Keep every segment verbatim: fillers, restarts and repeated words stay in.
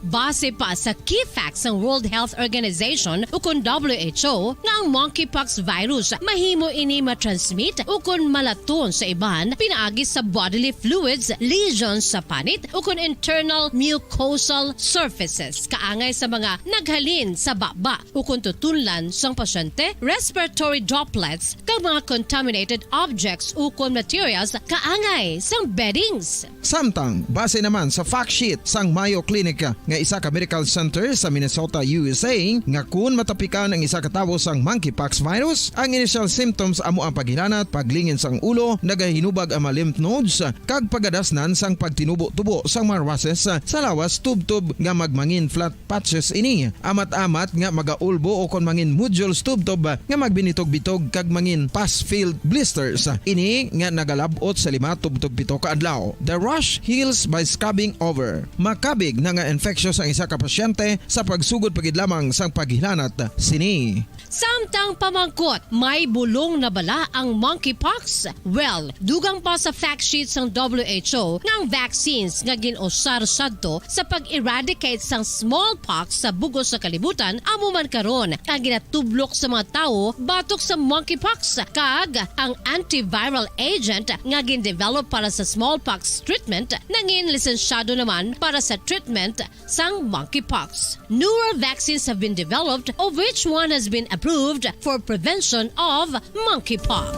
Base pa sa key facts sang World Health Organization ukon W H O nga ang monkeypox virus mahimo ini ma-transmit ukon malaton sa iban pinaagi sa bodily fluids, lesions sa panit ukon internal mucosal surfaces kaangay sa mga naghalin sa baba ukon tutunlan sang pasyente, respiratory droplets, kag mga contaminated objects ukon materials kaangay sang beddings. Samtang, base naman sa fact sheet sang Mayo Clinic nga isa ka medical center sa Minnesota, U S A, nga kun matapikan ang isa ka tawo sang monkeypox virus, ang initial symptoms amo ang paghilanat, paglingin sang ulo, nagahinubag ang mga lymph nodes, kag pagadasnan sang pagtinubo-tubo sang mga rushes sa lawas tubtob nga magmangin flat patches ini. Amat-amat nga magaulbo ukon mangin nodules tubtob nga magbinitog-bitog kag mangin pus-filled blisters. Ini nga nagalab-ot sa lima tubtob pito ka adlaw. The rash heals by scabbing over. Makabig na nga infectious ang isa ka pasyente sa pagsugod pa gid lamang sang paghilanat sini. Samtang pamangkot, may bulong na bala ang monkeypox? Well, dugang pa sa fact sheet sang W H O nga ang vaccines nga gin-usar sadto sa pag-eradicate sang smallpox sa bug-os nga kalibutan amo man karon ang ginatublok sa mga tawo batok sa monkeypox, kag ang antiviral agent nga gin-develop para sa smallpox treatment nangin lisensyado naman para sa treatment sang monkeypox. Newer vaccines have been developed, of which one has been approved for prevention of monkeypox.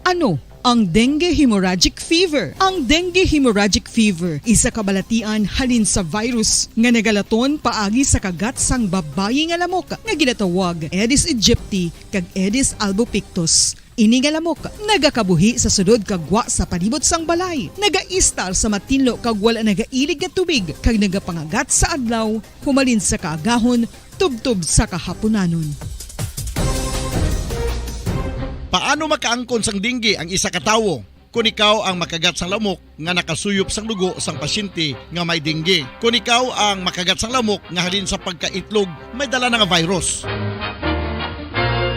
Ano ang dengue hemorrhagic fever? Ang dengue hemorrhagic fever isa ka balatian halin sa virus nga nagalaton paagi sa kagat sang babayi nga lamok nga ginatawag Aedes aegypti kag Aedes albopictus. Ini nga lamok nagakabuhi sa sulod kag gwa sa palibot sang balay. Nagaistar sa matinlo kag wala nagailig nga tubig kag nagapangagat sa adlaw humalin sa kaagahon tubtob sa kahapunanon. Paano makaangkon sang dengue ang isa ka tawo? Kon ikaw ang makagat sang lamok nga nakasuyop sang dugo sang pasyente nga may dengue. Kon ikaw ang makagat sang lamok nga halin sa pagkaitlog may dala na nga virus.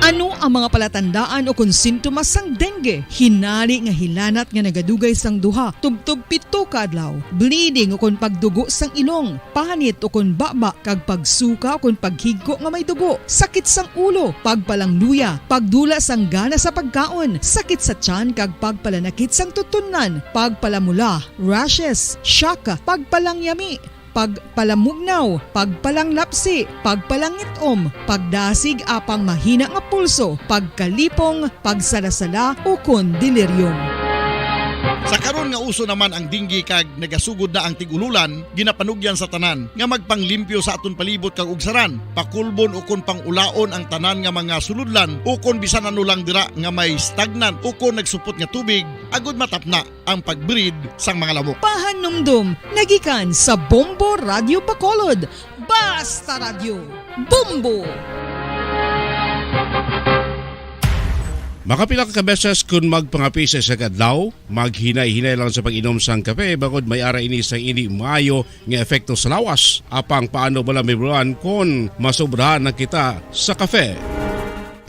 Ano ang mga palatandaan ukon sintomas sang dengue? Hinari nga hilanat nga nagadugay sang duha tubtob pito ka adlaw, bleeding ukon pagdugo sang ilong, panit ukon baba, kag pagsuka ukon paghigko nga may dugo, sakit sang ulo, pagpalangluya, pagdula sang gana sa pagkaon, sakit sa tiyan kag pagpalanakit sang tutunlan, pagpalamula, rashes, shock, pagpalangyami, pagpalamugnaw, pagpalanglapsi, pagpalangit-om, pagdasig apang mahina nga pulso, pagkalipong, pagsala-sala, ukon delirium. Sa karon nga uso naman ang dengue kag nagasugod na ang tig-ululan, ginapanugyan sa tanan nga magpanglimpyo sa aton palibot kag ugsaran, pakulbon ukon pang-ulaon ang tanan nga mga sulodlan ukon bisan ano lang dira nga may stagnant ukon nagsupot nga tubig, agud matapna ang pag-breed sang mga lamok. Pahanumdom nga gikan sa Bombo Radyo Bacolod. Basta Radyo, Bombo! Makapila ka beses kon magpangape sa isa ka adlaw, maghinay-hinay lang sa pag-inom sang kape, bangod may ara ini sang indi maayo nga epekto sa lawas. Apang paano bala mahibaluan kon masobrahan na kita sa kape?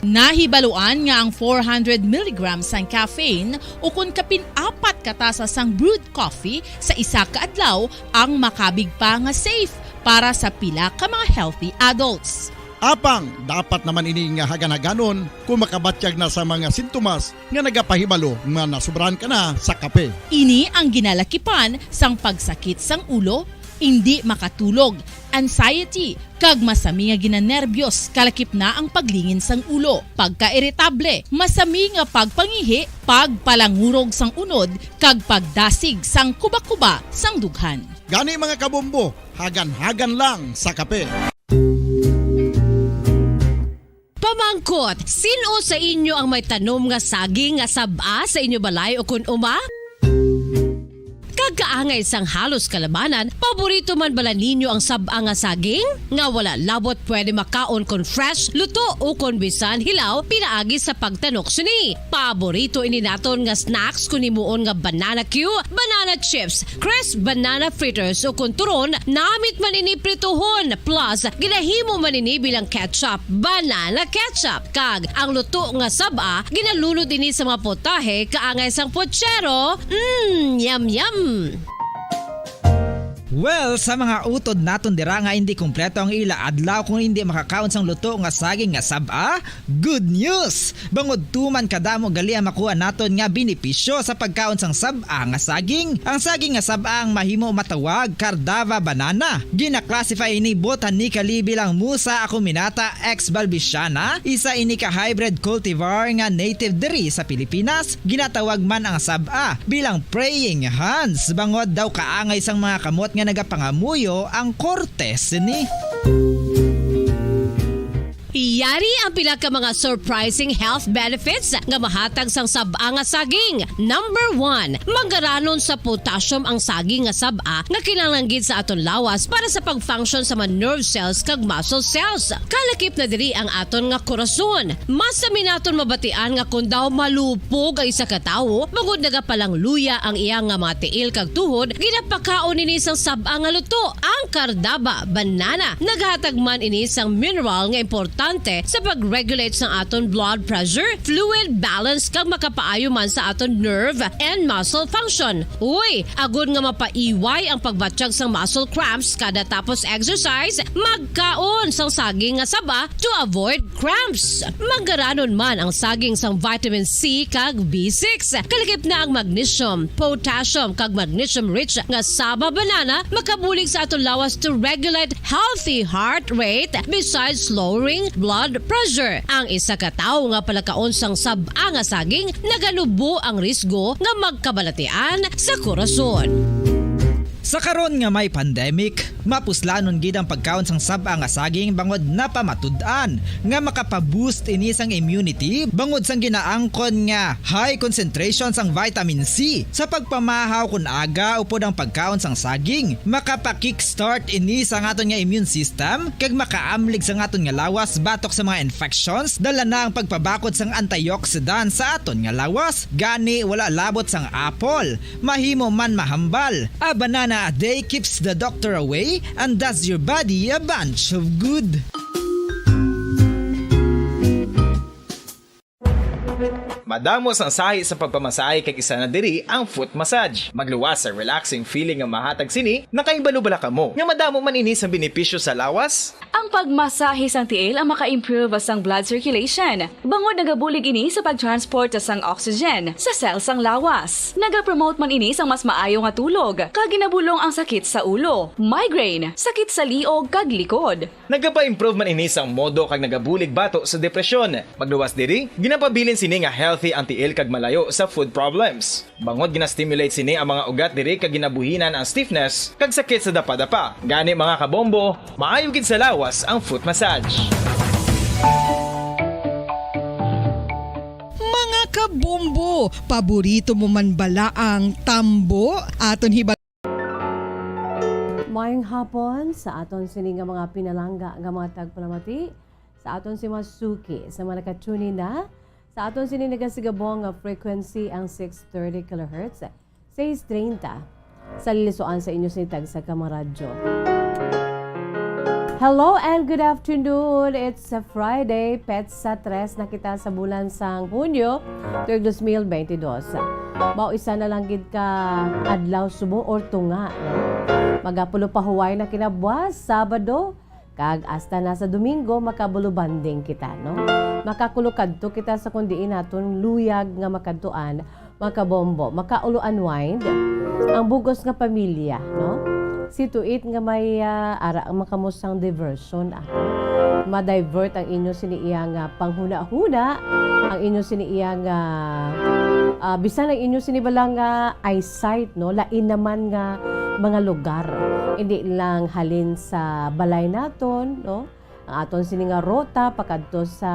Nahibaluan nga ang four hundred milligrams sang caffeine ukon kapin apat ka tasa sang brewed coffee sa isa ka adlaw ang makabig pa nga safe para sa pila ka mga healthy adults. Apang dapat naman ini nga hagan-haganon kon makabatyag na sa mga sintomas nga nagapahibalo nga nasobrahan ka na sa kape. Ini ang ginalakipan sang pagsakit sang ulo, indi makatulog, anxiety, kag masami nga ginanerbyos, kalakip na ang paglingin sang ulo, pagkairitable, masami nga pagpangihi, pagpalangurog sang unod, kag pagdasig sang kubakuba sang dughan. Gani, mga kabombo, hagan-hagan lang sa kape. Pamangkot, sin-o sa inyo ang may tanom nga saging nga sab-a sa inyo balay ukon uma? Kag kaangay sang halos kalabanan, paborito man bala ninyo ang sab-a nga saging? Nga wala labot pwede makaon kon fresh, luto, o kon bisan hilaw pinaagi sa pagtanok sini. Paborito ini naton nga snacks kon himuon nga banana cue, banana chips, crisp banana fritters, o kon turon, namit man ini prituhon. Plus, ginahimo man ini bilang ketchup, banana ketchup. Kag ang luto nga sab-a, ginalunod ini sa mga potahe kaangay sang pochero. Mm, yum, yum! Well, sa mga utod naton dira nga hindi kompleto ang ila adlaw kung hindi makakaon sang luto nga saging nga sab-a, good news! Bangod tuman kadamo gali ang makuha naton nga benepisyo sa pagkaon sang sab-a nga saging. Ang saging nga sab-a ang mahimo matawag Cardava banana. Gina-classify ini botanically bilang Musa acuminata ex balbisiana, isa ini ka hybrid cultivar nga native diri sa Pilipinas. Ginatawag man ang sab-a bilang praying hands, bangod daw kaangay sang mga kamot nga nagapangamuyo ang korte sini. Yari ang pila ka mga surprising health benefits nga mahatag sang sab-a nga saging. Number one, manggaranon sa potassium ang saging nga sab-a nga kinahanglan gid sa aton lawas para sa pag-function sa mga nerve cells kag muscle cells. Kalakip na diri ang aton nga korason. Mas sami naton mabatian nga kon daw malupog ang isa ka tawo, bangod nagapalangluya ang iya nga mga tiil kag tuhod, ginapakaon ini sang sab-a nga luto, ang Cardava banana. Naghatag man ini sang mineral nga importante sa pag-regulate sang aton blood pressure, fluid balance, kag makapaayo man sa aton nerve and muscle function. Uy, agod nga mapaiway ang pagbatyag sang muscle cramps kada tapos exercise, magkaon sang saging nga saba to avoid cramps. Manggaranon man ang saging sang vitamin C kag B six. Kalakip na ang magnesium, potassium, kag magnesium-rich nga saba banana makabulig sa aton lawas to regulate healthy heart rate besides lowering blood pressure. Ang isa ka tawo nga palakaon sang sab-a nga saging naganubo ang risgo nga magkabalatian sa korason. Sa karon nga may pandemic, mapuslanon gid ang pagkaon sang sab-a nga saging bangod napamatud-an nga makapaboost ini sang immunity bangod sang ginaangkon nga high concentration sang vitamin C sa pagpamahaw kon aga upod ang pagkaon sang saging. Makapa-kickstart ini sa aton nga immune system kag makaamlig sa aton nga lawas batok sa mga infections, dala na ang pagpabakod sang antioxidant sa aton nga lawas. Gani, wala labot sang apple, mahimo man mahambal. A banana a day keeps the doctor away and does your body a bunch of good. Madamo sang sahi sa pagpamasahe kag isa na diri ang foot massage. Magluwas sa relaxing feeling nga mahatag sini. Nakahibalo bala kamo nga madamo man ini sa benepisyo sa lawas? Ang pagmasahe sang tiil ang maka-improve sang blood circulation, bangod nagabulig ini sa pag-transport sang oxygen sa cell sang lawas. Nagapromote man ini sang mas maayo nga tulog, kag ginabulong ang sakit sa ulo, migraine, sakit sa liog kag likod. Nagapa-improve man ini sang modo kag nagabulig bato sa depresyon. Magluwas diri, ginapabilin sini nga healthy ang tiil kag malayo sa food problems. Bangod gina-stimulate sini ang mga ugat diri kag ginabuhinan ang stiffness kag sakit sa dapadapa. Gani, mga kabombo, maayo gid sa lawas ang foot massage. Mga kabombo, paborito mo man bala ang tambo? Aton hiba- Maayong hapon sa aton sini nga mga pinalangga nga mga tagpalamati, sa aton si mga suki, sa mga naka-tune in na, sa aton sini nagasigabong nga frequency ang six thirty kilohertz, sais treinta, sa lilisuan sa inyo sini tagsa ka mga radyo. Hello and good afternoon. It's a Friday, petsa tres na kita sa bulan sang Hunyo, tuig dos mil bente dos. Mao isa na lang gid ka adlaw subong or tunga, no? Magapulo pa huway na kinabuas, Sabado, kag hasta na sa Domingo, makabulo bonding kita, no? Makakulo kadto kita sa kun diin naton luyag nga makadtuan, mga kabombo, makaulo unwind ang bug-os nga pamilya, no? See to it nga may, ah, ara ang makamusang diversion, ah. Ma-divert ang inyo sini iya nga panghunahuna, ang inyo sini iya nga, ah, bisan ang inyo sini bala nga eyesight, no? Lain naman nga mga lugar. Hindi lang halin sa balay naton, no? Ang aton sini nga ruta pakadto sa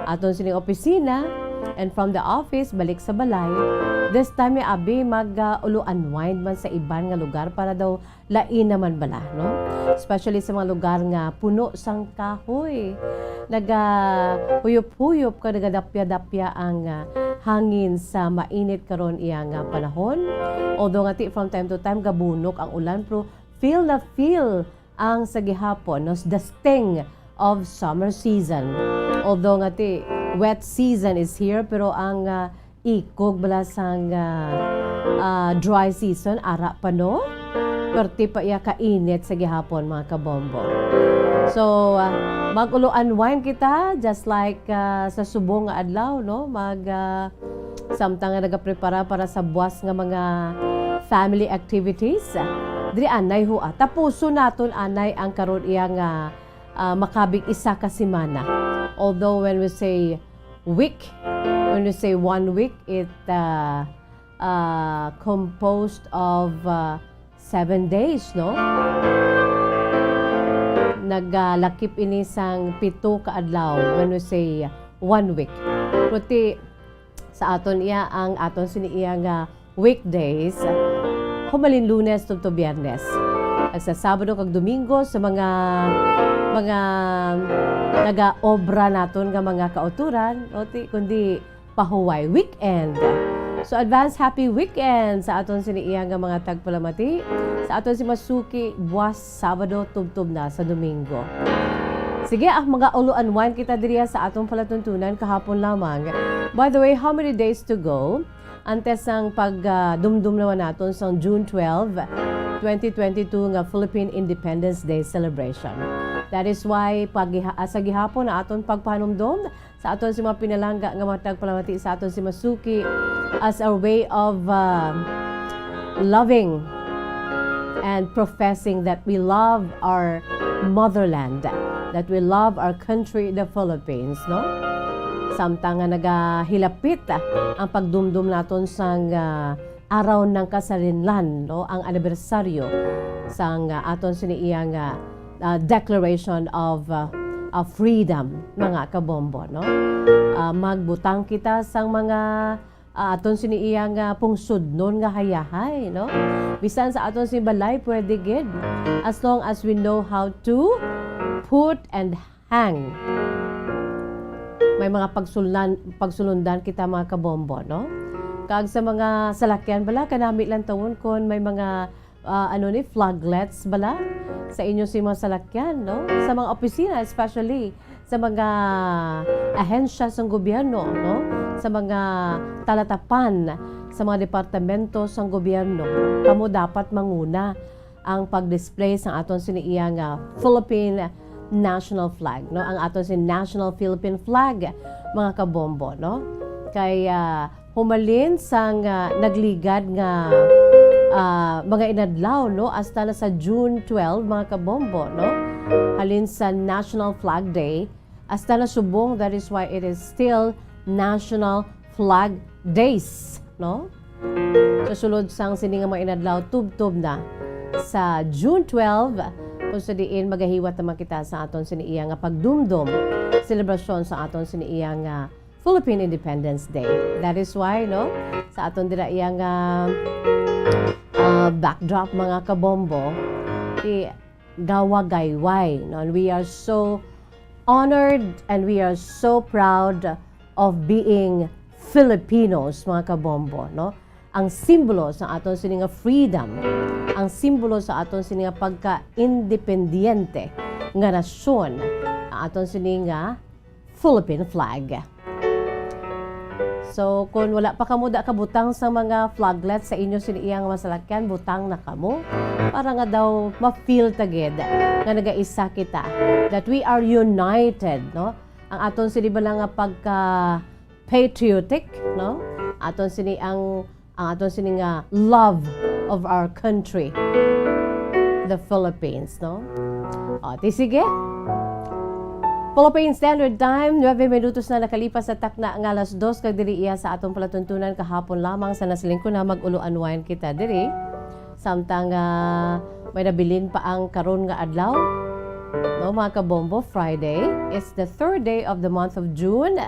aton sining opisina, And from the office, balik sa balay. This time, may abi mag, ah, ulo unwind man sa iban nga lugar para daw lain naman bala, no? Especially sa mga lugar nga puno sang kahoy. Nagahuyop-huyop ka, nagadapya-dapya ang, ah, hangin sa mainit karon iya nga panahon. Although ngati from time to time gabunok ang ulan, pero feel na feel ang sa gihapon, no, the sting of summer season. Although ngati wet season is here, pero ang, ah, ikog bala sang, ah, ah, dry season ara pa, no? Perti pa iya kainit sa gihapon, mga kabombo. So, ah, mag-ulo unwind kita, just like, ah, sa subong nga adlaw, no? Mag, ah, samtang nga nagaprepara para sa buwas nga mga family activities. Diri anay ho, ah, tapuson naton anay ang karon iya nga, ah, makabig isa ka semana. Although when we say week, when we say one week, it, ah, ah, composed of, ah, seven days, no? Nagalakip ini sang pito ka adlaw when we say one week. Pero ti, sa aton iya, ang aton sini iya nga weekdays, humalin Lunes tubtob Biyernes. Kag sa Sabado kag Domingo sa mga, mga nagaobra naton nga mga kautoran, o ti, kundi pahuway weekend. So, advance happy weekend sa aton sini iya nga mga tagpalamati, sa aton si masuki buwas Sabado tubtob na sa Domingo. Sige, ah, mag-ulo unwind kita diriya sa aton palatuntunan kahapon lamang. By the way, how many days to go? Antes sang pag, ah, dumdum naman naton sang June twelve, twenty twenty-two nga Philippine Independence Day celebration. That is why pag, ah, sa gihapon na aton pagpahanumdom sa aton si mga pinalangga nga mga tagpalamati sa aton si masuki as a way of, ah, loving and professing that we love our motherland, that we love our country, the Philippines, no? Samtang nga nagahilapit, ah, ang pagdumdum naton sang, ah, araw ng kasarinlan, no? Ang anibersaryo sang, ah, aton sini iya nga, ah, Declaration of, ah, of Freedom, mga kabombo, no? Ah, magbutang kita sang mga ah, aton sini iya nga pungsudnon nga hayahay, no? Bisan sa aton sini balay, pwede gid. As long as we know how to put and hang. May mga pagsulnan-, pagsulundan kita, mga kabombo, no? Kag sa mga salakyan, bala, kanami lang tawon kon may mga ah, ano ni, flaglets bala sa inyo sa mga salakyan, no? Sa mga opisina, especially sa mga ahensya sang gobyerno, no? Sa mga talatapan sa mga departamento sang gobyerno, kamo dapat manguna ang pag-display sa aton sini iya nga Philippine national flag, no? Ang aton si national Philippine flag, mga kabombo, no? Kay, ah, humalin sang, ah, nagligad nga, ah, mga inadlaw, no? Hasta na sa June twelve, mga kabombo, no? Halin sa National Flag Day, hasta na subong, that is why it is still National Flag Days, no? Sa sulod sang sini nga mga inadlaw, tubtob na sa June twelve, kung sa diin magahiwat naman kita sa aton sini iya nga pagdumdom, selebrasyon sa aton sini iya nga Philippine Independence Day. That is why, no, sa aton dira iya nga, ah, backdrop, mga kabombo, ti gawa gayway, no? And we are so honored and we are so proud of being Filipinos, mga kabombo, no? Ang simbolo sa aton sini nga freedom, ang simbolo sa aton sini nga pagka-independiente nga nasyon, ang aton sini nga Philippine flag. So, kung wala pa kamo da kabutang sa mga flaglet sa inyo sini iya nga masalakyan, butang na kamo para nga daw ma-feel ta gid nga nagaisa kita, that we are united, no? Ang aton sini bala nga pagka patriotic, no? Aton sini ang, ang aton sini nga love of our country, the Philippines, no? O, ti sige. Philippine Standard Time, nuebe minutos na nakalipas sa takna nga alas dos, kag diri iya sa aton palatuntunan kahapon lamang sa nasiling ko na mag-ulo unwind kita diri. Samtang, ah, may nabilin pa ang karon nga adlaw. No, mga kabombo, Friday. It's the third day of the month of June.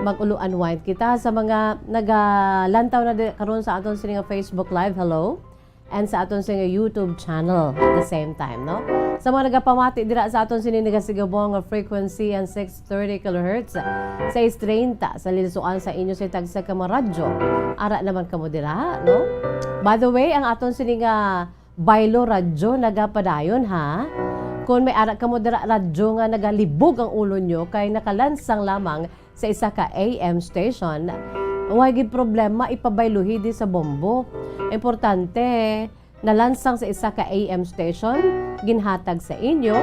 Mag-ulo unwind kita sa mga nagalantaw na di-, karon sa aton sini nga Facebook Live. Hello. And sa aton sini nga YouTube channel at the same time, no? Sa mga nagapamati dira sa aton sini nagasigabong nga frequency and six thirty kilohertz, sais treinta sa lilisuan sa inyo sa tagsa ka mga radyo. Ara naman kamo dira, no? By the way, ang aton sini nga Baylo Radyo nagapadayon, ha? Kung may ara kamo dira radyo nga nagalibog ang ulo nyo kay nakalansang lamang sa isa ka A M station, way gid problema ipabayluhi di sa Bombo. Importante, nalansang sa isa ka A M station, ginhatag sa inyo,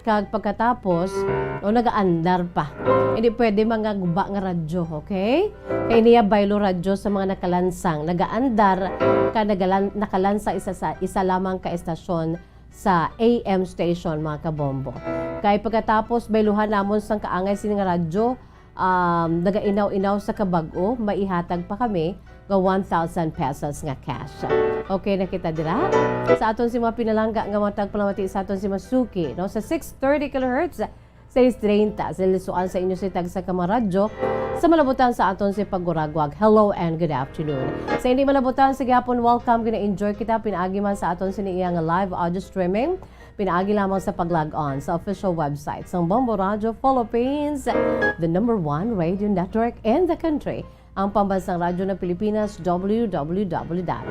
kag pagkatapos, o nagaandar pa. Hindi pwede mga guba nga radyo, okay? Kay niya baylo radyo sa mga nakalansang, nagaandar ka nagalan-, nakalansang isa sa isa lamang ka estasyon sa A M station, mga kabombo. Kay pagkatapos bayluhan namon sang kaangay sini nga radyo, um, nagainaw-inaw sa kabag-o, maihatag pa kami nga one thousand pesos nga cash. Okay na kita dira. Sa aton si mga pinalangga nga mga tagpalamati sa aton si Masuki, no? Sa six thirty kilohertz, sais treinta, sa lisuan sa inyo si tagsa ka mga radyo, sa malabutan sa aton si paguragwag. Hello and good afternoon. Sa hindi malabutan, sa gihapon, welcome, gina-enjoy kita, pinaagi man sa aton sini iya nga live audio streaming, pinaagi lamang sa pag-log on sa official website sang Bombo Radio Philippines, the number one radio network in the country. Ang pambansang radyo ng Pilipinas, w w w dot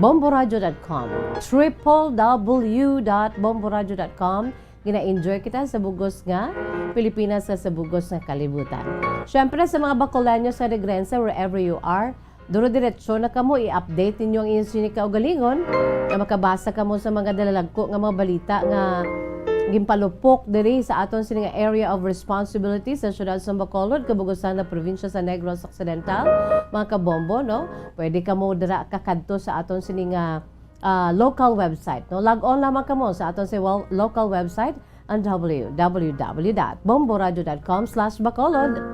bomboradio dot com, triple w dot bomboradio dot com. Gina-enjoy kita sa bugos nga Pilipinas, sa, sa bugos nga kalibutan. Siyempre, sa mga Bacoleños nga nagrense, wherever you are, duro-diretso na kamo, i-update ninyo ang inyong sini kaugalingon, nga makabasa kamo sa mga dalalagko nga mga balita nga ginpalupok diri sa aton sini nga area of responsibility sa siyudad sa Bacolod, kabugusan na probinsya sa Negros Occidental, mga kabombo, no? Pwede kamo dira kakadto sa aton sini nga, ah, local website, no? Log on lamang kamo sa aton si wel-, local website, ang w w w dot bomboradio dot com slash bacolod.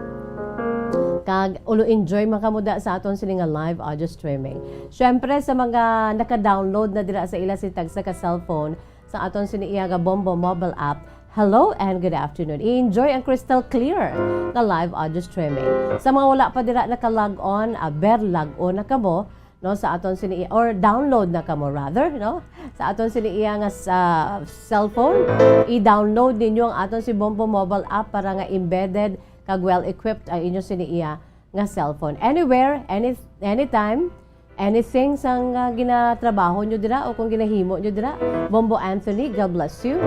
Kag ulo enjoy man kamo da sa aton sini nga live audio streaming. Siyempre, sa mga naka-download na dira sa ila si tagsa ka cellphone, sa aton sini iya nga Bombo mobile app, hello and good afternoon. I-enjoy ang crystal clear nga live audio streaming. Sa mga wala pa dira naka-log on, aber log on na kamo, no, sa aton sini, or download na kamo rather, no? Sa aton sini iya nga sa cellphone, i-download ninyo ang aton si Bombo mobile app para nga embedded kag well-equipped ang inyo sini iya nga cellphone. Anywhere, any, anytime, anything sang, ah, ginatrabaho nyo dira o kung ginahimo nyo dira, Bombo Anthony, God bless you.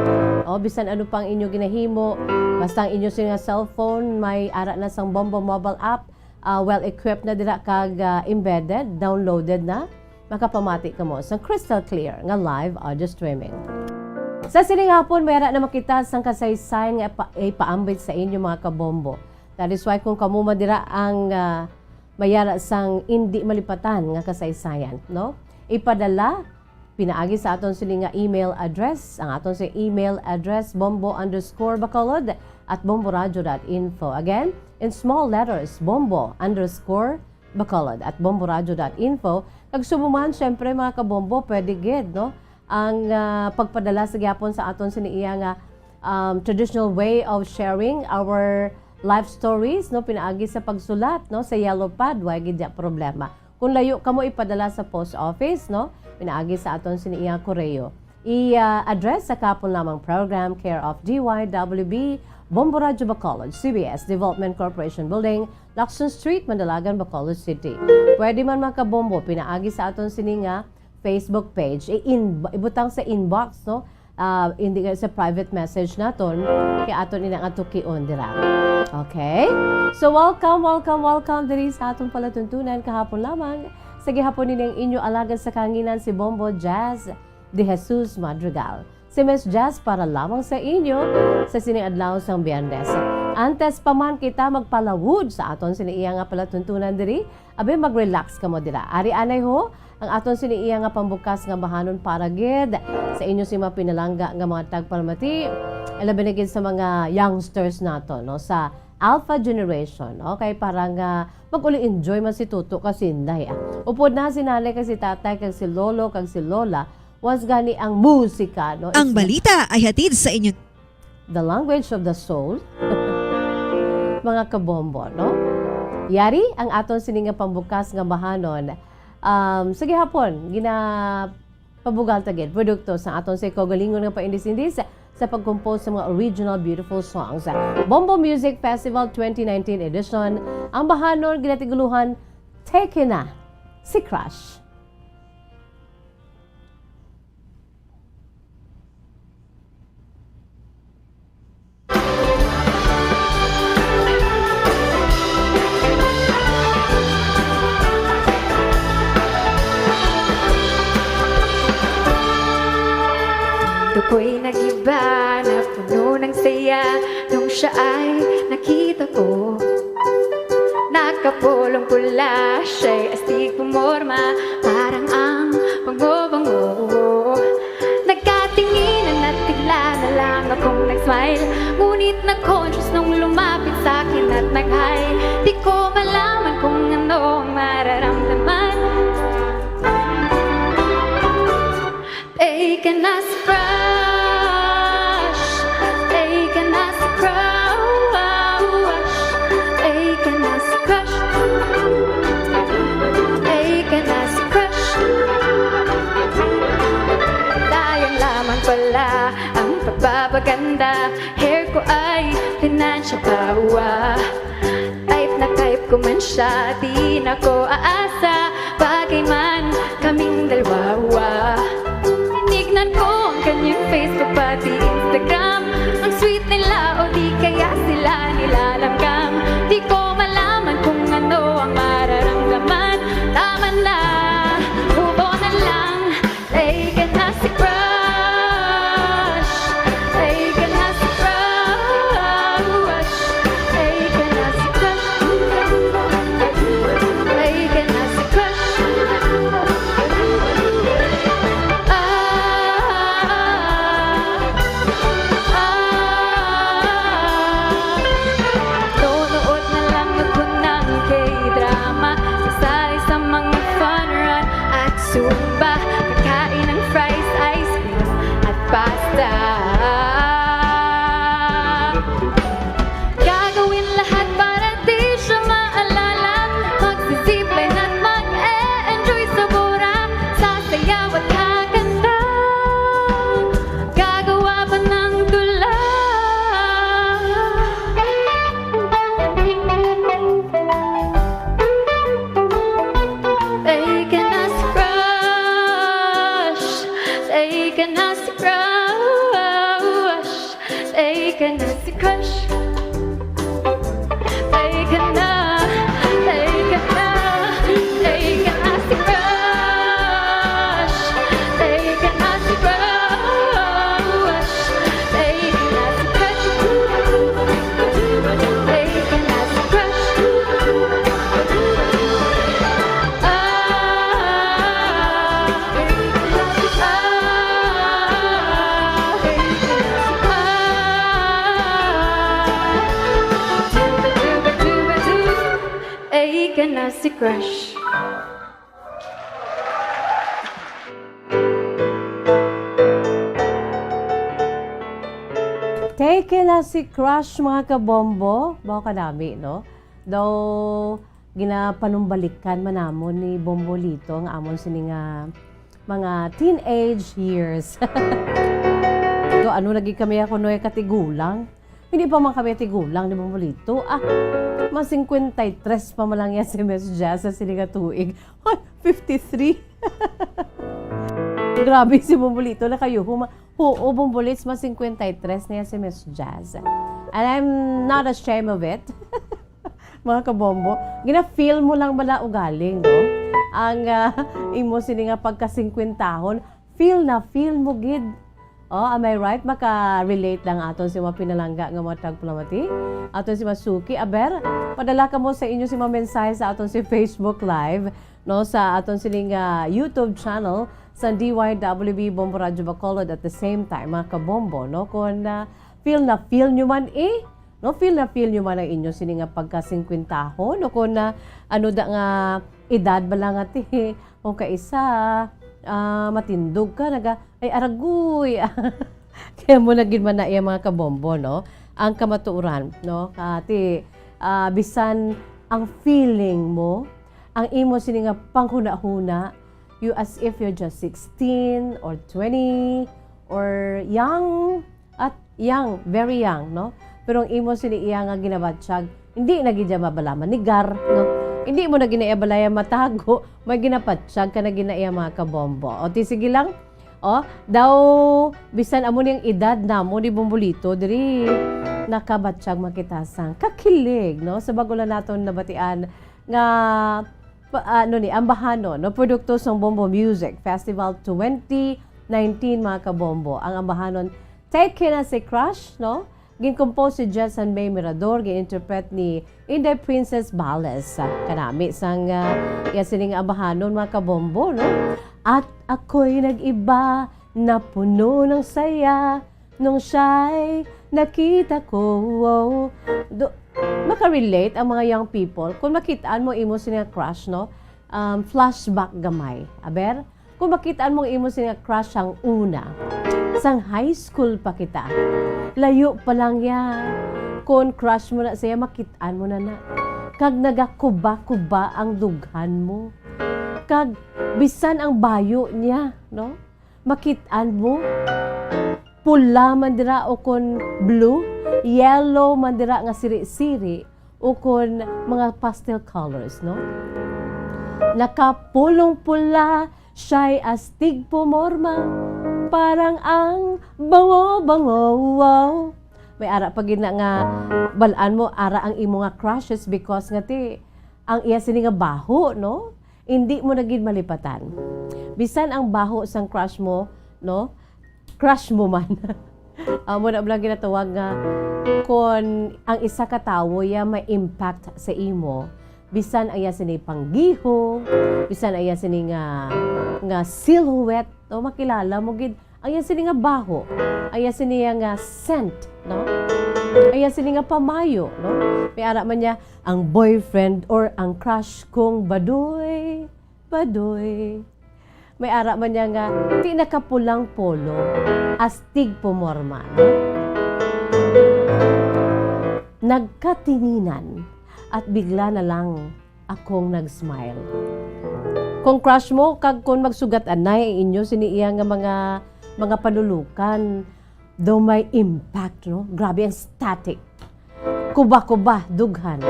O, bisan ano pang inyo ginahimo, basta ang inyo sini nga cellphone may ara na sang Bombo mobile app, ah, well-equipped na dira kag, ah, embedded, downloaded na, makapamati kamo sa crystal clear nga live audio streaming. Sa sining hapon, may ara naman kita sang kasaysayan nga ipa-, ipaambit sa inyo, mga kabombo. That is why kung kamo man dira ang, ah, may ara sang indi malipatan nga kasaysayan, no? Ipadala pinaagi sa aton sini nga email address. Ang aton sa email address, bombo underscore bacolod at bomboradio dot info. Again, in small letters, bombo underscore bacolod at bomboradio dot info. Kag subong man, syempre, mga kabombo, pwede gid, no? Ang, ah, pagpadala sa gyapon sa aton sini iya nga, um, traditional way of sharing our life stories, no? Pinaagi sa pagsulat, no? Sa yellow pad, wa gid ya problema. Kung layo kamo, ipadala sa post office, no? Pinaagi sa aton sini iya koreo. I, ah, address sa kapon lamang program, care of D Y W B, Bombo Radyo Bacolod, C B S, Development Corporation Building, Lacson Street, Mandalagan, Bacolod City. Pwede man, mga kabombo, pinaagi sa aton sini nga Facebook page. I-in-, ibutang sa inbox, no? Ah, hindi nga sa private message naton, kay aton ini nga tukion dira. Okay? So, welcome, welcome, welcome diri sa atong palatuntunan kahapon lamang. Sa gihapon, ini ang inyo alagad sa kahanginan, si Bombo Jazz de Jesus Madrigal. Si Miss Jazz para lamang sa inyo sa sining adlaw sang Biyernes. Antes pa man kita magpalawod sa aton sini iya nga palatuntunan diri, abi, mag-relax kamo dira. Ari anay ho, ang aton sini iya nga pambukas nga bahanon para gid sa inyo si mga pinalangga nga mga tagpalamati, labi na gid sa mga youngsters nato, no, sa Alpha Generation, okay? Para nga mag-uli enjoy man si Tuto kag si Inday, ah. Upod na si Nanay kag si Tatay kag si Lolo kag si Lola, was gani ang musika, no? Ang balita ay hatid sa inyo. The language of the soul. Mga kabombo, no? Yari ang aton sini nga pambukas nga bahanon. Um, sa gihapon, ginapabugal ta gid produkto sa aton sa kaugalingon nga paindis-indis sa pag-compose sa mga original beautiful songs. Bombo Music Festival twenty nineteen edition, ang bahanon ginatiguluhan Take Na Si Crush. Ako'y nagiba na puno ng saya nung siya ay nakita ko. Nakapulong pula siya'y astig pumorma, parang ang bango-bango. Nagkatinginan at bigla na lang akong nag-smile. Ngunit na-conscious nung lumapit sa akin at nag-hi. Di ko malaman kung ano ang mararamdaman. Take na si crush. Take na si crush. Take na si crush. Take na si crush. Sayang lamang pala ang pagpapaganda. Hair ko ay pinansya pa, wa. Type na type ko man siya, di na ko aasa. Bagay man kaming dalawa. Tinignan ko ang kanyang Facebook pati Instagram. Ang sweet nila o di kaya sila nilalamgam. Di ko malaman kung ano ang mararamdaman. Tama na, move on na lang. Take na si crush. Take na si crush. Take na si crush. Take na si crush. Ah, ah. Nunood na lang ako ng K-drama. Sasali sa mga fun run at Zumba. Kakain ng fries, ice cream at pasta. Gagawin lahat para di siya maalala. Magsi-zipline at mag-e-enjoy sa Bora. Sasayaw at kakanta. Gagawa pa ng tula. Take na si crush. Take na si crush. Take na si crush. Take na, take na, take na si crush. Take na si crush. Take na si crush. Take na si crush. Ah, ah, ah. Take na si crush. Take na si crush, mga kabombo. Bawa kadami, no? Daw, ginapanumbalikan man namon ni Bombolito ang amon sini nga mga teenage years. So, ano lagi kami ako, no, katigulang? Hindi pa man kami tigulang ni Bombolito. Ah, mas singkwenta y tres pa man lang yan si Miss Jazz sa sini nga tuig. Ay, fifty-three. Grabe si Bombolito na kayo. Huma-, oo, Bombolits, mas singkwenta y tres na yan si Miss Jazz. And I'm not ashamed of it. Mga kabombo, gina-feel mo lang bala ugaling, no? Ang, ah, imo sini nga pagkasingkwentahon, feel na feel mo gid. Oh, am I right? Maka-relate lang aton si mga pinalangga nga mga tagpalamati. Aton si mga suki. Aber, padala kamo sa inyo si mga mensahe sa aton si Facebook Live, no? Sa aton sining, ah, YouTube channel sa D Y W B Bombo Radyo Bacolod at the same time, mga kabombo, no? Kung, ah, feel na feel nyo man, eh, no? Feel na feel nyo man ang inyo sini nga pagkasingkwentahon, o kung na, ano da nga edad ba lang ati, o kaisa, ah, matindog ka, naga, ay, aragoy. Kaya mo na gid man na iya, mga kabombo, no? Ang kamatuoran, no? Ati, ah, bisan ang feeling mo, ang imo sini nga panghunahuna, you as if you're just sixteen or twenty or young, at young, very young, no? Pero ang imo sini iya nga ginabatyag, hindi na gid siya mabala manigar, no? Hindi mo na gid na iya balaya matago, may ginabatyag ka na gid na iya, mga kabombo. O, ti sige lang. O, daw, bisan amo ning edad namo ni Bombolito, diri nakabatyag makita sang kakilig, no? Sa bago lang naton nabatian nga, pa, ano ni, ambahanon, no? Produkto sang Bombo Music Festival twenty nineteen, mga kabombo. Ang ambahanon, Take Kina Si Crush, no? Gin-compose si Jess and May Mirador, gin-interpret ni Inday Princess Bales. Kanami sang, ah, iya sining ambahanon, mga kabombo, no? At ako'y nag-iba, napuno ng saya, nung siya'y nakita ko. Wow. Do, makarelate ang mga young people. Kung makitaan mo imo sini nga crush, no? Um, flashback gamay. Aber, kung makitaan mo imo sini nga crush ang una, sang high school pa kita, layo pa lang ya. Kung crush mo na siya, makitaan mo na na. Kag nagakuba-kuba ang dughan mo. Kag bisan ang bayo niya, no? Makit-an mo? Pula man dira ukon blue, yellow man dira nga siri-siri, ukon mga pastel colors, no? Nakapulong pula, siya'y astig pumorma, parang ang bango-bango, wow. May ara pa gid na nga bal-an mo, ara ang imo nga crushes because nga ti, ang iya sini nga baho, no? Indi mo na gid malipatan. Bisan ang baho sang crush mo, no? Crush mo man. Amo na lang ginatawag nga kon ang isa ka tawo ya may impact sa imo, bisan ang iya sini panggiho, bisan ang iya sini nga, nga silhouette, no? Makilala mo gid ang iya sini nga baho, ang iya sini nga scent, no? Ang iya sini nga pamayo, no? May ara man niya, ang boyfriend or ang crush kong badoy, badoy. May ara man niya nga, ti nakapulang polo, astig pumorma, no? Nagkatinginan at bigla na lang akong nag-smile. Kung crush mo, kag kung magsugat anay ang inyo sini iya nga mga, mga panulukan, daw may impact, no? Grabe ang static. Kuba-kuba, dughan.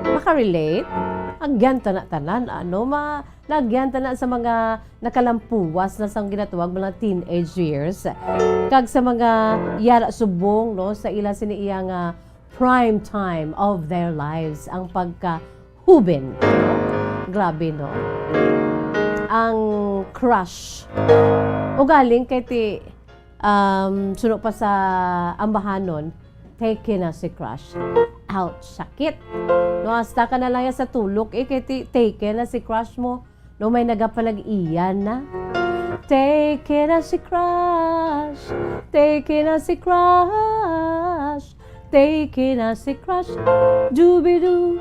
Makarelate? Agyan tana-tanan, ano, ma-, nagyan tana sa mga nakalampuwas na sang ginatawag mga teenage years. Kag sa mga yara subong, no, sa ila sini iya nga prime time of their lives, ang pagka-hubin. Grabe, no? Ang crush. Ugaling kay ti, um, suno pa sa ambahanon, take na si crush. Ouch, sakit. No, hasta ka na lang ya sa tulog, eh, kay ti, take na si crush mo. No, may nagapanag-iyan na. Take na si crush, take na si crush, take na si crush. Dubidu,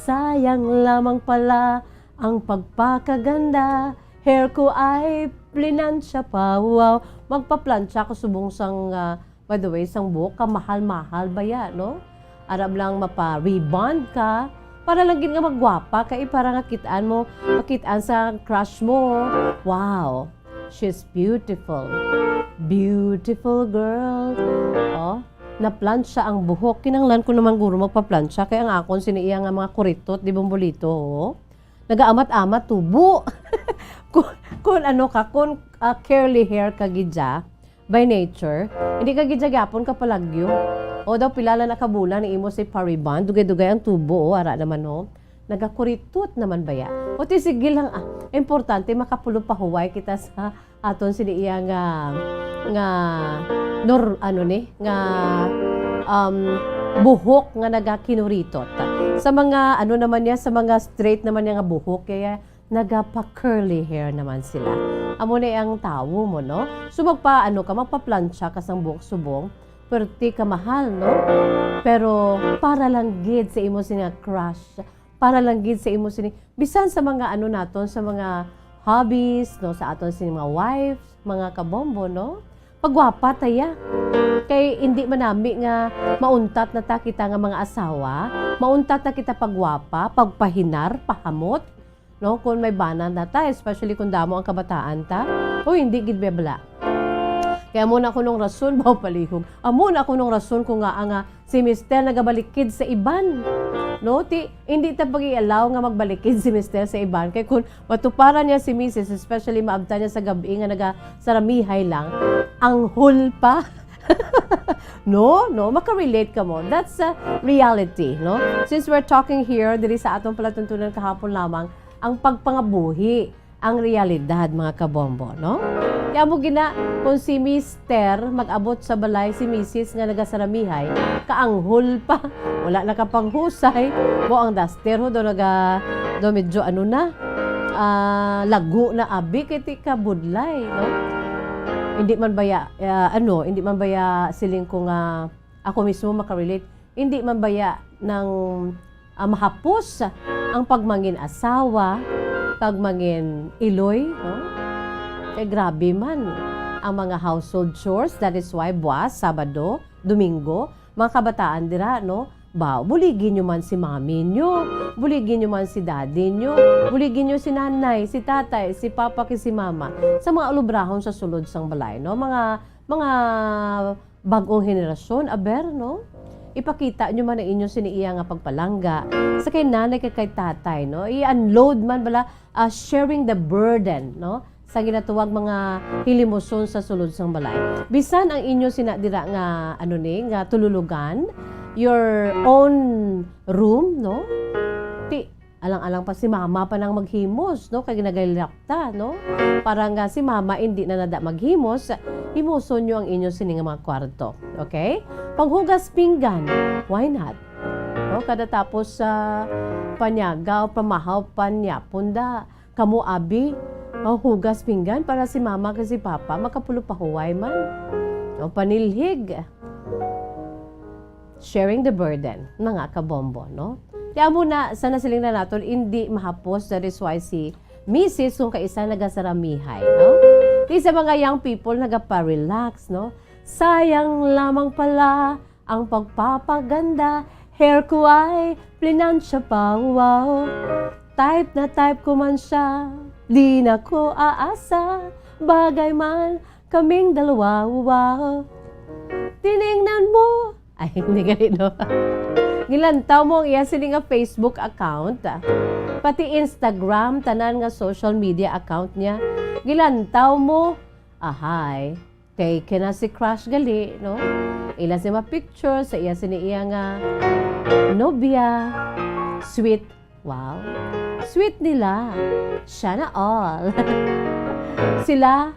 sayang lamang pala ang pagpakaganda. Hair ko ay plinansya pa, wow. Magpaplantsa ko subong sang, ah, by the way, sang buhok, kamahal-mahal ba ya, no? Arab lang mapa-rebond ka, para lang gid nga magwapa, kay para nga kit-an mo, makit-an sa crush mo. Wow, she's beautiful. Beautiful girl. Oh, naplantsa ang buhok. Kinanglan ko naman guro magpaplantsa, kay ang akon sini iya nga mga kuritot, di Bombolito, oh. Nagaamat-amat tubo. Kung, kung ano ka, kung, ah, curly hair ka gid ya, by nature, hindi ka gid ya gyapon kapalagyo. O daw, pila lang na ka bulan ni imo si pa-rebond, dugay-dugay ang tubo, oh, ara naman, oh. Nagakuritot naman baya. O ti, sige lang, ah. Importante, makapulo pahuway kita sa aton sini iya nga, nga nor-, ano ni, nga, um, buhok nga nagakinuritot. Sa mga, ano naman niya, sa mga straight naman niya nga buhok, kaya nagapa-curly hair naman sila. Amo na ang tawo mo, no? So, magpa-, ano ka, magpaplantsa ka sang buhok subong, perti ka mahal, no? Pero para lang gid sa imo sini nga crush, para lang gid sa imo sini, bisan sa mga ano naton, sa mga hobbies, no, sa aton sini mga wives, mga kabombo, no? pagwapa ta ya. Kay indi man nami nga mauntat na ta kita nga mga asawa, mauntat na kita pagwapa, pagpahinar, pahamot, no? Kung may bana na ta, especially kung damo ang kabataan ta, o hindi gid bebla. Kaya amo na kunong rason, baw palihog. Amo na kunong rason ko nga nga si Mister nagabalikid sa iban. No? Ti, hindi ta pag-ialaw nga magbalikid si Mister sa iban. Kay kung matuparan niya si Misis, especially maabtan niya sa gabi nga naga-, saramihay lang, ang hul pa. No? No? Makarelate ka mo. That's a reality, no? Since we're talking here, diri sa atong palatuntunan kahapon lamang, ang pagpangabuhi, ang realidad, mga kabombo, no? Kaya mo gina, kung si Mister mag-abot sa balay, si Misis nga nagasaramihay, kaanghol pa. Wala nakapanghusay. Mo ang daster ho, do naga, do medyo ano na, ah, lago na abi, kay ti kabudlay, no? Hindi man baya, ah, ano, hindi man baya siling ko nga ako mismo makarelate. Hindi man baya nang, ah, mahapos ang pagmangin asawa kag mangin iloy, no? Kay grabe man ang mga household chores. That is why buwas, Sabado, Domingo, mga kabataan dira, no? Ba, buligi nyo man si mami nyo, buligi nyo man si daddy nyo, buligi nyo si nanay, si tatay, si papa, kag si mama sa mga ulubrahon sa sulod sang balay, no? Mga, mga bag-ong henerasyon, aber, no? Ipakita nyo man ang inyo sini iya nga pagpalangga sa kay nanay kag kay tatay, no? I-unload man bala, ah, sharing the burden, no? Sa ginatuwag mga hilimuson sa sulod sang balay. Bisan ang inyo sina dira nga, ano ni, nga tululugan, your own room, no? Ti, alang-alang pa si mama pa nang maghimos, no? Kay nagailak ta, no? Para nga si mama indi na nada maghimos, himuson nyo ang inyo sini nga mga kwarto. Okay? Panghugas pinggan, why not? No? Kada tapos sa panyaga o pamahaw, panyapon da. Kamo, abi, oh, hugas pinggan para si mama kag si papa makapulo pahuway man. No? Panilhig. Sharing the burden, mga kabombo, no? Kaya amo na, sa nasiling na naton, hindi mahapos, that is why si Misis kung kaisa nagasaramihay, no? Di sa mga young people, nagapa-relax, no? Sayang lamang pala ang pagpapaganda, hair ko ay plinansya pa, wow. Type na type ko man siya, di na ko aasa, bagay man kaming dalawa, wow. Tiningnan mo, ay, hindi gali, no? Gilantaw mo ang iya sini nga Facebook account, ah. Pati Instagram, tanan nga social media account niya. Gilantaw mo, ahay. Kay kina si crush gali, no? Ila si mga picture sa iya sini iya nga nobya. Sweet. Wow. Sweet nila. Sana all. Sila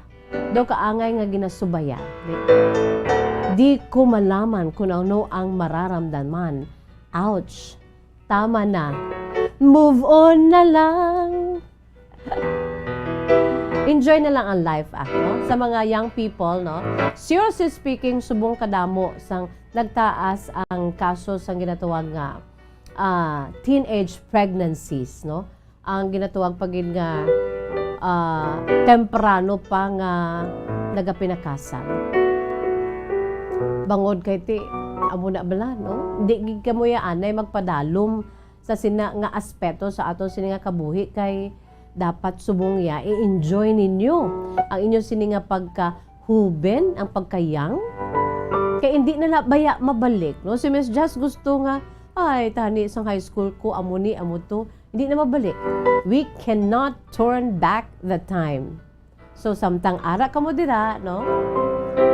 daw kaangay nga ginasubayan. Di, di ko malaman kung ano ang mararamdaman. Ouch. Tama na. Move on na lang. Enjoy na lang ang life, ah, no? Sa mga young people, no? Seriously speaking, subong kadamo sang nagtaas ang kaso sang ginatawag nga, ah, teenage pregnancies, no? Ang ginatawag pa gid nga, ah, temprano pa nga nagapinakasal. Bangod kay ti, amo na bala, no? Di gid kamo ya anay magpadalom sa sina nga aspeto sa ato sini nga kabuhi, kay dapat subong ya i-enjoy ninyo ang inyo sini nga pagkahuben, ang pagka-young. Kay hindi na na baya mabalik, no? Si Miss Jazz gusto nga, "Ay, tani sang high school ko, amo ni, amo to." Hindi na mabalik. We cannot turn back the time. So, samtang ara kamo dira, no?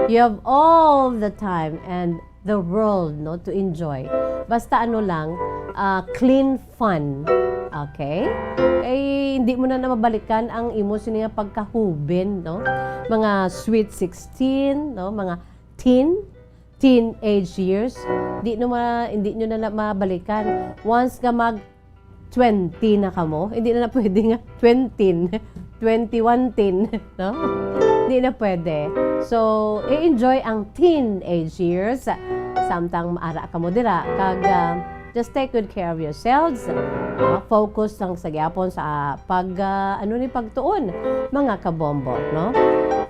You have all the time and the world, no, to enjoy. Basta ano lang, ah, clean fun. Okay? Eh, hindi mo na, na mabalikan ang imo sini nga pagkahuben, no? Mga sweet sixteen, no? Mga teen, teenage years. Di nyo ma-, hindi nyo na, na mabalikan. Once nga mag twenty na kamo, hindi na, na pwede nga twenty, twenty-one teen, no? Hindi na pwede. So, i-enjoy ang teenage years. Samtang ara kamo dira, kag, ah, Just take good care of yourselves. Ah, focus lang sa gyapon sa, ah, pag, ah, ano ni pagtuon, mga kabombo, no?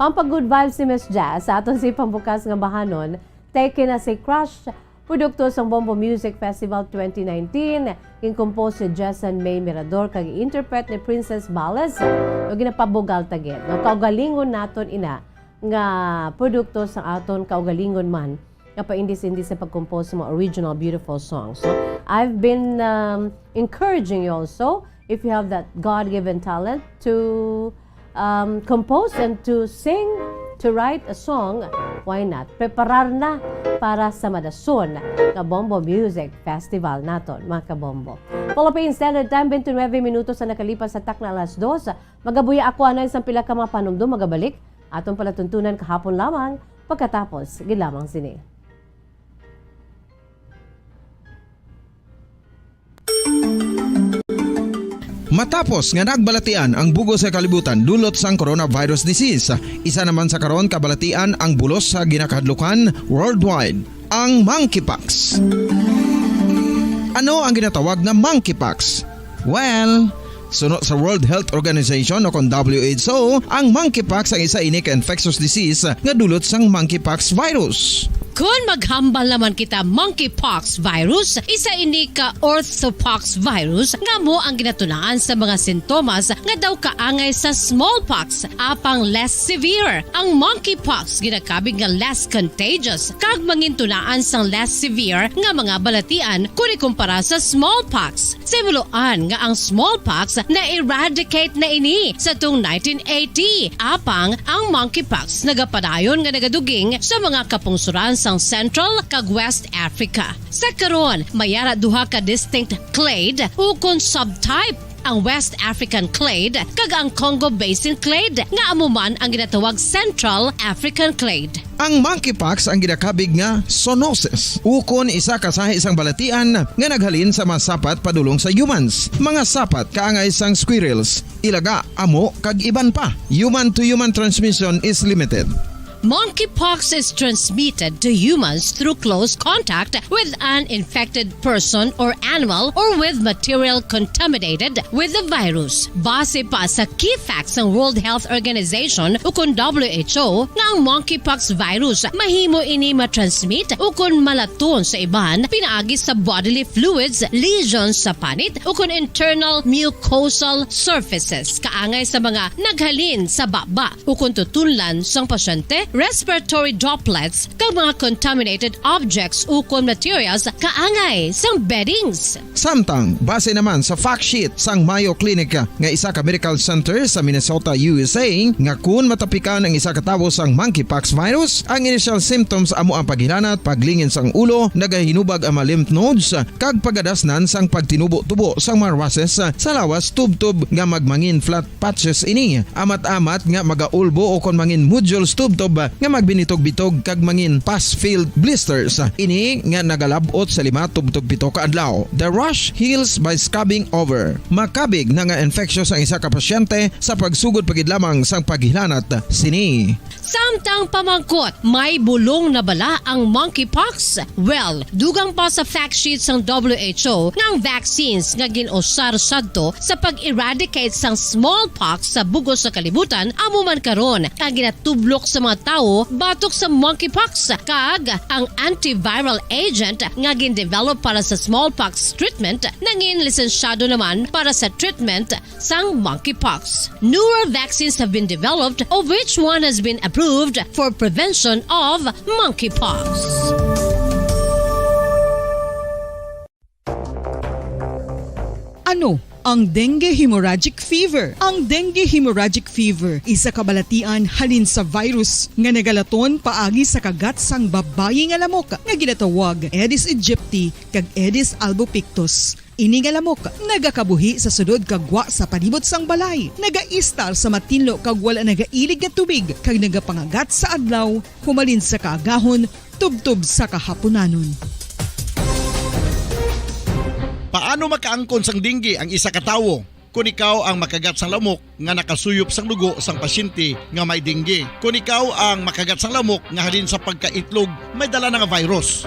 Ang pag-good vibes ni Miss Jazz sa aton sa pambukas nga bahanon, Take na si Crush, produkto sang Bombo Music Festival twenty nineteen. Gin-compose ni Jason May Mirador kag interpret ni Princess Bales. No, ginapabugal ta gid, no? Kaugalingon naton ina nga produkto sang aton kaugalingon man nga paindis-indis sa pag-compose sa mga original beautiful songs. So, I've been, um, encouraging you also, if you have that God-given talent to, um, compose and to sing, to write a song, why not? Preparar na para sa madason nga Bombo Music Festival naton, mga kabombo. Philippine Standard Time, twenty-nine minutos ang nakalipas sa takna alas dos. Magabuya ako anay sang pila ka mga panumdom, magabalik aton palatuntunan kahapon lamang, pagkatapos gid lamang sini. Matapos nga nagbalatian ang bug-os nga kalibutan dulot sang coronavirus disease, isa naman sa karon kabalatian ang bulos sa ginakahadlukan worldwide, ang monkeypox. Ano ang ginatawag nga monkeypox? Well, suno sa World Health Organization o kon W H O, ang monkeypox ang isa ini ka infectious disease nga dulot sang monkeypox virus. Kon maghambal naman kita monkeypox virus, isa ini ka orthopox virus nga amo ang ginatunaan sa mga sintomas nga daw kaangay sa smallpox, apang less severe. Ang monkeypox ginakabig nga less contagious kag mangintunaan sang less severe nga mga balatian kon ikumpara sa smallpox. Sa himuloan nga ang smallpox na-eradicate na ini sa tung nineteen eighty, apang ang monkeypox nagapadayon nga nagaduging sa mga kapungsoran sang Central kag West Africa. Sa karon, may ara duha ka distinct clade ukon subtype, ang West African clade kag ang Congo Basin clade, nga amo man ang ginatawag Central African clade. Ang monkeypox ang ginakabig nga zoonosis, ukon isa ka sahi sang balatian nga naghalin sa mga sapat padulong sa humans. Mga sapat kaangay sang squirrels, ilaga, amo, kag iban pa. Human-to-human transmission is limited. Monkeypox is transmitted to humans through close contact with an infected person or animal or with material contaminated with the virus. Base pa sa key facts sang World Health Organization ukon W H O nga ang monkeypox virus mahimo ini matransmit ukon malaton sa iban pinaagi sa bodily fluids, lesions sa panit ukon internal mucosal surfaces kaangay sa mga naghalin sa baba ukon tutunlan sang pasyente, respiratory droplets, kag mga contaminated objects ukon materials kaangay sang beddings. Samtang, base naman sa fact sheet sang Mayo Clinic nga isa ka medical center sa Minnesota, U S A, nga kun matapikan ang isa ka tawo sang monkeypox virus, ang initial symptoms amo ang paghilanat, paglingin sang ulo, nagahinubag ang mga lymph nodes, kag pagadasnan sang pagtinubo-tubo sang mga rushes sa lawas tubtob nga magmangin flat patches ini, amat-amat nga magaulbo ukon mangin nodules tubtob nga magbinitog-bitog kag mangin pus-filled blisters. Ini nga nagalab-ot sa lima tubtob pito ka adlaw. The rash heals by scabbing over. Makabig na nga infectious ang isa ka pasyente sa pagsugod pa gid lamang sang paghilanat sini. Samtang pamangkot, may bulong na bala ang monkeypox? Well, dugang pa sa fact sheet sang W H O nga ang vaccines nga gin-usar sadto sa pag-eradicate sang smallpox sa bug-os nga kalibutan amo man karon ang ginatublok sa mga tawo batok sa monkeypox, kag ang antiviral agent nga gin-develop para sa smallpox treatment nangin lisensyado naman para sa treatment sang monkeypox. Newer vaccines have been developed, of which one has been approved for prevention of monkeypox. Ano ang dengue hemorrhagic fever? Ang dengue hemorrhagic fever isa ka balatian halin sa virus nga nagalaton paagi sa kagat sang babayi nga lamok nga ginatawag Aedes aegypti kag Aedes albopictus. Ini nga lamok nagakabuhi sa sulod kag gwa sa palibot sang balay, nagaistar sa matinlo kag wala nagailig nga tubig, kag nagapangagat sa adlaw humalin sa kaagahon tubtob sa kahapunanon. Paano makaangkon sang dengue ang isa ka tawo? Kon ikaw ang makagat sang lamok nga nakasuyop sang dugo sang pasyente nga may dengue. Kon ikaw ang makagat sang lamok nga halin sa pagkaitlog may dala na nga virus.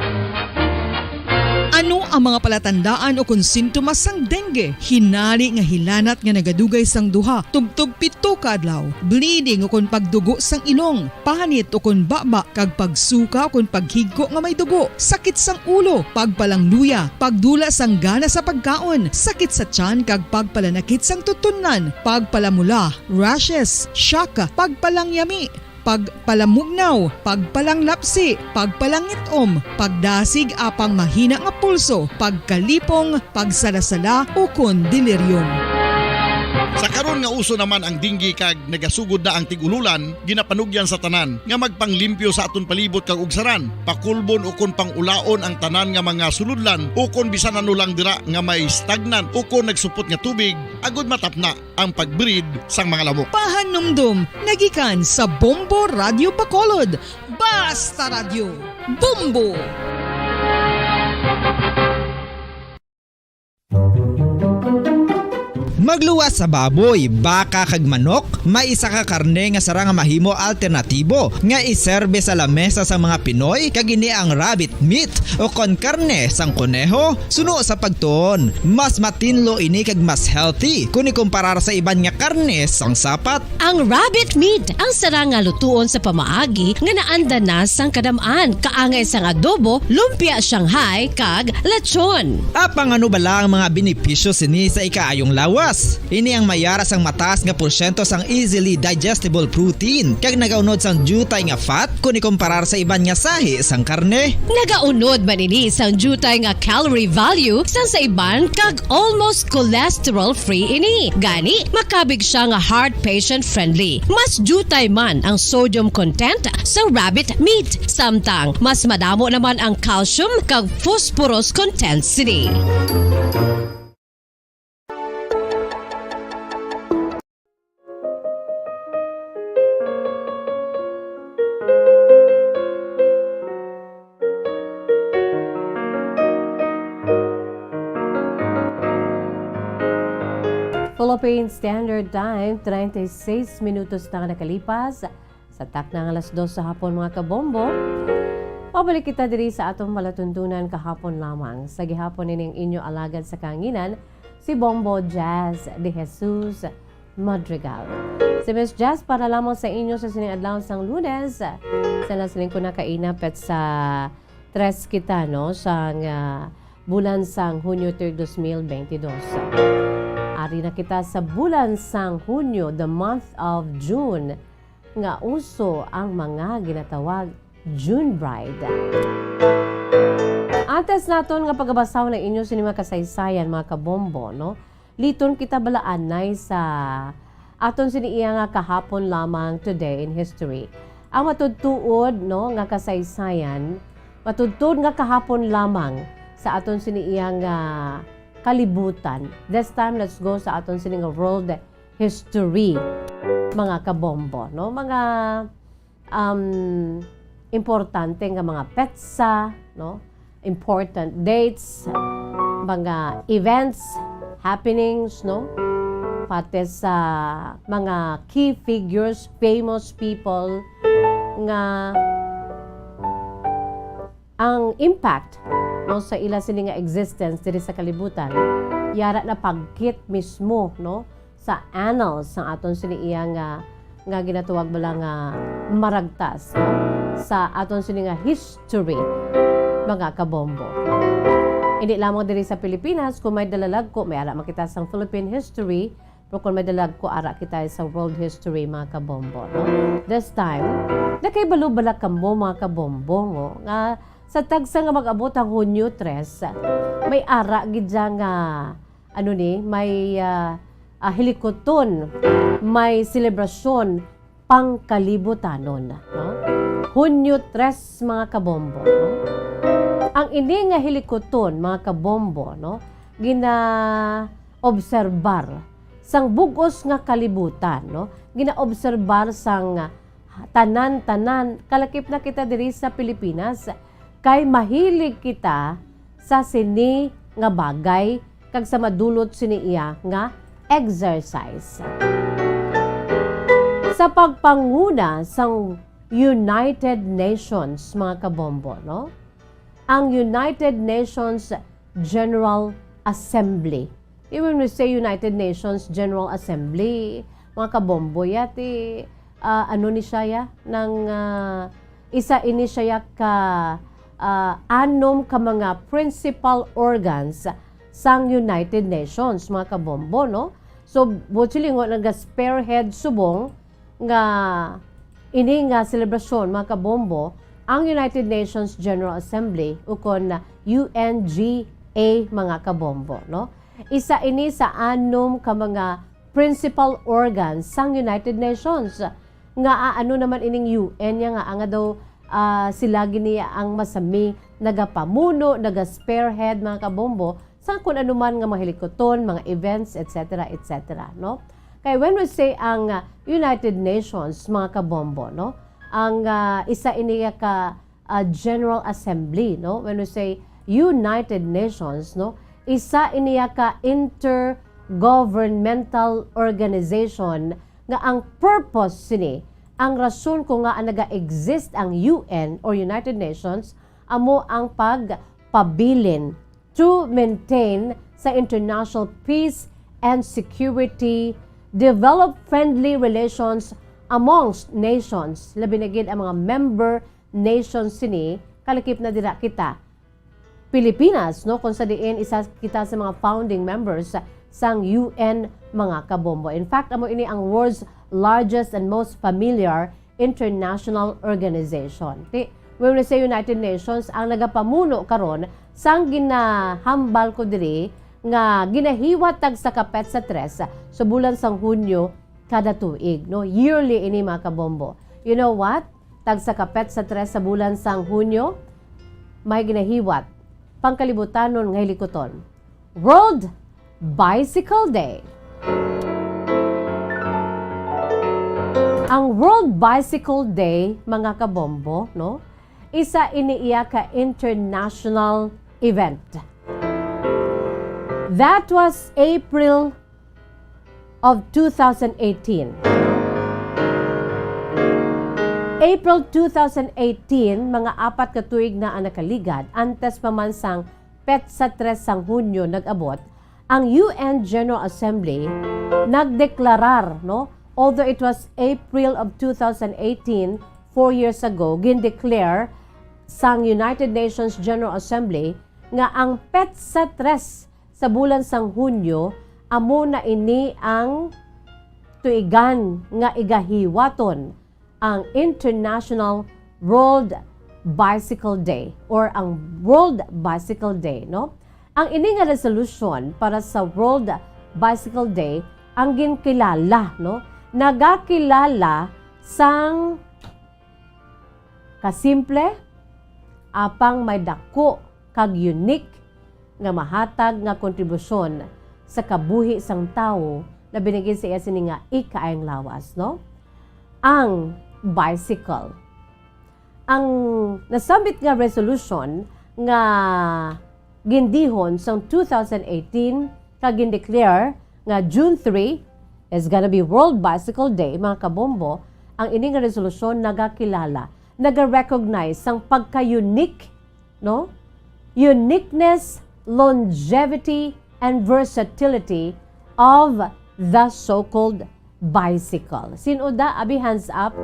Ano ang mga palatandaan ukon sintomas sang dengue? Hinari nga hilanat nga nagadugay sang duha tubtob pito ka adlaw, bleeding ukon pagdugo sang ilong, panit ukon baba, kag pagsuka ukon paghigko nga may dugo, sakit sang ulo, pagpalangluya, pagdula sang gana sa pagkaon, sakit sa tiyan, kag pagpalanakit sang tutunlan, pagpalamula, rashes, shock, pagpalangyami, pagpalamugnaw, pagpalanglapsi, pagpalangit-om, pagdasig apang mahina nga pulso, pagkalipong, pagsalasala, ukon delirium. Sa karon nga uso naman ang dengue kag nagasugod na ang tig-ululan, ginapanugyan sa tanan nga magpanglimpyo sa aton palibot kag ugsaran, pakulbon ukon pangulaon ang tanan nga mga sulodlan ukon bisan ano lang dira nga may stagnant ukon nagsupot nga tubig, agod matapna ang pag-breed sang mga lamok. Pahanumdom nagikan sa Bombo Radio Bacolod. Basta Radyo, Bombo! Magluwas sa baboy, baka, kag manok, may isa ka karne nga sarang nga mahimo alternatibo nga iserbe sa lamesa sang mga Pinoy, kag ini ang rabbit meat, ukon karne sang kuneho. Suno sa pagtuon, mas matinlo ini kag mas healthy kon ikumparar sa iban nga karne sang sapat. Ang rabbit meat ang sarang nga lutuon sa pamaagi nga naanda na sang kadam-an, kaangay sang adobo, lumpia Shanghai, kag lechon. Apang ano bala ang mga benepisyo sini sa ikaayong lawas? Ini ang may ara sang mataas nga porsyento sang easily digestible protein, kag nagaunod sang diutay nga fat kon ikumparar sa iban nga sahi sang karne. Nagaunod man ini sang diutay nga calorie value sang sa iban, kag almost cholesterol-free ini. Gani, makabig siya nga heart patient-friendly. Mas diutay man ang sodium content sa rabbit meat, samtang mas madamo naman ang calcium kag phosphorus content sini. Philippine Standard Time, treinta y seis minutos na nga nakalipas. Sa takna nga alas dos sa hapon, mga kabombo, pabalik kita diri sa atong palatuntunan kahapon lamang. Sa gihapon, ini ang inyo alagad sa kahanginan, si Bombo Jazz de Jesus Madrigal. Si Miss Jazz para lamang sa inyo sa sining adlaw sang Lunes. Sa nasiling ko na kaina, petsa tres kita, no, sang, ah, bulan sang Hunyo, tuig dos mil bentidós. Ari na kita sa bulan sang Hunyo, the month of June, nga uso ang mga ginatawag June Bride. Antes naton nga pagabasahon ang inyo sini mga kasaysayan, mga kabombo, no? Liton kita bala anay sa aton sini iya nga kahapon lamang, today in history. Ang matudtuod, no, nga kasaysayan, matudtuod nga kahapon lamang sa aton sini iya nga kalibutan. This time, let's go sa aton sini nga world history, mga kabombo, no? Mga, um, importante nga mga petsa, no? Important dates, mga events, happenings, no? Pati sa mga key figures, famous people nga ang impact, no, sa ila sini nga existence diri sa kalibutan, yara na pagkit mismo, no, sa annals sang aton sini iya nga, nga ginatawag bala nga maragtas, no, sa aton sini nga history, mga kabombo. Hindi lamang diri sa Pilipinas, kung may dalalagko, may ara makita sang Philippine history, pero kung may dalag ko, ara kita sa world history, mga kabombo, no? This time, nakahibalo bala kamo, mga kabombo, no, nga sa tagsa nga mag-abot ang Hunyo tres, may ara gid siya nga, ano ni, may, ah, ah, hilikuton, may selebrasyon pangkalibutanon, no? Hunyo tres, mga kabombo, no? Ang ini nga hilikuton, mga kabombo, no, ginaobserbar sang bug-os nga kalibutan, no? Ginaobserbar sang tanan-tanan, kalakip na kita diri sa Pilipinas, kay mahilig kita sa sini nga bagay kag sa madulot sini iya nga exercise. Sa pagpanguna sang United Nations, mga kabombo, no? ang United Nations General Assembly. When we say United Nations General Assembly, mga kabombo, yati, ah, ano ni siya ya? Nang, ah, isa ini siya ya ka, ah, anom ka mga principal organs sang United Nations, mga kabombo, no? So, buot silingon, naga-spearhead subong nga ini nga selebrasyon, mga kabombo, ang United Nations General Assembly, ukon na U N G A, mga kabombo, no? Isa ini sa anom ka mga principal organs sang United Nations. Nga, ah, ano naman ining U N niya nga, nga daw, ah, sila gini ang masami nagapamuno, naga-spearhead, mga kabombo, sa kun ano man nga mga hilikuton, mga events, et cetera, et cetera, no? Kay when we say ang, ah, United Nations, mga kabombo, no? Ang, ah, isa ini ka, ah, General Assembly, no? When we say United Nations, no? Isa ini ka intergovernmental organization nga ang purpose sini, ang rason kung ngaa naga-exist ang U N or United Nations, amo ang pagpabilin to maintain sa international peace and security, develop friendly relations amongst nations, labi na gid ang mga member nations sini, kalakip na dira kita, Pilipinas, no, kung sa diin isa kita sa mga founding members sang U N, mga kabombo. In fact, amo ini ang world's largest and most familiar international organization. Ti, when we say United Nations, ang nagapamuno karon sang ginahambal ko diri nga ginahiwat tagsa ka petsa tres sa bulan sang Hunyo kada tuig, no? Yearly ini, mga kabombo. You know what? Tagsa ka petsa tres sa bulan sang Hunyo, may ginahiwat pangkalibutanon nga hilikuton. World Bicycle Day. Ang World Bicycle Day, mga kabombo, no? Isa ini iya ka international event. That was April of two thousand eighteen. April two thousand eighteen, mga apat ka tuig na ang nakaligad, antes pa man sang petsa tres sang Hunyo nag-abot, ang U N General Assembly nagdeklarar, no? Although it was April of two thousand eighteen, four years ago, gindeclare sang United Nations General Assembly nga ang petsa tres sa bulan sang Hunyo, amo na ini ang tuigan nga igahiwaton ang International World Bicycle Day or ang World Bicycle Day, no? Ang ini nga resolution para sa World Bicycle Day ang ginkilala, no? Nagakilala sang kasimple, apang may dako kag unique nga mahatag nga kontribusyon sa kabuhi sang tawo, labi na gid sa iya sini nga ikaayong lawas, no? Ang bicycle. Ang nasambit nga resolution nga gindihon sang two thousand eighteen kag gindeclare nga June three is gonna be World Bicycle Day, mga kabombo, ang ini nga resolusyon nagakilala, nagarecognize sang pagka-unique, no? Uniqueness, longevity, and versatility of the so-called bicycle. Sin-o da, abi, hands up,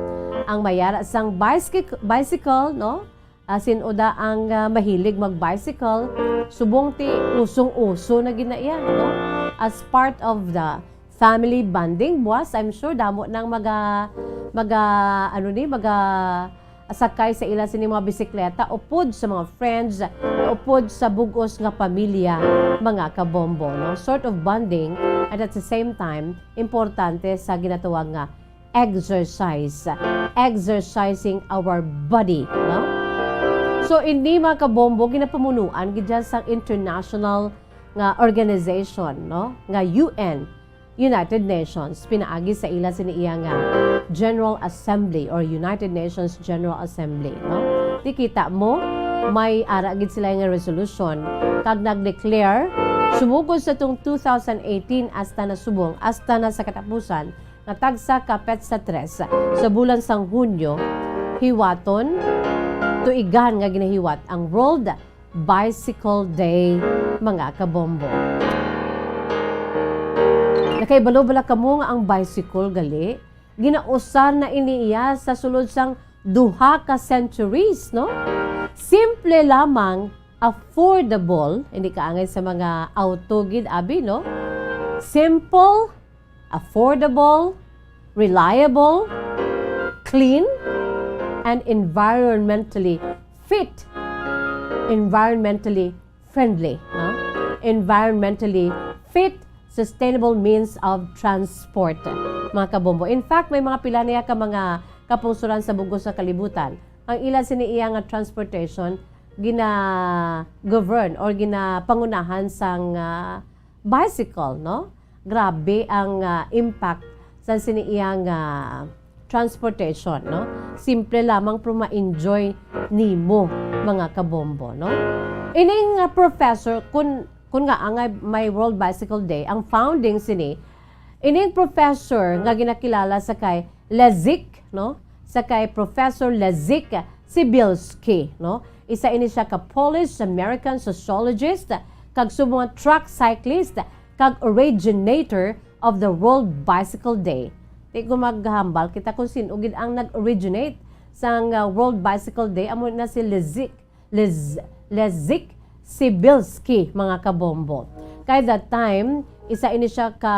ang mayara sang bicyc-, bicycle, no? Ah, sin-o da ang, ah, mahilig mag-bicycle? Subong ti usong-uso na gid na iya, no? As part of the family bonding, buwas, I'm sure damo nang maga-, maga-, ano ni, maga-, sakay sa ila sini mga bisikleta, upod sa mga friends, upod sa bug-os nga pamilya, mga kabombo, no? Sort of bonding, and at the same time, importante sa ginatawag nga exercise, exercising our body, no? So, ini, mga kabombo, ginapamunuan gid dyan sang international nga organization, no? Nga U N, United Nations, pinaagi sa ila sini iya nga General Assembly or United Nations General Assembly, no? Di kita mo, may ara gid sila nga resolution kag nag-declare, sumugod sa tong two thousand eighteen hasta na subong, hasta na sa katapusan, nga tagsa ka petsa tres sa bulan sang Hunyo, hiwaton, tuigan nga ginahiwat ang World Bicycle Day, mga kabombo. Nakaibalo bala kamo nga ang bicycle gali ginausar na ini iya sa sulod sang duha ka centuries, no? Simple lamang, affordable, hindi kaangay sa mga auto gid, abi, no? Simple, affordable, reliable, clean, and environmentally fit. Environmentally friendly, no? Environmentally fit, sustainable means of transport, mga kabombo. In fact, may mga pila niya ka mga kapungsoran sa bugos sa kalibutan. Ang ila sini iya nga transportation gina-govern or ginapangunahan sang, ah, bicycle, no? Grabe ang, ah, impact sa sini iya nga transportation, no? Simple lamang pero ma-enjoy nimo, mga kabombo, no? Ining, ah, professor, kun, kun nga ang may World Bicycle Day, ang founding sini, ining professor nga ginakilala sa kay Lezik, no? Sa kay Professor Lezik Sibilski, no? Isa ini siya ka Polish-American sociologist, kag subong nga track cyclist, kag originator of the World Bicycle Day. Di ko maghambal kita kung sino gid ang nag-originate sang, uh, World Bicycle Day, amo na si Lezik, Lez-, Lezik Sibilski, mga kabombo. Kay that time, isa ini siya ka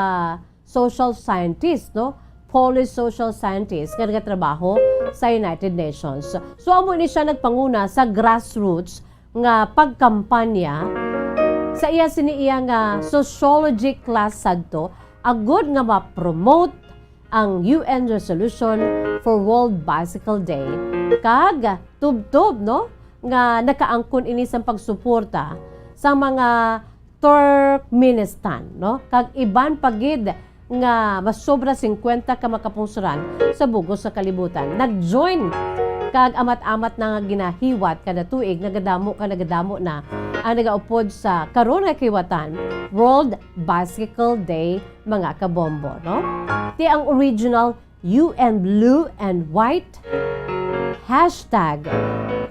social scientist, no? Polish social scientist nga nagatrabaho sa United Nations. So, amo ni siya nagpanguna sa grassroots nga pagkampanya sa iya sini iya nga sociology class sadto, agud nga ma-promote ang U N resolution for World Bicycle Day. Kag tubtob, no, nga nakaangkon ini sang pagsuporta sa mga Turkmenistan, no? Kag iban pa gid nga masobra singkwenta ka makapungsoran sa bugos sa kalibutan nag-join, kag amat-amat na nga ginahiwat kada tuig, nagadamo ka nagadamo na ang nagaupod sa karon nga kaliwatan, World Bicycle Day, mga kabombo, no? Ti ang original U N Blue and White, hashtag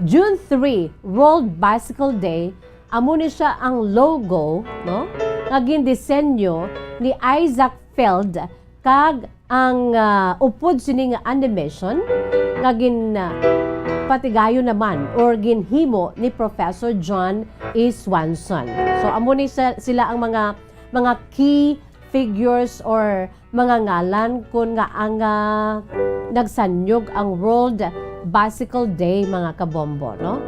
June three World Bicycle Day, amo ni siya ang logo, no, nga gindisenyo ni Isaac Feld, kag ang, ah, upod sini nga animation nga gin, ah, patigayon naman or ginhimo ni Professor John E. Swanson. So, amo ni sa, sila ang mga, mga key figures or mga ngalan kun nga ang, ah, nagsanyog ang World Bicycle Day, mga kabombo, no?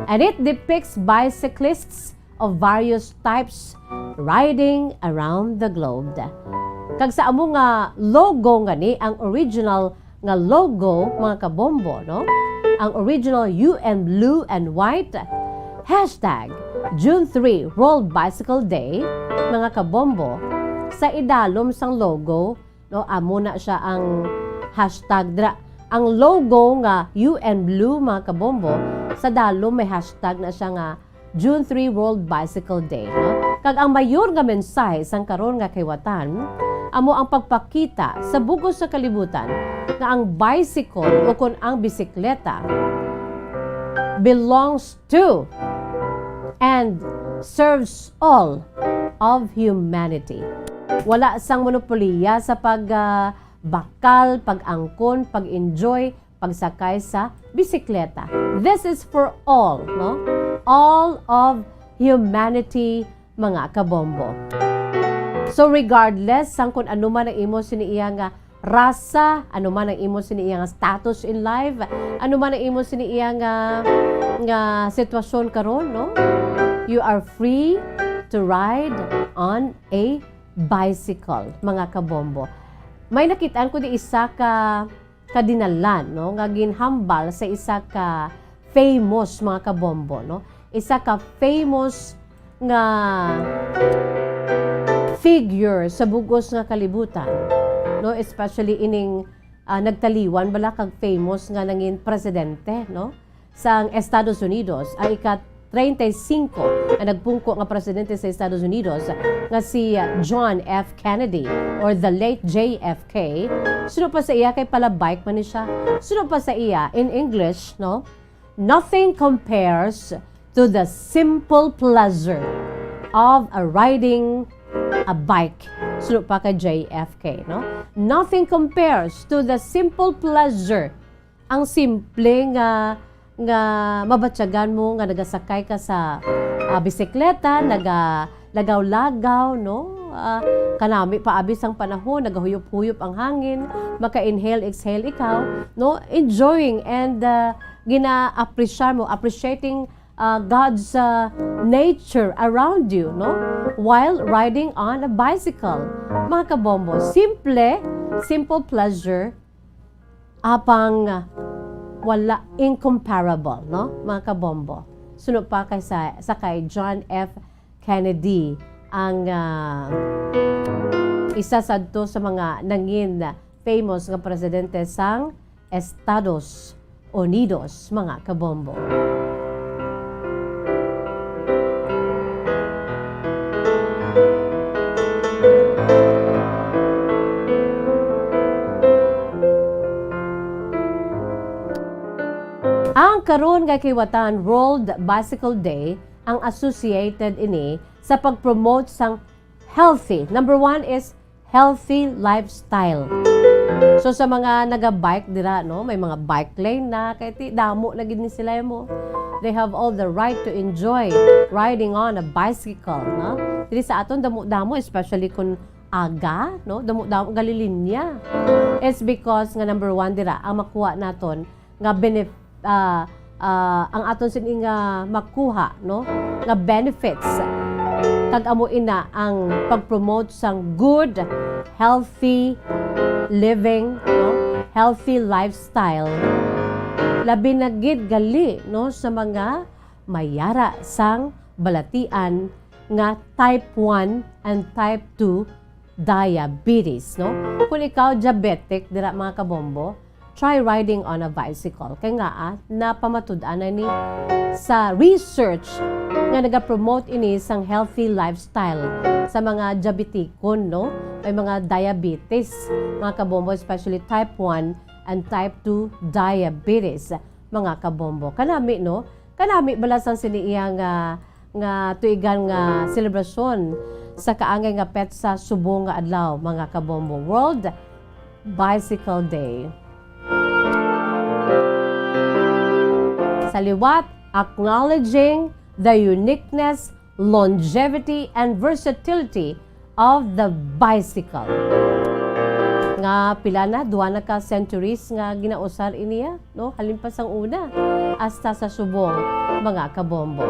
And it depicts bicyclists of various types riding around the globe. Kag sa amo nga logo nga ni ang original nga logo, mga kabombo, no? Ang original U N blue and white, hashtag June three World Bicycle Day, mga kabombo, sa idalom sang logo, no, amo na siya ang hashtag dra. Ang logo nga U N blue, mga kabombo, sa dalom may hashtag na siya nga June three World Bicycle Day, no? Kag ang mayor nga mensahe sang karon nga kaliwatan amo ang pagpakita sa bugos sa kalibutan nga ang bicycle o kon ang bisikleta belongs to and serves all of humanity. Wala sang monopoliya sa pag, ah, bakal, pag-angkon, pag-enjoy, pagsakay sa bisikleta. This is for all, no? All of humanity, mga kabombo. So regardless sang kun ano man ang imo sini iya nga rasa, ano man ang imo sini iya nga status in life, ano man ang imo sini iya nga, nga sitwasyon karon, no? You are free to ride on a bicycle, mga kabombo. May nakitaan ko di isa ka kadinalan, no, nga ginhambal sa isa ka famous, mga kabombo, no? Isa ka famous nga figure sa bugos nga kalibutan, no? Especially ining, ah, nagtaliwan bala kag famous nga nangin presidente, no, sang Estados Unidos, ang ika treinta y cinco nga nagpungko nga presidente sa Estados Unidos, nga si John F. Kennedy or the late J F K. Suno pa sa iya kay pala bike man ni siya. Suno pa sa iya, in English, no? Nothing compares to the simple pleasure of a riding a bike. Suno pa kay J F K, no? Nothing compares to the simple pleasure. Ang simple nga, nga mabatyagan mo nga nagasakay ka sa, ah, bisikleta, naga-, lagaw-lagaw, no? Ah, kanami pa abi sang panahon, nagahuyop-huyop ang hangin, maka-inhale, exhale ikaw, no? Enjoying and, ah, gina-appreciate mo, appreciating uh, God's uh, nature around you, no? While riding on a bicycle. Mga kabombo, simple, simple pleasure, apang uh, wala, incomparable, no? Mga kabombo. Suno pa kay sa, sa kay John F. Kennedy, ang uh, isa sadto sa mga nangin famous nga presidente sang Estados Unidos, mga kabombo. Ang karon nga kiwatan World Bicycle Day, ang associated ini sa pag-promote sang healthy. Number one is healthy lifestyle. So sa mga naga-bike dira, no, may mga bike lane na, kay ti damo na gid ni sila mo. They have all the right to enjoy riding on a bicycle, no? Diri sa aton damo-damo, especially kung aga, no, damo-damo gali linya. It's because nga number one dira ang makuha naton nga benef-, ah, ah, ang aton sini nga makuha, no, nga benefits. Kag amo ina ang pag-promote sang good, healthy living, no, healthy lifestyle. Labi na gid gali, no, sa mga may ara sang balatian nga type one and type two diabetes, no? Kung ikaw diabetic dira, mga kabombo, try riding on a bicycle. Kay nga, ah, napamatud-an na ni sa research nga nagapromote ini sang healthy lifestyle sa mga diabetikon, no? May mga diabetes, mga kabombo, especially type one and type two diabetes, mga kabombo. Kanami, no? Kanami bala sang sini iya nga, nga tuigan nga selebrasyon sa kaangay nga petsa subong nga adlaw, mga kabombo. World Bicycle Day. Sa liwat, acknowledging the uniqueness, longevity, and versatility of the bicycle. Nga pila na, duha na ka centuries nga ginausar iniya, no? Halin pa sang una, hasta sa subong, mga kabombo.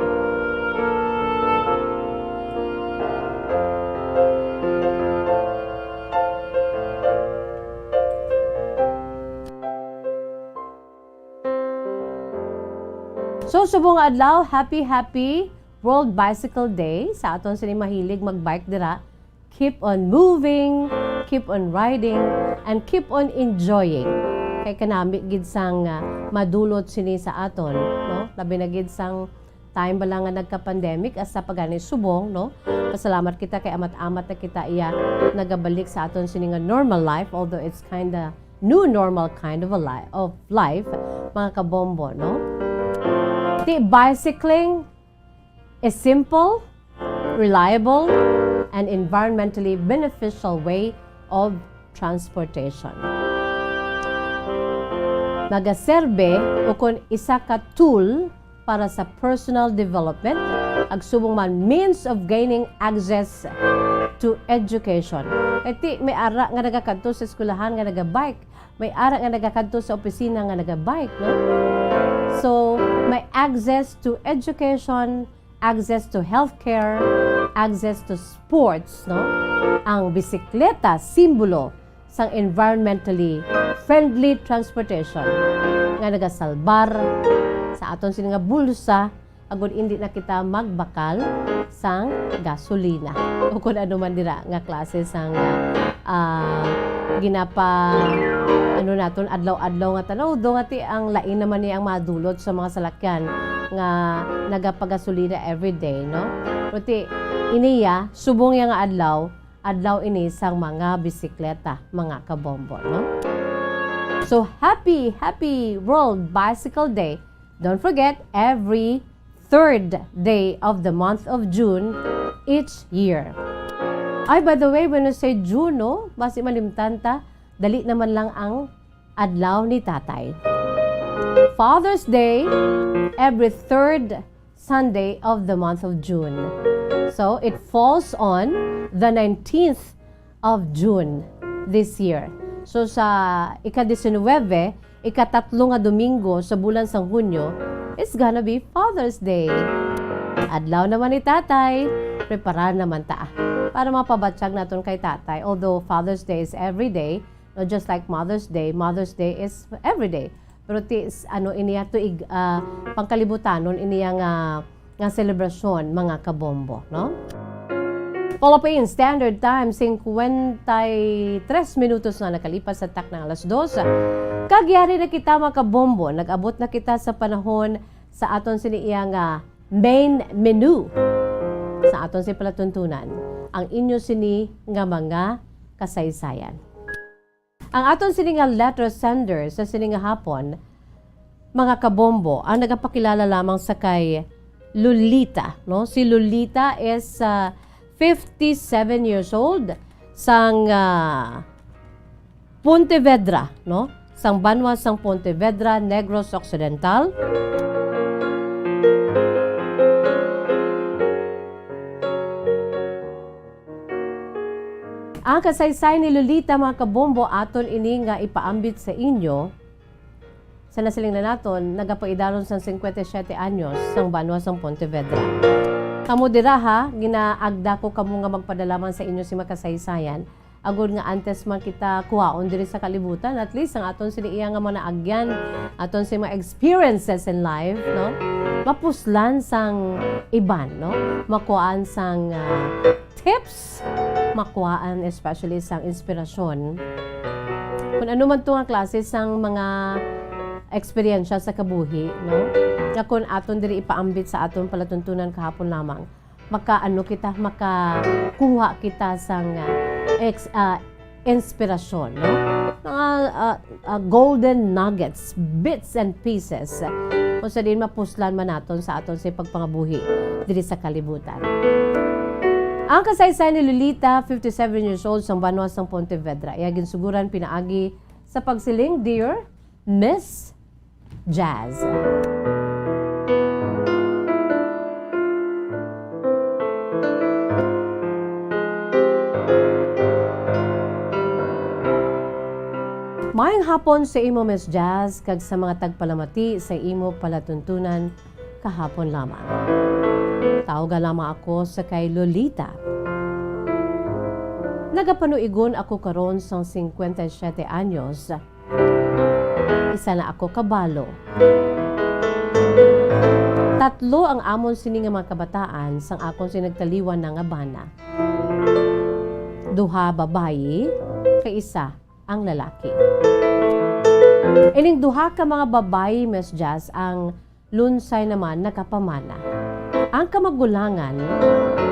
So, subong nga adlaw, happy, happy World Bicycle Day. Sa aton sini mahilig mag-bike dira, keep on moving, keep on riding, and keep on enjoying. Kay kanami gid sang, ah, madulot sini sa aton, no? Labi na gid sang time bala nga nagka-pandemic, hasta pa gani subong, no? Pasalamat kita kay amat-amat na kita iya nagabalik sa aton sini nga normal life, although it's kinda new normal kind of a li-, of life, mga kabombo, no? Ti bicycling is simple, reliable, and environmentally beneficial way of transportation. Magaserbe ukon isa ka tool para sa personal development, ag subong man means of gaining access to education. Kay ti may ara nga nagakadto sa eskwelahan nga nagabike, may ara nga nagakadto sa opisina nga nagabike, no? So, may access to education, access to healthcare, access to sports, no? Ang bisikleta, simbolo sang environmentally friendly transportation nga nagasalbar sa aton sini nga bulsa agud indi na kita magbakal sang gasolina o kun ano man dira nga klase sang, ah, ginapa-, ano naton, adlaw-adlaw nga tanaw, do nga ti ang lain naman ni ang madulot sa mga salakyan nga nagapagasolina everyday, no? Pero ti, iniya, subong ya nga adlaw, adlaw ini sang mga bisikleta, mga kabombo, no? So, happy, happy World Bicycle Day. Don't forget, every third day of the month of June each year. Ay, by the way, when you say June, no, basi malimtan ta, dali naman lang ang adlaw ni Tatay. Father's Day, every third Sunday of the month of June. So, it falls on the nineteenth of June this year. So, sa ika-diecinuebe, ikatatlo nga Domingo sa bulan sang Hunyo, it's gonna be Father's Day. Adlaw naman ni Tatay, preparar naman ta para mapabatyag naton kay Tatay. Although Father's Day is every day, no, just like Mother's Day, Mother's Day is every day. Pero ti, s-, ano, iniya tuig, ah, pangkalibutanon iniya nga, nga selebrasyon, mga kabombo, no? Philippine Standard Time, singkwenta y tres minutos na nakalipas sa takna alas dos. Kag yari na kita, mga kabombo. Nag-abot na kita sa panahon sa aton sini iya nga main menu sa aton sini palatuntunan, ang inyo sini nga mga kasaysayan. Ang aton sini nga letter sender sa sini nga hapon, mga kabombo, ang nagapakilala lamang sa kay Lolita, no? Si Lolita is, ah, fifty-seven years old, sang, ah, Pontevedra, no? Sang banwa sang Pontevedra, Negros Occidental. Ang kasaysay ni Lolita, mga kabombo, aton ini nga ipaambit sa inyo. Sa nasiling na naton, nagapaidalon sang singkwenta y siyete anyos sang banwa sang Pontevedra. Kamo dira, ha, ginaagda ko kamo nga magpadala man sa inyo sing mga kasaysayan, agod nga antes man kita kuhaon diri sa kalibutan, at least ang aton sini iya nga mga naagyan, aton sini mga experiences in life, no? Mapuslan sang iban, no? Makuhaan sang, ah, tips, makuhaan especially sang inspirasyon. Kung ano man to nga klase sang mga eksperyensya sa kabuhi, no? Nga kung aton diri ipaambit sa aton palatuntunan kahapon lamang, makaano kita, makakuha kita sang, ah, ex-, ah, inspirasyon, no? Mga, ah, ah, golden nuggets, bits and pieces, kung sa diin mapuslan man naton sa aton sa pagpangabuhi diri sa kalibutan. Ang kasaysayan ni Lolita, fifty-seven years old, sang banwa sang Pontevedra. Iya ginsuguran pinaagi sa pagsiling, "Dear Miss Jazz." Maayong hapon sa imo, Miss Jazz, kag sa mga tagpalamati sa imo palatuntunan kahapon lamang. Tawga lamang ako sa kay Lolita. Nagapanuigon ako karon sang singkwenta y siyete anyos. Isa na ako ka balo. Tatlo ang amon sini nga mga kabataan sang akon sini nagtaliwan na nga bana. Duha babayi, kay isa ang lalaki. Ining duha ka mga babayi, Miss Jazz, ang Lunsay naman nakapamana. Ang kamagulangan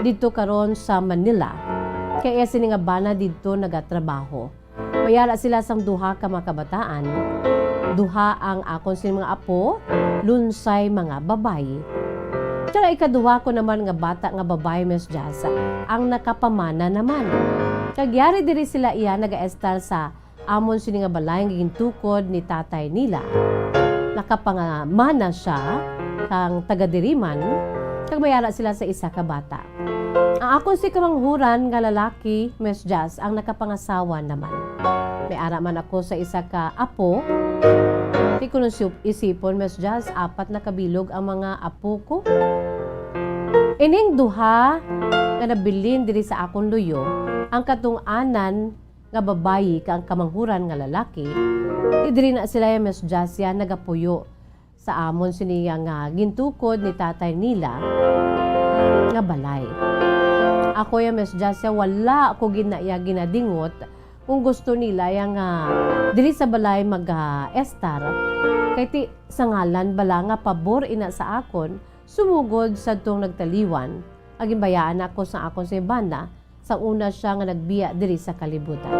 didto karon sa Manila, kay iya sini nga bana didto nagatrabaho. May ara sila sang duha ka mga kabataan, duha ang akon sini mga apo, lunsay mga babayi. Tsaka ikaduha ko naman nga bata nga babayi, Miss Jazz, ang nakapamana naman. Kag yari diri sila iya nagaestar sa amon sini nga balay nga gintukod ni tatay nila. Nakapangamana sia kang taga diri man, kag may ara sila sa isa ka bata. Ang akon si kamanghuran nga lalaki, Miss Jazz, ang nakapangasawa naman. May ara man ako sa isa ka apo. Di ko nun siup-, isipon, Miss Jazz, apat na kabilog ang mga apo ko. Ining duha nga nabilin diri sa akon luyo, ang katong-anan nga babayi kag ang kamanghuran nga lalaki, ti diri na sila ya, Miss Jazz, ya nagapuyo sa amon sini ya nga gintukod ni tatay nila nga balay. Ako ya, Miss Jazz, ya wala ko gid na iya ginadingot kung gusto nila ya nga diri sa balay mag-estar, kay ti sa ngalan bala nga pabor ina sa akon, sumugod sadtong nagtaliwan, nga ginbayaan ako sa akon si bana, sang una sia nga nagbiya diri sa kalibutan.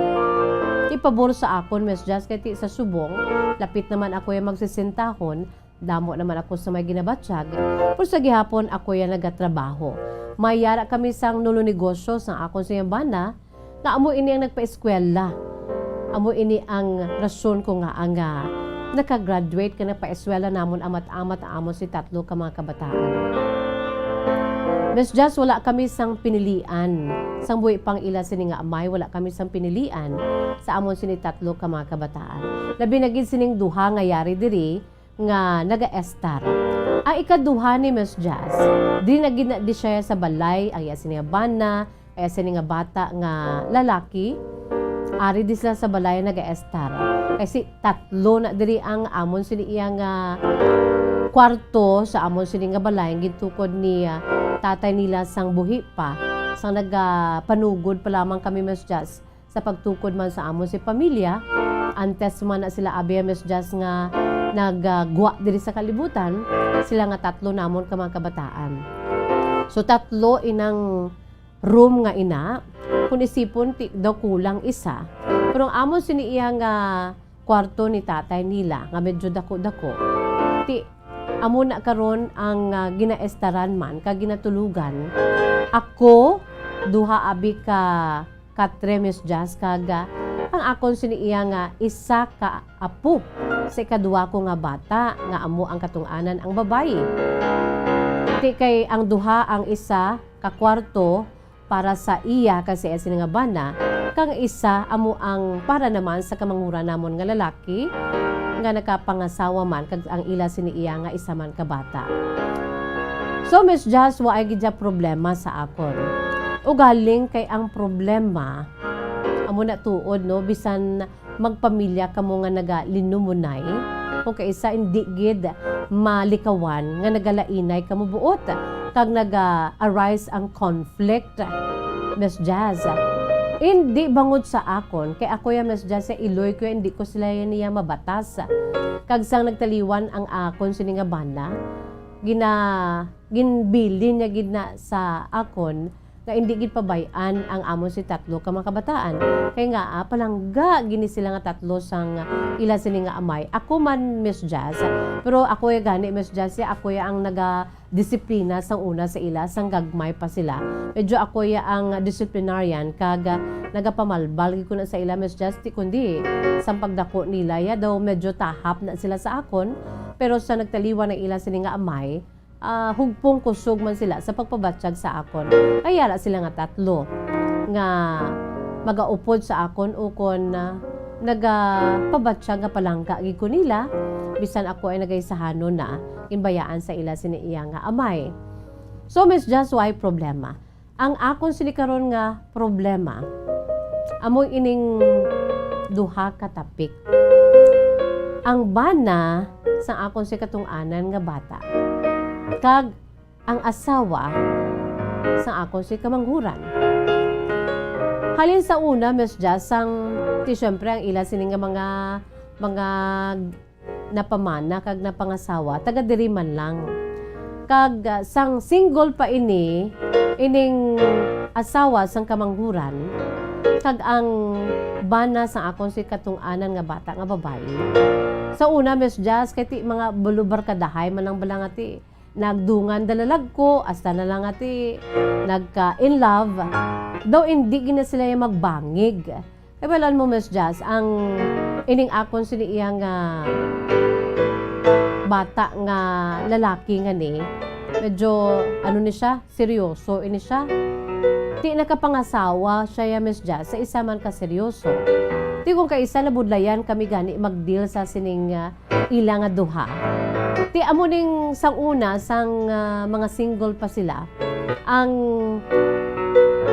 Ti pabor sa akon, Miss Jazz, kay ti sa subong, lapit naman ako ya magsisentahon, Damo naman ako sa may ginabatyag, pero sa gihapon ako ya nagatrabaho. May yara kami sang nulo negosyo sang akon sini nga bana, nga amo ini ang nagpaeskwela. Amo ini ang rason ko nga ang, ah, nakagraduate ka nagpaeskwela namon amat-amat ang amon si tatlo ka mga kabataan. Miss Jazz, wala kami sang pinilian. Sang buhi pang ila sini nga amay, wala kami sang pinilian sa amon sini tatlo ka mga kabataan. Labi na gid sining duha nga yari diri nga nagaestar. Ang ikaduha ni Miss Jazz, di na gid na di siya sa balay, ang iya sini nga bana, ang iya sini nga bata nga lalaki. Ari di sila sa balay nagaestar. Kasi tatlo na diri ang amon sini iya nga kwarto sa amon sini nga balay, ang gintukod ni, ah, tatay nila sang buhi pa, sang nagapanugod pa lamang kami, Miss Jazz, sa pagtukod man sa amon si pamilya. Antes man na sila abi, Miss Jazz, nga naggwa diri sa kalibutan, sila nga tatlo namon ka mga kabataan. So, tatlo inang room nga ina, kung isipon, ti, daw kulang isa. Pero ang amon sini iya nga kwarto ni tatay nila, nga medyo dako-dako, ti, amo na karon ang, ah, ginaestaran man kag ginatulugan. Ako, duha abi ka katre, Miss Jazz, kag, ah, ang akon sini iya nga isa ka apo sa ikaduha ko nga bata, nga amo ang katong-anan ang babayi. Ti kay ang duha, ang isa ka kwarto para sa iya kag sa iya sini nga bana, kang isa amo ang para naman sa kamanghuran namon nga lalaki nga nakapangasawa man kag ang ila sini iya nga isa man ka bata. So, Miss Jazz, waay gid siya problema sa akon. Ugaling kay ang problema, amo na tuod, no, bisan magpamilya kamo nga nagalinumunay, kung kaisa indi gid malikawan nga nagalainay kamo buot kag naga-arise ang conflict, Miss Jazz. Indi bangod sa akon, kay ako ya, Miss Jazz, ya iloy ko ya, indi ko sila ya niya mabatas. Kag sang nagtaliwan ang akon sini nga bana, gina-, ginbilin niya gid na sa akon nga indi gid pabay-an ang amon si tatlo ka mga kabataan. Kay nga, ah, palangga gini sila nga tatlo sang ila sini nga amay. Ako man, Miss Jazz, pero ako ya gani, Miss Jazz, ya ako ya ang nagadisiplina sang una sa ila, sang gagmay pa sila. Medyo ako ya ang disciplinarian kag, ah, nagapamalbal gid ko na sa ila, Miss Jazz, ti kundi sang pagdako nila ya daw medyo tahap na sila sa akon, pero sa nagtaliwan ang ila sini nga amay, ah, hugpong kusog man sila sa pagpabatyag sa akon. Kay yara sila nga tatlo nga magaupod sa akon ukon, ah, nagapabatyag nga palangga gid ko nila, bisan ako ay nagaisahanon na, ginbayaan sa ila sini iya nga amay. So, Miss Jazz, waay problema. Ang akon sini karon nga problema, amo ining duha ka topic. Ang bana sang akon si katong-anan nga bata, kag ang asawa sang akon si kamanghuran. Halin sa una, Miss Jazz, sang, ti, syempre, ang ila sini nga mga, mga napamana kag napangasawa, taga diri man lang. Kag, ah, sang single pa ini, ining asawa sang kamanghuran, kag ang bana sang akon si katong-anan nga bata nga babayi. Sa una, Miss Jazz, kay ti mga bulubarkadahay man lang bala nga ti nagdungan dalalagko, hasta na lang nga ti nagka-in love. Daw indi gid na sila ya magbangig. Kay balaan mo, Miss Jazz, ang ining akon sini iya nga bata nga lalaki nga ni, medyo, ano ni siya, seryoso ini siya. Ti nakapangasawa siya ya, Miss Jazz, sa isa man ka seryoso. Ti kung kaisa nabudlayan kami gani mag-deal sa sining, ah, ila nga duha. Ti amo ning sang una, sang, ah, mga single pa sila, ang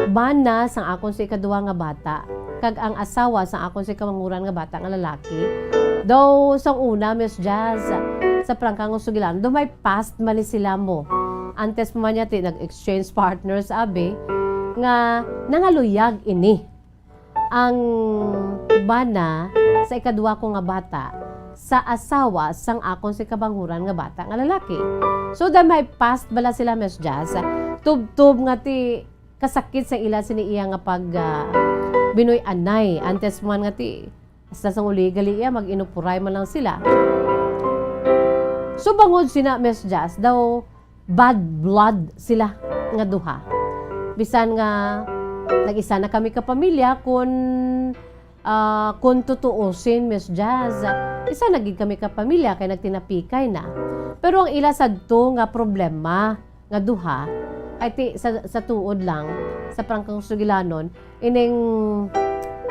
bana sang akon sa ikaduha nga bata, kag ang asawa sang akon sa ikamanghuran nga bata nga lalaki, daw sang una, Miss Jazz, sa prangka nga sugilanon, daw may past man ni sila mo. Antes pa man niya, ti, nag-exchange partners, abi, nga nangaluyag ini ang bana sa ikaduha ko nga bata sa asawa sang akon si kamanghuran nga bata nga lalaki. So, daw may past bala sila, Miss Jazz. Tubtob nga ti kasakit sa ila sini iya nga pag, ah, binuy-anay. Antes man nga ti, hasta sang uli gali iya, mag-inupuray man lang sila. So, bangod sina, Miss Jazz, daw bad blood sila nga duha. Bisan nga nag-isa na kami ka pamilya, kun, ah, kun tutuusin, Miss Jazz, isa na gid kami ka pamilya kay nagtinapikay na. Pero ang ila sadto nga problema nga duha, ay ti, sa, sa tuod lang, sa prangkang sugilanon, ining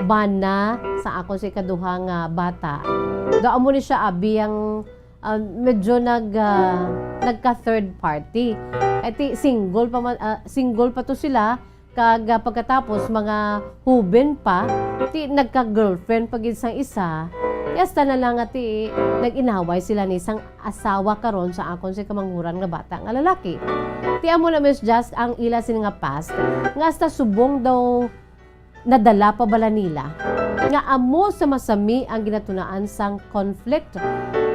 bana sa akon sa ikaduha nga bata. Daw amo ni siya, abi, ang, ah, medyo nag, ah, nagka third party. Ay ti, single pa man, ah, single pa to sila, kag, ah, pagkatapos mga huben pa, ti nagka-girlfriend pa gid sang isa. Ti hasta na lang nga ti nag-inaway sila ni sang asawa karon sa akon si kamanghuran nga bata nga lalaki. Ti amo na, Miss Jazz, ang ila sini nga past, nga hasta subong daw nadala pa bala nila nga amo sa masami ang ginatunaan sang conflict,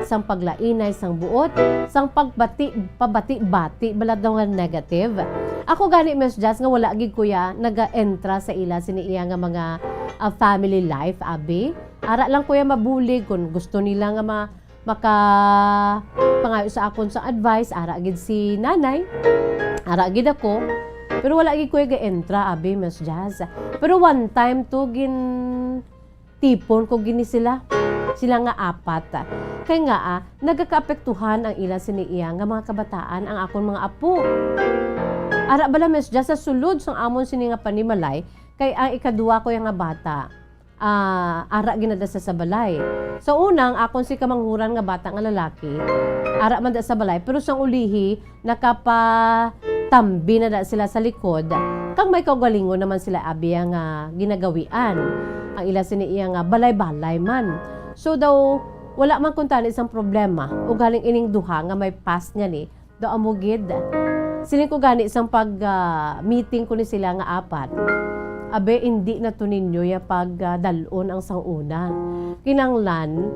sang paglainay sang buot, sang pagbati, pabati-bati bala daw nga negative. Ako gani, Miss Jazz, nga wala gid ko ya naga-entra sa ila sini iya nga mga, ah, family life, abi. Ara lang ko ya mabulig kung gusto nila nga ma-, maka pangayo sa akon sa advice, ara gid si nanay, ara gid ako, pero wala gid ko ga-entra, abi, Miss Jazz. Pero one time to gin tipon ko gini sila, sila nga apat. Kay nga, ah, nagakaapektuhan ang ila sini iya nga mga kabataan, ang akon mga apo. Ara bala, Miss Jazz, sa sulod sang amon sini nga panimalay, kay ang ikaduwa ko ya nga bata, ah, ara ginada sa, sa balay. Sa una, ang akon si kamanghuran nga bata nga lalaki, ara man da sa balay, pero sang ulihi, nakapatambi na da sila sa likod, kag may kaugalingon naman sila, abi, nga ginagawian. Ang ila sini iya nga balay-balay man. So daw, wala man kuntani sang problema, ugaling ining duha nga may past nga ni, daw amo gid. Siling ko gani sang pag, ah, meeting ko ni sila nga apat, "Abe, indi na to ninyo ya pag, ah, dal-on ang sang una. Kinanglan,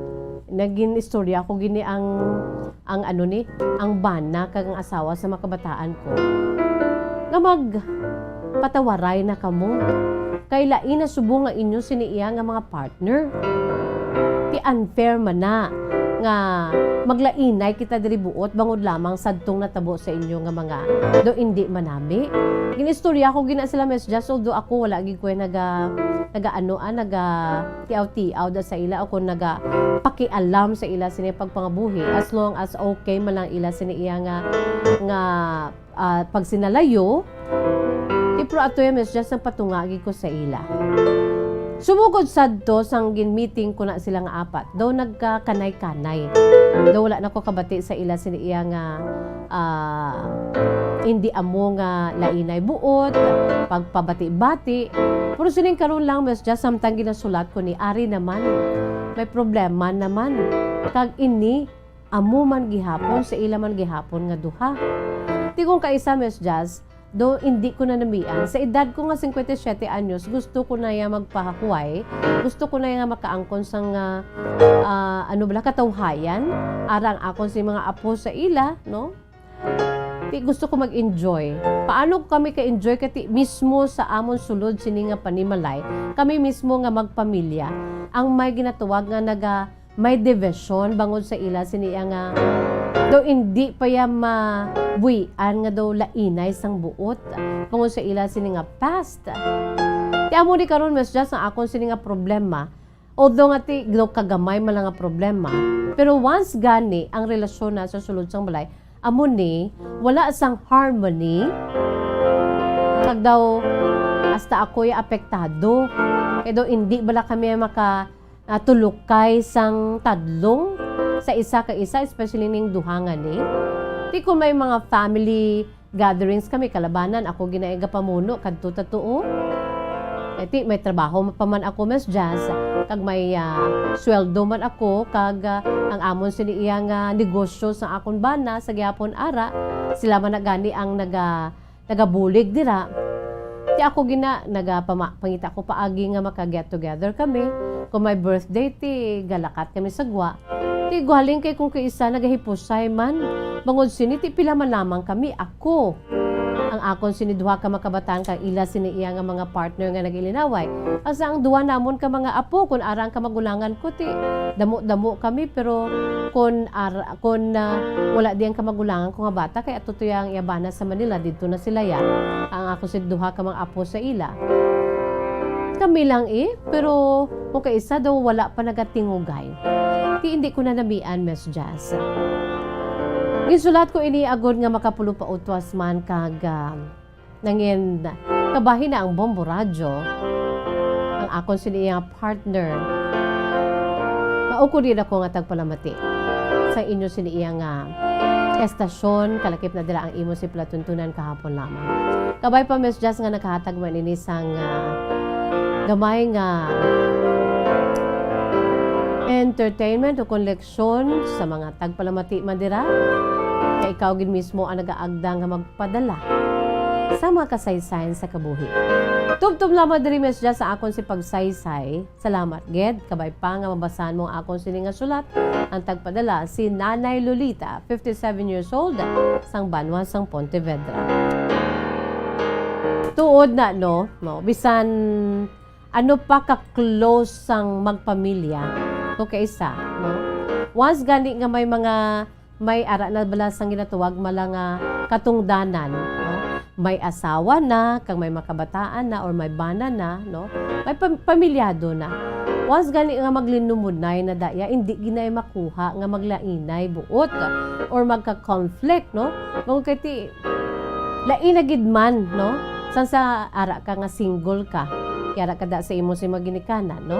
nagin istorya ko gini ang, ang ano ni, ang bana kag ang asawa sa mga kabataan ko. Nga magpatawaray na kamo. Kay lain na subong nga inyo sini iya nga mga partner." Ti unfair man na nga maglainay kita diri buot bangod lamang sadtong natabo sa inyo nga mga do indi manami. Ginistorya ko gina sila, Miss Jazz, although ako wala gid ko naga, naga ano, ah, naga tiaw-tiaw da sa ila o kung naga pakialam sa ila sini pagpangabuhi, as long as okay man lang ila sini iya nga, nga ah, pagsinalayo, ti pero ato ya, Miss Jazz, ang patunga gid ko sa ila. Sumugod sadto sang gin-meeting ko na sila nga apat, daw nagkakanay-kanay. Daw wala na ko kabati sa ila sini iya nga, ah, hindi amo nga lainay buot, pagpabati-bati. Pero sining karon lang, Miss Jazz, samtang ginasulat ko ni, ari naman, may problema naman. Kag ini, amo man gihapon, sa ila man gihapon nga duha. Ti kung kaisa, Miss Jazz, do indi ko nanamian. Sa edad ko nga cincuenta y siete anyos, gusto ko na ya magpahakuay. Gusto ko na ya nga makaangkon sang, ah, ah, ano bala, katawhayan. Ara ang akon si mga apo sa ila, no? Ti gusto ko mag-enjoy. Paano kami ka-enjoy? Kati mismo sa amon sulod sini nga panimalay, kami mismo nga magpamilya ang may ginatawag nga naga may division bangod sa ila sini iya nga daw indi pa ya mabuy-an nga daw lainay sang buot bangod sa ila sini nga past. Ti amo ni karon, Miss Jazz, ang akon sini nga problema. Although nga ti daw kagamay man lang nga problema, pero once gani ang relasyon na sa sulod sang balay, amo ni wala sang harmony. Kag daw hasta ako ya apektado. Kay daw indi bala kami maka ah, tulukay sang tadlong sa isa ka isa, especially ning duha nga ni. Ti kung may mga family gatherings kami, kalabanan, ako gina gapamuno, kadto ta tuo. Eh, ti, may trabaho pa man ako, Miss Jazz, kag may, ah, sweldo man ako, kag, ah, ang amon sini iya nga negosyo sa akon bana, sa gihapon ara, sila man na gani ang naga-, nagabulig dira. Ti ako gina, nagapama-, pangita ko paagi nga maka-get together kami. Kung may birthday, ti galakat kami sa gwa. Ti guhaling kay kung kaisa nagahipusay man. Bangod sini, ti pila man lamang kami. Ako, ang Akon sini duha ka makabataan kag ila sini iya nga mga partner nga nag-ilinaway. Asa ang duha namon ka mga apo, kun ara ang kamagulangan ko, ti damo-damo kami, pero kun ar-, kun, ah, wala di ang kamagulangan ko nga bata, kay ato to ang iya bana sa Manila, didto na sila ya. Ang akon sini duha ka mga apo sa ila. Kami lang eh, pero kung kaisa daw wala pa nagatingugay. Ti hindi ko na namian, Miss Jazz. Ginsulat ko ini agod nga makapulo pa utwas man kag, ah, nangin kabahin na ang Bombo Radyo, ang akon sini iya partner. Maukod gid ako nga tagpalamati sa inyo sini iya nga estasyon, kalakip na dira ang imo si palatuntunan kahapon lamang. Kabay pa, Miss Jazz, nga nakahatag man ini sang, ah, gamay nga entertainment o kon leksyon sa mga tagpalamati man dira, nga ikaw gid mismo ang nagaagda nga magpadala sa mga kasaysayan sa kabuhi. Tubtob lamang diri, Miss Jazz, sa akon si pagsaysay. Salamat gid. Kabay pa nga mabasahan mo ang akon sini nga sulat, ang tagpadala si Nanay Lolita, fifty-seven years old, sang banwa sang Pontevedra. Tuod na, no? No, bisan ano pa ka close sang magpamilya, to kaisa, no? Once gani nga may mga, may ara na bala sang ginatawag mala nga katungdanan, no? May asawa na, kag may makabataan na, or may bana na, no? May pam-, pamilyado na. Once gani nga maglinumunay na daya, hindi ginay makuha nga maglainay buot or magka-conflict, no? Bangod kay ti, lain na gid man, no? San sa ara ka nga single ka, kay ara ka da sa imo si maginikanan, no?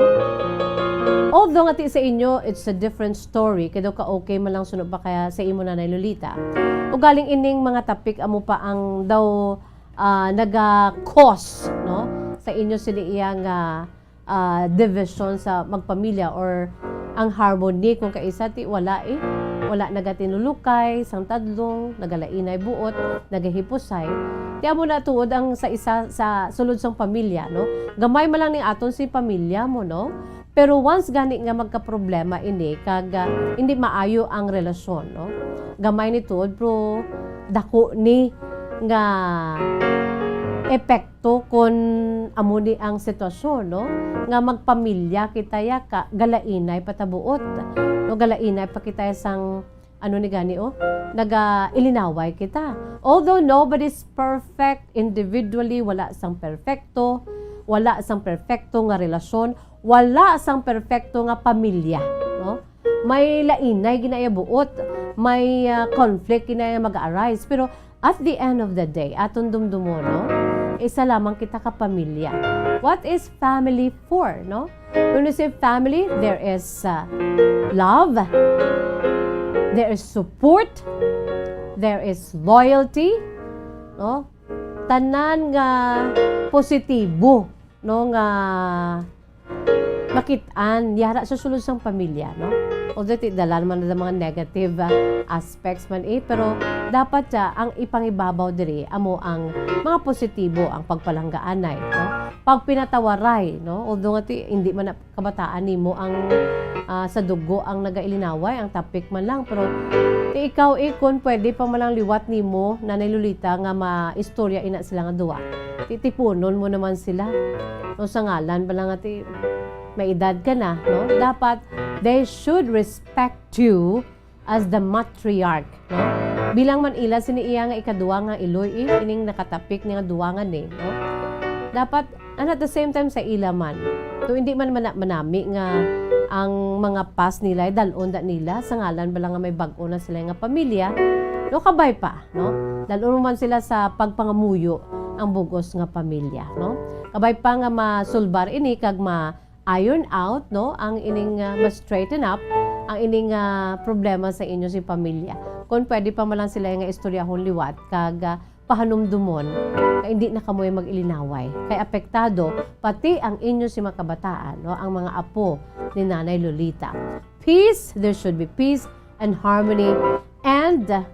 Although nga ti sa inyo, it's a different story, kay daw ka okay man lang suno pa kaya sa imo, Nanay Lolita. Ugaling ining mga topic amo pa ang daw, ah, naga-cause, no? Sa inyo sini iya nga, ah, division sa magpamilya or ang harmony kung kaisa ti wala eh. Wala nagatinulukay sang tadlong, nagalainay buot, nagahipusay. Ti amo na tuod ang sa isa sa sulod sang pamilya, no? Gamay man lang ning aton si pamilya mo, no? Pero once gani nga magkaproblema ini kag, ah, hindi maayo ang relasyon, no? Gamay ni tuod, pero dako ni nga epekto kon amo ni ang sitwasyon, no? Nga magpamilya kita ya ka, galainay pa ta buot, no? Galainay pa kita sang, ano ni gani, oh? Nagailinaway kita. Although nobody's perfect individually, wala sang perfecto, wala sang perfecto nga relasyon, wala sang perfecto nga pamilya, no? May lainay ginaya buot, may, ah, conflict ginaya mag-arise, pero at the end of the day, aton dumdumon, no? Isa lamang kita ka pamilya. What is family for, no? When we say family, there is, uh, love, there is support, there is loyalty, no? Tanan nga positibo, no, nga makit-an yara sa sulod sang pamilya, no? Although ti dalan man ang mga negative, ah, aspects man eh, pero dapat siya ang ipangibabaw diri amo ang mga positibo, ang pagpalanggaanay, no? Pagpinatawaray, no? Although nga ti hindi man na kabataan nimo ang, ah, sa dugo ang nagailinaway, ang topic man lang, pero ti ikaw eh, kung pwede pa man lang liwat nimo, Nanay Lolita, nga maistorya ina sila nga duwa. Titipunon mo naman sila. No, sa ngalan pa lang ati, may edad ka na, no? Dapat, they should respect you as the matriarch, no? Bilang man ila sini iya nga ikaduwa nga iloy, eh, ining nakatapik nga duwa nga ni, no? Dapat, and at the same time, sa ila man. To, hindi man mana-, manami nga ang mga past nila, eh, dalon da nila, sa ngalan ba lang nga may bag-o na sila nga pamilya, no? Kabay pa, no? Dalon man sila sa pagpangamuyo ang bugos nga pamilya, no? Kabay pa nga masulbar ini kag ma-iron out, no? Ang ining, ah, ma-straighten up ang ining, ah, problema sa inyo si pamilya. Kung pwede pa man lang sila nga istoryahon liwat kag, ah, pahanumdumon nga hindi na kamoy mag-ilinaway. Kay apektado pati ang inyo si makabataan, no? Ang mga apo ni Nanay Lolita. Peace, there should be peace and harmony and, ah,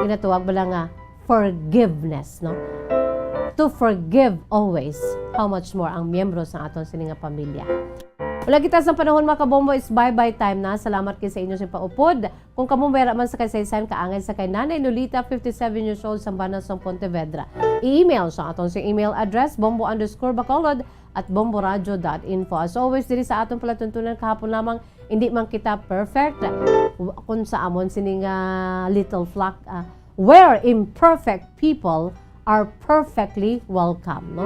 ginatawag ba lang nga forgiveness, no? To forgive always. How much more ang miyembro sa aton sini nga pamilya? Wala kita sa panahon, mga kabombo, is bye-bye time na. Salamat kay sa inyo sa paupod. Kung kamo may man sa kasaysayan, kaangay sa kay Nanay Lolita, fifty-seven years old, Sambana, sa Pontevedra. I-email sa aton sa email address, bombo underscore bacolod at bomboradio dot info. As always, diri sa aton palatuntunan kahapon lamang, hindi man kita perfect. W-, kung sa amon sini nga little flock, ah, where imperfect people are perfectly welcome, no?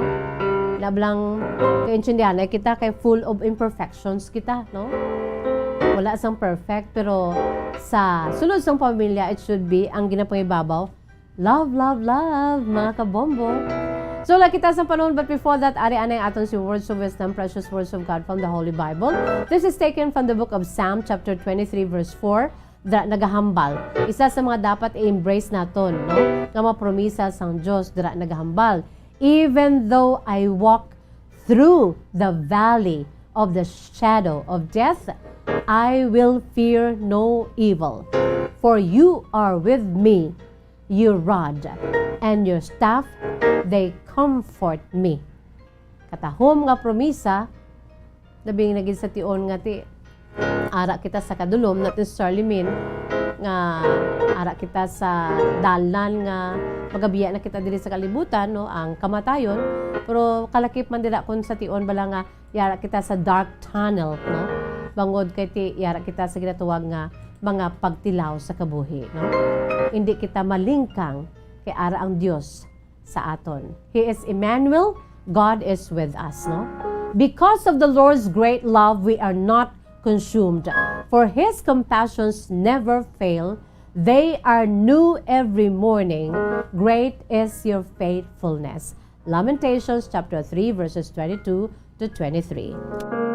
Nablang kaintindihan ay kita kay full of imperfections kita, no? Wala sang perfect, pero sa sulod sang pamilya, it should be ang ginapangibabaw, love, love, love, mga kabombo. So, wala kita sa panahon, but before that, ari anay aton si Words of Wisdom, Precious Words of God from the Holy Bible. This is taken from the book of Psalm, chapter twenty-three, verse four. Dira nagahambal. Isa sa mga dapat i-embrace naton, no? Nga mga promisa sang Dios dira nagahambal. "Even though I walk through the valley of the shadow of death, I will fear no evil. For you are with me, your rod and your staff, they comfort me." Katahom nga promisa, labi na gid sa tion nga ti, ara kita sa kadulom, not necessarily mean nga ara kita sa dalan nga magabiya na kita diri sa kalibutan, no, ang kamatayon. Pero kalakip man dira kung sa tion bala nga yara kita sa dark tunnel, no? Bangod kay ti yara kita sa ginatawag nga mga pagtilaw sa kabuhi, no? Hindi kita malingkang kay ara ang Dios sa aton. He is Emmanuel, God is with us, no? Because of the Lord's great love, we are not consumed, for his compassions never fail. They are new every morning. Great is your faithfulness. Lamentations chapter three, verses twenty-two to twenty-three.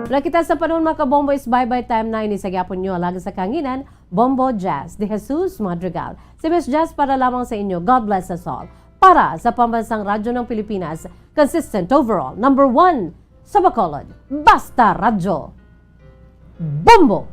Wala kita sa panahon, mga kabombo, is bye-bye time na. Ini sa gyapon nyo, alaga sa kanginan, Bombo Jazz de Jesus Madrigal. Si Miss Jazz para lamang sa inyo. God bless us all. Para sa Pambansang Radyo ng Pilipinas, consistent overall, number one sa Bacolod. Basta Radyo. Bombo!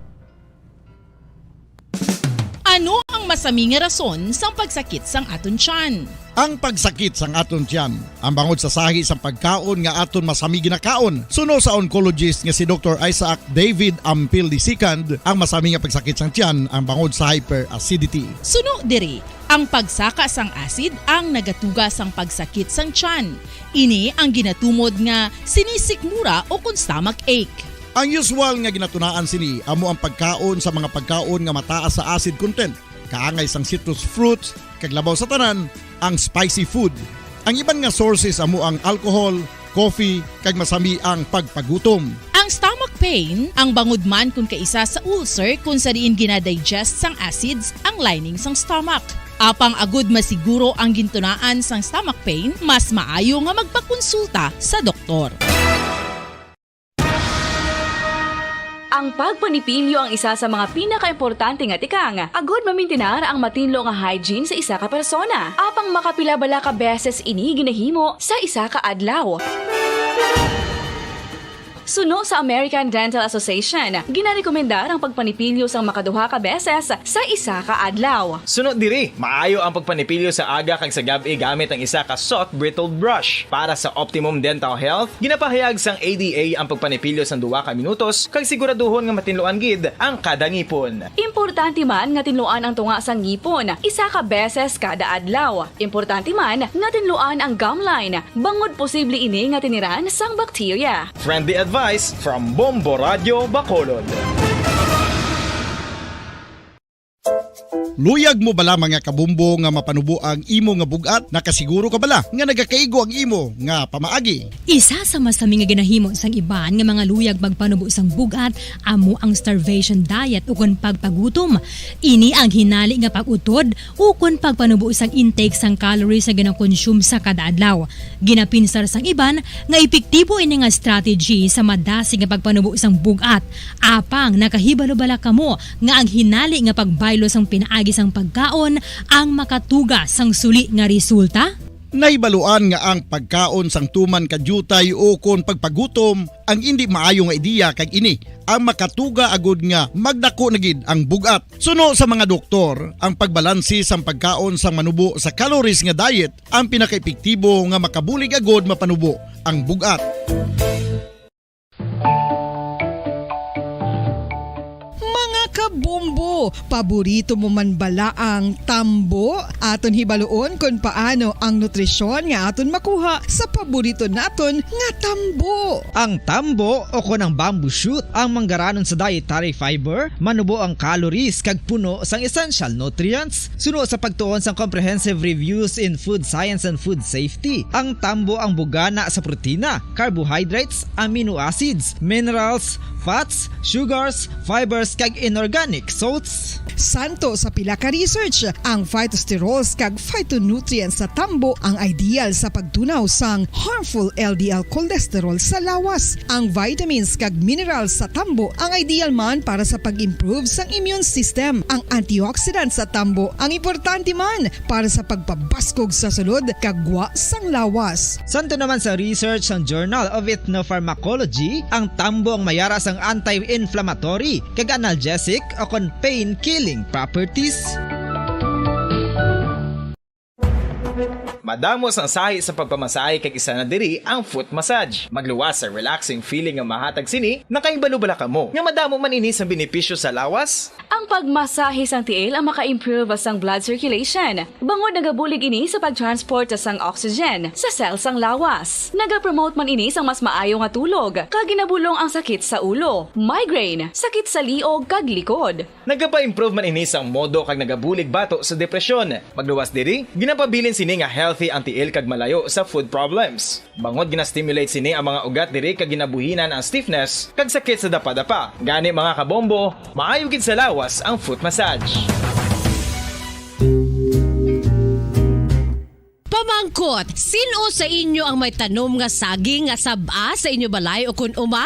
Ano ang masami nga rason sang pagsakit sang aton tiyan? Ang pagsakit sang aton tiyan, ang bangod sa sahi sang pagkaon nga aton masami ginakaon. Suno sa oncologist nga si Doktor Isaac David Ampil the second, ang masami nga pagsakit sang tiyan, ang bangod sa hyperacidity. Suno diri, ang pagsaka sang acid ang nagatuga sang pagsakit sang tiyan. Ini ang ginatumod nga sinisikmura o kon stomach ache. Ang usual nga ginatunaan sini amo ang pagkaon sa mga pagkaon nga mataas sa acid content, kaangay sang citrus fruits, kag labaw sa tanan, ang spicy food. Ang iban nga sources amo ang alcohol, coffee, kag masami ang pagpagutom. Ang stomach pain, ang bangod man kon kaisa sa ulcer, kung sa diin ginadigest sang acids ang lining sang stomach. Apang agud masiguro ang gintunaan sang stomach pain, mas maayo nga magpakonsulta sa doktor. Ang pagpanipilyo ang isa sa mga pinakaimportante nga tikang agud mamintinar ang matinlo nga hygiene sa isa ka persona. Apang makapila bala ka beses ini ginahimo sa isa ka adlaw? Suno sa American Dental Association, ginarekomendar ang pagpanipilyo sang makaduha ka beses sa isa ka adlaw. Suno diri, maayo ang pagpanipilyo sa aga kag sa gab-i gamit ang isa ka soft bristled brush. Para sa optimum dental health, ginapahayag sang A D A ang pagpanipilyo sang duha ka minutos kag siguraduhon nga matinluan gid ang kada ngipon. Importante man nga tinluan ang tunga sang ngipon isa ka beses kada adlaw. Importante man nga tinluan ang gum line, bangod posible ini nga tiniran sang bakterya. Friendly advice from Bombo Radyo Bacolod. Luyag mo bala, mga kabombo, nga mapanubo ang imo nga bug-at? Nakasiguro ka bala nga nagakaigo ang imo nga pamaagi? Isa sa masami nga ginahimo sang iban nga mga luyag magpanubo sang bug-at amo ang starvation diet ukon pagpagutom. Ini ang hinali nga pag-utod ukon pagpanubo sang intake sang calories nga ginakonsume sa kada adlaw. Ginapinsar sang iban nga epektibo ini nga strategy sa madasig nga pagpanubo sang bug-at. Apang nakahibalo bala kamo nga ang hinali nga pagbaylo sang pinaagi sang pagkaon ang makatuga sang suli nga resulta? Nahibaluan nga ang pagkaon sang tuman ka diutay ukon pagpagutom ang indi maayo nga ideya, kag ini ang makatuga agud nga magdako na gid ang bug-at. Suno sa mga doktor, ang pagbalanse sang pagkaon sang manubo sa calories nga diet ang pinakaepektibo nga makabulig agud mapanubo ang bug-at. Bombo, paborito mo man bala ang tambo? Aton hibaluon kon paano ang nutrisyon nga aton makuha sa paborito naton nga tambo. Ang tambo o kon ang bamboo shoot ang manggaranon sa dietary fiber, manubo ang calories kag puno sang essential nutrients. Suno sa pagtuon sang Comprehensive Reviews in Food Science and Food Safety, ang tambo ang bugana sa protina, carbohydrates, amino acids, minerals, fats, sugars, fibers, kag inorganic salts. Santo sa pila ka research, ang phytosterols kag phytonutrients sa tambo ang ideal sa pagtunaw sang harmful L D L cholesterol sa lawas. Ang vitamins kag minerals sa tambo ang ideal man para sa pag-improve sang immune system. Ang antioxidants sa tambo ang importante man para sa pagpabaskog sa sulod kag gwa sang lawas. Santo naman sa research sang Journal of Ethnopharmacology, ang tambo ang mayara sang anti-inflammatory kag analgesic o kon pain-killing properties. Madamo sang sahi sa pagpamasahe kag isa na diri ang foot massage. Magluwas sa relaxing feeling nga mahatag sini. Nakahibalo bala kamo nga madamo man ini sang benepisyo sa lawas? Ang pagmasahe sang tiil ang maka-improve sang blood circulation, bangod nagabulig ini sa pag-transport sang oxygen sa cell sang lawas. Nagapromote man ini sang mas maayo nga tulog, kag ginabulong ang sakit sa ulo, migraine, sakit sa liog, kag likod. Nagapa-improve man ini sang modo kag nagabulig bato sa depresyon. Magluwas diri, ginapabilin sini nga healthy ang tiil kag malayo sa foot problems. Bangod gina-stimulate sini ang mga ugat diri kag ginabuhinan ang stiffness kag sakit sa dapadapa. Gani, mga kabombo, maayo gid sa lawas ang foot massage. Pamangkot, sin-o sa inyo ang may tanom nga saging nga sab-a sa inyo balay o kun uma?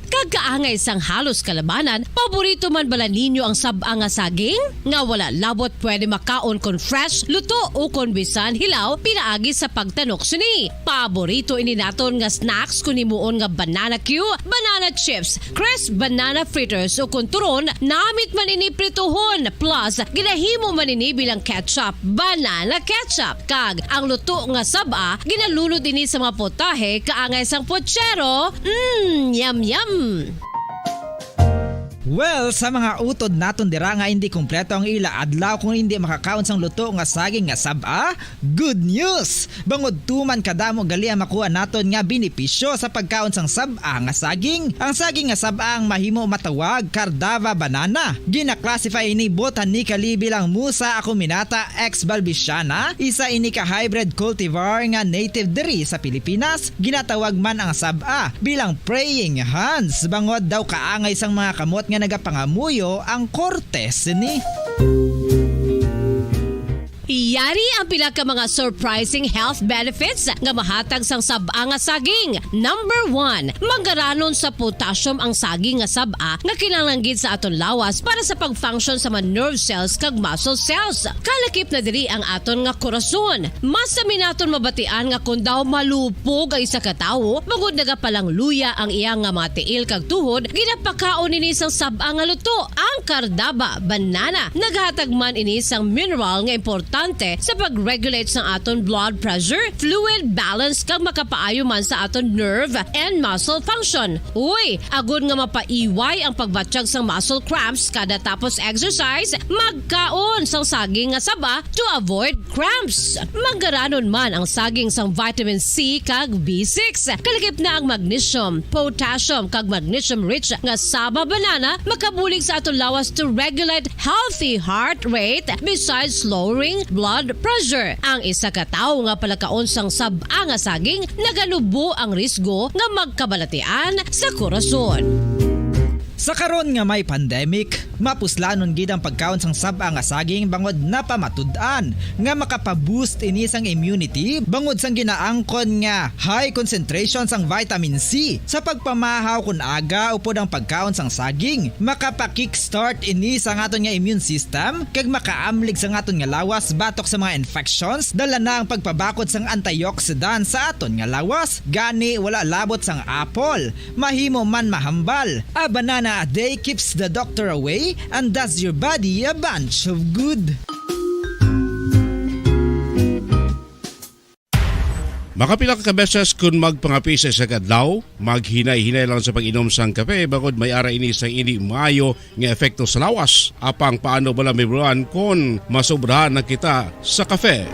Kag kaangay sang halos kalabanan, paborito man bala ninyo ang sab-a nga saging? Nga wala labot pwede makaon kon fresh, luto, o kon bisan hilaw pinaagi sa pagtanok sini. Paborito ini naton nga snacks kon himuon nga banana cue, banana chips, crisp banana fritters, o kon turon, namit man ini prituhon, plus ginahimo man ini bilang ketchup, banana ketchup. Kag ang luto nga sab-a, ginalunod ini sa mga potahe kaangay sang pochero. Mm, yum, yum! Well, sa mga utod naton dira nga hindi kompleto ang ila adlaw kung hindi makakaon sang luto nga saging nga sab-a, good news! Bangod tuman kadamo gali ang makuha naton nga benepisyo sa pagkaon sang sab-a nga saging. Ang saging nga sab-a ang mahimo matawag Cardava banana. Gina-classify ini botanically bilang Musa acuminata ex balbisiana, isa ini ka hybrid cultivar nga native diri sa Pilipinas. Ginatawag man ang sab-a bilang praying hands, bangod daw kaangay sang mga kamot nga nagapangamuyo ang korte sini. Yari ang pila ka mga surprising health benefits nga mahatag sang sab-a nga saging. Number one, manggaranon sa potassium ang saging nga sab-a nga kinahanglan gid sa aton lawas para sa pag-function sa mga nerve cells kag muscle cells. Kalakip na diri ang aton nga korason. Mas sami naton mabatian nga kon daw malupog ang isa ka tawo, bangod nagapalangluya ang iya nga mga tiil kag tuhod, ginapakaon ini sang sab-a nga luto, ang Cardava banana. Naghatag man ini sang mineral nga importante sa pag-regulate sang aton blood pressure, fluid balance, kag makapaayo man sa aton nerve and muscle function. Uy, agod nga mapaiway ang pagbatyag sang muscle cramps kada tapos exercise, magkaon sang saging nga saba to avoid cramps. Manggaranon man ang saging sang vitamin C kag B six. Kalakip na ang magnesium, potassium, kag magnesium-rich nga saba banana makabulig sa aton lawas to regulate healthy heart rate, besides lowering blood pressure. Ang isa ka tawo nga palakaon sang sab-a nga saging, naganubo ang risgo nga magkabalatian sa korason. Sa karon nga may pandemic, mapuslanon gid ang pagkaon sang sab-a nga saging bangod napamatud-an nga makapa-boost ini sang immunity bangod sang ginaangkon nga high concentration sang vitamin C. Sa pagpamahaw kon aga upod ang pagkaon sang saging, makapa-kickstart ini sa aton nga immune system kag makaamlig sa aton nga lawas batok sa mga infections. Dala na ang pagpabakod sang antioxidant sa aton nga lawas, gani wala labot sang apple. Mahimo man mahambal. A banana a day keeps the doctor away and does your body a bunch of good. Makapila ka beses kun magpangape sa isa ka adlaw, maghinay-hinay lang sa pag-inom sang kape, bangod may ara ini sang indi maayo nga epekto sa lawas. Apang paano bala mahibaluan kon masobrahan na kita sa kape?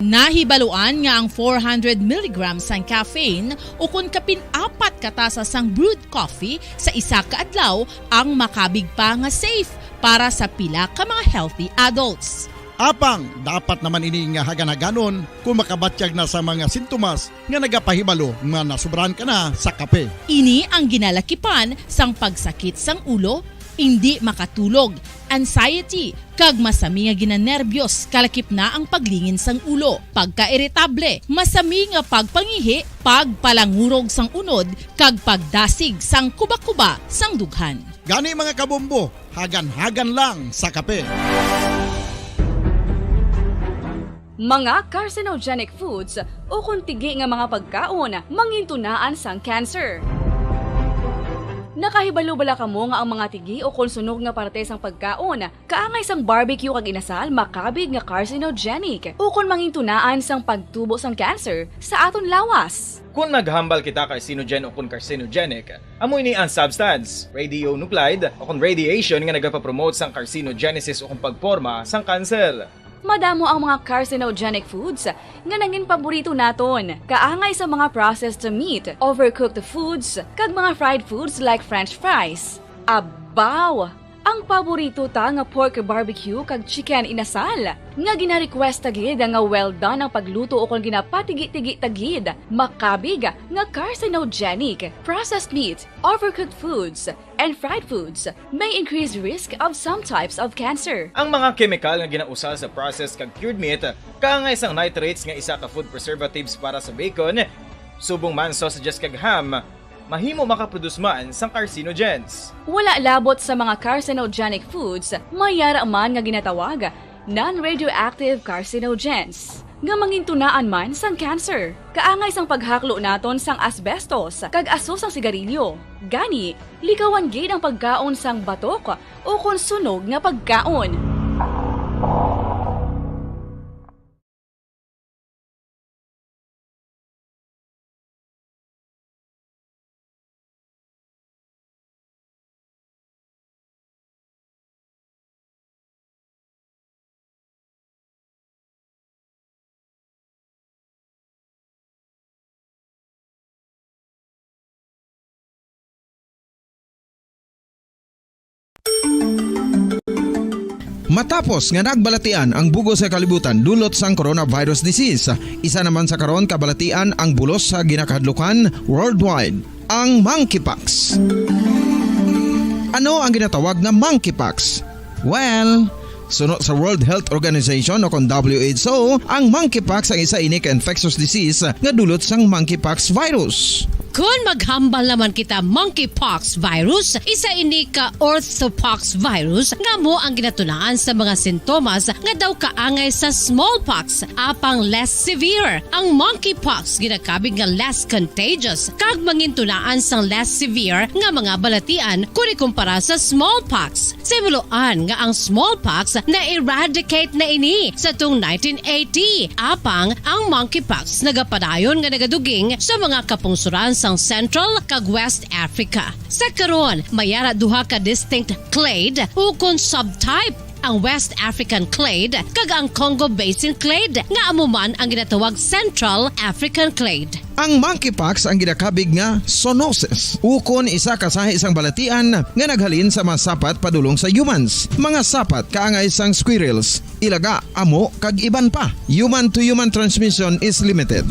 Nahibaluan nga ang four hundred milligrams sang caffeine ukon kapin apat ka tasa sang brewed coffee sa isa ka adlaw ang makabig pa nga safe para sa pila ka mga healthy adults. Apang dapat naman ini nga hagan-haganon kung makabatyag na sa mga sintomas nga nagapahibalo nga nasobrahan ka na sa kape. Ini ang ginalakipan sang pagsakit sang ulo, indi makatulog, anxiety, kag masami nga ginanerbiyos, kalakip na ang paglingin sang ulo, pagkairitable, masami nga pagpangihi, pagpalangurog sang unod, kag pagdasig sang kuba-kuba sang dughan. Gani, mga kabombo, hagan-hagan lang sa kape. Mga carcinogenic foods ukon tigi nga mga pagkaon mangintunaan sang cancer. Nakahibalo bala kamo nga ang mga tigi ukon sunog nga parte sang pagkaon, kaangay sang barbecue kag inasal, makabig nga carcinogenic ukon mangintunaan sang pagtubo sang cancer sa aton lawas? Kon naghambal kita carcinogen ukon carcinogenic, amo ini ang substance, radionuclide, ukon radiation nga nagapapromote sang carcinogenesis ukon pagporma sang kanser. Madamo ang mga carcinogenic foods nga nangin paborito naton, kaangay sa mga processed meat, overcooked foods, kag mga fried foods like French fries. Abaw! Ang paborito ta nga pork barbecue kag chicken inasal, nga gina-request ta gid nga well done ang pagluto ukon ginapatigi-tigi ta gid, makabig nga carcinogenic. Processed meat, overcooked foods, and fried foods may increase risk of some types of cancer. Ang mga kemikal nga ginausal sa processed kag cured meat, kaangay sang nitrates nga isa ka food preservatives para sa bacon, subong man sausages kag ham, mahimo makaproduce man sang carcinogens. Wala labot sa mga carcinogenic foods, may ara man nga ginatawag non-radioactive carcinogens, nga mangintunaan man sang cancer. Kaangay sang paghaklo naton sang asbestos kag aso sang sigarilyo. Gani, likawan gid ang pagkaon sang batok ukon sunog nga pagkaon. Matapos nga nagbalatian ang bug-os nga kalibutan dulot sang coronavirus disease, isa naman sa karon kabalatian ang bulos sa ginakahadlukan worldwide, ang monkeypox. Ano ang ginatawag nga monkeypox? Well, suno sa World Health Organization o kon W H O, ang monkeypox ang isa ini ka infectious disease nga dulot sang monkeypox virus. Kon maghambal naman kita monkeypox virus, isa ini ka orthopox virus nga amo ang ginatunaan sa mga sintomas nga daw kaangay sa smallpox, apang less severe. Ang monkeypox ginakabig nga less contagious kag mangintunaan sang less severe nga mga balatian kon ikumpara sa smallpox. Sa himuloan nga ang smallpox na-eradicate na ini sa tung nineteen eighty, apang ang monkeypox nagapadayon nga nagaduging sa mga kapungsoran sang Central kag West Africa. Sa karon, may ara duha ka distinct clade ukon subtype, ang West African clade kag ang Congo Basin clade, nga amo man ang ginatawag Central African clade. Ang monkeypox ang ginakabig nga zoonosis, ukon isa ka sahi sang balatian nga naghalin sa mga sapat padulong sa humans. Mga sapat kaangay sang squirrels, ilaga, amo, kag iban pa. Human to human transmission is limited.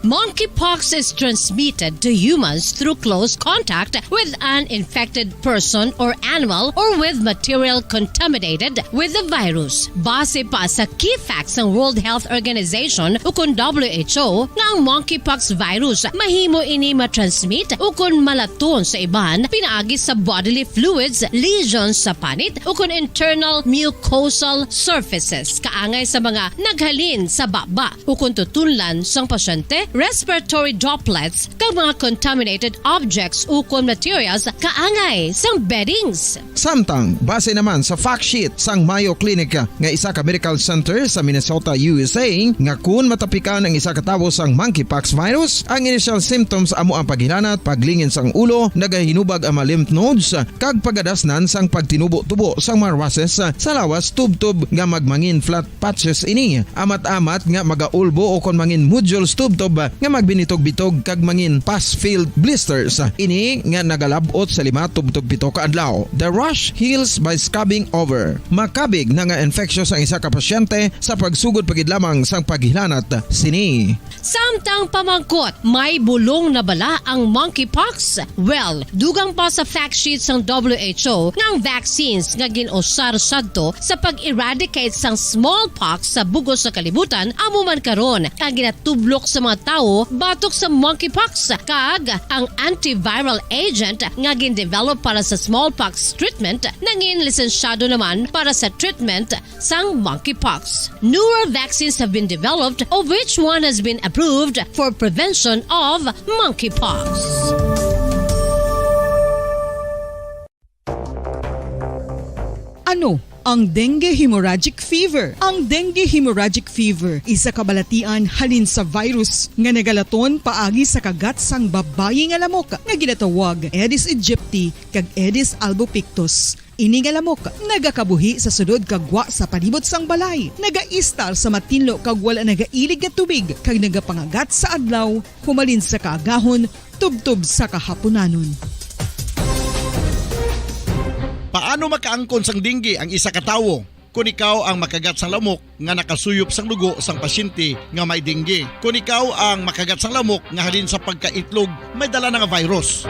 Monkeypox is transmitted to humans through close contact with an infected person or animal or with material contaminated with the virus. Base pa sa key facts sang World Health Organization ukon W H O, nga ang monkeypox virus mahimo ini matransmit ukon malaton sa iban pinaagi sa bodily fluids, lesions sa panit ukon internal mucosal surfaces kaangay sa mga naghalin sa baba ukon tutunlan sang pasyente respiratory droplets, kag mga contaminated objects ukon materials kaangay sang beddings. Samtang, base naman sa fact sheet sang Mayo Clinic nga isa ka medical center sa Minnesota, U S A, nga kun matapikan ang isa ka tawo sang monkeypox virus, ang initial symptoms amo ang paghilanat, paglingin sang ulo, nagahinubag ang mga lymph nodes, kag pagadasnan sang pagtinubo-tubo sang mga rushes sa lawas tubtob nga magmangin flat patches ini, amat-amat nga magaulbo o kon mangin nodules tubtob nga magbinitog-bitog kag mangin pus-filled blisters. Ini nga nagalab-ot sa lima tubtob pito ka adlaw. The rash heals by scabbing over. Makabig na nga infectious ang isa ka pasyente sa pagsugod pa gid lamang sang paghilanat sini. Samtang pamangkot, may bulong na bala ang monkeypox? Well, dugang pa sa fact sheet sang W H O nga ang vaccines nga gin-usar sadto sa pag-eradicate sang smallpox sa bug-os nga kalibutan amo man karon ang ginatublok sa mga tawo batok sa monkeypox, kag ang antiviral agent nga gin-develop para sa smallpox treatment nangin lisensyado naman para sa treatment sang monkeypox. Newer vaccines have been developed, of which one has been approved for prevention of monkeypox. Ano ang dengue hemorrhagic fever? Ang dengue hemorrhagic fever isa ka balatian halin sa virus nga nagalaton paagi sa kagat sang babayi nga lamok nga ginatawag Aedes aegypti kag Aedes albopictus. Ini nga lamok nagakabuhi sa sulod kag gwa sa palibot sang balay, nagaistar sa matinlo kag wala nagailig nga tubig, kag nagapangagat sa adlaw humalin sa kaagahon tubtob sa kahapunanon. Paano makaangkon sang dengue ang isa ka tawo? Kon ikaw ang makagat sang lamok nga nakasuyop sang dugo sang pasyente nga may dengue, kon ikaw ang makagat sang lamok nga halin sa pagkaitlog may dala na nga virus.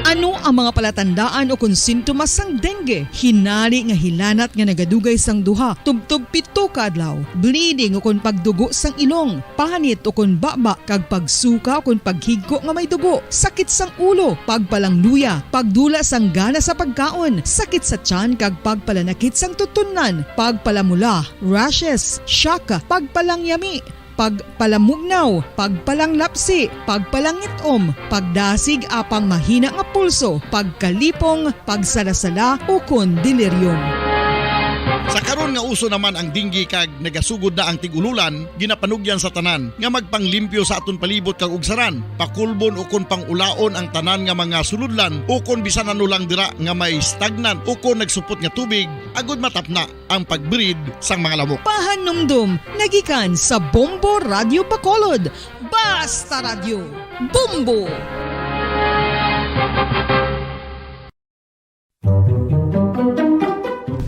Ano ang mga palatandaan o kon sintomas sang dengue? Hinari nga hilanat nga nagadugay sang duha tubtob pito ka adlaw, bleeding o kon pagdugo sang ilong, panit o kon baba, kag pagsuka o kon paghigko nga may dugo, sakit sang ulo, pagpalangluya, pagdula sang gana sa pagkaon, sakit sa tiyan kag pagpalanakit sang tutunlan, pagpalamula, rashes, shock, pagpalangyami, pagpalamugnaw, pagpalanglapsi, pagpalangit-om, pagdasig apang mahina nga pulso, pagkalipong, pagsala-sala, ukon delirium. Sa karon nga uso naman ang dengue kag nagasugod na ang tig-ululan, ginapanugyan sa tanan nga magpanglimpyo sa aton palibot kag ugsaran, pakulbon ukon pang-ulaon ang tanan nga mga sulodlan ukon bisan ano lang dira nga may stagnant ukon nagsupot nga tubig, agud matapna ang pag-breed sang mga lamok. Pahanumdom nagikan sa Bombo Radyo Bacolod. Basta Radyo, Bombo!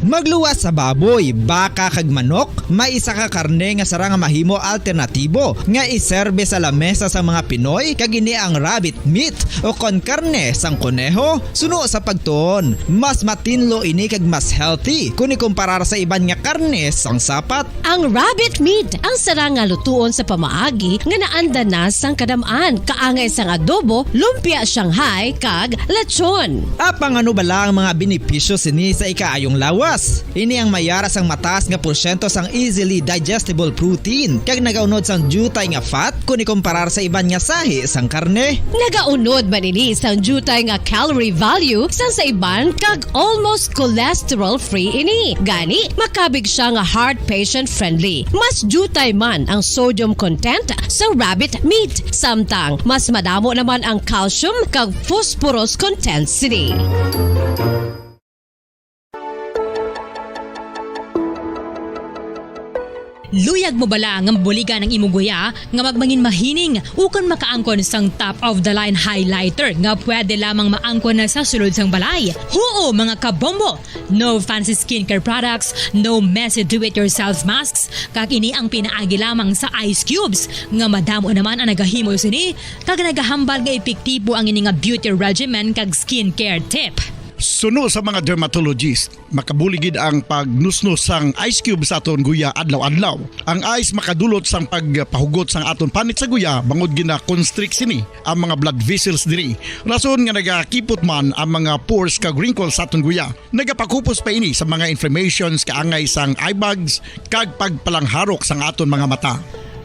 Magluwas sa baboy, baka kag manok, may isa ka karne nga sarang nga mahimo alternatibo nga iserbe sa lamesa sang mga Pinoy, kag ini ang rabbit meat o kon karne sang koneho. Suno sa pagtuon, mas matinlo ini kag mas healthy kon ikumparar sa iban nga karne sang sapat. Ang rabbit meat ang sarang nga lutuon sa pamaagi nga naanda na sang kadam-an, kaangay sang adobo, lumpia Shanghai, kag lechon. Apang ano bala ang mga benepisyo sini sa ikaayong lawas? Ini ang may ara sang mataas nga porsyento sang easily digestible protein, kag nagaunod sang diutay nga fat kon ikumparar sa iban nga sahi sang karne. Nagaunod man ini sang diutay nga calorie value sang sa iban, kag almost cholesterol-free ini. Gani, makabig siya nga heart patient-friendly. Mas diutay man ang sodium content sa rabbit meat, samtang mas madamo naman ang calcium kag phosphorus content sini. Luyag mo bala nga mabuligan ang imong guya nga magmangin mahining ukon makaangkon sang top of the line highlighter nga pwede lamang maangkon na sa sulod sang balay? Huo, mga kabombo! No fancy skincare products, no messy do-it-yourself masks, kag ini ang pinaagi lamang sa ice cubes nga madamo naman ang nagahimo sini kag nagahambal nga epektibo ang ini nga beauty regimen kag skincare tip. Suno sa mga dermatologist, makabulig gid ang pagnusnos sang ice cube sa aton guya adlaw-adlaw. Ang ice makadulot sang pagpahugot sang aton panit sa guya bangod gina-constrict sini ang mga blood vessels diri. Rason nga nagakipot man ang mga pores kag wrinkles sa aton guya. Nagapakupos pa ini sa mga inflammations kaangay sang eye bags kag pagpalangharok sang aton mga mata.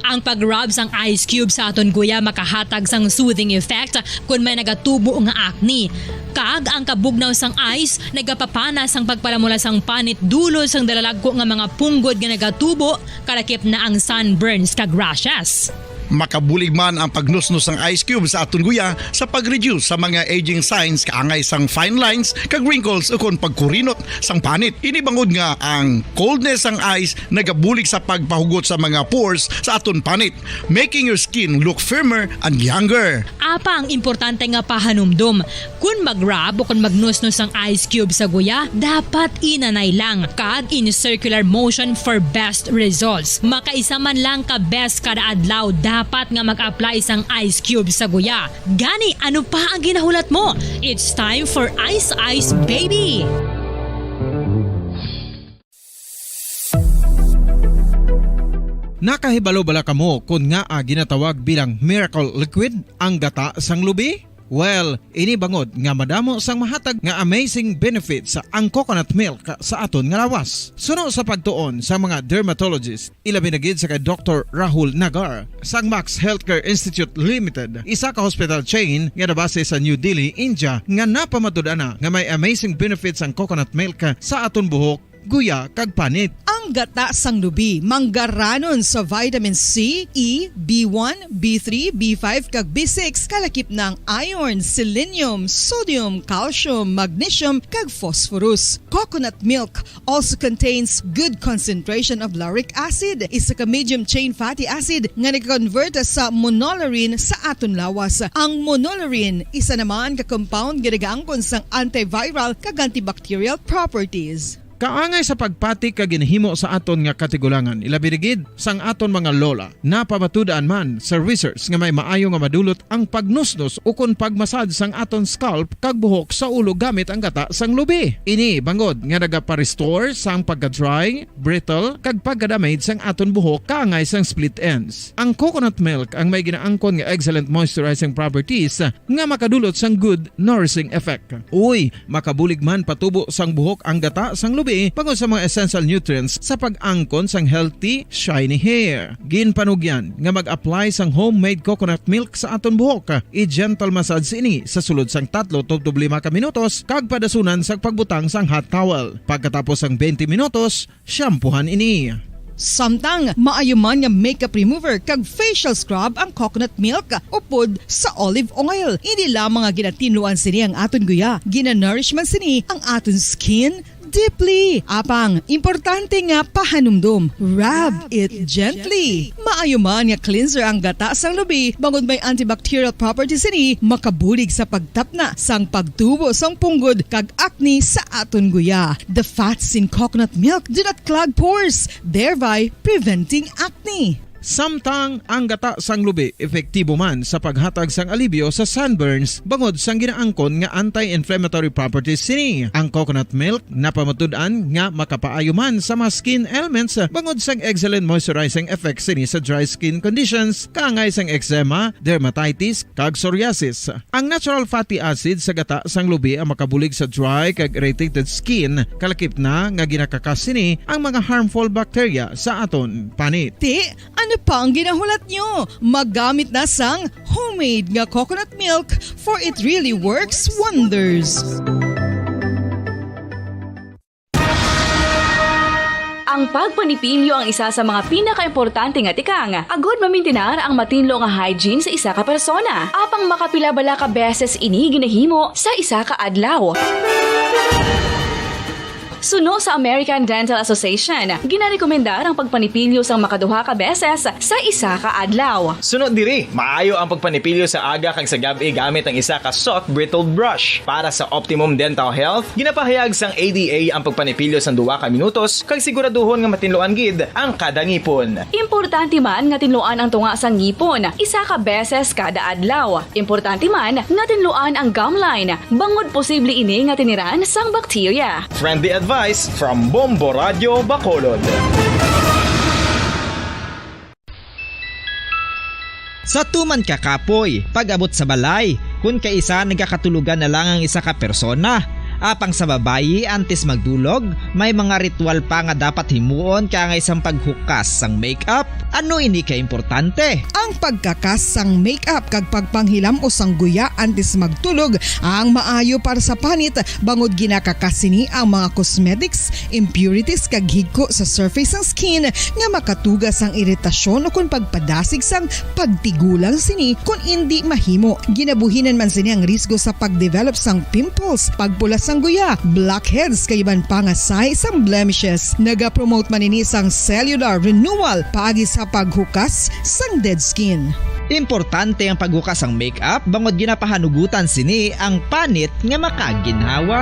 Ang pag-rub sang ice cube sa aton guya makahatag sang soothing effect kon may nagatubo nga acne. Kag ang kabugnaw sang ice nagapapana sang pagpalamula sang panit dulot sang dalalagko nga mga punggod nga nagatubo, kalakip na ang sunburns kag rashes. Makabulig man ang pagnusnos sang ice cube sa aton guya sa pag-reduce sa mga aging signs kaangay sang fine lines kag wrinkles ukon pagkurinot sang panit. Ini bangod nga ang coldness sang ice nagabulig sa pagpahugot sa mga pores sa aton panit, making your skin look firmer and younger. Apang importante nga pahanumdom, kon mag-rub o kon magnusnos ang ice cube sa guya, dapat inanay lang kag in circular motion for best results. Makaisa man lang ka beses kada adlaw dapat nga mag-apply sang ice cube sa guya. Gani, ano pa ang ginahulat mo? It's time for Ice Ice Baby! Nakahibalo bala kamo kon ngaa ginatawag bilang miracle liquid ang gata sang lubi? Well, ini bangod nga madamo sang mahatag nga amazing benefits ang coconut milk sa aton nga lawas. Suno sa pagtuon sa mga dermatologist, ilabi na gid sa kay Doktor Rahul Nagar sang Max Healthcare Institute Limited, isa ka hospital chain nga nabase sa New Delhi, India, nga napamatud-an na nga may amazing benefits ang coconut milk sa aton buhok, guya, kag panit. Ang gata sang lubi manggaranon sa vitamin C, E, B one, B three, B five, kag B six, kalakip na ang iron, selenium, sodium, calcium, magnesium, kag phosphorus. Coconut milk also contains good concentration of lauric acid, isa ka medium chain fatty acid nga nag-convert sa monolaurin sa aton lawas. Ang monolaurin, isa naman ka compound nga nagaangkon sang antiviral kag antibacterial properties. Kaangay sa pagpati kag ginhimo sa aton nga katigulangan, ilabi na gid sang aton mga lola, napamatud-an man sa research nga may maayo nga madulot ang pagnusnos ukon pagmasad sang aton scalp kag buhok sa ulo gamit ang gata sang lubi. Ini bangod nga nagapa-restore sang pagka-dry, brittle, kag pagka-damage sang aton buhok kaangay sang split ends. Ang coconut milk ang may ginaangkon nga excellent moisturizing properties nga makadulot sang good nourishing effect. Uy, makabulig man patubo sang buhok ang gata sang lubi bangod sa mga essential nutrients sa pag-angkon sang healthy, shiny hair. Ginpanugyan nga mag-apply sang homemade coconut milk sa aton buhok. I-gentle massage ini sa sulod sang tatlo tubtob lima ka minutos kag padasunan sang pagbutang sang hot towel. Pagkatapos sang twenty minutos, shampoohan ini. Samtang maayo man nga makeup remover kag facial scrub ang coconut milk upod sa olive oil. Ini lamang nga ginatinluan sini ang aton guya. Ginanourish man sini ang aton skin deeply. Apang importante nga pahanumdom, rub it gently. Maayo man nga cleanser ang gata sang lubi, bangod may antibacterial properties sini, makabulig sa pagtapna sang pagtubo sang punggod kag acne sa aton guya. The fats in coconut milk do not clog pores, thereby preventing acne. Samtang ang gata sang lubi epektibo man sa paghatag sang alibyo sa sunburns bangod sang ginaangkon nga anti-inflammatory properties sini. Ang coconut milk napamatud-an nga makapaayo man sa mga skin ailments bangod sang excellent moisturizing effects sini sa dry skin conditions, kaangay sang eczema, dermatitis, kag psoriasis. Ang natural fatty acid sa gata sang lubi ang makabulig sa dry kag irritated skin, kalakip na nga ginakakas sini ang mga harmful bacteria sa aton panit. Ti, ano pa ang ginahulat nyo? Maggamit na sang homemade nga coconut milk, for it really works wonders. Ang pagpanipilyo ang isa sa mga pinakaimportante nga tikang agud mamintinar ang matinlo nga hygiene sa isa ka persona. Apang makapila bala ka beses ini ginahimo sa isa ka adlaw? Suno sa American Dental Association, ginarekomendar ang pagpanipilyo sang makaduha ka beses sa isa ka adlaw. Suno diri, maayo ang pagpanipilyo sa aga kag sa gab-i gamit ang isa ka soft bristled brush. Para sa optimum dental health, ginapahayag sang A D A ang pagpanipilyo sang duha ka minutos kag siguraduhon nga matinluan gid ang kada ngipon. Importante man nga tinluan ang tunga sang ngipon isa ka beses kada adlaw. Importante man nga tinluan ang gum line, bangod posible ini nga tiniran sang bakterya. Friendly advice from Bombo Radyo Bacolod. Sa tuman ka kapoy, pag-abot sa balay, kun kaisa nagakatulogan na lang ang isa ka persona, Apang sa babayi, antes magtulog, may mga ritual pa nga dapat himuon kaangay sang paghukas sang makeup. Ano ini ka importante? Ang pagkakas sang makeup kag pagpanghilam-os sang guya antes magtulog ang maayo para sa panit, bangod ginakakas sini ang mga cosmetics, impurities, kag higko sa surface sang skin nga makatuga sang iritasyon ukon pagpadasig sang pagtigulang sini kon indi mahimo. Ginabuhinan man sini ang risgo sa pagdevelop sang pimples, pagpula sang guya, blackheads, kag iban pa nga sahi sang blemishes. Nagapromote man ini sang cellular renewal paagi sa paghukas sang dead skin. Importante ang paghukas sang makeup bangod ginapahanugutan sini ang panit nga makaginhawa.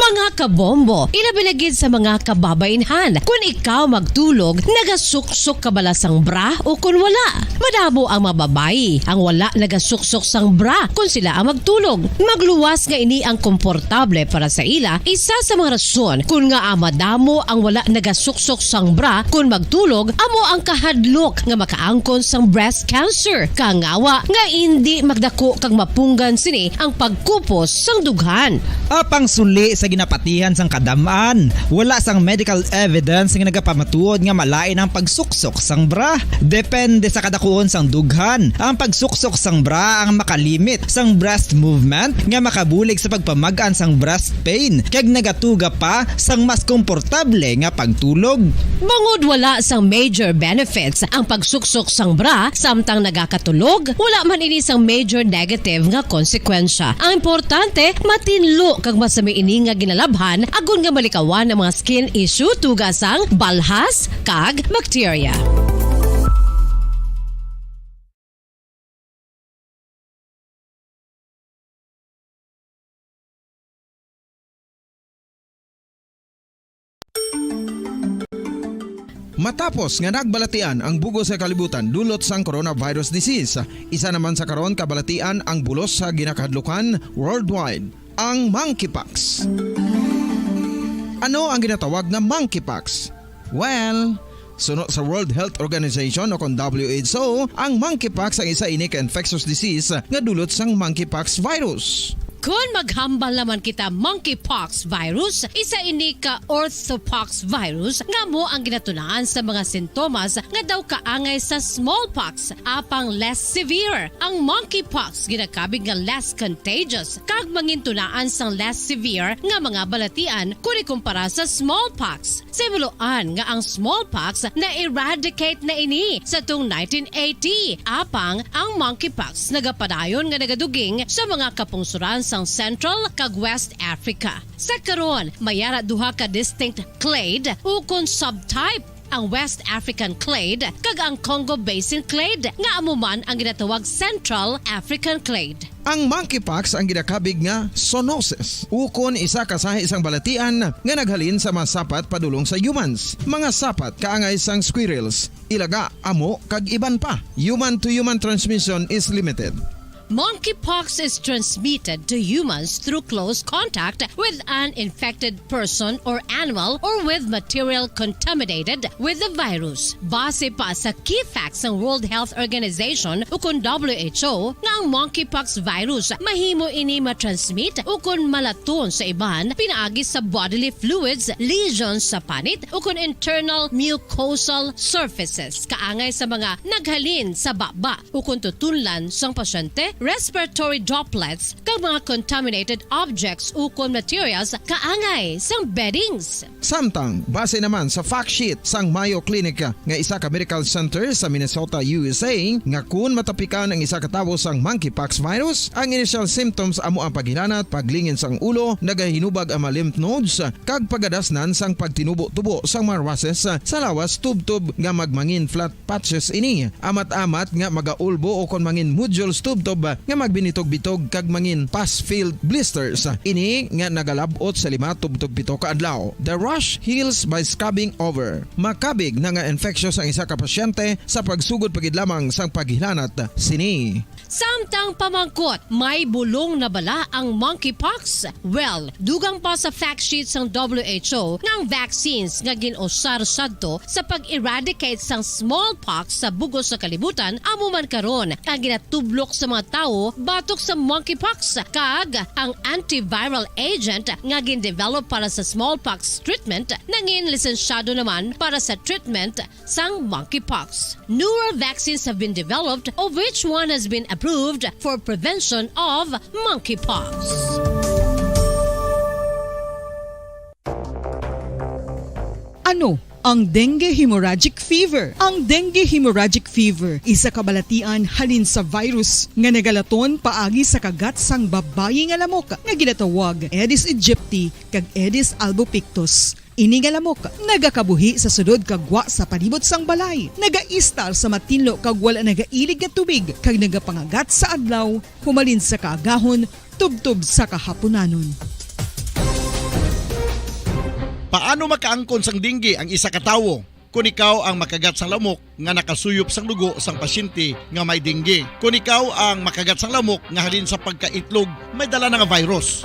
Mga kabombo, ilabi na gid sa mga kababainhan, kun ikaw magtulog, nagasuksok ka bala sang bra o kun wala? Madamo ang mga babayi ang wala nagasuksok sang bra kun sila ang magtulog. Magluwas nga ini ang komportable para sa ila, isa sa mga rason kun ngaa madamo ang wala nagasuksok sang bra kun magtulog amo ang kahadlok nga makaangkon sang breast cancer, kangawa nga indi magdako kag mapunggan sini ang pagkupos sang dughan. Apang suli sa ginapatihan sang kadam-an, wala sang medical evidence nga nagapamatuod nga malain ang pagsuksok sang bra. Depende sa kadakuon sang dughan, ang pagsuksok sang bra ang makalimit sang breast movement nga makabulig sa pagpamag-an sang breast pain kag nagatuga pa sang mas komportable nga pagtulog. Bangod wala sang major benefits ang pagsuksok sang bra samtang nagakatulog, wala man ini sang major negative nga konsekwensya. Ang importante, matinlo kag masami ini nga ginalabhan agod nga malikawan ang mga skin issue tuga sang balhas kag bakterya. Matapos nga nagbalatian ang bug-os nga kalibutan dulot sang coronavirus disease, isa naman sa karon kabalatian ang bulos sa ginakahadlukan worldwide, ang monkeypox. Ano ang ginatawag nga monkeypox? Well, suno sa World Health Organization o kon W H O, ang monkeypox ang isa ini ka infectious disease nga dulot sang monkeypox virus. Kon maghambal naman kita, monkeypox virus, isa ini ka orthopox virus nga amo ang ginatunaan sa mga sintomas nga daw kaangay sa smallpox, apang less severe. Ang monkeypox ginakabig nga less contagious kag mangintunaan sang less severe nga mga balatian kon ikumpara sa smallpox. Sa himuloan nga ang smallpox na-eradicate na ini sa tung nineteen eighty, apang ang monkeypox nagapadayon nga nagaduging sa mga kapungsoran sang Central kag West Africa. Sa karon, may ara duha ka distinct clade ukon subtype, ang West African clade kag ang Congo Basin clade, nga amo man ang ginatawag Central African clade. Ang monkeypox ang ginakabig nga zoonosis, ukon isa ka sahi sang balatian nga naghalin sa mga sapat padulong sa humans, mga sapat kaangay sang squirrels, ilaga, amo, kag iban pa. Human to human transmission is limited. Monkeypox is transmitted to humans through close contact with an infected person or animal or with material contaminated with the virus. Base pa sa key facts sang World Health Organization ukon W H O nga ang monkeypox virus mahimo ini matransmit ukon malaton sa iban pinaagi sa bodily fluids, lesions sa panit ukon internal mucosal surfaces kaangay sa mga naghalin sa baba ukon tutunlan sang pasyente, respiratory droplets, kag mga contaminated objects ukon materials kaangay sang beddings. Samtang, base naman sa fact sheet sang Mayo Clinic nga isa ka medical center sa Minnesota, U S A, nga kun matapikan ang isa ka tawo sang monkeypox virus, ang initial symptoms amo ang paghilanat, paglingin sang ulo, nagahinubag ang mga lymph nodes, kag pagadasnan sang pagtinubo-tubo sang mga rushes sa lawas tubtob nga magmangin flat patches ini. Amat-amat nga magaulbo o kon mangin nodules tubtob nga magbinitog-bitog kag mangin pus-filled blisters. Ini nga nagalab-ot sa lima tubtob pito ka adlaw. The rash heals by scrubbing over. Makabig na nga infeksyon sang isa ka pasyente sa pagsugod pa gid lamang sang paghilanat sini. Samtang pamangkot, may bulong na bala ang monkeypox? Well, dugang pa sa fact sheet sang W H O nga ang vaccines nga gin-usar sadto sa pag-eradicate sang smallpox sa bug-os nga kalibutan amo man karon ang ginatublok sa mga tawo batok sa monkeypox, kag ang antiviral agent nga gin-develop para sa smallpox treatment nangin lisensyado naman para sa treatment sang monkeypox. Newer vaccines have been developed, of which one has been approved for prevention of monkeypox. Ano ang dengue hemorrhagic fever? Ang dengue hemorrhagic fever isa ka balatian halin sa virus nga nagalaton paagi sa kagat sang babayi nga lamok nga ginatawag Aedes aegypti kag Aedes albopictus. Ini nga lamok nagakabuhi sa sulod kag gwa sa palibot sang balay, nagaistar sa matinlo kag wala nagailig nga tubig, kag nagapangagat sa adlaw humalin sa kaagahon tubtob sa kahapunanon. Paano makaangkon sang dengue ang isa ka tawo? Kon ikaw ang makagat sang lamok nga nakasuyop sang dugo sang pasyente nga may dengue. Kon ikaw ang makagat sang lamok nga halin sa pagkaitlog may dala na nga virus.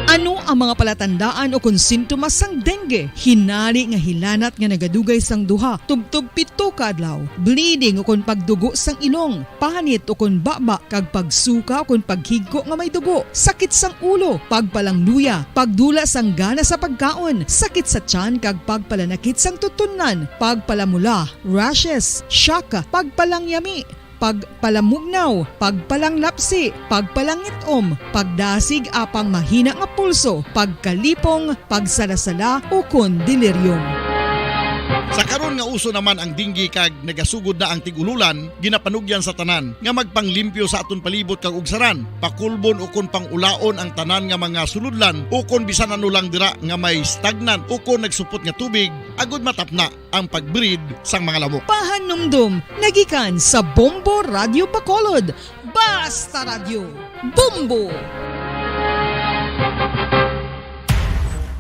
Ano ang mga palatandaan o kon sintomas sang dengue? Hinari nga hilanat nga nagadugay sang duha tubtob pito ka adlaw, bleeding o kon pagdugo sang ilong, panit o kon baba, kag pagsuka o kon paghigko nga may dugo, sakit sang ulo, pagpalangluya, pagdula sang gana sa pagkaon, sakit sa tiyan kag pagpalanakit sang tutunlan, pagpalamula, rashes, shock, pagpalangyami, pagpalamugnaw, pagpalanglapsi, pagpalangit-om, pagdasig apang mahina nga pulso, pagkalipong, pagsalasala, ukon delirium. Sa karon nga uso naman ang dengue kag nagasugod na ang tig-ululan, ginapanugyan sa tanan nga magpanglimpyo sa aton palibot kag ugsaran, pakulbon ukon pang-ulaon ang tanan nga mga sulodlan ukon bisan ano lang dira nga may stagnant ukon nagsupot nga tubig, agud matapna ang pag-breed sang mga lamok. Pahanumdom nagikan sa Bombo Radio Bacolod. Basta Radyo, Bombo!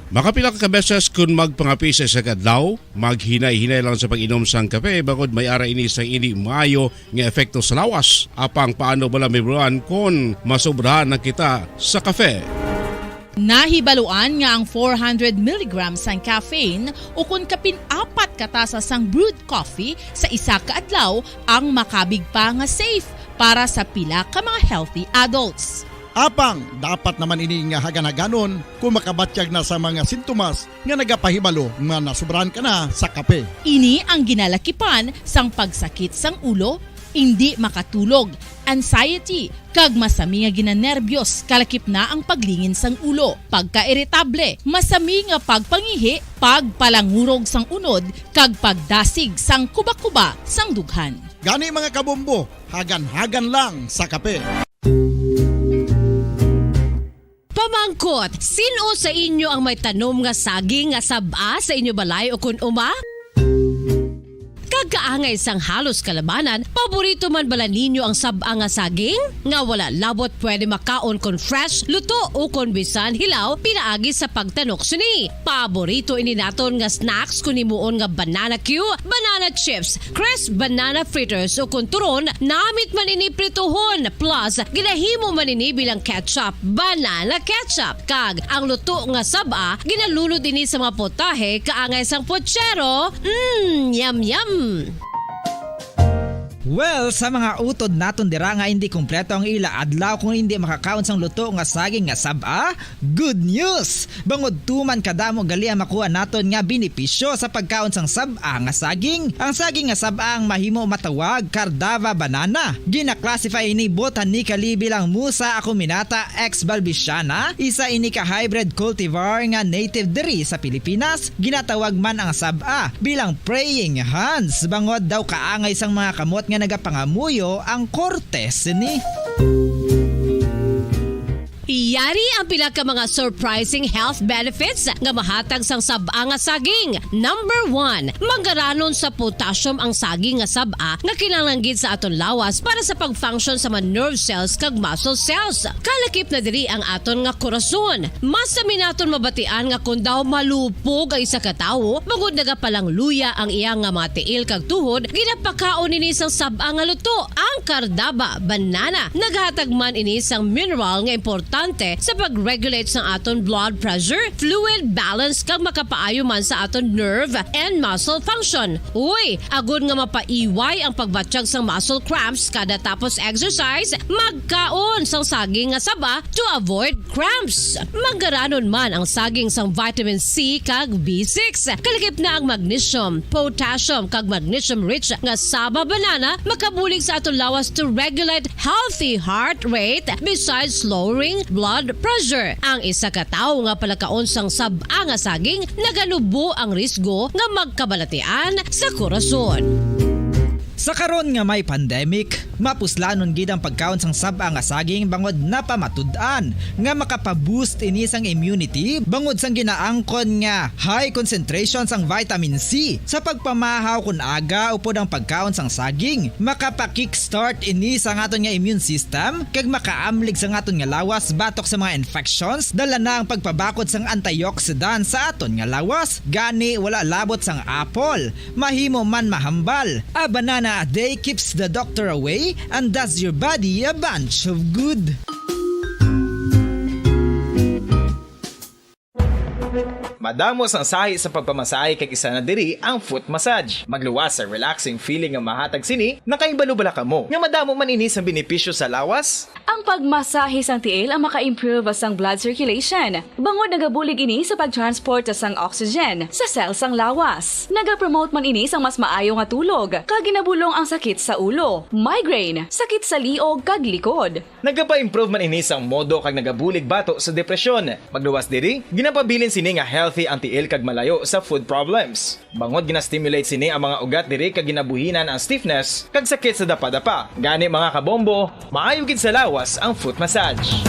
Makapila ka beses kon magpangape sa isa ka adlaw, maghinay-hinay lang sa pag-inom sang kape, bangod may ara ini sang indi maayo nga epekto sa lawas. Apang paano bala, Ma'am Ron, kon masobrahan na kita sa kape? Nahibaluan nga ang four hundred milligrams sang caffeine ukon kapin apat ka tasa sang brewed coffee sa isa ka adlaw ang makabig pa nga safe para sa pila ka mga healthy adults. Apang dapat naman ini nga hagan-haganon kon makabatyag na sa mga sintomas nga nagapahibalo nga nasobrahan ka na sa kape. Ini ang ginalakipan sang pagsakit sang ulo, indi makatulog, anxiety, kag masami nga ginanerbyos, kalakip na ang paglingin sang ulo, pagkairitable, masami nga pagpangihi, pagpalangurog sang unod, kag pagdasig sang kubakuba sang dughan. Gani, mga kabombo, hagan-hagan lang sa kape. Pamangkot, sin-o sa inyo ang may tanom nga saging nga sab-a sa inyo balay o kon uma? Kag kaangay sang halos kalabanan, paborito man bala ninyo ang sab-a nga saging? Nga wala labot pwede makaon kon fresh, luto, o kon bisan hilaw, pinaagi sa pagtanok sini. Paborito ini naton nga snacks kon himuon nga banana cue, banana chips, crisp banana fritters, o kon turon, namit man ini prituhon, plus ginahimo man ini bilang ketchup, banana ketchup, kag ang luto nga sab-a ginalunod ini sa mga potahe kaangay sang pochero. Mm, yum, yum! Well, sa mga utod naton dira nga indi kompleto ang ila adlaw kung indi makakaon sang luto nga saging nga sab-a, good news! Bangod tuman kadamo gali ang makuha naton nga benepisyo sa pagkaon sang sab-a nga saging. Ang saging nga sab-a ang mahimo matawag Cardava banana. Gina-classify ini botanically bilang Musa acuminata ex balbisiana, isa ini ka hybrid cultivar nga native diri sa Pilipinas. Ginatawag man ang sab-a bilang praying hands, bangod daw kaangay sang mga kamot nga nagapangamuyo ang korte sini. Ari ang pila ka mga surprising health benefits nga mahatag sang sab-a nga saging. Number one, manggaranon sa potassium ang saging nga sab-a nga kinahanglan gid sa aton lawas para sa pag-function sa mga nerve cells kag muscle cells. Kalakip na diri ang aton nga korason. Mas sami naton mabatian nga kon daw malupog ang isa ka tawo, bangod nagapalangluya ang iya nga mga tiil kag tuhod, ginapakaon ini sang sab-a nga luto. Ang kardaba, banana, naghatag man ini sang mineral nga importante sa pag-regulate sang aton blood pressure, fluid balance, kag makapaayo man sa aton nerve and muscle function. Uy, agod nga mapaiway ang pagbatyag sang muscle cramps kada tapos exercise, magkaon sang saging nga saba to avoid cramps. Manggaranon man ang saging sang vitamin C kag B six. Kalakip na ang magnesium, potassium, kag magnesium-rich nga saba banana makabulig sa aton lawas to regulate healthy heart rate besides lowering blood pressure. Ang isa ka tawo nga palakaon sang sab-a nga saging naganubo ang risgo nga magkabalatian sa korason. Sa karon nga may pandemic, mapuslanon gid ang pagkaon sang sab-a nga saging bangod napamatud-an nga makapa-boost ini sang immunity bangod sang ginaangkon nga high concentration sang vitamin C. Sa pagpamahaw kon aga upod ang pagkaon sang saging, makapa-kickstart ini sa aton nga immune system kag makaamlig sa aton nga lawas batok sa mga infections, dala na ang pagpabakod sang antioxidant sa aton nga lawas. Gani, wala labot sang apple, mahimo man mahambal. A banana a day keeps the doctor away and does your body a bunch of good. Madamo sang sahi sa pagpamasahe kag isa na diri ang foot massage. Magluwas sa relaxing feeling nga mahatag sini, nakahibalo bala kamo nga madamo man ini sang benepisyo sa lawas? Ang pagmasahe sang tiil ang maka-improve sang blood circulation, bangod nagabulig ini sa pag-transport sang oxygen sa cell sang lawas. Nagapromote man ini sang mas maayo nga tulog, kag ginabulong ang sakit sa ulo, migraine, sakit sa liog, kag likod. Nagapa-improve man ini sang modo kag nagabulig bato sa depresyon. Magluwas diri, ginapabilin sini nga healthy ang tiil kag malayo sa foot problems. Bangod gina-stimulate sini ang mga ugat diri kag ginabuhinan ang stiffness kag sakit sa dapadapa. Gani, mga kabombo, maayo gid sa lawas ang foot massage.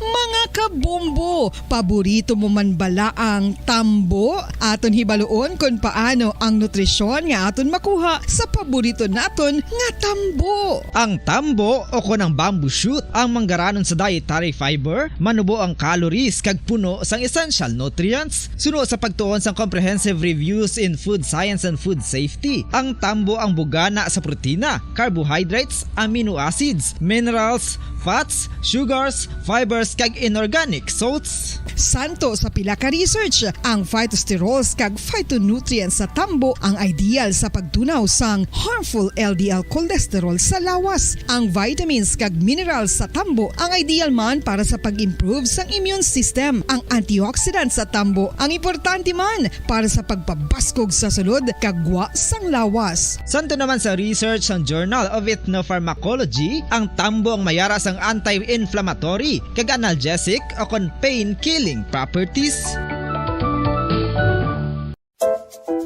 Mga kabombo, paborito mo man bala ang tambo? Aton hibaluon kon paano ang nutrisyon nga aton makuha sa paborito naton nga tambo. Ang tambo o kon ang bamboo shoot ang manggaranon sa dietary fiber, manubo ang calories kag puno sang essential nutrients. Suno sa pagtuon sang Comprehensive Reviews in Food Science and Food Safety, ang tambo ang bugana sa protina, carbohydrates, amino acids, minerals, fats, sugars, fibers, kag inorganic salts. Santo sa pila ka research, ang phytosterols kag phytonutrients sa tambo ang ideal sa pagtunaw sang harmful L D L cholesterol sa lawas. Ang vitamins kag minerals sa tambo ang ideal man para sa pag-improve sang immune system. Ang antioxidants sa tambo ang importante man para sa pagpabaskog sa sulod kag gwa sang lawas. Santo naman sa research sang Journal of Ethnopharmacology, ang tambo ang mayara sang anti-inflammatory kag analgesic o kon pain-killing properties.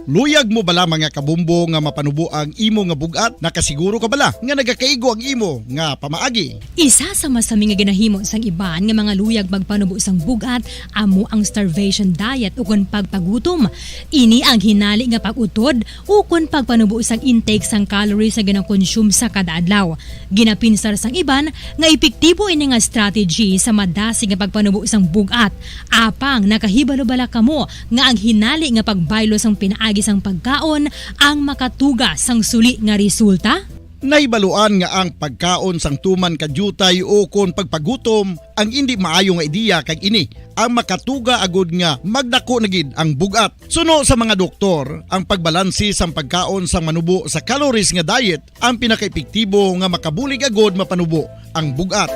Luyag mo bala, mga kabombo, nga mapanubo ang imo nga bug-at? Nakasiguro ka bala nga nagakaigo ang imo nga pamaagi? Isa sa masami nga ginahimo sang iban nga mga luyag magpanubo sang bug-at amo ang starvation diet ukon pagpagutom. Ini ang hinali nga pag-utod ukon pagpanubo sang intake sang calories nga gina-consume sa kada adlaw. Ginapinsar sang iban nga epektibo ini nga strategy sa madasig nga pagpanubo sang bug-at. Apang nakahibalo bala kamo nga ang hinali nga pagbaylo sang pinaagi sang pagkaon ang makatuga sang suli nga resulta? Nahibaluan nga ang pagkaon sang tuman ka diutay ukon pagpagutom ang indi maayo nga ideya, kag ini ang makatuga agud nga magdako na gid ang bug-at. Suno sa mga doktor, ang pagbalanse sang pagkaon sang manubo sa calories nga diet ang pinakaepektibo nga makabulig agud mapanubo ang bug-at.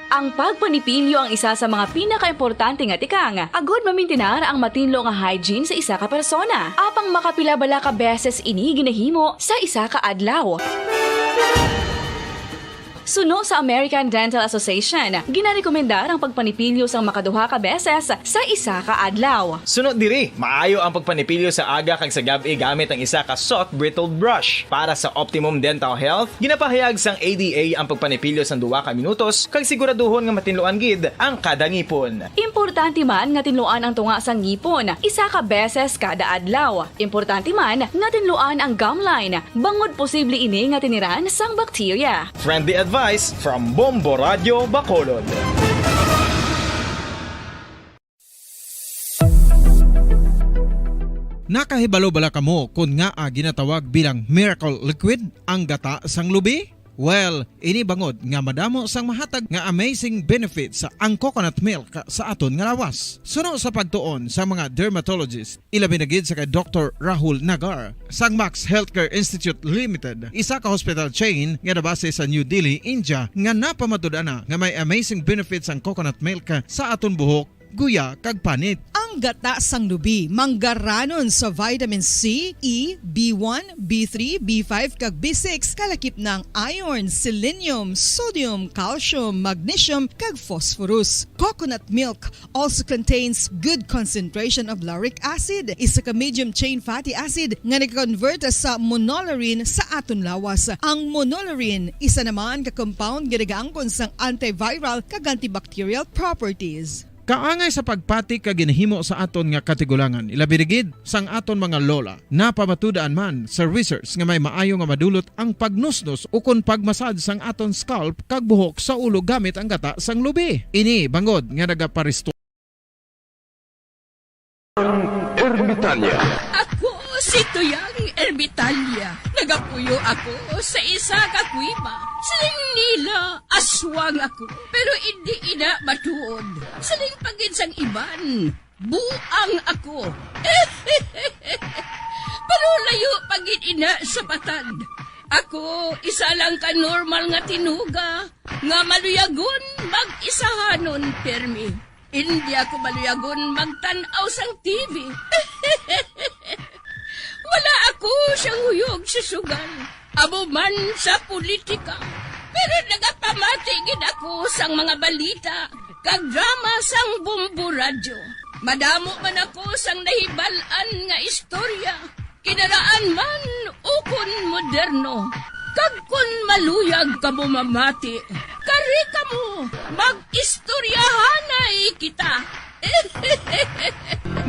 Ang pagpanipilyo ang isa sa mga pinakaimportante nga tikang agud mamintinar ang matinlo nga hygiene sa isa ka persona. Apang makapila bala ka beses ini ginahimo sa isa ka adlaw? Suno sa American Dental Association, ginarekomendar ang pagpanipilyo sang makaduha ka beses sa isa ka adlaw. Suno diri, maayo ang pagpanipilyo sa aga kag sa gab-i gamit ang isa ka soft bristled brush. Para sa optimum dental health, ginapahayag sang A D A ang pagpanipilyo sang duha ka minutos kag siguraduhon nga matinluan gid ang kada ngipon. Importante man nga tinluan ang tunga sang ngipon isa ka beses kada adlaw. Importante man nga tinluan ang gum line, bangod posible ini nga tiniran sang bakterya. Friendly advice from Bombo Radio Bacolod. Nakahibalo bala kamo kon ngaa ginatawag bilang miracle liquid ang gata sang lubi? Well, ini bangod nga madamo sang mahatag nga amazing benefits ang coconut milk sa aton nga lawas. Suno sa pagtuon sa mga dermatologist, ilabi na gid sa kay Doktor Rahul Nagar sang Max Healthcare Institute Limited, isa ka hospital chain nga nabase sa New Delhi, India, nga napamatud-an na nga may amazing benefits ang coconut milk sa aton buhok, guya, kag panit. Ang gata sang lubi manggaranon sa vitamin C, E, B one, B three, B five, kag B six, kalakip na ang iron, selenium, sodium, calcium, magnesium, kag phosphorus. Coconut milk also contains good concentration of lauric acid, isa ka medium chain fatty acid nga nag-convert sa monolaurin sa aton lawas. Ang monolaurin, isa naman ka compound nga nagaangkon sang antiviral kag antibacterial properties. Kaangay sa pagpati ka ginahimo sa aton nga katigulangan, ilabi na gid sang aton mga lola. Napamatud-an man sa research nga may maayo nga madulot ang pagnusnos ukon pagmasad sang aton scalp kag buhok sa ulo gamit ang gata sang lubi. Ini bangod nga nagaparestore ang ermitanya. Ako si Tuyang Ermitanya. Nagapuyo ako sa isa ka kuweba. Siling nila, aswang ako, pero indi ina matuod. Siling pa gid sang iban, buang ako. Pero layo pa gid ina sa patad. Ako, isa lang ka normal nga tinuga nga maluyagon mag-isahanon pirmi. Indi ako maluyagon magtan-aw sang T V. Wala ako siyang huyog sa sugal, amo man sa politika. Pero nagapamati gid ako sang mga balita kag drama sang Bombo Radyo. Madamo man ako sang nahibal-an nga istorya, kinaraan man ukon moderno. Kag kon maluyag kamo mamati, kari kamo, mag-istoryahanay kita.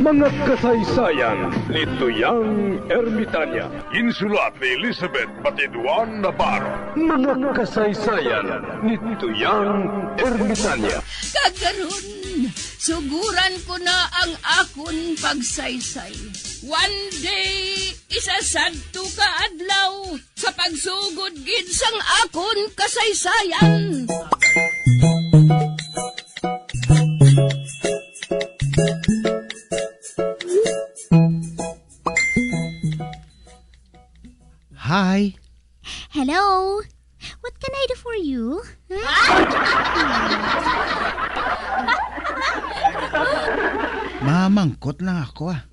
Mga kasaysayan ni Tuyang Ermitanya. Ginsulat ni Elizabeth Batiduan Navarro. Mga kasaysayan ni Tuyang Ermitanya. Kag karon, suguran ko na ang akon pagsaysay. One day, isa sadto ka adlaw, sa pagsugod gid sang akon kasaysayan. Hi. Hello. What can I do for you? Mamangkot lang ako, ah.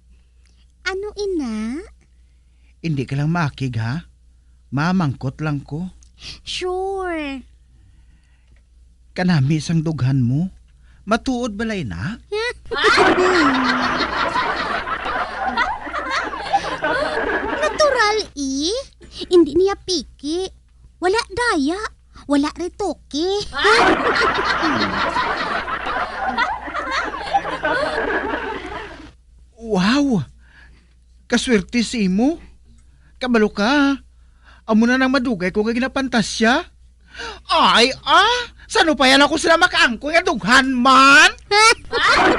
Ano ina? Hindi ka lang maakig, ha? Mamangkot lang ko. Sure. Kanami sang dughan mo. Matuod bala ina? Natural, eh. Hindi niya piki. Wala daya. Wala retoke. Wow! Kaswerte sa imo. Kabalo ka. Amo na nang madugay ko nga ginapantasya. Ay, ah! San-o pa yan ako sila makaangkon nga dughan man? Ay,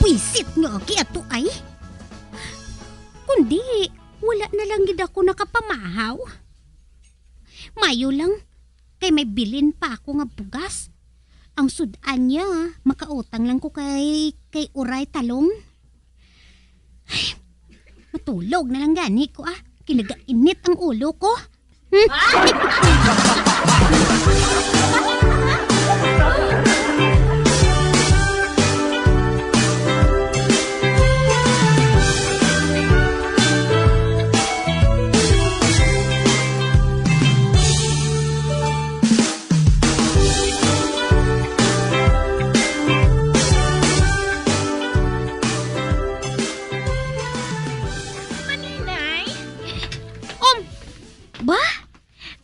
buisit nga aki ato ay. Kundi, wala na lang gid ako nakapamahaw. Mayo lang, kay may bilin pa ako nga bugas. Ang sud-an niya, makautang lang ko kay, kay Uray Talong. Ay, matulog na lang gani ko, ah. Kinagainit ang ulo ko. Maninay? Um, ba?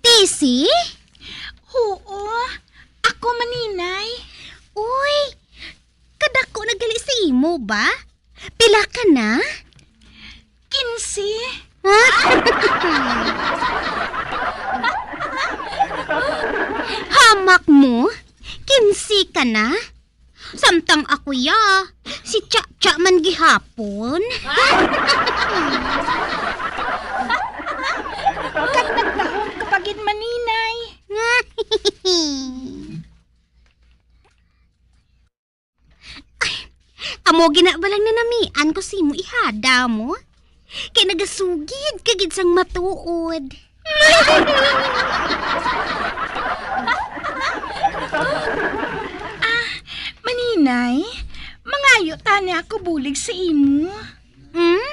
Tisi? Huo, ako, Maninay. Uy, kadako na gali sa imo ba? Pila ka na? Kinse. Ha? Hamak mo? Kinse ka na? Samtang ako ya, si Cha-Cha man gihapon. Kag nagdahom ka pa gid, Maninay. Ay, amo gina balang nanamian ko sa imo ihada mo. Kay nagasugid ka gid sang matuod. Ah, Maninay, mangayo tani ako bulig sa imo. Hmm?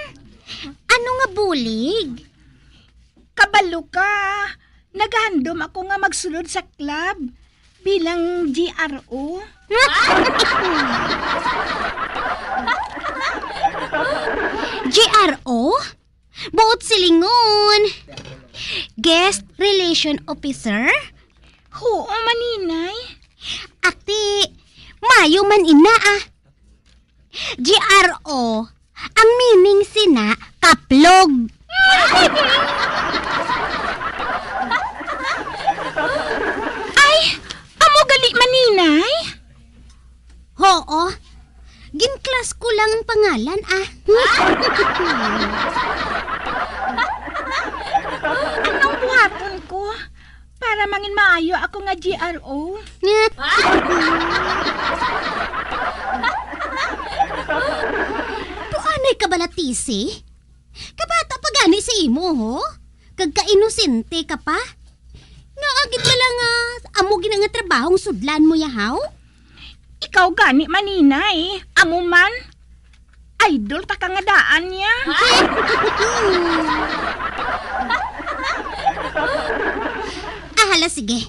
Ano nga bulig? Kabalo ka, nagahandom ako nga magsulod sa club bilang G R O. G R O? Buot silingon. Guest Relation Officer? Huo, Maninay. Ati, mayo man ina, ah. G R O, ang meaning sina, kaplog. Ay, amo gali, Maninay? Hoo, gin-class ko lang ang pangalan, ah. Anong buhaton ko? Para mangin maayo ako nga G R O. Tuanay ka bala, Tisi? Kabata pa gani sa imo, ho? Kag kainosente ka pa? Ngaa gid bala nga amo gina nga trabahong sudlan mo yahaw? Ikaw gani, Maninay, amo man. Idol ta ka nga daan niya. Ah, hala, sige.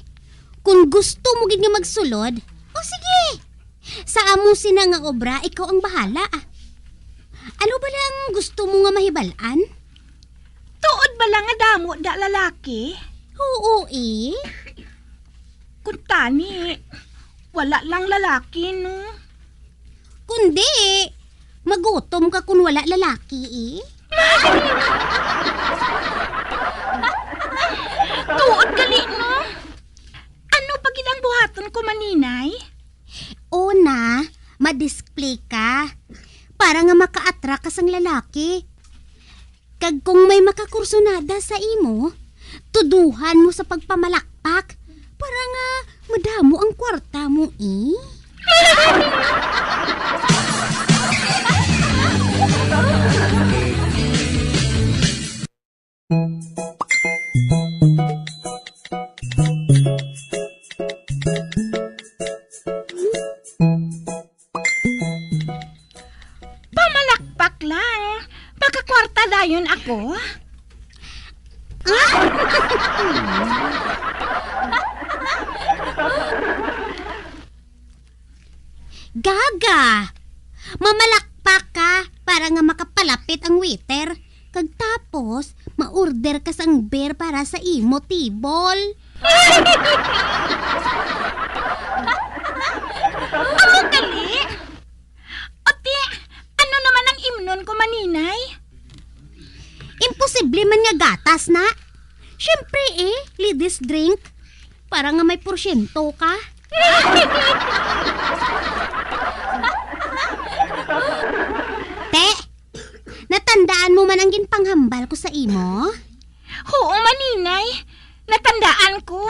Kung gusto mo gid nga magsulod, o sige. Sa amo sina nga obra, ikaw ang bahala, ah. Ano bala ang gusto mo nga mahibal-an? Tuod bala nga damo da lalaki? Oo, eh. Kuntani, wala lang lalaki, no? Kundi, magutom ka kun wala lalaki, eh. Tuod gali, no? Ano pa gid ang buhaton ko, Maninay? Una, ma-display ka para nga maka-attract ka sang lalaki. Kag kung may makakursunada sa imo, tuduhan mo sa pagpamalakpak para nga madamo ang kwarta mo, eh. Pamalakpak lang. Makakwarta dayon ako. Gaga! Mamalakpak ka para nga makapalapit ang waiter. Kag tapos, ma-order ka sang beer para sa imo table. Amo gali? Oti, ano naman ang imnon ko, Maninay? Imposible man nga gatas na. Siyempre, eh, ladies drink. Para nga may porsyento ka. Te, natandaan mo man ang ginpanghambal ko sa imo? Huo, Maninay. Natandaan ko.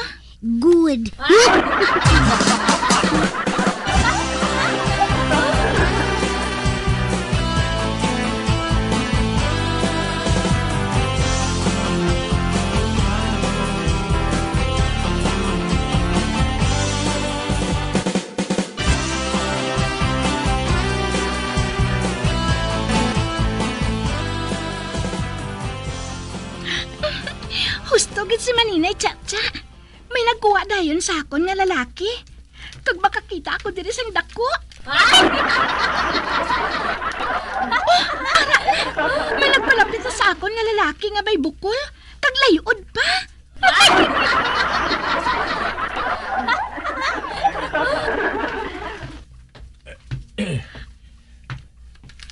Good. Husto gid si Maninay Chacha. May nagkuha dayon sa akon nga lalaki. Kag makakita ako diri sang dako. Oh, ara na! May nagpalapit sa akon nga lalaki nga may bukol, kag lay-od pa.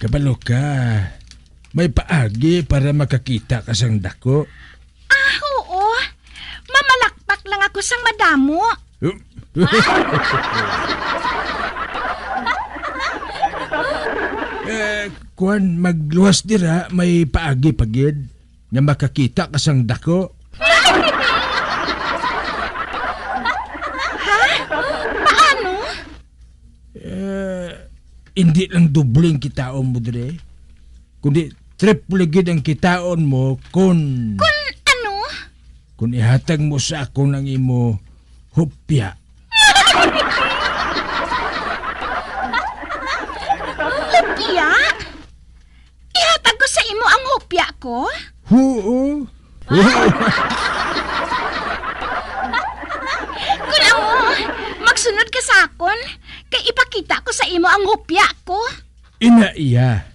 Kabalo ka. May paagi para makakita ka sang dako. Ah, oo. Mamalakpak lang ako sang madamo. Eh, kuwan, magluwas dira, may paagi pa gid nga makakita ka sang dako. Ha? Paano? Eh, hindi lang doble ang kitaon mo dire, kundi triple gid ang kitaon mo kun Kun ano? Kun ihatag mo sa akon ang imo hupya. Hupya? Ihatag ko sa imo ang hupya ko? Oo. Kun amo, magsunod ka sa akon, kay ipakita ko sa imo ang hupya ko. Ina iya.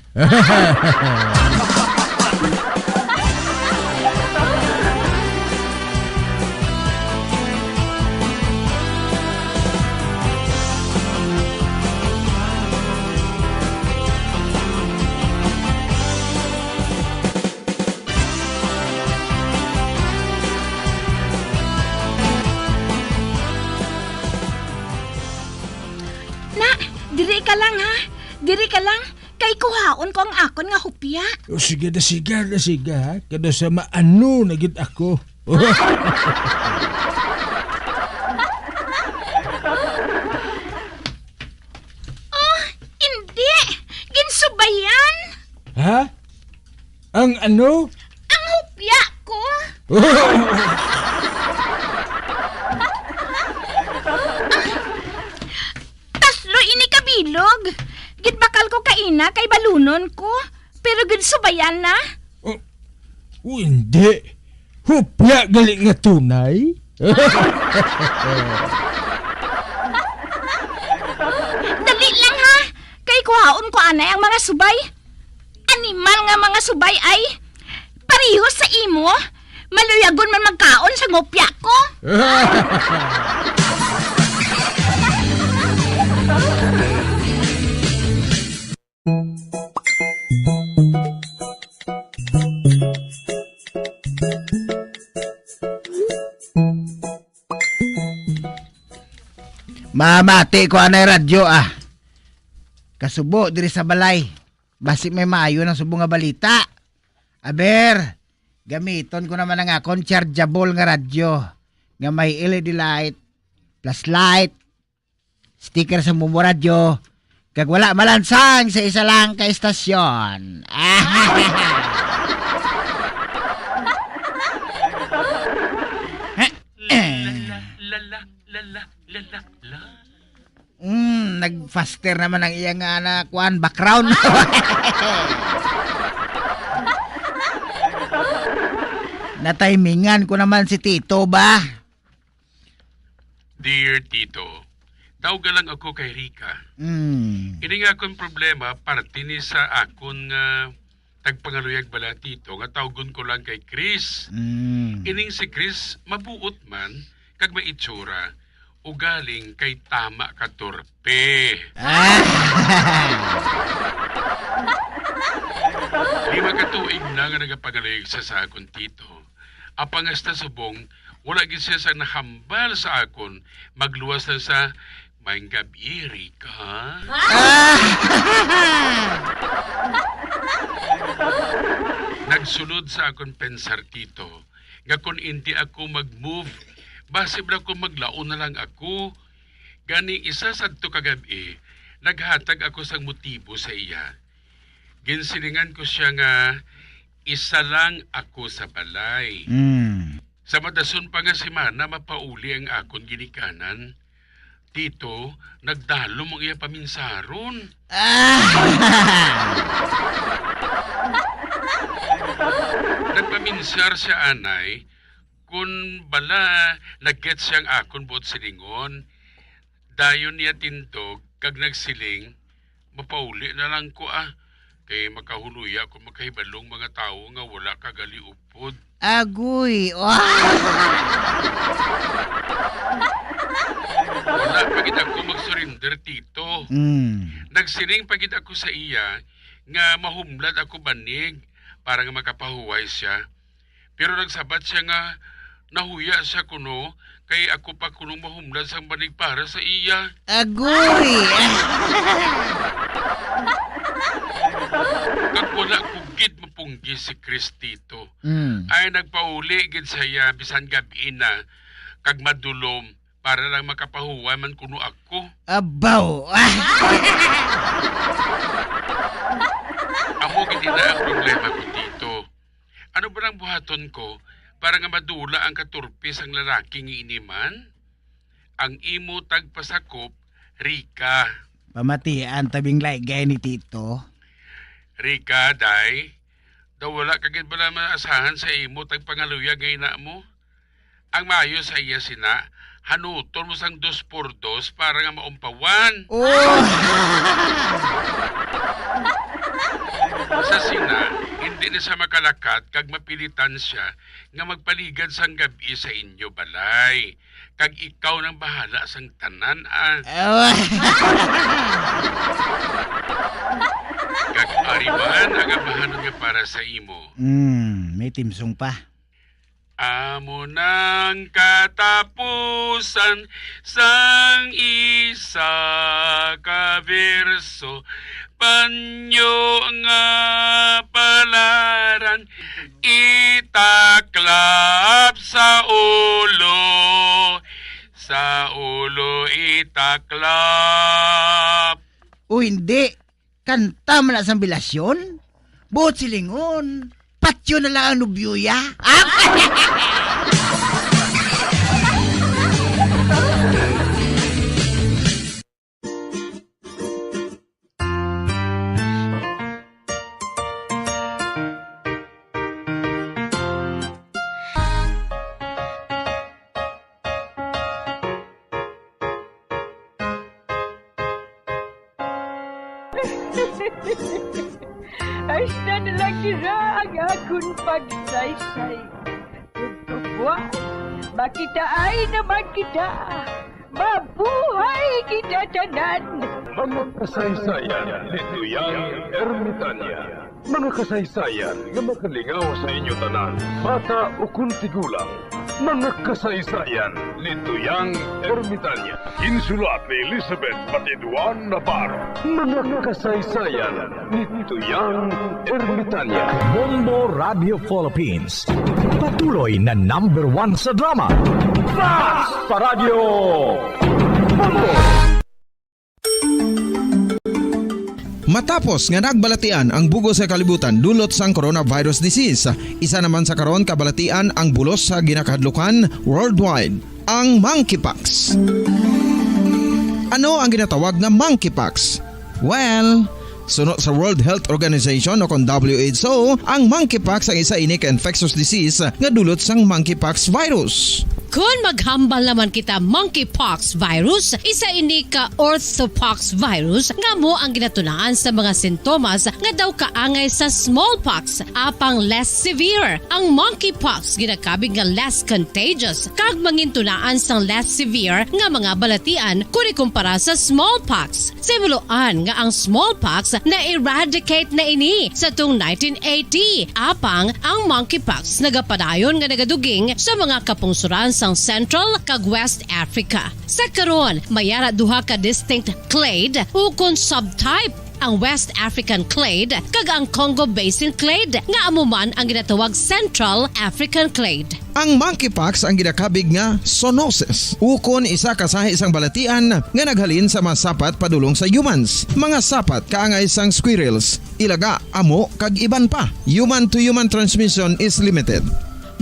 Na, diri ka lang, ha? Diri ka lang. Kay kuhaon ko ang akon nga hupya. O, sige na, sige na, sige, ha? Kada sa maano na gid ako. Oh, hindi! Ginsubayan! Ha? Ang ano? Ang hupya ko! Taslo ini kabilog. Ginbakal ko kaina kay balunon ko, pero ginsubayan na. Oh, oh, hindi. Hupya gali nga tunay. Dali lang, ha, kay kuhaon ko anay ang mga subay. Animal nga mga subay ay pareho sa imo. Maluyagon man magkaon sa ngopya ko. Mamati ko anay radyo, ah. Kasubo diri sa balay. Basi may maayo nang subong nga balita. Aber, gamiton ko naman ang akon chargeable nga radyo nga may L E D light, flashlight, sticker sa Momo Radyo, kag wala malansang sa isa lang ka estasyon. Mm, nag-faster naman ang iya nga na, kuan, background. Natimingan ko naman si Tito ba? Dear Tito, tawga lang ako kay Rica. Mm. Ini nga akon problema, parte ni sa akon nga tagpangaluyag bala, Tito, nga tawgon ko lang kay Chris. Mm. Ining si Chris, mabuot man, kag may itsura, ugaling kay tama ka turpe. Ah! Lima ka tuig na nga nagapangaluyag siya sa akon, Tito. Apang hasta subong, wala gid siya sa nahambal sa akon, magluwas lang sa, "Maayong gab-i, Rica." Ah! Nagsulod sa akon pensar, Tito, nga kon indi ako mag-move, Basi bala kung maglaon na lang ako. Gani, isa sadto ka gab-i, naghatag ako sang motibo sa iya. Ginsilingan ko sia nga isa lang ako sa balay. Mm. Sa madason pa nga semana, mapauli ang akon ginikanan. Tito, nagdalom ang iya paminsaron. Ah! Nagpaminsar siya anay, kun bala nag-gets siya ang akon buot silingon. Dayon niya tindog kag nagsiling, "Mapauli na lang ko, ah, kay makahuloy ako makahibalong mga tawo nga wala ka gali upod." Agoy. Wala pa gid ako mag-surrender, Tito. Mm. Nagsiling pa gid ako sa iya nga mahumlad ako banig para nga makapahuway siya. Pero nagsabat sia nga nahuya sia kuno, kay ako pa kunong mahumlad sang banig para sa iya. Agoy! Kag wala ko gid mapunggi si Chris, Tito. Mm. Ay, nagpauli gid sa iya bisan gab-i na, kag madulom, para lang makapahuway man kuno ako. Abaw! Amo gid ina ang problema ko, Tito. Ano ba nang buhaton ko para nga madula ang katurpi sang lalaki nga ini man? Ang imo tagpasakop, Rica. Pamatian ta bing laygay ni Tito. Rica, day, daw wala ka gid bala maasahan sa imo tagpangaluyag nga ina mo? Ang maayo sa iya sina, hanuton mo sang dos por dos para nga maumpawan. Oh! Sa sina, hindi na siya makalakat kag mapilitan sia nga magpaligad sang gab-i sa inyo balay. Kag ikaw nang bahala sang tanan, ah. Oh. Kag ari man ang amahanon nga para sa imo. Mm, may timsong pa. Amo nang katapusan sang isa ka berso, panyo nga palaran, itaklap sa ulo, sa ulo itaklap. O hindi, kanta man na sang bilasyon, buot silingon, patyo na lang ang nobyoya. Hasta na lang dira ang akon pagsaysay. Ug buwas, makitaay naman kita. Mabuhay kita tanan! Mga kasaysayan ni Tuyang Ermitania. Mga kasaysayan nga makalingaw sa inyo tanan, bata ukon tigulang. Mga kasaysayan ni Tuyang Ermitania. Ginsulat ni Elizabeth Patiduan Navarro. Mga kasaysayan ni Tuyang Ermitania. Bombo Radio Philippines. Patuloy na number one sa drama. Fast Paradyo! Bombo! Matapos nga nagbalatian ang bug-os nga kalibutan dulot sang coronavirus disease, isa naman sa karon kabalatian ang bulos sa ginakahadlukan worldwide, ang monkeypox. Ano ang ginatawag na monkeypox? Well, suno sa World Health Organization o kon W H O, ang monkeypox ang isa ini ka infectious disease nga dulot sang monkeypox virus. Kon maghambal naman kita monkeypox virus, isa ini ka orthopox virus nga amo ang ginatunaan sa mga sintomas nga daw kaangay sa smallpox, apang less severe. Ang monkeypox ginakabig nga less contagious kag mangintunaan sang less severe nga mga balatian kon ikumpara sa smallpox. Sa himuloan nga ang smallpox na-eradicate na ini sa tuong nineteen eighty, apang ang monkeypox nagapadayon nga nagaduging sa mga kapungsoran sang Central kag West Africa. Sa karon, may ara duha ka distinct clade ukon subtype ang West African clade, kag ang Congo Basin clade, nga amo man ang ginatawag Central African clade. Ang monkeypox ang ginakabig nga zoonosis, ukon isa ka sahi sang balatian nga naghalin sa mga sapat padulong sa humans, mga sapat kaangay sang squirrels, ilaga, amo, kag iban pa. Human to human transmission is limited.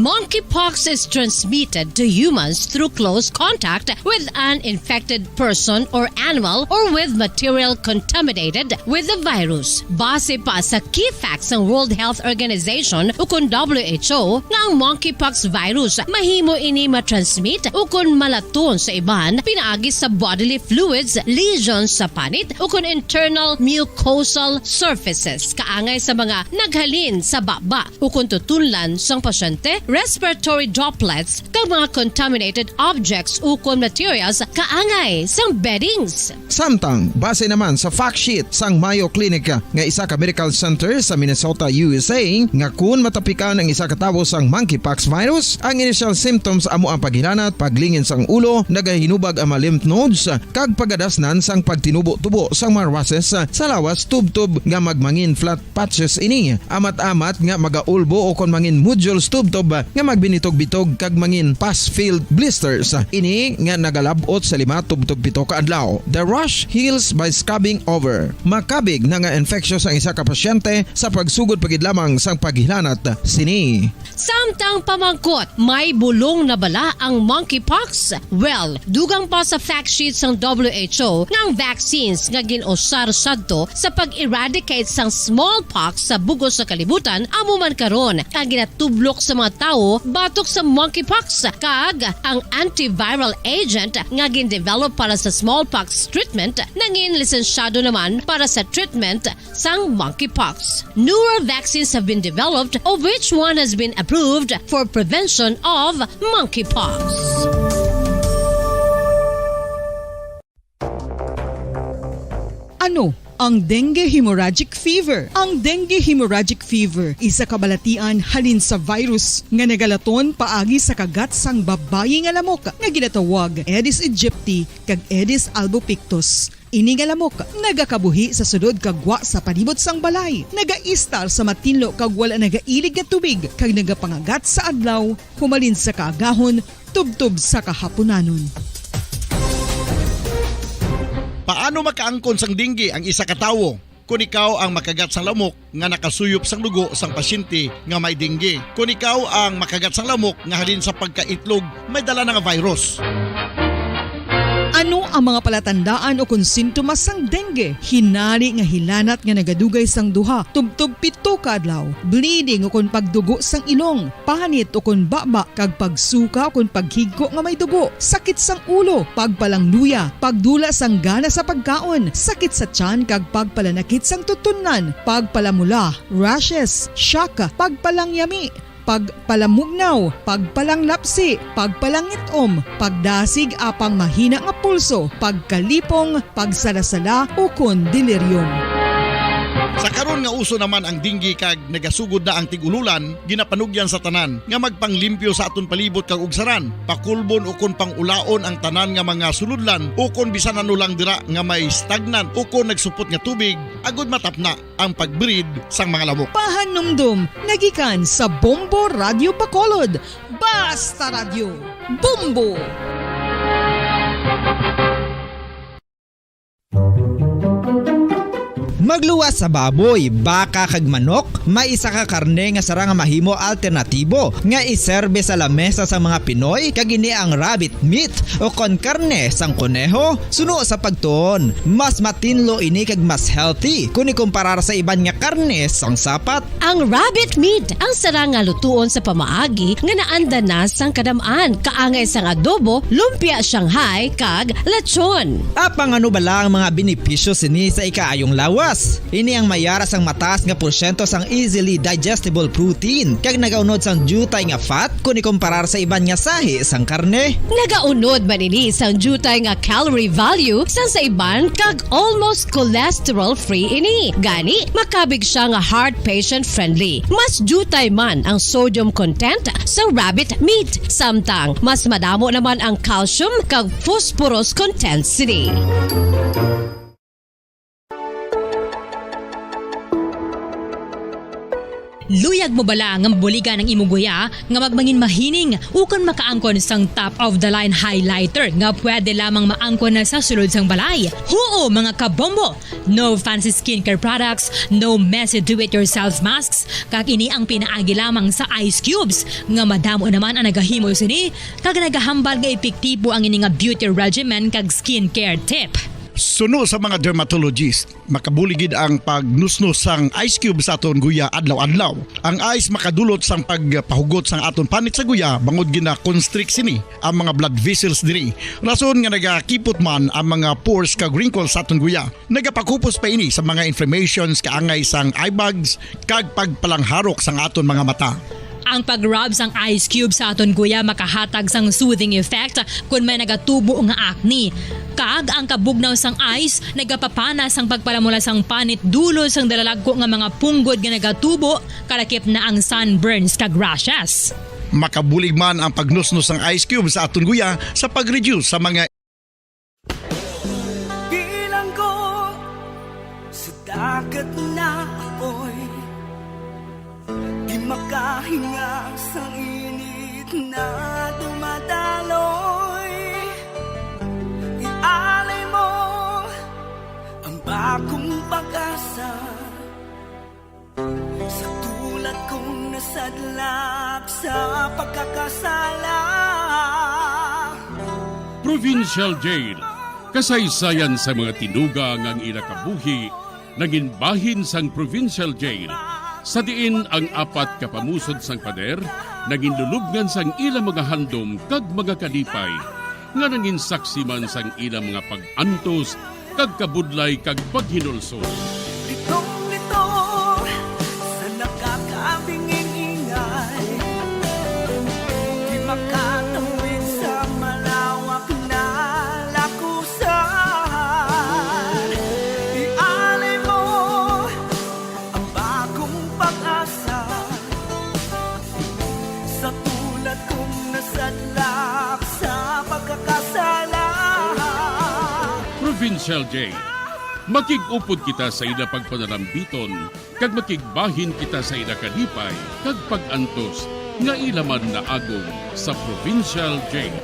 Monkeypox is transmitted to humans through close contact with an infected person or animal or with material contaminated with the virus. Base pa sa key facts sang World Health Organization ukon W H O nga ang monkeypox virus mahimo ini matransmit ukon malaton sa iban pinaagi sa bodily fluids, lesions sa panit ukon internal mucosal surfaces kaangay sa mga naghalin sa baba ukon tutunlan sang pasyente, respiratory droplets, kag mga contaminated objects ukon materials kaangay sang beddings. Samtang, base naman sa fact sheet sang Mayo Clinic nga isa ka medical center sa Minnesota, U S A, nga kun matapikan ang isa ka tawo sang monkeypox virus, ang initial symptoms amo ang paghilanat, paglingin sang ulo, nagahinubag ang mga lymph nodes, kag pagadasnan sang pagtinubo-tubo sang mga rushes sa lawas tubtob nga magmangin flat patches ini, amat-amat nga magaulbo o kon mangin nodules tubtob nga magbinitog-bitog kag mangin pus-filled blisters. Ini nga nagalab-ot sa lima tubtob pito ka adlaw. The rash heals by scabbing over. Makabig na nga infectious ang isa ka pasyente sa pagsugod pa gid lamang sang paghilanat sini. Samtang pamangkot, may bulong na bala ang monkeypox? Well, dugang pa sa fact sheet sang W H O nga ang vaccines nga gin-usar sadto sa pag-eradicate sang smallpox sa bug-os nga kalibutan amo man karon ang ginatublok sa mga tawo batok sa monkeypox, kag ang antiviral agent nga gin-develop para sa smallpox treatment nangin lisensyado naman para sa treatment sang monkeypox. Newer vaccines have been developed, of which one has been approved for prevention of monkeypox. Ano ang dengue hemorrhagic fever? Ang dengue hemorrhagic fever isa ka balatian halin sa virus nga nagalaton paagi sa kagat sang babayi nga lamok nga ginatawag Aedes aegypti kag Aedes albopictus. Ini nga lamok nagakabuhi sa sulod kag gwa sa palibot sang balay, nagaistar sa matinlo kag wala nagailig nga tubig, kag nagapangagat sa adlaw humalin sa kaagahon tubtob sa kahapunanon. Paano makaangkon sang dengue ang isa ka tawo? Kon ikaw ang makagat sang lamok nga nakasuyop sang dugo sang pasyente nga may dengue, kon ikaw ang makagat sang lamok nga halin sa pagkaitlog may dala na nga virus. Ano ang mga palatandaan o kon sintomas sang dengue? Hinari nga hilanat nga nagadugay sang duha tubtob pito ka adlaw, bleeding o kon pagdugo sang ilong, panit o kon baba, kag pagsuka o kon paghigko nga may dugo, sakit sang ulo, pagpalangluya, pagdula sang gana sa pagkaon, sakit sa tiyan kag pagpalanakit sang tutunlan, pagpalamula, rashes, shock, pagpalangyami, pagpalamugnaw, pagpalanglapsi, pagpalangit-om, pagdasig apang mahina nga pulso, pagkalipong, pagsala-sala, ukon delirium. Sa karon nga uso naman ang dengue kag nagasugod na ang tig-ululan, ginapanugyan sa tanan nga magpanglimpyo sa aton palibot kag ugsaran, pakulbon ukon pang-ulaon ang tanan nga mga sulodlan ukon bisan ano lang dira nga may stagnant ukon nagsupot nga tubig agud matapna ang pag-breed sang mga lamok. Pahanumdom nga gikan sa Bombo Radyo Bacolod. Basta Radyo, Bombo! Magluwas sa baboy, baka kag manok, may isa ka karne nga sarang nga mahimo alternatibo nga iserbe sa lamesa sa mga Pinoy, kag ini ang rabbit meat o kon karne sang koneho. Suno sa pagtuon, mas matinlo ini kag mas healthy kon ikumparar sa iban nga karne sang sapat. Ang rabbit meat ang sarang nga lutuon sa pamaagi nga naanda na sang kadam-an, kaangay sang adobo, lumpia Shanghai, kag lechon. Apang ano bala ang mga benepisyo sini sa ikaayong lawas? Ini ang may ara sang mataas nga porsyento sang easily digestible protein, kag nagaunod sang diutay nga fat kon ikumparar sa iban nga sahi sang karne. Nagaunod man ini sang diutay nga calorie value sang sa iban, kag almost cholesterol-free ini. Gani, makabig sia nga heart patient-friendly. Mas diutay man ang sodium content sa rabbit meat, samtang mas madamo naman ang calcium kag phosphorus content sini. Luyag mo bala nga mabuligan ang imo guya nga magmangin mahining ukon makaangkon sang top of the line highlighter nga pwede lamang maangkon na sa sulod sang balay? Huo, mga kabombo! No fancy skincare products, no messy do-it-yourself masks, kag ini ang pinaagi lamang sa ice cubes nga madamo naman ang nagahimo sini kag nagahambal nga epektibo ang ini nga beauty regimen kag skincare tip. Suno sa mga dermatologist, makabulig gid ang pagnusnos sang ice cube sa aton guya adlaw-adlaw. Ang ice makadulot sang pagpahugot sang aton panit sa guya bangod gina-constrict sini ang mga blood vessels diri. Rason nga nagakipot man ang mga pores kag wrinkles sa aton guya. Nagapakupos pa ini sa mga inflammations, kaangay sang eye bags, kag pagpalangharok sang aton mga mata. Ang pag-rub sang ice cube sa aton guya makahatag sang soothing effect kon may nagatubo nga acne. Kag ang kabugnaw sang ice nagapapana sang pagpalamula sang panit dulot sang dalalagko nga mga punggod nga nagatubo, kalakip na ang sunburns kag rashes. Makabulig man ang pagnusnos sang ice cube sa aton guya sa pag-reduce sa mga Bilanggo sa dagat na apoy, di makahinga sa init na dumadaloy. Ialay mo ang bagong pag-asa. Sa tulad kong nasadlak sa pagkakasala. Provincial Jail. Kasaysayan sa mga tinuga nga ang ila kabuhi nangin bahin sang Provincial Jail, sa diin ang apat ka pamusod sang pader nangin lulubngan sang ila mga handom kag mga kalipay, nga nangin saksi man sang ila mga pag-antos kag kabudlay kag paghinulsol. Litong-lito sa nakakabinging ingay, di makatawid sa malawak na lakusan. Ialay mo ang bagong pag-asa. Sa tulad kong nasadlak sa pagkakasala. Provincial Jail. Makig-upod kita sa ila pagpanarambiton, kag makigbahin kita sa ila kalipay kag pag-antos nga ila man naagom sa Provincial Jail.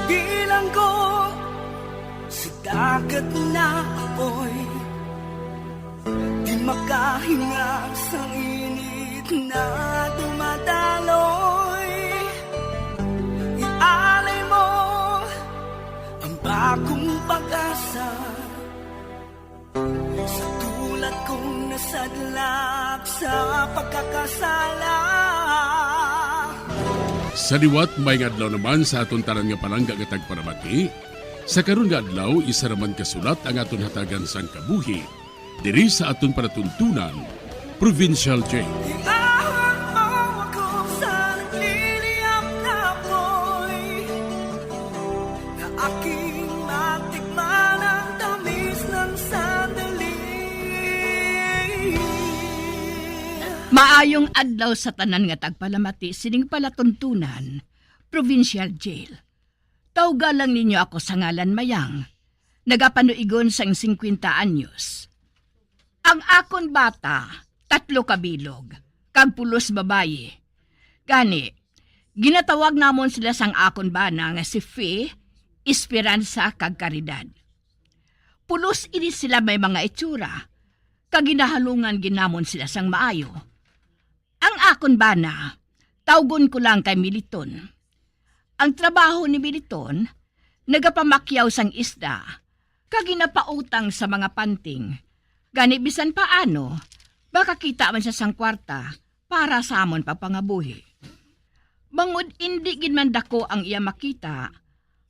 Bilanggo sa dagat na apoy, di makahinga sa init na dumadaloy. Ialay mo ang bagong pag-asa. Sa tulad kong nasadlak sa pagkakasala. Sa liwat, maayong adlaw naman sa aton tanan nga palangga nga tagpalamati. Sa karon nga adlaw, isa naman ka sulat ang aton hatagan sang kabuhi diri sa aton palatuntunan, Provincial Jail. Iahon mo ako sa nagliliyab na apoy, na aking matikman ang tamis ng sandali. Maayong adlaw sa tanan nga tagpalamati sining palatuntunan, Provincial Jail. Tawga lang ninyo ako sa ngalan Mayang, nagapanuigon sang singkwenta anyos. Ang akon bata, tatlo ka bilog, kag pulos babayi. Gani, ginatawag namon sila sang akon bana nga si Fe, Esperanza, kag Caridad. Pulos ini sila may mga itsura, kag ginahalungan gid namon sila sang maayo. Ang akon bana, tawgon ko lang kay Militon. Ang trabaho ni Militon, nagapamakyaw sang isda, kag ginapautang sa mga panting. Gani bisan paano, makakita man siya sang kwarta para sa amon pagpangabuhi. Bangod indi gid man dako ang iya makita,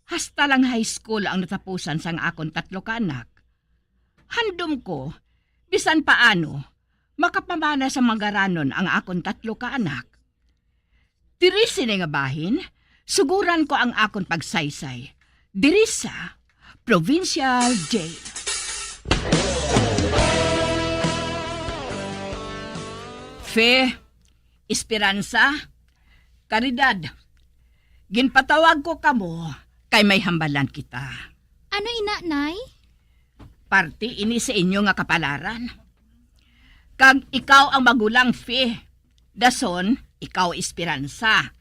hasta lang high school ang natapusan sang akon tatlo ka anak. Handom ko, bisan paano, makapamana sa mga garanon ang akon tatlo ka anak. Diri sini nga bahin, suguran ko ang akon pagsaysay diri sa Provincial Jail. Fe, Esperanza, Caridad, ginpatawag ko kamo kay may hambalan kita. Ano ina, Nay? Parte ini sa inyo nga kapalaran. Kag ikaw ang magulang, Fe. Dason, ikaw, Esperanza.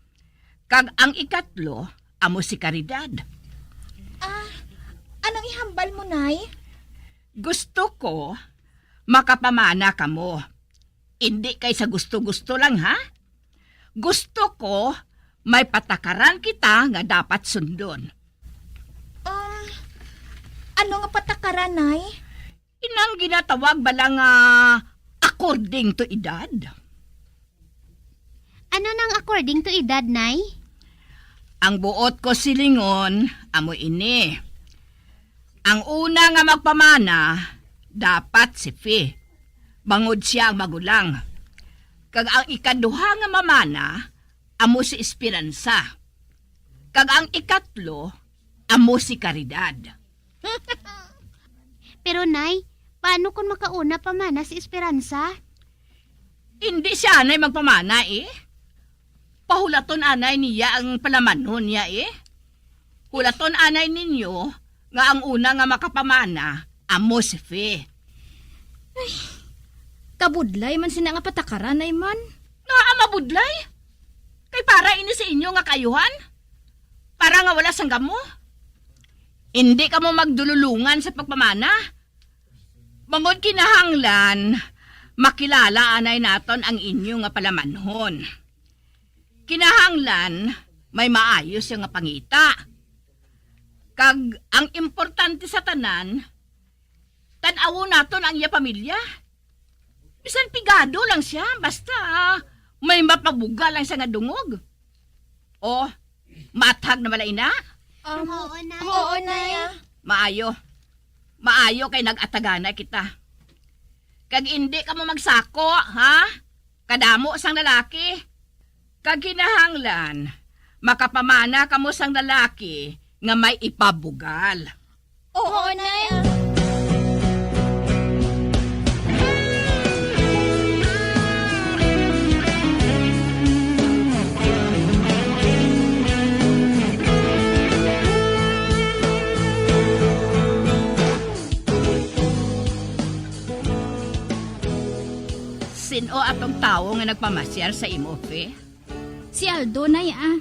Kag ang ikatlo, amo si Caridad. Ah, anong ihambal mo, Nay? Gusto ko makapamana kamo. Indi kay sa gusto-gusto lang, ha? Gusto ko may patakaran kita nga dapat sundon. Um, ano nga patakaran, Nay? Inang ginatawag bala nga according to edad? Ano nang according to edad, Nay? Ang buot ko silingon, amo ini. Ang una nga magpamana, dapat si Fe. Bangod siya ang magulang. Kag ang ikaduha nga mamana, amo si Esperanza. Kag ang ikatlo, amo si Caridad. Pero, Nay, paano kung makauna pa man na si Esperanza? Hindi siya anay magpamana, eh. Pahulaton anay niya ang palamanhon niya, eh. Hulaton anay ninyo nga ang una nga makapamana amo si Fe. Ay, kabudlay man sina nga patakaran, ay man. Ngaa mabudlay? Kay para ini sa inyo nga kaayuhan? Para nga wala sang gamo? Indi kamo magdululungan sa pagpamana. Bangod kinahanglan, makilala anay naton ang inyo nga palamanhon. Kinahanglan, may maayo siya nga pangita. Kag ang importante sa tanan, tan-awon naton ang iya pamilya. Bisan pigado lang siya, basta may mapabugal lang siya nga dungog. O, maathag na bala ina? Um, Oo, Nay. Oo, Nay. Maayo. Maayo kay nag-atagana kita. Kag indi kamo magsako, ha? Kadamo sang lalaki. Kag kinahanglan, makapamana kamo sang lalaki nga may ipabugal. Oo, Nay. Sin-o atong tawo nga nagpamasyal sa imo, Fe? Si Aldo, Nay, ah.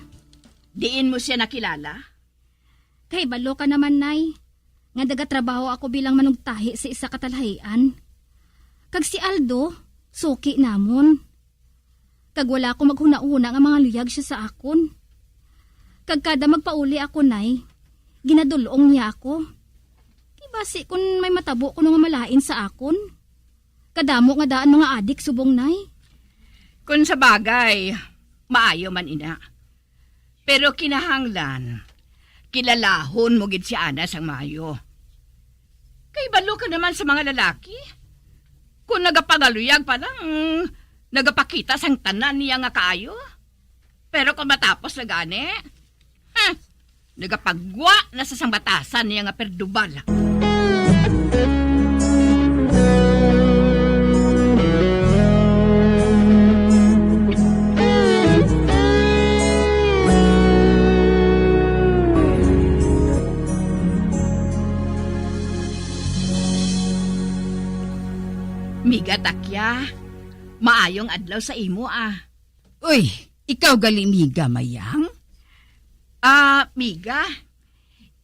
Diin mo siya nakilala? Kahibalo ka naman, Nay, nga nagatrabaho ako bilang manugtahi sa isa ka talahian. Kag si Aldo, suki namon. Kag wala ako maghunahuna nga mangaluyag siya sa akon. Kag kada magpauli ako, Nay, ginadul-ong niya ako. Kay basi kun may matabo kuno nga malain sa akon. Kadamo nga daan mga adik subong, Nay. Kun sa bagay, maayo man ina. Pero kinahanglan, kilalahon mo gid si Ana sang maayo. Kay balo ka naman sa mga lalaki. Kung nagapangaluyag pa lang, nagapakita sang tanan niya nga kaayo. Pero kung matapos na gani, hmm, nagapagwa na sa sang batasan niya nga perdubal. Miga Takya, maayong adlaw sa imo, ah. Uy, ikaw gali, Miga Mayang? Ah, Miga,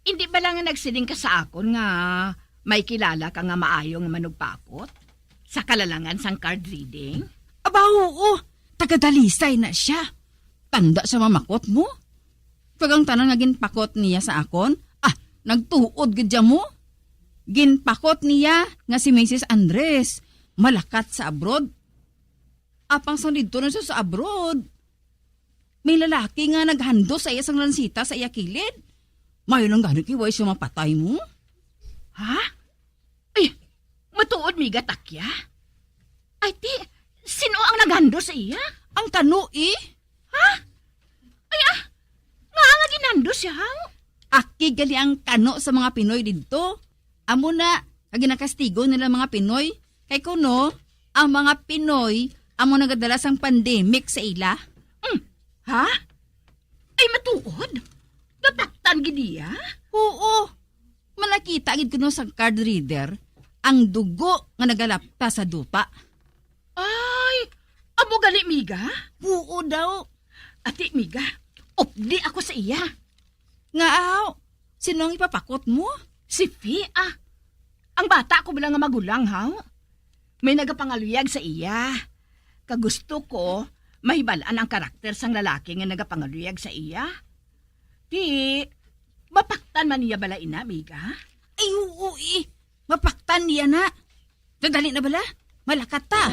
hindi ba lang nagsiling ka sa akon nga may kilala ka nga maayo nga manugpakot sa kalalangan sang card reading? Aba, oo. Taga-Dalisay na siya. Tanda sa mamakot mo. Kag ang tanan nga ginpakot niya sa akon, ah, nagtuod gid ya mo. Ginpakot niya nga si Misis Andres malakat sa abroad. Apang sang didto na siya sa abroad, may lalaki nga naghandos sa iya sang lansita sa iya kilid. Maayo lang gani kay way siya mapatay mo. Ha? Ay, matuod, Miga Takya? Ay, ti, sino ang naghandos sa iya? Ang kano, eh. Ha? Ay, ah, nga nga ginhandos siya, ha? Aki gali ang kano sa mga Pinoy didto. Amo na, nga ginakastigo nila mga Pinoy. Kay kuno, ang mga Pinoy amo nagadala sang pandemic sa ila. Hmm. Ha? Ay, matuod? Napaktan gid niya? Oo. Manakita gid kuno sang card reader ang dugo nga nagalapta sa duta. Ay, amo gali, miga? Oo daw. Ati, miga, updi ako sa iya. Nga aw, sino ang ipapakot mo? Si Fia. Ang bata ko bala nga magulang, haw? May nagapangaluyag sa iya. Kag gusto ko, mahibal-an ang karakter sang lalaki nga nagapangaluyag sa iya. Di, mapaktan man niya bala ina, miga? Ay, oo, eh. Mapaktan niya na. Nadali na bala. Malakat ta.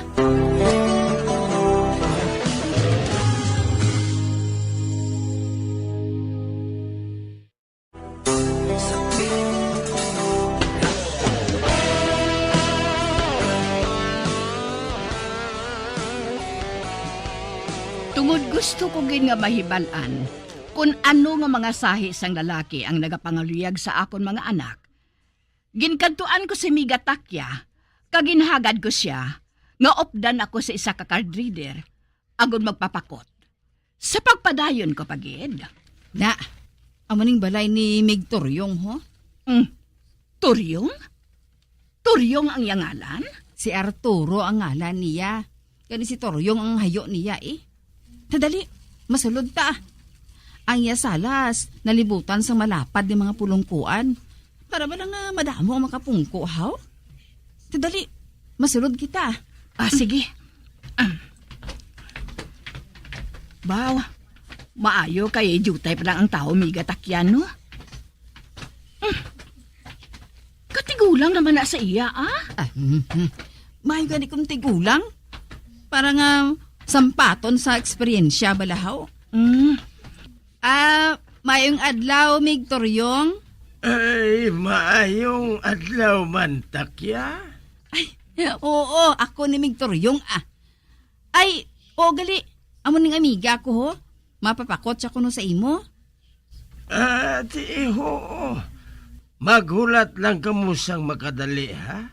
Tungod gusto ko gid nga mahibal-an kon ano nga mga sahi sang lalaki ang nagapangaluyag sa akon mga anak, ginkadtuan ko si Miga Takya kag ginhagad ko sia nga updan ako sa isa ka card reader agod magpapakot. Sa pagpadayon ko pa gid. Na, amo ning balay ni Mig Turyong, ho? Mm. Turyong? Turyong ang iya ngalan? Si Arturo ang ngalan niya. Kani si Turyong ang hayo niya, eh. Nadali, masulod ta. Ang iya salas, nalibutan sang malapad nga mga pulungkuan. Para bala nga madamo ang makapungko, haw? Ti dali, masulod kita. Ah, sige. Ah. Baw, maayo kay diutay pa lang ang tawo, Miga Takyan, no? Hmm. Katigulang naman na sa iya, ah. Ah, mhm. Maayo gani kung tigulang. Para nga sampaton sa eksperyensya, bala, haw. Mm. Ah, maayong adlaw, Mig Turyong. Ay, maayong adlaw man, Takya. Ay, oo, ako ni Mig Turyong, ah. Ay, oo, gali. Amo ning amiga ko, ho. Mapapakot siya kuno sa imo. Ah, ti, oo. Maghulat lang kamo sang makadali, ha?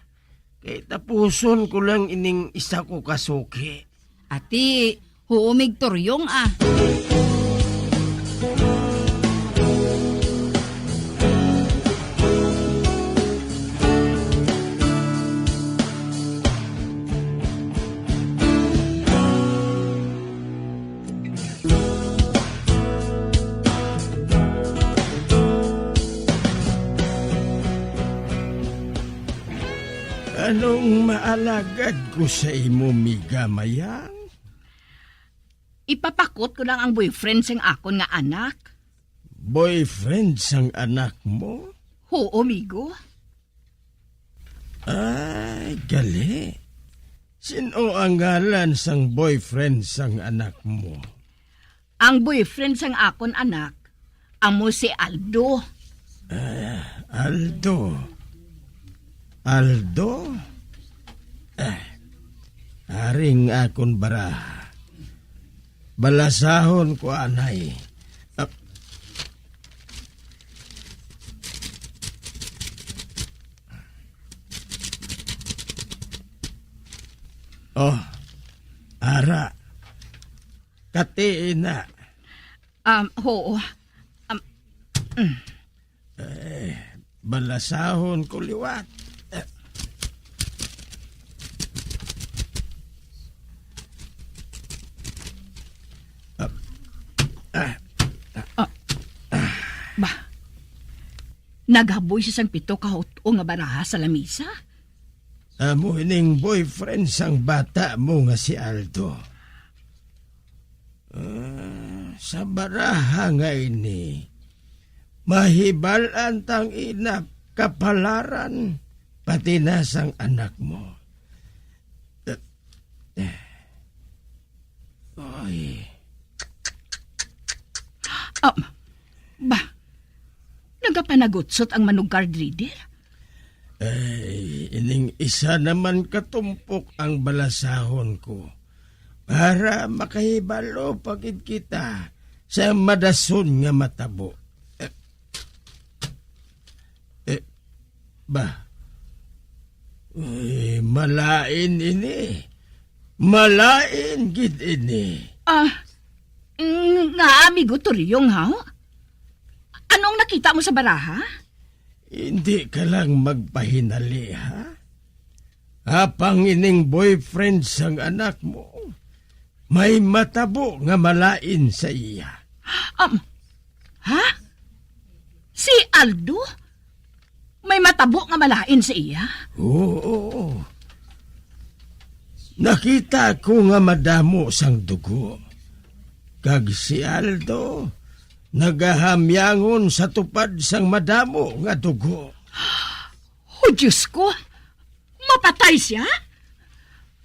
Kay tapuson ko lang ining isa ko ka suki. Ati, huumig turyong, ah. Anong maalagad ko sa imo, Miga Mayang? Ipapakot ko lang ang boyfriend sang akon nga anak. Boyfriend sang anak mo? Huo, migo. Ay, gali. Sin-o ang ngalan sang boyfriend sang anak mo? Ang boyfriend sang akon anak, amo si Aldo. Ah, Aldo. Aldo? Ah, aring akon baraha. Balasahon ko anay. Ah. Oh, ara. Kati na. Um, oo. Um, mm. Eh, balasahon ko liwat. Ah, ah, Ah, ba? Naghaboy siya sang pito ka hut-o nga baraha sa lamisa? Amo ining boyfriend sang bata mo nga si Aldo. Ah, sa baraha nga ini, mahibal-an tang ina kapalaran, pati na sang anak mo. Eh, eh. Ay. Ah, ba? Nagapanagutsot ang manugkard reader? Ay, ining isa naman katumpok ang balasahon ko para makahibalo pa gid kita sa madason nga matabo. Eh, eh, ba? Uy, malain ini. Malain gid ini. Ah, mm, nga, amigo Turyong, ha? Ano ang nakita mo sa baraha? Hindi ka lang magpahinali, ha? Apang ining boyfriend sang anak mo, may matabo nga malain sa iya. Um, ha? Si Aldo? May matabo nga malain sa iya? Oo. Nakita ko nga madamo sang dugo. Kag si Aldo nagahamyangon sa tupad sang madamo nga dugo. Oh, Diyos ko! Mapatay siya?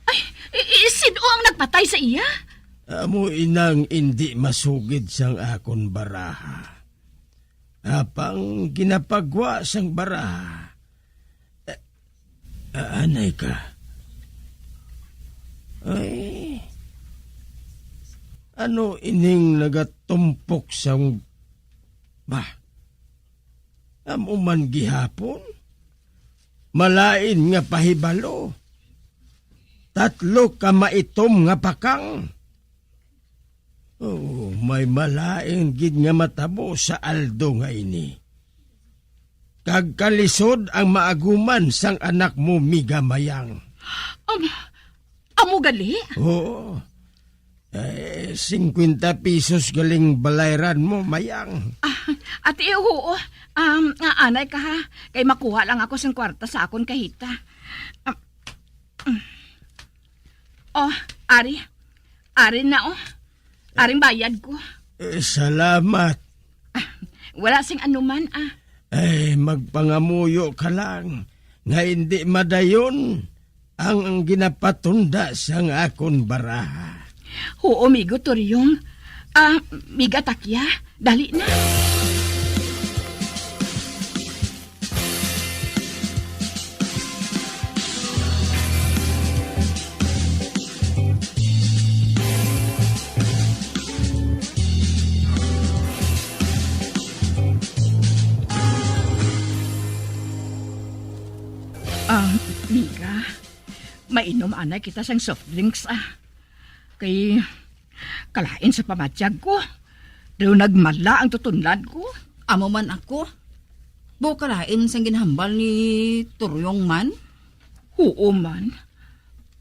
Ay, i-, i-, sino ang nagpatay sa iya? Amo inang indi masugid sang akon baraha. Apang ginapagwa sang baraha. Eh, ah, anay ka. Ay, ano ining nagatumpok sang, bah, amo man gihapon? Malain nga pahibalo. Tatlo ka maitom nga pakang. Oh, may malain gid nga matabo sa Aldo nga ini. Kag kalisod ang maaguman sang anak mo, Miga Mayang. Am-, amo gali? Oo. Eh, singkwenta pesos galing balayran mo, Mayang. Ah, ati, oo. Um, nga anay ka, ha? Kay makuha lang ako sing kwarta sa akon kahita. Ah, mm. Oh, ari. Ari na, oh. Aring bayad ko. Eh, salamat. Ah, wala sing anuman, ah. Eh, magpangamuyo ka lang nga hindi madayon ang, ang ginapatunda sang akon baraha. Oo, Migo Turyong. Ah, Miga Takya, dali na. Ah, Miga, mainom anay kita sang soft drinks, ah. Kay kalain sa pamatyag ko. Daw nagmala ang tutunlan ko. Amo man ako. Daw kalain sang ginhambal ni Turyong man. Oo man.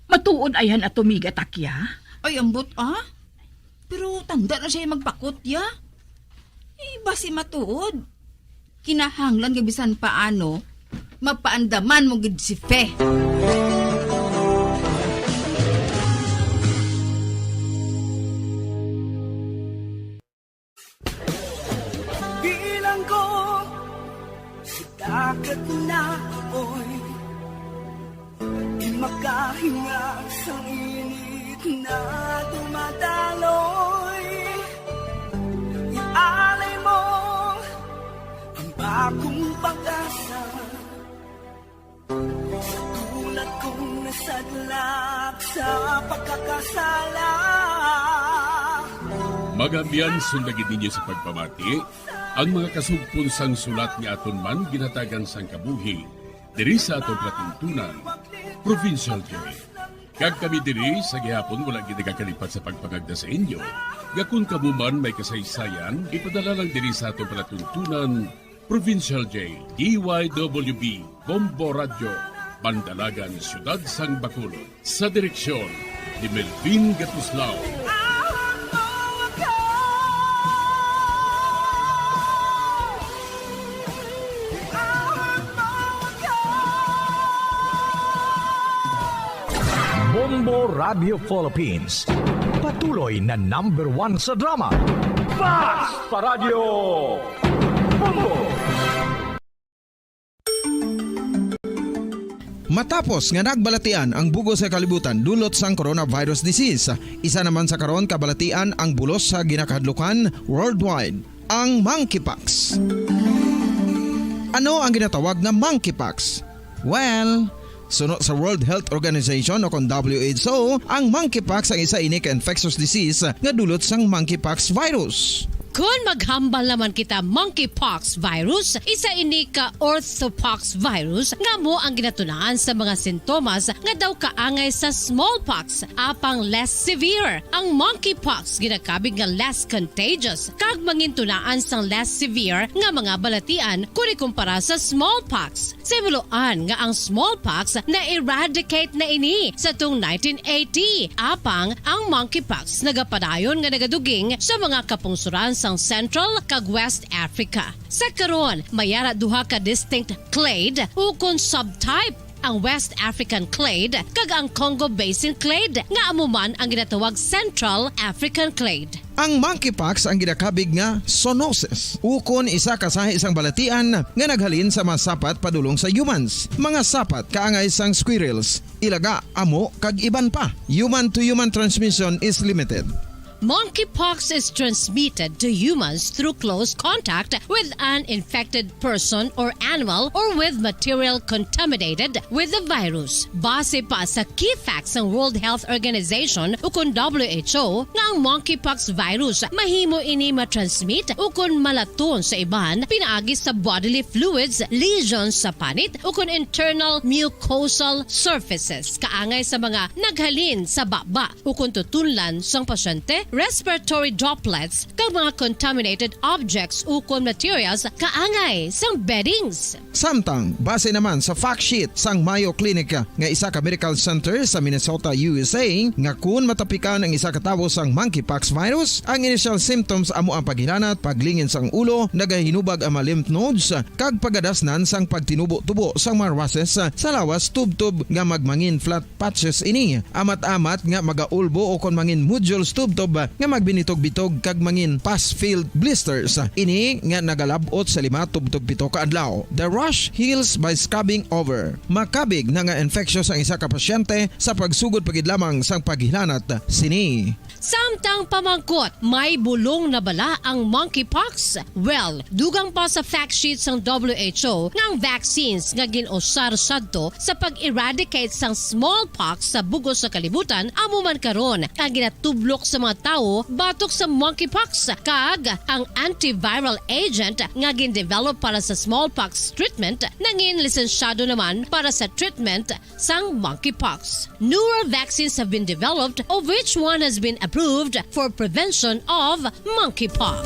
Matuod ayhan ato, Miga Takya? Ay, ambot, ah. Pero tanda na siya magpakot, ya. Eh, basi matuod. Kinahanglan nga bisan paano, mapaandaman mo gid si Fe. Bilang ko sa dagat na apoy, di makahinga sa init na dumadaloy. Ialay mo ang bagong pag-asa sa tulad kong nasadlak sa pagkakasala. Mga abyan, sundagi ninyo sa pagpamati ang mga kasugpon sang sulat nga aton man ginhatagan sang kabuhi diri sa aton palatuntunan, Provincial Joy. Kag kami diri sa gihapon wala gid nagakalipat sa pagpangagda sa inyo nga kon kamo man may kasaysayan, ipadala lang diri sa aton palatuntunan, Provincial J, D Y W B, Bombo Radyo, Bandalagan, Siyudad sang Bacolod, sa direksyon ni Melvin Gatuslao. Bombo Radio Philippines, patuloy na number one sa drama. Basta Radyo Bombo! Matapos nga nagbalatian ang bug-os nga kalibutan dulot sang coronavirus disease, isa naman sa karon kabalatian ang bulos sa ginakahadlukan worldwide, ang monkeypox. Ano ang ginatawag nga monkeypox? Well, suno sa World Health Organization o kon W H O, ang monkeypox ang isa ini ka infectious disease nga dulot sang monkeypox virus. Kon maghambal naman kita monkeypox virus, isa ini ka orthopox virus nga amo ang ginatunaan sa mga sintomas nga daw kaangay sa smallpox, apang less severe. Ang monkeypox ginakabig nga less contagious kag mangintunaan sang less severe nga mga balatian kon ikumpara sa smallpox. Sa himuloan nga ang smallpox na-eradicate na ini sa tung nineteen eighty, apang ang monkeypox nagapadayon nga nagaduging sa mga kapungsuran sang Central kag West Africa. Sa karon, may ara duha ka distinct clade ukon subtype, ang West African clade kag ang Congo Basin clade, nga amo man ang ginatawag Central African clade. Ang monkeypox ang ginakabig nga zoonosis, ukon isa ka sahi sang balatian nga naghalin sa mga sapat padulong sa humans, mga sapat kaangay sang squirrels, ilaga, amo, kag iban pa. Human-to-human transmission is limited. Monkeypox is transmitted to humans through close contact with an infected person or animal or with material contaminated with the virus. Base pa sa key facts sang World Health Organization ukon W H O, nga ang monkeypox virus mahimo ini matransmit ukon malaton sa iban pinaagi sa bodily fluids, lesions sa panit, ukon internal mucosal surfaces kaangay sa mga naghalin sa baba ukon tutunlan sang pasyente, respiratory droplets, kag mga contaminated objects ukon materials kaangay sang beddings. Samtang, base naman sa fact sheet sang Mayo Clinic nga isa ka medical center sa Minnesota, U S A, nga kun matapikan ang isa ka tawo sang monkeypox virus, ang initial symptoms amo ang paghilanat, paglingin sang ulo, nagahinubag ang mga lymph nodes, kag pagadasnan sang pagtinubo-tubo sang mga rashes sa lawas tubtob nga magmangin flat patches ini, amat-amat nga magaulbo ukon mangin nodules tubtob nga magbinitog-bitog kag mangin pus-filled blisters. Ini nga nagalab-ot sa lima tubtob pito ka adlaw. The rash heals by scrubbing over. Makabig na nga infectious ang isa ka pasyente sa pagsugod pa gid lamang sang paghilanat sini. Samtang pamangkot, may bulong na bala ang monkeypox? Well, dugang pa sa fact sheet sang W H O nga ang vaccines nga gin-usar sadto sa pag-eradicate sang smallpox sa bug-os nga kalibutan amo man karon ang ginatublok sa mga tawo batok sa monkeypox, kag ang antiviral agent nga gin-develop para sa smallpox treatment nangin lisensyado naman para sa treatment sang monkeypox. Newer vaccines have been developed, of which one has been approved for prevention of monkeypox.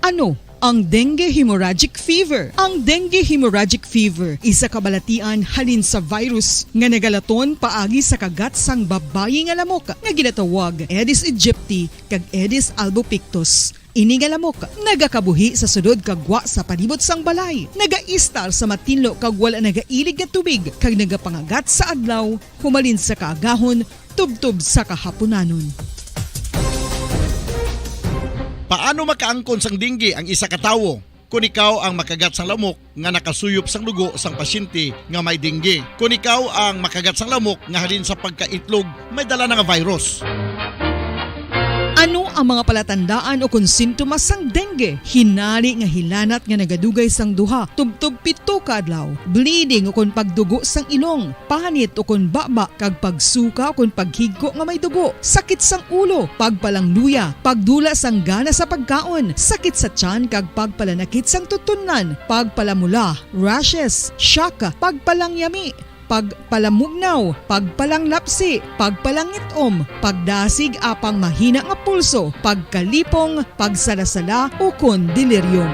Ano ang dengue hemorrhagic fever? Ang dengue hemorrhagic fever isa ka balatian halin sa virus nga nagalaton paagi sa kagat sang babayi nga lamok nga ginatawag Aedes aegypti kag Aedes albopictus. Ini nga lamok nagakabuhi sa sulod kag gwa sa palibot sang balay, nagaistar sa matinlo kag wala nagailig nga tubig, kag nagapangagat sa adlaw humalin sa kaagahon tubtob sa kahapunanon. Paano makaangkon sang dengue ang isa ka tawo? Kon ikaw ang makagat sang lamok nga nakasuyop sang dugo sang pasyente nga may dengue. Kon ikaw ang makagat sang lamok nga halin sa pagkaitlog may dala na nga virus. Ano ang mga palatandaan ukon sintomas sang dengue? Hinari nga hilanat nga nagadugay sang duha tubtob pito ka adlaw, bleeding ukon pagdugo sang ilong, panit ukon baba, kag pagsuka ukon paghigko nga may dugo, sakit sang ulo, pagpalangluya, pagdula sang gana sa pagkaon, sakit sa tiyan kag pagpalanakit sang tutunlan, pagpalamula, rashes, shock, pagpalangyami, pagpalamugnaw, pagpalanglapsi, pagpalangit-om, pagdasig apang mahina nga pulso, pagkalipong, pagsalasala, ukon delirium.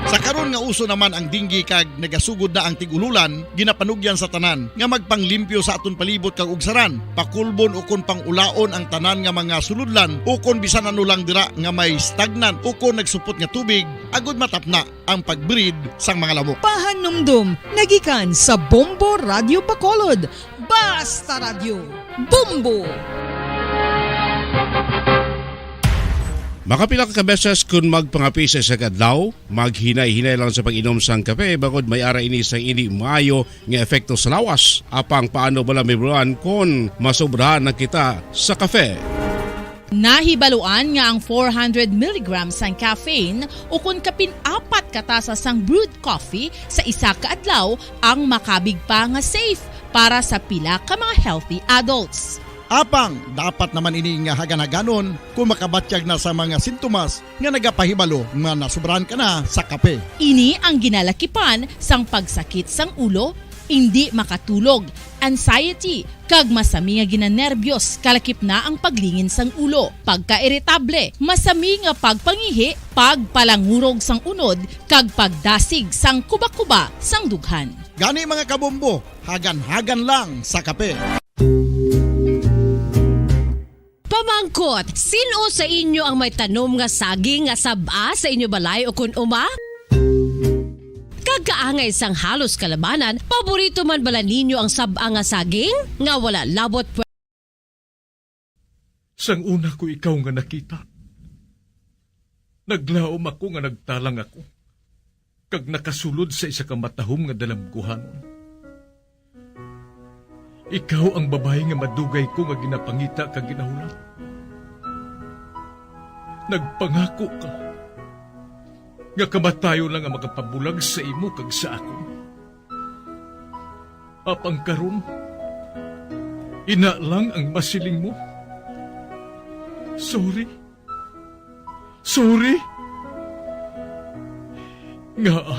Sa karon nga uso naman ang dengue kag nagasugod na ang tig-ululan, ginapanugyan sa tanan nga magpanglimpyo sa aton palibot kag ugsaran, pakulbon ukon pang-ulaon ang tanan nga mga sulodlan ukon bisan ano lang dira nga may stagnant ukon nagsupot nga tubig, agud matapna ang pag-breed sang mga lamok. Pahanumdom nga gikan sa Bombo Radyo Bacolod. Basta Radyo, Bombo! Makapila ka beses kon magpangape sa isa ka adlaw, maghinay-hinay lang sa pag-inom sang kape, bangod may ara ini sang indi maayo nga epekto sa lawas. Apang paano bala mahibaluan kon masobrahan na kita sa kape? Nahibaluan nga ang four hundred milligrams sang caffeine ukon kapin apat ka tasa sang brewed coffee sa isa ka adlaw ang makabig pa nga safe para sa pila ka mga healthy adults. Apang dapat naman ini nga hagan-haganon kung makabatyag na sa mga sintomas nga nagapahibalo nga nasobrahan ka na sa kape. Ini ang ginalakipan sang pagsakit sang ulo, indi makatulog, anxiety, kag masami nga ginanerbyos, kalakip na ang paglingin sang ulo, pagkairitable, masami nga pagpangihi, pagpalangurog sang unod, kag pagdasig sang kubakuba sang dughan. Gani, mga kabombo, hagan-hagan lang sa kape. Pamangkot, sin-o sa inyo ang may tanom nga saging nga sab-a sa inyo balay ukon uma? Kag kaangay sang halos kalabanan, paborito man bala ninyo ang sab-a nga saging nga wala labot pwe- Sang una ko ikaw nga nakita, naglaom ako nga nagtalang ako, kag nakasulod sa isa ka matahom nga dalamguhanon. Ikaw ang babayi nga madugay ko nga ginapangita kag ginahulat. Nagpangako ka nga kamatayon lang ang makapabulag sa imo kag sa akon. Apang karon, ina lang ang masiling mo. Sorry. Sorry. Ngaa?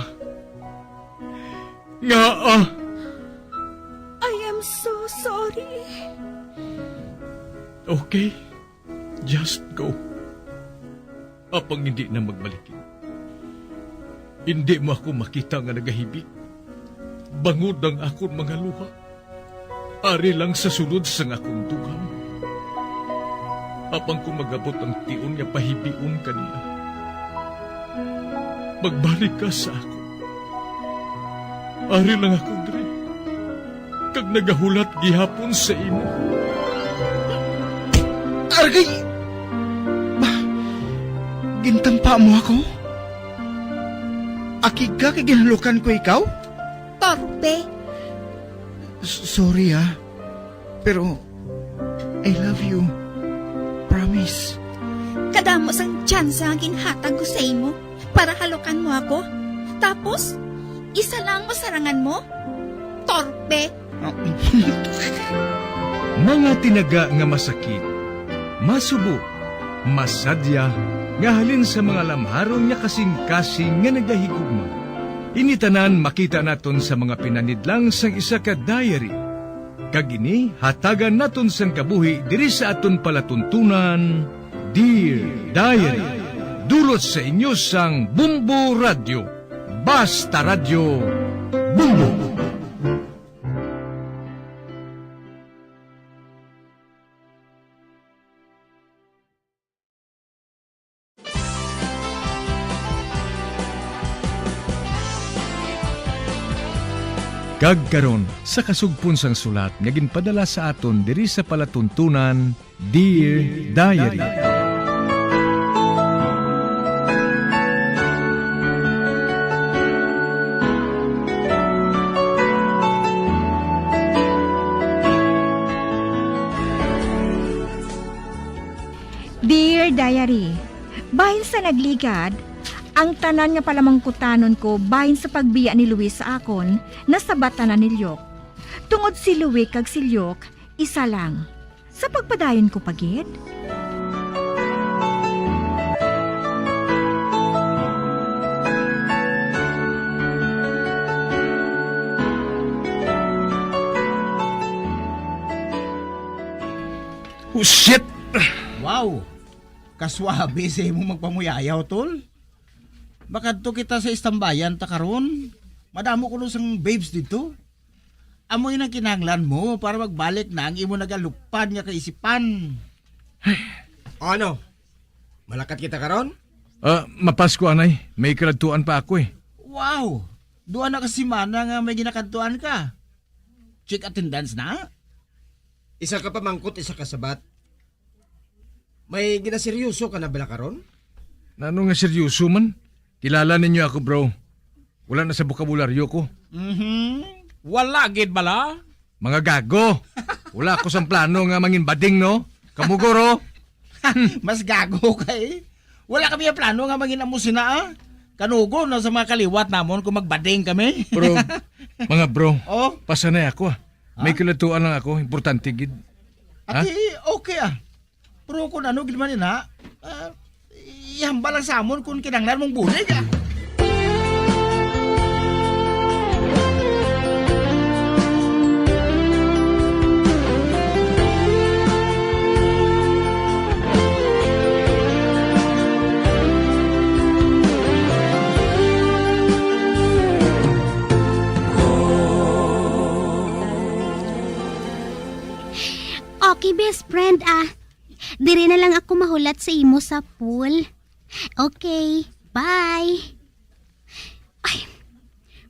Ngaa? I am so sorry. Okay. Just go. Apang hindi na magbalikin. Hindi mo ako makita nga nagahibi. Bangod ang akon mga luha. Ari lang sa sulod sang akon dughan. Apang kung magabot ang tion nga pahibion ka niya, magbalik ka sa ako. Ari lang ako diri, kag nagahulat gihapon sa imo. Argay! Ba, gintampa mo ako? Akig ka kay ginhalukan ko ikaw? Torpe. S-, sorry, ah. Pero I love you. Promise. Kadamo sang tsansa nga ginhatag ko sa imo para halukan mo ako. Tapos, isa lang ang masarangan mo? Torpe! Mga tinaga nga masakit, masubo, masadya, nga halin sa mga lamharon nga kasing-kasing nga nagahigugma. Ini tanan makita naton sa mga pinanidlang sang isa ka diary. Kag ini hatagan naton sang kabuhi diri sa aton palatuntunan, Dear Diary. Dulot sa inyo sang Bombo Radyo. Basta Radyo, Bombo! Kag karon, sa kasugpon sang sulat nga ginpadala sa aton diri sa palatuntunan, Dear Diary. Dear Diary, bahin sa nagligad, ang tanan nga palamangkutanon ko bahin sa pagbiya ni Luis sa akon, nasabat tanan ni Lyok. Tungod si Luis kag si Lyok, isa lang. Sa pagpadayon ko pa gid? Oh, shit! Wow! Kaswabe sa imo magpamuyayaw, tol. Makadto kita sa istambayan ta karon. Madamo kuno sang babes didto. Amo ina ang kinahanglan mo para magbalik na ang imo nagalupad nga kaisipan. O ano? Malakat kita karon? Ah, mapasko, anay. May kaladtuan pa ako, eh. Wow! Duha na ka semana nga may ginakadtuan ka. Check attendance na? Isa ka pamangkot, isa ka sabat. May ginaseryoso ka na bala karon? Nano nga seryoso man? Kilala ninyo ako, bro. Wala na sa bokabularyo ko. Mhm. Wala gid bala? Mga gago. Wala ako sang plano nga mangin bading, no? Kamo, guro? Mas gago ka, eh. Wala kami ang plano nga mangin amo sina, ah. Kanugon na sa mga kaliwat namon kung magbading kami. Bro, mga bro, Oh? pasanay ako, ah. May Ha? Kilatuan lang ako, importante gid. Ha? Ati, okay, ah. Pero kung ano gid man yun, ha? Ah, ihambal lang sa amon kung kinahanglan mong bulig, ah. Okay, best friend, ah. Diri na lang ako mahulat sa imo sa pool. Okay, bye. Ay,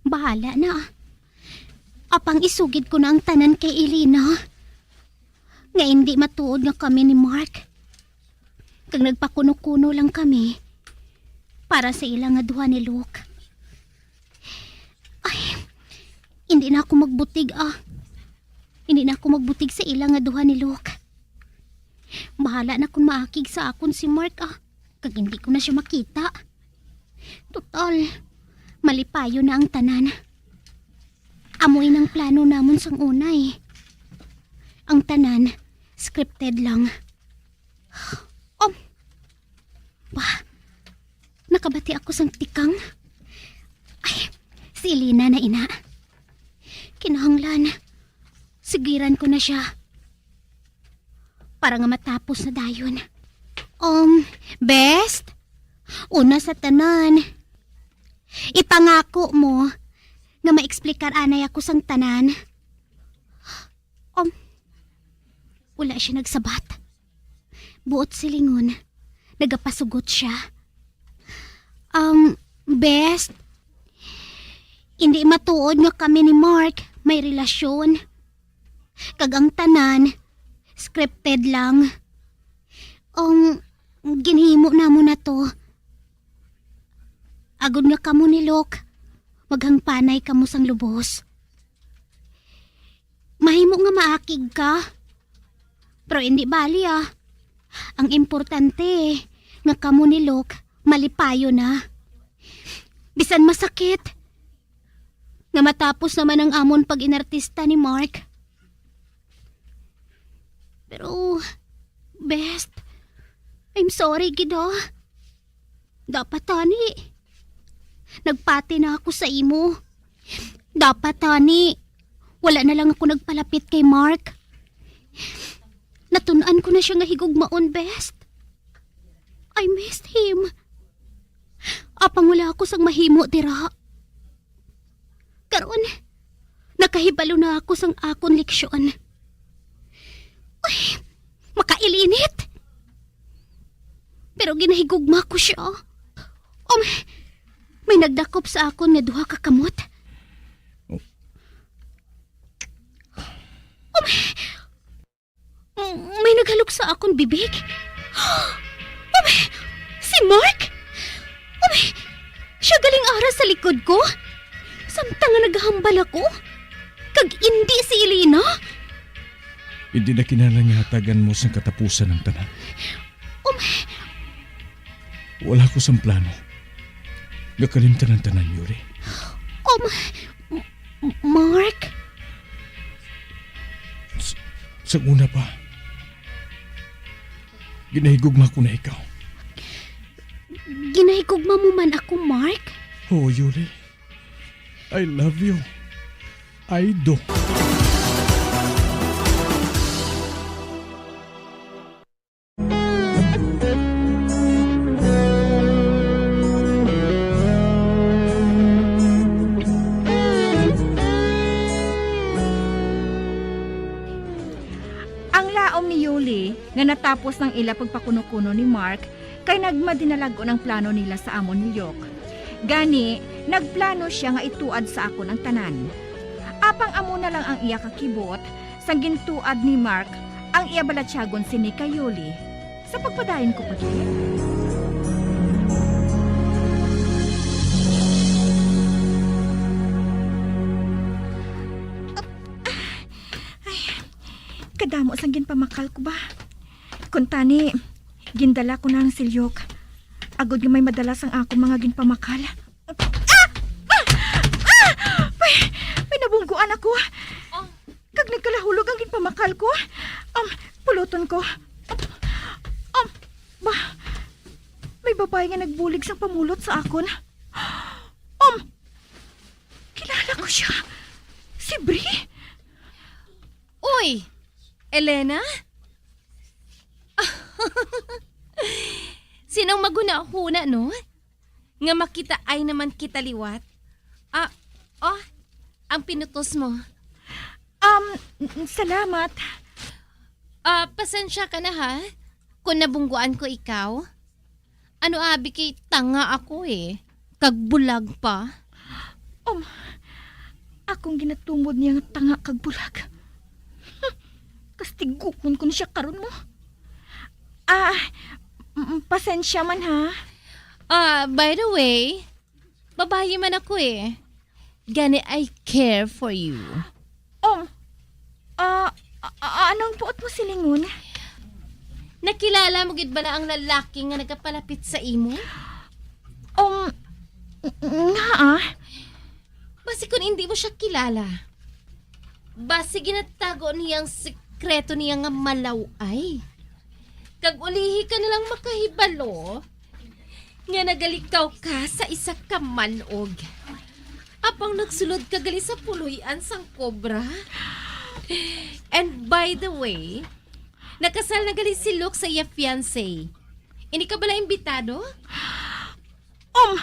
bahala na. Apang isugid ko na ang tanan kay Elena. Nga hindi matuod nga kami ni Mark. Kag nagpakuno-kuno lang kami para sa ila nga duha ni Luke. Ay, hindi na ako magbutig, ah. Hindi na ako magbutig sa ila nga duha ni Luke. Bahala na kung maakig sa akon si Mark, ah. Kag hindi ko na siya makita. Total, malipayon na ang tanan. Amoy nang plano namon sang una, eh. Ang tanan, scripted lang. Um, ba, nakabati ako sang tikang. Ay, si Elena na ina. Kinahanglan, sigiran ko na siya. Para nga matapos na dayon. Um, best, una sa tanan, ipangako mo nga maeksplikar anay ako sang tanan. Um, wala siya nagsabat. Buot silingon, nagapasugot siya. Um, best, hindi matuod nga kami ni Mark may relasyon. Kag ang tanan, scripted lang. Ang ginhimo namo na to, agod nga kamo ni Luke, maghangpanay kamo sang lubos. Mahimo nga maakig ka, pero hindi bali, ah. Ang importante, nga kamo ni Luke, malipayon na. Bisan masakit, nga matapos naman ang amon pag-inartista ni Mark. Pero, best, I'm sorry gid, ah. Dapat tani. Nagpati na ako sa imo. Dapat tani. Wala na lang ako nagpalapit kay Mark. Natun-an ko na siya nga higugmaon, best. I missed him. Apang wala ako sang mahimo dira. Karon, nakahibalo na ako sang akon leksyon. Uy, makailinit! Pero ginahigugma ko siya. Um, may nagdakop sa akon nga duha ka kamot. Um, M-, may naghalok sa akon bibig. Oh, si Mark? Oh, siya galing ara sa likod ko. Samtang nga nagahambal ako. Kag indi si Elena. Hindi na kinahanglan nga hatagan mo sang katapusan ang tanan. Um, Wala ko sang plano nga kalimtan ang tanan, Yuli. Um, M-, Mark? S-, sa una pa, ginahigugma ko na ikaw. Ginahigugma mo man ako, Mark? Oo, Yuli. I love you. I do. Ang laom ni Yuli nga natapos ang ila pagpakuno-kuno ni Mark kay nagmadinalag-on ang plano nila sa amo ni Luke. Gani, nagplano sia nga ituad sa akon ang tanan. Apang amo na lang ang iya kakibot, sang gintuad ni Mark ang iya balatyagon sini kay Yuli. Sa pagpadayon ko pa gid. Ay, kadamo sang ginpamakal ko ba? Kuntani, gindala ko na ang silyok. Agod nga may madala sang akon mga ginpamakal. Ah! Ah! Ah! May, may nabungguan ako. Oh. Kag nagkalahulog ang ginpamakal ko. Um, Puluton ko. Um, ba, may babayi nga nagbulig sang pamulot sa akon. Um, kilala ko siya. Si Bri. Uy, Elena? Sinong maghunahuna, no? Nga makitaay naman kita liwat. Ah, oh, ang pinutos mo. Um, n-, salamat. Ah, pasensya ka na, ha, kung nabungguan ko ikaw. Ano abi kay tanga ako, eh, kag bulag pa. Um, akong ginatumod niya nga tanga kag bulag. Kastiguhon ko na siya karon mo. Ah, m-, pasensya man, ha. Ah, by the way, babayi man ako, eh. Gani, I care for you. Oh, ah, a-, a-, anong buot mo silingon? Nakilala mo gid bala ang lalaki nga nagapalapit sa imo? Um, n-, nga, ah. Basi kun hindi mo siya kilala, basi ginatago niya ang sekreto niya nga malaw-ay. Kag ulihi ka na lang makahibalo nga nagalikaw ka sa isa ka man-og. Apang nagsulod ka gali sa puloy-an sang kobra. And by the way, nakasal na gali si Luke sa iya fiancé. Hindi ka bala imbitado? Um,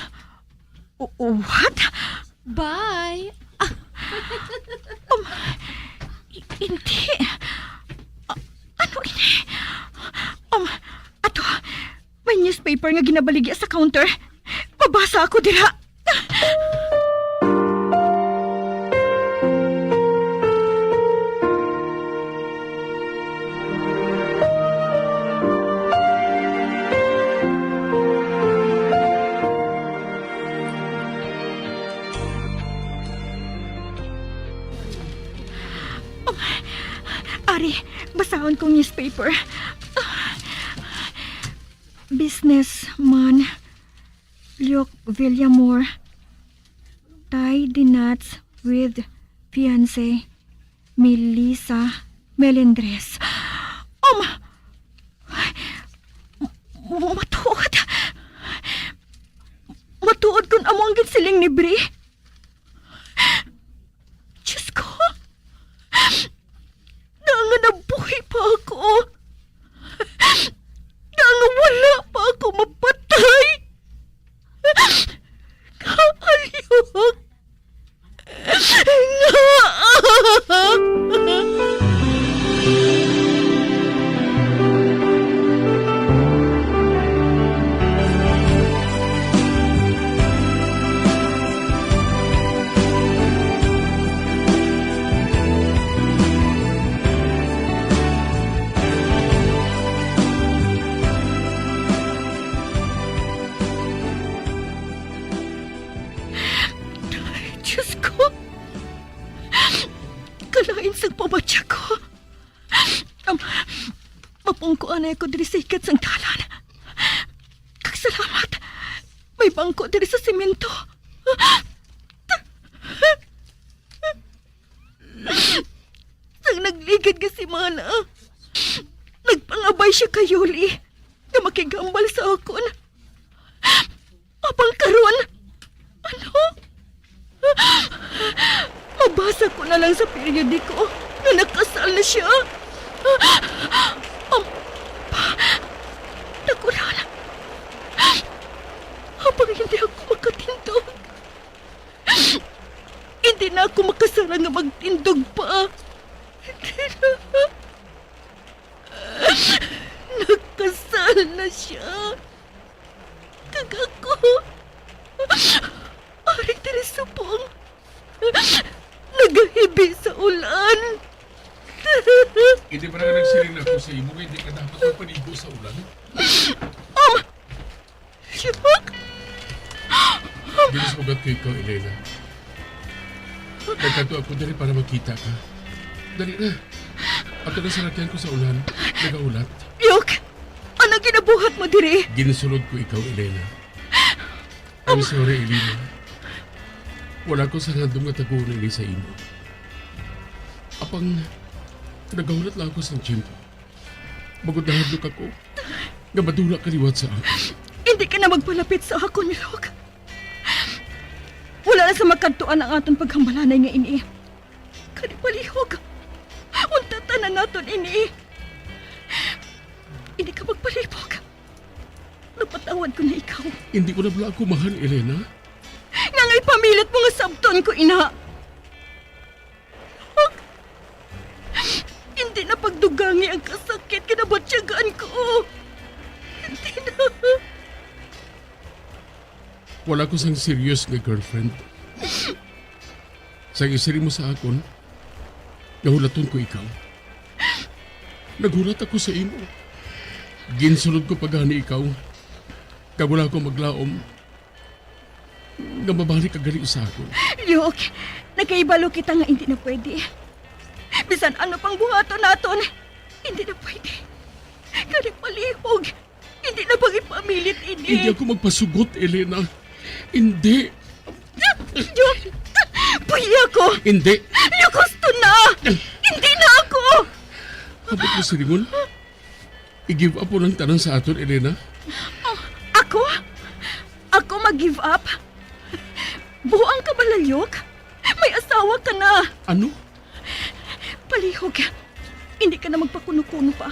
w-, what? Bye. Ah. Um, i-, hindi. Ah, ano ini? Um, ato, may newspaper nga ginabaligya sa counter. Mabasa ako dira. Ari, basahon kong newspaper. Businessman Luke Villamor tie the knots with fiancé Melissa Melendres. Um, m-, matuod. Matuod kun amo ang ginsiling ni Bri. Diyos ko! Nga nabuhi pa ako. Nga wala pa ako mapatay. Kaalyog. Nga. Diyos ko! Kalain sang pamatya ko. Am, mapungko anay ako diri sa hikat sang dalan. Kag salamat, may bangko diri sa semento. Sang nagligad nga semana, nagpangabay siya kay Yoli nga makigambal sa akon. Apang karon, ano? Mabasa ko na lang sa periodiko nga nakasal na siya. Am-, pa-, dakulan. Apang hindi ako makatindog. Hindi na ako makasarang nga magtindog pa. Hindi na. Nagkasal na siya. Kag ako, ari diri subong, nagahibi sa ulan. Hindi ba na nagsiling ako sa imo nga hindi ka dapat magpaligo sa ulan? Um, Chuck? Ginsugat ko ikaw, Elena. Nagkadto ako diri para makita ka. Dali na. Ato na sa lakyan ko sa ulan. Nagahulat. Luke, ano ginabuhat mo diri? Ginsulod ko ikaw, Elena. I'm sorry, Elena. Wala ko sa handom nga taguon ini sa imo. Apang, nagahulat lang ako sa tiyempo. Bangod nahadlok ako nga madula ka liwat sa akon. Hindi ka na magpalapit sa akon, Luke. Wala na sa makadtuan ang aton paghambalanay nga ini. Kani palihog. Unta tanan naton ini. Hindi ka magpalihog. Napatawad ko na ikaw. Hindi ko na bala ako mahal, Elena. Nga nga ipamilit mo nga sabton ko, ina. Hindi na pagdugangi ang kasakit nga nabatyagan ko. Hindi na. Wala ko sang serious nga girlfriend. Sa gisiri mo sa akon, nahulaton ko ikaw. Naghulat ako sa imo. Ginsulod ko pa gani ikaw. Kag wala ko maglaom nga mabalik ka gali sa akon. Luke, nakahibalo kita nga hindi na pwede. Bisan ano pang buhaton naton, hindi na pwede. Kani palihog, hindi na pag-ipamilit ini. Hindi ako magpasugot, Elena. Hindi. Luke, puyi ako. Hindi. Luke, husto na. Hindi na ako. Abot mo silingon? I-give up mo lang tanan sa aton, Elena? Oh, ako? Ako mag-give up? Buang ka bala, Luke? May asawa ka na. Ano? Palihog. Hindi ka na magpakuno-kuno pa.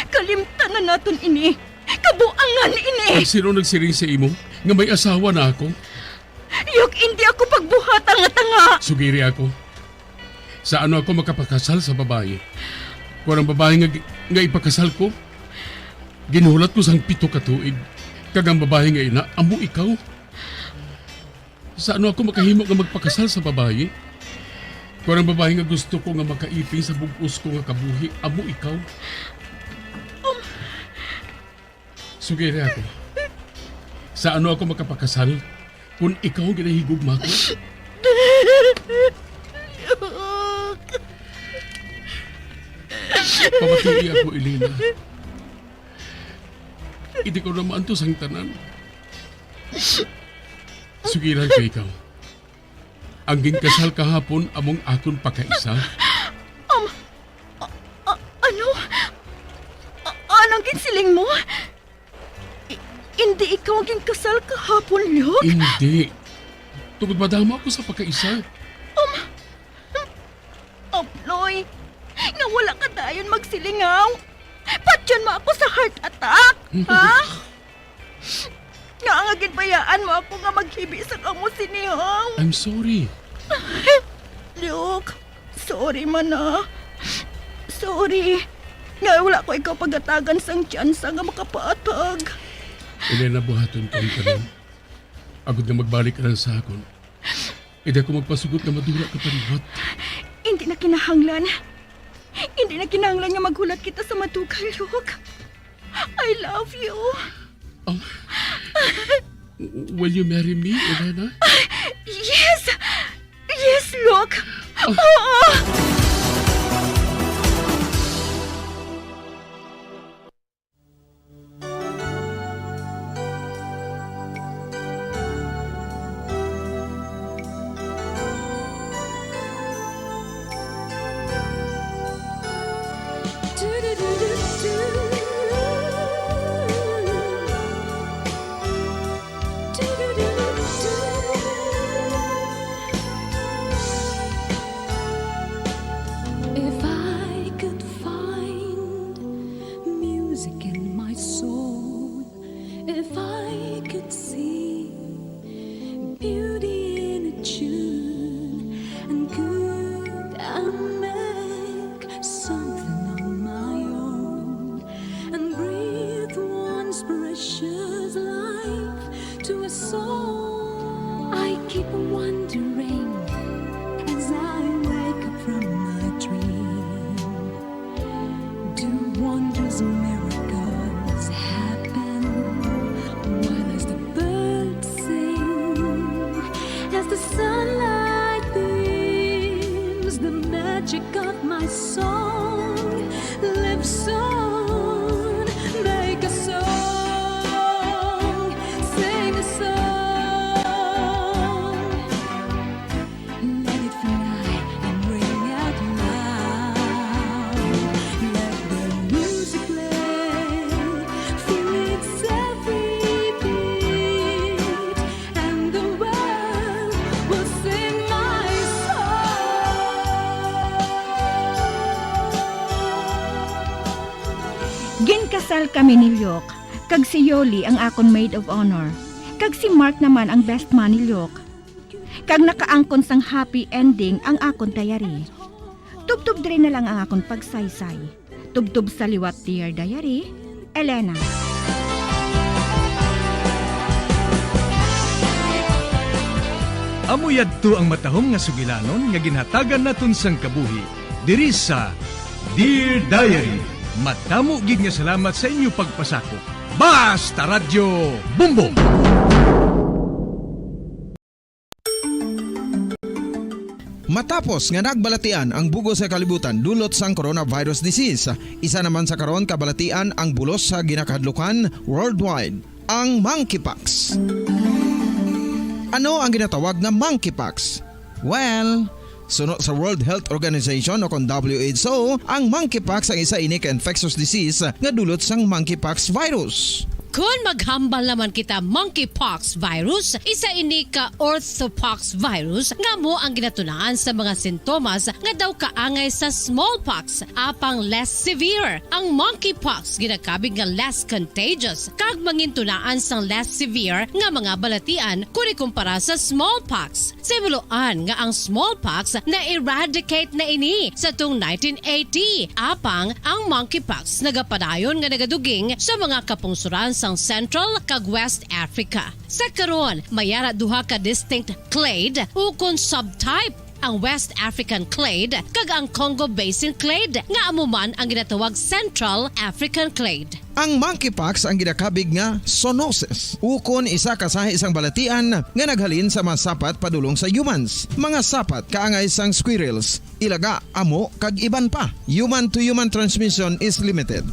Kalimtan na naton ini. Kabuangan ini. Ang sino nagsiling sa imo nga may asawa na ako? Luke, hindi ako pagbuhata nga tanga. Sugiri ako. Sa ano ako makapakasal sa babayi? Kung ang babayi nga, nga ipakasal ko, ginhulat ko sang pito ka tuig, kag ang babayi nga ina, amo ikaw. Sa ano ako makahimo nga magpakasal sa babayi? Kung ang babayi nga gusto ko nga makaipin sa bug-os ko nga kabuhi, amo ikaw. Um, Sugiri ako. Sa ano ako makapakasal kung ikaw ang ginahigugma ko? Pamatii ako, Elena. Hindi ko na maantos ang tanan. Sugiran ko ikaw. Ang ginkasal kahapon among akon pakaisa. Um, a-, a-, ano? A-, anong ginsiling mo? I-, hindi ikaw ang ginkasal kahapon, Luke? Hindi. Tungod madamo ako sa pakaisa. Um, Aploy, nga wala ka dayon magsilingaw. Patyon mo ako sa heart attack, ha? Nga nga ginbayaan mo ako nga maghibi sa kamo sinihaw. I'm sorry. Luke, sorry man na. Sorry nga wala ko ikaw pagatagan sang tsansa nga makapatag. Elena, buhaton ko ang tanan. Agod nga magbalik ka lang sa akon. Hindi ako magpasugot nga madula ka pa liwat. Hindi na kinahanglan. Hindi na kinahanglan nga maghulat kita sa madugang, Luke. I love you. Oh. Will you marry me, Elena? Yes! Yes, Luke! Oh. Oo! If I could find music in my soul, if I could see beauty in a tune, and could I make something on my own and breathe once precious life to a soul. I keep wondering as I wake up from my dream. Do wondrous miracles happen while as the birds sing, as the sunlight beams, the magic of my song lives on? Make a song, sing a song. Kasal kami ni Luke, kag si Yoli ang akon maid of honor, kag si Mark naman ang best man ni Luke. Kag nakaangkon sang happy ending ang akon diary. Tubtob diri na lang ang akon pagsaysay. Tubtob sa liwat, Dear Diary, Elena. Amo yadto ang matahom nga sugilanon nga ginhatagan naton sang kabuhi diri sa Dear Diary. Madamo gid nga salamat sa inyo pagpasakop. Basta Radyo Bombo! Matapos nga nagbalatian ang bug-os nga kalibutan dulot sang coronavirus disease, isa naman sa karon kabalatian ang bulos sa ginakahadlukan worldwide, ang monkeypox. Ano ang ginatawag nga monkeypox? Well, suno sa World Health Organization o kon W H O, ang monkeypox ang isa ini ka infectious disease nga dulot sang monkeypox virus. Kon maghambal naman kita, monkeypox virus, isa ini ka orthopox virus nga amo ang ginatunaan sa mga sintomas nga daw kaangay sa smallpox, apang less severe. Ang monkeypox ginakabig nga less contagious kag mangintunaan sang less severe nga mga balatian kon ikumpara sa smallpox. Sa himuloan nga ang smallpox na-eradicate na ini sa tung nineteen eighty, apang ang monkeypox nagapadayon nga nagaduging sa mga kapungsoran sang Central kag West Africa. Sa karon, may ara duha ka distinct clade ukon subtype, ang West African clade kag ang Congo Basin clade, nga amo man ang ginatawag Central African clade. Ang monkeypox ang ginakabig nga zoonosis, ukon isa ka sahi sang balatian nga naghalin sa mga sapat padulong sa humans, mga sapat kaangay sang squirrels, ilaga, amo, kag iban pa. Human-to-human transmission is limited.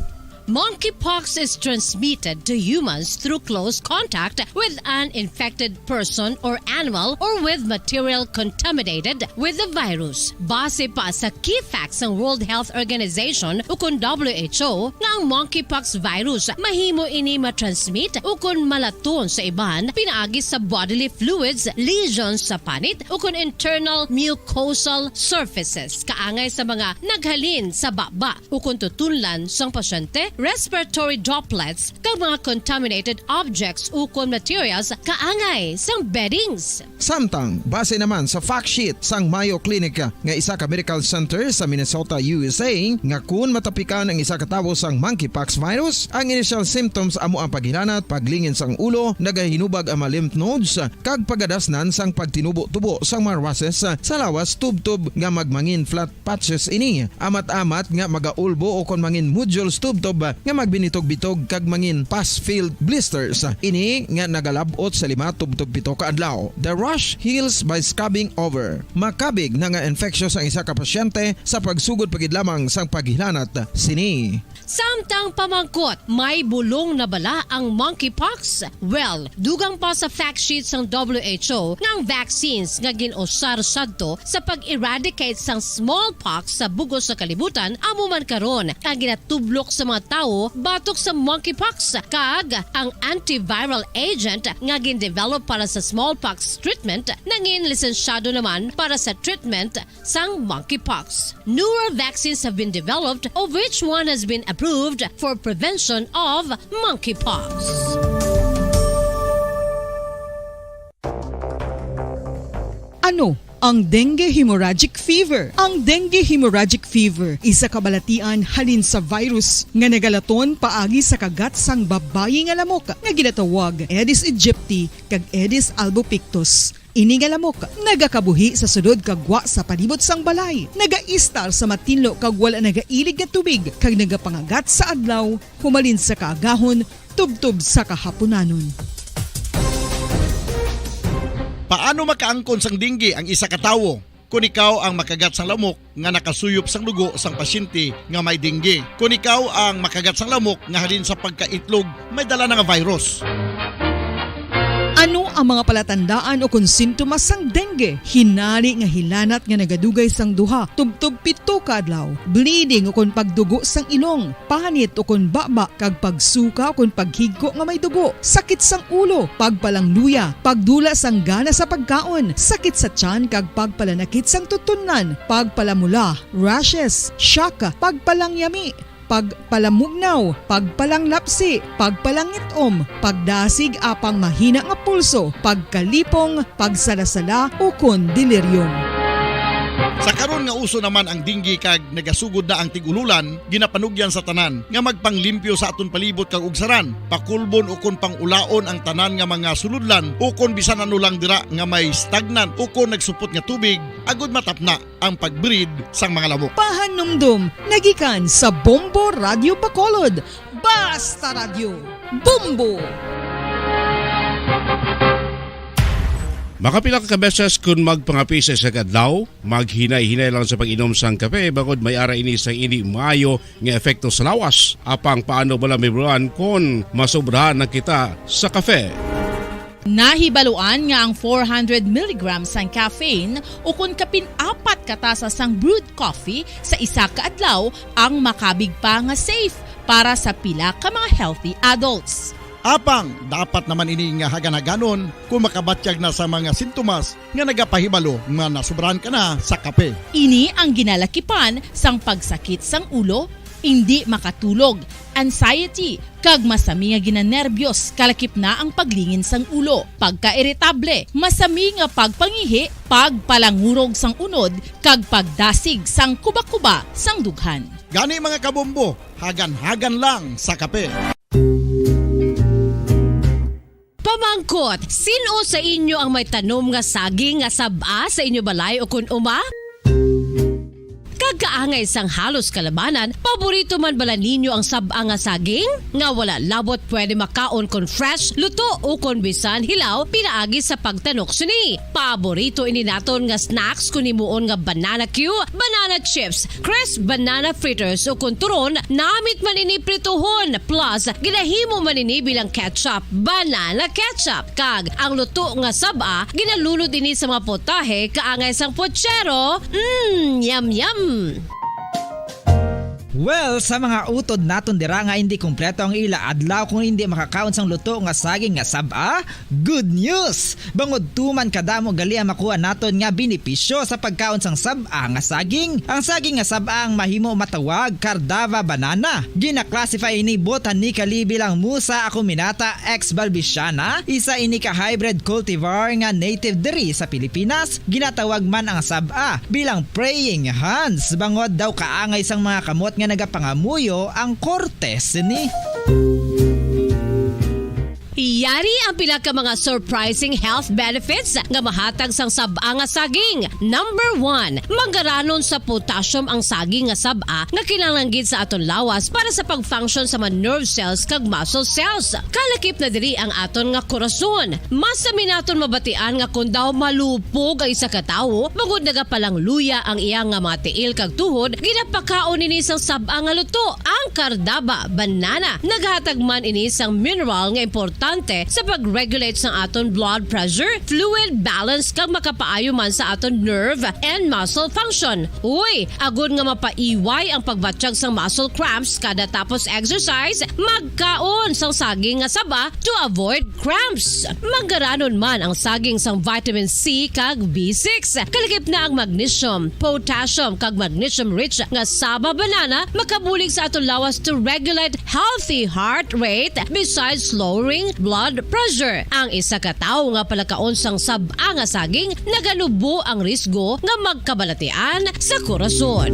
Monkeypox is transmitted to humans through close contact with an infected person or animal or with material contaminated with the virus. Base pa sa key facts sang World Health Organization ukon W H O, nga ang monkeypox virus mahimo ini matransmit ukon malaton sa iban pinaagi sa bodily fluids, lesions sa panit, ukon internal mucosal surfaces kaangay sa mga naghalin sa baba ukon tutunlan sang pasyente, respiratory droplets, kag mga contaminated objects ukon materials kaangay sang beddings. Samtang, base naman sa fact sheet sang Mayo Clinic nga isa ka medical center sa Minnesota, U S A, nga kun matapikan ang isa ka tawo sang monkeypox virus, ang initial symptoms amo ang paghilanat, paglingin sang ulo, nagahinubag ang mga lymph nodes, kag pagadasnan sang pagtinubo-tubo sang mga rushes sa lawas tubtob nga magmangin flat patches ini. Amat-amat nga magaulbo o kon mangin nodules tubtob nga magbinitog-bitog kag mangin pus-filled blisters. Ini nga nagalab-ot sa lima tubtob pito ka adlaw. The rash heals by scabbing over. Makabig na nga infectious ang isa ka pasyente sa pagsugod pa gid lamang sang paghilanat sini. Samtang pamangkot, may bulong na bala ang monkeypox? Well, dugang pa sa fact sheet sang W H O nga ang vaccines nga gin-usar sadto sa pag-eradicate sang smallpox sa bug-os nga kalibutan amo man karon ang ginatublok sa mga tawo batok sa monkeypox, kag ang antiviral agent nga gin-develop para sa smallpox treatment nangin lisensyado naman para sa treatment sang monkeypox. Newer vaccines have been developed, of which one has been approved for prevention of monkeypox. Ano ang dengue hemorrhagic fever? Ang dengue hemorrhagic fever, isa ka balatian halin sa virus nga nagalaton paagi sa kagat sang babayi nga lamok nga ginatawag Aedes aegypti kag Aedes albopictus. Ini nga lamok nagakabuhi sa sulod kag gwa sa palibot sang balay, nagaistar sa matinlo kag wala nagailig nga tubig, kag nagapangagat sa adlaw humalin sa kaagahon tubtob sa kahapunanon. Paano makaangkon sang dengue ang isa ka tawo? Kon ikaw ang makagat sang lamok nga nakasuyop sang dugo sang pasyente nga may dengue, kon ikaw ang makagat sang lamok nga halin sa pagkaitlog may dala na nga virus. Ano ang mga palatandaan o kon sintomas sang dengue? Hinari nga hilanat nga nagadugay sang duha tubtob pito ka adlaw, bleeding o kon pagdugo sang ilong, panit o kon baba, kag pagsuka o kon paghigko nga may dugo, sakit sang ulo, pagpalangluya, pagdula sang gana sa pagkaon, sakit sa tiyan kag pagpalanakit sang tutunlan, pagpalamula, rashes, shock, pagpalangyami, pagpalamugnaw, pagpalanglapsi, pagpalangit-om, pagdasig apang mahina nga pulso, pagkalipong, pagsalasala, ukon delirium. Sa karon nga uso naman ang dengue kag nagasugod na ang tig-ululan, ginapanugyan sa tanan nga magpanglimpyo sa aton palibot kag ugsaran, pakulbon ukon pang-ulaon ang tanan nga mga sulodlan ukon bisan ano lang dira nga may stagnant ukon nagsupot nga tubig, agud matapna ang pag-breed sang mga lamok. Pahanumdom nga gikan sa Bombo Radyo Bacolod. Basta Radyo, Bombo! Makapila ka beses kon magpangape sa isa ka adlaw, maghinay-hinay lang sa pag-inom sang kape, bangod may ara ini sang indi maayo nga epekto sa lawas. Apang paano bala, Ma'am Ron, kon masobrahan na kita sa kape? Nahibaluan nga ang four hundred milligrams sang caffeine ukon kapin apat ka tasa sang brewed coffee sa isa ka adlaw ang makabig pa nga safe para sa pila ka mga healthy adults. Apang dapat naman ini nga hagan-haganon kung makabatyag na sa mga sintomas nga nagapahibalo nga nasobrahan ka na sa kape. Ini ang ginalakipan sang pagsakit sang ulo, indi makatulog, anxiety, kag masami nga ginanerbiyos, kalakip na ang paglingin sang ulo, pagkairitable, masami nga pagpangihi, pagpalangurog sang unod, kag pagdasig sang kubakuba sang dughan. Gani, mga kabombo, hagan-hagan lang sa kape. Pamangkot, sin-o sa inyo ang may tanom nga saging nga sab-a sa inyo balay ukon uma? Kag kaangay sang halos kalabanan, paborito man bala ninyo ang sab-a nga saging? Nga wala labot pwede makaon kon fresh, luto, ukon bisan hilaw pinaagi sa pagtanok sini. Paborito ini naton nga snacks kon himuon nga banana cue, banana chips, crisp banana fritters, ukon turon, namit man ini prituhon, plus ginahimo man ini bilang ketchup, banana ketchup. Kag ang luto nga sab-a, ginalunod ini sa mga putahe kaangay sang putsero. Mm, yum, yum! Well, sa mga utod naton dira nga indi kompleto ang ila adlaw kung indi makakaon sang luto nga saging nga sab-a, good news! Bangod tuman kadamo gali ang makuha naton nga benepisyo sa pagkaon sang sab-a nga saging. Ang saging nga sab-a ang mahimo matawag Cardava banana. Gina-classify ini botanically bilang Musa acuminata ex balbisiana, isa ini ka hybrid cultivar nga native diri sa Pilipinas. Ginatawag man ang sab-a bilang praying hands, bangod daw kaangay sang mga kamot nga nagapangamuyo ang korte sini. Yari ang pila ka mga surprising health benefits nga mahatag sang sab-a nga saging. Number one, manggaranon sa potassium ang saging nga sab-a nga kinahanglan gid sa aton lawas para sa pag-function sa mga nerve cells kag muscle cells. Kalakip na diri ang aton nga korason. Masami naton mabatian nga kon daw malupog ang isa ka tawo, bangod nagapalangluya ang iya nga mga tiil kag tuhod, ginapakaon ini sang sab-a nga luto, ang Cardava banana. Naghatag man ini sang mineral nga importante sa pag-regulate sang aton blood pressure, fluid balance, kag makapaayo man sa aton nerve and muscle function. Uy, agod nga mapaiway ang pagbatyag sang muscle cramps kada tapos exercise, magkaon sang saging nga saba to avoid cramps. Manggaranon man ang saging sang vitamin C kag B six. Kalakip na ang magnesium, potassium, kag magnesium-rich nga saba banana makabulig sa aton lawas to regulate healthy heart rate, besides lowering blood pressure. Ang isa ka tawo nga palakaon sang sab-a nga saging naganubo ang risgo nga magkabalatian sa korason.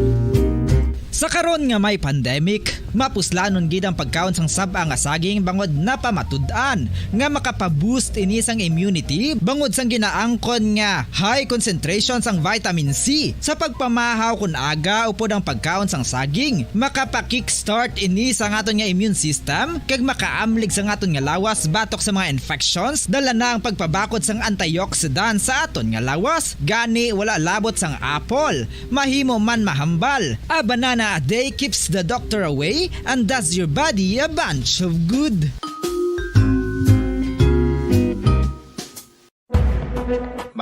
Sa karon nga may pandemic, mapuslanon gid ang pagkaon sang sab-a nga saging bangod napamatud-an nga makapa-boost ini sang immunity bangod sang ginaangkon nga high concentration sang vitamin C. Sa pagpamahaw kon aga upod ang pagkaon sang saging, makapa-kickstart ini sa aton nga immune system kag makaamlig sa aton nga lawas batok sa mga infections, dala na ang pagpabakod sang antioxidant sa aton nga lawas. Gani, wala labot sang apple, mahimo man mahambal. A banana a day keeps the doctor away and does your body a bunch of good.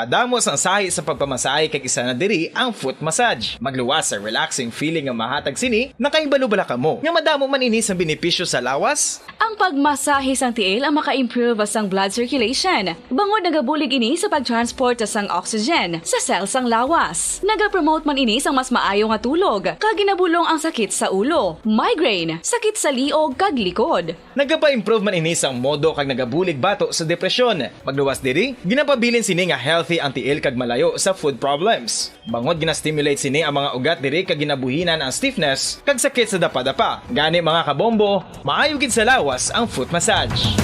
Damo sang sahi sa pagpamasahe kag isa na diri ang foot massage. Magluwas sa relaxing feeling nga mahatag sini, nakahibalo bala kamo nga madamo man ini sa benepisyo sa lawas? Ang pagmasahe sang tiil ang maka-improve sang blood circulation, bangod nagabulig ini sa pag-transport sang oxygen sa cell sang lawas. Nagapromote man ini sang mas maayo nga tulog, kag ginabulong ang sakit sa ulo, migraine, sakit sa liog kag likod. Nagapa-improve man ini sang modo kag nagabulig bato sa depresyon. Magluwas diri, ginapabilin sini nga healthy ang tiil kag malayo sa food problems. Bangod gina-stimulate sini ang mga ugat diri kag ginabuhinan ang stiffness kag sakit sa dapadapa. Gani, mga kabombo, maayo gid sa lawas ang foot massage.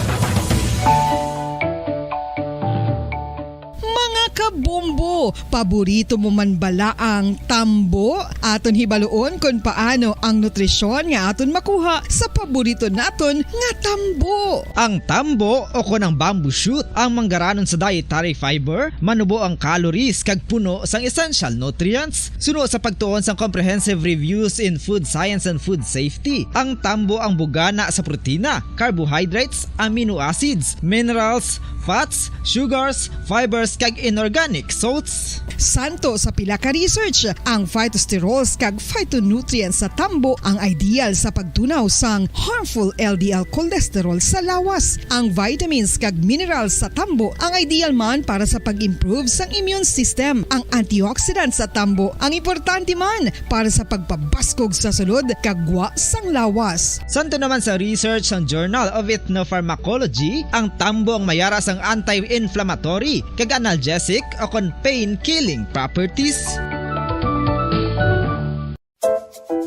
Mga kabombo, paborito mo man bala ang tambo? Aton hibaluon kon paano ang nutrisyon nga aton makuha sa paborito naton nga tambo. Ang tambo o kon ang bamboo shoot ang manggaranon sa dietary fiber, manubo ang calories kag puno sang essential nutrients. Suno sa pagtuon sang Comprehensive Reviews in Food Science and Food Safety, ang tambo ang bugana sa protina, carbohydrates, amino acids, minerals, fats, sugars, fibers, kag inorganic salts. Santo sa pila ka research, ang phytosterols kag phytonutrients sa tambo ang ideal sa pagtunaw sang harmful L D L cholesterol sa lawas. Ang vitamins kag minerals sa tambo ang ideal man para sa pag-improve sang immune system. Ang antioxidants sa tambo ang importante man para sa pagpabaskog sa sulod kag gwa sang lawas. Santo naman sa research sang Journal of Ethnopharmacology, ang tambo ang mayara sang anti-inflammatory kag analgesic o kon pain-killing properties.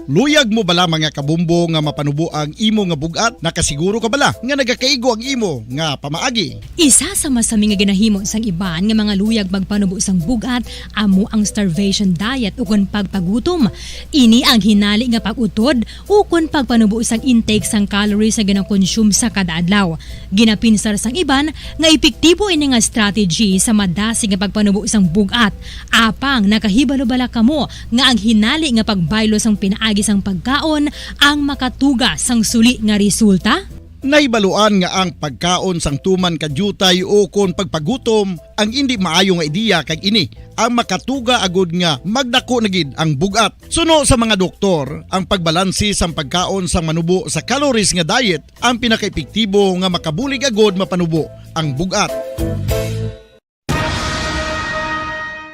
Luyag mo bala, mga kabumbo, nga mapanubo ang imo nga bug-at? Nakasiguro ka bala nga nagakaigo ang imo nga pamaagi? Isa sa masami nga ginahimo sang iban nga mga luyag magpanubo sang bug-at amo ang starvation diet ukon pagpagutom. Ini ang hinali nga pag-utod ukon pagpanubo sang intake sang calories nga gina-consume sa kada adlaw. Ginapinsar sang iban nga epektibo ini nga strategy sa madasig nga pagpanubo sang bug-at. Apang nakahibalo bala kamo nga ang hinali nga pagbaylo sang pinaagi sang pagkaon ang makatuga sang suli nga resulta? Nahibaluan nga ang pagkaon sang tuman ka diutay ukon pagpagutom ang indi maayo nga ideya, kag ini ang makatuga agud nga magdako na gid ang bug-at. Suno sa mga doktor, ang pagbalanse sang pagkaon sang manubo sa calories nga diet ang pinakaepektibo nga makabulig agud mapanubo ang bug-at.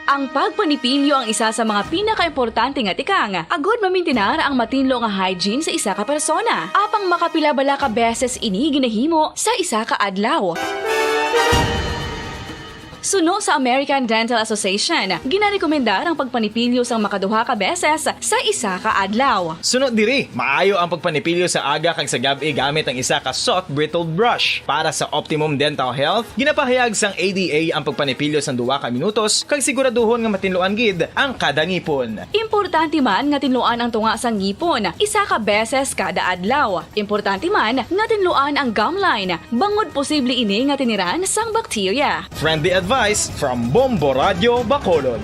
Ang pagpanipilyo ang isa sa mga pinakaimportante nga tikang agud mamintinar ang matinlo nga hygiene sa isa ka persona. Apang makapila bala ka beses ini ginahimo sa isa ka adlaw? Suno sa American Dental Association, ginarekomendar ang pagpanipilyo sang makaduha ka beses sa isa ka adlaw. Suno diri, maayo ang pagpanipilyo sa aga kag sa gab-i gamit ang isa ka soft bristled brush. Para sa optimum dental health, ginapahayag sang A D A ang pagpanipilyo sang duha ka minutos kag siguraduhon nga matinluan gid ang kada ngipon. Importante man nga tinluan ang tunga sang ngipon isa ka beses kada adlaw. Importante man nga tinluan ang gum line, bangod posible ini nga tiniran sang bakterya. Friendly advice from Bombo Radyo Bacolod.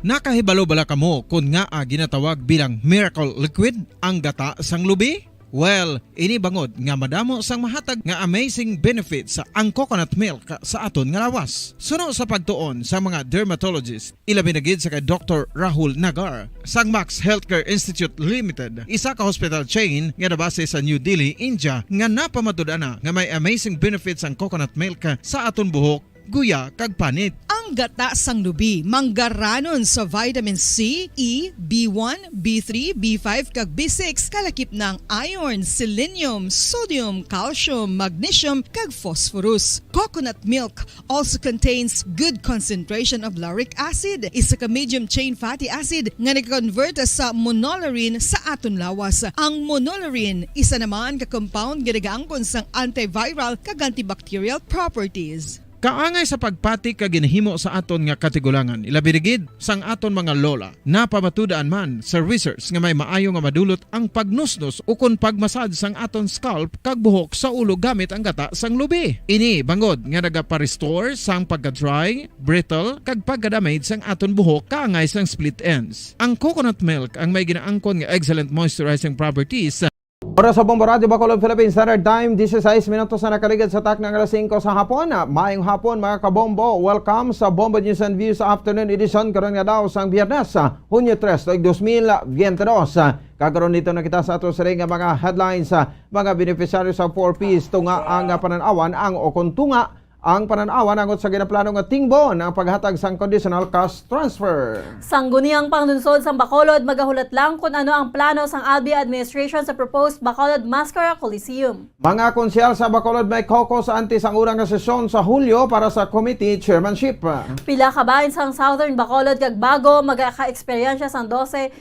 Nakahibalo bala kamo kon ngaa ginatawag bilang miracle liquid ang gata sang lubi? Well, ini bangod nga madamo sang mahatag nga amazing benefits ang coconut milk sa aton nga lawas. Suno sa pagtuon sa mga dermatologist, ilabi na gid sa kay Doktor Rahul Nagar sang Max Healthcare Institute Limited, isa ka hospital chain nga nabase sa New Delhi, India, nga napamatud-an na nga may amazing benefits ang coconut milk sa aton buhok, guya, kag panit. Ang gata sang lubi manggaranon sa vitamin C, E, B one, B three, B five, kag B six, kalakip na ang iron, selenium, sodium, calcium, magnesium, kag phosphorus. Coconut milk also contains good concentration of lauric acid, isa ka medium chain fatty acid nga nag-convert sa monolaurin sa aton lawas. Ang monolaurin, isa naman ka compound nga nagaangkon sang antiviral kag antibacterial properties. Kaangay sa pagpati kag ginahimo sa aton nga katigulangan, ilabi na gid sang aton mga lola. Napamatud-an man sa research nga may maayo nga madulot ang pagnusnos ukon pagmasad sang aton scalp kag buhok sa ulo gamit ang gata sang lubi. Ini bangod nga nagapa-restore sang pagka-dry, brittle, kag pagka-damage sang aton buhok kaangay sang split ends. Ang coconut milk ang may ginaangkon nga excellent moisturizing properties. Oras sa Bombo Radyo Bacolod Philippine Standard Time, disisais minutos na nakaligad sa takna nga alas singko sa hapon. Maayong hapon, mga kabombo. Welcome sa Bombo News and Views Afternoon Edition karon nga daw sang Biyernes, ah, Hunyo tres, tuig dos mil biyente dos. Ah, kag karon dito na kita sa ato siring nga mga headlines, ah, mga beneficiaries sa four Ps, tunga ang, ah, panan-awan ang o kung tunga ang panan-awan angot sa ginaplano nga tingbon ang paghatag sang conditional cash transfer. Sangguniang Panglungsod sang Bacolod magahulat lang kun ano ang plano sang Albay administration sa proposed Bacolod Mascara Coliseum. Mga konsehal sa Bacolod may caucus antes ang una nga sesyon sa Hulyo para sa committee chairmanship. Pila ka bahin sang Southern Bacolod kag Bago magaka-eksperyensya sang dose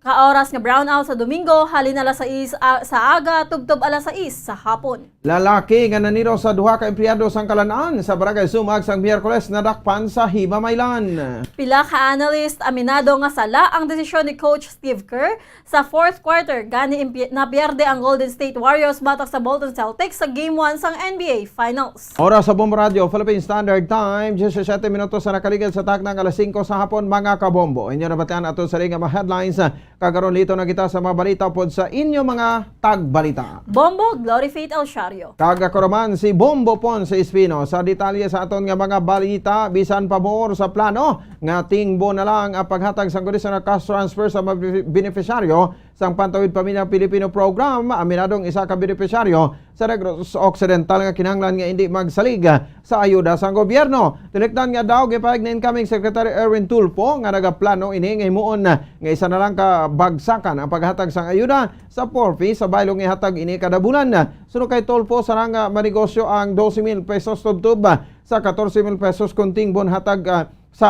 ka oras nga brownout sa Domingo, halin alas sais a-, sa aga tubtob alas sais sa hapon. Lalaki nga naniro sa duha ka empleyado sang Kalan-an sa Barangay Sumag sang Miyerkules nadakpan sa himamaylan. Pila ka analyst aminado nga sala ang desisyon ni Coach Steve Kerr sa fourth quarter, gani impi-, napierde ang Golden State Warriors batok sa Boston Celtics sa Game one sang N B A Finals. Oras sa Bombo Radyo, Philippine Standard Time, disisiyete minutos na nakaligad sa takna nga alas singko sa hapon, mga kabombo. Inyo nabatian ato sa nga mga headlines. Kag karon, lito na kita sa mga balita upod sa inyo mga tagbalita. Bombo, Glory Faith El Shario. Kag ako naman si Bombo Ponce Espino. Sa detalye sa aton nga mga balita, bisan pabor sa plano nga tingbon na lang ang paghatag sang conditional cash transfer sa mga benefi-, beneficiaryo sang Pantawid Pamilya Pilipino Program, aminadong isa ka beneficiaryo sa Negros Occidental nga kinahanglan nga indi magsalig sa ayuda sang gobyerno. Tinikdan nga daw gipahayag ni incoming Secretary Erwin Tulfo nga nagaplano ini nga himuon nga isa na lang ka bagsakan ang paghatag sang ayuda sa four Ps sa baylo nga ihatag ini kada bulan. Suno kay Tulfo, sarang nga manegosyo ang dose mil pesos tubtob sa katorse mil pesos kon tingbon hatag, ah, sa,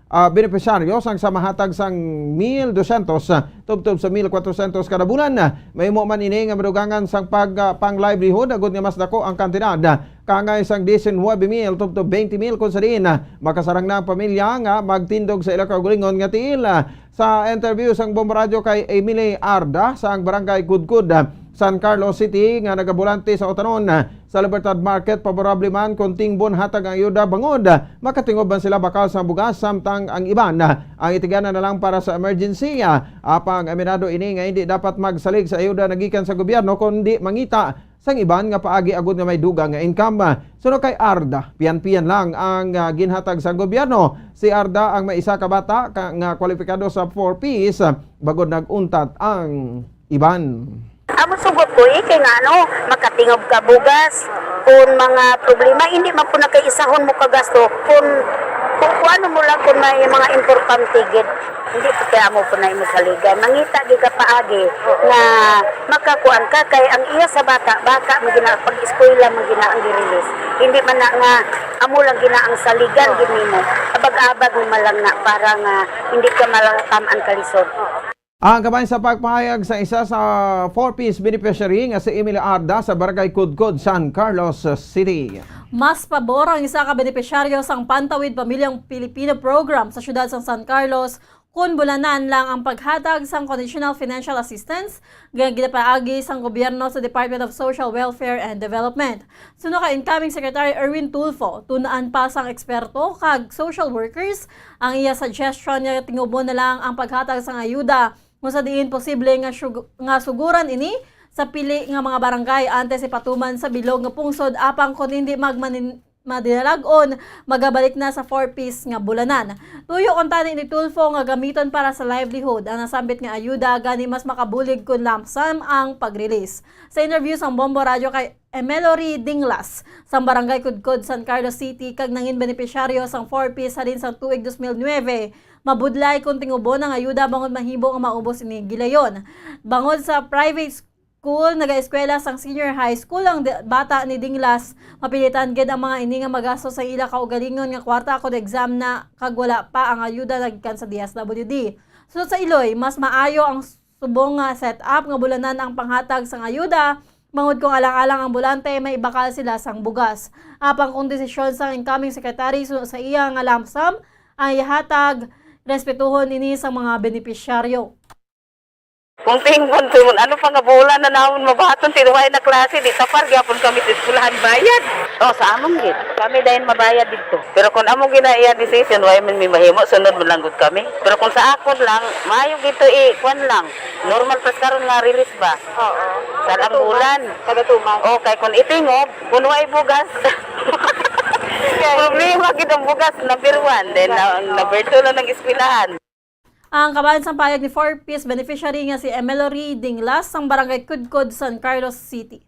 ah, benepisyaryo sang sa mahatag sang mil dosyentos, ah, tubtob sa mil kwatrosyentos kada bulan. Ah, mahimo man ini nga madugangan sang pag, ah, pang-livelihood agud nga mas dako ang kantidad, ah, kaangay sang diecinuebe mil tubtob twenty mil, kung sa diin, ah, makasarang na ang pamilya nga magtindog sa ila kaugalingon nga tiil. Ah, sa interview sang Bombo Radyo kay Emily Arda sang Barangay Kudkod, ah, San Carlos City nga nagabulante sa utanon, ah, sa Libertad Market, favorable man kon tingbon hatag ang ayuda bangod, ah, makatingob man sila bakal sa bugas, samtang ang iban, ah, ang itigana na lang para sa emergency. Ah, apang aminado ini nga hindi dapat magsalig sa ayuda na gikan sa gobyerno, kundi mangita sang iban nga paagi agud nga may dugang nga income. Suno kay Arda, piyan-piyan lang ang, ah, ginhatag sang gobyerno. Si Arda ang may isa ka bata ka, nga kwalipikado sa four Ps, ah, bangod nag-untat ang iban. Amo sugot ko, eh, kay nga, ano, makatingob ka bugas, kung mga problema, hindi man po na kay isahon mo kagasto, kung, kung, kung ano mo lang, kung may mga importante gid, hindi po kaya mo po na imo saligan. Mangita gid ka paagi nga makakuan ka, kay ang iya sa bata, bata mo gina, pag-eskwela mo gina ang gi-release. Hindi man na nga amo lang gina ang saligan gid nimo. Abag-abag mo man lang na para nga hindi ka malataman kalisod. Ang kabahin sa pagpahayag sa isa sa four Ps beneficiary nga si Emily Arda sa Barangay Kudkod, San Carlos City. Mas pabor ang isa ka benepisyaryo sang Pantawid Pamilyang Pilipino Program sa siyudad sang San Carlos kon bulanan lang ang paghatag sang conditional financial assistance nga ginapaagi sang gobyerno sa Department of Social Welfare and Development. Suno kay incoming Secretary Erwin Tulfo, tun-an pa sang eksperto kag social workers ang iya suggestion nga tingubon na lang ang paghatag sang ayuda, kung sa diin posible nga sug-, nga suguran ini sa pili nga mga barangay antes ipatuman sa bilog nga pungsod, apang kon hindi magmanin-, madinalag-on, magabalik na sa four Ps nga bulanan. Tuyo kuntani ni Tulfo nga gamiton para sa livelihood ang nasambit nga ayuda, gani mas makabulig kon lump sum ang pag-release. Sa interview sang Bombo Radyo kay Emelory Dinglas, sang Barangay Kudkod, San Carlos City, kag nangin benepisyaryo sang four Ps halin sang tuig dos mil nuebe, mabudlay kon tingubon ang ayuda bangod mahimo nga maubos ini gilayon. Bangod sa private school, nagaeskwela sang senior high school ang di-, bata ni Dinglas, mapilitan gid ang mga ini nga magastos sa ila kaugalingon nga kwarta kon exam na kag wala pa ang ayuda nagikan sa D S W D. Sulod sa Iloy, mas maayo ang subong nga setup nga bulanan ang panghatag sang ayuda, bangod kung alang-alang ang bulante, may ibakal sila sang bugas. Apang kung desisyon sang incoming secretary suno sa iya nga lump sum ang ihatag, respetuhon ini sang mga benepisyaryo. Kung tingkon, tingkon, ano pa nga bulan na namon mabaton, tinuway na klase, di tapar gyapon kami sa eskwelahan bayad. O, sa amon gid, kami dayon mabayad didto. Pero kung amo gina iya decision, way man mi mahimo, sunod man lang gud kami. Pero kung sa akon lang, maayo gid to i-, kwan lang. Normal pas karon nga release ba? Oo. Sa Kada ang two bulan. months. Kada two months. O, kay kung itingob, kung way bugas. Problema gid ang bugas, number one. Then, na, number two lang ang eskwelahan. Ang kabahin sang payag ni Four Ps beneficiary nga si Emelory Dinglas sang Barangay Kudkod, San Carlos City.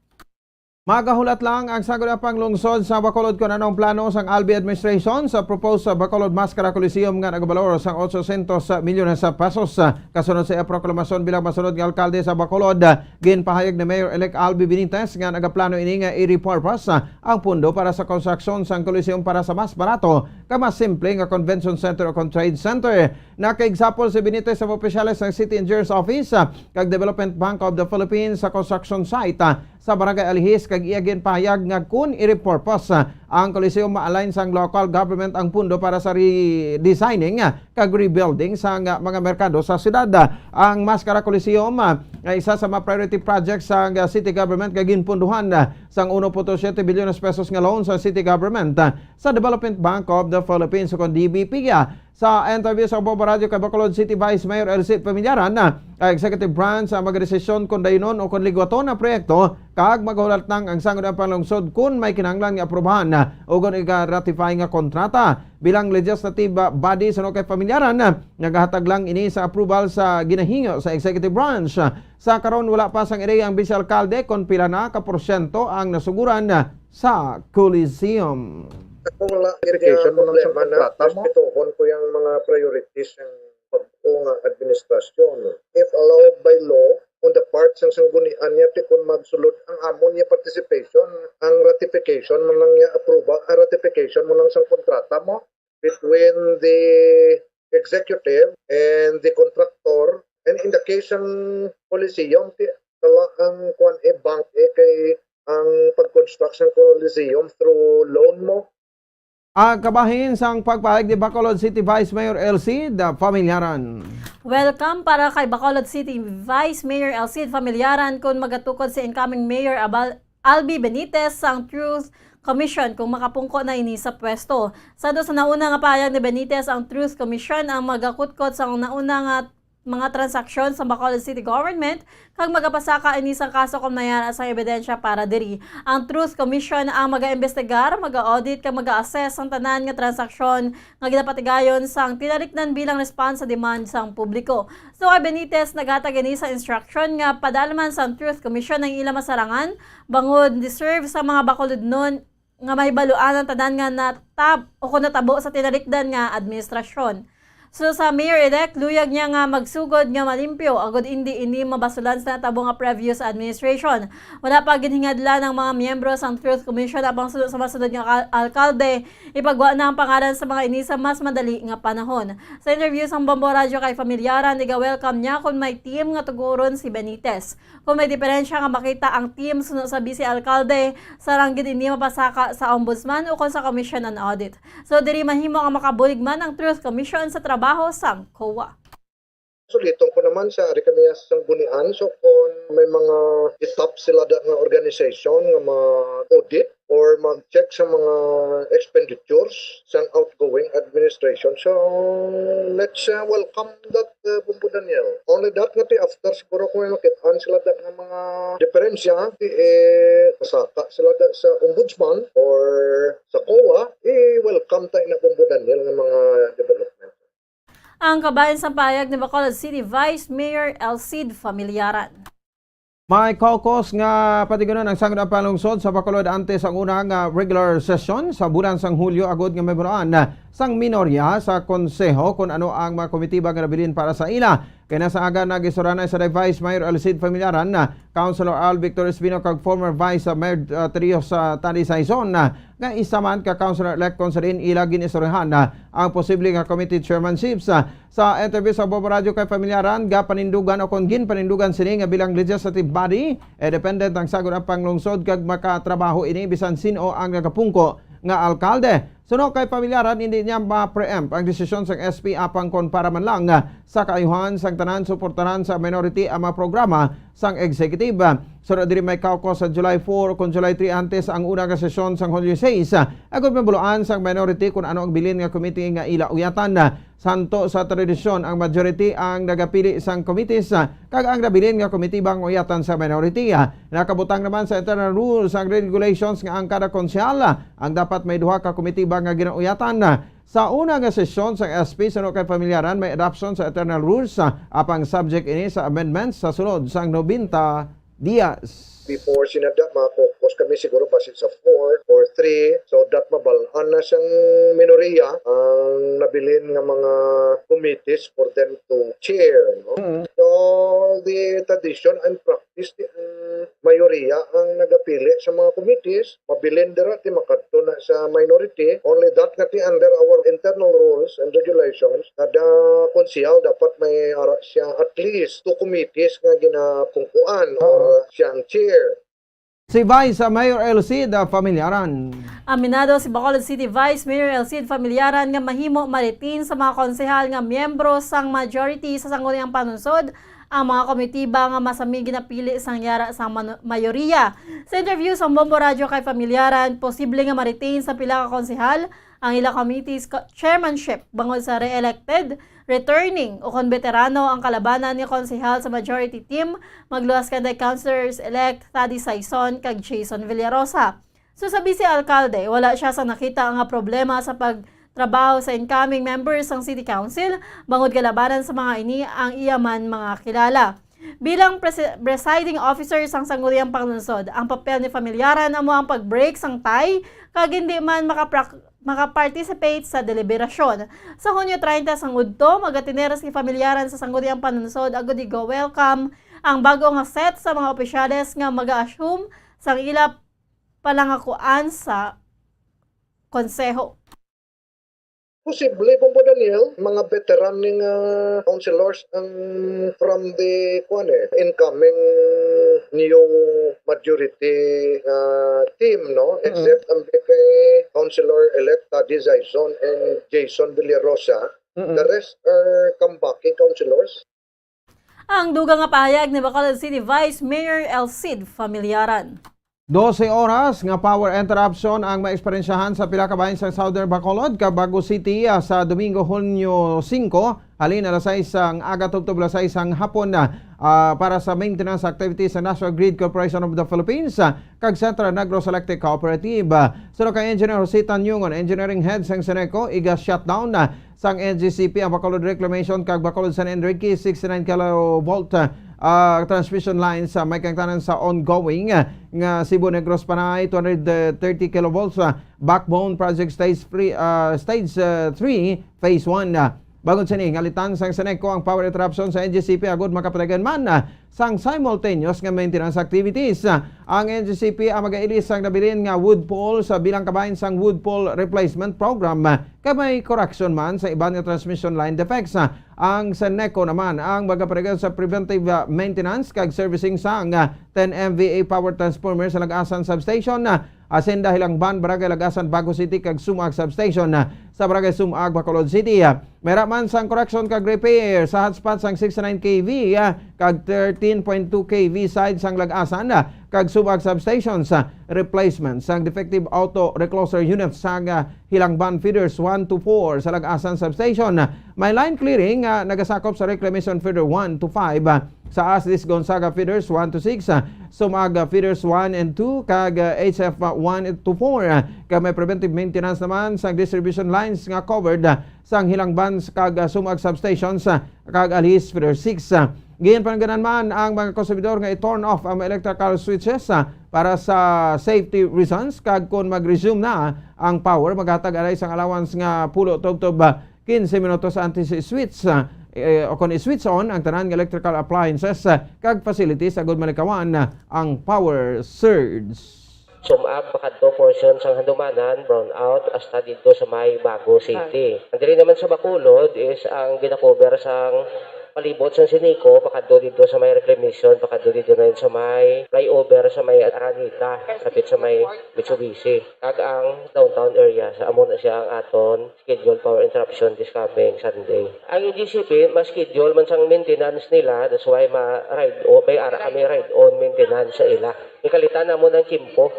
Magahulat lang ang Sangguniang Panglungsod sa Bacolod kon ano ang plano sang Albee administration sa proposed sa Bacolod Mascara Coliseum nga nagabalor sang otso siyentos milyones sa pesos. Kasunod sa iya proklamasyon bilang masunod nga alkalde sa Bacolod, ginpahayag ni Mayor-elect Albee Benitez nga nagaplano ini nga i-repurpose ang pundo para sa konstruksyon sang Coliseum para sa mas barato kag mas simple nga convention center o kon trade center. Nakaeksapol si Benitez sa mga opisyales sang City Engineers Office, ah, kag Development Bank of the Philippines sa construction site, ah, sa Barangay Alihis, kag iya ginpahayag nga kon i-repurpose, ah, ang Coliseum, ma-align sang local government ang pundo para sa redesigning, ah, kag rebuilding sang, ah, mga merkado sa siyudad. Ah, ang Mascara Coliseum, ah, ay isa sa mga priority projects sang, ah, city government nga ginpunduhan, ah, sang uno punto siyete bilyones pesos nga loan sa city government, ah, sa Development Bank of the Philippines, o kon D B P, ah. Sa interview sa Bombo Radyo kay Bacolod City Vice Mayor Elsie Familiaran, ah, ang executive branch ang magdesisyon kon dayunon o kon ligwaton ang proyekto, kag magahulat lang ang Sangguniang Panglungsod kon may kinahanglan nga aprubahan, ah, o kon iga-ratify nga kontrata. Bilang legislative, ah, body, suno kay Familiaran, ah, nagahatag lang ini sa approval sa ginahingyo sa executive branch. Sa karon, wala pa sang ideya ang vice alkalde kon pila na ka porsyento ang nasuguran sa Coliseum. Ako wala gid nga Clarification mo lang sa problema na kontrata mo. Respetuhon ko yung mga priorities ng bago nga administrasyon. If allowed by law, on the part sang sanggunian niya, ti kun magsulod ang amon niya participation, ang ratification mo lang niya approval, ang ratification mo lang sang kontrata mo between the executive and the contractor. And in the case sang Coliseum, ti, kala ang kuan, eh, bank, eh, kay ang pag-construct sang Coliseum through loan mo. Ang kabahin sang pagpahayag ni Bacolod City Vice Mayor Elsie Familiaran. Welcome para kay Bacolod City Vice Mayor Elsie Familiaran kon magatukod si incoming Mayor Abal-, Albee Benitez sang Truth Commission kung makapungko na ini sa pwesto. Sa dos sa nauna nga pahayag ni Benitez, ang Truth Commission ang magakutkot sa nauna nga mga transaksyon sa Bacolod City Government kag magapasaka ini sang kaso kon may ara sang ebidensya para diri. Ang Truth Commission ang magaimbestigar, mag-audit kag mag-assess sang tanan nga transaksyon nga ginapatigayon sang tinarikdan bilang response sa demand sang publiko. So, kay Benitez, naghatag ini sa instruction nga padalman sang Truth Commission ang ila masarangan bangod deserve sa mga Bacolodnon nga mahibaluan ang tanan nga natab-, o kon natabo sa tinarikdan nga administrasyon. So, sa Mayor-elect, luyag niya nga magsugod nga malimpyo agod indi ini mabasulan sa natabo nga previous administration. Wala pa ginhingadlan ang mga miyembro sang Truth Commission apang suno sa masunod nga al-, alkalde, ipagwa na ang pangalan sa mga ini sa mas madali nga panahon. Sa interview sang Bombo Radyo kay Familiaran, iga-welcome niya kon may team nga tuguron si Benitez. Kon may diferensya nga makita ang team suno sa Vice Alkalde, sarang gid ini mapasaka sa Ombudsman ukon sa Commission on Audit. So, diri mahimo nga makabulig man ang Truth Commission sa trabaho sang COA. Suliton ko naman sa ari kami sa sanggunian, so kung may mga itap sila da nga organization nga ma-audit, or mag-check sa mga expenditures sang outgoing administration. So, let's, uh, welcome that, uh, Bombo Daniel. Only that nga ti after siguro kung may makit-an sila da nga mga diferensya, ti, eh, pasaka sila da sa ombudsman or sa COA, eh, welcome tayo na Bombo Daniel nga mga development. Ang kabahin sa pahayag ni Bacolod City Vice Mayor Elsie Familiaran. May caucus nga patigunon ang Sangguniang Panglungsod sa Bacolod antes ang una nga regular session sa bulan sang Hulyo, agud nga mahibaluan sang minorya sa konseho kon ano ang mga komitiba nga nabilin para sa ila. Kay nasa aga nag-istorya na sa Vice Mayor Elsie Familiaran, Councilor Al Victor Espino kag former Vice Mayor, uh, Trio sa Tanay Saison, uh, nga isa man ka Councilor-elect kon sa diin ila gin-istoryahan, uh, ang posible nga committee chairmanships. Uh, Sa interview sa Bombo Radyo kay Familiaran, gapanindugan o kon ginpanindugan sini nga bilang legislative body, independent ang Sangguniang Panglungsod kag makatrabaho ini bisan sin-o ang nagapungko nga alkalde. Suno kay pamilyaran, hindi niya ma-preempt ang desisyon sang S P apang kon para man lang sa kaayuhan sang tanan, suportahan sa minority ang mga programa sang executive. Suno diri may caucus sa July four kon July three antes ang una nga sesyon sang Hunyo sais, agud mabuloan sang minority kon ano ang bilin nga committee nga ila uyatan. Santo sa tradisyon, ang majority ang nagapili sang committees, ah, kag ang nabilin nga komitiba ang uyatan sa minority. Ah, nakabutang naman sa internal rules ang regulations nga ang kada konsehal, ah, ang dapat may duha ka komitiba nga ginauyatan. Ah, sa una nga sesyon sang S P, suno kay pamilyaran, may adoption sa internal rules, ah, apang subject ini sa amendments sa sulod sang nobenta Diaz. Before sinada, mga caucus kami siguro basin sa four or three, so that mabal-an na sang minorya ang nabilin nga mga committees for them to chair, no? Mm. So, the tradition and practice, the, uh, mayorya ang nagapili sa mga committees, mabilin dira ti makadto na sa minority, only that nga ti under our internal rules and regulations, kada konsehal dapat may ara siya at least two committees nga ginapungkuan or Oo. Siyang chair. Si Vice Mayor Elcid Familiaran. Aminado si Bacolod City Vice Mayor Elcid Familiaran nga mahimo ma-retain sa mga konsehal nga miyembro sang majority sa Sangguniang Panlungsod ang mga komitiba nga masami ginapili sang yara sang mano-, mayoriya. Sa interview sa Bombo Radyo kay Familiaran, posible nga ma-retain sa pila ka konsehal ang ila committees co-, chairmanship bangod sa re-elected, returning, o kon beterano ang kalabanan nga konsehal sa majority team, magluwas kanday Councilors-elect Thady Saison kag Jason Villarosa. Sa sabi si Alkalde, wala siya sa nakita nga problema sa pagtrabaho sa incoming members sang City Council, bangod kalabanan sa mga ini ang iya man mga kilala. Bilang presi-, presiding officer sang Sangguniang Panlungsod, ang papel ni Familiaran amo ang pag-break sang tie kag hindi man makaprak-, makaparticipate sa deliberasyon. Sa Hunyo treinta sang udto, magatener si Familiaran sa Sangguniang Panlungsod agud i-welcome ang bag-o nga set sa mga opisyales nga mag-assume sang ila palangakuan sa konseho. Posible, Bombo Daniel, mga veteran ni nga councilors ang from the, kuwan eh, incoming new majority nga team, no? Mm-mm. Except ang kay Councilor-elect Thady Saison and Jason Villarosa. Mm-mm. The rest are comebacking councilors. Ang dugang nga pahayag ni Bacolod City Vice Mayor Elcid Familiaran. Dose oras nga power interruption ang maeksperyensyahan sa pila ka bahin sa Southern Bacolod kag Bago City, ah, sa Domingo, Hunyo singko, halin alas sais sang aga tubtob alas sais sang hapon, ah, para sa maintenance activities sa National Grid Corporation of the Philippines, ah, kag Central Negros Electric Cooperative. Ah, suno kay Engineer Jose Tanyungon, Engineering Head sang SENECO, iga-shutdown, ah, sang N G C P ang Bacolod Reclamation kag Bacolod San Enrique sixty-nine kilovolt, ah, transmission lines, ah, may kaangtanan sa ongoing, ah, nga Cebu Negros Panay two hundred thirty kilovolts, ah, backbone project stage three, ah, stage, ah, three, phase one, ah. Bangod sini, ngalitan sang SENECO ang power interruption sa N G C P agud makapatigayon man, ah, sang simultaneous nga maintenance activities. Ang N G C P ang magailis sang nabilin nga wood pole sa bilang kabahin sang wood pole replacement program, kay may correction man sa iban nga transmission line defects. Ang SENECO naman ang magapatigayon sa preventive, ah, maintenance kag servicing sang, ah, ten M V A power transformer sa Lagasan Substation, ah, Hacienda Hilangban, Barangay Lagasan, Bago City, kag Sumag Substation, ah, sa Barangay Sumag, Bacolod City. Ah, may ra man sang correction kag repair sa hotspot sang sixty-nine K V, ah, kag thirteen point two K V side sang Lagasan, ah, kag Sumag substations, ah, replacement sang defective auto recloser unit sang, ah, Hilangban feeders one to four sa Lagasan substation. Ah, may line clearing, ah, nagasakop sa reclamation feeder one to five, ah, sa Aslis Gonzaga feeders one to six, ah, Sumag, ah, feeders one and two, kag, ah, H F one to four, ah, kag may preventive maintenance naman sa distribution lines nga covered, ah, sang Hilangban kag, ah, Sumag substations, ah, kag Alhis feeder six, ah. Ginpanganan man ang mga konsumidor nga i-turn off ang mga electrical switches, ah, para sa safety reasons, kag kon mag-resume na ang power, maghatag anay sang allowance nga pulo tubtob, ah, quince minutos antes i-switch, ah, eh, o kon i-switch on ang tanan nga electrical appliances, ah, kag facilities agud malikawan, ah, ang power surge. Sumag pakadto portion sang Handumanan, brown out, hasta didto sa may Bago City. Ang diri naman sa Bacolod is ang ginakover sang Palibot sa Sinico, pakadto dito sa may reclamation, pakadto dito na yun sa may flyover sa may Araneta, kapit sa may Mitsubishi. Kag ang downtown area, sa amo na siya ang aton scheduled power interruption this coming Sunday. Ang N G C P, ma-schedule man sang maintenance nila, that's why ma-ride o, may ara kami ride-on maintenance sa ila. Ikalitan namo ng kimpo.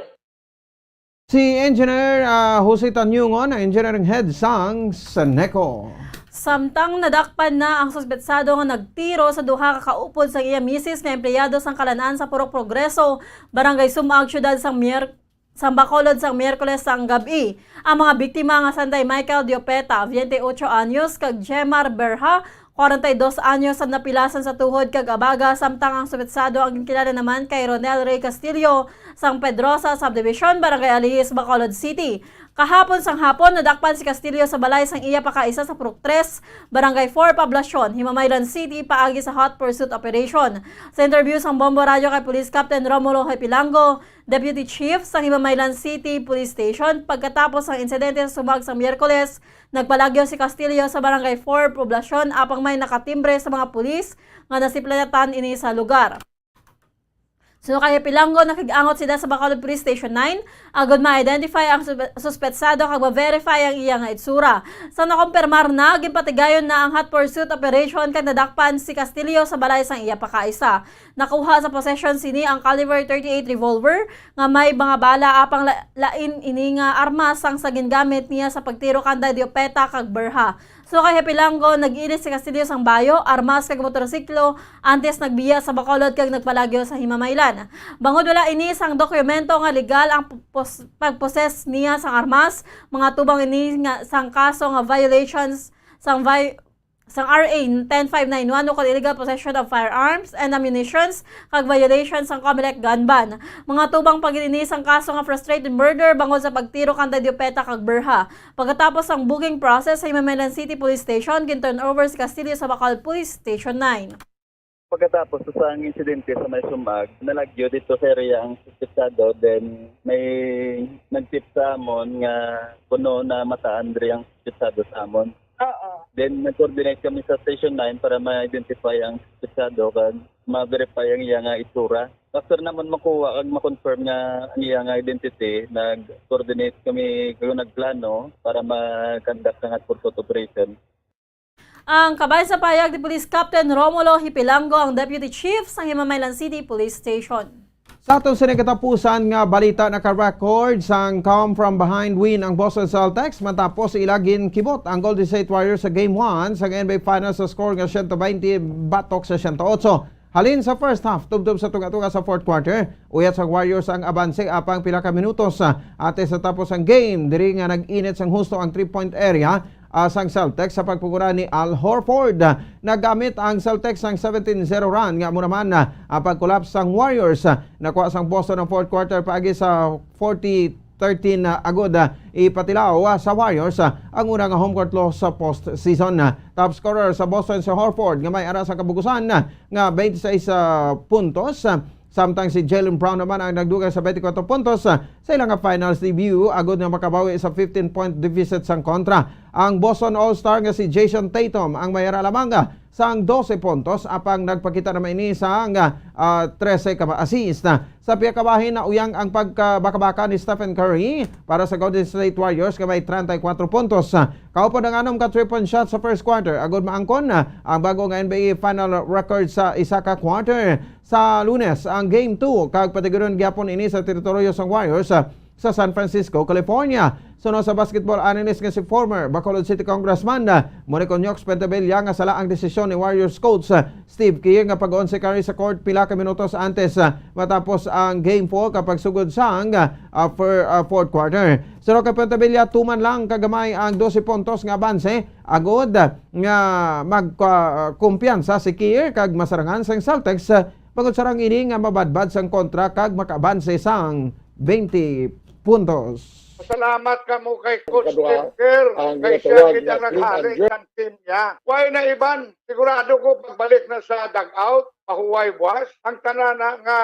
Si Engineer, ah, Jose Tanyungon, ang engineering head sang Seneco. Samtang nadakpan na ang suspetsado nga nagtiro sa duha ka kaupod sang iya misis nga empleyado sang Kalan-an sa Purok Progreso, Barangay Sumag, Siyudad sang Mier-, sang Bacolod sang Miyerkules sang gab-i. Ang mga biktima nga sanday Michael Diopeta, veinte ocho anyos, kag Jemar Berha, kwarenta y dos anyos, ang napilasan sa tuhod kag abaga, samtang ang suspetsado ang ginkilala naman kay Ronel Ray Castillo sang Pedrosa Subdivision, Barangay Alihis, Bacolod City. Kahapon sang hapon, nadakpan si Castillo sa balay sang iya pakaisa sa Purok Tres, Barangay Four, Poblacion, Himamaylan City, paagi sa hot pursuit operation. Sa interview sang Bombo Radyo kay Police Captain Romulo Hipilango, Deputy Chief sang Himamaylan City Police Station, pagkatapos sang insidente sa Sumag sa Miyerkules, nagpalagyo si Castillo sa Barangay Four, Poblacion, apang may nakatimbre sa mga pulis nga nasiplatan ini sa lugar. Suno kay Hipilango, nakig-angot sila sa Bacolod Police Station nine agud ma-identify ang suspe-, suspetsado kag ma-verify ang iya nga itsura. Sa nakumpirmar na, ginpatigayon na ang hot pursuit operation kag nadakpan si Castillo sa balay sang iya pakaisa. Nakuha sa possession sini ang caliber thirty-eight revolver nga may mga bala, apang la-, lain ini nga armas sang sa gingamit niya sa pagtiro kanday Diopeta kag Berha. Suno kay Hipilango, nag-ilis si Castillo sang bayo, armas kag motorsiklo antes nagbiya sa Bacolod kag nagpalagyo sa Himamaylan. Bangod wala ini sang dokumento nga legal ang pos-, pagposes niya sang armas, mga tubang ini nga sang kaso nga violations sang vi-, sang R A ten five nine one, ukon illegal possession of firearms and ammunitions, kag violation sang Comelec gun ban. Mga tubang pa gid ini sang kaso nga frustrated murder bangod sa pagtiro kanday Diopeta kag Berha. Pagkatapos sang booking process sa Himamaylan City Police Station, gin-turn over si Castillo sa Bacolod Police Station nine. Pagkatapos sa sang insidente sa may Sumag, nalagyo dito sa area ang suspetsado. Then may nag-tip sa amon nga kuno na mataan diri ang suspetsado sa amon. Oo. Then nag-coordinate kami sa Station nine para ma-identify ang suspetsado kag ma-verify ang iya nga itsura. After namon makuha kag ma-confirm nga ang iya nga identity, nag-coordinate kami kag nagplano para mag-conduct ng hot pursuit operation. Ang kabahin sa pahayag ni Police Captain Romulo Hipilango, ang Deputy Chief sang Himamaylan City Police Station. Sa aton sini katapusan nga balita, naka-record sang come from behind win ang Boston Celtics matapos ila ginkibot ang Golden State Warriors sa Game one sang N B A Finals sa score nga siyento baynte batok sa siyento otso. Halin sa first half, tubtob sa tunga-tunga sa fourth quarter, uyat sang Warriors ang abanse apang pila ka minutos, ah, antes sa tapos ang game, diri nga nag-init sang husto ang three-point area, ah, sang Celtics sa pagpugura ni Al Horford. Nagamit ang Celtics sang seventeen zero run nga amo naman, ah, ang pag-collapse sang Warriors. Ah, nakuha sang Boston ang fourth quarter paagi sa forty thirteen, ah, agud, ah, ipatilaw, ah, sa Warriors, ah, ang una nga home court loss sa postseason. Ah, top scorer sa Boston si Horford nga may ara sa kabugusan, ah, nga twenty-six, ah, puntos. Ah, samtang si Jaylen Brown naman ang nagdugay sa twenty-four puntos, ah, sa ila nga finals debut, agud nga makabawi sa fifteen-point deficit sang kontra. Ang Boston All-Star nga si Jayson Tatum ang may ara lamang, ah, sang dose puntos, apang nagpakita naman ini sang, ah, trese ka assist. Sa pihak ka bahin, nauyang ang pagkabakabaka ni Stephen Curry para sa Golden State Warriors nga may treinta y cuatro puntos. Kaupod ang anom ka three-point shot sa first quarter, agud maangkon, ah, ang bago nga N B A final record sa isa ka quarter. Sa Lunes ang Game two, kag patiguron gyapon ini sa teritoryo sang Warriors, ah, sa San Francisco, California. Suno sa basketball analyst nga si former Bacolod City Congressman, ah, Monico Nyox Pentavilla nga sala ang desisyon ni Warriors coach, ah, Steve Kerr nga pag-on si Curry sa court pila ka minutos antes, ah, matapos ang Game four kag pagsugod sang, ah, fir-, ah, fourth quarter. Suno kay Pentavilla, tuman lang kagamay ang dose puntos nga abanse, agud, ah, nga magkumpiyansa si Kerr kag masarangan sang Celtics, ah, bangod sarang ini nga mabadbad sang kontra kag makaabanse sang twenty puntos. Salamat kamo kay Coach Steve Kerr, kay siya gid ang naghari sang team niya. Why na iban? Sigurado ko pagbalik na sa dugout, Mahuway buwas. Ang tanan na nga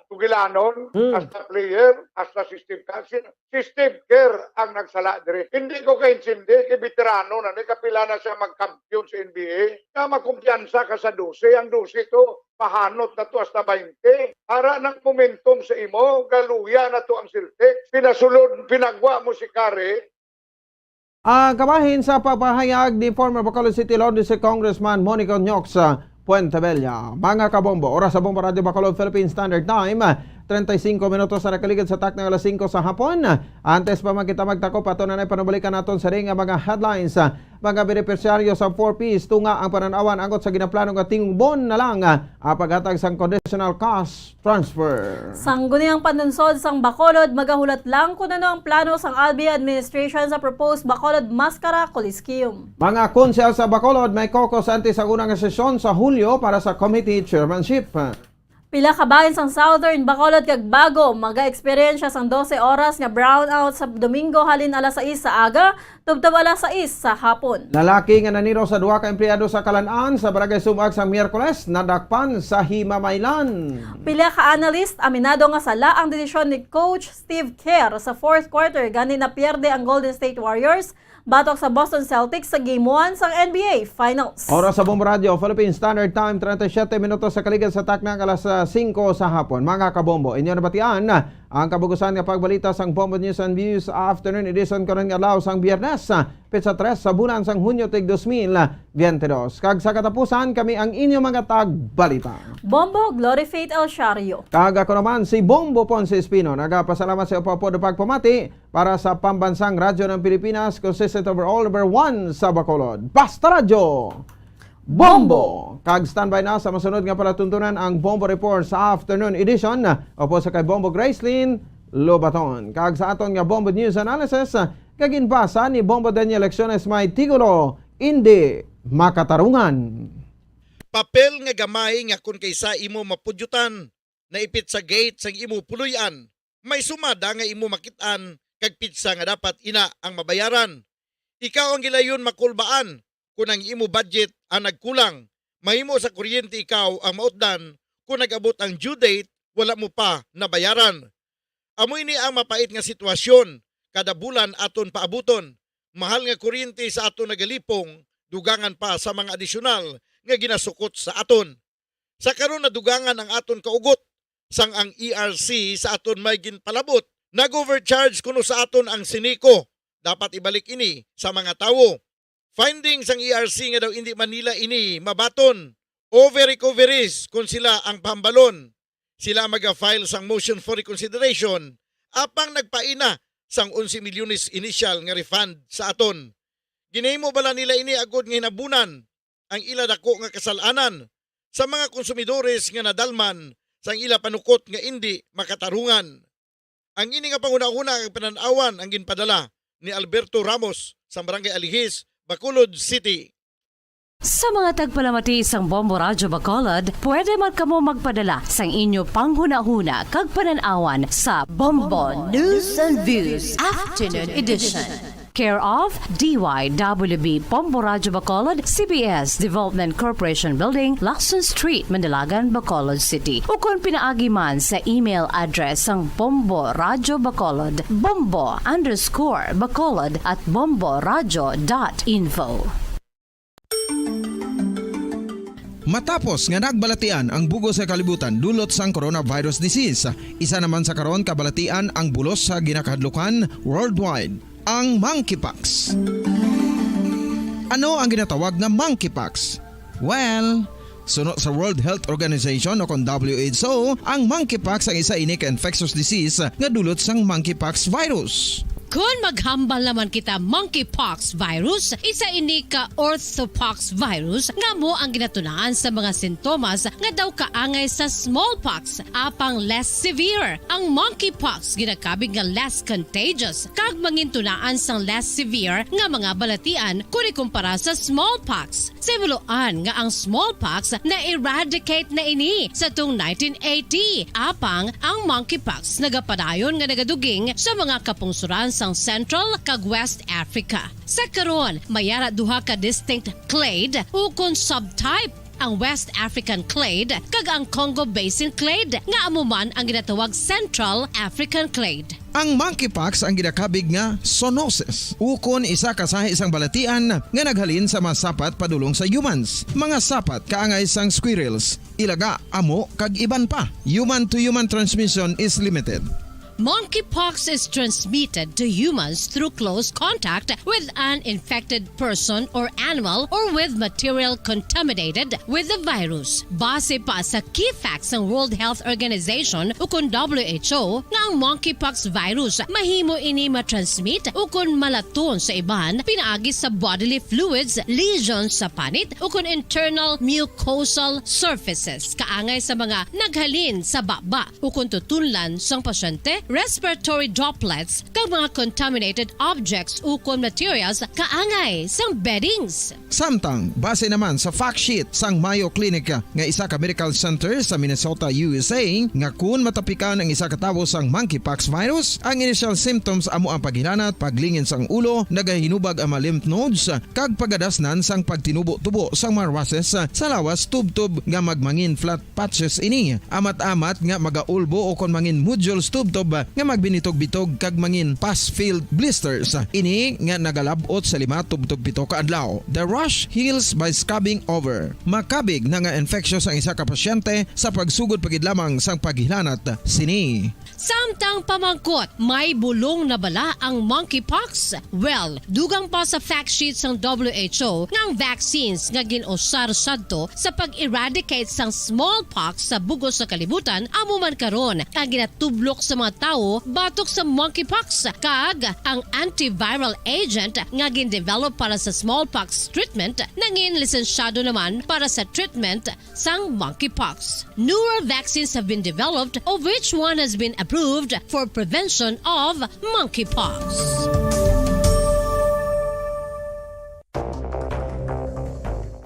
sugilanon, Hmm. hasta player, hasta system ka, si, si Steve Kerr ang nagsala diri. Hindi ko kaintindi, kay veterano na ni, kapila na siya magkampiyon sa N B A. Nga makumpiyansa ka sa dose, ang dose to, pahanot na to hasta baynte. Ara ng momentum sa imo, galuya na to ang Celtics. Pinasulod, pinagwa mo si Curry, Ang kabahin sa pagpahayag ni former Bacolod City Lord si Congressman Monico Nyox, ah, Puentebella. Mga kabombo, oras sa Bombo Radyo Bacolod Philippine Standard Time, ah, treinta y cinco minutos sa nakaligid sa takna nga alas singko sa hapon. Antes pa man kita magtakop, ato na nay panubalikan naton sa ring nga mga headlines, ah, mga benepisyaryo sa four Ps, tunga ang pananawan angot sa ginaplano nga tingbon na lang, ah, ang paghatag sang conditional cash transfer. Sang guni ang panlunsod sang Bacolod, magahulat lang kung ano ang plano sang Albay administration sa proposed Bacolod Mascara Coliseum. Mga konsehal sa Bacolod may caucus antes ang una nga sesyon sa Hulyo para sa committee chairmanship. Pila ka bahin sang Southern Bacolod kag Bago maga-eksperyensya sang dose oras nga brownout sa Domingo halin alas sais sa aga tubtob alas sais sa hapon. Lalaki nga naniro sa duha ka empleyado sa Kalan-an sa Barangay Sumag sang Miyerkules nadakpan sa himamaylan. Pila ka analyst aminado nga sala ang desisyon ni Coach Steve Kerr sa fourth quarter, gani napierde ang Golden State Warriors batok sa Boston Celtics sa Game one sang N B A Finals. Oras sa Bombo Radyo, Philippine Standard Time, treinta y siete minutos sa kaligid sa takna nga alas, ah, singko sa hapon. Mga kabombo, inyo nabatian ang kabugusan nga pagbalita sang Bombo News and Views Afternoon Edition karon nga adlaw sang Biyernes, ah, petsa tres sa bulan sang Hunyo tig dos mil biyente dos. Kag sa katapusan, kami ang inyo mga tagbalita. Bombo Glory Faith El Shario. Kag ako naman si Bombo Ponce Espino, nagapasalamat sa iyo pa po pagpamati para sa Pambansang Radyo ng Pilipinas, consistent overall, number one sa Bacolod. Basta Radyo! Bombo! Kag standby na sa masunod nga palatuntunan ang Bombo Report sa afternoon edition, upod sa kay Bombo Gracelyn Lobaton. Kag sa aton nga Bombo News Analysis, nga ginbasa ni Bombo Daniel Lecciones, may titulo, Indi Makatarungan. Papel nga gamay nga kon kaysa imo mapudyutan, naipit sa gate sang imo puloy-an, may sumada nga imo makit-an kag pitsa nga dapat ina ang mabayaran. Ikaw ang gilayon makulbaan kon ang imo budget ang nagkulang. Mahimo sa kuryente ikaw ang mautdan kon nag-abot ang due date, wala mo pa nabayaran. Amo ini ang mapait nga sitwasyon, kada bulan aton paabuton. Mahal nga kuryente sa aton nagalipong, dugangan pa sa mga adisyonal nga ginasukot sa aton. Sa karon, nadugangan ang aton kaugot, sang ang E R C sa aton may ginpalabot. Nag-overcharge kuno sa aton ang Sineco. Dapat ibalik ini sa mga tawo. Finding sang E R C nga daw indi man nila ini mabaton. Over recoveries kon sila ang pahambalon. Sila maga-file sang motion for reconsideration, apang nagpaina sang onse milyones initial nga refund sa aton. Ginahimo bala nila ini agod nga hinabunan ang ila dako nga kasal-anan sa mga konsumidores nga nadalman sang ila panukot nga indi makatarungan. Ang ini nga panghunahuna kag panan-awan ang ginpadala ni Alberto Ramos sa Barangay Alihis, Bacolod City. Sa mga tagpalamati sang Bombo Radyo Bacolod, pwede man kamo magpadala sang inyo panghunahuna kag panan-awan sa Bombo News and Views Afternoon Edition. Care of D Y W B Bombo Radyo Bacolod, C B S Development Corporation Building, Lacson Street, Manalagan, Bacolod City. Ukon pinaagi man sa email address sang Bombo Radyo Bacolod, bombo underscore bacolod at bombo radyo dot info. Matapos nga nagbalatian ang bug-os nga kalibutan dulot sang coronavirus disease, isa naman sa karon kabalatian ang bulos sa ginakahadlukan worldwide, ang monkeypox. Ano ang ginatawag nga monkeypox? Well, suno sa World Health Organization o kon W H O, ang monkeypox ang isa ini ka infectious disease nga dulot sang monkeypox virus. Kon maghambal naman kita, monkeypox virus, isa ini ka orthopox virus nga amo ang ginatunaan sa mga sintomas nga daw kaangay sa smallpox, apang less severe. Ang monkeypox ginakabig nga less contagious kag mangintunaan sang less severe nga mga balatian kon ikumpara sa smallpox. Simuloan nga ang smallpox na-eradicate na ini sa tung nineteen eighty, apang ang monkeypox nagapadayon nga nagaduging sa mga kapungsoran sang Central kag West Africa. Sa karon, may ara duha ka distinct clade ukon subtype ang West African clade, kag ang Congo Basin clade, nga amo man ang ginatawag Central African clade. Ang monkeypox ang ginakabig nga zoonosis, ukon isa ka sahi sang balatian nga naghalin sa mga sapat padulong sa humans, mga sapat kaangay sang squirrels, ilaga, amo, kag iban pa. Human to human transmission is limited. Monkeypox is transmitted to humans through close contact with an infected person or animal or with material contaminated with the virus. Base pa sa key facts sang World Health Organization ukon W H O nga ang monkeypox virus mahimo ini matransmit ukon malaton sa iban pinaagi sa bodily fluids, lesions sa panit ukon internal mucosal surfaces kaangay sa mga naghalin sa baba ukon tutunlan sang pasyente, respiratory droplets, kag mga contaminated objects ukon materials kaangay sang beddings. Samtang, base naman sa fact sheet sang Mayo Clinic nga isa ka medical center sa Minnesota, U S A, nga kun matapikan ang isa ka tawo sang monkeypox virus, ang initial symptoms amo ang paghilanat, paglingin sang ulo, nagahinubag ang mga lymph nodes, kag pagadasnan sang pagtinubo-tubo sang mga rushes sa lawas tubtob nga magmangin flat patches ini, amat-amat nga magaulbo o kon mangin nodules tubtob nga magbinitog-bitog kag mangin pus-filled blisters. Ini nga nagalab-ot sa lima tubtob pito ka adlaw. The rash heals by scabbing over. Makabig na nga infectious ang isa ka pasyente sa pagsugod pa gid lamang sang paghilanat sini. Samtang pamangkot, may bulong na bala ang monkeypox? Well, dugang pa sa fact sheet sang W H O nga ang vaccines nga gin-usar sadto sa pag-eradicate sang smallpox sa bug-os nga kalibutan amo man karon ang ginatublok sa mga tawo batok sa monkeypox, kag ang antiviral agent nga gin-develop para sa smallpox treatment nangin lisensyado naman para sa treatment sang monkeypox. Newer vaccines have been developed, of which one has been approved for prevention of monkeypox.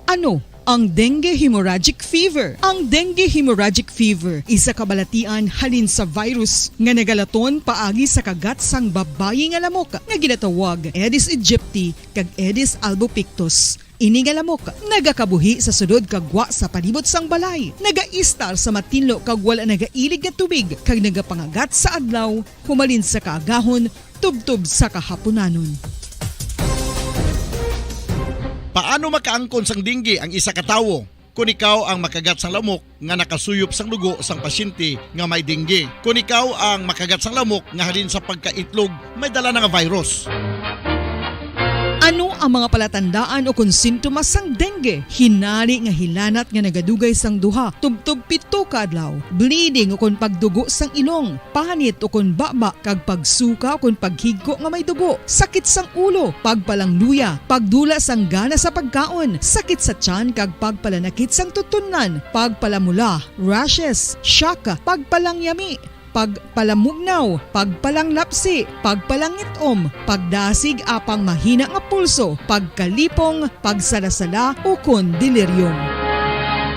Ano ang dengue hemorrhagic fever? Ang dengue hemorrhagic fever isa ka balatian halin sa virus nga nagalaton paagi sa kagat sang babayi nga lamok nga ginatawag Aedes aegypti kag Aedes albopictus. Ini nga lamok nagakabuhi sa sulod kag gwa sa palibot sang balay, nagaistar sa matinlo kag wala nagailig nga tubig, kag nagapangagat sa adlaw humalin sa kaagahon tubtob sa kahapunanon. Paano makaangkon sang dengue ang isa ka tawo? Kon ikaw ang makagat sang lamok nga nakasuyop sang dugo sang pasyente nga may dengue, kon ikaw ang makagat sang lamok nga halin sa pagkaitlog may dala na nga virus. Ano ang mga palatandaan o kon sintomas sang dengue? Hinari nga hilanat nga nagadugay sang duha tubtob pito ka adlaw, bleeding o kon pagdugo sang ilong, panit o kon baba kag pagsuka o kon paghigko nga may dugo, sakit sang ulo, pagpalangluya, pagdula sang gana sa pagkaon, sakit sa tiyan kag pagpalanakit sang tutunlan, pagpalamula, rashes, shock, pagpalangyami, pagpalamugnaw, pagpalanglapsi, pagpalangit-om, pagdasig apang mahina nga pulso, pagkalipong, pagsalasala, ukon delirium.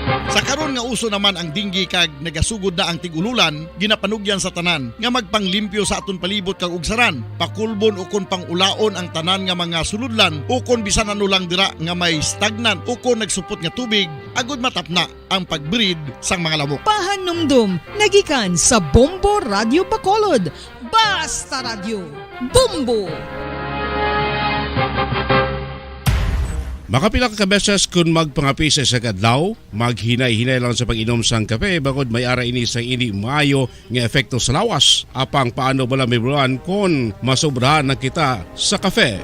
Sa karon nga uso naman ang dengue kag nagasugod na ang tig-ululan, ginapanugyan sa tanan nga magpanglimpyo sa aton palibot kag ugsaran, pakulbon ukon pang-ulaon ang tanan nga mga sulodlan ukon bisan ano lang dira nga may stagnant ukon nagsupot nga tubig, agud matapna ang pag-breed sang mga lamok. Pahanumdom nga gikan sa Bombo Radyo Bacolod. Basta Radyo, Bombo! Makapila ka beses kon magpangape sa isa ka adlaw, maghinay-hinay lang sa pag-inom sang kape, bangod may ara ini sang indi maayo nga epekto sa lawas. Apang paano bala mahibaluan kon masobrahan na kita sa kape?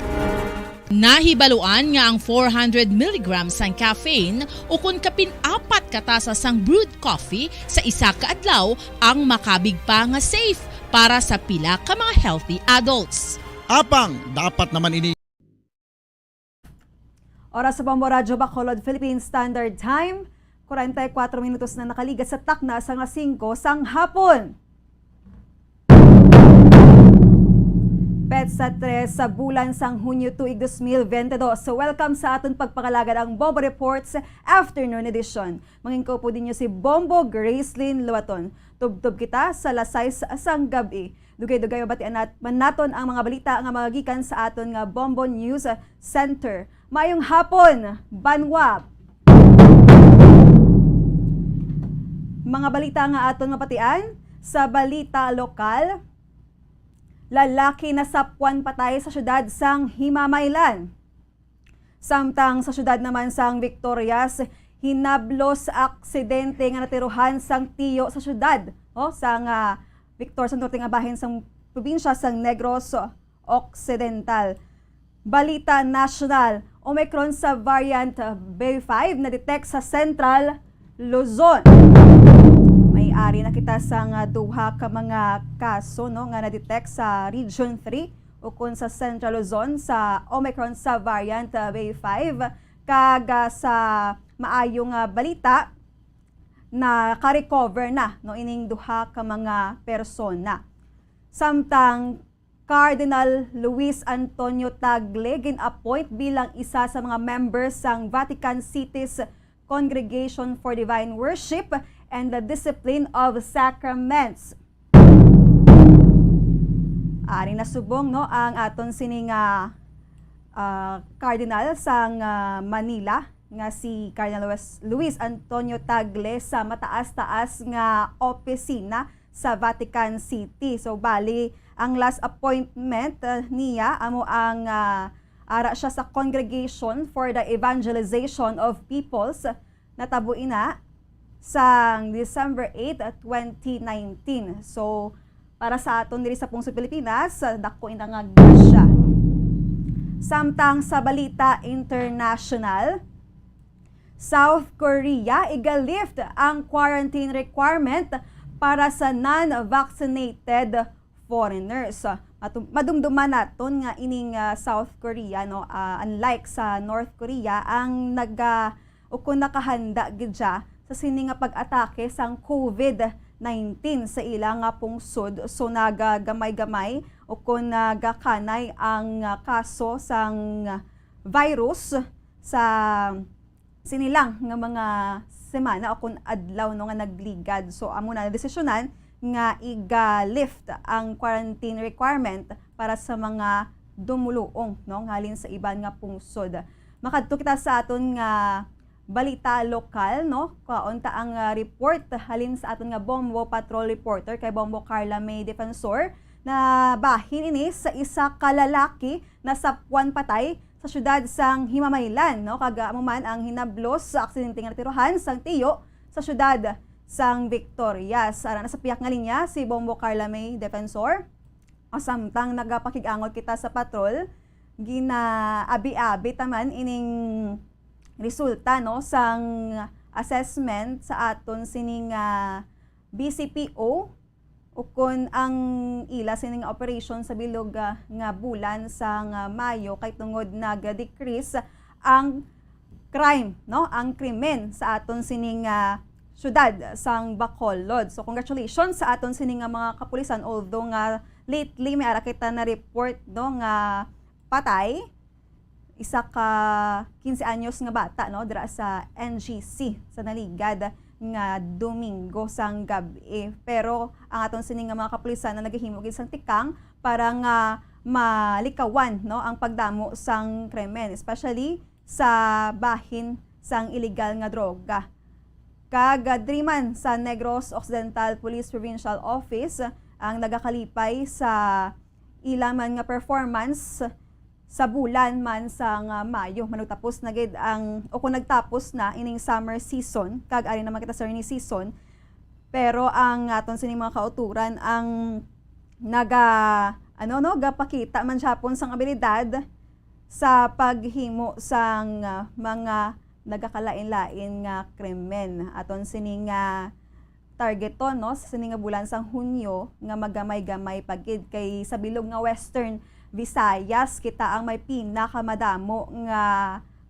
Nahibaluan nga ang four hundred milligrams sang caffeine ukon kapin apat ka tasa sang brewed coffee sa isa ka adlaw ang makabig pa nga safe para sa pila ka mga healthy adults. Apang dapat naman ini Oras sa Bombo Radyo Bacolod, Philippine Standard Time, kwarenta y kuatro minutos na nakaligas sa takna sang alas singko sang hapon. Petsa tres sa bulan sang Hunyo tuig dos mil bente dos. So, welcome sa aton pagpangalagad ang Bombo Reports Afternoon Edition. Mangin kaupo ninyo si Bombo Gracelyn Luaton. Tubtob kita sa alas sais sang gab-i. Dugay-dugay mabatian nat-, man naton ang mga balita nga magagikan sa aton nga Bombo News Center. Maayong hapon, banwa! Mga balita nga aton mapatian sa balita lokal, lalaki nasapwan patay sa siyudad sang Himamaylan. Samtang sa siyudad naman sang Victorias, hinablos aksidente nga natiruhan sang tiyo sa siyudad, o, sang, ah, Victorias Norte nga bahin sang probinsya sang Negros Occidental. Balita nasyonal, Omicron sa variant B five na-detect sa Central Luzon. May ari na kita sang duha ka mga kaso, no, nga na-detect sa Region three ukon sa Central Luzon sa Omicron sa variant, ah, B five, kag, ah, sa maayo nga balita, naka-recover na, no, ining duha ka mga persona. Samtang Cardinal Luis Antonio Tagle gin-appoint bilang isa sa mga member sang Vatican City's Congregation for Divine Worship and the Discipline of Sacraments. Ari na subong, no, ang aton sini nga, ah, cardinal sang, ah, Manila nga si Cardinal Luis, Luis Antonio Tagle sa mataas-taas nga opisina sa Vatican City. So, bali, ang last appointment, ah, niya amo ang, ah, ara siya sa Congregation for the Evangelization of Peoples. Natabo ina sang December eight, twenty nineteen. So, para sa aton diri sa pungsod Pilipinas, ah, dako ina nga grasya. Samtang sa balita international, South Korea iga-lift ang quarantine requirement para sa non-vaccinated foreigners. Matum-, madumduman naton nga ining, ah, South Korea, no, ah, unlike sa North Korea, ang naga-, ukon nakahanda gid siya sa sini nga pag-atake sang COVID nineteen sa ila nga pungsod. So, nagagamay-gamay ukon nagakanay ang, ah, kaso sang virus sa sini lang nga mga semana o kun adlaw, no, nga nagligad. So, amo na desisyonan nga iga-lift ang quarantine requirement para sa mga dumuluong, no, halin sa iban nga pungsod. Makadto kita sa aton nga balita lokal, no? Kaon ta ang, ah, report halin sa aton nga Bombo Patrol reporter kay Bombo Carla May Defensor, na bahin ini sa isa ka lalaki nasapwan patay sa siyudad sang Himamaylan, no? Kag amo man ang hinablos sa aksidente nga natiruhan sang tiyo sa siyudad sang Victorias. Ara na sa piyak nga linya si Bombo Carla May Defensor. O, samtang nagapakig-angot kita sa patrol, ginaabi-abi ta man ining resulta, no, sang assessment sa aton sining, ah, B C P O, ukon ang ila sining operation sa bilog, ah, nga bulan sang, ah, Mayo, kay tungod nag-decrease ang crime, no, ang krimen sa aton sining, ah, syudad sang Bacolod. So, congratulations sa aton sining nga mga kapulisan, although nga lately may ara kita na-report, no, nga patay, isa ka quince anyos nga bata, no, dira sa N G C sa naligad nga Domingo sang gab-i. Pero ang aton sini nga mga kapulisan na nagahimo gid sang tikang para nga malikawan, no, ang pagdamo sang krimen, especially sa bahin sang iligal nga droga. Kag, ah, diri man sa Negros Occidental Police Provincial Office ang nagakalipay sa ila man nga performance sa bulan man sang, ah, Mayo. Manugtapos na gid ang, o kung nagtapos na ining summer season, kag ari naman kita sa rainy season, pero ang aton sining mga kauturan ang naga-, ano, no, gapakita man gihapon sang abilidad sa paghimo sang, ah, mga nagakalain-lain nga krimen. Aton sini nga targeton, no, sa sini nga bulan sang Hunyo nga magamay-gamay pa gid, kay sa bilog nga Western Visayas kita ang may pinakamadamo nga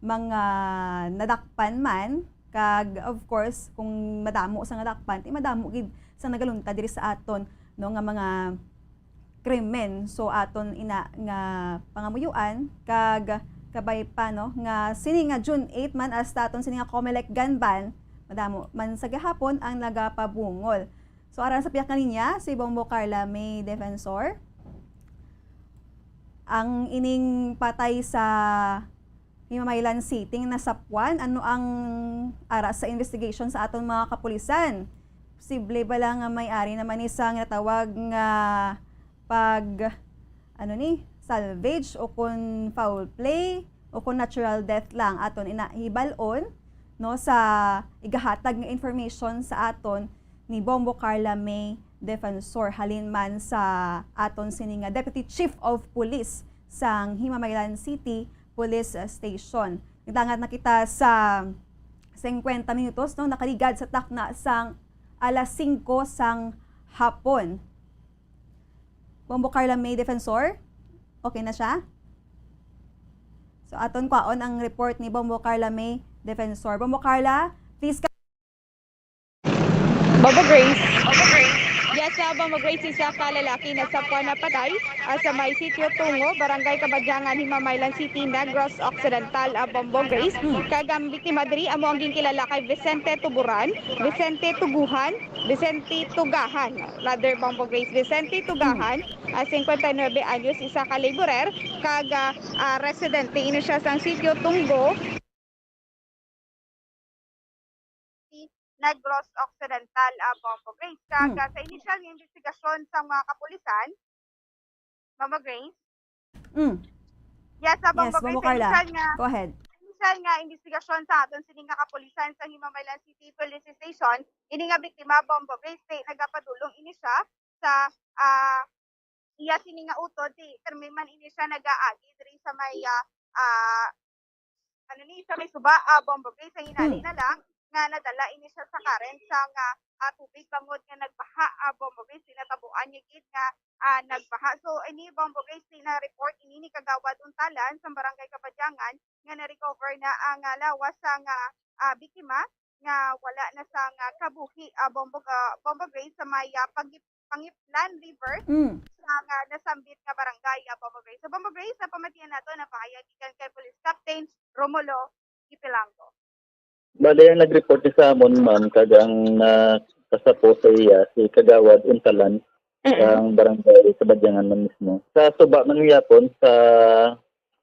mga nadakpan man, kag of course kung madamo sa nadakpan, ti madamo gid sa nagaluntad diri sa aton, no, nga mga krimen. So, aton ina nga pangamuyoan, kag kabay pa, no, nga sini nga June eight man hasta aton sini nga Comelec gun ban, madamo man sa gihapon ang nagapabungol. So, aran sa piyak nga linya, si Bombo Carla May Defensor. Ang ining patay sa Himamaylan City nga nasapwan, ano ang ara sa investigation sa aton mga kapulisan? Posible bala nga may ari naman ni sang natawag nga pag, ano ni, salvage o kon foul play o kon natural death lang aton ina-, hibalon, no, sa igahatag nga information sa aton ni Bombo Carla May Defensor halin man sa aton sini nga Deputy Chief of Police sang Himamaylan City Police Station. Nagdangat na kita sa singkwenta minutos, no, nakaligad sa takna sang alas singko sang hapon. Bombo Carla May Defensor, okay na siya? So, aton kwaon ang report ni Bombo Carla May Defensor. Bombo Carla, please. Bombo Grace. Yes, ah, Bombo Grace, isa ka lalaki na sa napatay, ah, sa may Sitio Tungo, Barangay Kabadyangan, Himamaylan City, Negros Occidental, ah, Bombo Grace. Kag ang biktima diri amo ang ginkilala kay Vicente Tuburan, Vicente Tuguhan, Vicente Tugahan, rather, Bombo Grace, Vicente Tugahan, ah, singkwenta y nuebe anyos, isa ka laborer, kag, ah, ah, residente ini siya sang Sitio Tungo, Negros Occidental, ah, Bombo Grace. Kag, Hmm. ah, sa initial nga investigasyon sa mga kapulisan, Bombo Grace? Mm. Yes, ah, Bombo Yes, Bombo Grace, sa Carla. initial nga, Go ahead. initial nga investigasyon sa aton sini nga kapulisan sa Himamaylan City Police Station, ini nga biktima, Bombo Grace, kay nagapadulong ini siya sa, ah, iya sini nga utod, di, permi man ini siya nagaagi diri sa may, ah, ah, ano ni, sa may suba, ah, Bombo Grace, sa hinali Hmm. na lang nga nadala ini siya sa current sa nga, ah, tubig bangod nga nagbaha, ah, Bombo Grace, natabuan niya gid nga, ah, nagbaha. So, ini, Bombo Grace, na-report ini ni Kagawad Untalan sa Barangay Kabadyangan nga na-recover na ang, ah, lawas sa nga, ah, biktima nga wala na sa nga kabuhi, ah, Bombo, ah, Bombo Grace, sa may, ah, pagip-, Pangiplan River Mm. sa nga nasambit nga barangay, ah, Bombo Grace. So, Bombo Grace, sa pamatian nato, napahayag gikan kay Police Captain Romulo Gipilango. Bali, ang nag-report ni sa amon, ma'am, kag ang nakasapo sa iya, si Kagawad Untalan, Mm. ang barangay sa Badyangan man mismo. Sa suba man gyapon, sa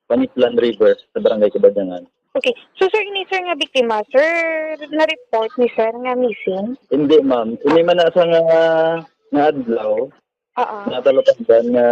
Paniplan River, sa barangay Kabadyangan. Okay. So, sir, ini, sir, nga biktima, sir, na-report ni sir nga missing? Hindi, ma'am. Ini man na sa nga, nga adlaw, Oo. nga talupandan nga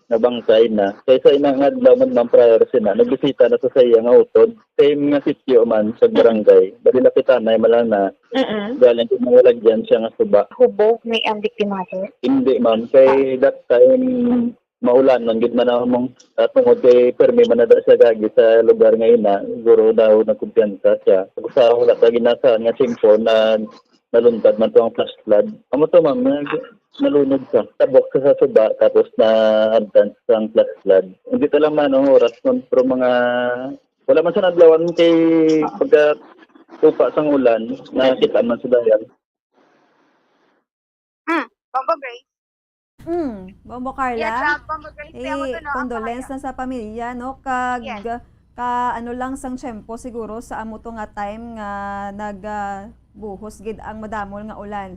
nabangkay na. Kaysa ina nga adlaw man, ma'am, prior sina, nagbisita na sa, sa iya nga utod. Same nga sityo man sa Mm. barangay. Bali, lapitan na, malana. Mm-mm. Galing kung nawalagyan siya nga suba. Hubog ni ang biktima, sir? Hindi, ma'am. Kay Ah. that time, maulan man gid man ang mong, ah, tungod kay permi man na daw siya gagi sa lugar nga ina, siguro daw nagkumpiyansa siya. Tapos sa wala pa ginasaan nga tiyempo na naluntad man to ang flash flood. Amo to, ma'am, nag-, nalunod sa tabok sa, sa suba, tapos na advance ang flash flood. Hindi ta lang man ang oras, ma'am, pero mga, wala man sa nadlawan kay pagka tupa sang ulan, nakita man sa dayan. Hmm, Bombo Grace. Mm, Bombo Carla. Yes, ah, Bombo Grace, kaya mo Eh, to, no? Ang condolence pamilya. na sa pamilya, no? Kag Yes. ka, ano lang sang tiyempo siguro sa amo to nga time nga nag, ah, buhos gid ang madamol nga ulan.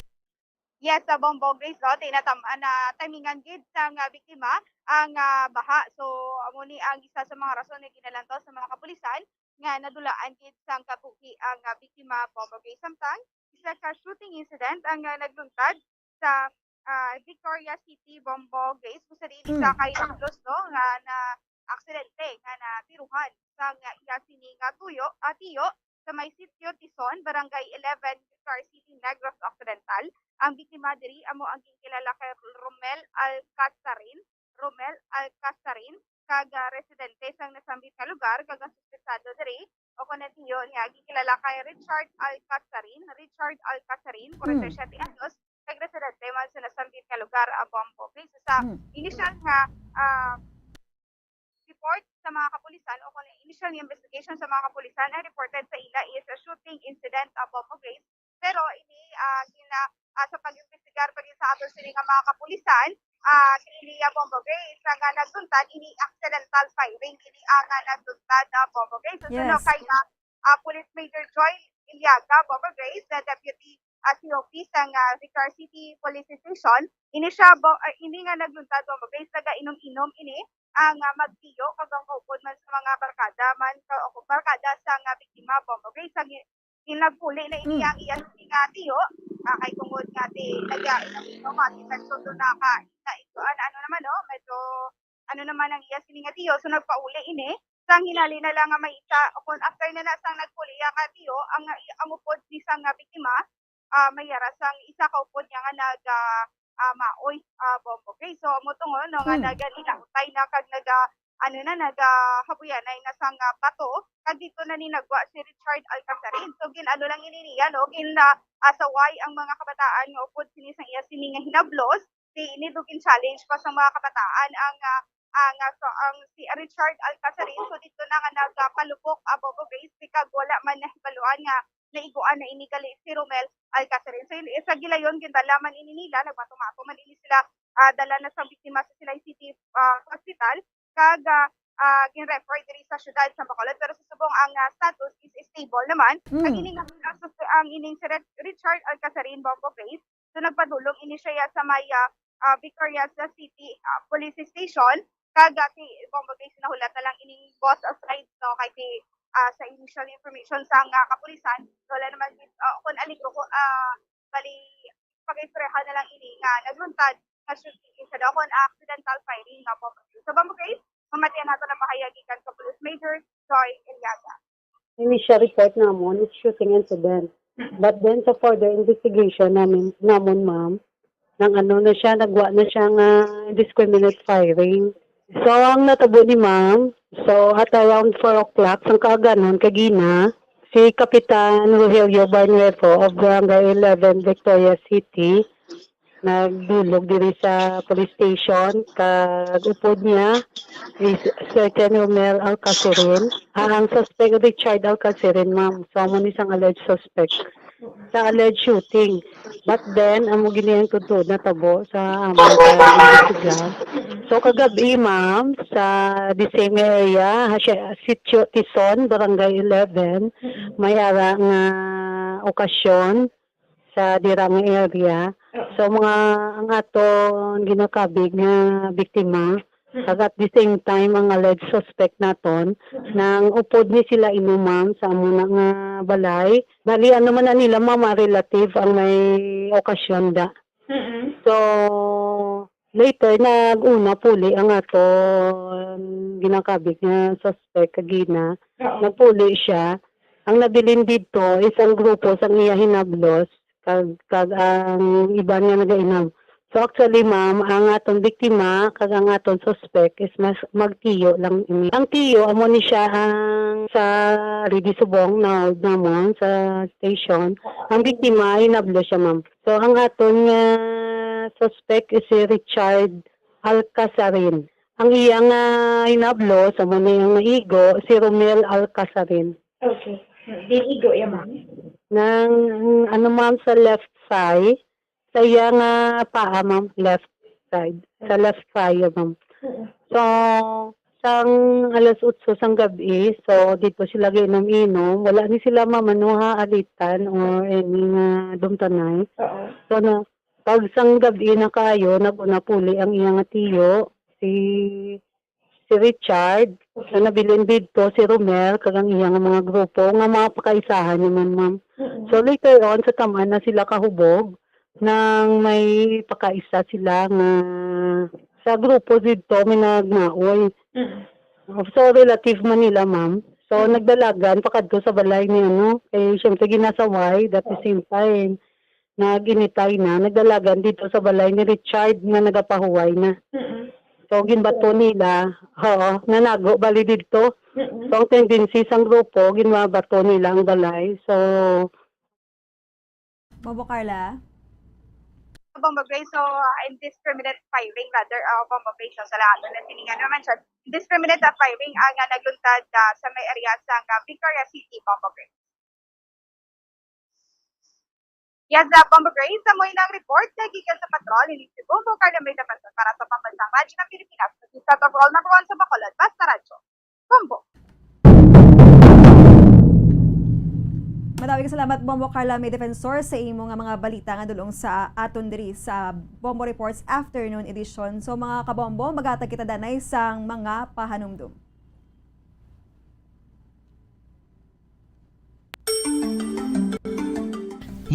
Yes, sa Bombo Grace, no? Tinatam-, ah, na timingan gid sang biktima ang, ah, baha. So, amo ni ang isa sa mga rason nga ginalantaw sa mga kapulisan nga nadulaan gid sang kabuhi ang, ah, biktima, Bombo Grace. Samtang isa ka shooting incident ang, ah, nagluntad sa, ah, Victoria City, Bombo Grace, kung sa diin isa Hmm. ka Ilocos, no, nga na aksidente nga natiruhan sang iya sini nga tuyo, ah, tiyo sa may Sitio Tison, Barangay eleven, Victoria City, Negros Occidental. Ang biktima diri amo ang ginkilala kay Romel Alcazarin, Romel Alcazarin, kag, ah, residente sang nasambit nga lugar, kag ang suspetsado diri, o kon ang tiyo niya, ginkilala kay Richard Alcazarin, Richard Alcazarin, Hmm. forty-seven anyos, kag residente man sa nasambit nga lugar, ah, Bombo Grace. Sa Hmm. initial nga, ah, report sa mga kapulisan, o kon initial nga investigation sa mga kapulisan, ang reported sa ila is a shooting incident, ah, Bombo Grace. Pero ini, ah, gina-, ah, sa pag-imbestigar pa gid sa aton sini nga mga kapulisan, ah, kini, ah, Bombo Grace, nga nagluntad ini accidental firing, ini ang, ah, nagluntad, ah, Bombo Grace. So, suno Yes. kay, ah, ah, Police Major Joy Iliaga, Bombo Grace, na Deputy, ah, C O P sang, ah, Victoria City Police Station, ini siya, Bo-, ah, ini nga nagluntad, Bombo Grace, nagainom-inom ini ang, ah, magtiyo kag ang kaupod man sa mga barkada man, ka-, o barkada sang biktima, Bombo Grace, ang Nagpuli na ini ang iya sini nga tiyo, ah, kay tungod nga ti nag-inom-inom, ah, ti medyo do na ka na ito, ano, ano naman, no, medyo ano naman ang iya sini nga tiyo, so nagpauli ini. Sang hinali na lang nga may isa, o kung after na na sang nagpuli iya nga tiyo, ang, ang upod ni sang, ah, biktima, ah, may yara sang isa ka upod niya nga nag, ah, ah, maoy, ah, Bombo. Okay, so amo tungod, no, nga Hmm. naga-, ninautay na kag naga-, ano na, nagahabuyanay na sang, ah, bato, kag dito na ni nagwa si Richard Alcasarin. So, gin-ano lang ini niya, no, gin, ah, asaway ang mga kabataan nga upod sini sang iya sini nga hinablos, si ini do gin-challenge pa sa mga kabataan ang, ah, ang, ah, so, ang si Richard Alcasarin. So, dito na nga nagpalubok, ah, Bombo Grace, kag wala man nahibaluan nga naiguan na ini gali si Romel Alcasarin. So, yun, sa gilayon, gindala man ini nila, nagbato-mato man ini sila, ah, dala na sa biktima sa Silay City, ah, Hospital, kag, ah, ah, gin-refer diri sa syudad sa Bacolod. Pero sa subong ang, ah, status is stable naman. Mm. Ang ining, ang, ang ining si Red-, Richard Alcasarin, Bombo Grace, so nagpadulong ini siya sa may, ah, ah, Victorias City, ah, Police Station. Kag, ah, si Bombo Grace, nahulat na lang ining boss aside, no, kay si, ah, sa initial information sa nga kapulisan, wala naman, ah, kung aligro ko, ah, bali, pag-istoryahan na lang ini nga nagluntad nga shooting incident o kon accidental firing nga Bombo Grace. So, Bombo Grace, mamatian nato na pahayag gikan sa Police Major Joy Eliaga. Initial report namon is shooting incident. But then, sa further investigation namin, namon, ma'am, nang ano na siya, nagwa na siya nga indiscriminate firing. So, ang natabo ni ma'am, so, at around four o'clock, sang kaaganon, kagina, si Kapitan Rogelio Barnuevo of Barangay eleven, Victoria City, nagdulog diri sa police station, kag upod niya is certain Romel Alcacerin. Ah, ang suspect, Richard Alcacerin, ma'am. So, amo ni sang alleged suspect sa alleged shooting. But then, amo gini ang tutuod na tabo sa amon sa investiga. So, kagabi, ma'am, sa the same area, ha, si-, Sitio Tison, Barangay eleven, may ara nga okasyon sa dira nga area. Oo. So, mga, ang aton ginakabig nga biktima, Mm. kag at the same time, ang alleged suspect naton, Mm. nang upod ni sila inom, ma'am, sa amo na nga balay. Bali, ano man na nila, ma'am, ah, relative ang may okasyon da. Mm-mm. So, later, nag-una puli ang aton ginakabig nga suspect kagina. Oo. Nagpuli siya. Ang nabilin didto is ang grupo sang iya hinablos kag, kag ang iban nga nagainom. So, actually, ma'am, ang aton biktima kag ang aton suspect is mas magtiyo lang ini. Ang tiyo, amo ni siya ang sa Ridi Subong na namon sa station. Ang biktima, hinablos siya, ma'am. So, ang aton nga suspect is si Richard Alcasarin. Ang iya nga hinablos, amo ni ang naigo, si Romel Alcasarin. Okay. Diin igo iya, ma'am? Nang, ano, ma'am, sa left thigh, sa iya nga paa, ma'am, left side, sa left thigh, ma'am. Mm. So, sang alas otso sang gab-i, so, dito sila giinom-inom. Wala ni sila, ma'am, ano, ha, alitan or any nga dumtanay. Oo. So, na, pag sang gab-i na kaayo, nag-una puli ang iya nga tiyo, si, si Richard, Okay. na nabilin didto, si Romel, kag ang iya nga mga grupo, nga mga pakaisahan naman, ma'am. Mm-mm. So, later on, sa taman na sila kahubog, nang may pakaisa sila nga sa grupo didto, may nagmaoy. Mm. So, relative man nila, ma'am. So, Mm. nagdalagan pakadto sa balay ni, ano, kay, syempre, ginasaway, at the Oo. same time, nag-initay na, nagdalagan dito sa balay ni Richard nga nagapahuway na. Mm-mm. So, ginbato Oo. nila, oo, nanago bali dito. Mm-mm. So, ang tendency sang grupo, ginbabato nila ang balay. So, Bombo Carla? Bombo Grace, so, uh, indiscriminate firing, rather, uh, Bombo Grace, so, sa lahat na siningan naman siya, indiscriminate, uh, firing ang, uh, nagluntad, uh, sa may area sa, uh, Victoria City, Bombo Grace. Yes, uh, Bombo Grace, sa mo ang report na gikan sa patrol ni si Bombo Carla May Defensor para sa Pambansang Radyo ng Pilipinas, sa Overall Number One sa Bacolod, Basta Radyo. Bombo. Madawig salamat, Bombo Carla May Defensor, sa imo nga mga balita nga dulong sa aton diri sa Bombo Reports Afternoon Edition. So, mga kabombo, maghatag kita danay sang mga pahanumdom.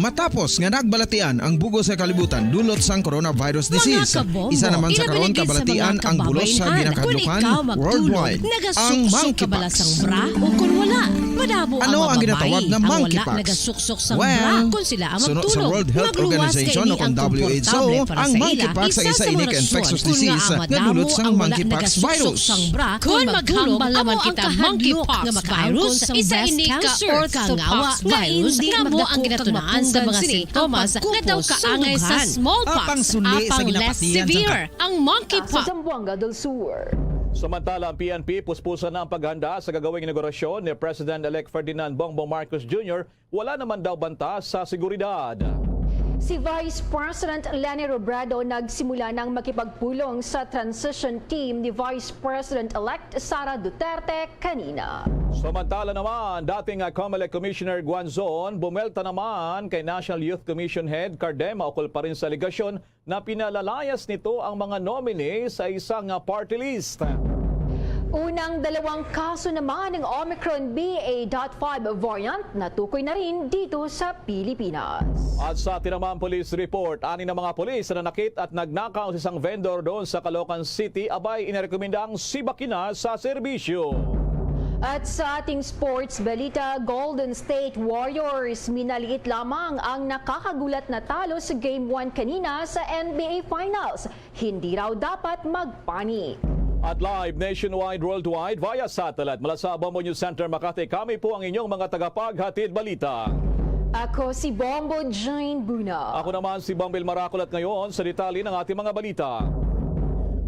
Matapos nga nagbalatian ang bug-os nga kalibutan dulot sang coronavirus disease, isa naman sa karon kabalatian ang bulos sa ginakahadlukan worldwide, ang monkeypox. Ano ang ginatawag nga monkeypox? Well, suno sa World Health Organization o kon W H O, ang monkeypox ay isa ini ka infectious disease nga dulot sang monkeypox virus. Kon maghambal naman kita monkeypox virus, isa ini ka orthopox virus nga amo ang ginatunaan sa mga sintomas nga daw kaangay sa smallpox, apang less severe ang monkeypox. Sa Zamboanga del Sur. Samantala, ang P N P puspusan na ang paghanda sa gagawing inaugurasyon ni President-elect Ferdinand Bongbong Marcos Junior. Wala naman daw banta sa seguridad. Si Vice President Leni Robredo nagsimula ng makipagpulong sa transition team ni Vice President-elect Sara Duterte kanina. Samantala naman, dating, ah, Comelec Commissioner Guanzon, bumelta naman kay National Youth Commission Head Cardema ukol pa rin sa alegasyon na pinalalayas nito ang mga nominee sa isang, ah, party list. Unang dalawang kaso naman ng Omicron B A dot five variant natukoy na rin dito sa Pilipinas. At sa tinamang police report, anim na mga pulis ang nanakit at nagnakaw sa isang vendor doon sa Caloocan City. Abay, inirekomenda ang sibak ina sa serbisyo. At sa ating sports balita, Golden State Warriors, minaliit lamang ang nakakagulat na talo sa Game one kanina sa N B A Finals. Hindi raw dapat magpanik. At live nationwide, worldwide, via satellite mula sa Bombo News Center, Makati, kami po ang inyong mga tagapaghatid balita. Ako si Bombo Jane Buna. Ako naman si Bombil Marakol at ngayon sa detalye ng ating mga balita.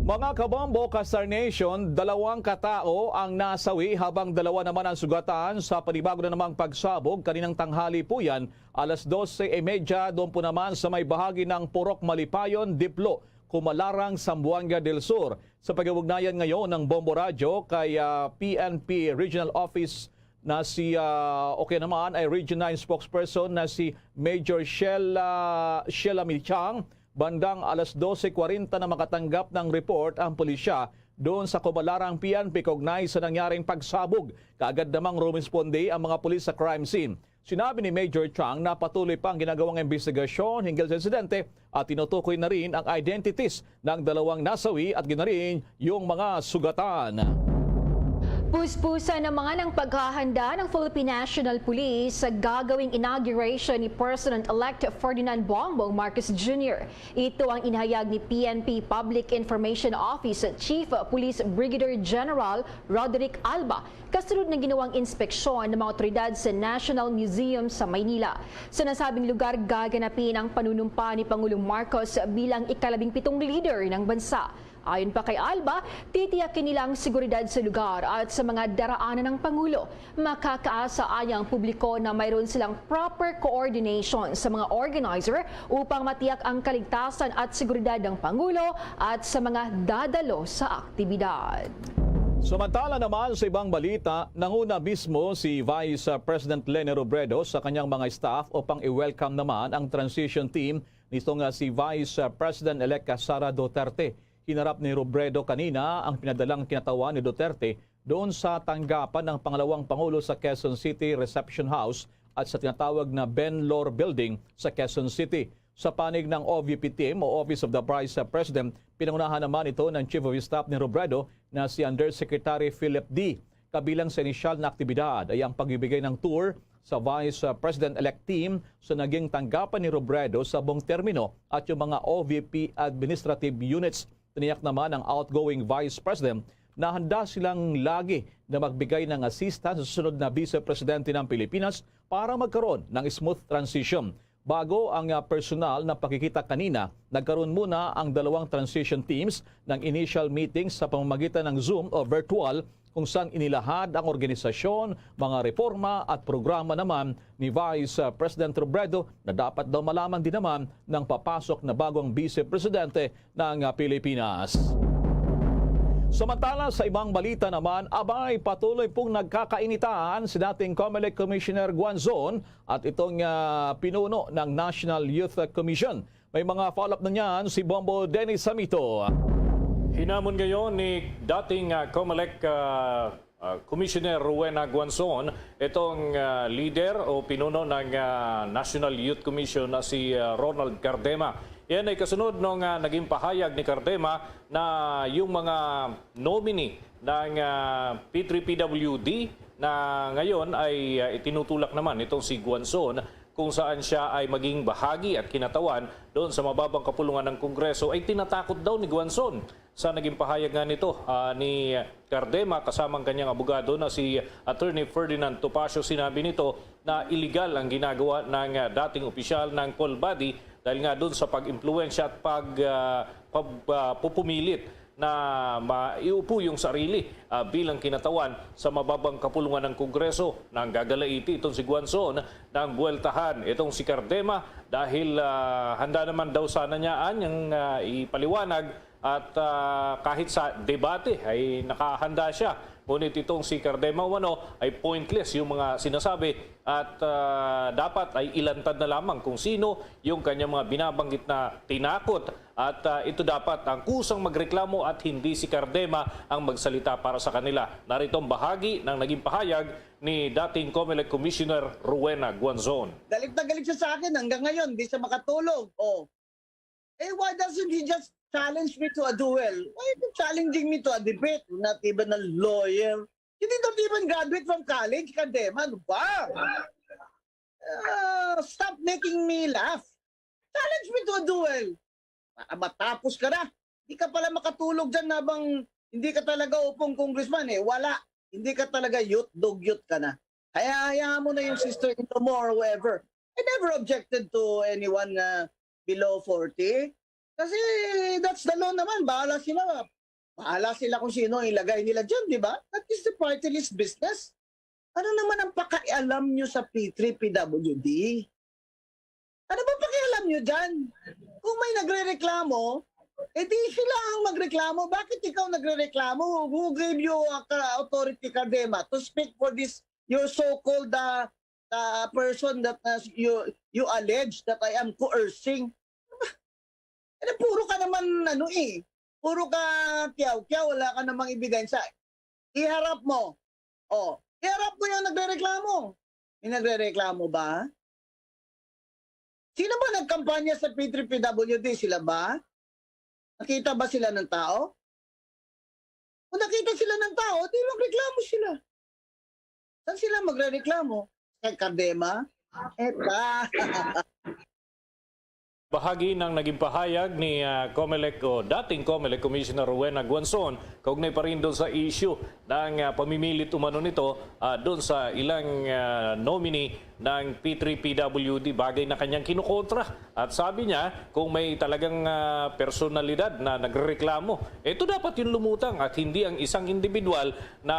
Mga kabombo, ka-Star Nation, dalawang katao ang nasawi habang dalawa naman ang sugatan sa panibago na namang pagsabog kaninang tanghali po yan, alas dose y media, doon po naman sa may bahagi ng Purok Malipayon, Diplo, Kumalarang, Zamboanga del Sur. Sa pag-iugnayan ngayon ng Bombo Radyo kay, ah, P N P Regional Office na si, ah, o kaya naman ay Region nine spokesperson na si Major Sheila, Sheila Michang, bandang alas dose kwarenta na makatanggap ng report ang pulisya doon sa Kumalarang P N P kaugnay sa nangyaring pagsabog. Kaagad namang rumisponde ang mga pulis sa crime scene. Sinabi ni Major Chang na patuloy pa ang ginagawang imbestigasyon hinggil sa insidente at tinutukoy na rin ang identities ng dalawang nasawi at ginarin yung mga sugatan. Puspusan naman ang paghahanda ng Philippine National Police sa gagawing inauguration ni President-elect Ferdinand Bongbong Marcos Junior. Ito ang inhayag ni P N P Public Information Office Chief Police Brigadier General Roderick Alba, kasunod ng ginawang inspeksyon ng mga otoridad sa National Museum sa Maynila. Sa nasabing lugar, gaganapin ang panunumpa ni Pangulong Marcos bilang ikalabing pitong leader ng bansa. Ayon pa kay Alba, titiyakin nila ang seguridad sa lugar at sa mga daraanan ng Pangulo. Makakaasa anya ang publiko na mayroon silang proper coordination sa mga organizer upang matiyak ang kaligtasan at seguridad ng Pangulo at sa mga dadalo sa aktibidad. Samantala naman, sa ibang balita, nanguna mismo si Vice President Leni Robredo sa kanyang mga staff upang i-welcome naman ang transition team nito nga si Vice President-elect Sara Duterte. Hinarap ni Robredo kanina ang pinadalang kinatawan ni Duterte doon sa tanggapan ng pangalawang pangulo sa Quezon City Reception House at sa tinatawag na Ben Lor Building sa Quezon City. Sa panig ng O V P team o Office of the Vice President, pinangunahan naman ito ng Chief of Staff ni Robredo na si Undersecretary Philip Dee. Kabilang sa inisyal na aktibidad ay ang pagbibigay ng tour sa Vice President-elect team sa naging tanggapan ni Robredo sa buong termino at yung mga O V P administrative units. Tiniyak naman ng outgoing Vice President na handa silang lagi na magbigay ng assistance sa susunod na Vice Presidente ng Pilipinas para magkaroon ng smooth transition. Bago ang, ah, personal na pagkikita kanina, nagkaroon muna ang dalawang transition teams ng initial meeting sa pamamagitan ng Zoom o virtual, kung saan inilahad ang organisasyon, mga reforma at programa naman ni Vice, ah, President Robredo na dapat daw malaman din naman ng papasok na bagong Vice Presidente ng, ah, Pilipinas. Samantala, sa ibang balita naman, abay, patuloy pong nagkakainitan si dating Comelec Commissioner Guanzon at itong, ah, pinuno ng National Youth Commission. May mga follow-up na niyan si Bombo Dennis Samito. Hinamon ngayon ni dating, ah, Comelec, ah, Ah, Commissioner Rowena Guanzon, itong, ah, leader o pinuno ng, ah, National Youth Commission na si, ah, Ronald Cardema. Yan ay kasunod nung, ah, naging pahayag ni Cardema na yung mga nominee ng, ah, P three P W D na ngayon ay, ah, itinutulak naman itong si Guanzon, kung saan siya ay maging bahagi at kinatawan doon sa mababang kapulungan ng Kongreso, ay tinatakot daw ni Guanzon. Sa naging pahayag nga nito, ah, ni Cardema kasama ang kanyang abogado na si Attorney Ferdinand Topacio, sinabi nito na iligal ang ginagawa ng, ah, dating opisyal ng Colbody dahil nga doon sa pag-impluwensya at pag, ah, pag, ah, pupumilit na maiupo yung sarili, ah, bilang kinatawan sa mababang kapulungan ng Kongreso. Nanggagalaiti itong si Guanzon ng buweltahan itong si Cardema dahil, ah, handa naman daw sana niya anyang, ah, ipaliwanag at, ah, kahit sa debate ay nakahanda siya. Ngunit itong si Cardema umano ay pointless yung mga sinasabi at, ah, dapat ay ilantad na lamang kung sino yung kanyang mga binabanggit na tinakot. At, ah, ito dapat ang kusang magreklamo at hindi si Cardema ang magsalita para sa kanila. Narito ang bahagi ng naging pahayag ni dating Comelec Commissioner Rowena Guanzon. Galit na galit siya sa akin hanggang ngayon, di siya makatulog. Oh. Eh, why doesn't he just challenge me to a duel? Why are you challenging me to a debate? Not even a lawyer. You did not even graduate from college, Cardema. Ano ba? Ah, stop making me laugh. Challenge me to a duel. Para matapos ka na. Di ka pala makatulog dyan habang hindi ka talaga upong congressman eh. Wala. Hindi ka talaga youth, dugyot ka na. Kaya hayaan mo na yung sister-in-law mo or whoever. I never objected to anyone na below forty. Kasi that's the law naman. Bahala sila. Bahala sila kung sino ang ilagay nila dyan, di ba? That is the party list business. Ano naman ang pakialam nyo sa P three P W D? Ano ba pakialam nyo dyan? Kung may nagre-reklamo, eh di sila ang magreklamo. Bakit ikaw nagre-reklamo? Who gave you a ka- authority, Cardema, to speak for this, your so-called uh, uh, person that uh, you you allege that I am coercing? Ano, puro ka naman, ano eh, puro ka kiyaw-kiyaw, wala ka namang ebidensya. Iharap mo. Oh, iharap mo yung nagrereklamo. May nagrereklamo ba? Sino ba nagkampanya sa P three P W D? Sila ba? Nakita ba sila ng tao? Kung nakita sila ng tao, di magreklamo sila. Saan sila magrereklamo? Kay Cardema? Eta. Bahagi ng naging pahayag ni, ah, Comelec o dating Comelec Commissioner Rowena Guanzon kaugnay pa rin doon sa issue ng, ah, pamimilit umano nito, ah, doon sa ilang, ah, nominee ng P three P W D, bagay na kanyang kinukontra. At sabi niya, kung may talagang, ah, personalidad na nagrereklamo, ito dapat yung lumutang at hindi ang isang individual na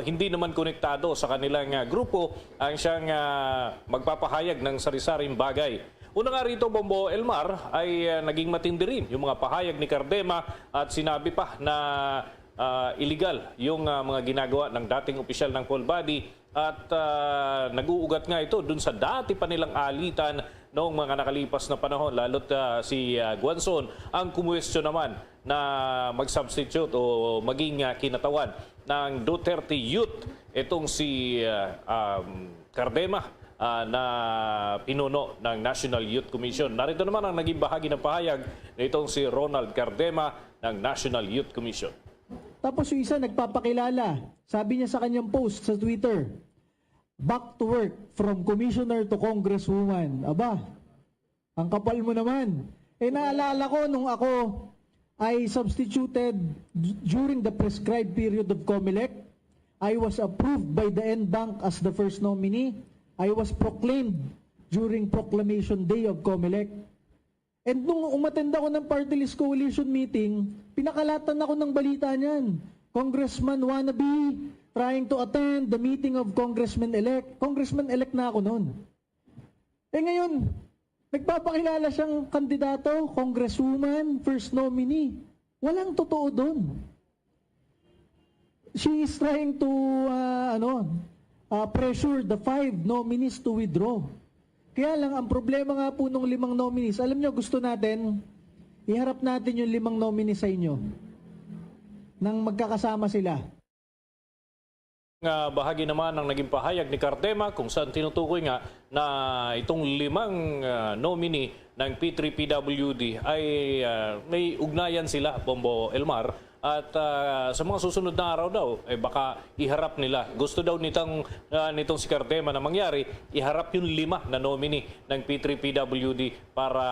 hindi naman konektado sa kanilang, ah, grupo ang siyang, ah, magpapahayag ng sari-saring bagay. Una nga rito, Bombo Elmar, ay, ah, naging matindi rin yung mga pahayag ni Cardema at sinabi pa na, ah, illegal yung, ah, mga ginagawa ng dating opisyal ng Colbody at, ah, nag-uugat nga ito dun sa dati pa nilang alitan noong mga nakalipas na panahon, lalo't, ah, si, ah, Guanzon ang kumuwestiyon naman na mag-substitute o maging, ah, kinatawan ng Duterte Youth itong si, ah, um, Cardema, ah, na pinuno ng National Youth Commission. Narito naman ang naging bahagi ng pahayag nitong si Ronald Cardema ng National Youth Commission. Tapos yung isa nagpapakilala. Sabi niya sa kanyang post sa Twitter, "Back to work, from commissioner to congresswoman." Aba, ang kapal mo naman. Eh, naalala ko nung ako I substituted d- during the prescribed period of Comelec. I was approved by the N Bank as the first nominee. I was proclaimed during proclamation day of Comelec. And nung umattend ako ng party list coalition meeting, pinakalatan ako ng balita niyan. Congressman wannabe trying to attend the meeting of congressman-elect. Congressman-elect na ako noon. Eh ngayon, nagpapakilala siyang kandidato, congresswoman, first nominee. Walang totoo doon. She is trying to, ah, ano, ah, pressure the five nominees to withdraw. Kaya lang, ang problema nga po nung limang nominees, alam nyo, gusto natin, iharap natin yung limang nominees sa inyo nang magkakasama sila. Nga bahagi naman ang naging pahayag ni Cardema, kung saan tinutukoy nga na itong limang, ah, nominee ng P three P W D ay, ah, may ugnayan sila, Bombo Elmar. At, ah, sa mga susunod na araw daw, eh, baka iharap nila. Gusto daw nitang, ah, nitong si Cardema na mangyari, iharap yung lima na nominee ng P three P W D para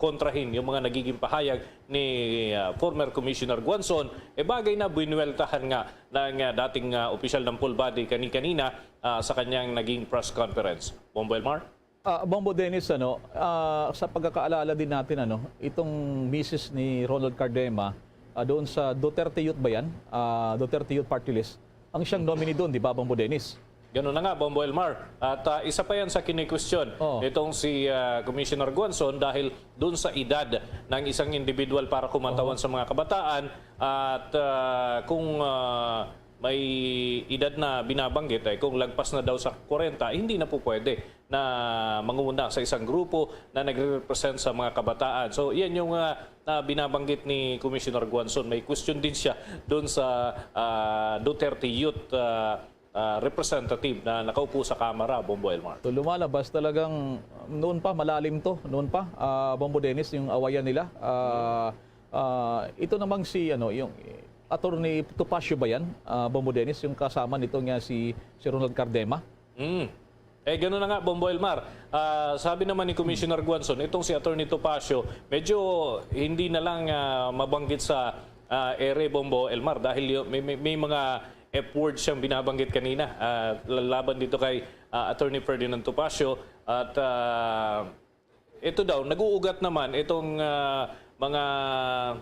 kontrahin yung mga nagiging pahayag ni, ah, former Commissioner Guanzon. Eh, bagay na binuweltahan nga ng, ah, dating, ah, opisyal ng full body kani-kanina, ah, sa kanyang naging press conference. Bombo Elmar? Ah, Bombo Dennis, ano, ah, sa pagkakaalala din natin, ano, itong misis ni Ronald Cardema, ah, doon sa Duterte Youth ba yan? Ah, Duterte Youth Party List. Ang siyang nominee doon, di ba, Bombo Dennis? Ganun na nga, Bombo Elmar. At, ah, isa pa yan sa kinikwestiyon Oo. nitong si, ah, Commissioner Guanzon dahil doon sa edad ng isang individual para kumatawan Oo. sa mga kabataan. At, ah, kung, ah, may edad na binabanggit, eh, kung lagpas na daw sa kwarenta, hindi na po pwede na manguna sa isang grupo na nagre-represent sa mga kabataan. So, yan yung, ah, ah, binabanggit ni Commissioner Guanzon. May question din siya doon sa, ah, Duterte Youth, ah, ah, representative na nakaupo sa Kamara, Bombo Elmar. So, lumalabas talagang noon pa, malalim to. Noon pa, ah, Bombo Dennis, yung awayan nila. Ah, ah, ito namang si, ano, yung, eh, Attorney Topacio ba yan? Ah, Bombo Dennis, yung kasama nito nga si, si Ronald Cardema? Mm. Eh, gano'n na nga, Bombo Elmar. Ah, sabi naman ni Commissioner Guanzon, itong si Attorney Topacio, medyo hindi na lang, ah, mabanggit sa, ah, ere, Bombo Elmar, dahil y-, may, may, may mga F word siyang binabanggit kanina, ah, laban dito kay, ah, Attorney Ferdinand Topacio. At, ah, ito daw, nag-uugat naman itong, ah, mga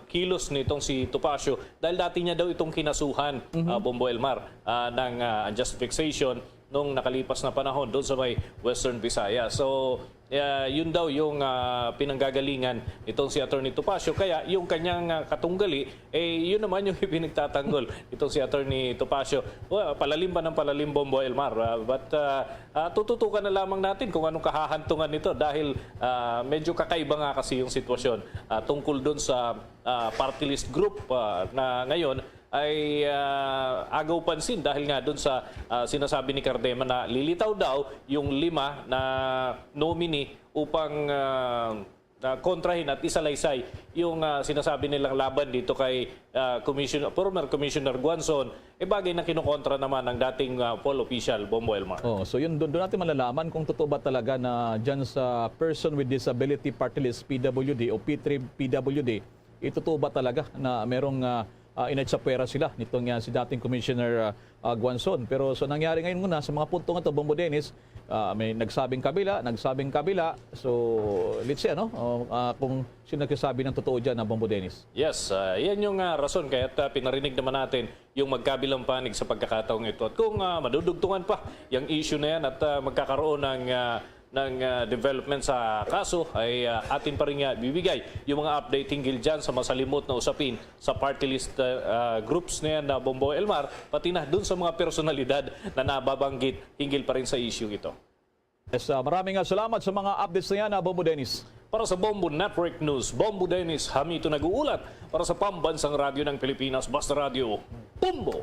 kilos nitong si Topacio dahil dati niya daw itong kinasuhan, Mhm. ah, Bombo Elmar, ah, ng, ah, unjust vexation nung nakalipas na panahon doon sa may Western Visayas. So, ah, yun daw yung, ah, pinanggagalingan nitong si Attorney Topacio. Kaya yung kanyang, ah, katunggali, eh, yun naman yung ipinagtatanggol itong si Attorney Topacio. Well, palalim pa ng palalim, Bombo Elmar, ah, but, ah, ah, tututukan na lamang natin kung anong kahahantungan nito dahil, ah, medyo kakaiba nga kasi yung sitwasyon, ah, tungkol dun sa, ah, party list group, ah, na ngayon ay, ah, agaw pansin dahil nga dun sa, ah, sinasabi ni Cardema na lilitaw daw yung lima na nominee upang, ah, ah, kontrahin at isalaysay yung, ah, sinasabi nilang laban dito kay, ah, Commissioner, former Commissioner Guanzon, eh, bagay na kinokontra naman ng dating, ah, poll official, Bombo Elmar. Oh, so yun, doon, doon natin malalaman kung totoo ba talaga na dyan sa Person with Disability Party List, P W D o P three P W D, ito totoo ba talaga na merong, ah, ah, inetsapwera sila nitong, ah, si dating Commissioner, ah, ah, Guanzon. Pero so nangyari ngayon muna sa mga punto nga to, Bombo Dennis, ah, may nagsabing kabila, nagsabing kabila. So, let's see, ano, oh, ah, kung sino nagsasabi ng totoo dyan, ah, Bombo Dennis. Yes, ah, yan yung, ah, rason kaya't, ah, pinarinig naman natin yung magkabilang panig sa pagkakataong ito. At kung, ah, madudugtungan pa yung issue na yan at, ah, magkakaroon ng, ah, ng, ah, development sa kaso, ay, ah, atin pa rin nga bibigay yung mga update hinggil dyan sa masalimot na usapin sa party list, ah, ah, groups na yan na Bombo Elmar, pati na dun sa mga personalidad na nababanggit hinggil pa rin sa issue ito. Yes, ah, maraming, ah, salamat sa mga updates na yan, ah, Bombo Dennis. Para sa Bombo Network News, Bombo Dennis Hamito nag-uulat. Para sa Pambansang Radyo ng Pilipinas, Basta Radyo, Bombo!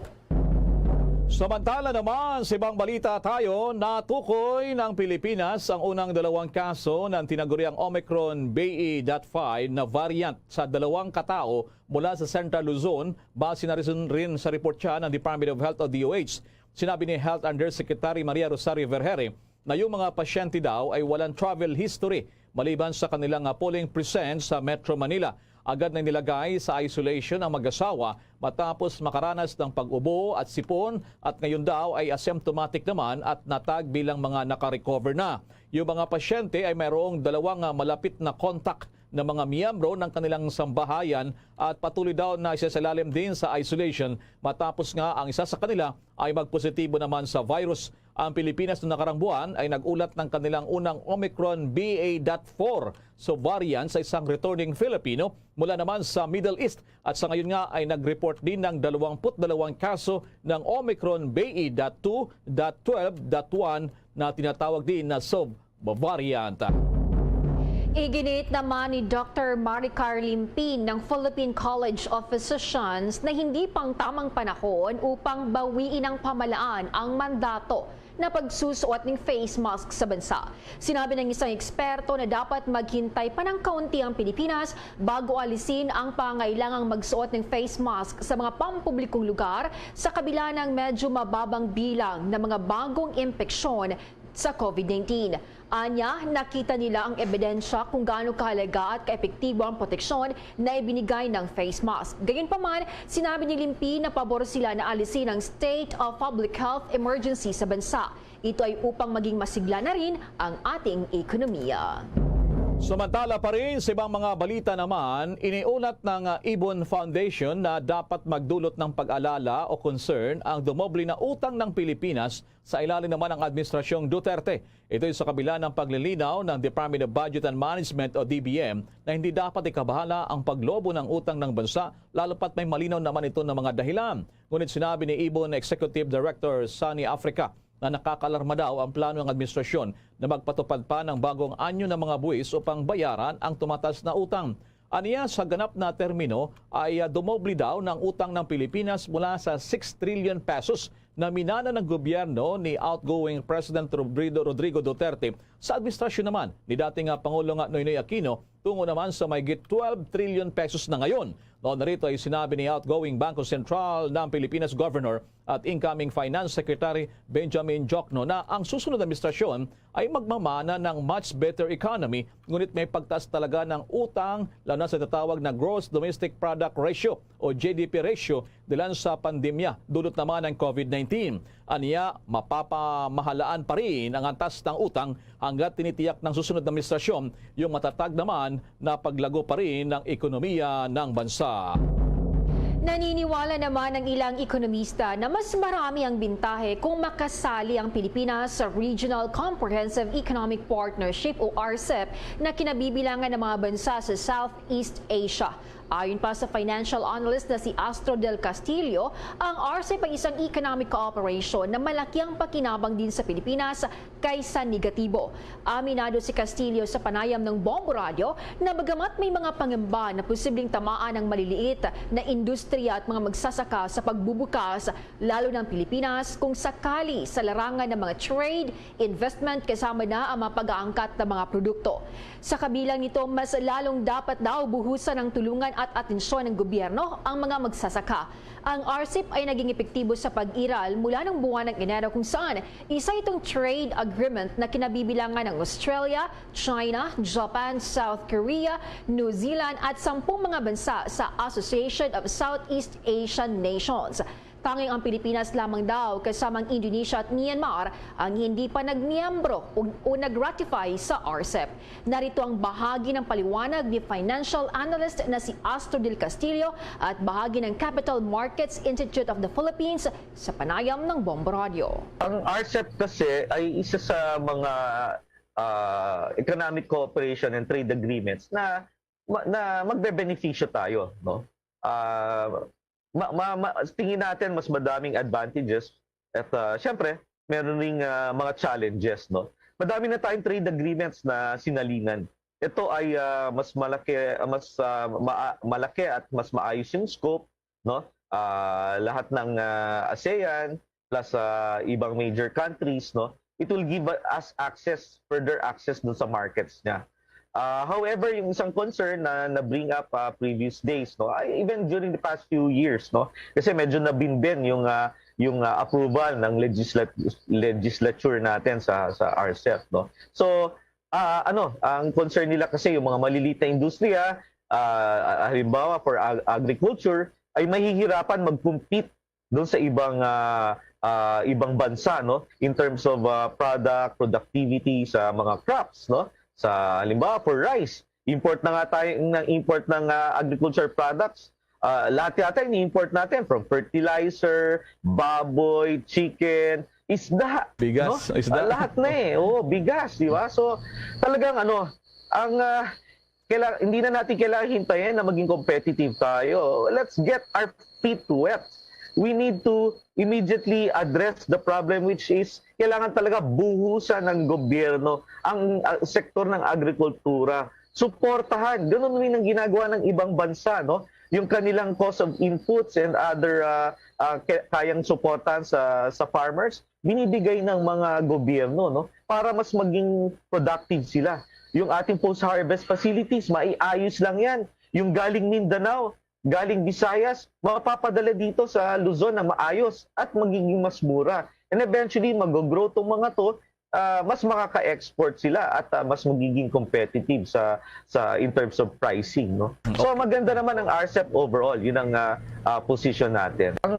Samantala naman, sa ibang balita tayo, natukoy ng Pilipinas ang unang dalawang kaso ng tinaguriang Omicron B A dot five na variant sa dalawang katao mula sa Central Luzon, base na rin, rin sa report siya ng Department of Health o D O H. Sinabi ni Health Undersecretary Maria Rosario Vergeire na yung mga pasyente daw ay walang travel history maliban sa kanilang, ah, polling presence sa Metro Manila. Agad na nilagay sa isolation ang mag-asawa matapos makaranas ng pag-ubo at sipon, at ngayon daw ay asymptomatic naman at natag bilang mga nakarecover na. Yung mga pasyente ay mayroong dalawang, ah, malapit na contact ng mga miyembro ng kanilang sambahayan at patuloy daw na isasailalim din sa isolation matapos nga ang isa sa kanila ay magpositibo naman sa virus. Ang Pilipinas noong nakarang buwan ay nag-ulat ng kanilang unang Omicron B A dot four so variant sa isang returning Filipino mula naman sa Middle East, at sa ngayon nga ay nag-report din ng dalawampu't dalawang kaso ng Omicron B A dot two dot twelve dot one na tinatawag din na sub variant. Iginiit naman ni Doctor Maricar Limpin ng Philippine College of Physicians na hindi pang tamang panahon upang bawiin ng pamahalaan ang mandato na pagsusuot ng face mask sa bansa. Sinabi ng isang eksperto na dapat maghintay pa ng kaunti ang Pilipinas bago alisin ang pangailangang magsuot ng face mask sa mga pampublikong lugar sa kabila ng medyo mababang bilang ng mga bagong impeksyon sa COVID nineteen. Anya, nakita nila ang ebidensya kung gaano kahalaga at kaepektibo ang proteksyon na ibinigay ng face mask. Gayunpaman, sinabi ni Limpi na pabor sila na alisin ang State of Public Health Emergency sa bansa. Ito ay upang maging masigla na rin ang ating ekonomiya. Samantala pa rin, sa ibang mga balita naman, iniulat ng, ah, Ibon Foundation na dapat magdulot ng pag-alala o concern ang dumoble na utang ng Pilipinas sa ilalim naman ng Administrasyong Duterte. Ito'y sa kabila ng paglilinaw ng Department of Budget and Management o D B M na hindi dapat ikabahala ang paglobo ng utang ng bansa, lalo pat may malinaw naman ito ng mga dahilan. Ngunit sinabi ni Ibon Executive Director Sunny Africa na nakakalarma daw ang plano ng administrasyon na magpatupad pa ng bagong anyo ng mga buwis upang bayaran ang tumataas na utang. Aniya, sa ganap na termino ay, ah, dumoble daw ng utang ng Pilipinas mula sa six trillion pesos na minana ng gobyerno ni outgoing President Rodrigo, Rodrigo Duterte sa administrasyon naman ni dating, ah, Pangulo nga Noynoy Aquino tungo naman sa mahigit twelve trillion pesos na ngayon. Nauna rito ay sinabi ni outgoing Bangko Sentral ng Pilipinas Governor at incoming Finance Secretary Benjamin Diokno na ang susunod na administrasyon ay magmamana ng much better economy, ngunit may pagtaas talaga ng utang, lalo na sa tatawag na Gross Domestic Product Ratio o G D P ratio dahilan sa pandemya dulot naman ng COVID nineteen. Aniya, mapapamahalaan pa rin ang antas ng utang hanggat tinitiyak ng susunod na administrasyon yung matatag naman na paglago pa rin ng ekonomiya ng bansa. Naniniwala naman ang ilang ekonomista na mas marami ang bintahe kung makasali ang Pilipinas sa Regional Comprehensive Economic Partnership o RCEP na kinabibilangan ng mga bansa sa Southeast Asia. Ayon pa sa financial analyst na si Astro Del Castillo, ang RCEP ay isang economic cooperation na malaki ang pakinabang din sa Pilipinas kaysa negatibo. Aminado si Castillo sa panayam ng Bombo Radio na bagamat may mga pangamba na posibleng tamaan ang maliliit na industriya at mga magsasaka sa pagbubukas, lalo ng Pilipinas, kung sakali sa larangan ng mga trade, investment, kasama na ang mga pag-aangkat na mga produkto. Sa kabilang nito, mas lalong dapat daw buhusan ng tulungan at atensyon ng gobyerno ang mga magsasaka. Ang RCEP ay naging epektibo sa pag-iral mula ng buwan ng Enero, kung saan isa itong trade agreement na kinabibilangan ng Australia, China, Japan, South Korea, New Zealand at sampung mga bansa sa Association of Southeast Asian Nations. Tanging ang Pilipinas lamang daw, kasamang Indonesia at Myanmar, ang hindi pa nagmiyembro o, o nag-ratify sa RCEP. Narito ang bahagi ng paliwanag ni financial analyst na si Astro Del Castillo at bahagi ng Capital Markets Institute of the Philippines sa panayam ng Bombo Radio. Ang RCEP kasi ay isa sa mga ah, economic cooperation and trade agreements na ma- na magbebenepisyo tayo, no? Ah, ma, ma, ma, tingin natin mas madaming advantages at ah, syempre, meron ring ah, mga challenges, no? Madami na tayong trade agreements na sinalingan. Ito ay ah, mas malaki mas ah, maa- malaki at mas maayos yung scope, no? Ah, lahat ng ah, ASEAN plus ah, ibang major countries, no? It will give us access, further access dun sa markets niya. Ah, however, yung isang concern na na-bring up ah, previous days, no, ay, even during the past few years, no, kasi medyo nabinben yung ah, yung ah, approval ng legislat- legislature natin sa sa RCEP, no. So, ah, ano, ang concern nila kasi yung mga maliliit na industriya, ah, halimbawa for ag- agriculture, ay mahihirapan mag-compete doon sa ibang ah, ah, ibang bansa, no, in terms of ah, product productivity sa mga crops, no. Sa halimbawa for rice, import na nga tayo ng import ng ah, agriculture products. Ah, lahat yata ini-import natin, from fertilizer, baboy, chicken, isda, Bigas, no? Isda. Ah, lahat na eh. Oo, bigas, di ba? So talagang ano, ang ah, kaila- hindi na natin kailangan hintayin na maging competitive tayo. Let's get our feet wet. We need to immediately address the problem, which is kailangan talaga buhusan ng gobyerno ang ah, sektor ng agrikultura. suportahan. Ganun rin ang ginagawa ng ibang bansa, no? Yung kanilang cost of inputs and other, ah, ah, ke-, kayang suportahan sa, sa farmers, binibigay ng mga gobyerno, no? Para mas maging productive sila. Yung ating post-harvest facilities, maiayos lang yan. Yung galing Mindanao, galing Visayas, mapapadala dito sa Luzon na maayos at magiging mas mura. And eventually, mag-grow tong mga to, ah, mas makaka-export sila at, ah, mas magiging competitive sa, sa, in terms of pricing, no? So, maganda naman ang R C E P overall. Yun ang, ah, ah, position natin. Ang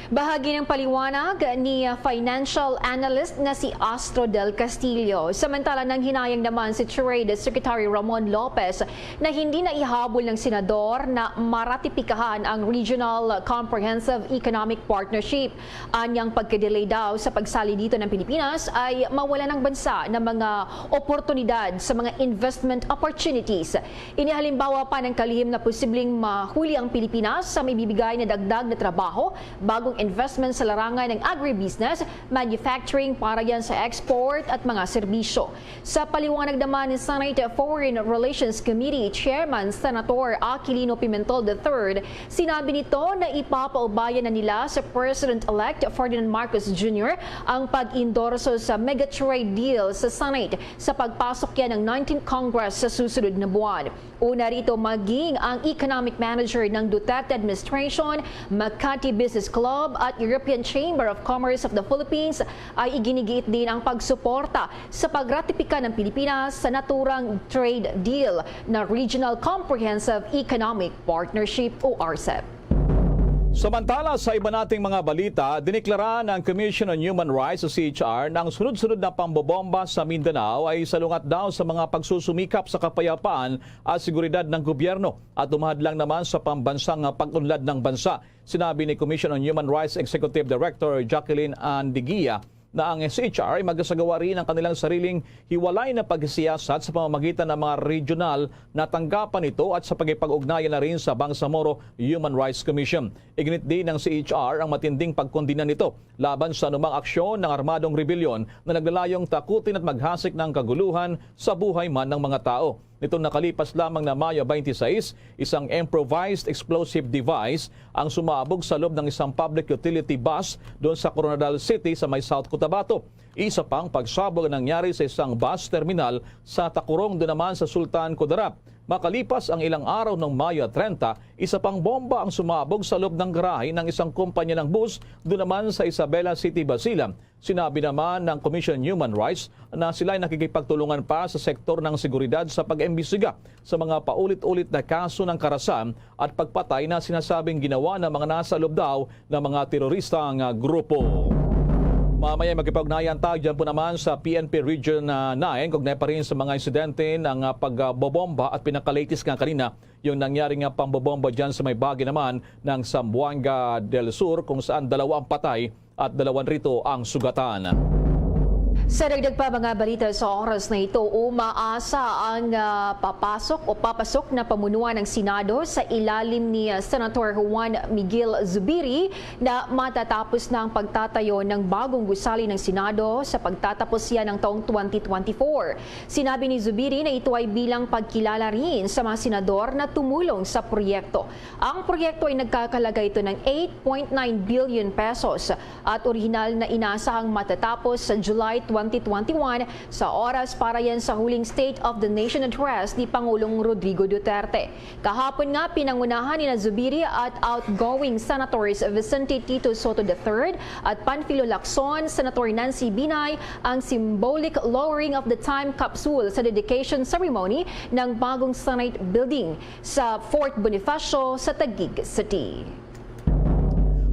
Bahagi ng paliwanag ni, ah, financial analyst na si Astro Del Castillo. Samantala, nanghinayang naman si Trade Secretary Ramon Lopez na hindi na ihabol ng senador na maratipikahan ang Regional Comprehensive Economic Partnership. Anyang pagka-delay daw sa pagsali dito ng Pilipinas ay mawala ng bansa ng mga oportunidad sa mga investment opportunities. Inihalimbawa pa ng kalihim na posibleng mahuli ang Pilipinas sa mabibigay na dagdag na trabaho, bagong investment sa larangan ng agribusiness, manufacturing, para yan sa export at mga serbisyo. Sa paliwanag naman ni Senate Foreign Relations Committee Chairman Senator Aquilino Pimentel the third, sinabi nito na ipapaubayan na nila sa President-elect Ferdinand Marcos Junior ang pag-endorso sa mega trade deal sa Senate sa pagpasok yan ng nineteenth Congress sa susunod na buwan. Una rito, maging ang economic manager ng Duterte administration, Makati Business Club at European Chamber of Commerce of the Philippines ay iginigiit din ang pagsuporta sa pagratipika ng Pilipinas sa naturang trade deal na Regional Comprehensive Economic Partnership o R C E P. Samantala, sa iba nating mga balita, diniklara ng Commission on Human Rights o C H R na ang sunod-sunod na pambobomba sa Mindanao ay salungat daw sa mga pagsusumikap sa kapayapaan at seguridad ng gobyerno at humahadlang naman sa pambansang pag-unlad ng bansa. Sinabi ni Commission on Human Rights Executive Director Jacqueline Andigia na ang C H R ay magasagawa rin ang kanilang sariling hiwalay na pagsiyasat sa pamamagitan ng mga regional na tanggapan nito at sa pakikipag-ugnayan na rin sa Bangsamoro Human Rights Commission. Iginit din ng C H R ang matinding pagkondena nito laban sa anumang aksyon ng armadong rebelyon na naglalayong takutin at maghasik ng kaguluhan sa buhay man ng mga tao. Nitong nakalipas lamang na Mayo twenty-six, isang improvised explosive device ang sumabog sa loob ng isang public utility bus doon sa Koronadal City sa may South Cotabato. Isa pang pagsabog ang nangyari sa isang bus terminal sa Tacurong, doon naman sa Sultan Kudarat. Makalipas ang ilang araw ng Mayo treinta, isa pang bomba ang sumabog sa loob ng garahe ng isang kumpanya ng bus doon naman sa Isabela City, Basilan. Sinabi naman ng Commission on Human Rights na sila ay nakikipagtulungan pa sa sektor ng seguridad sa pag-imbestiga sa mga paulit-ulit na kaso ng karahasan at pagpatay na sinasabing ginawa ng mga nasa loob daw ng mga teroristang, ah, grupo. Mamaya makipag-ugnayan tayo dyan po naman sa P N P Region, ah, nine, kaugnay pa rin sa mga insidente ng, ah, pagbobomba at pinaka-latest nga kanina, yung nangyari nga pambobomba dyan sa may bahagi naman ng Zamboanga del Sur, kung saan dalawa ang patay at dalawa rito ang sugatan. Sa dagdag pa mga balita sa oras na ito, umaasa ang, ah, papasok o papasok na pamunuan ng Senado sa ilalim ni, ah, Senator Juan Miguel Zubiri na matatapos na ang pagtatayo ng bagong gusali ng Senado sa pagtatapos yan ng taong twenty twenty-four. Sinabi ni Zubiri na ito ay bilang pagkilala rin sa mga senador na tumulong sa proyekto. Ang proyekto ay nagkakalaga ito ng eight point nine billion pesos at orihinal na inasahang matatapos sa July twenty twenty-one sa oras para yan sa huling State of the Nation Address ni Pangulong Rodrigo Duterte. Kahapon nga, pinangunahan ni Zubiri at outgoing Senators Vicente Tito Sotto the third at Panfilo Lacson, Senator Nancy Binay, ang symbolic lowering of the time capsule sa dedication ceremony ng bagong Senate building sa Fort Bonifacio sa Taguig City.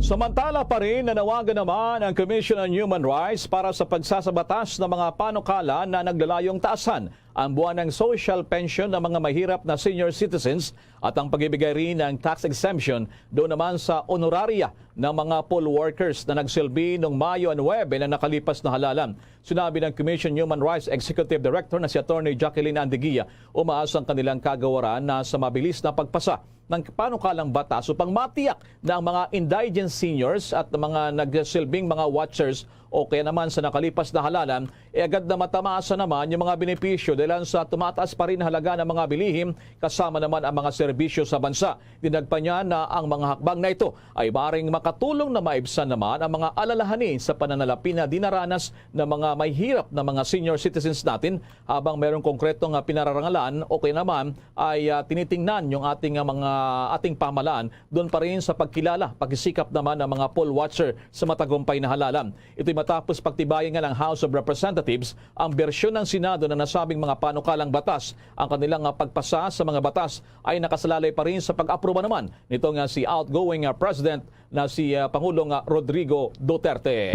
Samantala pa rin, nanawagan naman ang Commission on Human Rights para sa pagsasabatas ng mga panukala na naglalayong taasan ang buwan ng social pension ng mga mahirap na senior citizens at ang pagbibigay rin ng tax exemption doon naman sa honoraria ng mga poll workers na nagsilbi noong Mayo nuebe na nakalipas na halalan. Sinabi ng Commission Human Rights Executive Director na si Attorney Jacqueline Andigia, umaasa ang kanilang kagawaran na sa mabilis na pagpasa ng panukalang batas upang matiyak na ang mga indigent seniors at mga nagsilbing mga watchers o kaya naman sa nakalipas na halalan, e agad na matamasa naman yung mga benepisyo dahil sa tumataas pa rin halaga ng mga bilihin kasama naman ang mga serbisyo sa bansa. Dinagpa niya na ang mga hakbang na ito ay maring makatulong na maibsan naman ang mga alalahanin sa pananalapi na dinaranas ng mga may hirap na mga senior citizens natin habang mayroong konkretong, ah, pinararangalan o kaya naman ay, ah, tinitingnan yung ating, ah, mga, ating pamahalaan doon pa rin sa pagkilala, pagsisikap naman ng mga poll watcher sa matagumpay na halalan. Ito'y matapos pagtibayan nga ng House of Representatives ang bersyon ng Senado na nasabing mga panukalang batas. Ang kanilang, ah, pagpasa sa mga batas ay nakasalalay pa rin sa pag-aproba naman nito nga si outgoing, ah, President na si, ah, Pangulong, ah, Rodrigo Duterte.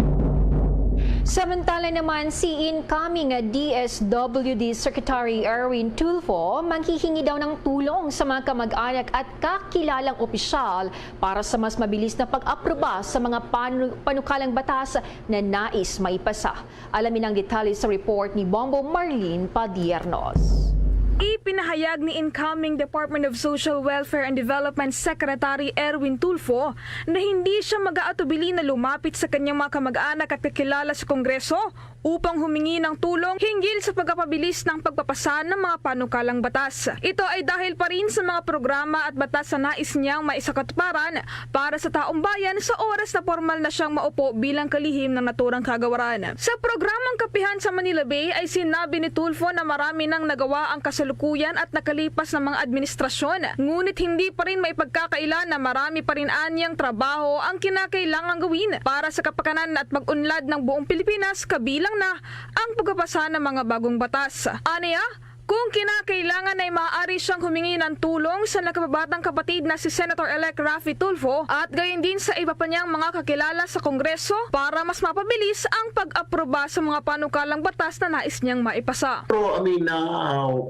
Samantala naman, si incoming D S W D Secretary Erwin Tulfo manghihingi daw ng tulong sa mga kamag-anak at kakilalang opisyal para sa mas mabilis na pag-aproba sa mga panu- panukalang batas na nais maipasa. Alamin ang detalye sa report ni Bombo Marlene Padiernos. Ipinahayag ni incoming Department of Social Welfare and Development Secretary Erwin Tulfo na hindi siya mag-aatubili na lumapit sa kanyang mga kamag-anak at kakilala sa Kongreso upang humingi ng tulong hinggil sa pagpapabilis ng pagpapasa ng mga panukalang batas. Ito ay dahil pa rin sa mga programa at batas na nais niyang maisakatuparan para sa taong bayan sa oras na pormal na siyang maupo bilang kalihim ng naturang kagawaran. Sa programang Kapihan sa Manila Bay ay sinabi ni Tulfo na marami nang nagawa ang kasalukuyan at nakalipas na mga administrasyon, ngunit hindi pa rin maipagkakaila na marami pa rin anyang trabaho ang kinakailangang gawin para sa kapakanan at pag-unlad ng buong Pilipinas, kabilang na ang pagpapasa ng mga bagong batas. Aniya, kung kinakailangan ay maaari siyang humingi ng tulong sa nakababatang kapatid na si Senator-elect Raffy Tulfo at gayon din sa iba pa niyang mga kakilala sa Kongreso para mas mapabilis ang pag-aproba sa mga panukalang batas na nais niyang maipasa. Pero I mean, uh,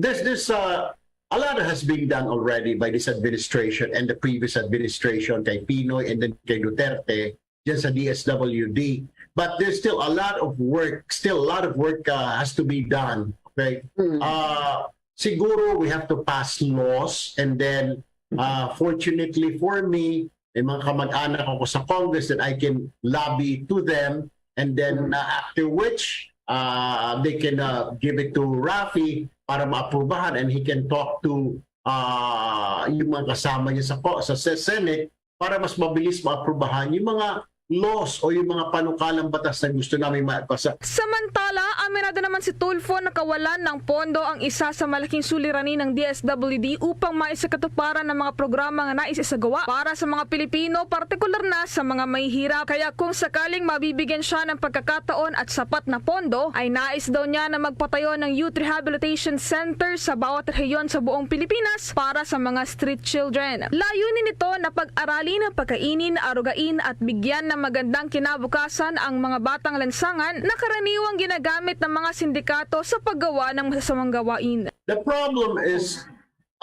there's this uh, a lot has been done already by this administration and the previous administration kay Pinoy and then kay Duterte dyan sa D S W D. But there's still a lot of work, still a lot of work uh, has to be done. Okay? Uh, siguro we have to pass laws and then uh, fortunately for me, may mga kamag-anak ako sa Congress that I can lobby to them and then uh, after which uh, they can uh, give it to Raffy para maaprubahan and he can talk to uh, yung mga kasama niya sa, sa Senate para mas mabilis maaprubahan yung mga laws o yung mga panukalang batas na gusto namin maipasa. Samantala, aminado naman si Tulfo na kawalan ng pondo ang isa sa malaking suliranin ng D S W D upang maisakatuparan ang mga programa nga nais isagawa para sa mga Pilipino, partikular na sa mga mahihirap. Kaya kung sakaling mabibigyan siya ng pagkakataon at sapat na pondo, ay nais daw niya na magpatayo ng Youth Rehabilitation Center sa bawat rehiyon sa buong Pilipinas para sa mga street children. Layunin nito na pag-aralin, pagkainin, arugain at bigyan ng magandang kinabukasan ang mga batang lansangan na karaniwang ginagamit ng mga sindikato sa paggawa ng masasamang gawain. The problem is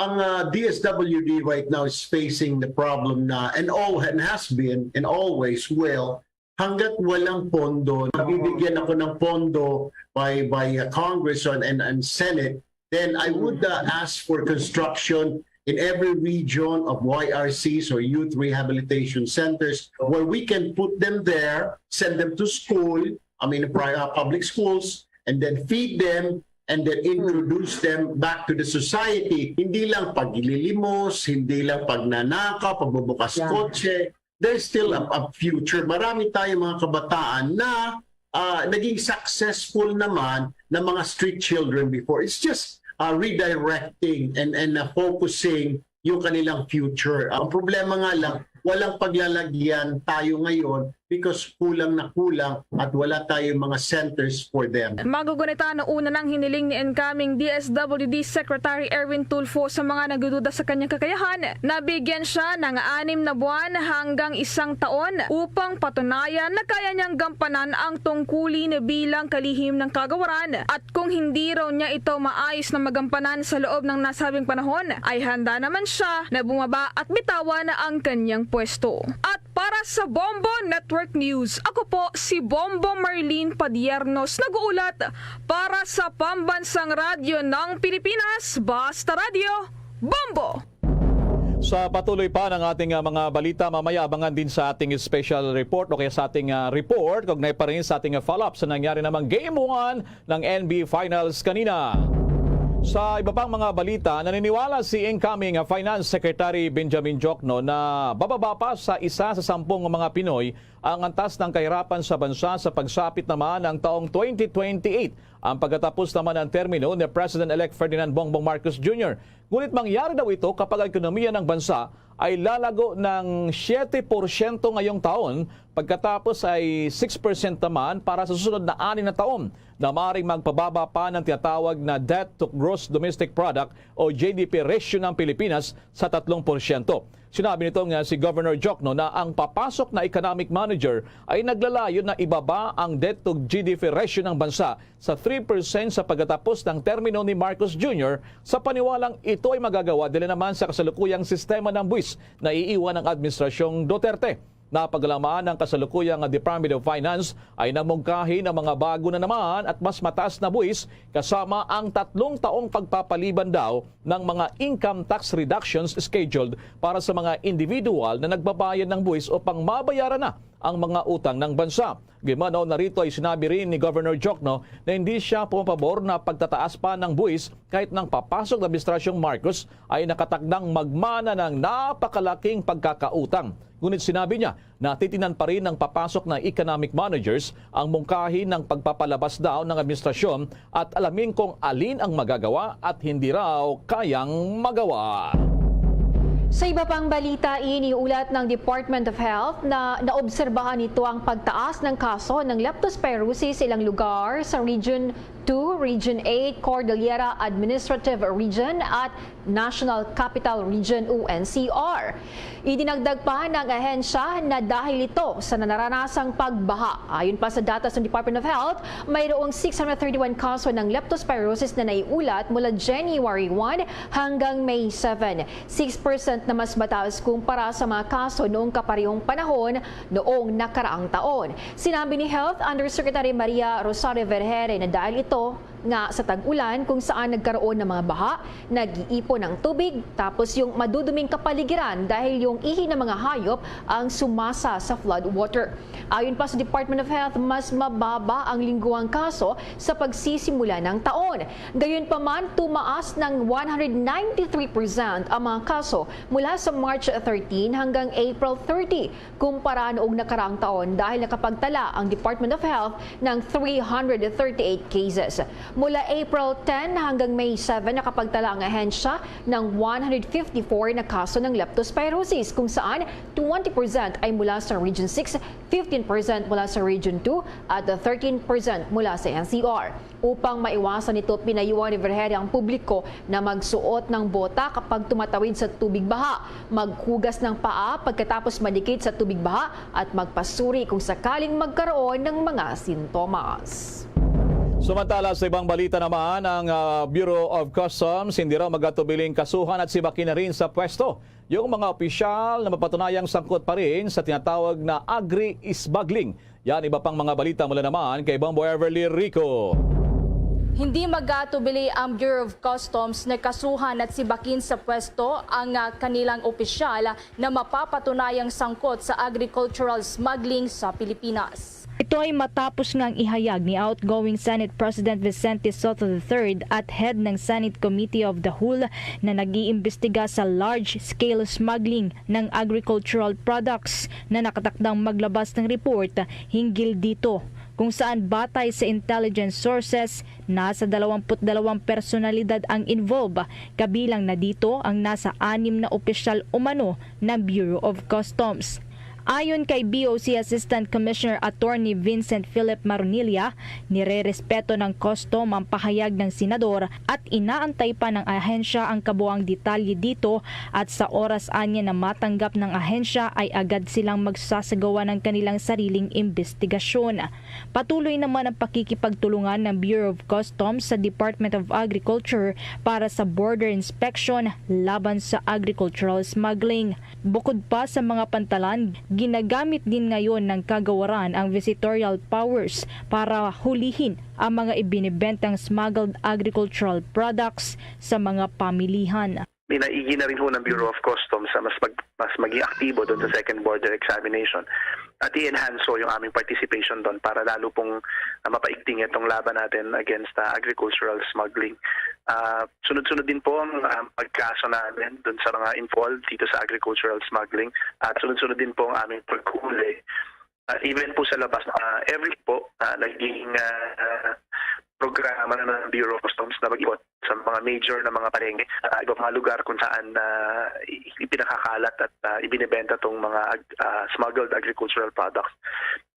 ang uh, D S W D right now is facing the problem na and all and has been and always will hanggat walang pondo, nabibigyan ako ng pondo by by uh, Congress and, and, and Senate, then I would uh, ask for construction in every region of Y R Cs or youth rehabilitation centers where we can put them there, send them to school, I mean pri- uh, public schools, and then feed them and then introduce them back to the society. Hindi lang paglilimos, hindi lang pagnanakaw, pagbubukas kotse. There's still a, a future. Marami tayong mga kabataan na uh, naging successful naman na mga street children before. It's just uh, redirecting and, and uh, focusing yung kanilang future. Ang problema nga lang, walang paglalagyan tayo ngayon because kulang na kulang at wala tayong mga centers for them. Magugunita na una nang hiniling ni incoming D S W D Secretary Erwin Tulfo sa mga nagdududa sa kanyang kakayahan. Nabigyan siya ng anim na buwan hanggang isang taon upang patunayan na kaya niyang gampanan ang tungkulin bilang kalihim ng kagawaran at kung hindi raw niya ito maayos na magampanan sa loob ng nasabing panahon, ay handa naman siya na bumaba at bitawan ang kanyang pwesto. At para sa Bombo Network News, ako po si Bombo Marlene Padiernos, nag-uulat para sa Pambansang Radyo ng Pilipinas, Basta Radyo, Bombo! Sa patuloy pa ng ating, ah, mga balita, mamaya abangan din sa ating special report o kaya sa ating, ah, report, kaugnay pa rin sa ating, ah, follow-up sa nangyari namang Game one ng N B A Finals kanina. Sa iba pang mga balita, naniniwala si incoming, ah, Finance Secretary Benjamin Jokno na bababa pa sa isa sa sampung mga Pinoy ang antas ng kahirapan sa bansa sa pagsapit naman ng taong twenty twenty-eight, ang pagkatapos naman ng termino ni President-elect Ferdinand Bongbong Marcos Junior. Ngunit mangyari daw ito kapag ang ekonomiya ng bansa ay lalago ng siyete porsyento ngayong taon, pagkatapos ay six percent naman para sa susunod na anim na taon, na maaaring magpababa pa ng tinatawag na debt to gross domestic product o G D P ratio ng Pilipinas sa tatlong porsyento. Sinabi nito nga si Governor Jokno na ang papasok na economic manager ay naglalayon na ibaba ang debt to G D P ratio ng bansa sa three percent sa pagkatapos ng termino ni Marcos Junior, sa paniwalang ito ay magagawa dahil naman sa kasalukuyang sistema ng buwis na iiwan ng Administrasyong Duterte. Napagalaman ng kasalukuyang Department of Finance ay namungkahi ng mga bago na naman at mas mataas na buwis kasama ang tatlong taong pagpapaliban daw ng mga income tax reductions scheduled para sa mga individual na nagbabayad ng buwis upang mabayaran na ang mga utang ng bansa. Gimano na rito ay sinabi rin ni Governor Jokno na hindi siya pumapabor na pagtataas pa ng buwis kahit nang papasok na Administrasyong Marcos ay nakatakdang magmana ng napakalaking pagkakautang. Ngunit sinabi niya na titinan pa rin ng papasok na economic managers ang mungkahi ng pagpapalabas daw ng administrasyon at alamin kung alin ang magagawa at hindi raw kayang magawa. Sa iba pang balita, iniulat ng Department of Health na naobserbahan nito ang pagtaas ng kaso ng leptospirosis sa ilang lugar sa Region two, Region eight, Cordillera Administrative Region at National Capital Region o N C R. Idinagdag pa ng ahensya na dahil ito sa nanaranasang pagbaha. Ayon pa sa datos ng Department of Health, mayroong six hundred thirty-one kaso ng leptospirosis na naiulat mula January one hanggang May seven, six percent na mas mataas kumpara sa mga kaso noong kaparehong panahon noong nakaraang taon. Sinabi ni Health Undersecretary Maria Rosario Vergere na dahil ito nga sa tag-ulan kung saan nagkaroon ng mga baha, nag-iipon ang tubig, tapos yung maduduming kapaligiran dahil yung ihi ng mga hayop ang sumasa sa flood water. Ayon pa sa Department of Health, mas mababa ang lingguang kaso sa pagsisimula ng taon. Gayunpaman, tumaas ng one hundred ninety-three percent ang mga kaso mula sa March thirteen hanggang April thirty kumpara noong nakaraang taon dahil nakapagtala ang Department of Health ng three hundred thirty-eight cases. Mula April ten hanggang May seven, nakapagtala ang ahensya ng one hundred fifty-four na kaso ng leptospirosis, kung saan twenty percent ay mula sa Region six, fifteen percent mula sa Region two, at thirteen percent mula sa N C R. Upang maiwasan ito, pinayuhan ni Vergere ang publiko na magsuot ng bota kapag tumatawid sa tubig baha, maghugas ng paa pagkatapos madikit sa tubig baha, at magpasuri kung sakaling magkaroon ng mga sintomas. Samantala, sa ibang balita naman, ang, ah, Bureau of Customs hindi raw magatubiling kasuhan at sibakin na rin sa pwesto yung mga opisyal na mapatunayang sangkot pa rin sa tinatawag na agri-smuggling. Yan, iba pang mga balita mula naman kay Bombo Everly Rico. Hindi mag-atubili ang Bureau of Customs na kasuhan at sibakin sa pwesto ang, ah, kanilang opisyal na mapapatunayang sangkot sa agricultural smuggling sa Pilipinas. Ito ay matapos nga ang ihayag ni outgoing Senate President Vicente Sotto the third at head ng Senate Committee of the Whole na nag-iimbestiga sa large-scale smuggling ng agricultural products na nakatakdang maglabas ng report hinggil dito, kung saan, batay sa intelligence sources, nasa dalawampu't dalawang personalidad ang involved, kabilang na dito ang nasa anim na opisyal umano ng Bureau of Customs. Ayon kay B O C Assistant Commissioner Attorney Vincent Philip Marunilla, nirerespeto ng Custom ang pahayag ng senador at inaantay pa ng ahensya ang kabuang detalye dito, at sa oras anya na matanggap ng ahensya ay agad silang magsasagawa ng kanilang sariling imbestigasyon. Patuloy naman ang pakikipagtulungan ng Bureau of Customs sa Department of Agriculture para sa border inspection laban sa agricultural smuggling. Bukod pa sa mga pantalan, ginagamit din ngayon ng kagawaran ang visitorial powers para hulihin ang mga ibinibentang smuggled agricultural products sa mga pamilihan. minaigi na rin ho ng Bureau of Customs sa mas mag-, mas maging aktibo doon sa second border examination. At i-enhance ho yung aming participation doon para lalo pong, ah, mapaigting itong laban natin against, ah, agricultural smuggling. Ah, sunod-sunod din po ang, ah, pagkaso namin doon sa mga involved dito sa agricultural smuggling. At sunod-sunod din po ang aming pagkuli. Ah, even po sa labas, ah, every po, ah, naging, ah, programa na ng Bureau of Customs na mag-ikot sa mga major na mga palengke, ah, iba mga lugar kung saan, ah, i-, ipinakakalat at, ah, ibinebenta tong mga ag-, ah, smuggled agricultural products.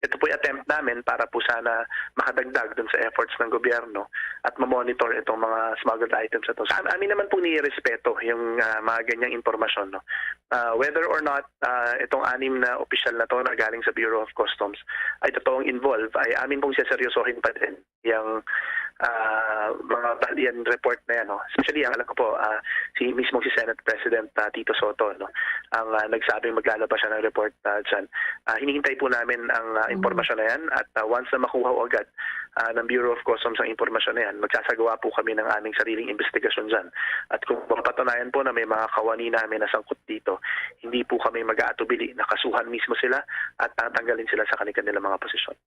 Ito po'y attempt namin para po sana makadagdag dun sa efforts ng gobyerno at ma-monitor itong mga smuggled items na to. Sa am-, amin naman pong nirespeto yung, ah, mga ganyang impormasyon, no? Ah, whether or not, ah, itong anim na opisyal na to na galing sa Bureau of Customs ay totoong involved, ay amin pong seseryosohin pa din yung, ah, mga balian report na yan, no? Especially, ang alam ko po, ah, si, mismo si Senate President, ah, Tito Sotto, no? Ang, ah, nagsabing maglalabas siya ng report, ah, dyan. Ah, hinihintay po namin ang, ah, Mm. impormasyon na yan at, ah, once na makuha o agad, ah, ng Bureau of Customs ang impormasyon na yan, magsasagawa po kami ng aming sariling investigasyon dyan. At kung mapatunayan po na may mga kawani namin na sangkot dito, hindi po kami mag-aatubili na kasuhan mismo sila at tatanggalin sila sa kanilang mga posisyon.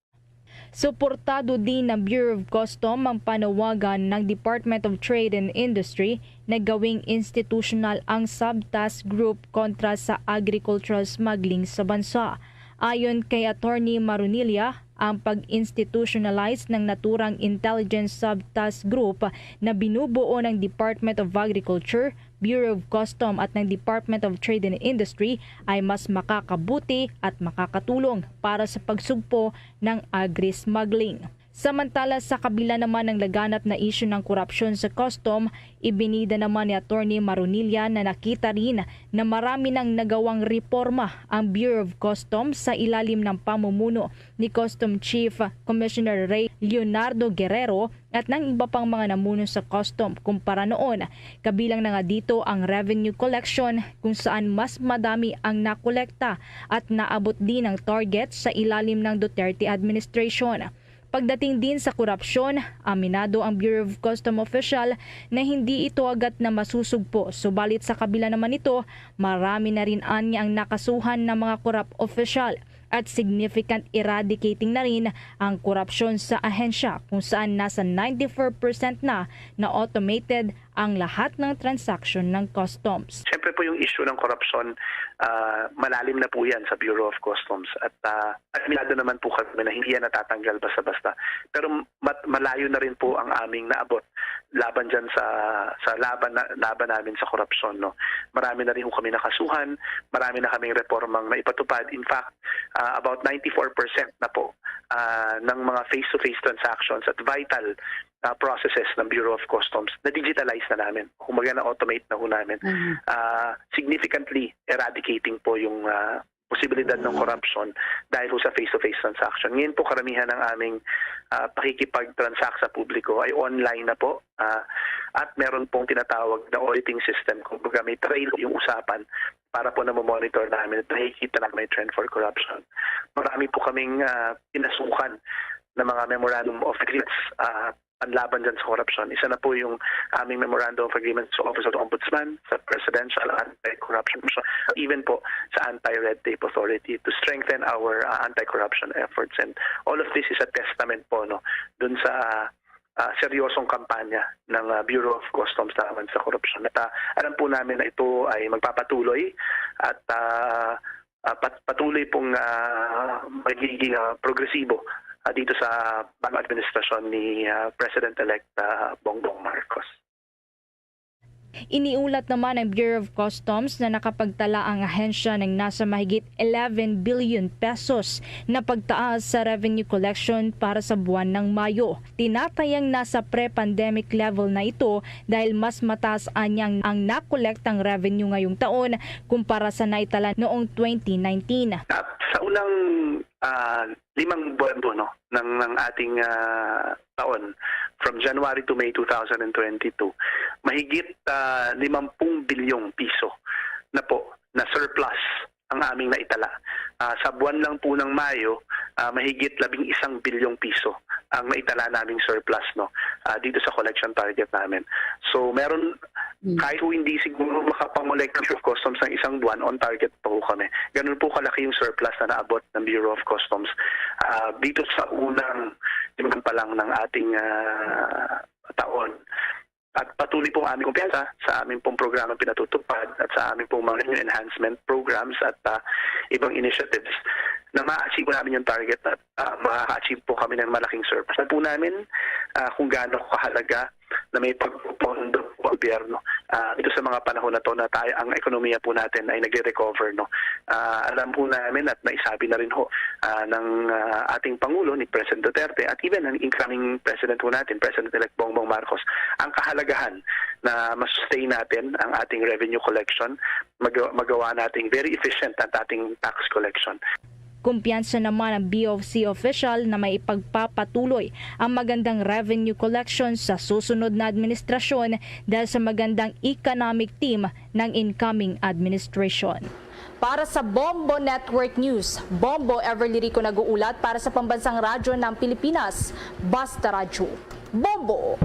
Suportado din ng Bureau of Custom ang panawagan ng Department of Trade and Industry na gawing institutional ang subtask group kontra sa agricultural smuggling sa bansa. Ayon kay Attorney Marunilla, ang pag-institutionalize ng naturang intelligence subtask group na binubuo ng Department of Agriculture, Bureau of Custom at ng Department of Trade and Industry ay mas makakabuti at makakatulong para sa pagsugpo ng agri-smuggling. Samantala, sa kabila naman ng laganap na isyu ng korupsyon sa custom, ibinida naman ni Attorney Marunilla na nakita rin na marami nang nagawang reporma ang Bureau of Customs sa ilalim ng pamumuno ni Custom Chief Commissioner Rey Leonardo Guerrero at ng iba pang mga namuno sa custom kumpara noon. Kabilang na nga dito ang revenue collection, kung saan mas madami ang nakolekta at naabot din ang target sa ilalim ng Duterte administration. Pagdating din sa korupsyon, aminado ang Bureau of Custom official na hindi ito agad na masusugpo, subalit sa kabila naman nito, marami na rin anya ang nakasuhan ng mga korap opisyal at significant eradicating na rin ang korupsyon sa ahensya, kung saan nasa ninety-four percent na na automated ang lahat ng transaksyon ng customs. Siyempre po, yung issue ng korupsyon, ah, malalim na po yan sa Bureau of Customs at, ah, aminado naman po kami na hindi yan natatanggal basta-basta. Pero mat-, malayo na rin po ang aming naabot laban dyan sa, sa laban na, laban namin sa korupsyon, no? Marami na rin po kami nakasuhan, marami na kaming reformang naipatupad. In fact, ah, about ninety-four percent na po, ah, ng mga face-to-face transactions at vital, ah, processes ng Bureau of Customs na-digitalize na namin. Kumbaga, na-automate na ho namin. Mhm. Ah, significantly eradicating po yung, ah, posibilidad ng korupsyon dahil ho sa face-to-face transaction. Ngayon po, karamihan ng aming, ah, pakikipag-transact sa publiko ay online na po, ah, at meron pong tinatawag na auditing system. Kumbaga, may trail yung usapan para po namomonitor namin at nakikita na may trend for corruption. Marami po kaming, ah, pinasukan na mga memorandum of agreements, ah, panlaban dyan sa korupsyon. Isa na po yung aming memorandum of agreement sa Office of the Ombudsman, sa Presidential Anti-Corruption Commission, even po sa Anti-Red Tape Authority to strengthen our, ah, anti-corruption efforts. And all of this is a testament po, no, dun sa, ah, seryosong kampanya ng, ah, Bureau of Customs laban sa korupsyon. At, ah, alam po namin na ito ay magpapatuloy at, ah, ah, pat-, patuloy pong, ah, magiging, ah, progresibo, ah, dito sa bagong administrasyon ni, ah, President-elect, ah, Bongbong Marcos. Iniulat naman ng Bureau of Customs na nakapagtala ang ahensya ng nasa mahigit eleven billion pesos na pagtaas sa revenue collection para sa buwan ng Mayo. Tinatayang nasa pre-pandemic level na ito dahil mas mataas anyang ang nakolektang revenue ngayong taon kumpara sa naitala noong twenty nineteen. At sa unang, ah, limang buwan po, no, ng, ng ating, ah, taon, from January to May two thousand twenty-two, mahigit, ah, limampung bilyong piso na po na surplus ang aming naitala. Ah, sa buwan lang po ng Mayo, ah, mahigit labing isang bilyong piso ang naitala naming surplus, no, ah, dito sa collection target namin. So, meron, Mm. Kahit po hindi siguro makapangolekta ang Bureau of Customs ng isang buwan, on target pa po kami. Ganun po kalaki yung surplus na naabot ng Bureau of Customs, ah, dito sa unang limang pa lang ng ating, ah, taon. At patuloy pong aming kumpiyansa sa aming pong programang pinatutupad at sa aming pong mga new enhancement programs at, ah, ibang initiatives na ma-achieve namin yung target at, ah, makaka-achieve po kami ng malaking surplus. Alam po namin, ah, kung gaano kahalaga na may pagpopondo ang gobyerno, ah, ito sa mga panahon na to na tayo, ang ekonomiya po natin ay nagre-recover, no? Ah, alam po namin at naisabi na rin ho, ah, ng, ah, ating Pangulo, ni President Duterte, at even ang incoming President po natin, President-elect Bongbong Marcos, ang kahalagahan na masustain natin ang ating revenue collection, mag-, magawa nating very efficient ang ating tax collection. Kumpiyansa naman ang B O C official na may ipagpapatuloy ang magandang revenue collection sa susunod na administrasyon dahil sa magandang economic team ng incoming administration. Para sa Bombo Network News, Bombo Everly Rico nag-uulat para sa Pambansang Radyo ng Pilipinas, Basta Radyo. Bombo!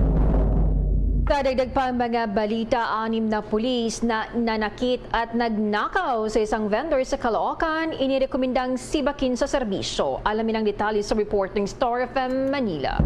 Kadagdag pa ang mga balita, anim na pulis na nanakit at nagnakaw sa isang vendor sa Caloocan, inirekomendang sibakin sa serbisyo. Alamin ang detalye sa report ng Star F M Manila.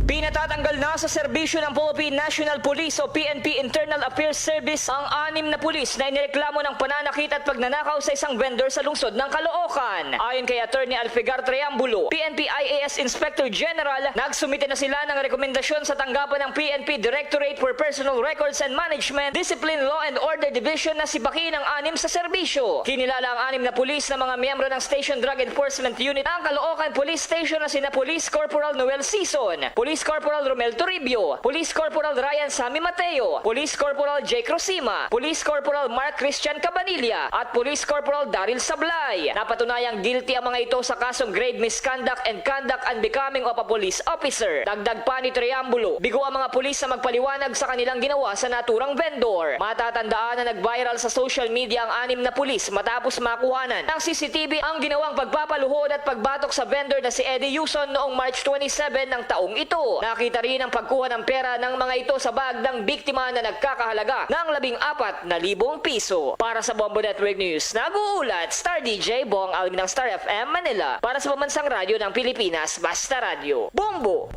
Pinatatanggal na sa serbisyo ng Philippine National Police o P N P Internal Affairs Service ang anim na pulis na inireklamo ng pananakit at pagnanakaw sa isang vendor sa lungsod ng Caloocan. Ayon kay Attorney Alfigar Triambulo, P N P I A S Inspector General, nagsumite na sila ng rekomendasyon sa tanggapan ng P N P Directorate for Personal Records and Management, Discipline, Law and Order Division na sibakin ang anim sa serbisyo. Kinilala ang anim na pulis na mga miyembro ng Station Drug Enforcement Unit ng Caloocan Police Station na sina Police Corporal Noel Sison, Police Corporal Romel Toribio, Police Corporal Ryan Sammy Mateo, Police Corporal Jake Rosima, Police Corporal Mark Christian Cabanilla, at Police Corporal Daryl Sablay. Napatunayang guilty ang mga ito sa kasong grave misconduct and conduct unbecoming of a police officer. Dagdag pa ni Triambulo, bigo ang mga pulis sa magpaliwanag sa kanilang ginawa sa naturang vendor. Matatandaan na nag-viral sa social media ang anim na pulis matapos makuhanan ng C C T V ang ginawang pagpapaluhod at pagbatok sa vendor na si Eddie Yuson noong March twenty-seven ng taong ito. Nakita rin ang pagkuha ng pera ng mga ito sa bag ng biktima na nagkakahalaga ng labing apat na libong piso. Para sa Bombo Network News, nag-uulat Star D J Bong Alvin ng Star F M Manila. Para sa Pambansang Radyo ng Pilipinas, Basta Radyo. Bombo!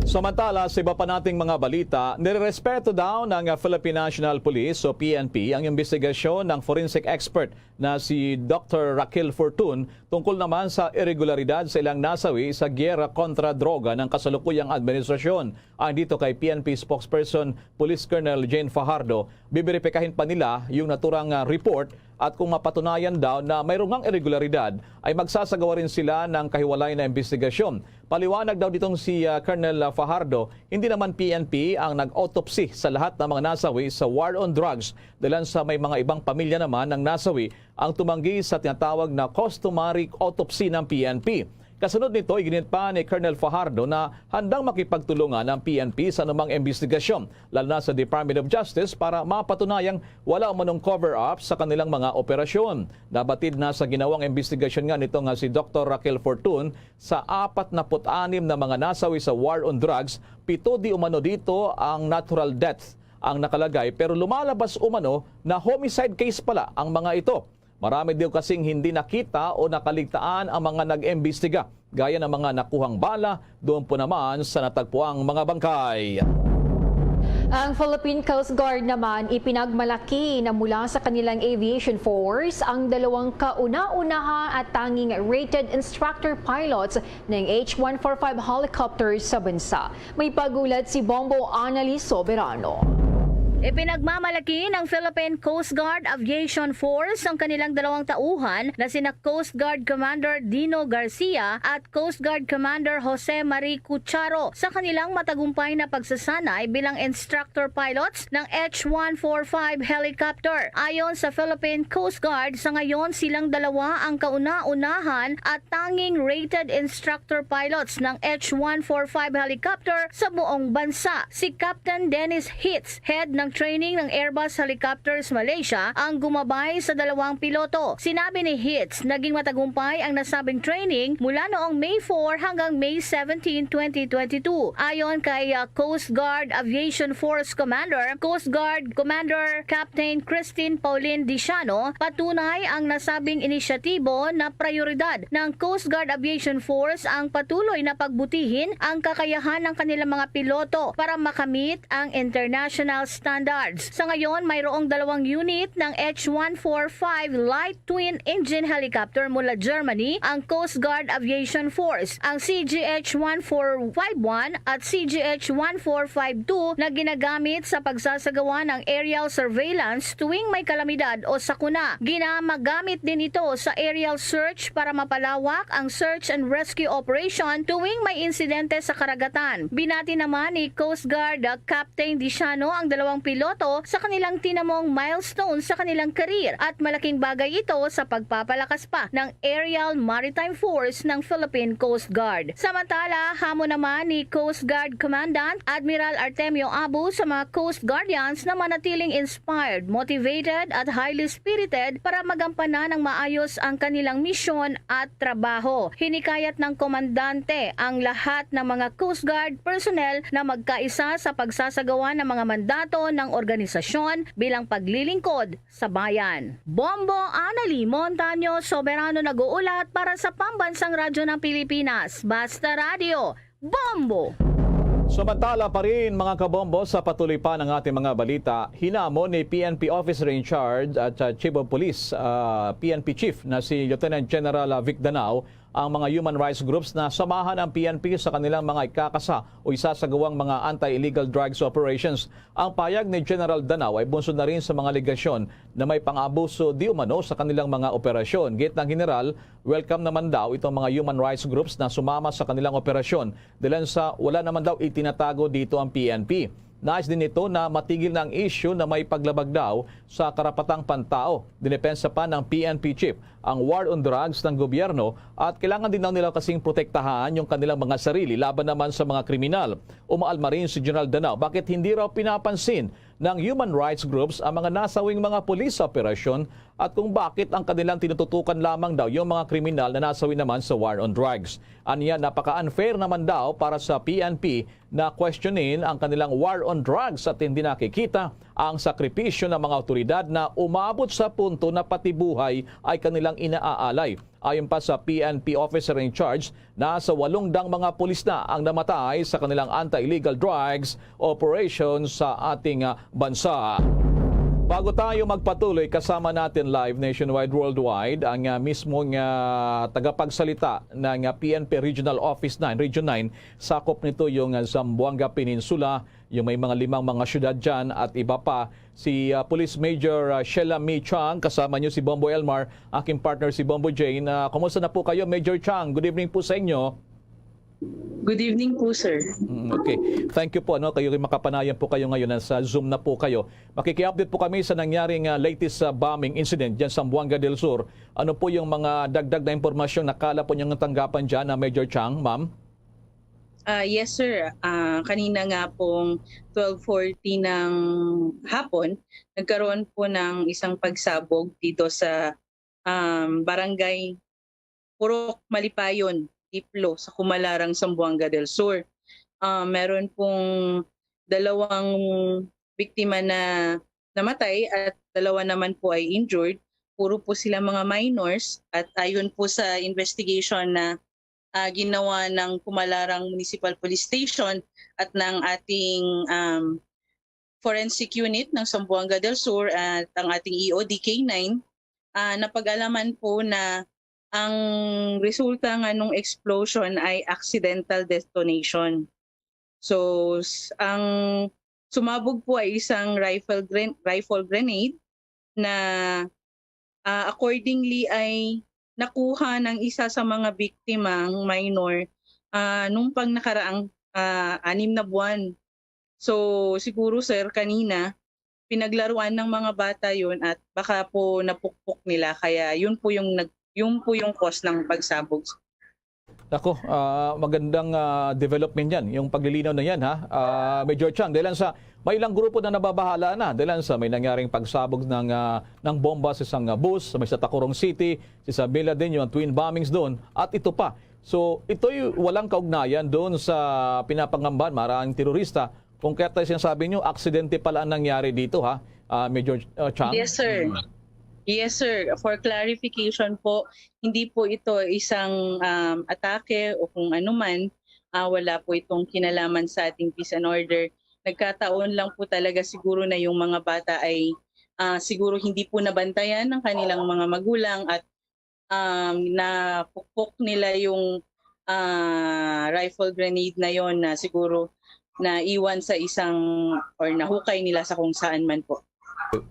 Samantala, sa iba pa nating mga balita, nirerespeto daw ng Philippine National Police o P N P ang imbestigasyon ng forensic expert na si Doktor Raquel Fortun tungkol naman sa iregularidad sa ilang nasawi sa giyera kontra droga ng kasalukuyang administrasyon. Ayon dito kay P N P spokesperson Police Colonel Jane Fajardo, biberipikahin pa nila yung naturang, ah, report at kung mapatunayan daw na mayroong ngang iregularidad, ay magsasagawa rin sila ng kahiwalay na imbestigasyon. Paliwanag daw ditong si, ah, Colonel Fajardo, hindi naman P N P ang nag-autopsy sa lahat ng mga nasawi sa war on drugs, dahilan sa may mga ibang pamilya naman ng nasawi ang tumanggi sa tinatawag na customary autopsy ng P N P. Kasunod nito, iginit pa ni Colonel Fajardo na handang makipagtulungan ang P N P sa anumang imbestigasyon, lalo na sa Department of Justice, para mapatunayang wala umanong cover-up sa kanilang mga operasyon. Nabatid na sa ginawang imbestigasyon nga nito nga si Doktor Raquel Fortun sa apat na anim na mga nasawi sa war on drugs, pito di umano dito ang natural death ang nakalagay, pero lumalabas umano na homicide case pala ang mga ito. Marami daw kasing hindi nakita o nakaligtaan ang mga nag-imbestiga, gaya ng mga nakuhang bala, doon po naman sa natagpuang mga bangkay. Ang Philippine Coast Guard naman ipinagmalaki na mula sa kanilang aviation force ang dalawang kauna-unahan at tanging rated instructor pilots ng H one forty-five helicopter sa bansa. May pag-ulat si Bombo Annalise Soberano. Ipinagmamalaki ng Philippine Coast Guard Aviation Force ang kanilang dalawang tauhan na sina Coast Guard Commander Dino Garcia at Coast Guard Commander Jose Marie Cucharo sa kanilang matagumpay na pagsasanay bilang instructor pilots ng H one forty-five helicopter. Ayon sa Philippine Coast Guard, sa ngayon silang dalawa ang kauna-unahan at tanging rated instructor pilots ng H one forty-five helicopter sa buong bansa. Si Captain Dennis Hitz, head ng Training ng Airbus Helicopters Malaysia ang gumabay sa dalawang piloto. Sinabi ni Hits, naging matagumpay ang nasabing training mula noong May four hanggang May seventeen, twenty twenty-two. Ayon kay, ah, Coast Guard Aviation Force Commander, Coast Guard Commander Captain Christine Pauline Diciano, patunay ang nasabing inisyatibo na prioridad ng Coast Guard Aviation Force ang patuloy na pagbutihin ang kakayahan ng kanilang mga piloto para makamit ang international standards. Sa ngayon, mayroong dalawang unit ng H one four five Light Twin Engine Helicopter mula Germany, ang Coast Guard Aviation Force. Ang C G H one four five one at C G H one four five two na ginagamit sa pagsasagawa ng aerial surveillance tuwing may kalamidad o sakuna. Ginamagamit din ito sa aerial search para mapalawak ang search and rescue operation tuwing may insidente sa karagatan. Binati naman ni Coast Guard, uh, Captain Diciano ang dalawang piloto sa kanilang tinamong milestone sa kanilang career at malaking bagay ito sa pagpapalakas pa ng Aerial Maritime Force ng Philippine Coast Guard. Samantala, hamon naman ni Coast Guard Commandant Admiral Artemio Abu sa mga Coast Guardians na manatiling inspired, motivated at highly spirited para magampanan ng maayos ang kanilang misyon at trabaho. Hinikayat ng komandante ang lahat ng mga Coast Guard personnel na magkaisa sa pagsasagawa ng mga mandato ng organisasyon bilang paglilingkod sa bayan. Bombo Anali Montaño Soberano nag-uulat para sa Pambansang Radyo ng Pilipinas, Basta Radio, Bombo! Samantala pa rin, mga kabombo, sa patuloy pa ng ating mga balita, hinamon ni P N P Officer in Charge at, uh, Chief of Police, uh, P N P Chief na si Lieutenant General, uh, Vic Danao ang mga human rights groups na samahan ang P N P sa kanilang mga ikakasa o isasagawang mga anti-illegal drugs operations. Ang payag ni General Danao ay bunsod na rin sa mga alegasyon na may pang-abuso di umano sa kanilang mga operasyon. Giit ng General, welcome naman daw itong mga human rights groups na sumama sa kanilang operasyon, dahilan sa wala naman daw itinatago dito ang P N P. Nais din nito na matigil na ang issue na may paglabag daw sa karapatang pantao. Dinepensa pa ng P N P chief ang war on drugs ng gobyerno at kailangan din daw nila kasing protektahan yung kanilang mga sarili laban naman sa mga kriminal. Umaalma rin si General Danao bakit hindi raw pinapansin ng human rights groups ang mga nasawing mga pulis sa operasyon at kung bakit ang kanilang tinututukan lamang daw yung mga kriminal na nasawi naman sa war on drugs. Anya, napaka-unfair naman daw para sa P N P na questionin ang kanilang war on drugs at hindi nakikita ang sakripisyo ng mga awtoridad na umabot sa punto na pati buhay ay kanilang inaalay. Ayon pa sa P N P officer in charge, nasa walong dang mga pulis na ang namatay sa kanilang anti-illegal drugs operation sa ating, ah, bansa. Bago tayo magpatuloy, kasama natin live nationwide, worldwide, ang, ah, mismong, ah, tagapagsalita ng, ah, P N P Regional Office nine, Region nine. Sakop nito yung, ah, Zamboanga Peninsula, yung may mga limang mga syudad dyan at iba pa. Si, ah, Police Major, ah, Sheila Mee Chang, kasama niyo si Bombo Elmar, aking partner si Bombo Jane. Ah, kumusta na po kayo, Major Chang? Good evening po sa inyo. Good evening po, sir. Mm, okay. Thank you po. Ano, kayo, makapanayan po kayo ngayon. Nasa Zoom na po kayo. Makiki-update po kami sa nangyaring, ah, latest, ah, bombing incident dyan sa Zamboanga del Sur. Ano po yung mga dagdag na impormasyong nakala po niyong tanggapan dyan, ah, Major Chang, ma'am? Ah, yes, sir. Ah, kanina nga pong twelve forty ng hapon, nagkaroon po ng isang pagsabog dito sa, um, Barangay Purok Malipayon, Diplo, sa Kumalarang, Zamboanga del Sur. Ah, meron pong dalawang biktima na namatay at dalawa naman po ay injured. Puro po sila mga minors at ayon po sa investigation na, ah, ginawa ng Kumalarang Municipal Police Station at ng ating, um, forensic unit ng Zamboanga del Sur at ang ating E O D K nine, ah, napag-alaman po na ang resulta nga nung explosion ay accidental detonation. So, s-, ang sumabog po ay isang rifle gren-, rifle grenade na, ah, accordingly ay nakuha ng isa sa mga biktimang minor, ah, nung pang nakaraang, ah, anim na buwan. So, siguro, sir, kanina, pinaglaruan ng mga bata yun at baka po napukpok nila. Kaya yun po yung nag-, yun po yung cause ng pagsabog. Nako, ah, magandang, ah, development yan, yung paglilinaw na yan, ha? Ah, Major Chang, dahil sa may ilang grupo na nababahala na, dahil sa may nangyaring pagsabog ng, ah, ng bomba sa isang, ah, bus, sa may sa Tacurong City, sa Isabela din, yung twin bombings doon, at ito pa. So, ito'y walang kaugnayan doon sa pinapangamban, maraming terorista. Kung kaya tayo sinasabi nyo, aksidente pala ang nangyari dito, ha, ah, Major, ah, Chang? Yes, sir. Mm. Yes, sir. For clarification po, hindi po ito isang, um, atake o kung ano man. Ah, wala po itong kinalaman sa ating peace and order. Nagkataon lang po talaga siguro na yung mga bata ay, ah, siguro hindi po nabantayan ng kanilang mga magulang at, um, napukpok nila yung, ah, rifle grenade na yon na siguro naiwan sa isang or nahukay nila sa kung saan man po.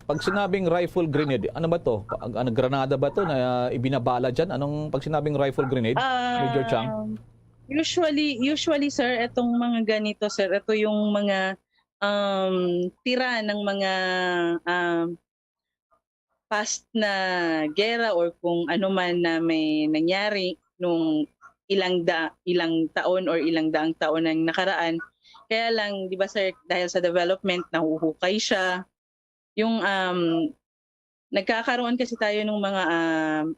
Pag sinabing rifle grenade, ano ba to? Pa-, ano, granada ba to na ibinabala dyan? Anong pag sinabing rifle grenade, Major Chang? Um, usually, usually, sir, itong mga ganito, sir, ito yung mga, um, tira ng mga, um, past na gera or kung ano man na may nangyari nung ilang da-, ilang taon or ilang daang taon ang nakaraan. Kaya lang, di ba, sir, dahil sa development, nahuhukay siya. Yung, um, nagkakaroon kasi tayo ng mga, um,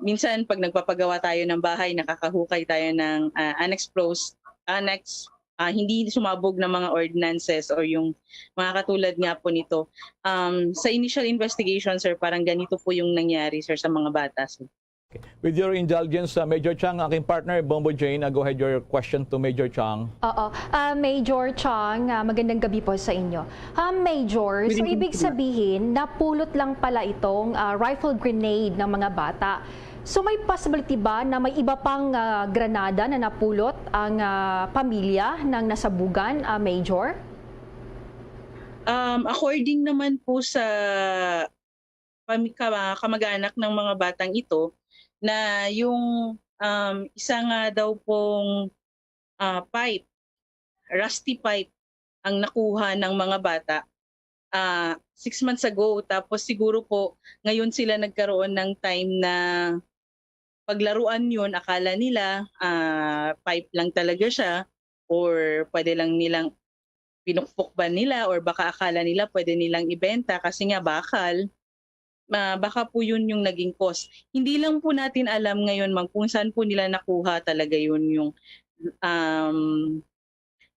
minsan pag nagpapagawa tayo ng bahay, nakakahukay tayo ng, ah, unexplosed, unex-, ah, hindi sumabog na mga ordinances or yung mga katulad nga po nito. Um, sa initial investigation, sir, parang ganito po yung nangyari, sir, sa mga bata, sir. Okay. With your indulgence, uh, Major Chang, aking partner, Bombo Jane, uh, go ahead your question to Major Chang. Oo. Ah, Major Chang, ah, magandang gabi po sa inyo. Ah, Major, so ibig sabihin, napulot lang pala itong, ah, rifle grenade ng mga bata. So may possibility ba na may iba pang, ah, granada na napulot ang, ah, pamilya ng nasabugan, ah, Major? Um, according naman po sa pami-, ka-, kamag-anak ng mga batang ito na yung, um, isa nga daw pong, ah, pipe, rusty pipe ang nakuha ng mga bata, ah, six months ago. Tapos siguro po, ngayon sila nagkaroon ng time na paglaruan yun. Akala nila, ah, pipe lang talaga siya or pwede lang nilang pinukpok ba nila or baka akala nila pwede nilang ibenta kasi nga bakal. Ma-, baka po yun yung naging cause. Hindi lang po natin alam ngayon, ma'am, kung saan po nila nakuha talaga yun, yung, um,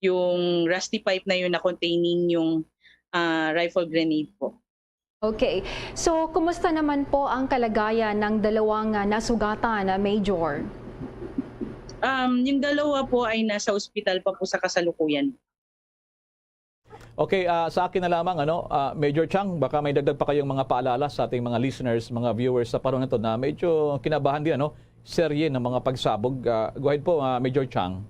yung rusty pipe na yun na containing yung, ah, rifle grenade po. Okay. So, kumusta naman po ang kalagayan ng dalawang, ah, nasugatan, ah, Major? Um, yung dalawa po ay nasa ospital pa po sa kasalukuyan. Okay, ah, sa akin na lamang, ano, ah, Major Chang, baka may dagdag pa kayong mga paalala sa ating mga listeners, mga viewers sa panahon na to na medyo kinabahan din, ano, serye ng mga pagsabog. Ah, go ahead po, ah, Major Chang.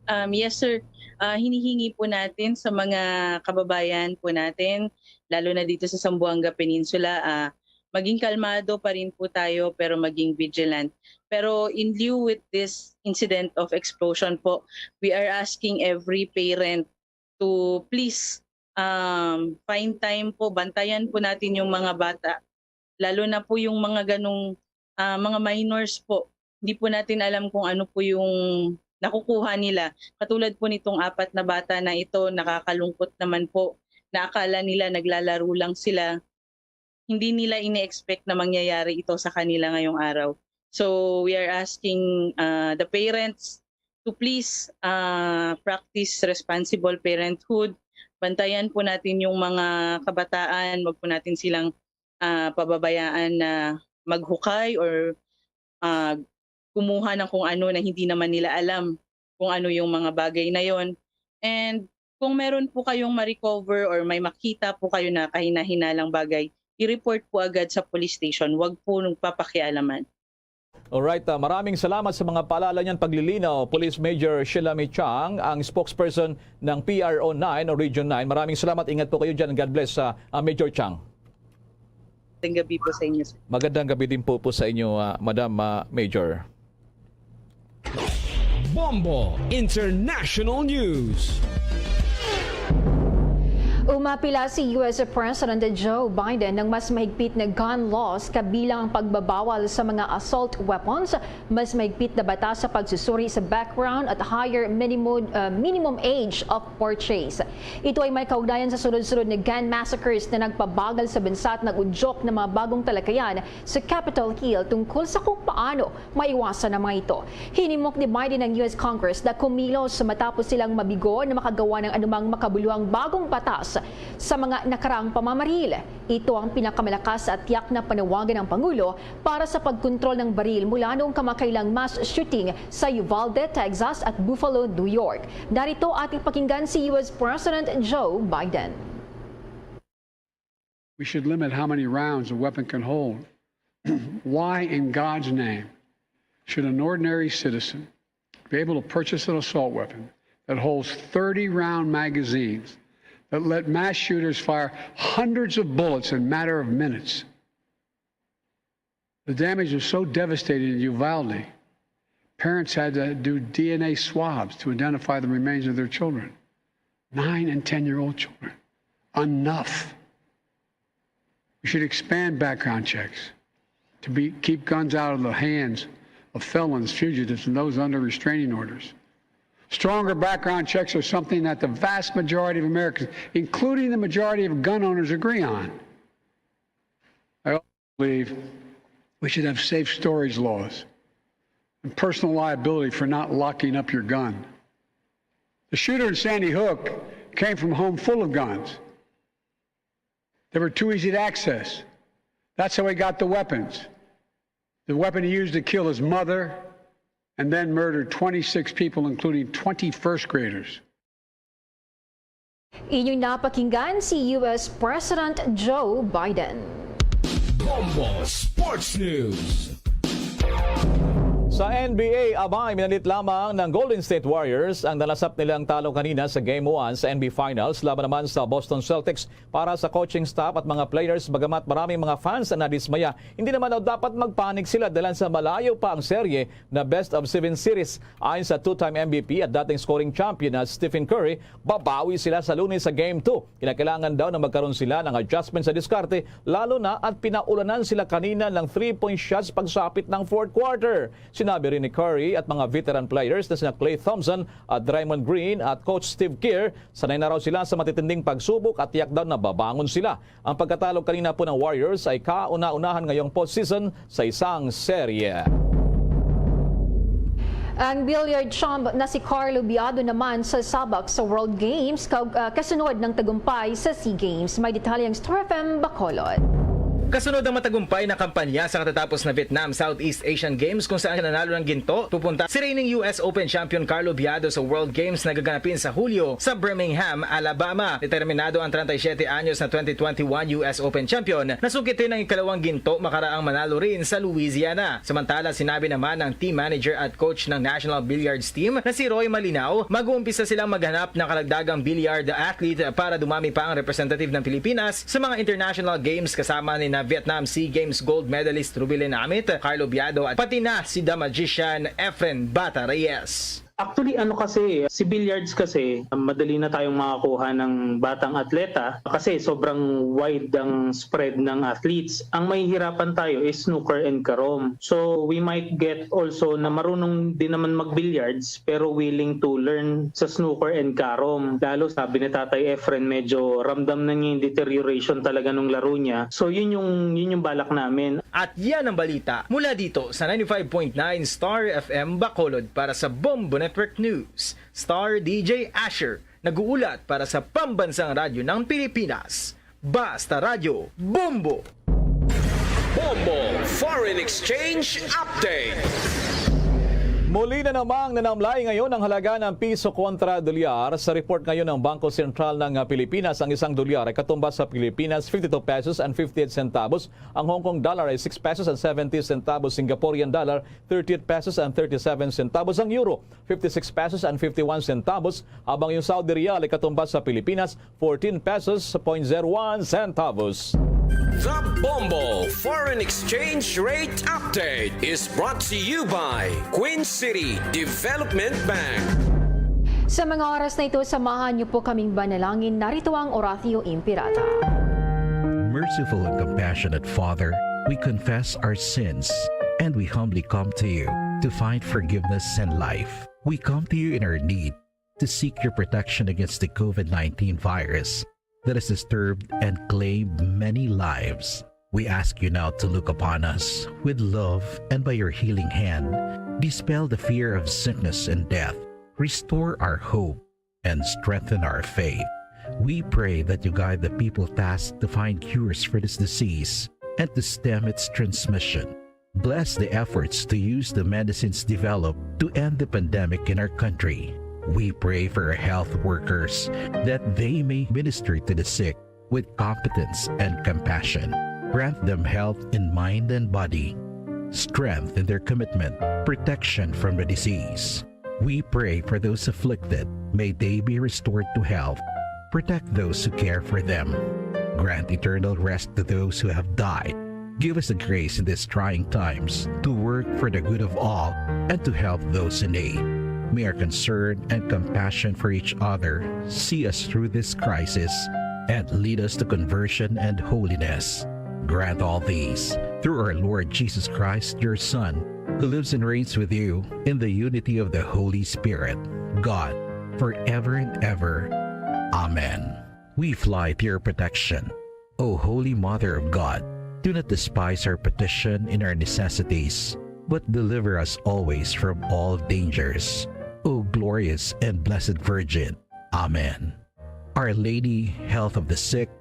Um, yes, sir. Ah, hinihingi po natin sa mga kababayan po natin, lalo na dito sa Zamboanga Peninsula, ah, maging kalmado pa rin po tayo, pero maging vigilant. Pero in lieu with this incident of explosion po, we are asking every parent to please, um, find time po, bantayan po natin yung mga bata. Lalo na po yung mga ganong, ah, mga minors po. Hindi po natin alam kung ano po yung nakukuha nila. Katulad po nitong apat na bata na ito, nakakalungkot naman po na akala nila naglalaro lang sila. Hindi nila ini-expect na mangyayari ito sa kanila ngayong araw. So, we are asking, ah, the parents to please, ah, practice responsible parenthood. Bantayan po natin yung mga kabataan, wag po natin silang, ah, pababayaan na maghukay or, ah, kumuha ng kung ano na hindi naman nila alam kung ano yung mga bagay na yon. And kung meron po kayong ma-recover or may makita po kayo na kahinahinalang bagay, i-report po agad sa police station. Wag po nung papakialaman. Alright, ah, maraming salamat sa mga paalala niyan, paglilinaw. Police Major Shilami Chang, ang spokesperson ng P R O nine o Region nine. Maraming salamat. Ingat po kayo dyan. God bless, ah, ah, Major Chang. Magandang gabi po sa inyo, sir. Magandang gabi din po, po sa inyo, ah, Madam, ah, Major. Bombo International News. Umapila si U S President Joe Biden ng mas mahigpit na gun laws, kabilang ang pagbabawal sa mga assault weapons, mas mahigpit na batas sa pagsusuri sa background, at higher minimum, uh, minimum age of purchase. Ito ay may kaugnayan sa sunod-sunod na gun massacres na nagpabagal sa bansa at nag-udyok ng mga bagong talakayan sa Capitol Hill tungkol sa kung paano maiwasan ang mga ito. Hinimok ni Biden ang U S Congress na kumilos matapos silang mabigo na makagawa ng anumang makabuluhang bagong batas sa mga nakaraang pamamaril. Ito ang pinakamalakas at tiyak na panawagan ng Pangulo para sa pagkontrol ng baril mula noong kamakailang mass shooting sa Uvalde, Texas at Buffalo, New York. Narito ating pakinggan si U S President Joe Biden. We should limit how many rounds a weapon can hold. Why in God's name should an ordinary citizen be able to purchase an assault weapon that holds thirty round magazines that let mass shooters fire hundreds of bullets in a matter of minutes? The damage was so devastating in Uvalde, parents had to do D N A swabs to identify the remains of their children. Nine and ten year old children. Enough. We should expand background checks to be, keep guns out of the hands of felons, fugitives, and those under restraining orders. Stronger background checks are something that the vast majority of Americans, including the majority of gun owners, agree on. I also believe we should have safe storage laws and personal liability for not locking up your gun. The shooter in Sandy Hook came from a home full of guns. They were too easy to access. That's how he got the weapons. The weapon he used to kill his mother and then murdered twenty-six people, including twenty first graders. Inyong napakinggan si U S President Joe Biden. Bombo Sports News. Sa N B A, abay, minalit lamang ng Golden State Warriors ang nalasap nilang talo kanina sa Game one sa N B A Finals laban naman sa Boston Celtics. Para sa coaching staff at mga players, bagamat maraming mga fans ang nadismaya, hindi naman daw dapat magpanik sila dahil sa malayo pa ang serye na best of seven series. Ayon sa two-time M V P at dating scoring champion na Stephen Curry, babawi sila sa Lunes sa Game two. Kinakailangan daw na magkaroon sila ng adjustment sa diskarte, lalo na at pinaulanan sila kanina ng three-point shots pagsapit ng fourth quarter. Sinabi rin ni Curry at mga veteran players na sina Klay Thompson at Draymond Green at Coach Steve Kerr, sanay na raw sila sa matitinding pagsubok at tiyak daw na babangon sila. Ang pagkatalo kanina po ng Warriors ay kauna-unahan ngayong postseason sa isang serye. Ang billiard champ na si Carlo Biado naman sasabak sa World Games kag, ah, kasunod ng tagumpay sa SEA Games. May detalye ang Star F M Bacolod. Kasunod ang matagumpay na kampanya sa katatapos na Vietnam Southeast Asian Games kung saan nanalo ng ginto, pupunta si reigning U S Open champion Carlo Biado sa World Games na gaganapin sa Hulyo sa Birmingham, Alabama. Determinado ang treinta y siete anyos na twenty twenty-one U S Open champion na sungkitin ang ikalawang ginto makaraang manalo rin sa Louisiana. Samantala, sinabi naman ng team manager at coach ng national billiards team na si Roy Malinao, mag-uumpisa silang maghanap ng karagdagang billiard athlete para dumami pa ang representative ng Pilipinas sa mga international games, kasama ni na Vietnam SEA Games gold medalist Rubilin Amit, Carlo Biado at pati na si The Magician Efren Bata Reyes. Actually, ano kasi, si billiards kasi, madali na tayong makakuha ng batang atleta kasi sobrang wide ang spread ng athletes. Ang mahihirapan tayo is snooker and carom. So, we might get also na marunong din naman mag-billiards pero willing to learn sa snooker and carom. Lalo, sabi ni Tatay Efren, medyo ramdam na niya yung deterioration talaga nung laro niya. So, yun yung, yun yung balak namin. At yan ang balita mula dito sa ninety-five point nine Star F M Bacolod para sa Bombo Network News. Star D J Asher, nag-uulat para sa Pambansang Radyo ng Pilipinas. Basta Radyo, Bombo! Bombo Foreign Exchange Update. Muli na namang nanamlay ngayon ang halaga ng piso kontra dolyar. Sa report ngayon ng Bangko Sentral ng Pilipinas, ang isang dolyar ay katumbas sa Pilipinas fifty-two pesos and fifty-eight centavos. Ang Hong Kong dollar ay six pesos and seventy centavos. Singaporean dollar, thirty-eight pesos and thirty-seven centavos. Ang euro, fifty-six pesos and fifty-one centavos. Habang yung Saudi riyal ay katumbas sa Pilipinas, fourteen pesos point zero one centavos. The Bombo Foreign Exchange Rate Update is brought to you by Queen City Development Bank. Sa mga oras na ito, samahan niyo po kaming manalangin. Narito ang Oratio Imperata. Merciful and compassionate Father, we confess our sins and we humbly come to you to find forgiveness and life. We come to you in our need to seek your protection against the COVID nineteen virus that has disturbed and claimed many lives. We ask you now to look upon us with love and by your healing hand, dispel the fear of sickness and death, restore our hope, and strengthen our faith. We pray that you guide the people tasked to find cures for this disease and to stem its transmission. Bless the efforts to use the medicines developed to end the pandemic in our country. We pray for our health workers that they may minister to the sick with competence and compassion. Grant them health in mind and body, strength in their commitment, protection from the disease. We pray for those afflicted. May they be restored to health. Protect those who care for them. Grant eternal rest to those who have died. Give us the grace in these trying times to work for the good of all and to help those in need. May our concern and compassion for each other see us through this crisis and lead us to conversion and holiness. Grant all these through our Lord Jesus Christ, your Son, who lives and reigns with you in the unity of the Holy Spirit, God, forever and ever. Amen. We fly to your protection. O Holy Mother of God, do not despise our petition in our necessities, but deliver us always from all dangers. O glorious and blessed Virgin. Amen. Our Lady, Health of the Sick,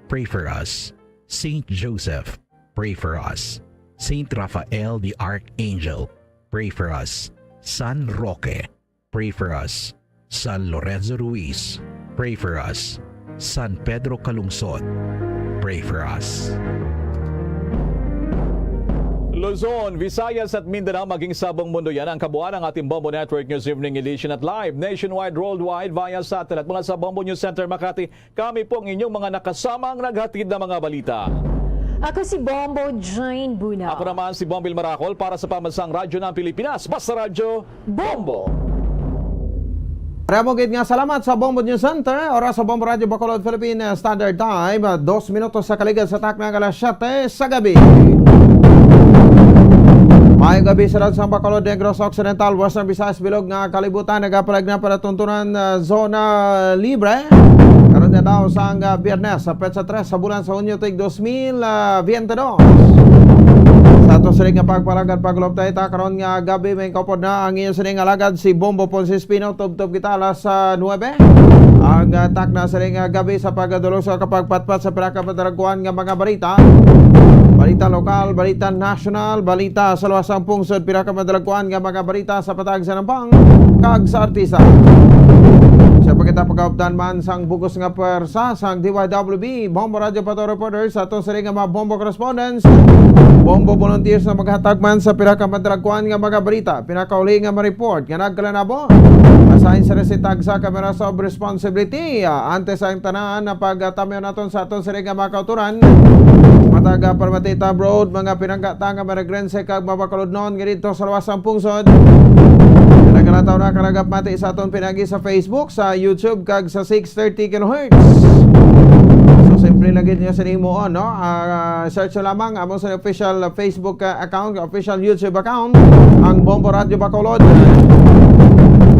pray for us. Saint Joseph, pray for us. Saint Raphael the Archangel, pray for us. San Roque, pray for us. San Lorenzo Ruiz, pray for us. San Pedro Calungsod, pray for us. Luzon, Visayas at Mindanao, maging sa buong mundo yan ang kabuuan ng ating Bombo Network News Evening Edition at live nationwide, worldwide via satellite. Mula sa Bombo News Center Makati, kami po ang inyong mga nakasamang naghatid ng mga balita. Ako si Bombo Jane Buna. Ako naman si Bombil Maracol para sa Pambansang Radyo ng Pilipinas, Basta Radyo, Bombo. Ramo gid nga salamat sa Bombo News Center. Oras sa Bombo Radyo Bacolod Philippine Standard Time, ah, dos minutos sa kaligad sa takna nga alas siyete sa gabi. Maayong gabi sa lahat sa Bacolod, Negros Occidental, Western Visayas, bilog nga kalibutan. Nagapalag na para tuntunan, ah, zona libre. Karon nga daw sang, ah, Biyernes, sa petsa tres sa bulan sa Hunyo, tuig dos mil, ah, biyente dos. Sa ato sini nga pagpalagad, pag-update, ah, karon nga gabi, may kaupod na ang inyo sining alagad si Bombo Ponce Espino. Tubtob kita alas, ah, nuebe. Ang, ah, takna sining, ah, gabi sa pagdulong sa kapagpatpat sa pinakamadalagkuan nga mga balita. Balita lokal, balita nasyonal, balita sa luwas sang pungsod, pinakamadalagkuan nga mga balita sa patag sa nampang kag sa artista. Sa pagkita pagkaupdan man sang bugos nga pwersa sang D Y W B, Bombo Radyo Pato Reporter, sa aton sini nga mga Bombo Correspondents, Bombo Volunteers na maghatag man sa pinakamadalagkuan nga mga balita, pinakauli nga ma-report nga nagkalanabo. Asahin sa resita sa Cameras of Responsibility, ah, antes ang tanan na pagtamyo naton sa aton sini nga mga kauturan. Mataga Parmatita Road, mga pinanggata nga Maragrense kag Mabakaludnon nga dito sa luwas sang pungsod. Nagalataw na karagap mati sa aton pinagi sa Facebook, sa YouTube, kag sa six thirty kilohertz. So, simple lang gid niyo sa nimo, no? Ah, search nyo lamang amo sa official Facebook, ah, account, official YouTube account, ang Bombo Radyo Bacolod.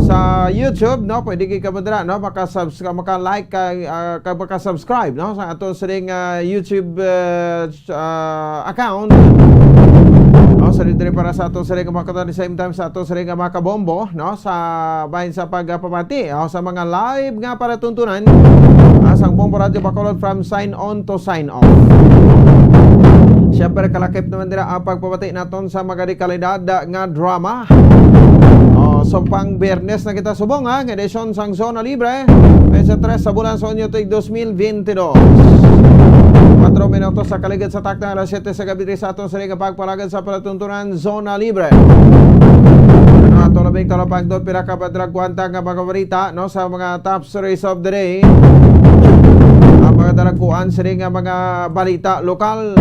Sa YouTube, no, pwede kayo ka madala, no, makasubscribe, maka-like, ka, ah, ka, maka-subscribe, no, sa ato sining, ah, YouTube, ah, ah, account. No, sa diri para sa ato sining mga katan, the same time sa ato sining mga kabombo, no, sa bahin sa pagpamati, o sa mga live nga palatuntunan, ah, sang Bombo Radyo Bacolod from sign on to sign off. Siyempre, kalakip naman dira ang pagpamati naton sa mga dekalidad nga drama. O, so pang Biyernes na kita subong, ha, nga edisyon sang Zona Libre, petsa tres sa bulan sa Hunyo, tuig dos mil biyente dos. Kwatro minutos sa kaligid sa takna alas siyete sa gabi diri sa aton sini nga pagpalagad sa palatuntunan Zona Libre. Ano ato labing talapagdot, pila ka madalagkuan ta nga mga balita, no, sa mga top stories of the day. Ang mga dalagkuan sini nga mga balita lokal.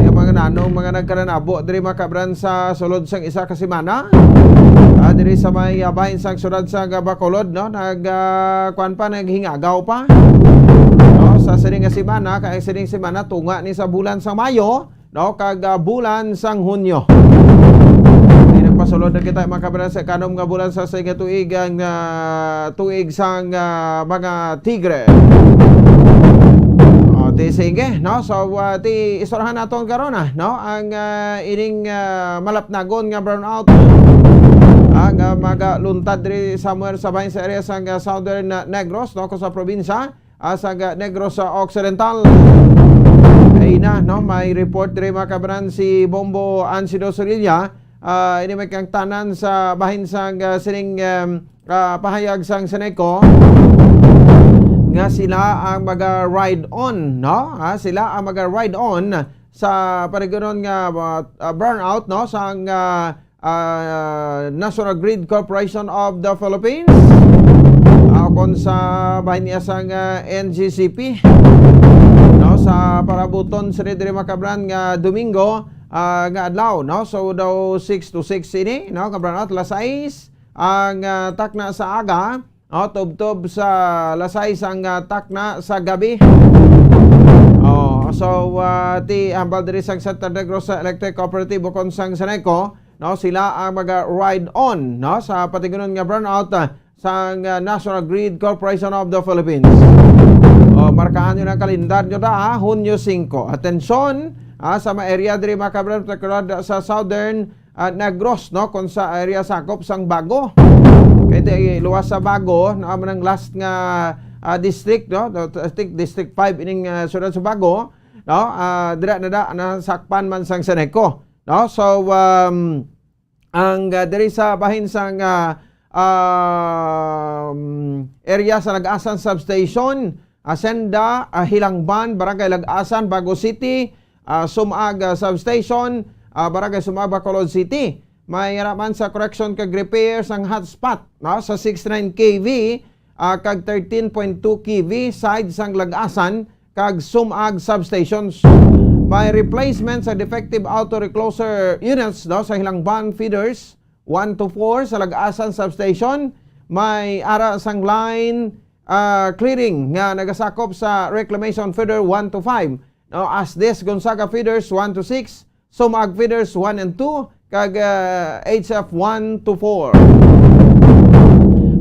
Nga mga nanong mga nagkalanabo diri, mga kabran, sa sulod sang isa ka semana. Ah, diri sa may, ah, bahin sang siyudad sa Bacolod, no? Nag, ah, kuwan pa, naghingagaw pa. No? Sa sining nga semana, kay sining semana, tunga ni sa bulan sa Mayo, no? Kag, ah, bulan sang Hunyo. Di nagpasulod na kita, mga kabaran, sa ikanom nga bulan sa sining nga tuig, ang, ah, tuig sang, ah, mga tigre. O, ti sige, no? So, ah, ti istoryahan naton karon, ah, no? Ang, ah, ining, ah, malapnagon nga brownout, ah, nga magaluntad diri somewhere sa bahin sa area sang, ah, Southern, ah, Negros, no? Kung sa probinsya, ah, sang, ah, Negros, ah, Occidental. Ay na, no? May report diri, mga kabaran, si Bombo Ansido Sorilla, ah, ini may kangtanan sa bahin sang, ah, sining, em, ah, pahayag sang Seneco nga sila ang maga-ride on, no? Ah, sila ang maga-ride on sa parigonon nga, ah, ah, brownout, no? Sang, ah, ah, National Grid Corporation of the Philippines, ah, kon sa bahin niya sang, ah, N G C P, no? Sa parabuton sa diri, mga kabaran, nga Domingo, ah, nga adlaw, no? So, daw six to six ini, no? Nga brownout, alas sais ang, ah, takna sa aga, no? Tubtob sa alas sais ang, ah, takna sa gabi. Oh, so, ah, ti hambal diri sang Central Negros Electric Cooperative ukon sang Seneco, no? Sila ang maga-ride on, no? Sa parigonon nga brownout, ah, sang, ah, National Grid Corporation of the Philippines. Oh, markahan nyo ang kalendaryo ta, ha? Hunyo singko. Atensyon, ah, sa mga area diri, mga kabaran, particular sa Southern, ah, Negros, no? Kung sa area sakop sang Bago. Kay di, luwas sa Bago, na man ang last nga, ah, district, no? I think District five ining, ah, siyudad sa Bago, no? Ah, dira na da, nasakpan man sang Seneco, no? So, um, ang, ah, diri sa bahin sang, ah, um, area sa Lagasan Substation, Hacienda, ah, Hilangban, Barangay Lagasan, Bago City, ah, Sumag, ah, Substation, ah, Barangay Sumag, Bacolod City. May ara man sa correction kag repair sang hotspot, no, sa six nine K V, ah, kag thirteen point two K V side sang Lagasan kag Sumag substations. May replacement sa defective auto recloser units, no, sa Hilangban feeders one to four sa Lagasan substation. May ara sang line, ah, clearing nga nagasakop sa reclamation feeder one to five. No, as this Gonzaga feeders one to six, Sumag feeders one and two, kag, ah, H F one to four.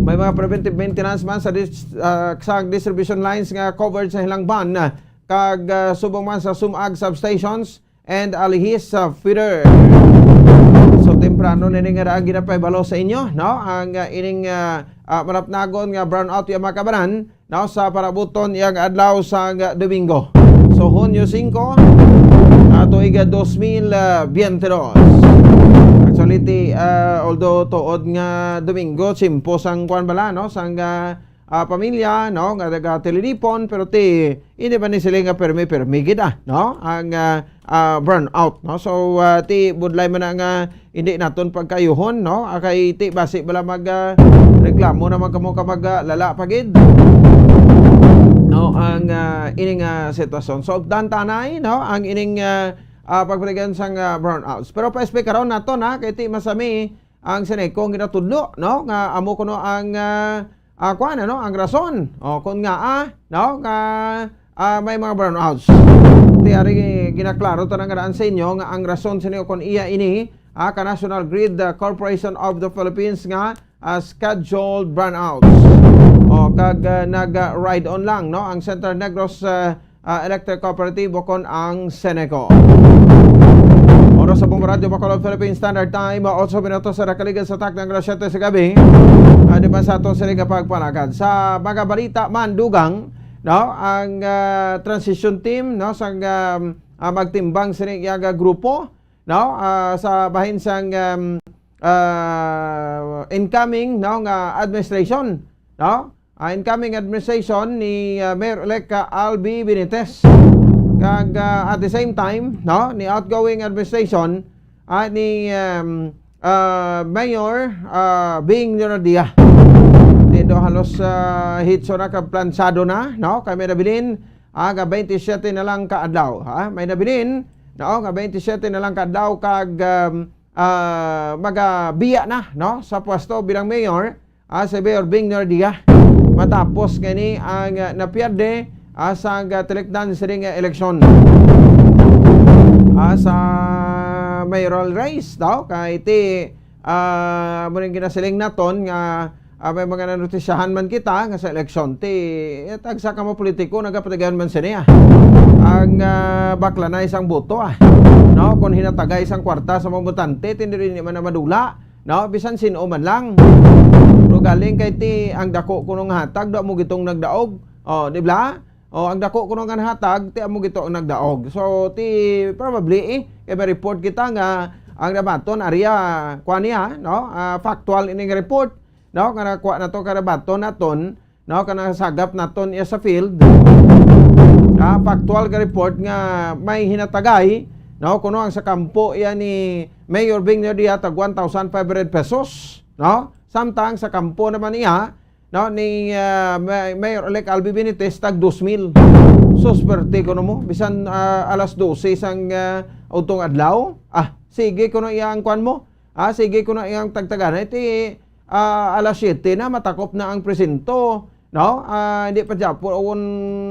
May mga preventive maintenance man sa dis-, ah, sa distribution lines nga covered sa Hilangban, ah, kag, ah, subong man sa Sumag substations and Alihis, ah, feeder. So, temprano na ni nga daan ginapahibalo sa inyo, no? Ang, ah, ining, ah, ah, malapnagon nga brownout, ya, mga kabaran, no, sa parabuton yang adlaw sang Domingo. So, Hunyo singko, ah, tuig, ah, dos mil biyente dos. Actually, ti, ah, although tuod nga Domingo, tiyempo sang kuwan bala, no, sang, ah, ah, pamilya, no, nga nagatelelipon, pero ti, hindi man ni sila nga permi-permi gid, ah, no, ang, ah, ah, brownout, no. So, ah, ti budlay man na nga hindi naton pagkayuhon, no? Ah, kay ti basi bala mag, ah, reklamo naman kamo ka mag, ah, lala pa gid, no, ang, ah, ining, ah, sitwasyon. So, dantanay, no, ang ining, ah, ah, pagpaligan sang, ah, brownouts. Pero pa-explain karon nato na kay ti masami ang Seneco ang ginatudlo, no, nga amo kuno ang, ah, ah, kuwan, ano, ang rason. O, kung nga, ah, no, nga, ah, may mga brownouts. Ti ari ginaklaro ta na nga daan sa inyo nga ang rason sa inyo kung iya ini, ah, ka National Grid, ah, Corporation of the Philippines nga, ah, scheduled brownouts. O, kag, ah, nag, ah, ride on lang, no, ang Central Negros, ah, ah, Electric Cooperative o kon ang Seneco. Oras sa Bombo Radyo Bacolod, Philippine Standard Time, otso minutos sa nakaligad sa takna nga alas siyete sa gabi. Ano pa sa aton sila nga pagpalagad? Sa mga balita man, dugang, no, ang, ah, transition team, no, sang, um, ah, magtimbang sini iya nga grupo, no, ah, sa bahin sang, um, ah, incoming, no, nga administration, no? Ah, incoming administration ni, ah, Mayor-elect, ah, Albi Benitez. Kag, ah, at the same time, no, ni outgoing administration, ah, ni, um, ah, Mayor, ah, Bing Leonardia. Ti do halos, ah, hitso na kag plansado na, no? Kay may nabilin, ah, nga twenty-seven na lang ka adlaw, ha? May nabilin, no, nga twenty-seven na lang ka adlaw kag, um, ah, magabiya na, no, sa pwesto bilang mayor, ah, si Mayor Bing Nardia. Matapos nga ni ang, ah, napierde, ah, sa, ah, tilikdan sining, ah, eleksyon. Ah, sa mayoral race daw, kay ti, ah, mo rin ginasiling naton nga, ah, may mga nanotisyahan man kita nga sa eleksyon, ti, eh, tagsa ka mga politiko nagapatigayon man sini, ah. Ang, ah, bakla na isang boto, ah. No, kung hinatagay isang kwarta sa mga botante, ti dili man na madula. No, bisan sin-o man lang. Pero galing kay ti ang dako kuno nga hatag, do mo gitong nagdaog. Oh, di ba? Oh, ang dako kuno nga hatag, ti amo gito ang nagdaog. So, ti probably, eh, kay may report kita nga ang nabaton area, kuha niya, no? Ah, factual ining report, no? Nga nakuha na to, karabaton naton, no? Kanang sagap naton iya sa field. Ah, factual ka report nga may hinatagay, no? Kuno ang sa kampo iya ni Mayor Bing Nardia tag one thousand five hundred pesos, no? Samtang sa kampo naman iya, no, ni, ah, May-, Mayor-elect Albi Benitez tag dos mil. Sus, perte kuno mo. Bisan, ah, alas dose sang, ah, utong adlaw. Ah, sige kuno iya ang kwan mo. Ah, sige kuno iyang tagtaganay. Ti, ah, alas siyete na, matakop na ang presinto. No? Ah, hindi pa gyapon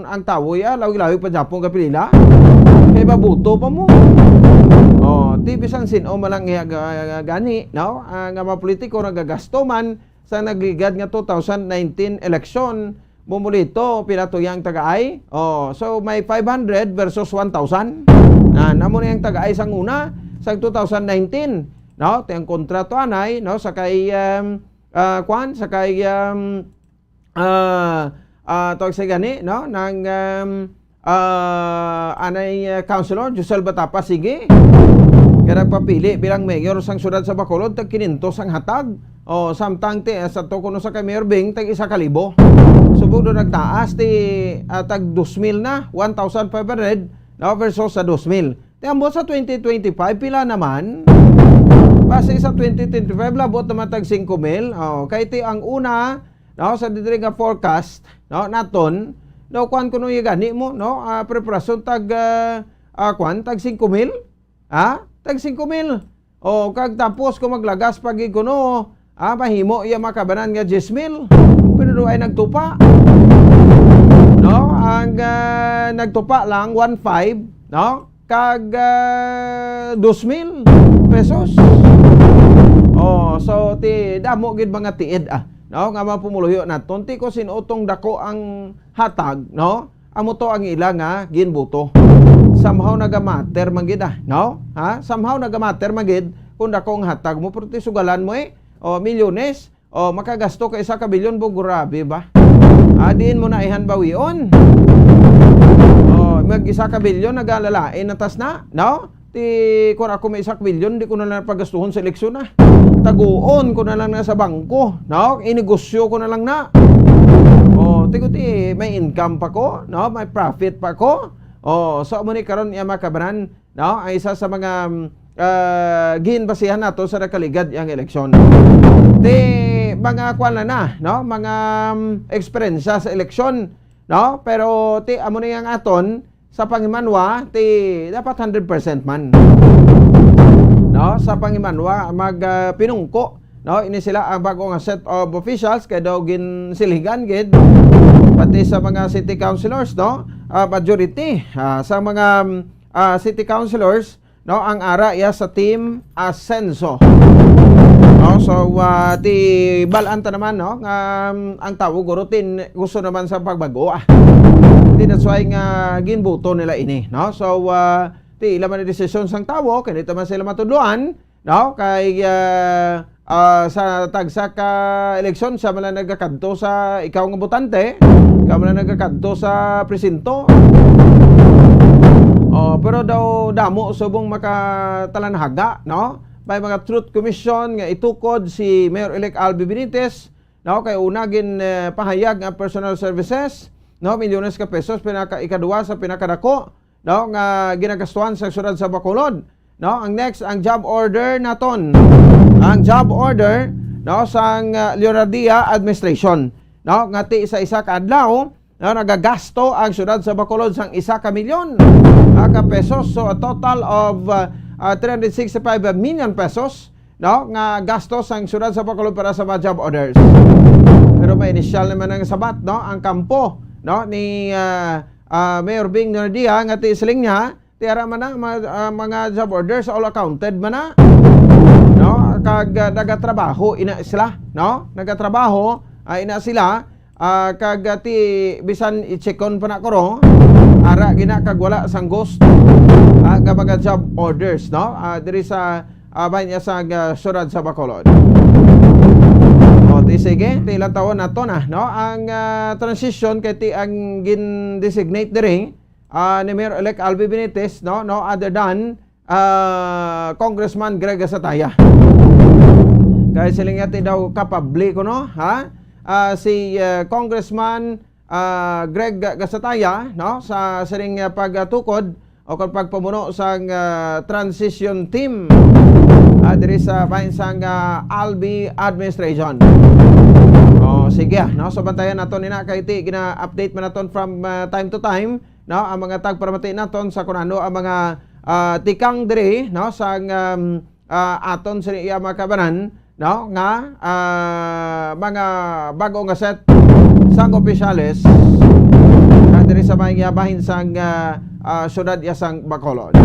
ang tawo ya, lawig-lawig pa gyapon kapilila. Kay mabuto pa mo. Oh, ti bisan sin-o man lang iya ga-, gani, no? Ah, nga mga politiko nagagasto man sa nagligad nga two thousand nineteen election, bumulito, pila to yang tagaay? Oh, so may five hundred versus one thousand. Na, namo na yung tagaay sang una, sang two thousand nineteen, no? Ti ang kontra to anay, no? Sa kay, um, ah, kwan, sa kay, um, ah, ah, tawag sa gani, no? Nang, um, ah, anay, ah, Councilor Josel Batapa, sige. Kaya nagpapili bilang mayor sang siyudad sa Bacolod, tag kinentos ang hatag. O, samtang ti, ah, sa to kuno sa kay Mayor Bing, tag isa ka libo. Subong do nagtaas, ti, ah, tag dos mil na, one thousand five hundred, no, versus sa dos mil. Ti ambot sa twenty twenty-five, pila naman? Base sa twenty twenty-five, labot naman tag singko mil. O, kay ti ang una, no, sa diri nga forecast, no, naton, no, kuan kuno iya gani mo, no, ah, preparasyon tag, ah, ah, kuan, tag singko mil? Ha? Tag singko mil. O, kag tapos kung maglagas pa gid kuno, ah, mahimo iya makabanan nga diyes mil. Pero do ay nagtupa. No? Ang, ah, nagtupa lang, one five, no? Kag, ah, dos mil pesos. Oh, so, ti, damo gid mga tiid, ah, no? Nga mga pumuluyo naton. Ti ko sin-o tong dako ang hatag, no? Amo to ang ila nga ginbuto. Somehow nagamatter man gid, ah, no? Ha? Somehow nagamatter man gid kung dako ang hatag mo, pero ti sugalan mo, eh. O, milyones. O, makagasto ka isa ka bilyon, bo, grabe ba? Ah, diin mo na ihan bawion? O, mag isa ka bilyon, nagalalain na tas na, no? Ti, kung ako may isa ka bilyon, di ko na lang pagastuhon sa eleksyon, ah. Taguon ko na lang na sa bangko, no? Inegosyo ko na lang na. O, ti ko, ti, may income pa ko, no? May profit pa ko. O, so, amo ni karon, iya, mga kabanan, no? Ang isa sa mga, mm, ah, ginbasihan nato sa nakaligad yang eleksyon. Ti, mga kwan na na, no? Mga, mm, eksperyensya sa eleksyon, no? Pero ti, amo na yang aton, sa pangimanwa, ti, dapat hundred percent man. No? Sa pangimanwa, mag, ah, pinungko, no? Ini sila ang bago nga set of officials, kay daw ginsilhigan gid, pati sa mga city councilors, no? Ah, majority, ah, sa mga, mm, ah, city councilors, no, ang ara iya sa Team Asenso. No, so, ah, ti balaan ta naman, no, nga, um, ang tawo guro tin gusto naman sa pagbago, ah. Ti that's why nga ginbuto nila ini, no? So, ah, ti ila man ang desisyon sang tawo, kay di ta man sila matudloan, no? Kay, ah, ah, sa tagsa ka eleksyon, siya man lang nagakadto sa ikaw nga botante, ikaw man lang nagakadto sa presinto. Oh, pero daw damo subong makatalanhaga, no? May mga Truth Commission nga itukod si Mayor-elect Albi Benitez, no? Kay una gin, eh, pahayag nga personal services, no? Milyones ka pesos, pinaka, ikaduha sa pinakadako, no, nga ginagastuhan sa siyudad sa Bacolod, no? Ang next, ang job order naton. Ang job order, no, sang, uh, Leonardia administration, no, nga ti sa isa ka adlaw, no, nagagasto ang siyudad sa Bacolod sang isa ka milyon, ah, ka pesos. So, a total of, uh, ah, three hundred sixty-five million pesos, no, nga gastos ang siyudad sa Bacolod para sa mga job orders. Pero may inisyal naman ang sabat, no, ang kampo, no, ni, ah, ah, Mayor Bing Nardia, nga ti siling niya, ti ara man na, mga, ah, mga job orders all accounted man na, no, kag, ah, nagatrabaho ina sila, no, nagatrabaho, ah, ina sila, ah, kag, ah, ti bisan i-checkon pa na ko ro, ara gina kag wala sang ghost, ah, nga mga job orders, no, ah, diri sa, ah, bahin niya sa, ah, siyudad sa Bacolod. O, ti sige, ti lantawon nato na, no, ang, ah, transition kay ti ang gin-designate diri, ah, ni Mayor-elect Albi Benitez, no, no other than, ah, Congressman Greg Gasataya. Kay sila nga ti daw kapable kuno, ha? Ah, si, ah, Congressman, ah, Greg Gasataya, no, sa siring, ah, pagtukod o kung pagpamuno sang, ah, transition team, ah, diri sa bahin sang, ah, Albi administration. O, sige, ah, no? So, bantayan nato nina kay ti gina-update man naton from, ah, time to time, no, ang mga tagparamati naton sa kung ano ang mga, ah, tikang diri, no, sang, um, ah, aton sa iya mga kabanan, no, nga, ah, mga bag-o nga set sang opisyales nga diri sa mga bahin sang, ah, ah, siyudad iya sang Bacolod.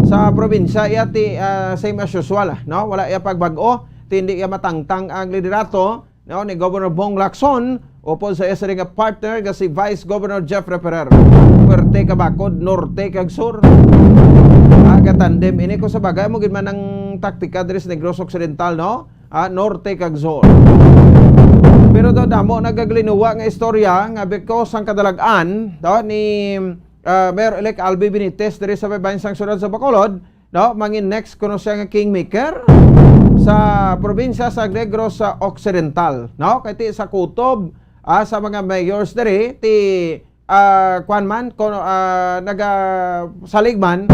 Sa probinsya iya ti, ah, same as usual, no, wala iya pagbag-o, ti hindi iya matangtang ang liderato, no, ni Governor Bong Lacson, upod sa iya sini nga partner nga si Vice Governor Jeffrey Ferrer. Puwerte ka bakod, norte kag sur. Ah, gatandem ini kung sa bagay mo gid man ang taktika diri sa Negros Occidental, no? Ah, norte kag sur. Pero daw damo nagaglinuwa nga istorya nga because ang kadalag-an, no, ni, ah, Mayor-elect Albi Benitez diri sa babayan sang siyudad sa Bacolod, no, mangin next kuno siya nga kingmaker sa probinsya sa Negros Occidental, no? Kay ti sa kutob, ah, sa mga mayors diri, ti, ah, kwan man, kuno, ah, nagasalig man,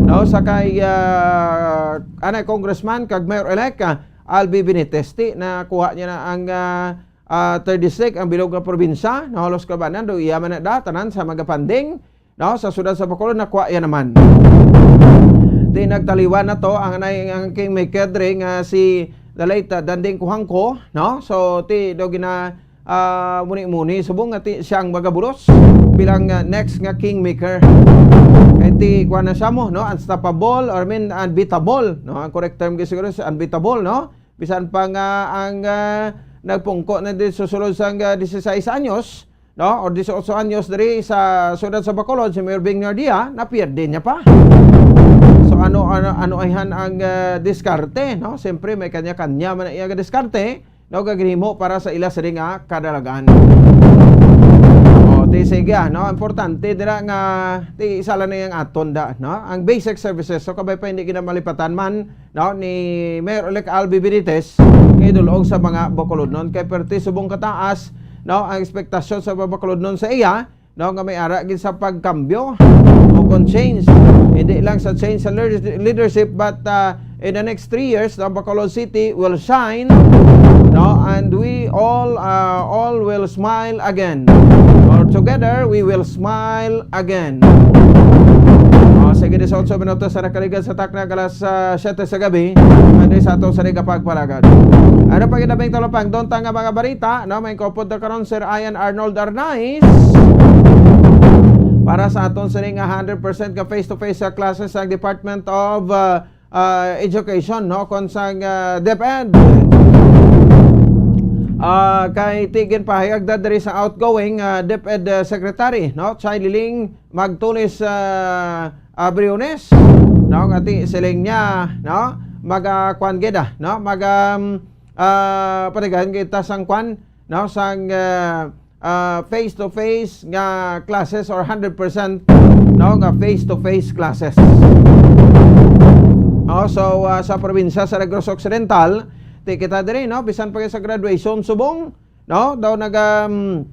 no, sa kay, ah, anay congressman kag mayor-elect, ah, Albi Benitez, ti nakuha niya na ang, ah, ah, third district, ang bilog nga probinsya, no, halos kabanan, do iya man na da, tanan sa magapanding, no, sa siyudad sa Bacolod, nakuha iya naman. Ti nagtaliwan na to ang anay, ang kingmaker diri nga si the late, uh, Danding Kuhangko, no? So, ti do gina, ah, muni-muni subong nga ti siya ang magabulos bilang, uh, next nga kingmaker. Kay ti kuha na siya mo, no? Unstoppable, or I mean, unbeatable, no? Ang correct term gyud siguro is unbeatable, no? Bisan pa nga ang, ah, nagpungko na din susulod sa, ah, dieciséis anyos, no? O dieciocho anyos diri sa siyudad sa Bacolod, si Mayor Bing Nardia, napierde niya pa. So, ano, ano, ano ayhan ang, ah, diskarte, no? Siyempre, may kanya-kanya man ang iyang diskarte, no? Gaginhimo para sa ila sini nga kadalagan. O, ti sige, ah, no? Importante dira nga, ti isa lang na yang aton da, no? Ang basic services, so kabay pa hindi ginamalipatan man, no, ni Mayor-elect Albi Benitez nga idul-ong sa mga Bacolodnon. Kay perti subong kataas, no, ang ekspektasyon sa mga Bacolodnon sa iya, no, nga may ara gid sa pagkambyo o kon change. Hindi lang sa change sa leaders-, leadership, but, uh, in the next three years, the Bacolod City will shine, no, and we all, uh, all will smile again. Or together, we will smile again. O, sige, dieciocho minutos sa nakaligad sa takna, alas, ah, siyete sa gabi, andi sa atong sariga pagpalagad. Ano pa ginabing talapang donta nga mga barita, no? May kupod na karon, Sir Ian Arnold Arnaiz, para sa aton sini nga hundred percent ka face-to-face sa classes sa Department of, ah, ah, Education, no? Kon sa, ah, DepEd. Ah, kay ti ginpahayag da diri sa outgoing, ah, DepEd, ah, Secretary, no? Chai Liling Magtulis, ah, ah, Briones, no? Nga ti siling niya, no? Maga, kuwan gid, ah, no? Maga, um, ah, panigayon kita sang kuwan, no? Sang, ah, ah, face-to-face nga classes or hundred percent, no, nga face-to-face classes. Oh, so, ah, sa probinsya sa Negros Occidental, ti kita diri, no, bisan pa sa graduation subong, no, daw naga, um,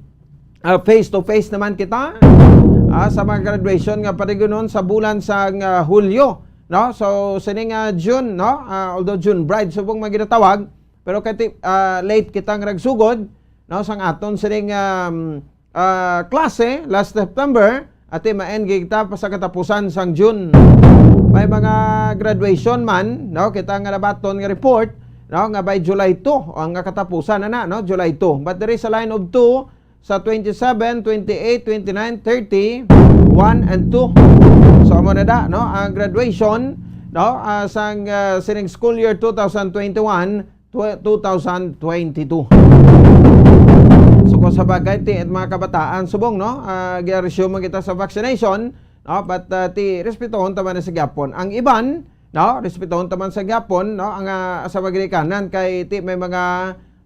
ah, face-to-face naman kita, ah, sa mga graduation nga panigayon sa bulan sa, ah, Hulyo, no. So, sining, ah, June, no, ah, although June bride subong man ginatawag, pero kay ti-, ah, late kita nga nagsugod, no, sang aton sining, um, ah, klase last September, ati ma-end kita pa sa katapusan sang June. May mga graduation man, no? Kita nga nabaton nga report, no? Nga by July two, ang katapusan na na, no? July two. But there is a line of two sa twenty-seven, twenty-eight, twenty-nine, thirty, one, and two. So, amo na da, no? Ang graduation, no? Ah, sang, ah, sining school year two thousand twenty-one, tw-, two thousand twenty-two. So, kung sa bagay, ti, at mga kabataan, subong, no? Ah, gi-resume man kita sa vaccination, no? But, ah, ti, respetohon ta man sa gyapon. Ang iban, no? Respetohon ta man sa gyapon, no? Ang, ah, sa mga ginikanan kay ti may mga,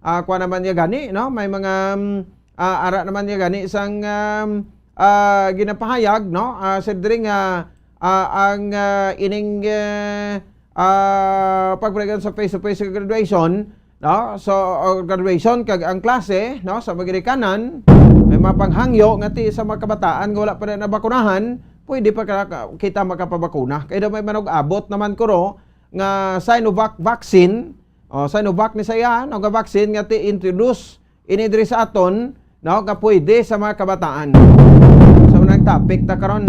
ah, kuwan naman niya gani, no? May mga, mm, ah, ara naman niya gani sang, um, ah, ginapahayag, no? Ah, sa diri nga, ah, ang, ah, ining, eh, ah, pagpanagan sa face-to-face graduation, no? So, o graduation kag ang klase, no, sa mga ginikanan, may mga panghangyo nga ti sa mga kabataan nga wala pa na nabakunahan, pwede pa ka, kita makapabakuna. Kay daw may manug-abot naman kuro nga Sinovac vaccine, o Sinovac ni sa iya, no, nga vaccine nga ti introduce ini diri sa aton, no, nga pwede sa mga kabataan. So, nag topic ta karon,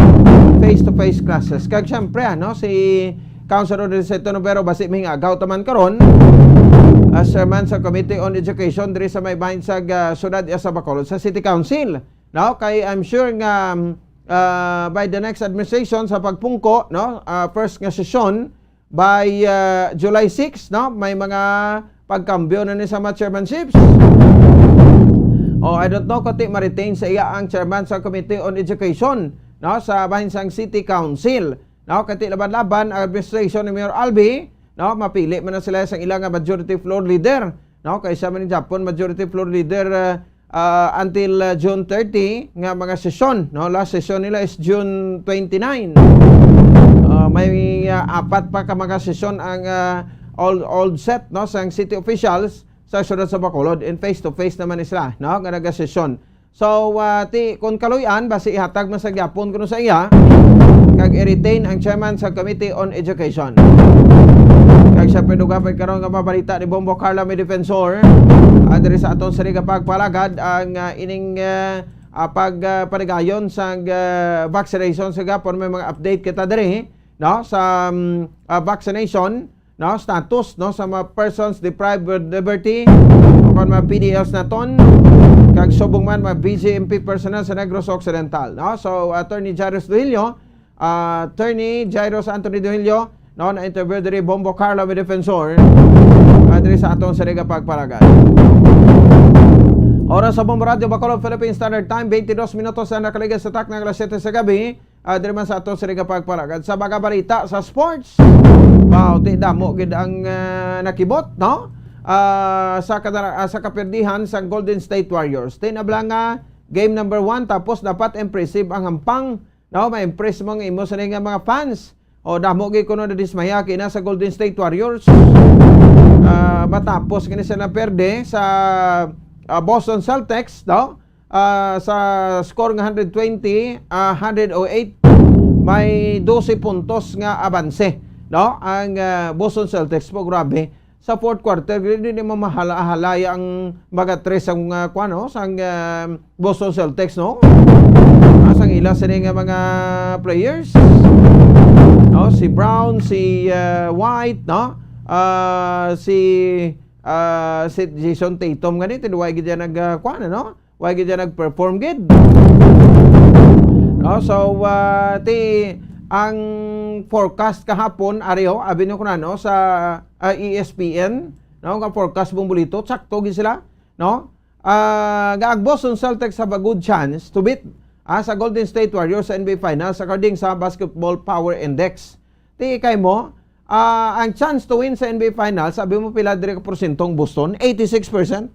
face-to-face classes. Kag syempre, ano, si Councilor Aniceto Novero, basi mingagaw ta man karon as chairman sa Committee on Education diri sa may bahin sa, ah, siyudad sa Bacolod, sa City Council. No? Kay I'm sure nga, ah, by the next administration sa pagpungko, no, ah, first nga sesyon, by, uh, July six, no, may mga pagkambyo na ni sa mga chairmanships. Oh, I don't know kung ti ma-retain sa iya ang chairman sa Committee on Education, no, sa bahin sang City Council, no, kay ti laban-laban ang administration ni Mayor Albi, no, mapili man na sila sang ila nga majority floor leader, no, kay siya man ni Japon majority floor leader, uh, ah, until, ah, June thirty nga mga sesyon, no? Last session nila is June twenty-nine. Ah, may, ah, apat pa ka mga sesyon ang, ah, old, old set, no, sang city officials sa siyudad sa Bacolod, in face-to-face naman ni sila, no, nga nagasesyon. So, ah, ti, kung kaluy-an, basi ihatag man sa gyapon kuno sa iya, kag i-retain ang chairman sa Committee on Education. Kag syempre, dugapay karon nga mabalita ni Bombo Carla, may defensor, ah, diri sa aton sariga pagpalagad ang, ah, ining, ah, ah, pag, ah, panigayon sang, ah, vaccination sa gapon. May mga update kita diri, no, sa, um, ah, vaccination, no, status, no, sa mga persons deprived of liberty, o kon mga P D Ls naton, kag subong man mga V G M P personnel sa Negros Occidental, no? So, Attorney Jairus Duilio, ah, Attorney Jairus Anthony Duilio, no, na-interview diri Bombo Carlo, may defensor, ah, diri sa aton sariga pagpalagad. Oras sa Bombo Radio Bacolod, Philippine Standard Time, twenty-dos minutos na nakaligas sa takna nga alas siyete sa gabi. Ah, diri man sa aton sariga pagpalagad sa mga balita sa sports. Wow, ti damo gid ang, ah, nakibot, no? Ah, sa kadara-, ah, sa kapirdihan sang Golden State Warriors. Ti nabla nga game number one, tapos dapat impressive ang hampang, no? Ma-impress mo ang imo sini nga mga fans. O, damo gid kuno nadismaya kina sa Golden State Warriors. Ah, matapos gani sila perde sa, ah, Boston Celtics, no? Ah, sa score nga hundred twenty, ah, hundred oh eight, may dose puntos nga abanse, no? Ang, ah, Boston Celtics po, grabe. Sa fourth quarter, di, di mo mahala-halaya ang mga tres ang, ah, kuwan, no? Sang, ah, Boston Celtics, no? Ah, sang ila sini nga mga players, no? Si Brown, si, ah, White, no? Ah, si, ah, si Jason Tatum gani, tinuway gid yan nag, ah, kuwan, no? Wa gid siya nag-perform gid. No? So, ah, ti, ang forecast kahapon, ari, oh, abi nyo ko na, no, sa, ah, E S P N, no, nga forecast mong bulito, sakto gid sila, no? Ah, nga ang Boston Celtics have a good chance to beat, ah, sa Golden State Warriors sa N B A Finals according sa Basketball Power Index. Ti kay mo, ah, ang chance to win sa N B A Finals, sabi mo pila diri ka porsyento ang Boston? Eighty-six percent.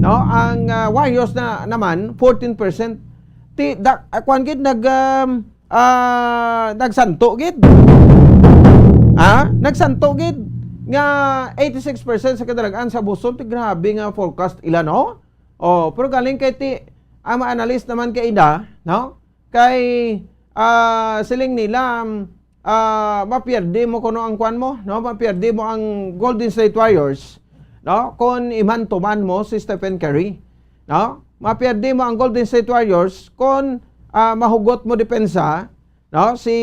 No, ang, ah, Warriors na naman, fourteen percent. Ti, da, ah, kwan gid, nag, um, ah, nagsanto gid. Ha? Nagsanto gid nga eighty-six percent sa kadalagan sa Boston. Ti, grabe nga forecast ila, no? Oh, pero galing kay ti, ang mga analyst naman kay ida, no? Kay, ah, siling nila, ah, mapierde mo kuno ang kwan mo, no? Mapierde mo ang Golden State Warriors, no? Kung imantuman mo si Stephen Curry, no? Mapierde mo ang Golden State Warriors kung, ah, mahugot mo depensa no, si,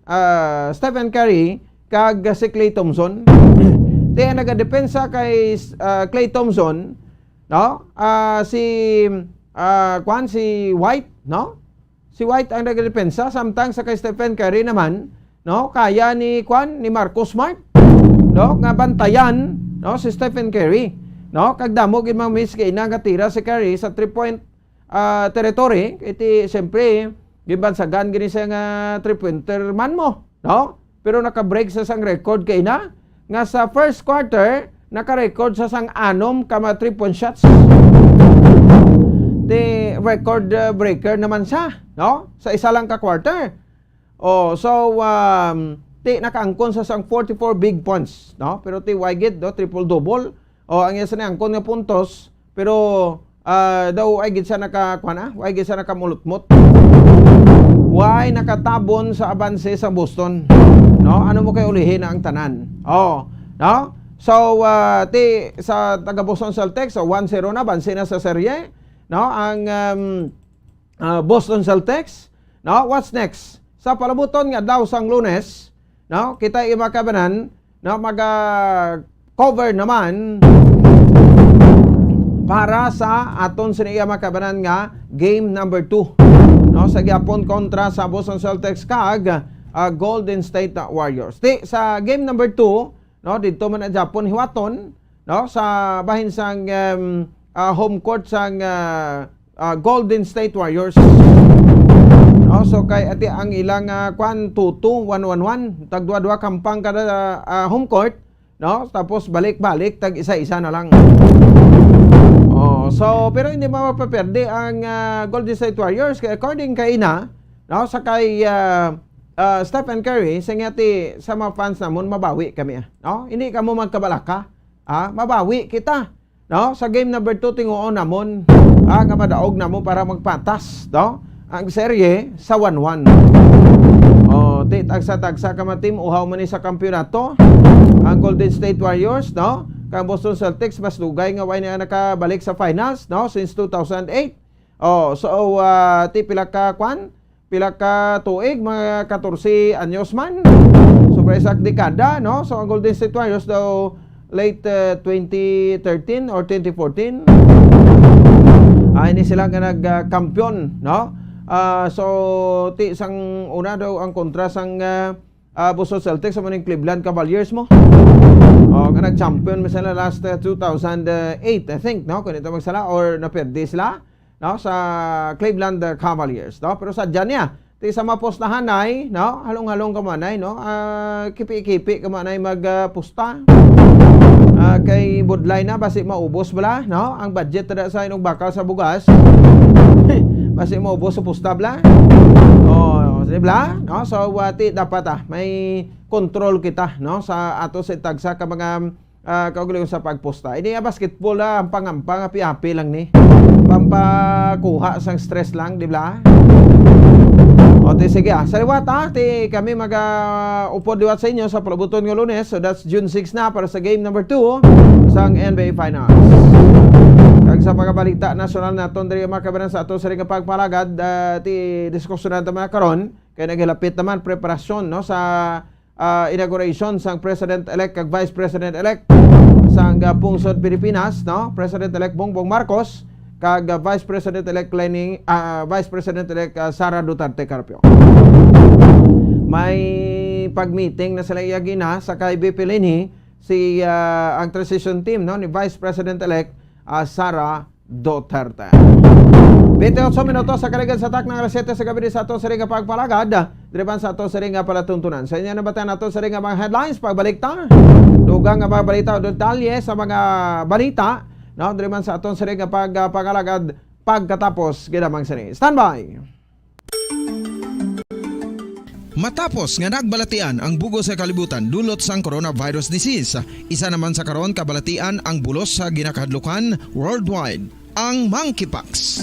ah, Stephen Curry kag si Klay Thompson. Ti ang nagadepensa kay, ah, Klay Thompson, no? Ah, si, ah, kwan, si White, no? Si White ang nagadepensa, samtang sa kay Stephen Curry naman, no? Kaya ni, kwan, ni Marcus Smart, no? Nga bantayan, no? Si Stephen Curry, no? Kag damo gid mga miss kay ina nga tira si Curry sa three-point, ah, territory. Iti, siyempre, ginbansagan gini siya nga three-pointer man mo, no? Pero naka-break sa sang record kay na nga sa first quarter, naka-record sa sang anom ka mga three-point shots. Di record, uh, breaker naman siya, no? Sa isa lang ka quarter. Oh, so, um, ti nakaangkon sa sang forty-four big points, no? Pero ti why gid, no? Triple-double. Oh, ang iya sa niangkon nga puntos, pero, ah, daw ay gid siya naka, kuwan, ah, way gid siya nakamulutmot. Way nakatabon sa abanse sa Boston. No? Ano mo kay ulihi na ang tanan? Oh, no? So, ah, ti sa taga Boston Celtics, so one zero na, banse na sa serye, no? Ang, um, ah, Boston Celtics, no? What's next? Sa palabuton nga daw sang Lunes, no? Kita, iya mga kabanan, no, maga-cover naman para sa aton sini, iya mga kabanan, nga game number two, no, sa gihapon kontra sa Boston Celtics kag, ah, Golden State Warriors. Ti, sa game number two, no, didto man ang gihapon hiwaton, no, sa bahin sang, em, ah, home court sang, ah, ah, Golden State Warriors. No, so kay ati ang ilang, ah, kwan, two two, one one one, tagduwa-duwa kampang kada, ah, home court, no? Tapos balik-balik, tag isa-isa na lang. Oh, so, pero hindi mapaperde ang, ah, Golden State Warriors kay according kay ina, no, sa kay, ah, ah, Stephen Curry, sa nga ti sa mga fans namon, mabawi kami, ah, no? Hindi kamo magkabalaka, ah, mabawi kita. No? Sa game number two, tinguon namon, ah, nga madaog namon para magpatas, no? Ang serye sa one one. Oh, ti tagsa-tagsa ka mga team, uhaw man ni sa kampiyonato. Ang Golden State Warriors, no? Kang Boston Celtics, mas dugay nga way na nakabalik sa finals, no? Since two thousand eight. Oh, so, ah, ti pila ka, kwan? Pila ka tuig, mga katorse anyos man. So, para sa dekada, no? So, ang Golden State Warriors daw late, uh, twenty thirteen or twenty fourteen. Ay, ni sila nga nag, uh, kampiyon, no? Ah, so, ti sang una daw ang kontra sang, uh, uh, Boston Celtics, sa maning Cleveland Cavaliers mo. Oh, nga nag-champion mo sila last, uh, two thousand eight, I think, no? Kung ito magsala, or naperde sila, no, sa Cleveland, uh, Cavaliers, no? Pero sa dyan niya, ti sa mapostahan ay, no? Halong-halong ka man ay, no? Ah, kipi-kipi ka man ay mag, ah, pusta. Ah, kay budlay na, basi maubos bala, no? Ang budget na sa inyong bakal sa bugas. Basi maubos sa pusta bala. Oh, di bala? No? So, wati dapat, ah, may control kita, no? Sa ato sa tagsa ka mga ah, kaugalingon sa pagpusta. Ini nga basketball, ah, ang pangampang, api-api lang ni. Pampakuha sang stress lang, di ba? O, di, sige, ah. Sa liwat, ah, ti kami mag, ah, upod liwat sa inyo sa palabuton nga Lunes. So, that's June six na para sa game number two sang N B A Finals. Kag sa pagkabalita nasyonal naton diri, mga kabanan, sa ato sa ring pagpalagad, ah, ti diskusyonan ta man karon kay naghilapit naman preparasyon, no, sa ah, inauguration sang President-elect kag Vice President-elect sang, ah, pungsod Pilipinas, no? President-elect Bongbong Marcos kag, ah, Vice President-elect Leni, ah, Vice President-elect, ah, Sara Duterte Carpio. May pag-meeting na sila iya gina sa kay V P Leni, si, ah, ang transition team, no, ni Vice President-elect, ah, Sara Duterte. Twenty-eight minutos sa kaligan sa takna nga alas siyete sa gabi sa ato sa ring nga pagpalagad. Driban sa ato sa ring nga palatuntunan. Sa inyo nabatan nato sa ring nga mga headlines, pagbalik ta. Dugang nga mga balita o detalye sa mga balita, no, driban sa ato sa ring nga pagpalagad pagkatapos ginamang sini. Standby! Matapos nga nagbalatian ang bug-os nga kalibutan dulot sang coronavirus disease, isa naman sa karon kabalatian ang bulos sa ginakahadlukan worldwide, ang monkeypox.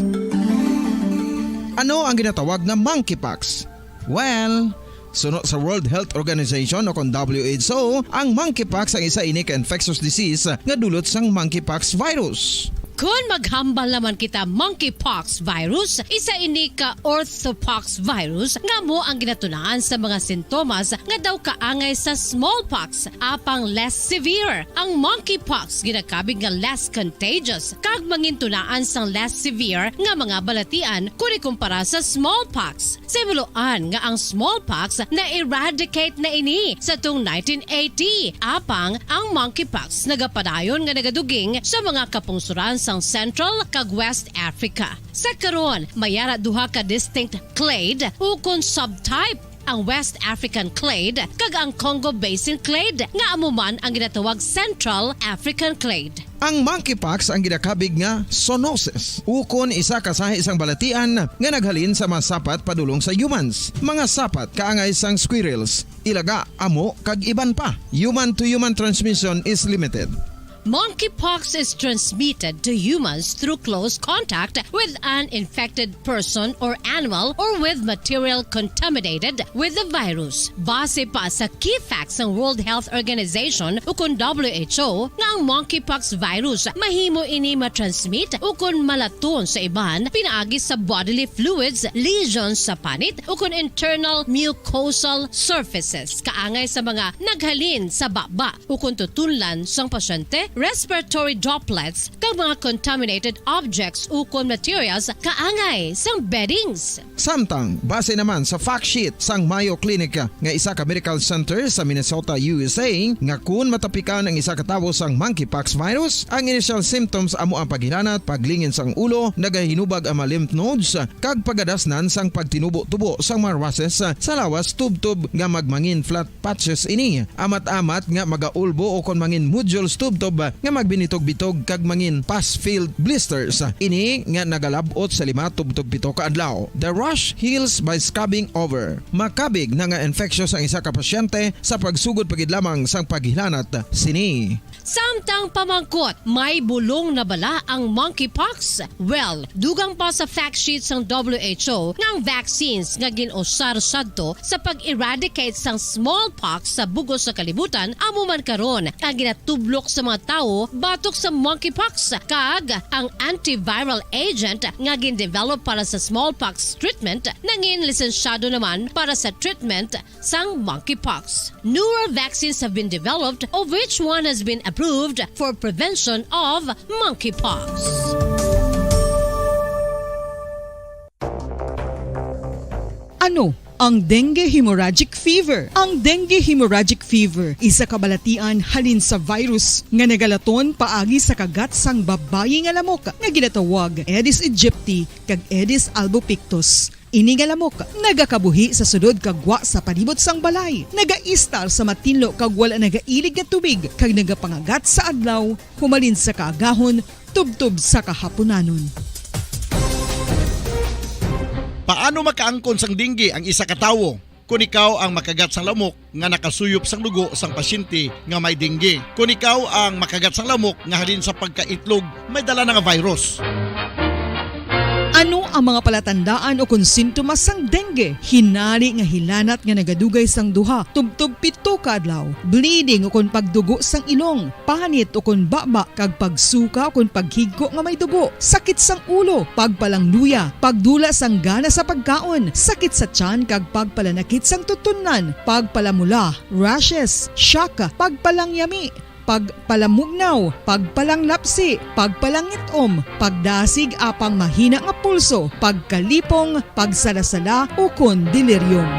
Ano ang ginatawag nga monkeypox? Well, suno sa World Health Organization o kon W H O, ang monkeypox ang isa ini ka infectious disease nga dulot sang monkeypox virus. Kon maghambal naman kita monkeypox virus, isa ini ka orthopox virus nga amo ang ginatunaan sa mga sintomas nga daw kaangay sa smallpox, apang less severe. Ang monkeypox ginakabig nga less contagious kag mangintunaan sang less severe nga mga balatian kon ikumpara sa smallpox. Sa himuloan nga ang smallpox na-eradicate na ini sa tuong nineteen eighty, apang ang monkeypox nagapadayon nga nagaduging sa mga kapungsuran sang Central kag West Africa. Sa karon, may ara duha ka distinct clade ukon subtype, ang West African clade kag ang Congo Basin clade, nga amo man ang ginatawag Central African clade. Ang monkeypox ang ginakabig nga zoonosis, ukon isa ka sahi sang balatian nga naghalin sa mga sapat padulong sa humans, mga sapat kaangay sang squirrels, ilaga, amo, kag iban pa. Human-to-human transmission is limited. Monkeypox is transmitted to humans through close contact with an infected person or animal or with material contaminated with the virus. Base pa sa key facts sang World Health Organization ukon W H O nga ang monkeypox virus mahimo ini matransmit ukon malaton sa iban pinaagi sa bodily fluids, lesions sa panit, ukon internal mucosal surfaces kaangay sa mga naghalin sa baba ukon tutunlan sang pasyente, respiratory droplets, kag mga contaminated objects ukon materials kaangay sang beddings. Samtang, base naman sa fact sheet sang Mayo Clinic nga isa ka medical center sa Minnesota, U S A, nga kun matapikan ang isa ka tawo sang monkeypox virus, ang initial symptoms amo ang paghilanat, paglingin sang ulo, nagahinubag ang mga lymph nodes, kag pagadasnan sang pagtinubo-tubo sang mga rashes sa lawas tubtob nga magmangin flat patches ini, amat-amat nga magaulbo ukon mangin nodules tubtob nga magbinitog-bitog kag mangin pus-filled blisters. Ini nga nagalab-ot sa lima tubtob pito ka adlaw. The rash heals by scabbing over. Makabig na nga infectious ang isa ka pasyente sa pagsugod pa gid lamang sang paghilanat sini. Samtang pamangkot, may bulong na bala ang monkeypox? Well, dugang pa sa fact sheet sang W H O nga ang vaccines nga gin-usar sadto sa pag-eradicate sang smallpox sa bug-os sa kalibutan amo man karon ang ginatublok sa mga tawo batok sa monkeypox, kag ang antiviral agent nga gin-develop para sa smallpox treatment nangin lisensyado naman para sa treatment sang monkeypox. Newer vaccines have been developed, of which one has been approved for prevention of monkeypox. Ano ang dengue hemorrhagic fever? Ang dengue hemorrhagic fever isa ka balatian halin sa virus nga nagalaton paagi sa kagat sang babayi nga lamok nga ginatawag Aedes aegypti kag Aedes albopictus. Ini nga lamok nagakabuhi sa sulod kag gwa sa palibot sang balay, nagaistar sa matinlo kag wala nagailig nga tubig, kag nagapangagat sa adlaw humalin sa kaagahon tubtob sa kahapunanon. Paano makaangkon sang dengue ang isa ka tawo? Kon ikaw ang makagat sang lamok nga nakasuyop sang dugo sang pasyente nga may dengue. Kon ikaw ang makagat sang lamok nga halin sa pagkaitlog may dala na nga virus. Ano ang mga palatandaan o kon sintomas sang dengue? Hinari nga hilanat nga nagadugay sang duha tubtob pito ka adlaw, bleeding o kon pagdugo sang ilong, panit o kon baba, kag pagsuka o kon paghigko nga may dugo, sakit sang ulo, pagpalangluya, pagdula sang gana sa pagkaon, sakit sa tiyan kag pagpalanakit sang tutunlan, pagpalamula, rashes, shock, pagpalangyami, pagpalamugnaw, pagpalanglapsi, pagpalangit-om, pagdasig apang mahina nga pulso, pagkalipong, pagsalasala, ukon delirium.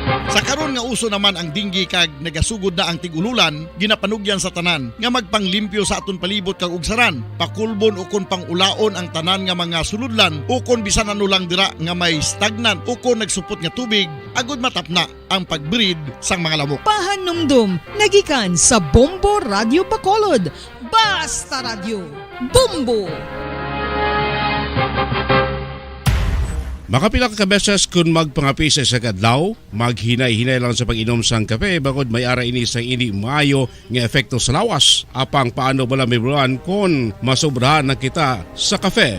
Sa karon nga uso naman ang dengue kag nagasugod na ang tig-ululan, ginapanugyan sa tanan nga magpanglimpyo sa aton palibot kag ugsaran, pakulbon ukon pang-ulaon ang tanan nga mga sulodlan ukon bisan ano lang dira nga may stagnant ukon nagsupot nga tubig agud matapna ang pag-breed sang mga lamok. Pahanumdom nga gikan sa Bombo Radyo Bacolod. Basta Radyo, Bombo! Makapila ka beses kon magpangape sa isa ka adlaw, maghinay-hinay lang sa pag-inom sang kape, bangod may ara ini sang indi maayo nga epekto sa lawas. Apang paano bala mahibaluan kon masobrahan na kita sa kape?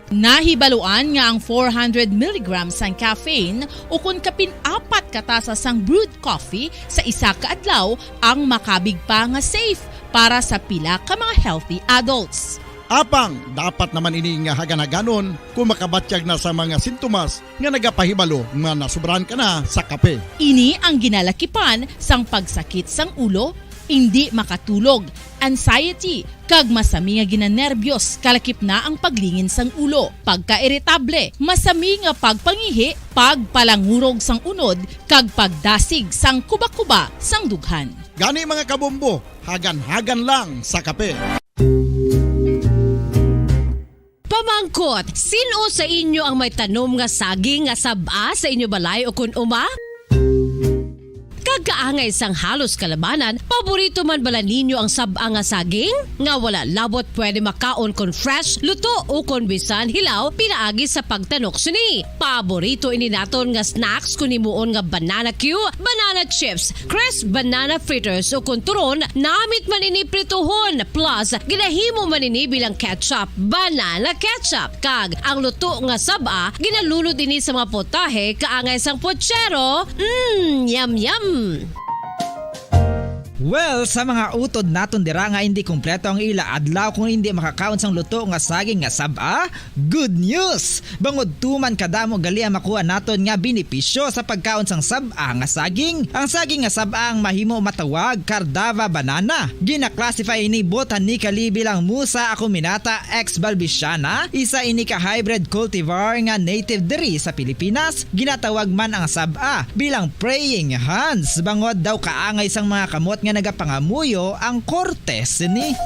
Nahibaluan nga ang four hundred milligrams sang caffeine ukon kapin apat ka tasa sang brewed coffee sa isa ka adlaw ang makabig pa nga safe para sa pila ka mga healthy adults. Apang dapat naman ini nga hagan-haganon kung makabatyag na sa mga sintomas nga nagapahibalo nga nasubrahan ka na sa kape. Ini ang ginalakipan sang pagsakit sang ulo, indi makatulog, anxiety, kag masami nga ginanerbyos, kalakip na ang paglingin sang ulo, pagkairitable, masami nga pagpangihi, pagpalangurog sang unod, kag pagdasig sang kuba-kuba sang dughan. Gani, mga kabombo, hagan-hagan lang sa kape. Pamangkot, sin-o sa inyo ang may tanom nga saging nga sab-a sa inyo balay o kun uma? Kag kaangay sang halos kalabanan, paborito man bala ninyo ang sab-a nga saging? Nga wala labot pwede makaon kon fresh, luto, o kon bisan hilaw pinaagi sa pagtanok sini. Paborito ini naton nga snacks kon himuon nga banana cue, banana chips, crisp banana fritters, o kon turon, namit man ini prituhon, plus ginahimo man ini bilang ketchup, banana ketchup. Kag ang luto nga sab-a, ginalunod ini sa mga putahe kaangay sang puchero. Mm, yum, yum! Well, sa mga utod naton dira nga indi kompleto ang ila adlaw kung indi makakaon sang luto nga saging nga sab-a, good news! Bangod tuman kadamo gali ang makuha naton nga benepisyo sa pagkaon sang sab-a nga saging. Ang saging nga sab-a ang mahimo matawag Cardava banana. Gina-classify ini botanically bilang Musa acuminata ex balbisiana, isa ini ka hybrid cultivar nga native diri sa Pilipinas. Ginatawag man ang sab-a bilang praying hands, bangod daw kaangay sang mga kamot nga nagapangamuyo ang korte sini.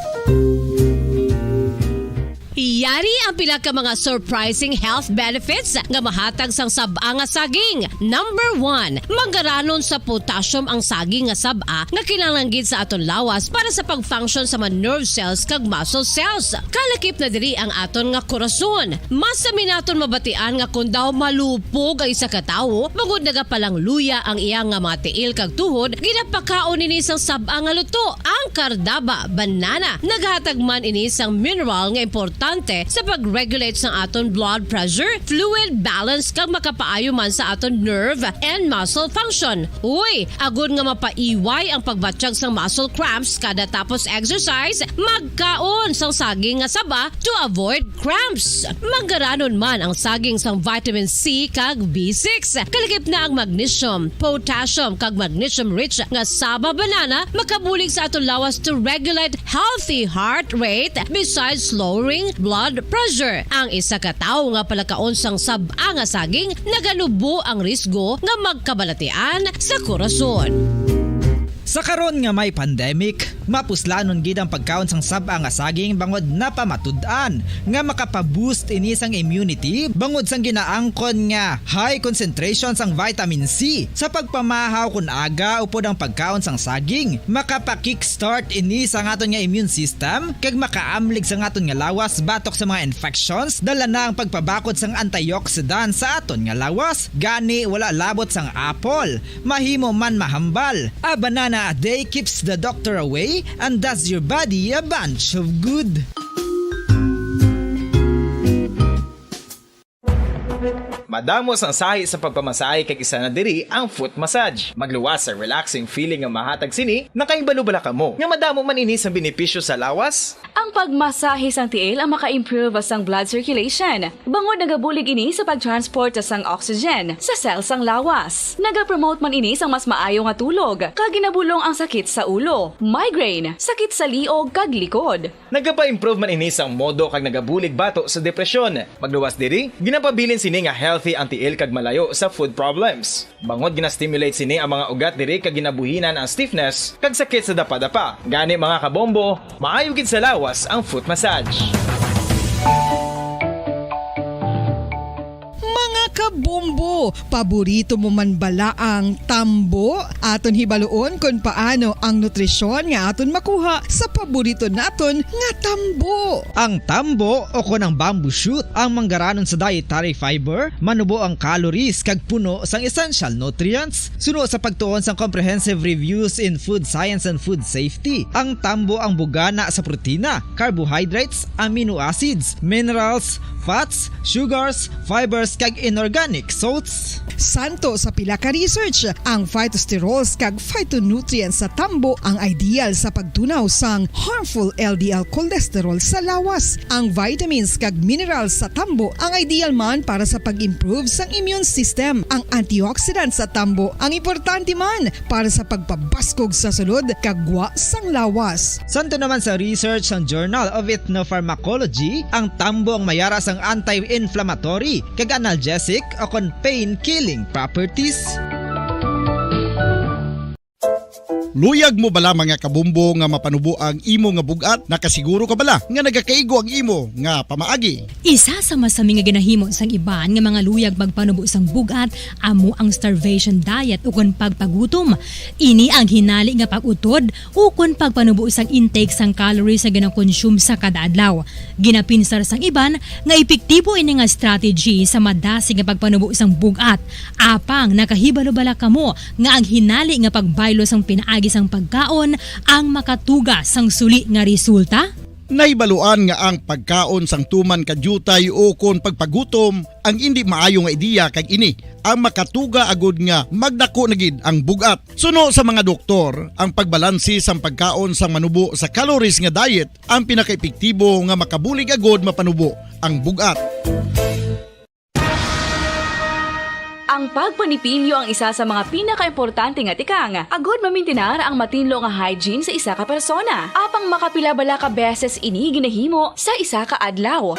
Yari ang pila ka mga surprising health benefits nga mahatag sang sab-a nga saging. Number one, manggaranon sa potassium ang saging nga sab-a nga kinahanglan gid sa aton lawas para sa pag-function sa mga nerve cells kag muscle cells. Kalakip na diri ang aton nga korason. Masami naton mabatian nga kon daw malupog ang isa ka tawo, bangod nagapalangluya ang iya nga mga tiil kag tuhod, ginapakaon ini sang sab-a nga luto, ang Cardava banana. Naghatag man ini sang mineral nga importante sa pag-regulate sang aton blood pressure, fluid balance, kag makapaayo man sa aton nerve and muscle function. Uy, agod nga mapaiway ang pagbatyag sang muscle cramps kada tapos exercise, magkaon sang saging nga saba to avoid cramps. Manggaranon man ang saging sang vitamin C kag B six. Kalakip na ang magnesium, potassium, kag magnesium-rich nga saba banana makabulig sa aton lawas to regulate healthy heart rate besides lowering blood pressure. Ang isa ka tawo nga palakaon sang sab-a nga saging naganubo ang risgo nga magkabalatian sa korason. Sa karon nga may pandemic, mapuslanon gid ang pagkaon sang sab-a nga saging bangod napamatud-an nga makapa-boost ini sang immunity bangod sang ginaangkon nga high concentration sang vitamin C. Sa pagpamahaw kon aga upod ang pagkaon sang saging, makapa-kickstart ini sa aton nga immune system kag makaamlig sa aton nga lawas batok sa mga infections, dala na ang pagpabakod sang antioxidant sa aton nga lawas. Gani, wala labot sang apple, mahimo man mahambal. A banana a day keeps the doctor away and does your body a bunch of good. Madamo sang sahi sa pagpamasahe kag isa na diri ang foot massage. Magluwas sa relaxing feeling nga mahatag sini. Nakahibalo bala kamo nga madamo man ini sang benepisyo sa lawas? Ang pagmasahe sang tiil ang maka-improve sang blood circulation, bangod nagabulig ini sa pag-transport sang oxygen sa cell sang lawas. Nagapromote man ini sang mas maayo nga tulog, kag ginabulong ang sakit sa ulo, migraine, sakit sa liog, kag likod. Nagapa-improve man ini sang modo kag nagabulig bato sa depresyon. Magluwas diri, ginapabilin sini nga healthy ang tiil kag malayo sa foot problems. Bangod gina-stimulate sini ang mga ugat diri kag ginabuhinan ang stiffness kag sakit sa dapadapa. Gani, mga kabombo, maayo gid sa lawas ang foot massage. Mga kabombo, paborito mo man bala ang tambo? Aton hibaluon kon paano ang nutrisyon nga aton makuha sa paborito naton nga tambo. Ang tambo, o kon ang bamboo shoot, ang manggaranon sa dietary fiber, manubo ang calories kag puno sang essential nutrients. Suno sa pagtuon sang Comprehensive Reviews in Food Science and Food Safety, ang tambo ang bugana sa protina, carbohydrates, amino acids, minerals, fats, sugars, fibers, kag inorganic Organic salts. Santo sa pila ka research, ang phytosterols kag phytonutrients sa tambo ang ideal sa pagtunaw sang harmful L D L cholesterol sa lawas. Ang vitamins kag minerals sa tambo ang ideal man para sa pag-improve sang immune system. Ang antioxidants sa tambo ang importante man para sa pagpabaskog sa sulod kag gwa sang lawas. Santo naman sa research sang Journal of Ethnopharmacology, ang tambo ang mayara sang anti-inflammatory kag analgesic o kon pain-killing properties. Luyag mo bala, mga kabombo, nga mapanubo ang imo nga bug-at? Nakasiguro ka bala nga nagakaigo ang imo nga pamaagi? Isa sa masami nga ginahimo sang iban nga mga luyag magpanubo sang bug-at amo ang starvation diet ukon pagpagutom. Ini ang hinali nga pag-utod ukon pagpanubo sang intake sang calories nga ginakonsume sa kada adlaw. Ginapinsar sang iban nga epektibo ini nga strategy sa madasig nga pagpanubo sang bug-at. Apang nakahibalo bala kamo nga ang hinali nga pagbaylo sang pinaagi sang pagkaon ang makatuga sang suli nga resulta? Nahibaluan nga ang pagkaon sang tuman ka diutay ukon pagpagutom ang indi maayo nga ideya, kag ini ang makatuga agud nga magdako na gid ang bug-at. Suno sa mga doktor, ang pagbalanse sang pagkaon sang manubo sa calories nga diet ang pinakaepektibo nga makabulig agud mapanubo ang bug-at. Ang pagpanipilyo ang isa sa mga pinakaimportante nga tikang agud mamintinar ang matinlo nga hygiene sa isa ka persona. Apang makapila bala ka beses ini ginahimo sa isa ka adlaw?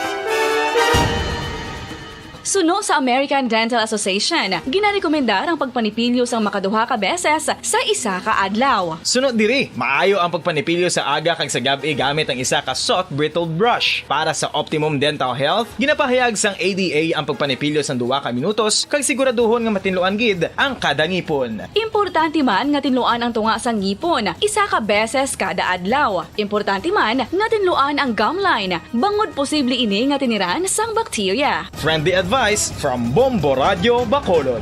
Suno sa American Dental Association, ginarekomendar ang pagpanipilyo sang makaduha ka beses sa isa ka adlaw. Suno diri, maayo ang pagpanipilyo sa aga kag sa gab-i gamit ang isa ka soft bristled brush. Para sa optimum dental health, ginapahayag sang A D A ang pagpanipilyo sang duha ka minutos kag siguraduhon nga matinluan gid ang kada ngipon. Importante man nga tinluan ang tunga sang ngipon isa ka beses kada adlaw. Importante man nga tinluan ang gum line, bangod posible ini nga tiniran sang bakterya. Friendly advice from Bombo Radio Bacolod.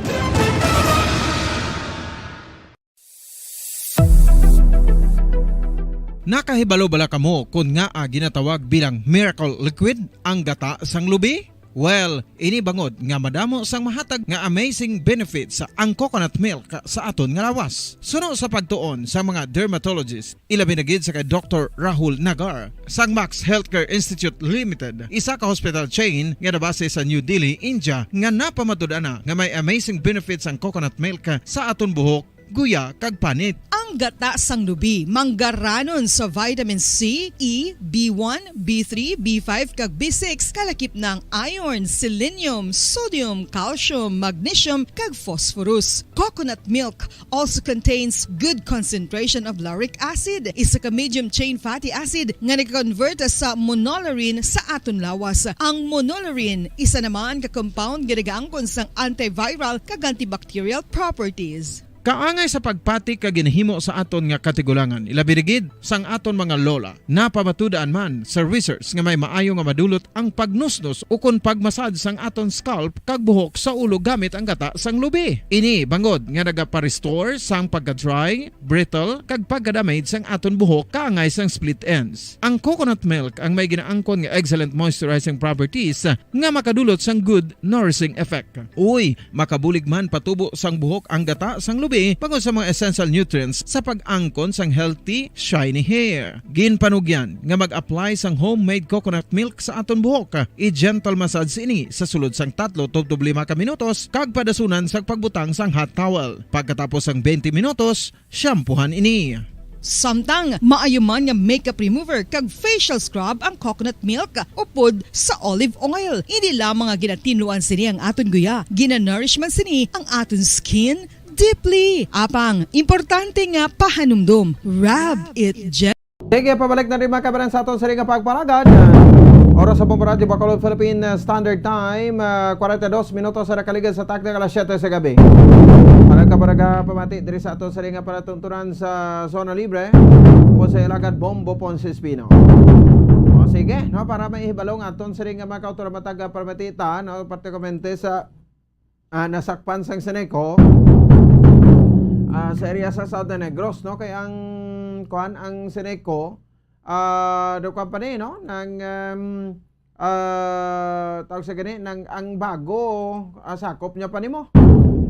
Nakahibalo bala kamo kon ngaa ginatawag bilang miracle liquid ang gata sang lubi? Well, ini bangod nga madamo sang mahatag nga amazing benefits ang coconut milk sa aton nga lawas. Suno sa pagtuon sa mga dermatologist, ilabi na gid sa kay Doktor Rahul Nagar sang Max Healthcare Institute Limited, isa ka hospital chain nga nabase sa New Delhi, India, nga napamatud-an na nga may amazing benefits ang coconut milk sa aton buhok, guya, kag panit. Ang gata sang lubi manggaranon sa vitamin C, E, B one, B three, B five, kag B six, kalakip na ang iron, selenium, sodium, calcium, magnesium, kag phosphorus. Coconut milk also contains good concentration of lauric acid, isa ka medium chain fatty acid nga nag-convert sa monolaurin sa aton lawas. Ang monolaurin isa naman ka compound nga nagaangkon sang antiviral kag antibacterial properties. Kaangay sa pagpati ka ginahimo sa aton nga katigulangan, ilabi na gid sang aton mga lola. Napamatud-an man sa research nga may maayo nga madulot ang pagnusnos ukon pagmasad sang aton scalp kag buhok sa ulo gamit ang gata sang lubi. Ini bangod nga nagapa-restore sang pagka-dry, brittle, kag pagka-damage sang aton buhok kaangay sang split ends. Ang coconut milk ang may ginaangkon nga excellent moisturizing properties nga makadulot sang good nourishing effect. Uy, makabulig man patubo sang buhok ang gata sang lubi bangod sa mga essential nutrients sa pag-angkon sang healthy, shiny hair. Ginpanugyan nga mag-apply sang homemade coconut milk sa aton buhok. I-gentle massage ini sa sulod sang tatlo tubtob lima ka minutos kag padasunan sa pagbutang sang hot towel. Pagkatapos sang twenty minutos, shampoohan ini. Samtang maayo man nga makeup remover kag facial scrub ang coconut milk upod sa olive oil. Hindi lamang nga ginatinluan sini ang aton guya, ginanourish man sini ang aton skin deeply. Apang, importante nga pahanumdom, rub it gently. Sige, pabalik na rin, mga kabaran, sa aton sa ring nga pagpalagad. Oras sa Bombo Radyo Bacolod, Philippine, uh, Standard Time, uh, kwarenta y dos minutos sa nakaligid sa takna nga alas siyete sa gabi. Para ka, para ka pamati diri sa aton sa ring nga palatuntunan sa Zona Libre, ako sa ilagad Bombo Ponce Espino. O sige, no, para may hibalo nga aton sa ring nga mga kautor matag, ah, pamati ta, no, partikularmente sa ah, nasakpan sang Seneco, ah, sa area sa Southern Negros, no? Kay ang, kuan, ang Seneco, ah, daw kuan pa ni, no? Nang, um, ah, tawag sa gani, nang, ang Bago, ah, sakop niya pa nimo.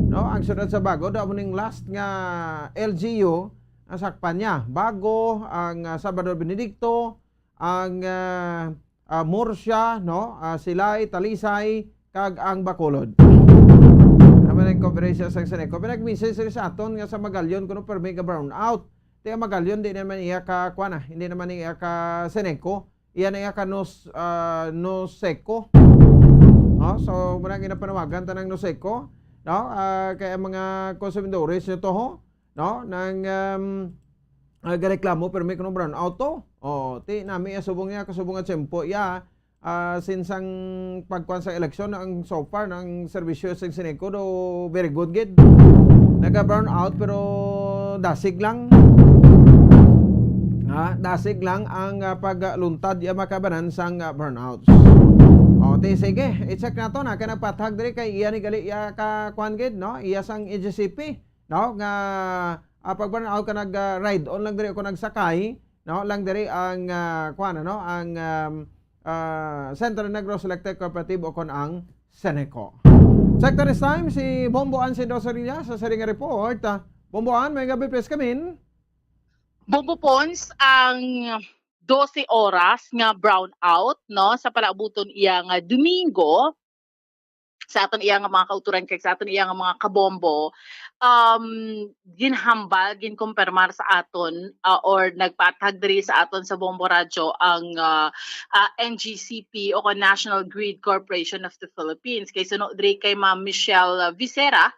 No, ang siyudad sa Bago, daw amo ning last nga L G U, ang sakpan niya. Bago, ang, ah, Salvador Benedicto, ang, ah, ah, Murcia, no, ah, Silay, Talisay, kag ang Bacolod. Naman ang konferensya sa Seneco. Pinag-message sa aton nga sa Magallanes kuno permi ka brownout. Ti ang Magallanes, di naman iya ka, kuwan na, hindi naman iya ka Seneco. Iya na iya ka Nos-, ah, Noseco. No? So, muna ang ginapanawagan ta ng Noseco. No? Ah, kaya mga konsumidores nyo to, ho? No? Nang, um, ah, gareklamo, pero may kuno brownout to. Oh, ti, nami iya subong iya, kasubong nga tiyempo iya, ah, since ang pagkuan sa eleksyon, ang so far, ang serbisyo sa Seneco do very good gid. Naga-brownout, pero dasig lang. Ha? Dasig lang ang, ah, pagluntad iya makabanan sang, ah, brownouts. O, ti, sige, i-check nato na kay nagpatag diri kay iya ni gali iya ka kuan gid, no? Iya sang A G C P, no? Nga, ah, pag-brownout ka nag, ah, ride on lang diri ako nagsakay, no? Lang diri ang, ah, kuan, ano? Ang, um, ah, Central Negros Electric Cooperative o kon ang Seneco. Check this time si Bombo Ann Sindosorilla sa siring nga report. Ah, Bombo Ann, may gabi, please come in. Bombo Pons, ang dose oras nga brownout, no, sa palaabuton iya nga Domingo, sa aton iya nga mga kauturan kag sa aton iya nga mga kabombo, um, ginhambal, ginkumpirmar sa aton, ah, or nagpatag diri sa aton sa Bombo Radyo ang, ah, ah, N G C P o kon National Grid Corporation of the Philippines. Kay suno diri kay Ma'am Michelle, ah, Vicera,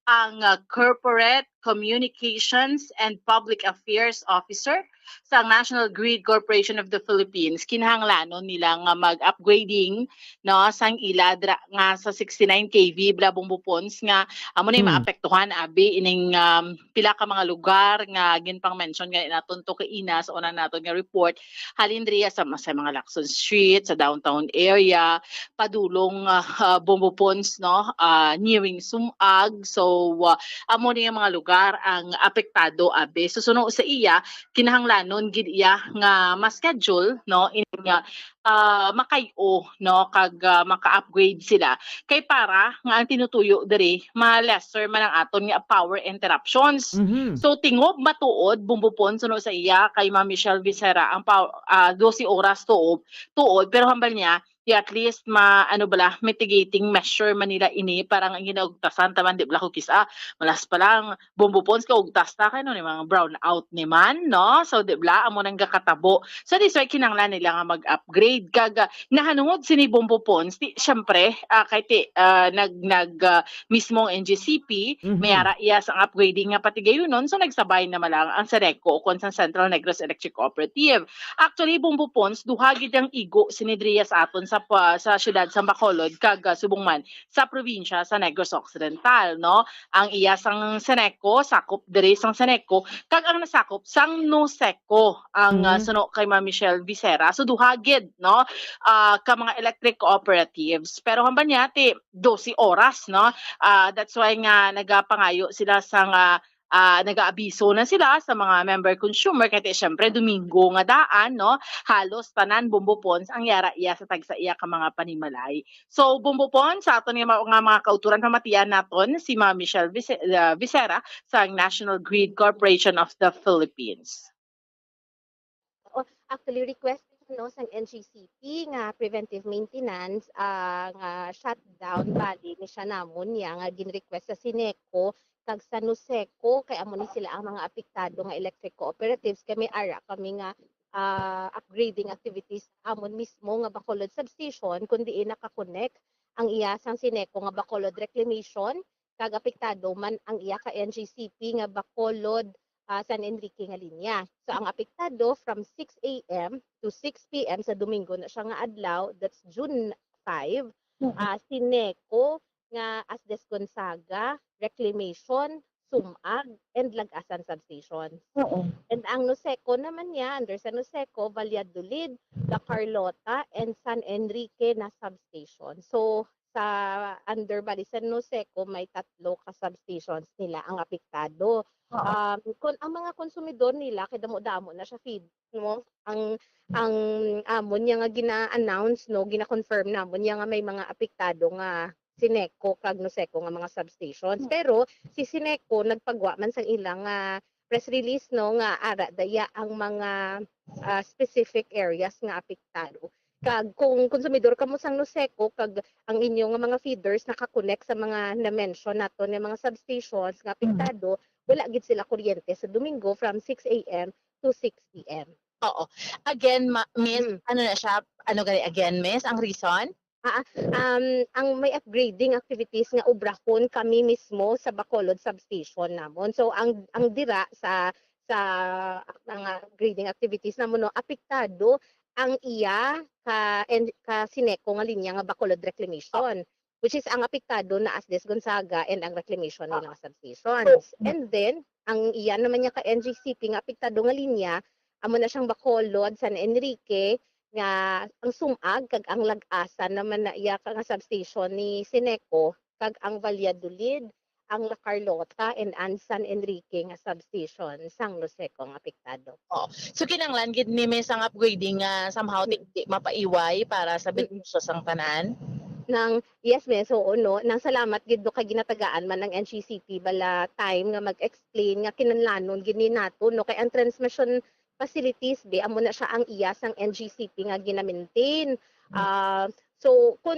ang, ah, Corporate Communications and Public Affairs Officer sa National Grid Corporation of the Philippines, kinahanglanon nila nga mag-upgrading, no, sang ila dra-, nga sa sixty-nine K V bala, Bombo Pons, nga amo na yung Hmm. maapektuhan, abi, ining, um, pila ka mga lugar nga ginpang-mention nga naton to kaina sa una naton nga report. Halin diri sa, sa mga Lacson Street, sa downtown area, padulong, ah, ah, Bombo Pons, no, ah, nearing Sumag. So, ah, amo ni nga mga lugar ang apektado, abi. So, suno sa iya, kinahanglanon gid iya nga ma-schedule, no, in nga, ah, makay-o, no, kag, ah, maka-upgrade sila. Kay para nga ang tinutuyo diri, ma-lesser man ang aton nga power interruptions. Mhm. So, tingob matuod, Bombo Pons, suno sa iya, kay Ma'am Michelle Vicera, ang pow-, ah, dose oras tuob, tuod, pero hambal niya, di at least ma-, ano bala, mitigating measure man nila ini para nga ginaugtasan ta man, di bala, kung kis-a, malas pa lang, Bombo Pons, kaugtas ta kay no ni mga brownout ni man, no? So, di bala, amo nang gakatabo. So, this why kinahanglan nila nga mag-upgrade. Kag, ah, nahanungod sini, Bombo Pons, ti, syempre, ah, kay ti, ah, nag, nag, ah, mismo ang N G C P, Mhm. may ara iya sa upgrading nga patigayunon, so nagsabay na man lang ang Seneco o kon sa Central Negros Electric Cooperative. Actually, Bombo Pons, duha gid ang igo sini diri sa aton sa pa-, sa siyudad sa Bacolod kag, ah, subong man sa probinsya sa Negros Occidental, no? Ang iya sang Seneco, sakop diri sang Seneco, kag ang nasakop sang Noseco, ang, ah, Mhm. suno kay Ma'am Michelle Vicera. So, duha gid, no? Ah, ka mga electric cooperatives. Pero hambal niya, ti, dose oras, no? Ah, that's why nga nagapangayo sila sa nga, ah, nagaabiso na sila sa mga member consumer kay ti, syempre, Domingo nga daan, no? Halos tanan, Bombo Pons, ang yara iya sa tagsa iya ka mga panimalay. So, Bombo Pons, sa aton nga ma-, nga mga kauturan, pamatian naton si Ma'am Michelle Vice-, ah, Vicera sa National Grid Corporation of the Philippines. O, actually, request, no, sang N G C P nga preventive maintenance, ah, nga shutdown, bali ni siya namon niya nga gin-request sa Seneco kag sa Noseco, kay amo ni sila ang mga apektado nga electric cooperatives, kay may ara kami nga, ah, upgrading activities amon mismo nga Bacolod Substation, kun diin naka-connect ang iya sang Seneco nga Bacolod Reclamation kag apektado man ang iya ka N G C P nga Bacolod, ah, San Enrique nga linya. So, ang apektado from six A M to six P M sa Domingo na siya nga adlaw, that's June five, Mm. ah, Seneco nga Asdes Gonzaga, Reclamation, Sumag, and Lagasan Substation. Oo. And ang Noseco naman niya, under sa Noseco, Valladolid, La Carlota, and San Enrique na substation. So, sa under bali sa Noseco, may tatlo ka substations nila ang apektado. Oo. Um, kun ang mga konsumidor nila, kay damo-damo na siya feed, no? Ang, ang amon niya nga gina-announce, no, gina-confirm namon niya nga may mga apektado nga Sineco kag Noseco nga mga substations. Hmm. Pero si Sineco nagpagwa man sang ilang, ah, press release, no, nga ara daya ang mga, ah, specific areas nga apektado. Kag kung konsumidor kamo sang Noseco kag ang inyo nga mga feeders naka-connect sa mga na-mention naton nga mga substations nga Hmm. apektado, wala gid sila kuryente sa Domingo from six A M to six P M. Oo. Again, ma-, miss, Mm. ano na siya? Ano gani again, miss? Ang reason? Ah, ah, um, ang may upgrading activities nga obrahon kami mismo sa Bacolod Substation namon. So, ang, ang dira sa, sa mga upgrading activities namon, no, apektado ang iya ka, en-, ka Sineco nga linya nga Bacolod Reclamation, which is ang apektado na as this Gonzaga and ang Reclamation nila nga substations. And then, ang iya naman niya ka N G C P nga apektado nga linya, amo na siyang Bacolod, San Enrique, nga ang Sumag kag ang Lag-asan naman na iya ka nga substation ni Sineco, kag ang Valladolid, ang La Carlota, and ang San Enrique nga substation sang Noseco ang apektado. Oo. So, kinahanglan gid ni may sang upgrading nga somehow Mm. ti-, ti-, mapaiway para sa Mm. benepisyo sang tanan? Nang, yes, miss, oo, no. Nang salamat gid, no, kay ginatagaan man ang N G C P bala time nga mag-explain nga kinahanglanon gid ni nato, no, kay ang transmission facilities, be, amo na siya ang iya sang N G C P nga gina-maintain. Mm. Ah, so, kun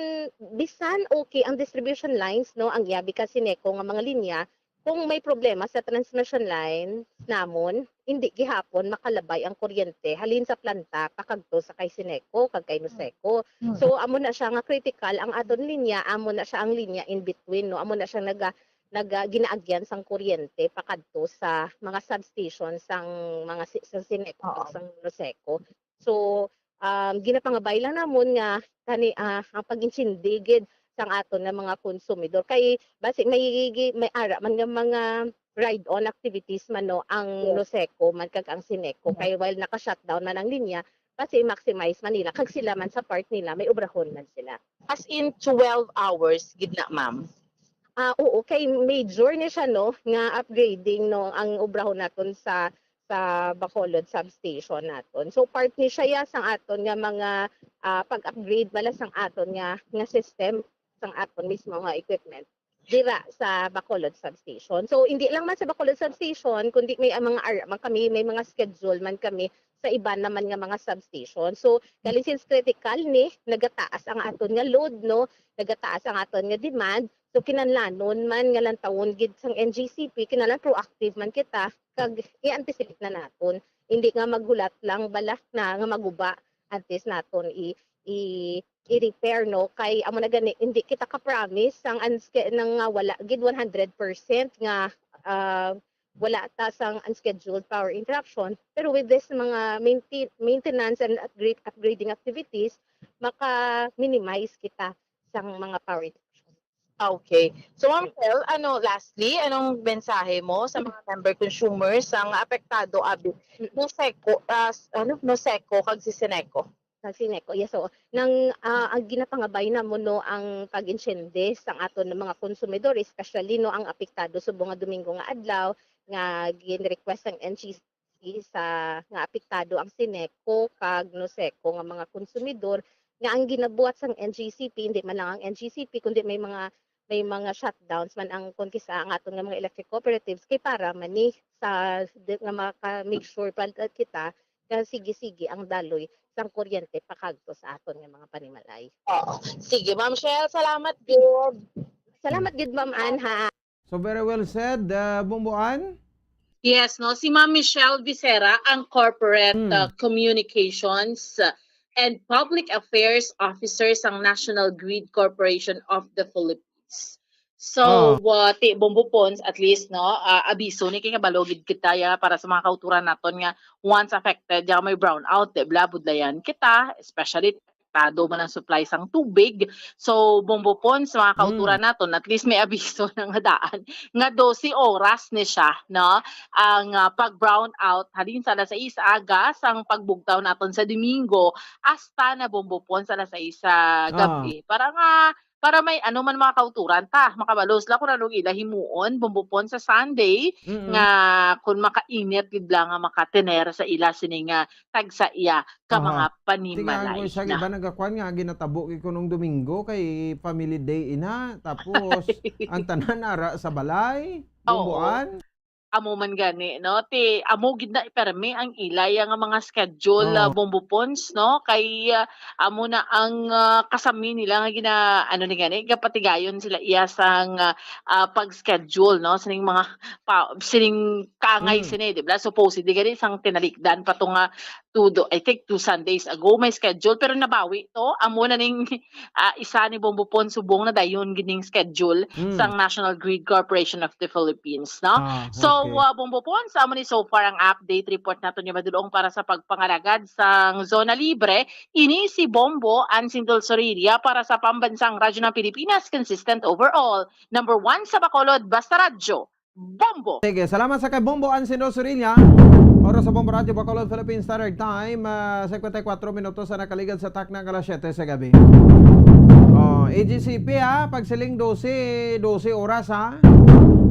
bisan okay ang distribution lines, no, ang iya, because Sineco nga mga linya, kung may problema sa transmission line namon, hindi gihapon makalabay ang kuryente halin sa planta pakadto sa kay Sineco kag kay Noseco. Mm. So, amo na siya nga critical ang aton linya, amo na siya ang linya in between, no? Amo na siya naga-, naga-, ginaagyan sang kuryente pakadto sa mga substation sang mga si-, sa Sineco kag Oo. sang Noseco. So, um, ginapangabay lang namon nga kani, ah, ang pag-intindi gid sang aton nga mga konsumidor. Kay basi may, may ara man nga mga ride-on activities man, no, ang Yes. Noseco man kag ang Sineco. Yes. Kay while naka-shutdown man ang linya, basi maximize man nila kag sila man sa part nila may obrahon man sila. As in twelve hours gid na, ma'am? Ah, oo, kay major ni siya, no, nga upgrading, no, ang obrahon naton sa, sa Bacolod substation naton. So, part ni siya ya sang aton nga mga, ah, pag-upgrade bala sang aton nga, nga system, sang aton mismo nga equipment dira sa Bacolod substation. So, hindi lang man sa Bacolod substation, kundi may, ah, mga ara man kami, may mga schedule man kami sa iban naman nga mga substation. So, kali since critical ni, nagataas ang aton nga load, no? Nagataas ang aton nga demand. So, kinahanglanon man nga lantawon gid sang N G C P, kinahanglan proactive man kita, kag i-anticipate na naton. Hindi nga maghulat lang bala na nga maguba antes naton i-, i-, i-repair, no? Kay amo na gani, hindi kita ka-promise sang unske-, nang nga wala gid one hundred percent nga, ah, wala ta sang unscheduled power interruption. Pero with this mga maintain-, maintenance and upgrade-, upgrading activities, maka-minimize kita sang mga power interruption. Okay. So, Ma'am Shell, ano, lastly, anong mensahe mo sa mga member consumers ang apektado abi Mm. Noseco, ah, s-, ano, Noseco kag si Sineco? Sa Sineco, yes, oo. Nang, ah, ang ginapangabay namon, no, ang pag-insyende sang aton mga konsumidor, especially, no, ang apektado subong nga Domingo nga adlaw nga gin-request sang N G C P sa, nga apektado ang Sineco kag Noseco nga mga konsumidor, nga ang ginabuhat sang N G C P, hindi man lang ang N G C P, kundi may mga, may mga shutdowns man ang, kung kisa ang aton nga mga electric cooperatives, kay para man ni sa, di, nga maka-make sure pa kita nga sige-sige ang daloy sang kuryente pakadto sa aton nga mga panimalay. Oo. Sige, Ma'am Shell, salamat gid. Salamat gid, Ma'am Ann, ha. So, very well said, uh, Bombo Ann. Yes, no, si Ma'am Michelle Visera ang Corporate, Hmm. uh, Communications, uh, and Public Affairs Officer sang National Grid Corporation of the Philippines. So, Ah. uh, ti Bombo Pons, at least, no, uh, abiso ni, kay kabalo gid kita ya para sa mga kauturan naton nga once affected ya may brownout, di bala, budlayan kita, especially apektado man ang supply sang tubig. So, Bombo Pons, sa mga kauturan Mm. naton, at least may abiso na nga daan nga dose oras ni siya, no? Ang, ah, pag-brown out, halin sa alas sais aga sang pagbugtaw naton sa Domingo, hasta na, Bombo Pons, alas sais sa Ah. gabi. Para nga para may ano man mga kauturan ta, makabalo sila kung anong ila himuon, Bombo Pons, sa Sunday, Mm. nga kung makainit gid lang nga makatener sa ila sini nga tagsa iya ka Aha. mga Tingaan ko panimalay sa na. Iba nagakuan nga ginatabo kay kunong Domingo kay family day ina, tapos ang tanan ara sa balay, Oo. Bomboan. Amo man gani, no? Ti, amo gid na permi ang ilay nga mga schedule, ah, Oo. Bombo Pons, no? Kay, ah, amo na ang, ah, kasami nila nga gina-, ano ni gani, gapatigayon sila iya sang, ah, ah, pag-schedule, no? Sining mga pa, sining kangay Mm. sini, di ba? Supposedly gani sang tinalikdan pa to nga two, do-, I think two Sundays ago may schedule, pero nabawi to. Amo na ning, ah, isa ni Bombo Pons subong na dayon gining schedule Mm. sang National Grid Corporation of the Philippines, no? Ah, So, okay. ah, Bombo Pons, amo ni so far ang update report naton nga madulong para sa pagpangalagad sang Zona Libre. Ini si Bombo Ansindol Sorilla para sa Pambansang Radyo ng Pilipinas, consistent overall. Number one sa Bacolod, basta radyo, Bombo. Sige, salamat sa kay Bombo Ansindol Sorilla. Oras sa Bombo Radyo Bacolod, Philippine Standard Time, ah, singkwenta y kuwatro minutos sa nakaligad sa takna nga alas siyete sa gabi. Oh, A G C P ha, pagsiling dose, dose oras ha.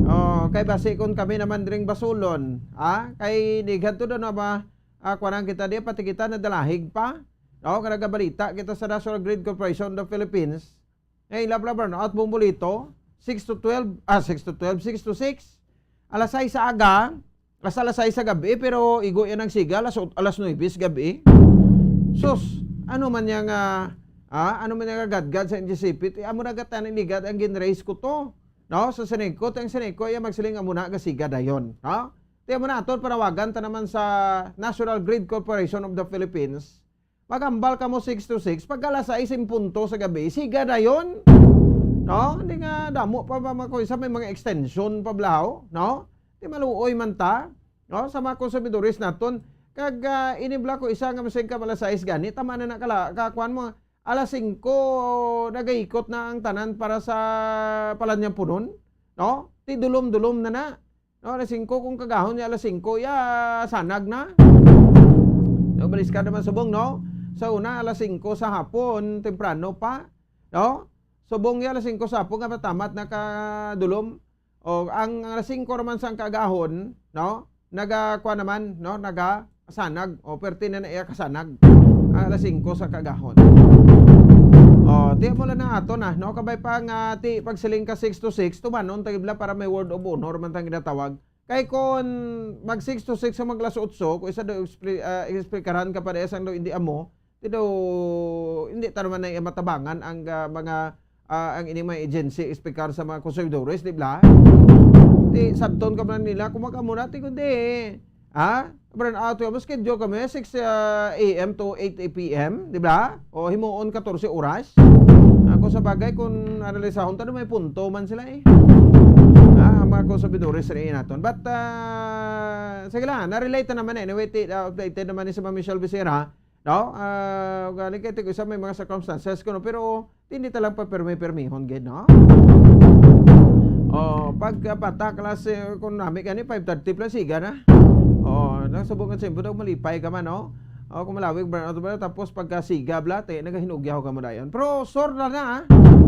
Oh, kay basi kung kami naman dring basulon, ha? Kay nigad to doon na ba, ah, kuwanan kita di, pati kita nadalahig pa. Oh, kaya nagabalita kita sa National Grid Corporation of the Philippines. Eh, ila pala brownout, Bombolito, six to twelve, ah, six to twelve, six to six. Alas sais sa aga, hasta alas sais sa gabi, pero igo yan ang siga, alas ot-, alas nuwebe sa gabi. Sus, ano man yang, ah, ah, ano man yang gadgad sa N G C P, ti amo na gatan ang ligad ang ginraise ko to. No, sa Seneco, ti ang Seneco, iya magsiling amo na gasiga dayon, no? Ti amo na aton panawagan ta naman sa National Grid Corporation of the Philippines. Magambal kamo six to six, pagka alas sais en punto sa gabi, siga dayon. No? Hindi nga damo pa ba, mga kuya, sa may mga extension pa blaw, no? Di maluoy man ta, no? Sa mga konsumidores naton. Kag, ah, ini bala ko isa nga masing ka alas sais gani, tama na na kala, kakuan mo, alas singko, nagaikot na ang tanan para sa Palanyang Punon, no? Ti dulom-dulom na na. No, alas singko kung kagahon niya alas singko, ya, sanag na. No, balis ka naman subong, no? Sa una, alas singko sa hapon, temprano pa, no? Subong ya alas singko sa hapon, nga matamat na ka dulom. O, ang alas singko naman sang kagahon, no? Naga, kuwan naman, no? Naga sanag. O, perte na na iya kasanag. Ang alas singko sa kagahon. O, ti mo lang na ato na, no? Kabay pa nga, ti, pagsiling ka six to six, tumanon, tagibla para may word of honor man tang ginatawag. Kay kon mag six to six sa mag alas otso, kung isa daw expli-, ah, explikaran ka pa dahil sang daw hindi amo, ti daw hindi ta naman na matabangan ang, ah, mga, ah, ang ini mga agency, explicar sa mga konsumidores, di ba? Ti sabton ka man nila, kung mag-amo na, ti kundi, ha? Brownout ka, mas schedule kami, six, ah, A M to eight P M, di ba? O himuon katorse oras. Ako sa bagay, kung analisahon, tanong may punto man sila eh. Ah, ang mga konsumidores rin naton. But, ah, sige lang, na-relate na naman eh. Anyway, ti-, ah, updated naman ni si Ma'am Michelle Becerra. No? Ah, gani kay tig-, isa may mga circumstances kuno, pero hindi ta lang papirmi-pirmihon gid, no? Oh, pag, ah, patak alas, eh, kung nami gani, five thirty plus, siga na. Oh, nang subong at simple daw, malipay ka man, no? Oh, kung malawig, brownout ba, tapos pagka siga, bla, te, nagahinugyaw ka mo dayon. Pero sure na na, ah.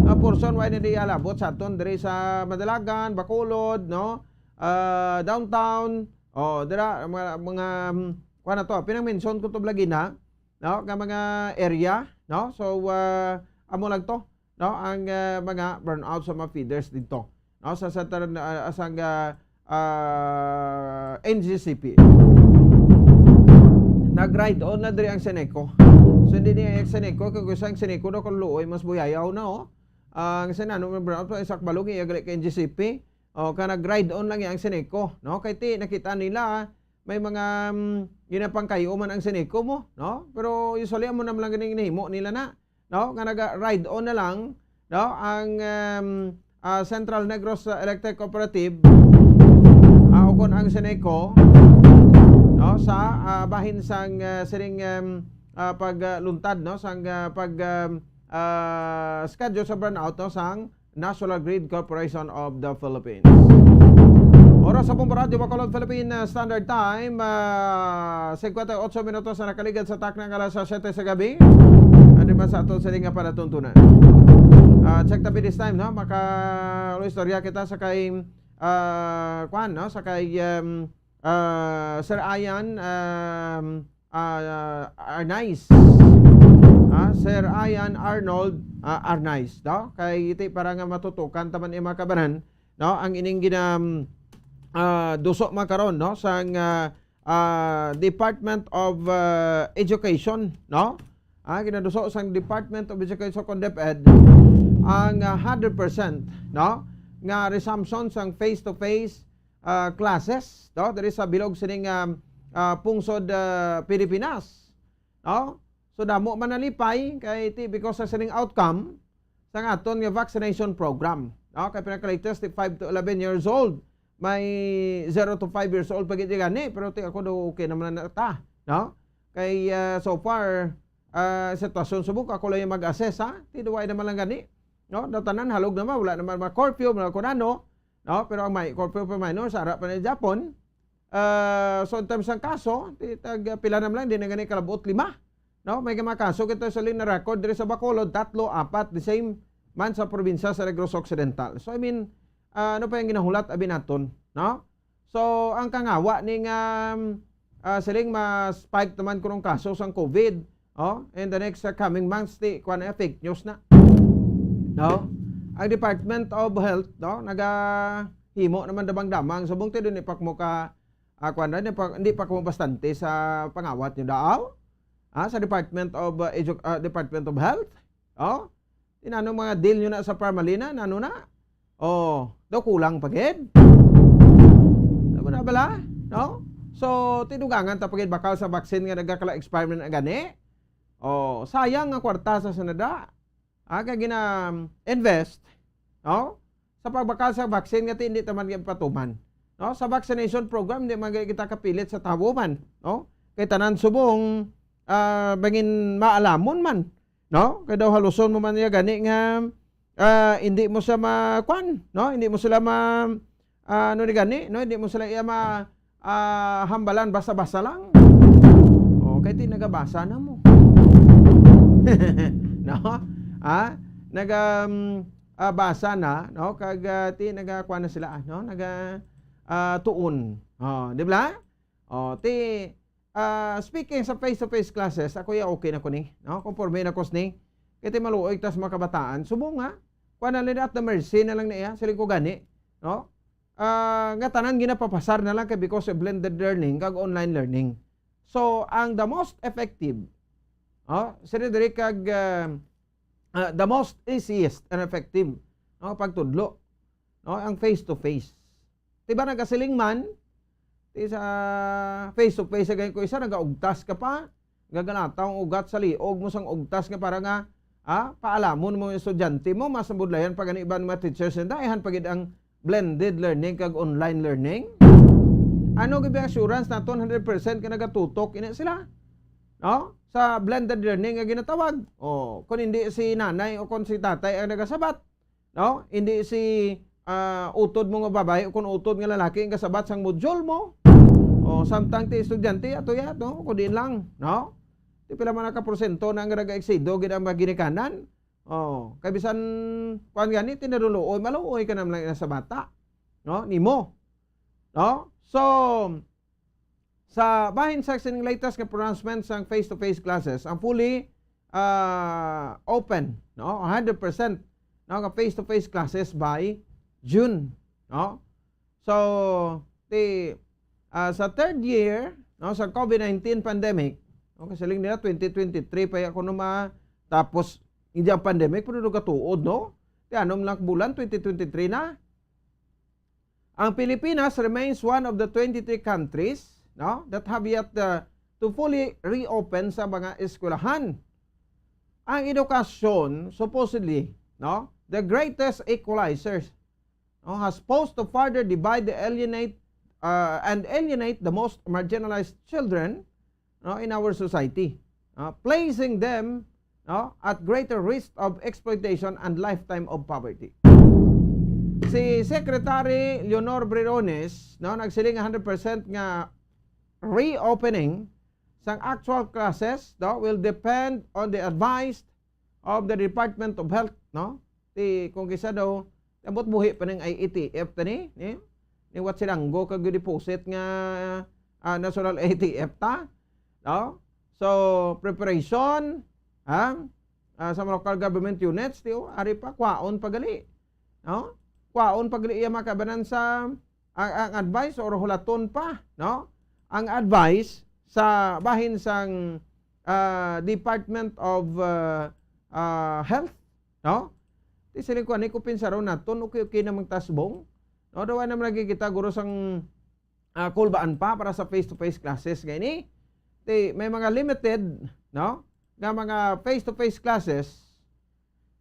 Ah, portion, why na di alabot sa aton, diri sa Madalagan, Bacolod, no? Ah, downtown, oh, dira, mga, mga, mm, kuha na to, pinang-mention ko to lagi na, no, nga mga area, no? So, ah, amo lang to, no, ang, ah, mga brownout sa mga feeders dito, no, sa Central, ah, sang, ah, ah, N G C P. Nag-ride on na diri ang Seneco. So, hindi niya ang Seneco, kung gusto ang Seneco, no, kung luoy, mas buyayaw na, oh. Ang Senano, may brownout, ang Sakbalog, iya gali kay N G C P. O, ka nag-ride on lang yang Seneco, no? Kay ti, nakita nila, may mga, mm, ginapangkayo man ang Seneco mo, no? Pero usually, amo naman lang ganing nahimo nila na, no? Nga naga-ride on na lang, no? Ang, um, ah, Central Negros, ah, Electric Cooperative, ah, o kon ang Seneco, no? Sa, ah, bahin sang, ah, siring, um, ah, pag, ah, luntad, no? Sang, ah, pag, um, ah, schedule sa brownout, no? Sang National Grid Corporation of the Philippines. Oras sa Bombo Radyo Bacolod, Philippine, uh, Standard Time, uh, singkwenta y otso minutos na nakaligad sa takna nga alas siyete sa gabi. Uh, Di ba sa aton sini nga palatuntunan? Ah, check tabi this time, no? Maka-, istorya kita sa kay, ah, kwan, no? Sa kay, um, ah, Sir Ian, um, ah, Arnaiz. Ah, Sir Ian Arnold, ah, Arnaiz, no? Kay iti para nga matutukan taman yung mga kabanan, no? Ang ining gina-, ah, duso man karon, no? Sang, ah, ah, Department of, ah, Education, no? Ah, ginaduso sang Department of Education kon DepEd ang, ah, hundred percent, no? Nga resumption sang face-to-face, ah, classes, no? Diri sa bilog sining, ah, ah, pungsod, ah, Pilipinas, no? So, damo man nalipay kay ti-, because sa sining outcome sang aton nga vaccination program, no? Kay pinaka-latest, ti five to eleven years old, may zero to five years old pa gid gani, pero ti ako do okay naman na ta, no? Kay, ah, so far, ah, sitwasyon subok ako lang yung mag-assess, ha? Ti duway naman lang gani, no? Daw tanan halog naman, wala naman mga curfew, wala ko nano, no? Pero ang may curfew pa minor, sara pa na Japon. Ah, so in terms ng kaso, ti tag, ah, pila naman lang, di na gani kalabot lima, no? May mga kaso kita sa na record diri sa Bacolod, tatlo, apat, the same man sa probinsya sa Negros Occidental. So, I mean, ah, ano pa yung ginahulat abi naton, no? So, ang kangawa ning, um, ah, siling ma-spike naman kunong kaso sang COVID, oh, in the next, uh, coming months, ti, kuwan na, fake news na. No? Ang Department of Health, no, nagahimo naman damang-damang. Subong ti, dun, di pa mo ka, ah, kuwan na, di pa, di pa mo bastante sa pangawat nyo daw? Ah, sa Department of, uh, Edu-, ah, Department of Health? Oh? Tinanong mga deal nyo na sa Parmalina, nano na? Oh, daw kulang pa gid. Tama na bala? No? So, tidugangan ta pa gid bakal sa vaccine nga nagakala-expire man na gani. Oh, sayang nga kwarta sa sanada. Ah, kay gina-invest, no? Sa pagbakal sa vaccine nga ti-, hindi ta man gid patuman. No? Sa vaccination program, hindi man gid kita kapilit sa tawo man, no? Kay tanan subong, ah, bangin maalamon man, no? Kay daw haluson mo man niya gani nga, ah, hindi mo siya ma-, kwan, no? Hindi mo sila ma-, ah, ano ni gani, no? Hindi mo sila iya ma-, ah, hambalan, basa-basa lang. Oh, kay ti nagabasa na mo. No? Ah, naga, um, ah, basa na, no? Kag, ah, ti naga, kuwan na sila, ah, no? Naga, ah, tuon. Oh, di ba? Oh, ti, ah, speaking sa face-to-face classes, ako ya okay na ko ni, no? Conforme na ko ni. Kay ti maluoy tas mga kabataan. Subong nga, kuwan na lang at the mercy na lang niya, siling ko gani, no? Ah, nga tanan ginapapasar na lang kay because of blended learning kag online learning. So, ang the most effective, oh, sila diri kag, ah, ah, the most easiest and effective, no, pagtudlo, no, ang face to face. Di ba nagasiling man, ti sa face to face sa ganyan ko isa, nagaugtas ka pa, gagalataw ang ugat sa liog mo sang ugtas nga para nga, ah, paalamon mo yung estudyante mo, mas nabudlayan pa gani iban mga teachers na daihan pa gid ang blended learning kag online learning. Ano gid ang assurance naton hundred percent nga nagatutok ini sila? No? Sa blended learning nga ginatawag. Oh, kung hindi si nanay o kung si tatay ang nagasabat, no? Hindi si, ah, utod mo nga babae o kung utod nga lalaki ang gasabat sang module mo. O, samtang ti estudyante, ato ya, no? Kundi lang, no? Ti pila man ka porsyento na nga nag-eksido gid ang mga ginikanan. Oh, kay bisan, kuwan gani, ti naluloy, maluoy ka naman lang sa bata. No? Nimo. No? So, sa bahin sa sining latest nga pronouncement sang face-to-face classes, ang fully, ah, open, no? Hundred percent, no, nga face-to-face classes by June, no? So, ti, ah, sa third year, no, sa COVID nineteen pandemic, no, kasi lang nila twenty twenty-three pa ya kuno ma-, tapos hindi ang pandemic, pero nagatuod, no? Ti ano man lang bulan, twenty twenty-three na. Ang Pilipinas remains one of the twenty-three countries, no, that have yet, uh, to fully reopen sa mga eskwelahan. Ang edukasyon, supposedly, no, the greatest equalizer, no, has posed to further divide the alienate, uh, and alienate the most marginalized children, no, in our society, no, placing them, no, at greater risk of exploitation and lifetime of poverty. Si Secretary Leonor Briones, no, nagsiling hundred percent nga reopening sang actual classes, no, will depend on the advised of the Department of Health, no? Ti, kung kisa daw, ambot buhi pa ning I A T F tani, ni? Ni what sinanggo kag deposit nga, ah, national I A T F ta, no? So, preparation, ha? Ah, sa mga local government units, ti, oh, ari pa, kwaon pa gali, no? Kwaon pa gali iya mga kabanan sa, ang, ang advice or hulaton pa, no? Ang advice sa bahin sang, ah, Department of, ah, ah, Health, no? Ti siling ko, ani ko pinsaron naton, okay, okay namang tasbong. No, daw naman nakikita, guro, sang, ah, kulbaan pa para sa face-to-face classes nga ini. Ti, may mga limited, no, nga mga face-to-face classes,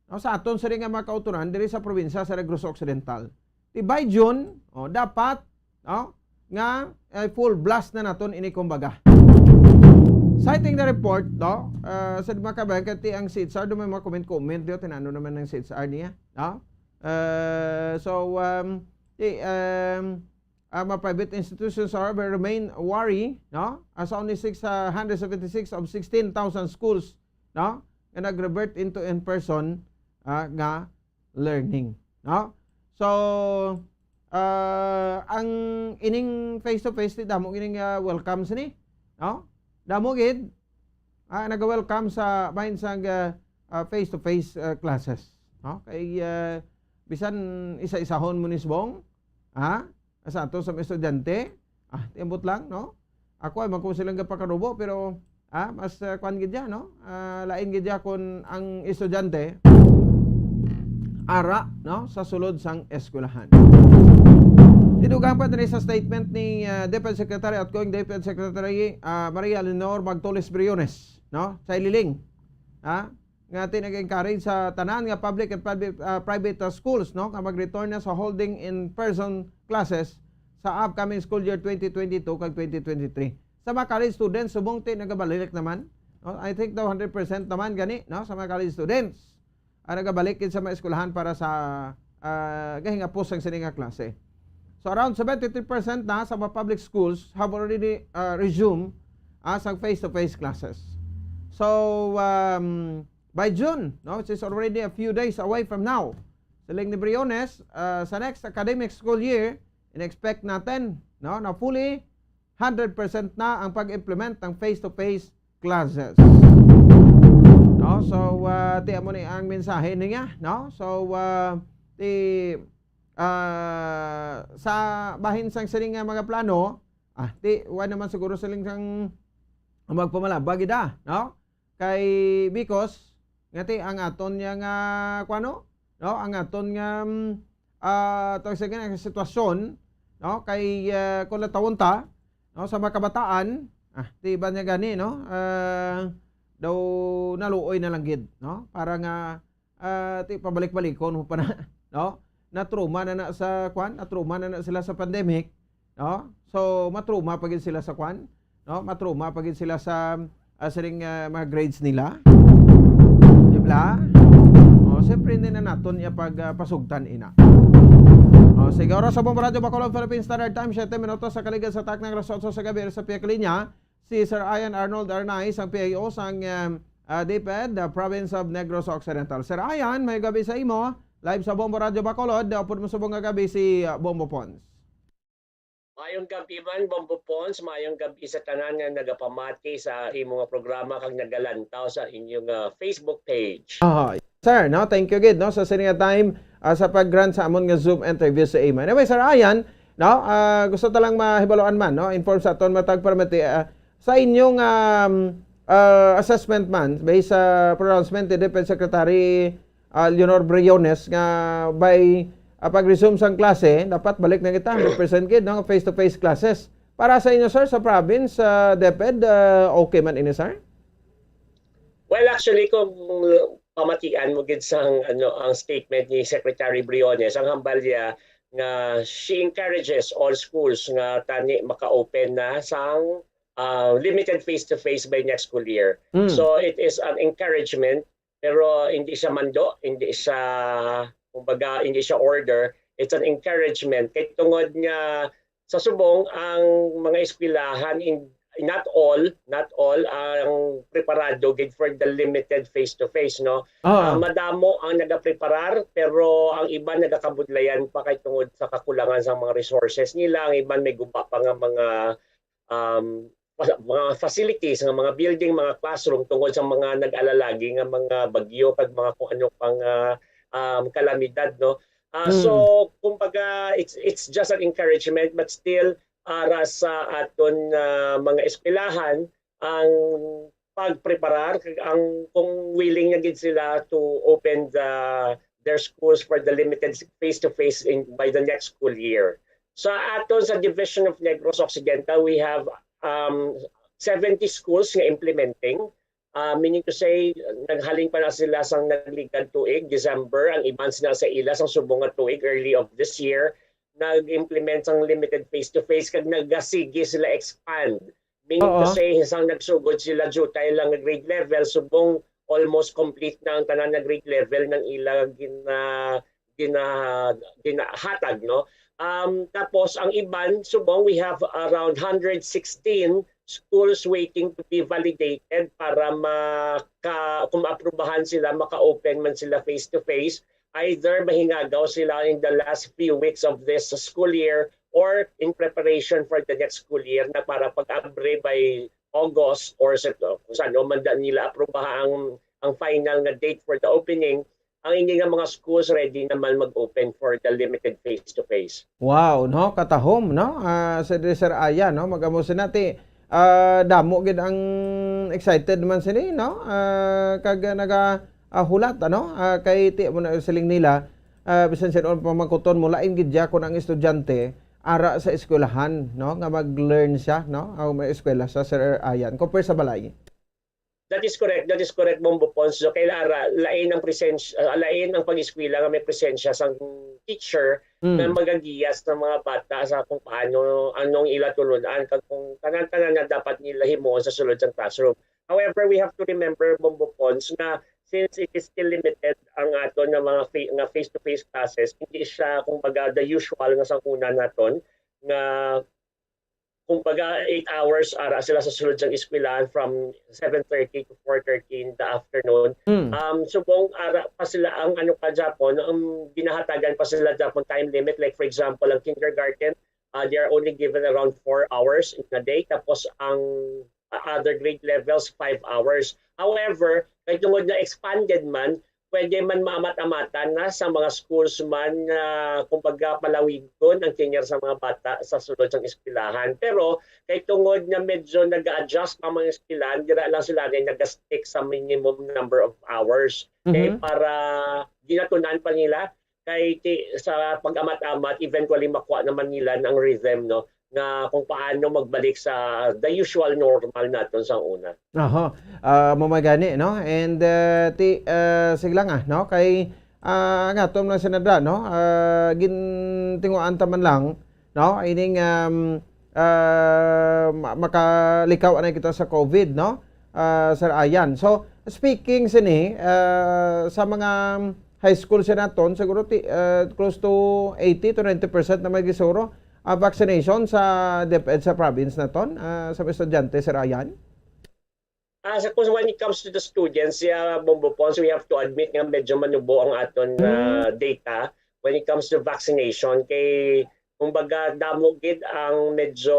no, sa aton sini nga mga kauturan diri sa probinsya sa Negros Occidental. Ti by June, oh, dapat, no, nga, eh, full blast na naton ini, kumbaga. Citing the report, no, ah, sa mga kabayan, kay ti ang C H R, do may mga comment-comment diyo, tinano naman ng C H R niya, no? Uh, so, um, ti, um, uh, mga private institutions, however, remain wary, no? As only six hundred seventy-six of sixteen thousand schools, no, nga nag-revert into in-person, ah, nga learning, no? So, ah, ang ining face-to-face, ti damo ining, ah, welcome sini, no? Damo gid, ah, naga-welcome sa bahin sang, ah, ah, face-to-face, ah, classes, no? Kay, ah, bisan isa-isahon mo ni subong, ha? Sa ato sa mga estudyante, ah, ti ambot lang, no? Ako ay man ko silang gapakarubo, pero, ah, mas, ah, kwan gid ya, no? Ah, lain gid ya kung ang estudyante ara, no, sa sulod sang eskwelahan. Tinugang pa diri sa statement ni, ah, DepEd Secretary, outgoing DepEd Secretary, ah, Maria Leonor Magtoles Briones, no? Sa ililing, ha? Nga ti nag-encourage sa tanan nga public and private, ah, private, ah, schools, no, nga mag-return na sa holding in-person classes sa upcoming school year twenty twenty-two kag twenty twenty-three. Sa mga college students, subong ti nagabalik naman, no? I think daw hundred percent naman gani, no, sa mga college students ang nagabalik gid sa mga eskwelahan para sa, ah, gahingapos sang sini nga klase. So, around seventy-three percent na sa mga public schools have already, ah, resumed, ah, sang face-to-face classes. So, um, by June, no, which is already a few days away from now, siling ni Briones, ah, sa next academic school year, in-expect natin, no, na fully hundred percent na ang pag-implement ng face-to-face classes. No? So, ah, ti amo ni ang mensahe niya, no? So, ah, ti, ah, sa bahin sang sining nga mga plano, ah, ti, wa naman siguro siling sang magpamalabag gid, ah, no? Kay because nga ti ang aton niya nga, kuano, no? Ang aton nga, mm, ah, tawag sa ganang sitwasyon, no? Kay, ah, kung natawon ta, no, sa mga kabataan, ah, ti ba niya gani, no? Ah, daw naluoy na lang gid, no? Para nga, ah, ti pabalik-balikon mo pa na, no? Na-trauma na na sa, kwan, na-trauma na na sila sa pandemic, no? So, matrauma pa gid sila sa, kwan, no? Matrauma pa gid sila sa, ah, sining, ah, mga grades nila. Di ba? O, siyempre, hindi na naton iya pag, ah, pasugtan ina. O, sige, oras sa Bombo Radyo Bacolod, Philippine Standard Time, siyete minutos sa kaligad sa taknang alas otso sa gabi sa Pia Kalinya. Si Sir Ian Arnold Arnaiz, ang P I O sang, um, ah, DepEd, ah, Province of Negros Occidental. Sir Ian, may gabi sa imo. Live sa Bombo Radyo Bacolod, upod mo subong nga gabi si, ah, Bombo Pons. Maayong gabi man, Bombo Pons. Maayong gabi sa tanan nga nagapamati sa imo nga programa kag nagalantaw sa inyong, ah, Facebook page. Ah, sir, no, thank you gid, no, sa sini nga time, ah, sa pag-grant sa amon nga Zoom interview sa imo. Anyway, Sir Ian, no, ah, gusto ta lang mahibaluan man, no, inform sa aton matag permit, ah, sa inyong, um, ah, assessment man, based sa pronouncement ni DepEd Secretary, ah, Leonor Briones, nga by, ah, pag-resume sang klase, dapat balik na kita, hundred percent gid, no, face-to-face classes. Para sa inyo, sir, sa province, sa DepEd, ah, okay man ini, sir? Well, actually, kung pamatian mo gid sang, ano, ang statement ni Secretary Briones, ang hambal niya nga she encourages all schools nga tani maka-open na sang, ah, limited face-to-face by next school year. Mm. So, it is an encouragement, pero hindi siya mando, hindi siya, kumbaga, hindi siya order. It's an encouragement. Kay tungod nga sa subong, ang mga eskwelahan in-, not all, not all ang preparado gid for the limited face-to-face, no? Ah, madamo ang nagapreparar, pero ang iban nagakabudlayan pa kay tungod sa kakulangan sa mga resources nila, ang iban may guba pa nga mga, um, fa-, mga facilities, nga mga building, mga classroom, tungod sa mga nag-alalagi nga mga bagyo kag mga kung ano pang, ah, um, kalamidad, no? Ah, so, kumbaga, it's, it's just an encouragement, but still, ara sa aton nga mga eskwelahan ang pagpreparar, kag ang kung willing na gid sila to open the, their schools for the limited face-to-face in, by the next school year. Sa aton, sa Division of Negros Occidental, we have, um, seventy schools nga implementing. Ah, meaning to say, naghalin pa na sila sang nagligad tuig, December, ang iban sila sa ila sang subong nga tuig, early of this year, nag-implement sang limited face-to-face, kag nagasige sila expand. Meaning to Oo. say, sang nagsugod sila, jutay lang nga grade level, subong almost complete na ang tanan nga grade level ng ila gina-, gina-, ginahatag, no? Um, tapos, ang iban, subong, we have around hundred sixteen schools waiting to be validated para maka-, kung maaprubahan sila, maka-open man sila face-to-face, either mahingagaw sila in the last few weeks of this school year or in preparation for the next school year na para pag-abre by August or Sep-, kung saan man da nila aprubaha ang, ang final nga date for the opening, ang ini nga mga schools ready naman mag-open for the limited face-to-face. Wow, no? Katahom, no? Ah, si Sir Aya, no? Mag-amo sina ti, ah, damo gid ang excited man sini, no? Ah, kag naga, ah, hulat, ano? Ah, kay ti mo na siling nila, ah, bisan sin-o pamangkuton mo, lain gid ya kun ang estudyante ara sa eskwelahan, no? Nga mag-learn siya, no? Ang may eskwela sa Sir Ayan, compare sa balay. That is correct. That is correct, Bombo Ponce. So, kay ara, lain ang presensya, ah, lain ang pag-eskwela nga may presensya sang teacher Mm. na magagiya sa mga bata sa kung paano, anong ila tulunan, kag kung tanan-tanan na dapat nila himuon sa sulod sang classroom. However, we have to remember, Bombo Ponce, nga since it is still limited ang aton nga mga fa-, nga face-to-face classes, hindi siya, kumbaga, the usual nga sang una naton, nga kumbaga, eight hours ara sila sa sulod sang eskwelahan from seven thirty to four thirty in the afternoon. Mm. Um, subong ara pa sila ang ano pa, Japon, ang ginahatagan pa sila, Japon, time limit. Like, for example, ang kindergarten, uh, they are only given around four hours in a day. Tapos ang, uh, other grade levels, five hours. However, kay tungod na expanded man, pwede man maamat-amatan na sa mga schools man nga, kumbaga, palawigon ang tenure sa mga bata sa sulod sang eskwelahan. Pero kay tungod nga medyo nag-a-adjust pa mga eskwelahan, dira lang sila ni nag-stick sa minimum number of hours. Kay Mhm. para ginatunan pa nila, kay ti-, sa pag-amat-amat, eventually makuha naman nila ang rhythm, no? Nga kung paano magbalik sa the usual normal naton sa una. Aha. Ah, mao man gani, no? And, ah, ti-, ah, sige lang, ah, no? Kay, ah, ang aton mga sinadra, no? Ah, gintinguan ta man lang, no? Ining, um, ah, ma-, makalikaw na kita sa COVID, no? Ah, Sir Ayan. So, speaking sini, ah, sa mga high school sa naton, siguro ti-, ah, close to eighty to ninety percent na may gisuro, ah, vaccination sa DepEd sa province naton, ah, sa mga estudyante, Sir Ayan? Ah, sa, kung when it comes to the students, yeah, Bombo Pons, we have to admit nga medyo manubo ang aton, Mm. ah, data when it comes to vaccination. Kay, kumbaga, damo gid ang medyo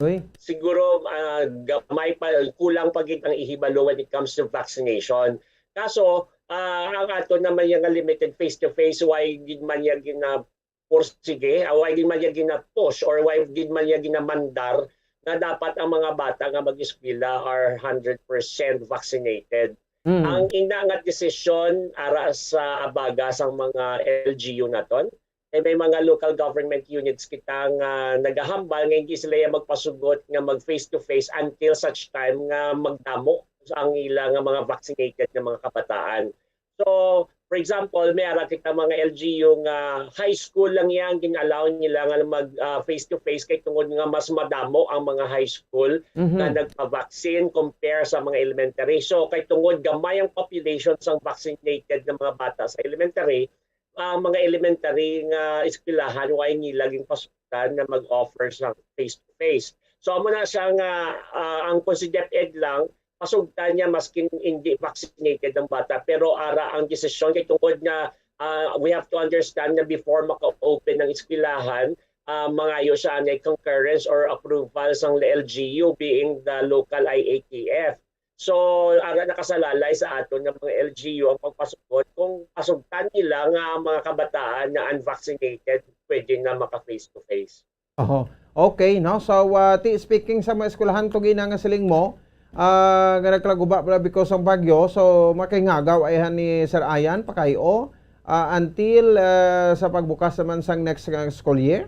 Uy. siguro, ah, gamay pa, kulang pa gid ang ihibalo when it comes to vaccination. Kaso, ah, ang aton naman yung limited face-to-face, why gid man yung gina-, pursige, ah, why gid man niya gina-push or why gid man niya ginamandar nga dapat ang mga bata nga mag-eskwela are hundred percent vaccinated. Mm. Ang ina nga desisyon ara sa abaga sang mga L G U naton, kay may mga local government units kita nga nagahambal nga hindi sila ya magpasugot nga mag face to face until such time nga magdamo ang ila nga mga vaccinated nga mga kabataan. So, for example, may ara kita mga L G U nga high school lang yan, gin-allow nila nga mag, ah, face to face kay tungod nga mas madamo ang mga high school Mhm. na nagpa-vaccine compare sa mga elementary. So, kay tungod gamay ang population sang vaccinated nga mga bata sa elementary, ang mga elementary nga eskwelahan, why nila ginpasugtan na mag-offer sa face to face. So amo na siya nga, ah, ang kung si DepEd lang, pasugtan niya maskin hindi vaccinated ang bata, pero ara ang desisyon kay tungod nga, ah, we have to understand na before maka-open ang eskwelahan, ah, mangayo siya anay concurrence or approval sang L G U, being the local I A T F. So ara nakasalalay sa aton nga mga L G U ang pagpasugod kung pasugtan nila nga ang mga kabataan na unvaccinated pwede na maka face to face. Oho. Okay, no? So, ah, ti speaking sa mga eskwelahan, tugi na nga siling mo, ah, nga nagkalaguba pala because ang bagyo, so makingagaw ay ni Sir Ayan, pakay-o, ah, until ah, sa pagbukas naman sang next nga school year?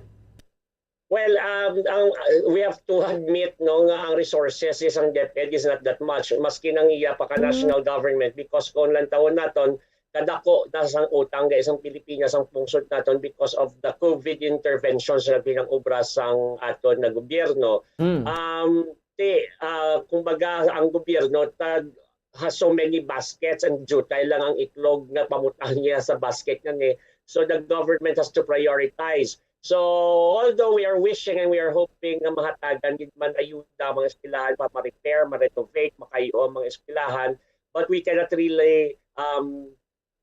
Well, um, ang, uh, we have to admit, no, nga ang resources sa DepEd is not that much. Maski nang iya pa ka national government, because kung lantawon naton, kadako na sang utang nga isang Pilipinas ang pungsod naton because of the COVID interventions nga pinang-obra sang aton na gobyerno. Mm. Um, ti, ah, kumbaga, ang gobyerno tag has so many baskets and jutay lang ang itlog nga pamutang niya sa basket nga ni. So the government has to prioritize. So although we are wishing and we are hoping nga mahatagan gid man ayuda ang mga eskwelahan para ma-repair, ma-renovate, makayo ang mga eskwelahan, but we cannot really um,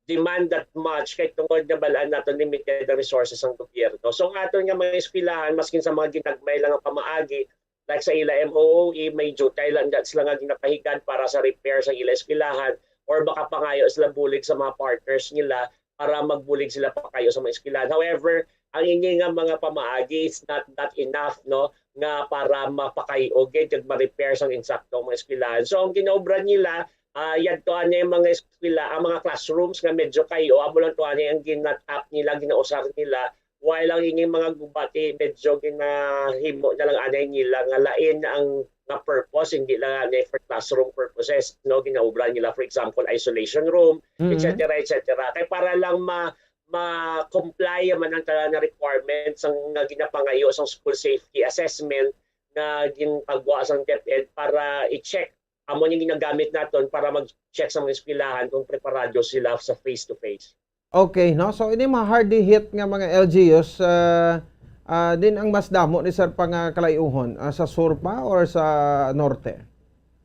demand that much kay tungod nga balaan naton limited ang resources ang gobyerno. So ang aton nga mga eskwelahan, maskin sa mga ginagmay lang ang pamaagi, like sa ila M O O E, may jutay lang dyan sila nga ginapahigad para sa repair sa ila eskwelahan or makapangayo sila bulig sa mga partners nila para magbulig sila pakayo sa mga eskwelahan. However, ang ini nga mga pamaagi is not that enough, no, nga para mapakayo gid kag ma-repair sang insakto ang mga eskwelahan. So ang ginaobra nila, ah, yadto anay ang mga eskwela, ang mga classrooms nga medyo kayo, amo lang to anay ang ginat-up nila, ginausar nila, while ang ining mga gubati medyo ginahimo na lang anay nila nga lain ang nga purpose, hindi lang anay for classroom purposes, no, ginaobra nila, for example, isolation room, Mhm. et cetera, et cetera. Kay para lang ma ma-comply man ang tanan nga requirements ang nga ginapangayo sang school safety assessment nga ginpagwa sang DepEd para i-check, amo ning ginagamit naton para mag-check sa mga eskwelahan kung preparado sila sa face-to-face. Okay, no? So ini mga hardy hit nga mga L G Us, ah, ah, din ang mas damo ni sir pa nga kalayuhon, ah, sa sur pa or sa norte?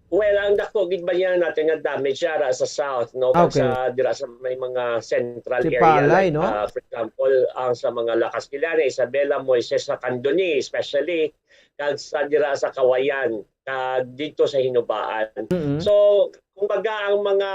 Well, ang dako gid ba niya natin nga damage ara sa south, no? Kag Okay. Sa dira sa may mga central Si area, Palay, like, no? ah, for example, ang sa mga La Castellana, Isabela, Moises, sa Candoni, especially, kag sa dira sa Kawayan, kag dito sa Hinubaan. Mm-mm. So, kumbaga ang mga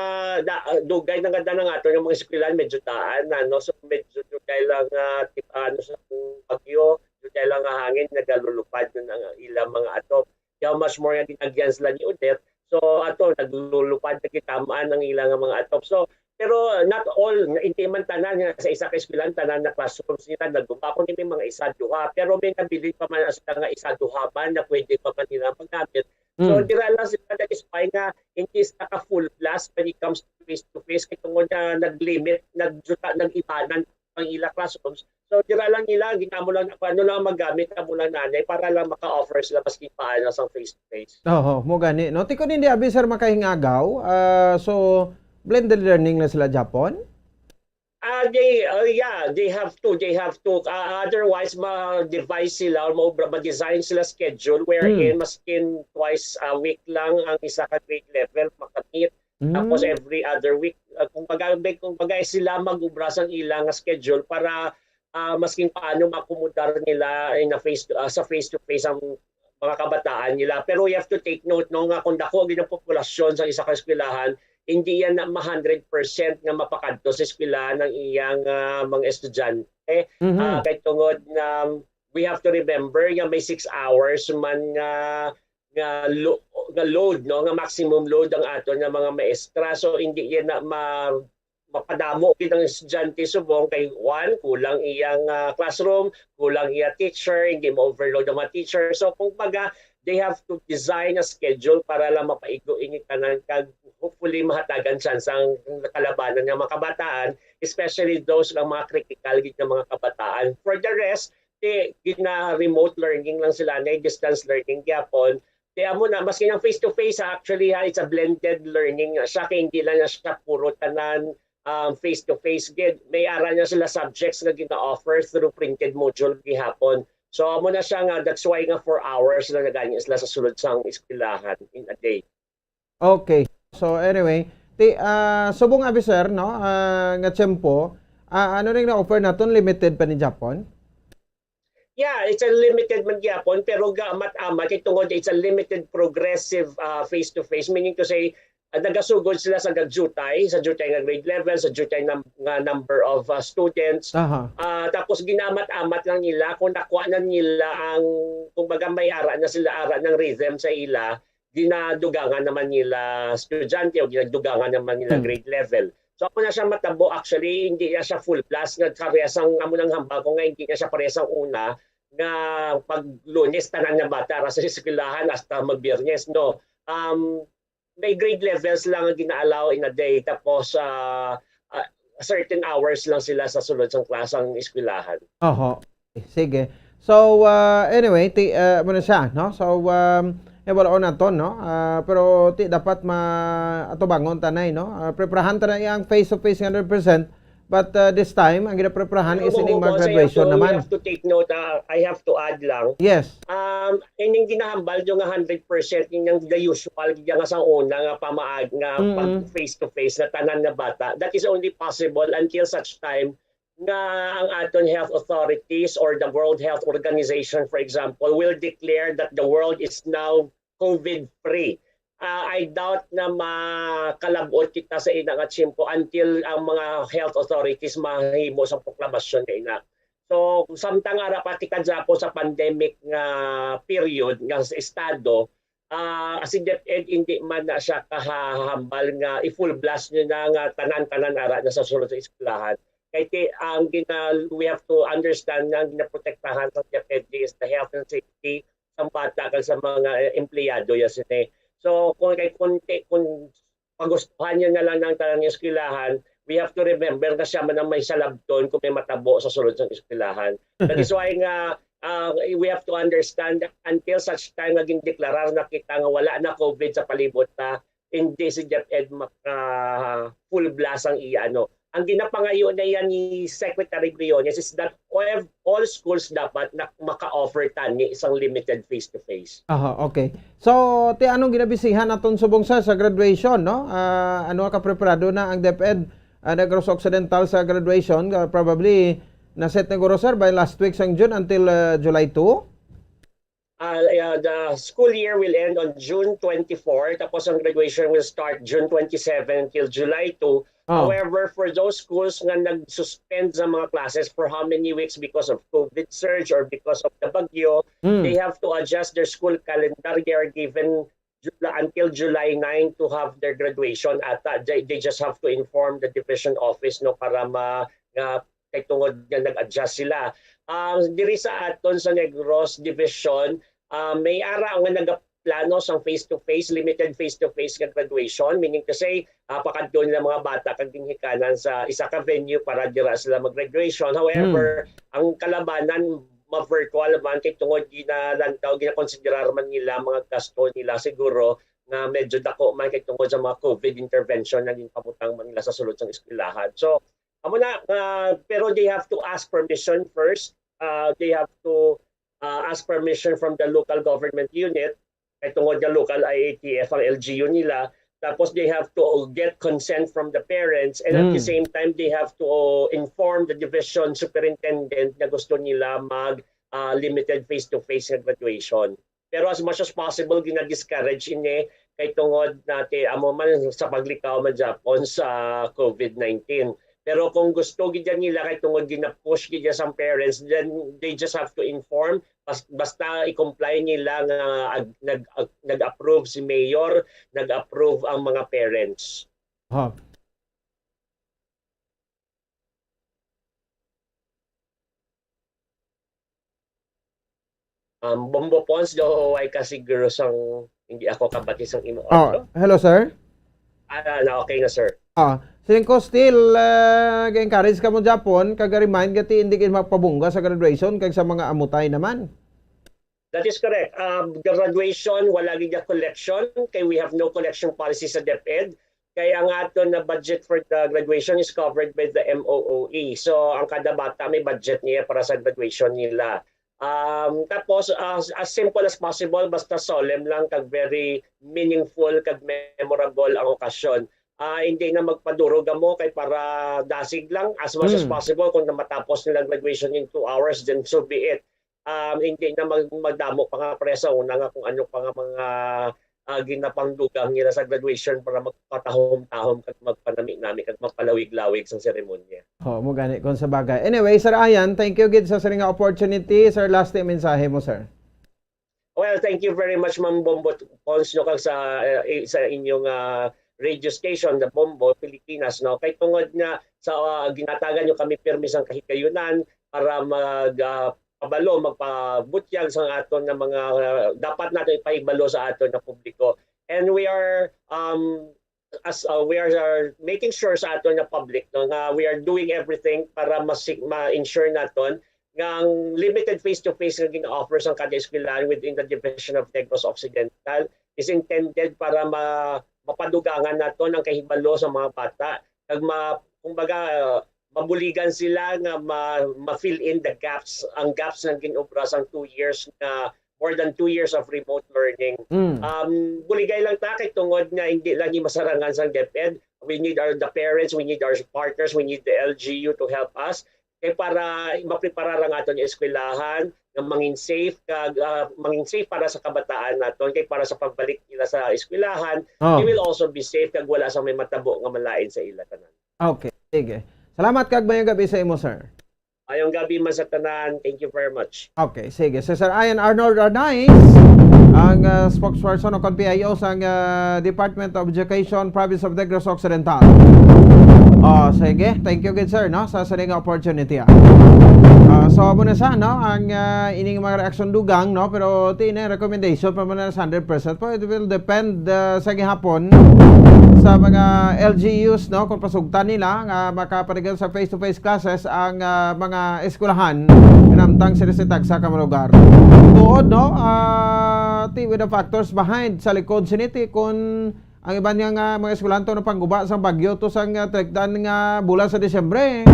da, dugay na nga ng ato ng mga eskwelahan, medyo daan na, no? So medyo dugay lang nga tip-, ano, sa bagyo, dugay lang nga hangin, nagalulupad na ang ilang mga atop. Kaya much more nga ginagyan sila ni Odette. So ato, naglulupad na gitamaan ang ilang mga atop. So, pero not all, hindi man tanan nga sa isa ka eskwelahan, tanan na classrooms nila, nagdupa ko ni may mga isa, duha. Pero may nabilin pa man sila nga isa, duha man na pwede pa man nila magamit. So, Mm. dira lang sila nag-spy nga hindi sila ka full blast when it comes to face-to-face. Kay tungod na nag-limit, nagjuta, nag-ibanan ang ila classrooms. So, dira lang nila, ginamo lang, kung ano lang magamit, amo lang nanay para lang maka-offer sila maski paano sa face-to-face. Oho, mo gani, no? Tikon hindi abi, sir, makahingagaw. Ah, so, blended learning na sila Japon? Ah, they, uh, yeah, they have to, they have to. Ah, otherwise, ma-devise sila or ma-, ma-design sila schedule wherein Hmm. maskin twice a week lang ang isa ka grade level makamit. Tapos Mm. every other week, ah, kung baga, kung baga sila mag-ubra sang ilang schedule para, ah, maskin paano makomodar nila in a face to, ah, sa face to face ang mga kabataan nila. Pero you have to take note, no, nga kung dako gid ang populasyon sa isa ka eskwelahan, hindi yan na ma-hundred percent nga mapakadto sa eskwelahan ang iyang, ah, mga estudyante. Mhm. Ah, kay tungod na we have to remember nga may six hours man nga, nga lo-, nga load, no, nga maximum load ang aton nga mga maestra. So hindi yan na ma-, mapadamo gid ang estudyante subong kay, one, kulang iyang, ah, classroom, kulang iya teacher, hindi ma-overload ang mga teacher. So kung baga, they have to design a schedule para lang mapaigo ini tanan kag hopefully mahatagan chance ang kalabanan nga mga kabataan, especially those nga mga critical gid nga mga kabataan. For the rest, ti, gina-remote learning lang sila, na distance learning gyapon. Kaya mo na, maski ang face-to-face, ha, actually, ha, it's a blended learning na siya, kay hindi lang na siya puro tanan, um, face-to-face gid. May ara na sila subjects nga gina-offer through printed module gihapon. So, amo na siya nga, that's why nga four hours lang na gani sila sa sulod sang eskwelahan in a day. Okay. So anyway, ti ah, subong abi, sir, no, ah, nga tiyempo, ah, ano ning na-offer naton, limited pa ni Japon? Yeah, it's a limited man gyapon, pero gaamat-amat kay tungod it's a limited progressive ah, face-to-face, meaning to say, ah, nagasugod sila sa gag-jutay, sa jutay nga grade level, sa jutay nam- nga number of ah, students. Aha. Ah, tapos ginamat-amat lang nila kung nakuha na nila ang, kumbaga, may ara na sila, ara ng rhythm sa ila, ginadugangan naman nila estudyante o ginadugangan naman nila Hmm. grade level. So, ako na siya matabo, actually, hindi na siya full blast. Nagkarehas ang, amo nang hambal ko nga, hindi na siya parehas ang una nga pag Lunes, tanan na bata ra sa eskwelahan hasta mag Biyernes, no? Um, may grade levels lang ang gina-allow in a day. Tapos, ah, ah, certain hours lang sila sa sulod sang klasang eskwelahan. Oho. Sige. So, ah, anyway, ti, ah, mo na siya, no? So, um, eh, wala ko naton, no? Ah, pero ti dapat ma atubangon tanay, no? Ah, preparahan tanay ang face-to-face nga hundred percent. But uh, this time, ang ginapreparahan is ining mga graduation naman. I have to take note, uh, I have to add lang. Yes. Um, ining ginahambal nyo nga hundred percent, ining the usual, nga sa una nga pamaag, nga pag face-to-face na tanan nga bata, that is only possible until such time nga ang aton health authorities or the World Health Organization, for example, will declare that the world is now COVID-free. Ah, I doubt na makalabot kita sa ina nga tiyempo until ang mga health authorities mahimo sa proklamasyon nga ina. So, samtang ara pa kita gyapo sa pandemic nga period nga sa estado, ah, si DepEd hindi man na siya kahahambal nga i-full blast nyo na nga tanan-tanan ara na sa sulod sa eskwelahan. Kay ti, ang gina, we have to understand nga ang ginaprotektahan sa DepEd is the health and safety sang bata kag sa mga empleyado ya sini. So kung kay konti, kung pagustuhan niya na lang ng tanang eskwelahan, we have to remember nga siya man ang may salabton kung may matabo sa sulod sang eskwelahan. That is why nga uh, we have to understand that until such time nga gindeklarar na kita nga wala na COVID sa palibot ta, hindi si DepEd maka full blast ang iya ano. Ang ginapangayo na yan ni Secretary Briones is that all, all schools dapat na maka-offer tani isang limited face-to-face. Aha, okay. So, ti anong ginabisihan naton subong sa sa graduation, no? Ah, ano ka preparado na ang DepEd, ah, Negros Occidental sa graduation? Ah, probably na-set na guro, sir, by last week sang June until ah, July two? Uh, uh, the school year will end on June twenty-four, tapos ang graduation will start June twenty-seven until July two. Oh. However, for those schools nga nag-suspend sa mga classes for how many weeks because of COVID surge or because of the bagyo, Mm. they have to adjust their school calendar. They are given July, until July nine to have their graduation. Ata, they, they just have to inform the division office, no, para ma nga kay tungod nga nag-adjust sila. Ah, diri sa aton sa Negros Division, ah, may ara nga nagaplano sang face-to-face, limited face-to-face nga graduation, meaning to say, ah, pakadto nila mga bata kag ginhikanan sa isa ka venue para dira sila mag-graduation. However, ang kalabanan ma-virtual man kay tungod ginalantaw, ginakonsiderar man nila mga gasto nila siguro nga medyo dako man kay tungod sa mga COVID intervention na ginpabutang man nila sa sulod sang eskwelahan. So, amo na, ah, pero they have to ask permission first. Ah, they have to ah, ask permission from the local government unit, kay tungod nga local I A T F ang L G U nila. Tapos they have to get consent from the parents, and at the Mm. same time they have to inform the division superintendent na gusto nila mag ah, limited face-to-face nga graduation. Pero as much as possible, gina-discourage ini kay tungod nati amo man sa paglikaw man gyapon sa COVID nineteen. Pero kung gusto gid yan nila kay tungod gina-push gid yan sa parents, then they just have to inform. Bas- basta i-comply nila nga ag- nag- ag- nag-approve si mayor, nag-approve ang mga parents. Ha. Um, Bombo Pons, do way ka siguro sang hindi ako kabati sang imo Oh, audio? Hello, sir. Ah, na okay na, sir. Ah, siling ko still uh, encourage ka mo gyapon kag remind gati hindi gid magpabungga sa graduation kag sa mga amutay naman. That is correct. Um, graduation, wala gid nga collection, kay we have no collection policy sa DepEd. Kay ang aton na budget for the graduation is covered by the M O O E. So, ang kada bata may budget niya para sa graduation nila. Um, tapos, as, as simple as possible, basta solemn lang, kag very meaningful, kag memorable ang okasyon. Ah, hindi na magpadurog kamo kay para dasig lang, as much as Hmm. possible. Kung na matapos nila graduation in two hours, then so be it. Um, hindi na mag-, magdamo pa nga presa, una nga kung ano pa nga mga, ah, ginapangdugang nila sa graduation para magpatahom-tahom kag magpanami-nami kag magpalawig-lawig sa seremonya. Oh, mo gani kung sa bagay. Anyway, Sir Ian, thank you gid sa sining nga opportunity. Sir, last na mensahe mo, sir. Well, thank you very much, Ma'am Bombo Pons, no, kag sa, eh, sa inyong, ah, radio station, The Bombo Pilipinas, no. Kay tungod nga sa, ah, ginatagan nyo kami pirmi sang kahigayunan para mag, ah, pabalo, magpabutyag sa aton nga mga, ah, dapat nato ipahibalo sa aton nga publiko. And we are, um, as, uh, we are, are making sure sa aton nga public, no, nga we are doing everything para masig-, ma-ensure naton nga ang limited face-to-face nga gina-offer sang kada eskwelahan within the Division of Negros Occidental is intended para ma-, mapadugangan naton ang kahibalo sa mga bata. Kag ma-, kumbaga, uh, mabuligan sila nga ma-, ma-fill in the gaps, ang gaps nga gin-obra sang two years nga, more than two years of remote learning. Mm. Um, buligay lang ta kay tungod nga hindi lang ni masarangan sang DepEd. We need our, the parents, we need our partners, we need the L G U to help us. Kay para mapreparar ang aton eskwelahan nga mangin safe, kag, ah, mangin safe para sa kabataan naton, kay para sa pagbalik nila sa eskwelahan, Oh. they will also be safe kag wala sa may matabo nga malain sa ila tanan. Okay, sige. Salamat kag mayong gabi sa imo, sir. Ayong gabi man sa tanan. Thank you very much. Okay, sige. Si Sir Ian Arnold Arnaiz, ang, ah, spokesperson o kon P I O sang, ah, Department of Education, Province of Negros Occidental. Oh, sige. Thank you gid, sir, no, sa sining nga opportunity, ah. Ah, so, amo na sa, no, ang, ah, ining mga reaksyon dugang, no, pero ti ini recommendation pa man na sa hundred percent po. It will depend, ah, sa gihapon sa mga L G Us, no, kung pasugtan nila nga makapatigil sa face-to-face classes ang, ah, mga eskwelahan, hinamtang sila sa tagsa ka mga lugar. Tuod, no, ah, ti with the factors behind, sa likod sini, ti kun ang iban nga, nga mga eskwelahan to napangguba sang bagyo to sang, ah, talikdan nga bulan sa Disyembre.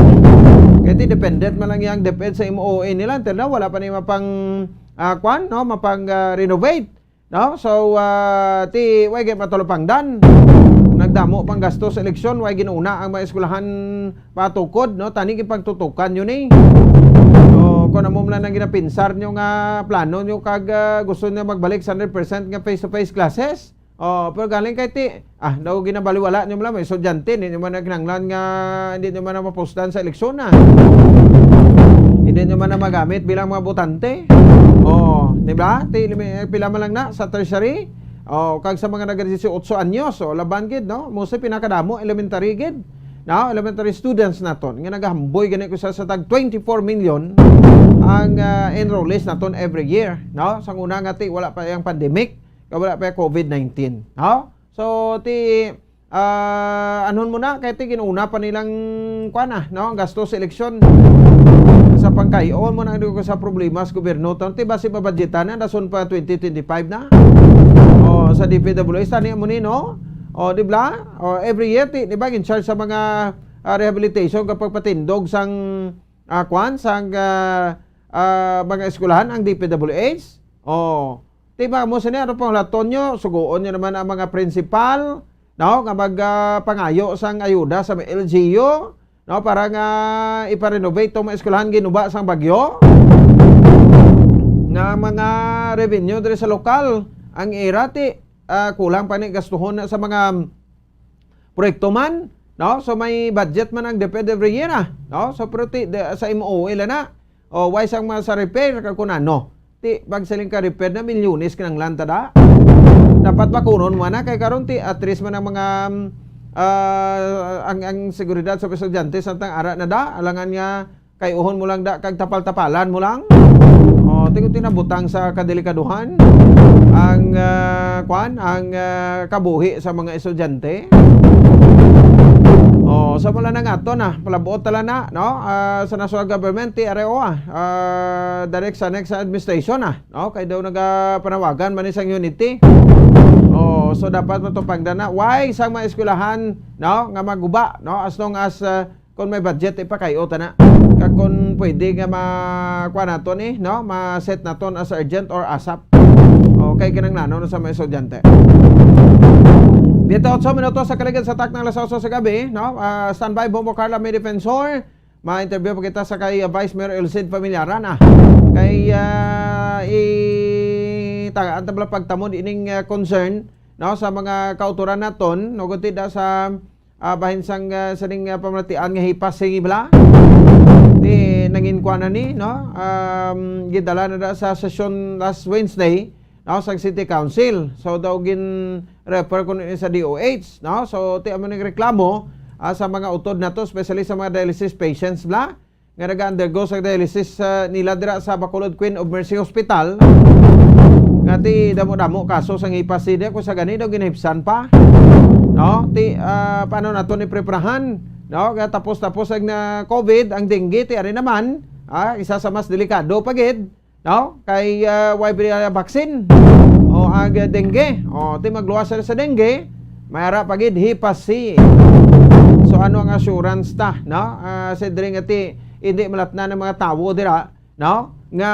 Kay ti dependent man lang yang DepEd sa M O A nila, until now, wala pa ni mapang, ah, kwan, no, mapang, ah, renovate. No? So, ah, ti, way gid matalupangdan. Nagdamo pang gasto sa eleksyon, way gin-una ang mga eskwelahan patukod, no? Tani gipagtutukan yun, eh. So, kung amo man lang ginapinsar nyo nga plano nyo kag, ah, gusto nyo magbalik sa hundred percent nga face-to-face classes. Oh, pero galing kay ti, ah, daw ginabaliwala nyo man lang, may estudyante, hindi nyo man na kinahanglan nga, hindi nyo man na mapustan sa eleksyon, ah. Hindi nyo man na magamit bilang mga botante. Oh, di ba? Ti, limi-, pila man lang na sa tertiary. Oh, kag sa mga nag-dieciocho anyos, oh, laban gid, no? Mostly pinakadamo, elementary gid. No? Elementary students naton nga nagahamboy gani ko sa, sa tag twenty-four million ang, ah, enrollees naton every year, no? Sang una nga ti, wala pa yang pandemic, kag wala pa yung COVID nineteen, no? So, ti, ah, anhon mo na, kay ti gin-una pa nilang, kuwan na, no? Ang gasto sa eleksyon. Sa pangkayon mo na, hindi ko sa problema sa gobyerno. Ti, basi mabudgetan na, dason pa twenty twenty-five na. O, sa D P W H, tani mo ni, no? O, di ba? O, every year, ti, di ba, in charge sa mga, ah, rehabilitation kapag patindog sang, ah, kuwan, sang, ah, ah, mga eskwelahan ang D P W H? O, di ba, mo sini, ano pang laton nyo? Sugoon nyo naman ang mga principal, no? Nga mag, ah, pangayo sang ayuda sa mga L G U, no? Para nga ipa-renovate tong mga eskwelahan ginuba sang bagyo. Nga mga revenue diri sa lokal, ang ira ti, ah, kulang pa ni gastuhon na sa mga proyekto man, no? So may budget man ang DepEd every year, ah, no? So pero ti, de, sa M O A lang na. O, why sang mga sa repair, kag kung ano. Ti, pag siling ka repair na, milyones kinanglan ta da. Dapat bakunon mo na, kay karon ti, at least man ang mga, um, ah, ang, ang seguridad sa estudyante, samtang ara na da, alangan nga, kay uhon mo lang da, kag tapal-tapalan mo lang. O, ti, ti nabutang sa kadelikaduhan. Ang, ah, kwan, ang, ah, kabuhi sa mga estudyante. O, sa mula na nga to na, palabuot tala na, no? Ah, sa national government, ti, are, o, ah, ah, direct sa next administration, ah, no? Kay daw nagapanawagan man ni sang unity. O, so dapat matupagdan na. Why sang mga eskwelahan, no? Nga maguba, no? As long as, ah, kung may budget, ipakayo ta na. Kag kung pwede nga ma-, kuha nato ni, no? Ma-set naton as urgent or ASAP. Okay, kinahanglanon sa mga estudyante. Dito, otso minutos sa kaligid sa taknang alas otso sa gabi, no? Ah, standby, Bombo Carla, may defensor. Ma-interview pa kita sa kay, ah, Vice Mayor Elcid Familiaran, ah. Kay, ah, i-, tagaan ta bala pagtamod ining, ah, concern, no, sa mga kautoran naton, no, kundi da sa, ah, bahin sang, ah, sining, ah, pamalatian nga hipas sing ibla. Di nangin kuan na ni, no? Um, gidala na da sa sesyon last Wednesday, no, sang City Council. So, daw gin-refer ko ni sa D O H, no? So, ti amo ning reklamo, ah, sa mga utod nato, especially sa mga dialysis patients bla, nga naga-undergo sa dialysis, ah, nila dira sa Bacolod Queen of Mercy Hospital. Nga ti damo-damo kaso sang hipas sida, kung sa gani daw ginahipsan pa. No? Ti, ah, paano nato ni preparahan? No? Nga tapos-tapos ang na COVID, ang dengue, ti ari naman, ah, isa sa mas delikado pa gid. No? Kay, ah, why ba vaccine? O, ang, ah, dengue. O, ti magluwas sila sa dengue, may ara pa gid hipas si. So, ano ang assurance ta, no? Ah, si diri nga ti, hindi malatnan ang mga tawo dira, no? Nga,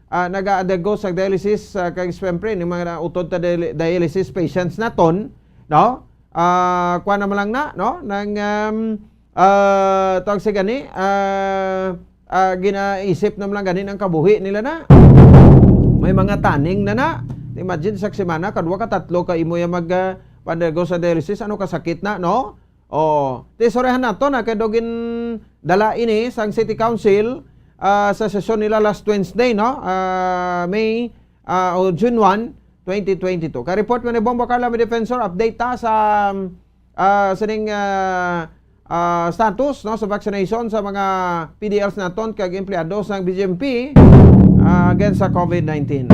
ah, nagaadago sa dialysis, ah, kag siyempre, ni mga utod ta dialy-, dialysis patients naton, no? Ah, kuha naman lang na, no? Nang, um, ah, tawag sa gani, ah, ah, ginaisip naman lang ganin ang kabuhi nila na. May mga taning na na. Imagine, sa semana, kadwa ka, tatlo ka imo yung mag, ah, undergo sa dialysis. Ano kasakit na, no? Oh, ti istoryahan nato na kay daw gindala ini sang City Council, ah, sa sesyon nila last Wednesday, no? Ah, May, ah, o June one, twenty twenty-two. Ka-report man ni Bombo Carla, may defensor, update ta sa, ah, sining, ah, ah, status, no, sa vaccination sa mga P D Ls naton kag empleyado sang B J M P, ah, against sa COVID nineteen.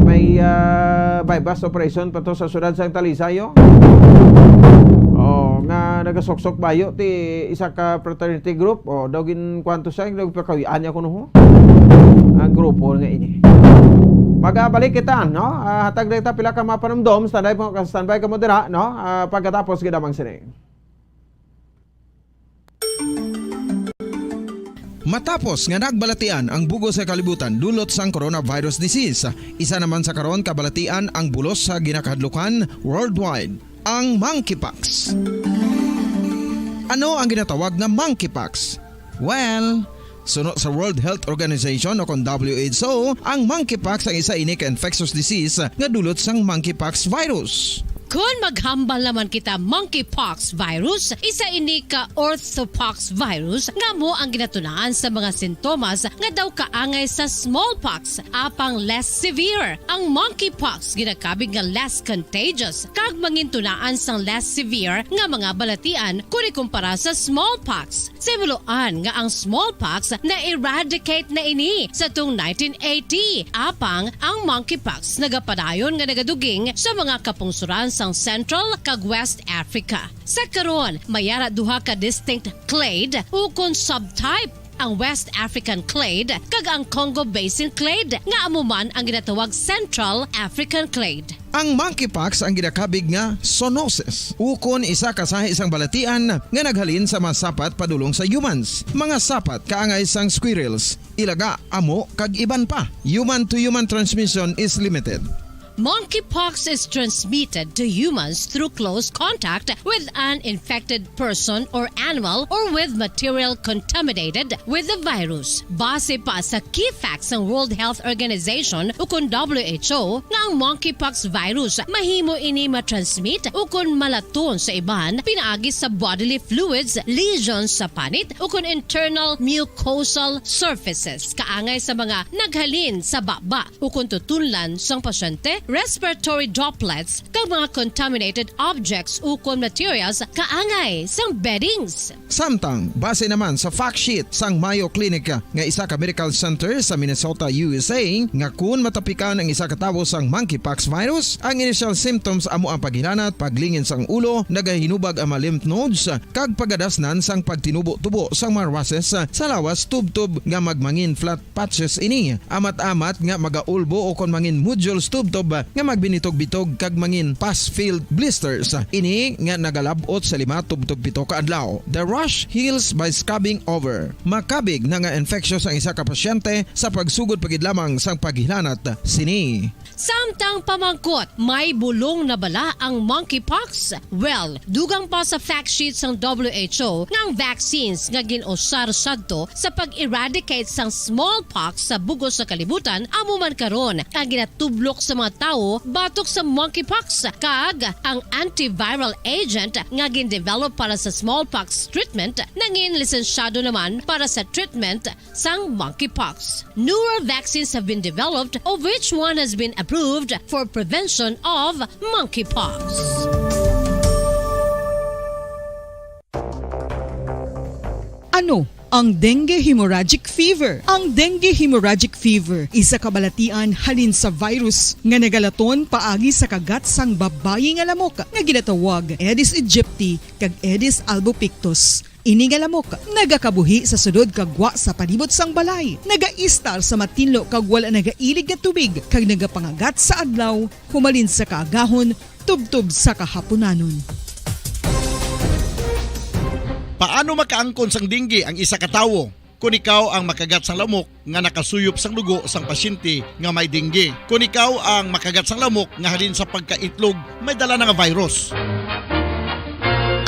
May, ah, buy-bust operation pa to sa siyudad sang Talisay, oh. Oh, nga nagasuksok bayo ti isa ka fraternity group. Oh, daw gin kuwanto siya, daw pakawian niya kuno, ho. Ang grupo nga ini. Magabalik kita, no? Ah, hatag na kita pila ka mga panumdom. Standby po, standby ka mo dira, no? Ah, pagkatapos gid amang sini. Matapos nga nagbalatian ang bug-os nga kalibutan dulot sang coronavirus disease, isa naman sa karon kabalatian ang bulos sa ginakahadlukan worldwide, ang monkeypox. Ano ang ginatawag nga monkeypox? Well, suno sa World Health Organization o kon W H O, ang monkeypox ang isa ini ka infectious disease nga dulot sang monkeypox virus. Kon maghambal naman kita, monkeypox virus, isa ini ka orthopox virus nga amo ang ginatunaan sa mga sintomas nga daw kaangay sa smallpox, apang less severe. Ang monkeypox ginakabig nga less contagious kag mangintunaan sang less severe nga mga balatian kon ikumpara sa smallpox. Sa himuloan nga ang smallpox na-eradicate na ini sa tung nineteen eighty, apang ang monkeypox nagapadayon nga nagaduging sa mga kapungsoran sang Central kag West Africa. Sa karon, may ara duha ka distinct clade ukon subtype, ang West African clade kag ang Congo Basin clade, nga amo man ang ginatawag Central African clade. Ang monkeypox ang ginakabig nga zoonosis, ukon isa ka sahi sang balatian nga naghalin sa mga sapat padulong sa humans, mga sapat kaangay sang squirrels, ilaga, amo, kag iban pa. Human to human transmission is limited. Monkeypox is transmitted to humans through close contact with an infected person or animal or with material contaminated with the virus. Base pa sa key facts sang World Health Organization ukon W H O nga ang monkeypox virus mahimo ini ma-transmit ukon malaton sa iban pinaagi sa bodily fluids, lesions sa panit ukon internal mucosal surfaces kaangay sa mga naghalin sa baba ukon tutunlan sang pasyente, respiratory droplets, kag mga contaminated objects ukon materials kaangay sang beddings. Samtang, base naman sa fact sheet sang Mayo Clinic nga isa ka medical center sa Minnesota, U S A, nga kun matapikan ang isa ka tawo sang monkeypox virus, ang initial symptoms amo ang paghilanat, paglingin sang ulo, nagahinubag ang mga lymph nodes, kag pagadasnan sang pagtinubo-tubo sang mga rushes sa lawas tubtob nga magmangin flat patches ini. Amat-amat nga magaulbo o kon mangin nodules tubtob nga magbinitog-bitog kag mangin pus-filled blisters. Ini nga nagalab-ot sa lima tubtob pito ka adlaw. The rash heals by scrubbing over. Makabig na nga infectious ang isa ka pasyente sa pagsugod pa gid lamang sang paghilanat sini. Samtang pamangkot, may bulong na bala ang monkeypox? Well, dugang pa sa fact sheet sang W H O nga ang vaccines nga gin-usar sadto sa pag-eradicate sang smallpox sa bug-os nga kalibutan amo man karon ang ginatublok sa mga tawo batok sa monkeypox, kag ang antiviral agent nga gin-develop para sa smallpox treatment nangin lisensyado naman para sa treatment sang monkeypox. Newer vaccines have been developed, of which one has been approved for prevention of monkeypox. Ano ang dengue hemorrhagic fever? Ang dengue hemorrhagic fever isa ka balatian halin sa virus nga nagalaton paagi sa kagat sang babayi nga lamok nga ginatawag Aedes aegypti kag Aedes albopictus. Ini nga lamok nagakabuhi sa sulod kag gwa sa palibot sang balay, nagaistar sa matinlo kag wala nagailig nga tubig, kag nagapangagat sa adlaw humalin sa kaagahon tubtob sa kahapunanon. Paano makaangkon sang dengue ang isa ka tawo? Kon ikaw ang makagat sang lamok nga nakasuyop sang dugo sang pasyente nga may dengue. Kon ikaw ang makagat sang lamok nga halin sa pagkaitlog may dala na nga virus.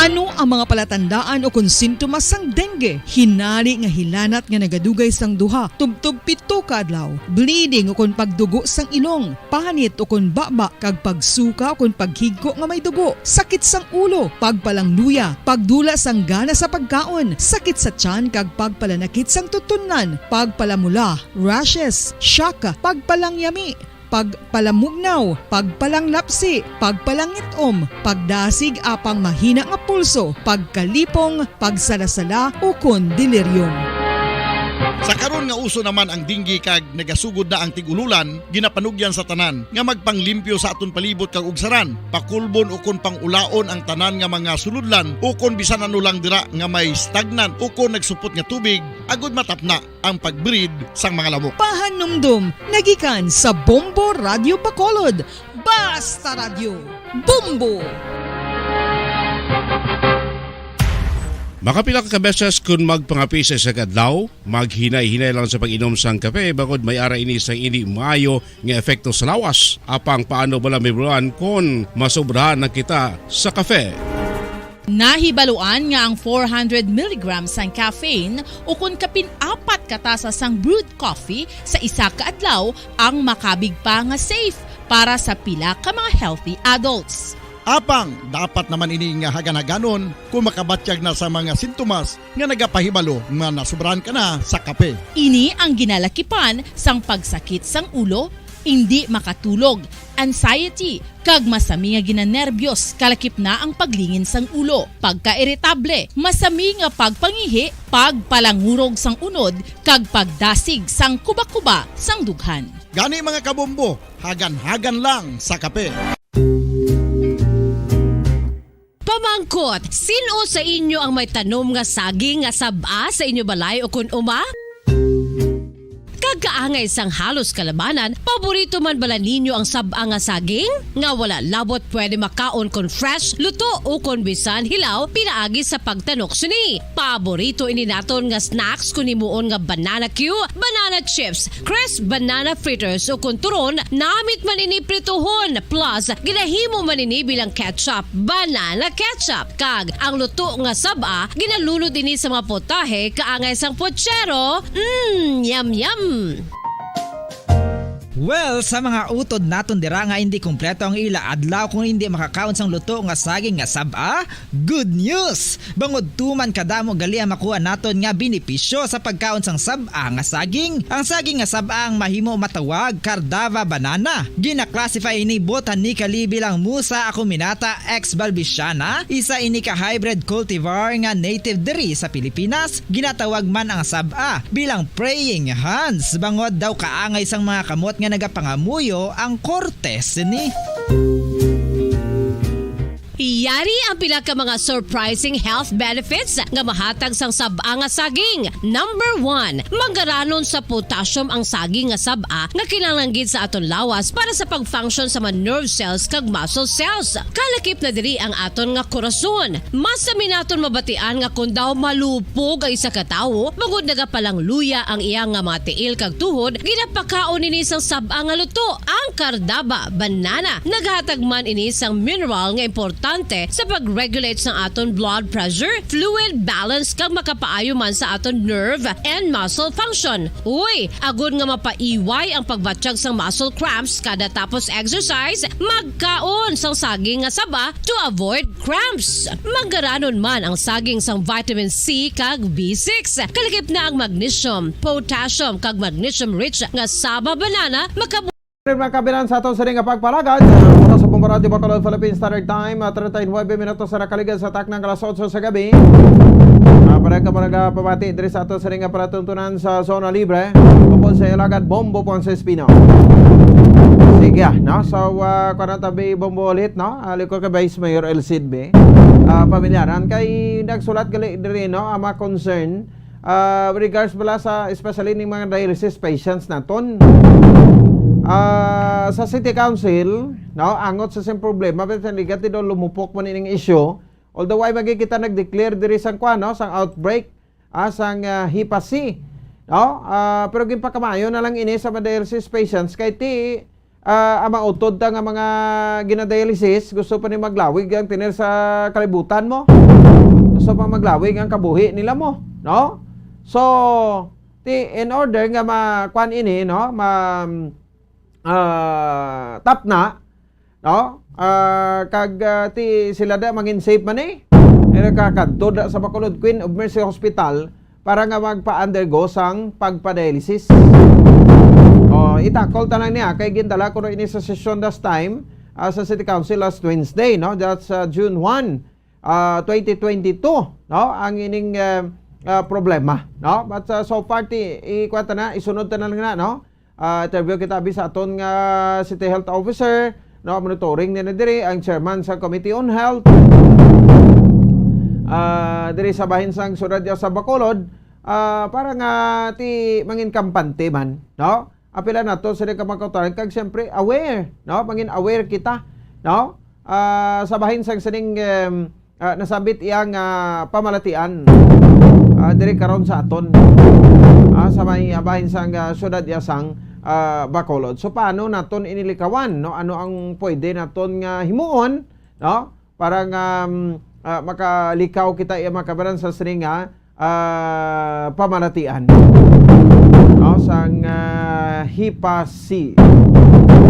Ano ang mga palatandaan ukon sintomas sang dengue? Hinari nga hilanat nga nagadugay sang duha tubtob pito ka adlaw, bleeding ukon pagdugo sang ilong, panit ukon baba kag pagsuka ukon paghigko nga may dugo, sakit sang ulo, pagpalangluya, pagdula sang gana sa pagkaon, sakit sa tiyan kag pagpalanakit sang tutunlan, pagpalamula, rashes, shock, pagpalangyami, pagpalamugnaw, pagpalanglapsi, pagpalangit-om, pagdasig apang mahina nga pulso, pagkalipong, pagsalasala, ukon delirium. Sa karon nga uso naman ang dengue kag nagasugod na ang tig-ululan, ginapanugyan sa tanan nga magpanglimpyo sa aton palibot kag ugsaran, pakulbon ukon pang-ulaon ang tanan nga mga sulodlan ukon bisan ano lang dira nga may stagnant ukon nagsupot nga tubig, agud matapna ang pag-breed sang mga lamok. Pahanumdom nagikan sa Bombo Radio Bacolod. Basta Radio, Bombo! Makapila ka beses kon magpangape sa isa ka adlaw, maghinay-hinay lang sa pag-inom sang kape, bangod may ara ini sang indi maayo nga epekto sa lawas. Apang paano bala mahibaluan kon masobrahan na kita sa kape? Nahibaluan nga ang four hundred milligrams sang caffeine ukon kapin apat ka tasa sang brewed coffee sa isa ka adlaw ang makabig pa nga safe para sa pila ka mga healthy adults. Apang dapat naman ini nga hagan-haganon kon makabatyag na sa mga sintomas nga nagapahibalo nga nasobrahan ka na sa kape. Ini ang ginalakipan sang pagsakit sang ulo, indi makatulog, anxiety, kag masami nga ginanerbiyos, kalakip na ang paglingin sang ulo, pagkairitable, masami nga pagpangihi, pagpalangurog sang unod, kag pagdasig sang kubakuba sang dughan. Gani, mga kabombo, hagan-hagan lang sa kape. Pamangkot, sin-o sa inyo ang may tanom nga saging nga sab-a sa inyo balay ukon uma? Kag kaangay sang halos kalabanan, paborito man bala ninyo ang sab-a nga saging? Nga wala labot pwede makaon kon fresh, luto, ukon bisan hilaw pinaagi sa pagtanok sini. Paborito ini naton nga snacks kon himuon nga banana cue, banana chips, crisp banana fritters, ukon turon, namit man ini prituhon, plus ginahimo man ini bilang ketchup, banana ketchup, kag ang luto nga sab-a ginalunod ini sa mga potahe kaangay sang pochero. Mm, yum, yum! Well, sa mga utod naton dira nga indi kompleto ang ila adlaw kung indi makakaon sang luto nga saging nga sab-a, good news! Bangod tuman kadamo gali ang makuha naton nga benepisyo sa pagkaon sang sab-a nga saging. Ang saging nga sab-a ang mahimo matawag Cardava banana. Gina-classify ini botanically bilang Musa acuminata ex balbisiana, isa ini ka hybrid cultivar nga native diri sa Pilipinas. Ginatawag man ang sab-a bilang praying hands, bangod daw kaangay sang mga kamot nga nagapangamuyo ang korte sini. Yari ang pila ka mga surprising health benefits nga mahatag sang sab-a nga saging. Number one, manggaranon sa potassium ang saging nga sab-a nga kinahanglan gid sa aton lawas para sa pag-function sa mga nerve cells kag muscle cells. Kalakip na diri ang aton nga korason. Mas sami naton mabatian nga kon daw malupog ang isa ka tawo, bangod nagapalangluya ang iya nga mga tiil kag tuhod, ginapakaon ini sang sab-a nga luto. Ang kardaba, banana, naghatag man ini sang mineral nga importante sa pag-regulate sang aton blood pressure, fluid balance, kag makapaayo man sa aton nerve and muscle function. Uy, agod nga mapaiway ang pagbatyag sang muscle cramps kada tapos exercise, magkaon sang saging nga saba to avoid cramps. Manggaranon man ang saging sang vitamin C kag B six. Kalakip na ang magnesium, potassium, kag magnesium-rich nga saba banana maka Mga kabinan sa aton sining nga pagpalagad, sa oras sa Pumbarati, Bacolod, Philippine Standard Time, ah, treinta y nueve minutos na nakaligad sa taknang alas otso sa gabi. Ah, para ka mga pamati diri sa aton sining nga palatuntunan sa Zona Libre, upod sa alagad Bombo Ponce Espino. Sige, ah, no? So, ah, kuwan na tabi Bombo ulit, no? Ah, likod ka Vice Mayor El Cid B. Ah, pamilyaran kay nagsulat gali diri, no? Ang mga concern, ah, regards bala sa, especially ning mga dialysis patients naton. Ah, sa City Council, no, angot sa sing problema, pero sa ligat daw lumupok man ining issue. Although ay magi kita nag-declare diri sang kwan, no, sang outbreak, ah, sang, ah, Hepa C, no? Ah, pero ginpakamayo na lang ini sa mga dialysis patients kay ti ah, ang mga utod ta nga mga ginadialysis, gusto pa ni maglawig ang tener sa kalibutan mo. Gusto pa maglawig ang kabuhi nila mo, no? So, ti, in order nga ma-, kwan ini, no? Ma-, ah, tapna, no? Ah, kag, ah, ti sila da mangin safe man eh. Ay nakakadto da sa Bacolod Queen of Mercy Hospital, para nga magpa-undergo sang pagpa-dialysis. O, itakol ta lang niya kay gindala ko ini sa session last time, ah, sa City Council last Wednesday, no? That's, ah, June one, ah, twenty twenty-two, no? Ang ining, ah, ah, problema, no? But, ah, so far, ti, ikuha ta na, isunod ta na lang na, no? Ah, interview kita abi sa aton nga City Health Officer, no, monitoring niya na diri ang chairman sa Committee on Health, ah, diri sa bahin sang siyudad ya sa Bacolod, ah, para nga ti mangin kampante man, no? Apila nato sa ka mga kautoran kag siyempre aware, no? Mangin aware kita, no? Ah, sa bahin sang sining, em, ah, nasambit iya nga pamalatian, ah, diri karon sa aton, ah, sa may, ah, bahin sang, ah, siyudad ya sang, ah, Bacolod. So, paano naton inilikawan, no? Ano ang pwede naton nga himuon, no? Para nga, mm, ah, makalikaw kita iya makabaran sa sining nga, ah, pamalatian, no? Sang, ah, Hepa C.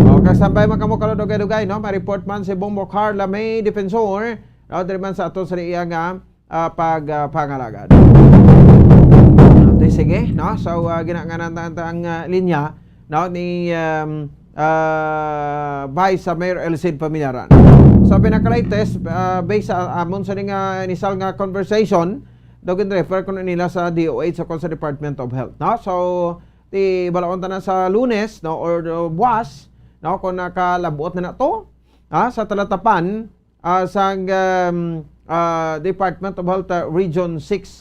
O, kag sampay man kamo, kalod, dugay-dugay, no? May report man si Bongbong Carla May Defensor, no, diri man sa ato sa iya nga, ah, pag, ah, pangalagad. Okay, sige, no? So, ah, ginanganan ta ang, ah, linya, no, ni, um, ah, Vice Mayor El Cid Paminaran. So, pinaka-latest, ah, based sa amon sa nga initial nga conversation, daw gin-refer kuno nila sa D O H o sa Department of Health, no? So, ti balaon ta na sa Lunes, no, or, uh, buwas, no, kung nakalabot na na to, ha, sa talatapan, ah, sang, um, ah, Department of Health, ah, Region six.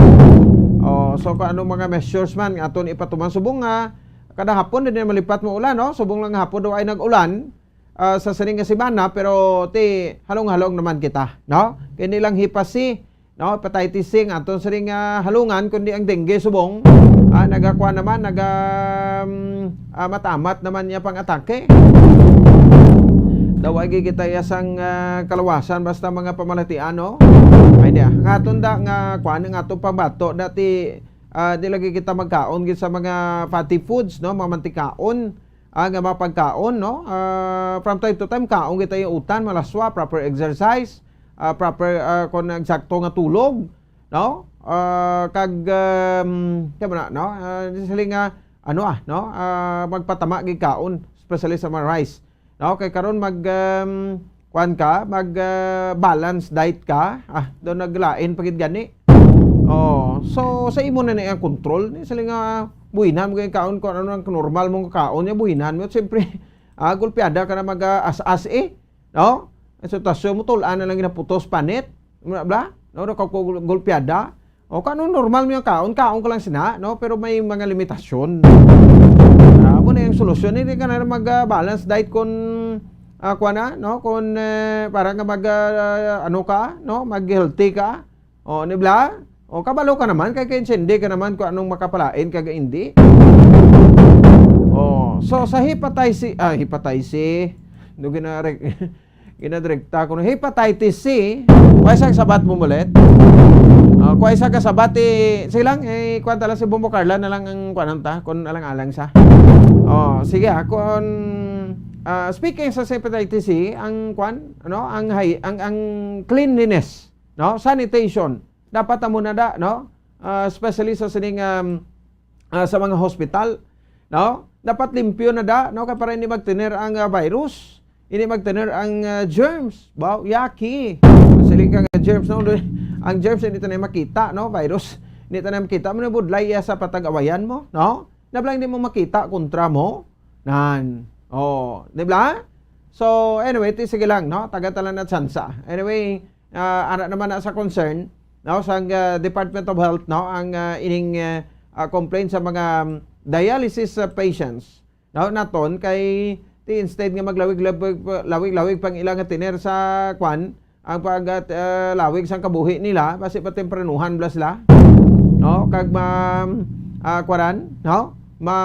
Oh, so kung anong mga measures man nga aton ipatuman, subong nga kada hapon din malipat mo ulan, no? Subong lang hapon daw ay nag-ulan, ah, sa sining nga semana, pero ti halong-halong naman kita, no? Kini lang Hepa C, no, hepatitis C nga aton sining, ah, halungan, kundi ang dengue subong, ah, nagakuha naman, naga, um, ah, matamat naman niya pang atake. Daw ay gigitaya sang, ah, kalawasan basta mga pamalatian, no? Ay diya. Nga aton da nga kuan nga aton pambato dati, ah, di lagi kita magkaon gid sa mga fatty foods, no? Mga mantikaon, ah, nga mga pagkaon, no? Ah, from time to time kaon kita yung utan, malaswa, proper exercise, ah, proper, ah, kon eksakto nga tulog, no? Ah, kag, um, kaya mo na, no? Ah, di sila nga, ano, ah, no? Ah, magpatama gid kaon, especially sa mga rice. No? Kay karon mag, um, kuan ka, mag, ah, balance diet ka. Ah, daw naglain pa gid gani. Oh, so sa imo na ni ang control ni sila nga buhinan mo kay kaon kung ano ang normal mong kaon niya buhinan mo. Siyempre, ah, gulpiada ka na mag, ah, as-as eh. No? Ang sitwasyon mo, tul-an na lang ginaputos, panit, bla, bla, no, no, kag gul-, gulpiada. O, kung ano normal mo yung kaon, kaon ka lang sina, no? Pero may mga limitasyon. Ah, amo na yung solusyon. Hindi ka na mag, ah, balance diet kung, ah, kuwan na, no? Kung, eh, para nga mag, ah, ano ka, no? Mag-healthy ka. O, di bla? O, kabalo ka naman, kay kaintindi ka naman kung anong makapalain kag hindi. O, so sa hepatitis, ah, hepatitis, no, gina-, ginadirekta ko, no, hepatitis C, kuha isa ka sabat mo mulit. Ah, kuha isa ka sabat, eh, sige lang, eh, kuwan ta lang si Bombo Carla na lang ang kuwan ta, kung alang-alang sa. O, sige, ah, kung, ah, speaking sa hepatitis C, ang kuwan, ano, ang hay-, ang, ang cleanliness, no? Sanitation. Dapat amo na da, no? Ah, especially sa sining, um, ah, sa mga hospital, no? Dapat limpyo na da, no? Kay para hindi magtener ang, ah, virus, hindi magtener ang, ah, germs. Baw, yaki. Siling ka nga germs, no? Ang germs hindi ta na makita, no? Virus, hindi ta na makita. Amo na budlay iya sa patag-awayan mo, no? Nablang hindi mo makita kontra mo. Nan. Oh, di ba? So, anyway, ti sige lang, no? Taga talan na tsansa. Anyway, ah, ara naman na sa concern, no, sang, ah, Department of Health, no, ang, ah, ining, ah, ah, complaint sa mga, um, dialysis, ah, patients, no, naton kay ti instead nga maglawig-lawig, lawig-lawig pang ila nga tiner sa kwan, ang pag, ah, lawig sang kabuhi nila, basi pa tempranuhan bla sila, no, kag ma, ah, kwaran, no, ma,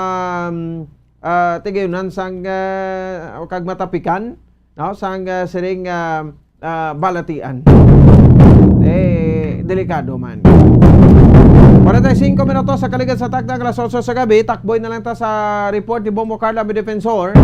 ah, tigayunan sang, ah, kag matapikan, no, sang, ah, siring, ah, ah, balatian. Eh, delikado man. Forty-five minutos sa kaligad sa takna, alas otso sa gabi, takboy na lang ta sa report ni Bombo Carla, mi defensor.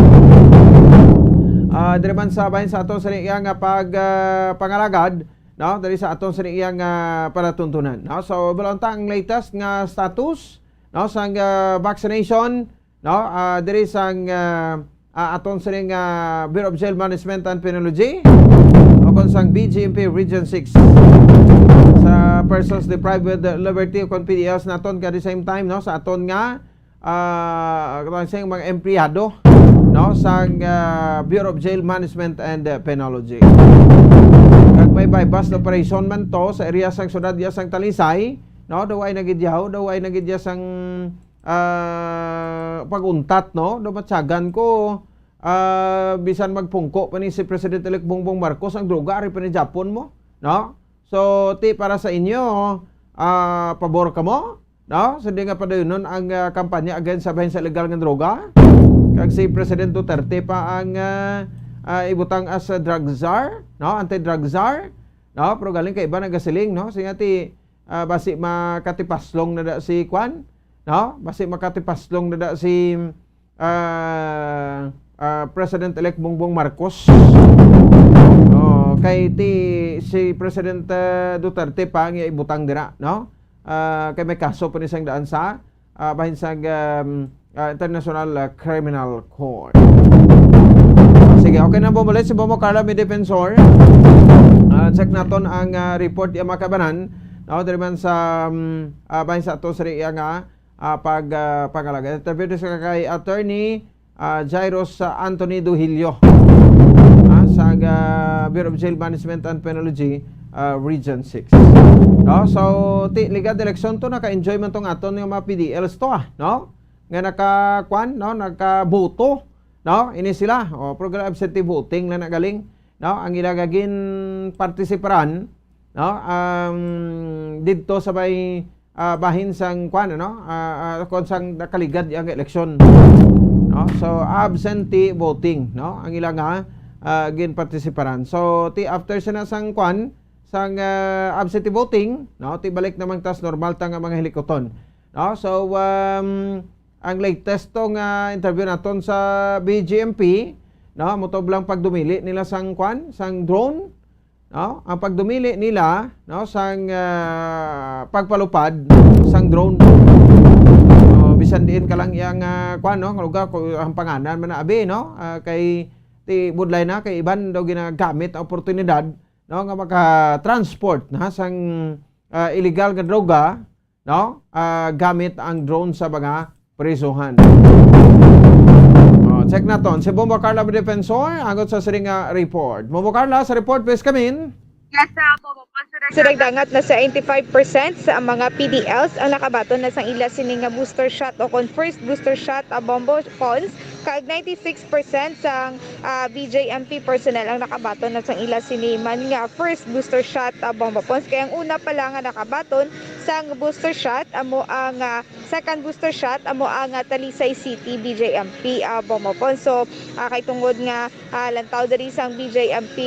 Ah, diri man sa bahin sa aton sa iya nga pag, ah, pangalagad, no, diri sa aton sa iya nga palatuntunan, no? So, balon ta ang latest nga status, no, sang, ah, vaccination, no? Ah, diri sang, ah, ah, aton sining, ah, Bureau of Jail Management and Penology, o kon sang B J M P Region six, sa persons deprived with liberty o kon P D Ls naton, kag the same time, no, sa aton nga, ah, aton sing mga empleyado, no, sang, ah, Bureau of Jail Management and, ah, Penology. Kag may buy-bust operation man to sa area sang syudad ya sang Talisay, no, daw ay nagidyaw, daw ay nagidya sang ah, pag-untat, no? Nabatyagan ko, ah, bisan magpungko pa ni si President-elect Bongbong Marcos, ang droga ari pa ni Japon mo, no? So, ti para sa inyo, ah, pabor ka mo, no? Sa di nga padayunon ang, ah, kampanya against sa bahin sa illegal nga droga. Kag si President Duterte pa ang, ah, ah, ibutang as a drug czar, no? Anti-drug czar, no? Pero galing kay iba nagasiling, no? Sige ti, ah, basi makatipaslong na da si kwan, no? Basi makatipaslong na da si, ah, ah, President-elect Bongbong Marcos. Oh, kay ti si President, ah, Duterte pa ang iya ibutang dira, no? Ah, kay may kaso pa ni sang daan sa, ah, bahin sa, um, ah, International, ah, Criminal Court. Sige, okay na, bumulit si Bomo Carla, may defensor. Ah, check naton ang, ah, report, iya, mga kabanan. No, diri man sa, um, ah, bahin sa ato sa iya nga, ah, pag, ah, pangalaga. Interview sa kay Attorney, ah, Jairus, ah, Anthony Duhilio, ah, sa, ah, Bureau of Jail Management and Penology, ah, Region six. No? So, ti, ligad eleksyon to, naka-enjoy man tong aton nga mga P D Ls to, ah, no? Nga naka, kwan, no? Nakaboto, no? Ini sila, oh, program absentee voting lang na galing, no? Ang ila gagin partisiparan, no? Um, didto sa may, ah, bahin sang kwan, ano? Ah, ah, kung sang nakaligad ang eleksyon, no? So, absentee voting, no? Ang ila nga, ah, ginpartisiparan. So, ti after sina sang kwan, sang, ah, absentee voting, no? Ti balik naman tas normal ta nga mga hilikuton, no? So, um, ang latest to nga interview naton sa B J M P, no? Mutob lang pagdumili nila sang kwan, sang drone, no? Ang pagdumili nila, no, sang, ah, pagpalupad sang drone. No, bisan diin ka lang iyang, ah, kuwan, no, nga lugar, kung ang pangalan man na abi, no? Ah, kay ti budlay na, kay iban daw ginagamit ang oportunidad, no, nga maka-transport na sang, ah, illegal nga droga, no? Ah, gamit ang drone sa mga prisuhan. Oh, Check naton si Bombo Carla Defensor, angot sa sining nga report. Bombo Carla, sa report, please come in. Yes, uh, Bombo Pons. So, nagdangat na sa eighty-five percent sa mga P D Ls ang nakabaton na sang ila sini nga booster shot o kon first booster shot, uh, Bombo Pons, kag ninety-six percent sang, uh, B J M P personnel ang nakabaton na sang ila sini man nga first booster shot, uh, Bombo Pons. Kay ang una pa lang nga nakabaton sang booster shot amo ang, uh, second booster shot amo ang, uh, Talisay City B J M P, uh, Bombo Pons. So, uh, kay tungod nga ah, lantaw diri sang B J M P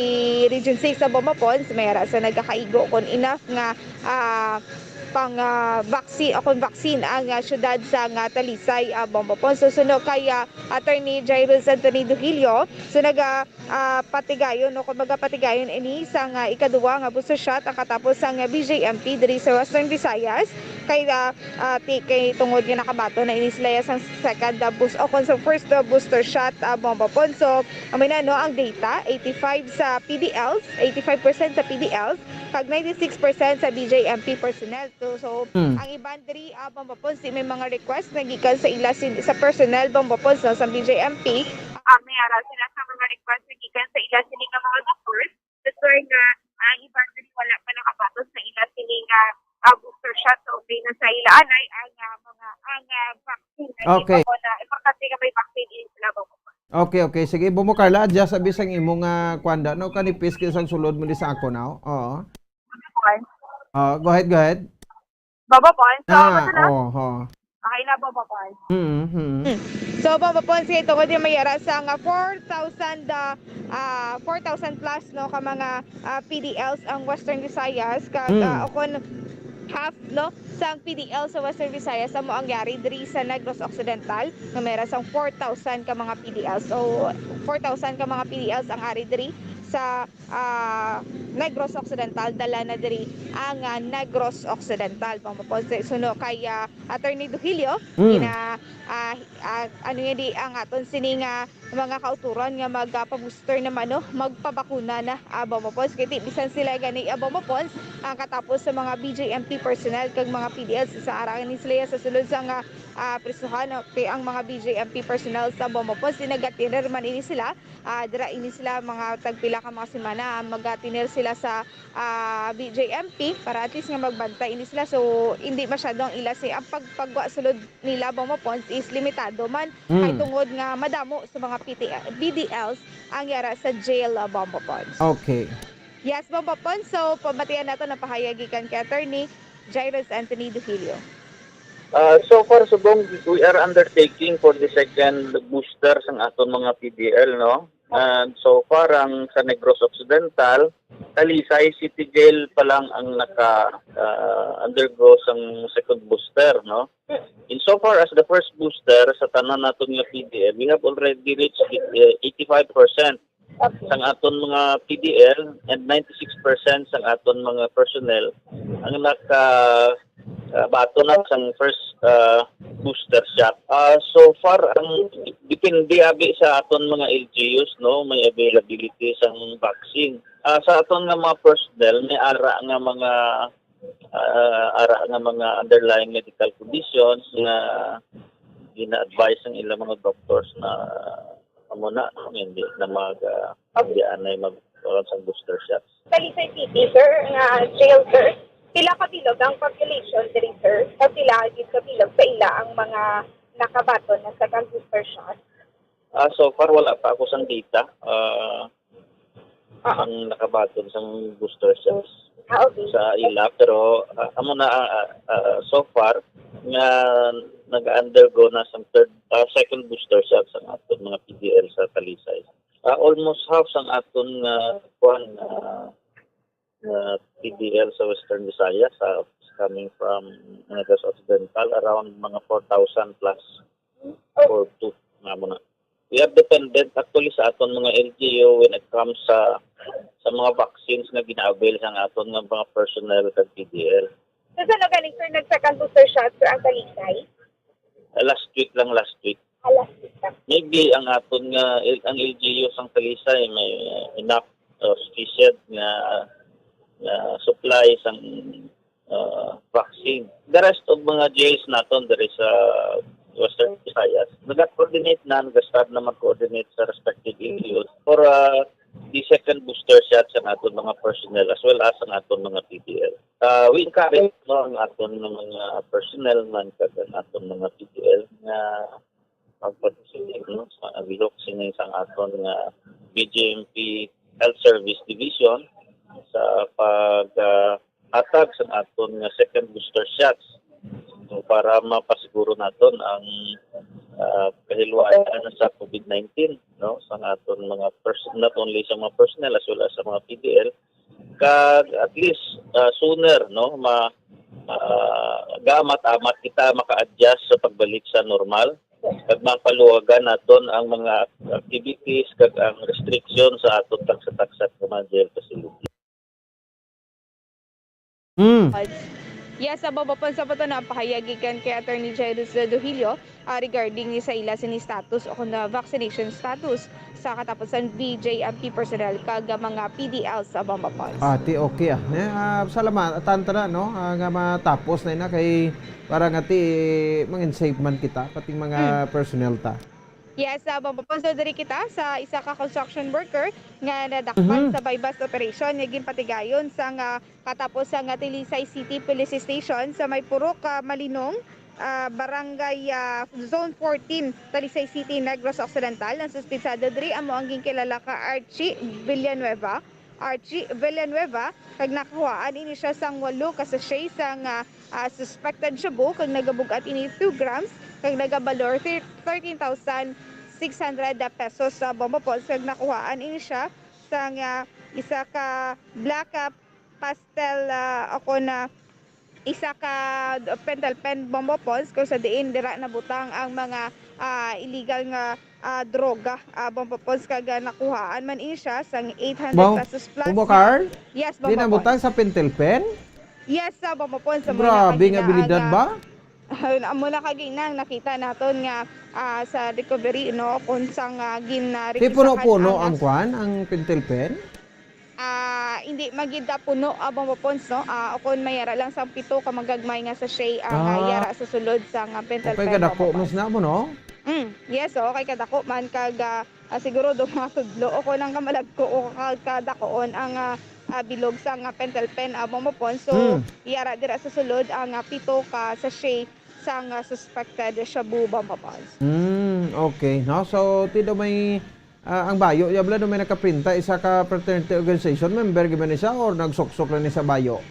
Region six sa Bombo Pons, may ara sa nagakaigo kon enough nga, ah, pang, ah, vaccine o kon vaccine ang, ah, syudad sang, ah, Talisay, ah, Bombo Pons. So, suno kay, ah, Attorney Jairus Anthony Duhilio, so naga, ah, patigayon o kon magapatigayon ini sang, ah, ikaduwa nga booster shot ang katapos sang, ah, B J M P diri sa Western Visayas kay, ah, ah, ti-, kay tungod nga nakabaton na ini sila sang second, ah, boost-, o kon sa first, ah, booster shot, ah, Bombo Pons. So, amo na, no, ang data, eighty-five sa P D Ls, eighty-five percent sa P D Ls, kag ninety-six percent sa B J M P personnel. So, so, Hmm. ang iban diri, ah, Bombo Pons, may mga request na gikan sa ila sin-, sa personnel, Bombo Pons, no, sa B J M P. Ah, may ara sila sa mga request na gikan sa ila sini nga mga doctors. That's why nga, ah, ang iban diri wala pa nakabaton sa ila sini nga, ah, booster shot. So, okay na sa ila anay ang, ah, mga, ang, ah, vaccine. Lagi Okay. pa po na importante nga may vaccine in sila, Bombo Pons. Okay, okay. Sige, Bombo Carla, adjust abi sang imo nga kwanda, no? Kanipis kay sang sulod mo di sa ako, no? Oo. Bombo Pons. Ah, go ahead, go ahead. Bombo Pons. So, Ah, basta na? Oo, oo. Okay na, Bombo Pons. Mm, mm. Hmm. So, Bombo Pons, kay tungod yung may ara sa nga four thousand, ah, ah, four thousand plus, no, ka mga, ah, P D Ls ang Western Visayas, kag, Hmm. ah, o kon half, no, sang P D L sa Western Visayas, amo ang yari diri sa Negros Occidental, nga may ara sang four thousand ka mga P D Ls. So, four thousand ka mga P D Ls ang ari diri sa, ah, Negros Occidental, dala na diri ang, ah, Negros Occidental. Bombo Pons, suno kay, ah, Attorney Duhilio, Hmm. ina, ah, ah, ano yun di ang aton sini nga mga kauturan nga magpa-booster naman, no? Magpabakuna na, ah, Bombo Pons. Kay di bisan sila gani, ah, Bombo Pons, ang katapos sa mga B J M P personnel kag mga P D Ls sa ara ni sila sa sulod sa nga, ah, prisuhan, no? Kay ang mga B J M P personnel sa Bombo Pons, di nagatirer man ini sila. Ah, dira ini sila mga tagpila ka mga semana, ah, magatinir sila sa, ah, B J M P para at least nga magbantay ini sila. So, hindi masyado ang ila si, ang pagpagwa sulod nila, Bombo Pons, is limitado man. Mm. Kay tungod nga madamo sa mga P T, B D Ls ang yara sa jail, ah, Bombo Pons. Okay. Yes, Bombo Pons. So, pamatian nato ang pahayag gikan kay Attorney Jairus Anthony Duhilio. Ah, so far, subong, we are undertaking for the second booster sang aton mga P D L, no? And so far, ang sa Negros Occidental, Talisay City Jail pa lang ang naka, ah, undergo sang second booster, no? In so far as the first booster sa tanan naton nga P D L, we have already reached, eh, eighty-five percent Okay. sang aton mga P D L and ninety-six percent sang aton mga personnel ang naka, ah, baton na sang first, ah, booster shot. Ah, so far, ang depende abi sa aton mga L G Us, no, may availability sang vaccine. Ah, sa aton nga mga personnel, may ara nga mga, ah, ara nga mga underlying medical conditions nga gina-advise ang ilang mga doctors na amo na, hindi na mag, ah, Okay. hindi anay magkaroon sa booster shots. Talisay City, sir, nga jail, sir, pila ka bilog ang population diri, sir? O pila gid ka bilog sa ila ang mga nakabaton na second booster shot? Ah, so far, wala pa ako sang data. Ah, Ah. ang nakabaton sang booster shots Ah, okay. sa ila, pero, ah, amo na, ah, ah, ah, so far, nga nag-undergo na sang third, ah, second booster shot sang aton mga P D L sa Talisay. Ah, almost half sang aton nga, kuwan, ah, nga P D L sa Western Visayas, ah, coming from Negros Occidental, around mga four thousand plus, four two, nga mo na. We are dependent actually sa aton mga L G U when it comes sa, sa mga vaccines nga gina-avail sang aton nga mga personnel kag P D L. So, saan galing, sir, nag-second booster shot, sir, ang Talisay? Ah, last week lang, last week. Ah, last week lang. Maybe ang aton nga, ang L G U sang Talisay may, uh, enough, uh, sufficient nga, nga supply sang, uh, vaccine. The rest of mga jails naton diri sa Western Visayas, nag-coordinate na, nag-start na mag-coordinate sa respective L G Us for, ah, the second booster shot sa aton mga personnel as well as sa aton mga P D L. Ah, we encourage, no, ang aton nga mga personnel man kag ang aton mga P D L nga mag-participate, no, sa bihok sini sa aton nga B J M P Health Service Division sa pag, ah, hatag sa aton nga second booster shots. So, para mapasiguro naton ang, ah, kahilwayan sa COVID nineteen, no, sa aton mga pers-, not only sa mga personnel as well as sa mga P D L, kag at least, ah, sooner, no, ma-, ah, gaamat-amat kita maka-adjust sa pagbalik sa normal, kag mapaluwagan naton ang mga activities kag ang restriction sa aton taksa-taksa nga mga jail facility. Mm. Yes, sa babapon sa bato na pahayag gikan kay Attorney Jairus Dohilio, ah, regarding ni sa ila sini status o kung na vaccination status sa katapusan B J M P personnel kag mga P D L sa Bambapons. Ah, ti okay ah. Ne, ah, salamat. Atan ta na, no? Ah, nga matapos na ina kay para nga ti mangin safe man kita, pati mga personnel ta. Yes, sa Bambapons, so diri kita sa isa ka construction worker nga nadakpan Mhm. sa buy-bust operation nga ginpatigayon sa nga katapos sa nga Talisay City Police Station sa may Purok, ah, Malinong, ah, Barangay, ah, Zone fourteen, Talisay City, Negros Occidental. Ang suspitsado diri amo ang ginkilala ka Archie Villanueva. Archie Villanueva, kag nakuhaan ini siya sang walo ka sachet sang, ah, ah, suspected shabu, kag nagabug-at ini two grams, kag nagabalor thir-, thirteen thousand six hundred pesos sa Bambapons, kag nakuhaan ini siya sang, ah, isa ka black, ah, pastel, ah, ako na isa ka pentel pen Bambapons, kung sa diin dira nabutang ang mga, ah, illegal nga, ah, droga, ah, Bambapons, kag, ah, nakuhaan man ini siya sang eight hundred Wow. pesos plus. Ubo, Carl? Yes, Di na Bambapons. Butang sa pentel pen? Yes, sa Bambapons. Sa Grabe nga abilidad ba? Amo na kagi nang nakita naton nga, ah, sa recovery, no, kung sang, ah, gin, ah, Di rekisahan puno-puno ang, ang kwan, ang pentel pen? Ah, hindi magid puno, ah, Bambapons, no? Ah, o kung mayara lang sang pito ka magagmay nga sachet ang, ah, Ah. yara sa sulod sang, ah, pentel Okay, pen, kadako Bambapons. Mas na mo, no? Mm, yes, okay, kadako man kag, ah, ah, siguro do mga tudlo o kung ang kamalagko o ka-, kadakoon ang, ah, ah, bilog sang, ah, pentel pen, ah, Bambapons. So, Hmm. yara dira sa sulod ang, ah, pito ka sachet sang, ah, suspected shabu, Bambapons. Hmm, okay, no? So, ti do may, ah, ang bayo, yabla do may nakaprinta, isa ka fraternity organization, member gyud ba ni siya or nagsuksok lang ni sa bayo?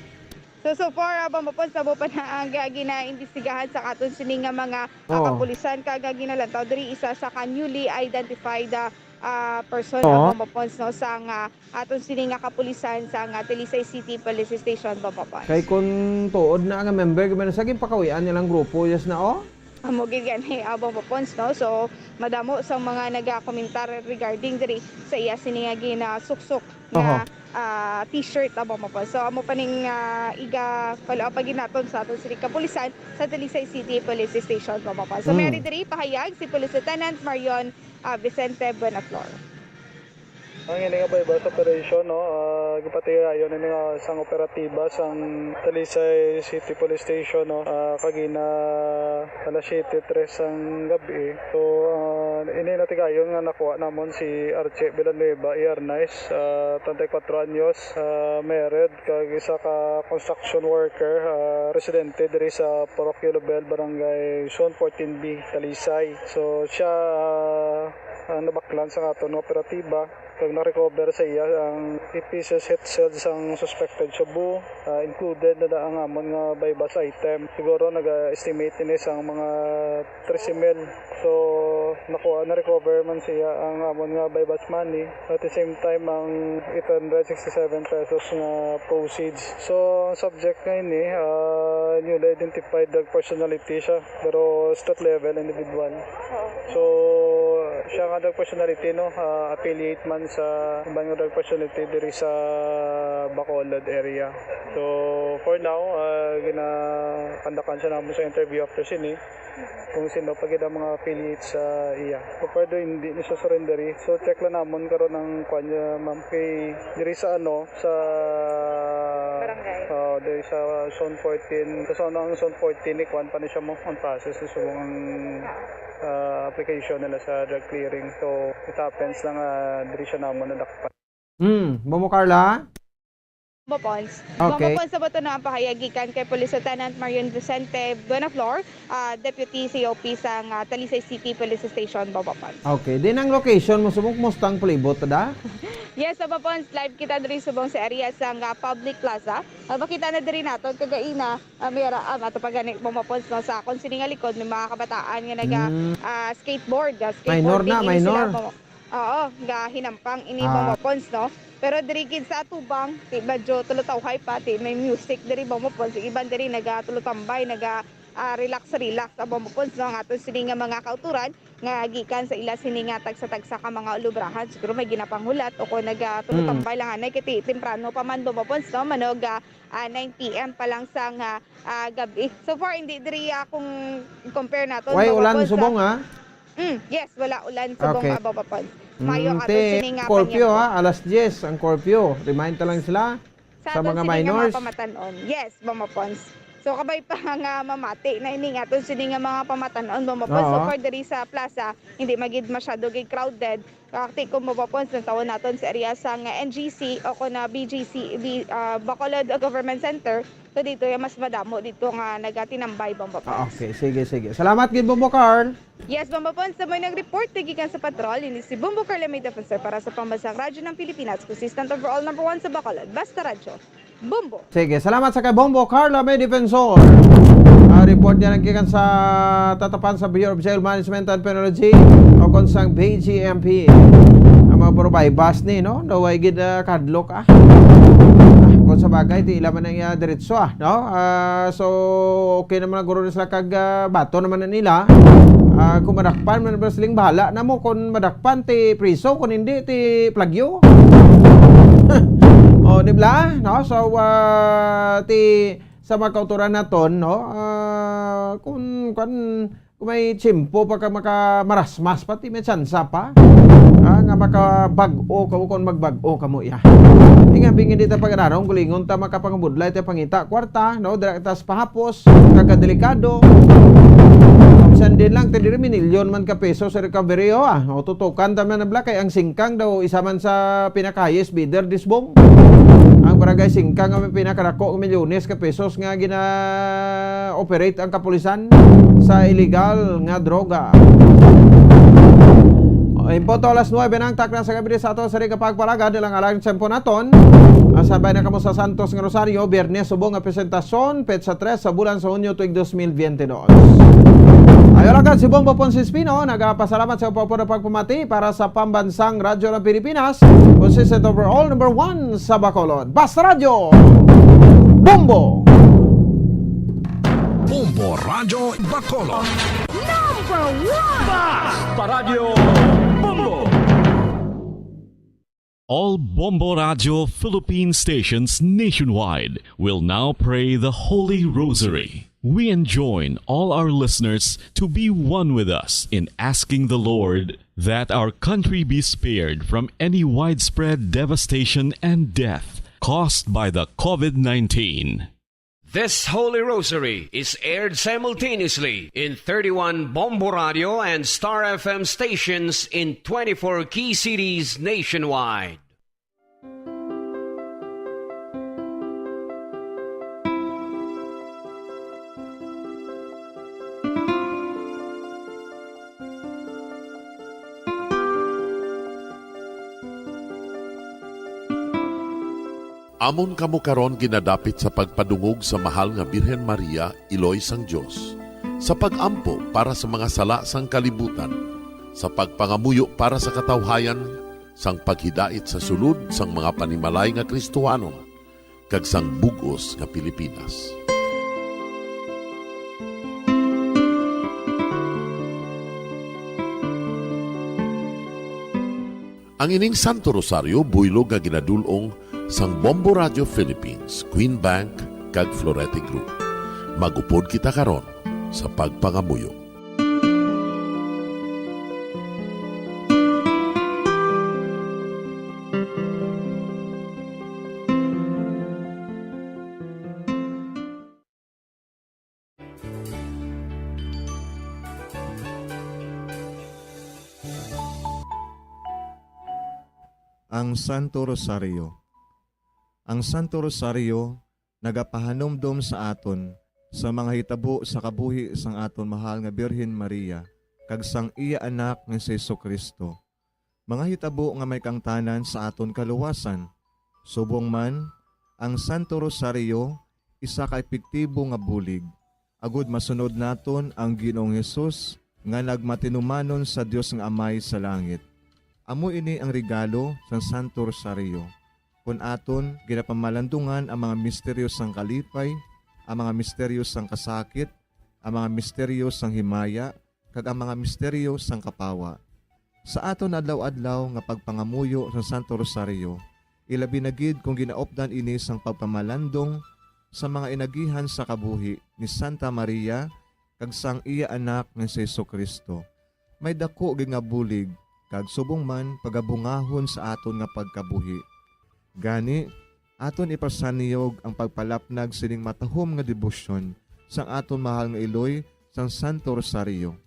So, so far, ah, Bambapons, amo pa na ang, ah, ginaimbestigahan sa katon sini nga mga, ah, Oo. kapulisan, kag, ah, ginalantaw diri isa sa ka newly identified, ah, ah, person, Oo. ah, Bambapons, no, sa nga aton sini nga kapulisan sa nga Talisay City Police Station, Bambapons. Kay kung tuod na nga member, gyud ba ni siya, ginpakawian nilang grupo, yes na, oh? Amo gid gani, ah, Bambapons, no? So, madamo sa mga nagakomentar regarding diri sa iya sini nga ginasuksok nga, Oho. ah, t-shirt, ah, Bambapons. So, amo pa ning, ah, iga-follow up pa gid naton sa aton sini kapulisan sa Talisay City Police Station, Bambapons. So, Mm. may ari diri pahayag si Police Lieutenant Marion, ah, Vicente Buenaflor. Ang ini nga buy-bust operation, no, ah, gipatigayon ini nga sang operatiba sang Talisay City Police Station, no, ah, kagina alas siyete tres sang gabi. So, ah, ini natigayon nga nakuha namon si Archie Villanueva Iarnais, ah, treinta y cuatro anyos, ah, married, kag isa ka construction worker, ah, residente diri sa Purok Yellow Bell, Barangay Zone fourteen B, Talisay. So, siya, ah, ang nabaklan sa aton nga operatiba, kag na-recover sa iya ang eight pieces heat shell sang suspected shabu, ah, included na, na ang amon nga buy-bust item. Siguro naga-estimate ini sang mga trese mil. So, nakuha, na-recover man siya ang amon nga buy-bust money. At the same time, ang eight hundred sixty-seven pesos nga proceeds. So, ang subject nga ini, ah, newly identified drug personality siya, pero street level individual. So, siya nga drug personality, no, ah, affiliate man sa iban nga drug personality diri sa Bacolod area. So, for now, ah, ginakandakan siya namon sa interview after sini kung sino pa gid ang mga affiliates sa iya. So far do, hindi ni siya surrender eh. So check lang namon karon ang kwan niya, ma'am, kay diri sa ano, sa Barangay. ah, Diri sa Zone fourteen, sa zone, ang Zone fourteen, ikuan pa ni siya mo, on process na subong ang, ah, application nila sa drug clearing. So, it happens lang, ah, diri siya namon nadakpan. Hmm, Bombo Carla? Bombo Pons. Okay. Bombo Pons, sa bato na ang pahayag gikan kay Police Lieutenant Marion Vicente Buenaflor, ah, Deputy C O P sang, ah, Talisay City Police Station, Bombo Pons. Okay, din ang location mo, subong, kumusta ang palibot, da? Yes, Bombo Pons, live kita diri subong sa area sang, ah, public plaza. Ah, makita na diri naton kagaina, ah, may ara, ah, ato pa gani, Bombo Pons, no, sa akon sini nga likod, may mga kabataan nga naga, Mm. ah, skateboard, ah, Minor skateboarding, na, ini sila, minor. Bombo. Oo, gahinampang ini, Ah. Bombo Pons, no? Pero diri gid sa atubang, ti medyo tulutawhay pa, ti may music diri, Bombo Pons. Ang iban diri nagatulutambay, naga, ah, relax, relax, ah, Bombo Pons, no? Ang aton sini nga mga kauturan nga gikan sa ila sini nga tagsa-tagsa ka mga ulubrahan, siguro may ginapanghulat o kung nagatulutambay Mm. lang anay, kay ti-, temprano pa man, Bombo Pons, no? Manog, ah, ah, nine P M pa lang sang, ah, ah, gabi. So far, hindi diri, ah, kung compare naton, Way Bombo ulan Pons, subong, ah. Ha? Mm, yes, wala ulan subong, Okay. ah, Bombo Pons. Mayo Mm, aton ti sini nga curfew, panyapon. Ha? Alas diyes ang curfew. Remind ta lang sila Sa sa aton mga sini nga mga minors. Pamatan-on. Yes, Bombo Pons. So, kabay pa nga mamati na ini nga aton sini nga mga pamatan-on, Bombo Pons. So Oo. far diri sa plaza, hindi magid masyado gid crowded. Kakti kung Bombo Pons, nantawon naton sa area sang N G C o kon na B G C, B-, ah, Bacolod Government Center. So, dito yung mas madamo dito nga nagatinambay, Bombo Ah, Pons. Okay. Sige, sige. Salamat gid, Bombo Carl. Yes, Bombo Pons, sa may nag-report na gikan sa patrol, ini si Bombo Carl, may defensor para sa Pambansang Radyo ng Pilipinas, consistent overall number one sa Bacolod. Basta Radyo, Bombo. Sige, salamat sa kay Bombo Carla May Defensor. Ah, report niya nagkikan sa tatapan sa Bureau of Jail Management and Penology o kon sang B J M P. Ang mga puro baybas ni, no? Daw ay gid, ah, kadlok, ah. Ah, kung sa bagay, ti ila man ang, ah, diretso, ah, no? Ah, so, okay naman ang guro sila kag, ah, bato naman na nila. Ah, kung madakpan man, wrestling, bahala na mo. Kung madakpan, ti priso. Kung hindi, ti plagyo. Oh, di ba? No? So, ah, ti sa mga kauturan naton, no? Ah, kung, kung, kung may tiyempo pa ka makamarasmas, pati may tsansa pa, ah, nga makabag-o ka, kung magbag-o ka mo, iya. Di nga, bingin di ta pag-araron, gulingon ta makapangabudlay ta pangita kwarta, no? Dira ta sa pahapos, kagadelikado. Bisan din lang, ti diri minilyon man ka pesos sa recovery, oh, ah. O, tutukan ta man na bala, kay ang singkang daw, isa man sa pinaka-highest bidder, Disbong. Ang barangay Singkang nga may pinakadako nga milyones ka pesos nga gina-operate ang kapulisan sa illegal nga droga. O, in punto alas nuebe na ang takna sa gabi sa ato sa Riga Pagpalagad, ilang alang tempo naton. Asabay na kamo sa Santos nga Rosario, Biyernes, subong nga presentasyon, petsa tres sa bulan sa Hunyo tuig dos mil biyente dos. Ayo lang kan si Bombo Ponce Espino, nagapasalamat sa pagpapura pagpamati para sa Pambansang Radyo ng Pilipinas, consistent overall number one sa Bacolod. Basta Radyo, Bombo! Bombo Radyo Bacolod. Number one! Basta Radyo Bombo! All Bombo Radyo Philippine stations nationwide will now pray the Holy Rosary. We enjoin all our listeners to be one with us in asking the Lord that our country be spared from any widespread devastation and death caused by the COVID nineteen. This Holy Rosary is aired simultaneously in thirty-one Bombo Radio and Star F M stations in twenty-four key cities nationwide. Amon kamo karon ginadapit sa pagpadungog sa mahal nga Birhen Maria, Iloy sang Dios, sa pag-ampo para sa mga sala sang kalibutan, sa pagpangamuyo para sa katawhayan, sang paghidait sa sulod sang mga panimalay nga Kristohanon, kag sang bug-os nga Pilipinas. Ang ining Santo Rosario buylog nga ginadul-ong sang Bombo Radio Philippines, Queen Bank, kag Florete Group. Mag-upod kita karon sa pagpangamuyo. Ang Santo Rosario. Ang Santo Rosario nagapahanumdom sa aton sa mga hitabo sa kabuhi sang aton mahal nga Birhen Maria kag sang iya Anak nga si Jesu-Cristo, mga hitabo nga may kaangtanan sa aton kaluwasan. Subong man, ang Santo Rosario isa ka epektibo nga bulig agod masunod naton ang Ginoong Hesus nga nagmatinumanon sa Dios nga Amay sa langit. Amo ini ang regalo sang Santo Rosario. Kon aton ginapamalandungan ang mga misteryo sang kalipay, ang mga misteryo sang kasakit, ang mga misteryo sang himaya, kag ang mga misteryo sang kapawa. Sa aton adlaw-adlaw nga pagpangamuyo sa Santo Rosario, ilabi na gid kon ginaupdan ini sang pagpamalandong sa mga inagihan sa kabuhi ni Santa Maria kag sang iya Anak nga si Jesu-Cristo, may daku gid nga bulig kag subong man pagabungahon sa aton nga pagkabuhi. Gani, aton ipasanyog ang pagpalapnag sining matahom nga debosyon sang aton mahal nga iloy sang Santo Rosario.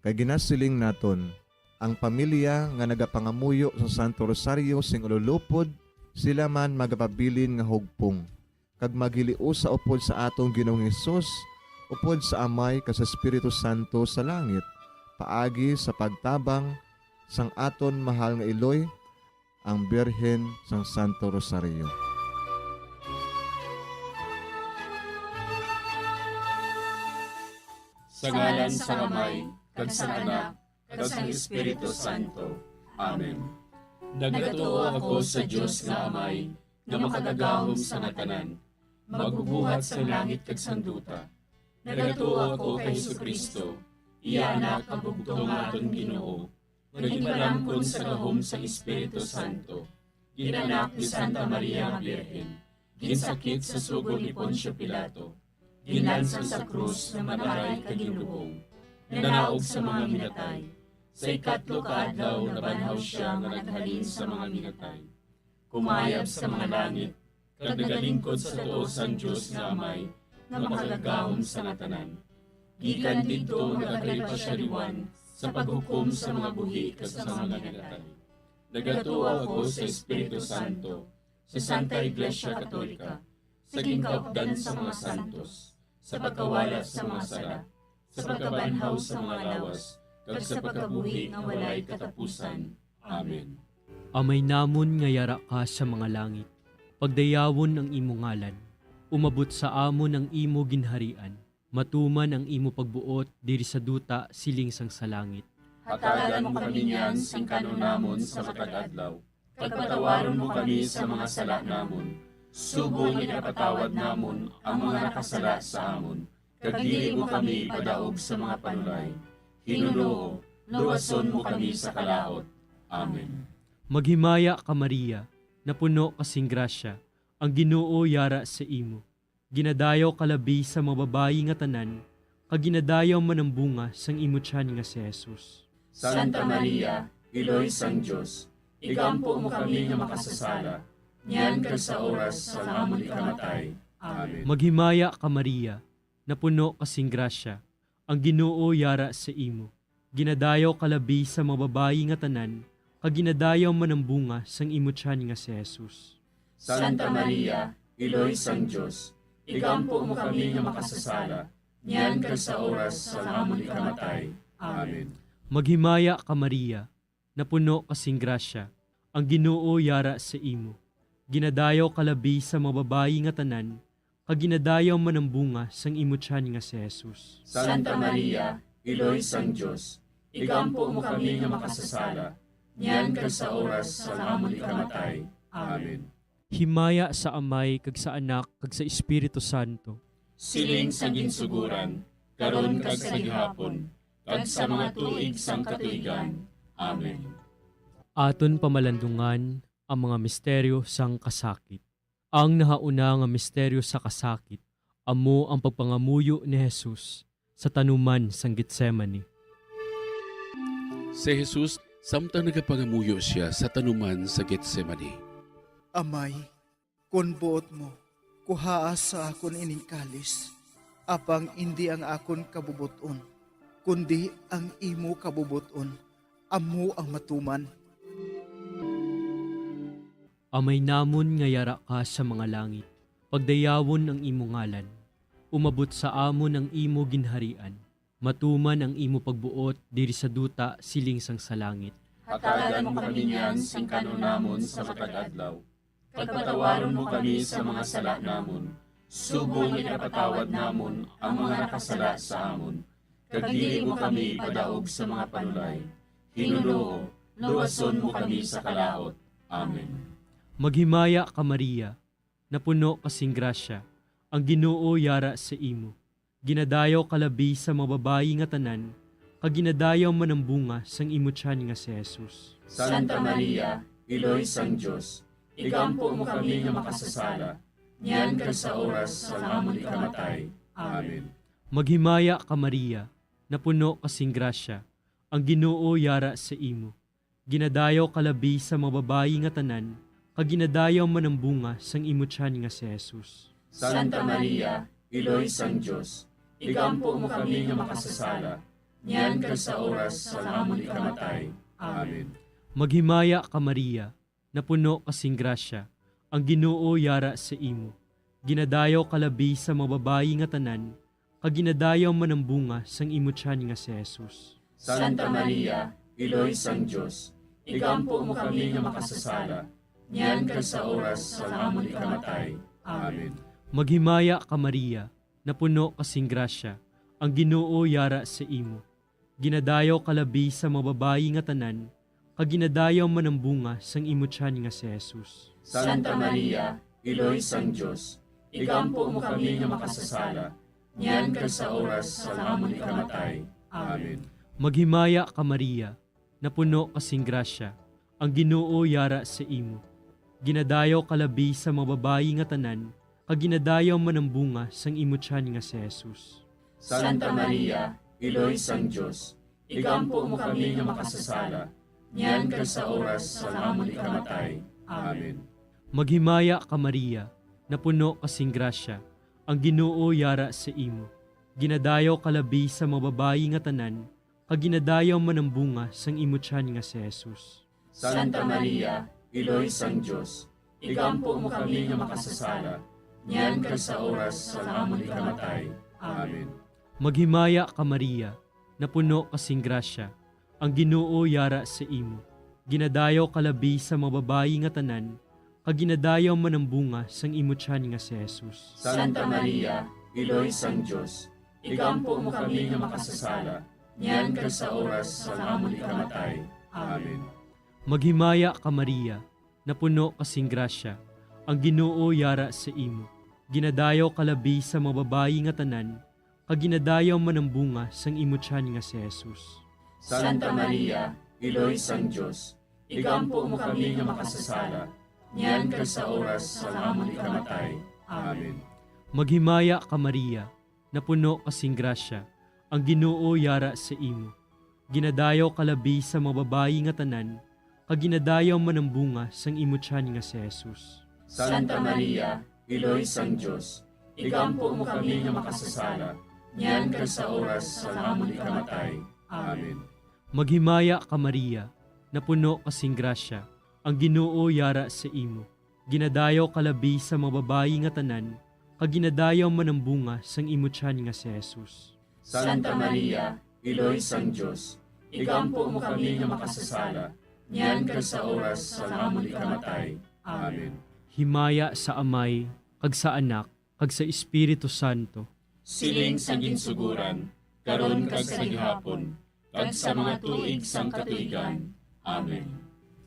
Kay ginasiling naton, ang pamilya nga nagapangamuyo sa Santo Rosario sing ululupod, sila man magapabilin nga hugpong, kag maghiliusa upod sa aton Ginoong Hesus, upod sa Amay kag sa Espiritu Santo sa langit, paagi sa pagtabang sang aton mahal nga iloy, ang Birhen sang Santo Rosario. Sa ngalan sang Amay, kag sang Anak, kag sang Espiritu Santo. Amen. Nagatuo ako sa Dios nga Amay, nga makagagahom sa nga tanan, magbubuhat sa langit kag sang duta. Nagatuo ako kay Jesu-Cristo, iya Anak nga bugtong nga aton Ginoo, nga ginpalamkon sa gahom sang Espiritu Santo, ginanak ni Santa Maria nga Birhen, ginsakit sa sugo ni Poncio Pilato, ginlansang sa krus nga mataray kag ginlubong, nanaog sa mga minatay. Sa ikatlo ka adlaw nabanhaw sia nga naghalin sa mga minatay. Kumayab sa mga langit, kag nagalingkod sa tuo sang Dios nga Amay, nga makagagahom sa nga tanan. Gikan didto nagakalipa sia liwan sa paghukom sa mga buhi kag sa mga minatay. Nagatuo ako sa Espiritu Santo, sa Santa Iglesia Katolika, sa ginkaupdan sa mga santos, sa pagkawala sa mga sala, sa pagkabanhaw sa mga lawas, kag sa pagkabuhi nga walay katapusan. Amen. Amay namon nga yara ka sa mga langit, pagdayawon ang imo ngalan. Umabot sa amon ang imo ginharian. Matuman ang imo pagbuot diri sa duta siling sang sa langit. Hatagan mo kami niyan sing kan-on namon sa matag adlaw, kag patawaron mo kami sa mga sala namon, subong nga ginapatawad namon ang mga nakasala sa amon, kag dili mo kami ipadaog sa mga panulay. Hinunoo, luwason mo kami sa kalaut. Amen. Maghimaya ka, Maria, napuno ka sing grasya, ang Ginoo yara sa imo. Ginadayaw ka labi sa mga babayi nga tanan, kag ginadayaw man ang bunga sang imo tiyan nga si Jesus. Santa Maria, Iloy sang Dios, igampo mo kami nga makasasala, niyan kag sa oras sang amon ikamatay. Amen. Maghimaya ka, Maria, napuno ka sing grasya, ang Ginoo yara sa imo. Ginadayaw ka labi sa mga babayi nga tanan, kag ginadayaw man ang bunga sang imo tiyan nga si Jesus. Santa Maria, Iloy sang Dios, igampo mo kami nga makasasala, niyan kag sa oras sang amon ikamatay. Amen. Maghimaya ka, Maria, napuno ka sing grasya, ang Ginoo yara sa imo. Ginadayaw ka labi sa mga babayi nga tanan, kag ginadayaw man ang bunga sang imo tiyan nga si Jesus. Santa Maria, Iloy sang Dios, igampo mo kami nga makasasala, niyan kag sa oras sang amon ikamatay. Amen. Himaya sa Amay, kag sa Anak, kag sa Espiritu Santo. Siling sa ginsuguran, karon kag sa gihapon, kag sa mga tuig sang katuigan. Amen. Aton pamalandungan ang mga misteryo sang kasakit. Ang nahauna nga misteryo sa kasakit amo ang pagpangamuyo ni Jesus sa tanuman sang Getsemani. Si Jesus, samtang nagapangamuyo sia sa tanuman sa Getsemani. Amay, kon buot mo, kuhaa sa akon ining kalis, apang indi ang akon kabubot-on, kundi ang imo kabubot-on, amo ang matuman. Amay namon nga yara ka sa mga langit, pagdayawon ang imo ngalan. Umabot sa amon ang imo ginharian. Matuman ang imo pagbuot diri sa duta siling sang sa langit. Hatagan mo kami niyan sing kan-on namon sa matag adlaw. Kag patawaron mo kami sa mga sala namon, subong nga ginapatawad namon ang mga nakasala sa amon. Kag dili mo kami ipadaog sa mga panulay. Hinunoo, luwason mo kami sa kalaut. Amen. Maghimaya ka, Maria, napuno ka sing grasya, ang Ginoo yara sa imo. Ginadayaw ka labi sa mga babayi nga tanan, kag ginadayaw man ang bunga sang imo tiyan nga si Jesus. Santa Maria, Iloy sang Dios, igampo mo kami nga makasasala, niyan kag sa oras sang amon ikamatay. Amen. Maghimaya ka, Maria, napuno ka sing grasya, ang Ginoo yara sa imo. Ginadayaw ka labi sa mga babayi nga tanan, kag ginadayaw man ang bunga sang imo tiyan nga si Jesus. Santa Maria, Iloy sang Dios, igampo mo kami nga makasasala, niyan kag sa oras sang amon ikamatay. Amen. Maghimaya ka, Maria, napuno ka sing grasya, ang Ginoo yara sa imo. Ginadayaw ka labi sa mga babayi nga tanan, kag ginadayaw man ang bunga sang imo tiyan nga si Jesus. Santa Maria, Iloy sang Dios, igampo mo kami nga makasasala, niyan kag sa oras sang amon ikamatay. Amen. Maghimaya ka, Maria, napuno ka sing grasya, ang Ginoo yara sa imo. Ginadayaw ka labi sa mga babayi nga tanan, kag ginadayaw man ang bunga sang imo tiyan nga si Jesus. Santa Maria, Iloy sang Dios, igampo mo kami nga makasasala, niyan kag sa oras sang amon ikamatay. Amen. Maghimaya ka, Maria, napuno ka sing grasya, ang Ginoo yara sa imo. Ginadayaw ka labi sa mga babayi nga tanan, kag ginadayaw man ang bunga sang imo tiyan nga si Jesus. Santa Maria, Iloy sang Dios, igampo mo kami nga makasasala, niyan kag sa oras sang amon ikamatay. Amen. Maghimaya ka, Maria, napuno ka sing grasya, ang Ginoo yara sa imo. Ginadayaw ka labi sa mga babayi nga tanan, kag ginadayaw man ang bunga sang imo tiyan nga si Jesus. Santa Maria, Iloy sang Dios, igampo mo kami nga makasasala, niyan kag sa oras sang amon ikamatay. Amen. Maghimaya ka, Maria, napuno ka sing grasya, ang Ginoo yara sa imo. Ginadayaw ka labi sa mga babayi nga tanan, kag ginadayaw man ang bunga sang imo tiyan nga si Jesus. Santa Maria, Iloy sang Dios, igampo mo kami nga makasasala, niyan kag sa oras sang amon ikamatay. Amen. Maghimaya ka, Maria, napuno ka sing grasya, ang Ginoo yara sa imo. Ginadayaw ka labi sa mga babayi nga tanan, kag ginadayaw man ang bunga sang imo tiyan nga si Jesus. Santa Maria, Iloy sang Dios, igampo mo kami nga makasasala, niyan kag sa oras sang amon ikamatay. Amen. Maghimaya ka, Maria, napuno ka sing grasya, ang Ginoo yara sa imo. Ginadayaw ka labi sa mga babayi nga tanan, kag ginadayaw man ang bunga sang imo tiyan nga si Jesus. Santa Maria, Iloy sang Dios, igampo mo kami nga makasasala, niyan kag sa oras sang amon ikamatay. Amen. Maghimaya ka, Maria, napuno ka sing grasya, ang Ginoo yara sa imo. Ginadayaw ka labi sa mga babayi nga tanan, kag ginadayaw man ang bunga sang imo tiyan nga si Jesus. Santa Maria, Iloy sang Dios, igampo mo kami nga makasasala, niyan kag sa oras sang amon ikamatay. Amen. Himaya sa Amay, kag sa Anak, kag sa Espiritu Santo. Siling sa ginsuguran, karon kag sa gihapon, kag sa mga tuig sang katuigan. Amen.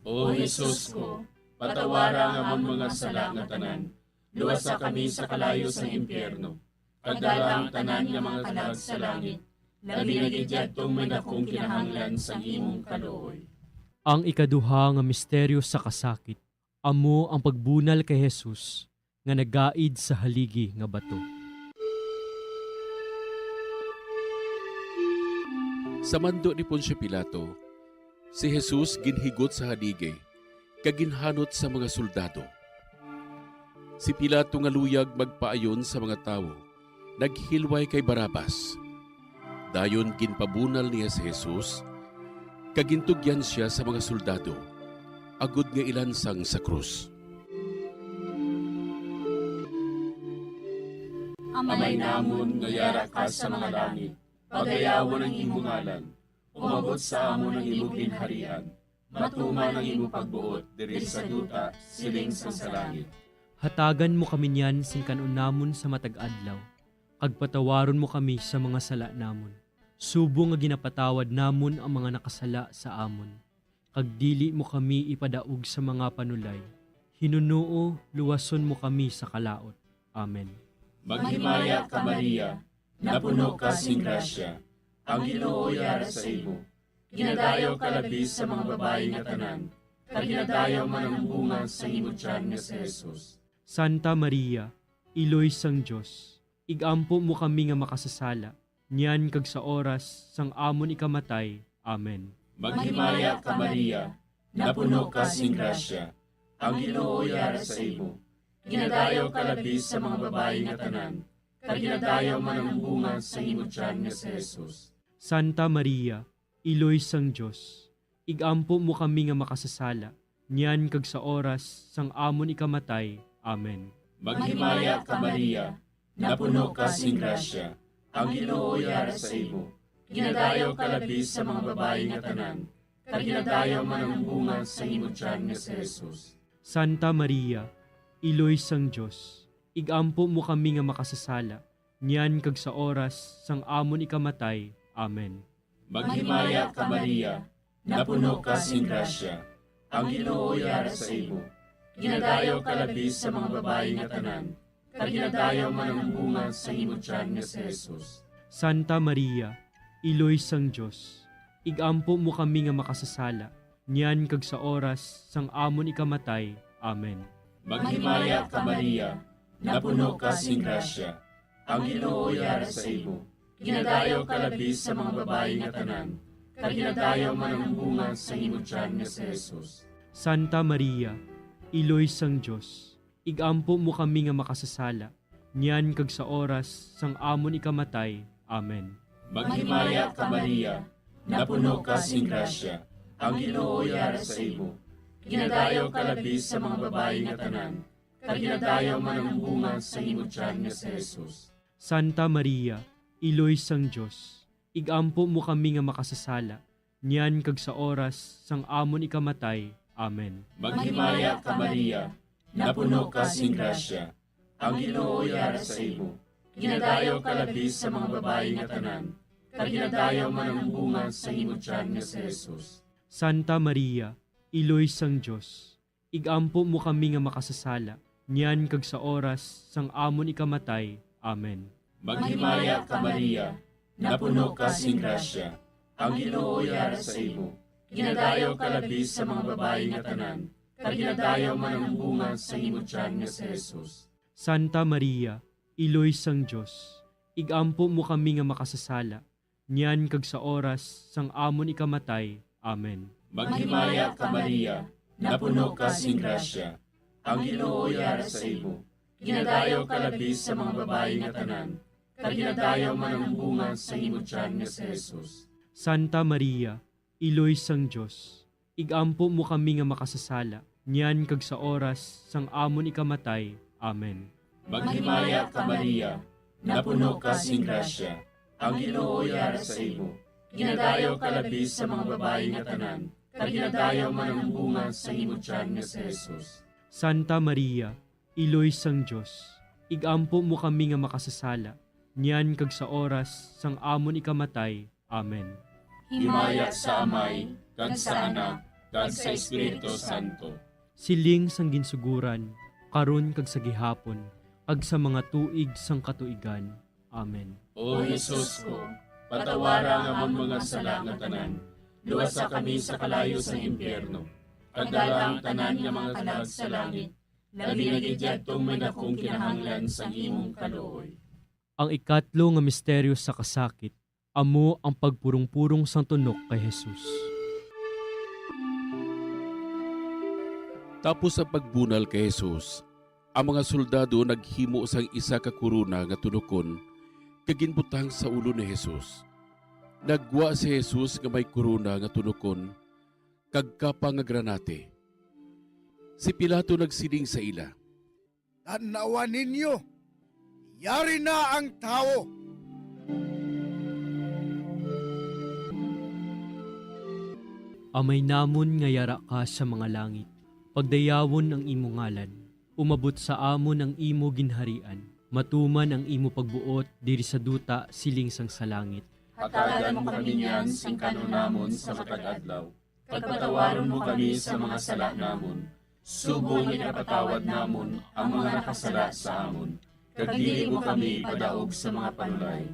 O Jesus ko, patawara ang amon mga sala nga tanan, luwasa kami sa kalayo sang impyerno, kag dala ang tanan nga mga kalag sa langit, labi na gid yadtong may dakong kinahanglan sang imong kaluoy. Ang ikaduha nga misteryo sa kasakit, amo ang pagbunal kay Jesus nga nagaid sa haligi nga bato. Sa mando ni Poncio Pilato, si Jesus ginhigot sa haligi kag ginhanot sa mga soldado. Si Pilato nga luyag magpaayon sa mga tawo, naghilway kay Barrabas. Dayon ginpabunal niya si Jesus, kag gintugyan sia sa mga soldado, agod nga ilansang sa krus. Amay namon nga yara ka sa mga langit, pagayawon ang imo ngalan. Umabot sa amon ang imo ginharian. Matuman ang imo pagbuot diri sa duta, siling sang sa langit. Hatagan mo kami niyan sing kan-on namon sa matag adlaw, kag patawaron mo kami sa mga sala namon, subong nga ginapatawad namon ang mga nakasala sa amon. Kag dili mo kami ipadaog sa mga panulay. Hinunoo, luwason mo kami sa kalaut. Amen. Maghimaya ka, Maria, napuno ka sing grasya, ang Ginoo yara sa imo. Ginadayaw ka labi sa mga babayi nga tanan, kag ginadayaw man ang bunga sang imo tiyan nga si Jesus. Santa Maria, Iloy sang Dios, ig-ampo mo kami nga makasasala, niyan kag sa oras sang amon ikamatay. Amen. Maghimaya ka, Maria, napuno ka sing grasya, ang Ginoo yara sa imo. Ginadayaw ka labi sa mga babayi nga tanan, kag ginadayaw man ang bunga sang imo tiyan nga si Jesus. Santa Maria, Iloy sang Dios, ig-ampo mo kami nga makasasala, niyan kag sa oras sang amon ikamatay. Amen. Maghimaya ka, Maria, napuno ka sing grasya, ang Ginoo yara sa imo. Ginadayaw ka labi sa mga babayi nga tanan, kag ginadayaw man ang bunga sang imo tiyan nga si Jesus. Santa Maria, Iloy sang Dios, ig-ampo mo kami nga makasasala, niyan kag sa oras sang amon ikamatay. Amen. Maghimaya ka, Maria, napuno ka sing grasya, ang Ginoo yara sa imo. Ginadayaw ka labi sa mga babayi nga tanan, kag ginadayaw man ang bunga sang imo tiyan nga si Jesus. Santa Maria, Iloy sang Dios, ig-ampo mo kami nga makasasala, niyan kag sa oras sang amon ikamatay. Amen. Maghimaya ka, Maria, napuno ka sing grasya, ang Ginoo yara sa imo. Ginadayaw ka labi sa mga babayi nga tanan, kag ginadayaw man ang bunga sang imo tiyan nga si Jesus. Santa Maria, Iloy sang Dios, ig-ampo mo kami nga makasasala, niyan kag sa oras sang amon ikamatay. Amen. Maghimaya ka, Maria, napuno ka sing grasya, ang Ginoo yara sa imo. Ginadayaw ka labi sa mga babayi nga tanan, kag ginadayaw man ang bunga sang imo tiyan nga si Jesus. Santa Maria, Iloy sang Dios, ig-ampo mo kami nga makasasala, niyan kag sa oras sang amon ikamatay. Amen. Maghimaya ka, Maria, napuno ka sing grasya, ang Ginoo yara sa imo. Ginadayaw ka labi sa mga babayi nga tanan, kag ginadayaw man ang bunga sang imo tiyan nga si Jesus. Santa Maria, Iloy sang Dios, ig-ampo mo kami nga makasasala, niyan kag sa oras sang amon ikamatay. Amen. Maghimaya ka, Maria, napuno ka sing grasya, ang Ginoo yara sa imo. Ginadayaw ka labi sa mga babayi nga tanan, kag ginadayaw man ang bunga sang imo tiyan nga si Jesus. Santa Maria, Iloy sang Dios, ig-ampo mo kami nga makasasala, niyan kag sa oras sang amon ikamatay. Amen. Maghimaya ka, Maria, napuno ka sing grasya, ang Ginoo yara sa imo. Ginadayaw ka labi sa mga babayi nga tanan, kag ginadayaw man ang bunga sang imo tiyan nga si Jesus. Santa Maria, Iloy sang Dios, ig-ampo mo kami nga makasasala, niyan kag sa oras sang amon ikamatay. Amen. Maghimaya ka, Maria, napuno ka sing grasya, ang Ginoo yara sa imo. Ginadayaw ka labi sa mga babayi nga tanan, kag ginadayaw man ang bunga sang imo tiyan nga si Jesus. Santa Maria, Iloy sang Dios, ig-ampo mo kami nga makasasala, niyan kag sa oras sang amon ikamatay. Amen. Himaya sa Amay, kag sa Anak, kag sa Espiritu Santo. Siling sang ginsuguran, karon kag sa gihapon, kag sa mga tuig sang katuigan. Amen. O Jesus ko, patawara ang amon mga sala nga tanan, luwasa kami sa kalayo sang impyerno, kag dala ang tanan nga mga kalag sa langit, labi na gid yadtong may dakong kinahanglan sang imong kaluoy. Ang ikatlo nga misteryo sa kasakit, amo ang pagpurong-purong sang tunok kay Jesus. Tapos sa pagbunal kay Jesus, ang mga soldado naghimo sang isa ka korona nga tunokon kag ginbutang sa ulo ni Jesus. Naggwa si Jesus nga may korona nga tunokon kag kapa nga granate. Si Pilato nagsiling sa ila, "Tan-awa ninyo, Yari na ang tawo. Amay namon nga yara ka sa mga langit, pagdayawon ang imo ngalan. Umabot sa amon ang imo ginharian. Matuman ang imo pagbuot diri sa duta siling sang sa langit. Hatagan mo kami niyan sing kan-on namon sa matag adlaw, kag patawaron mo kami sa mga sala namon, subong nga ginapatawad namon ang mga nakasala sa amon, kag dili mo kami ipadaog sa mga panulay.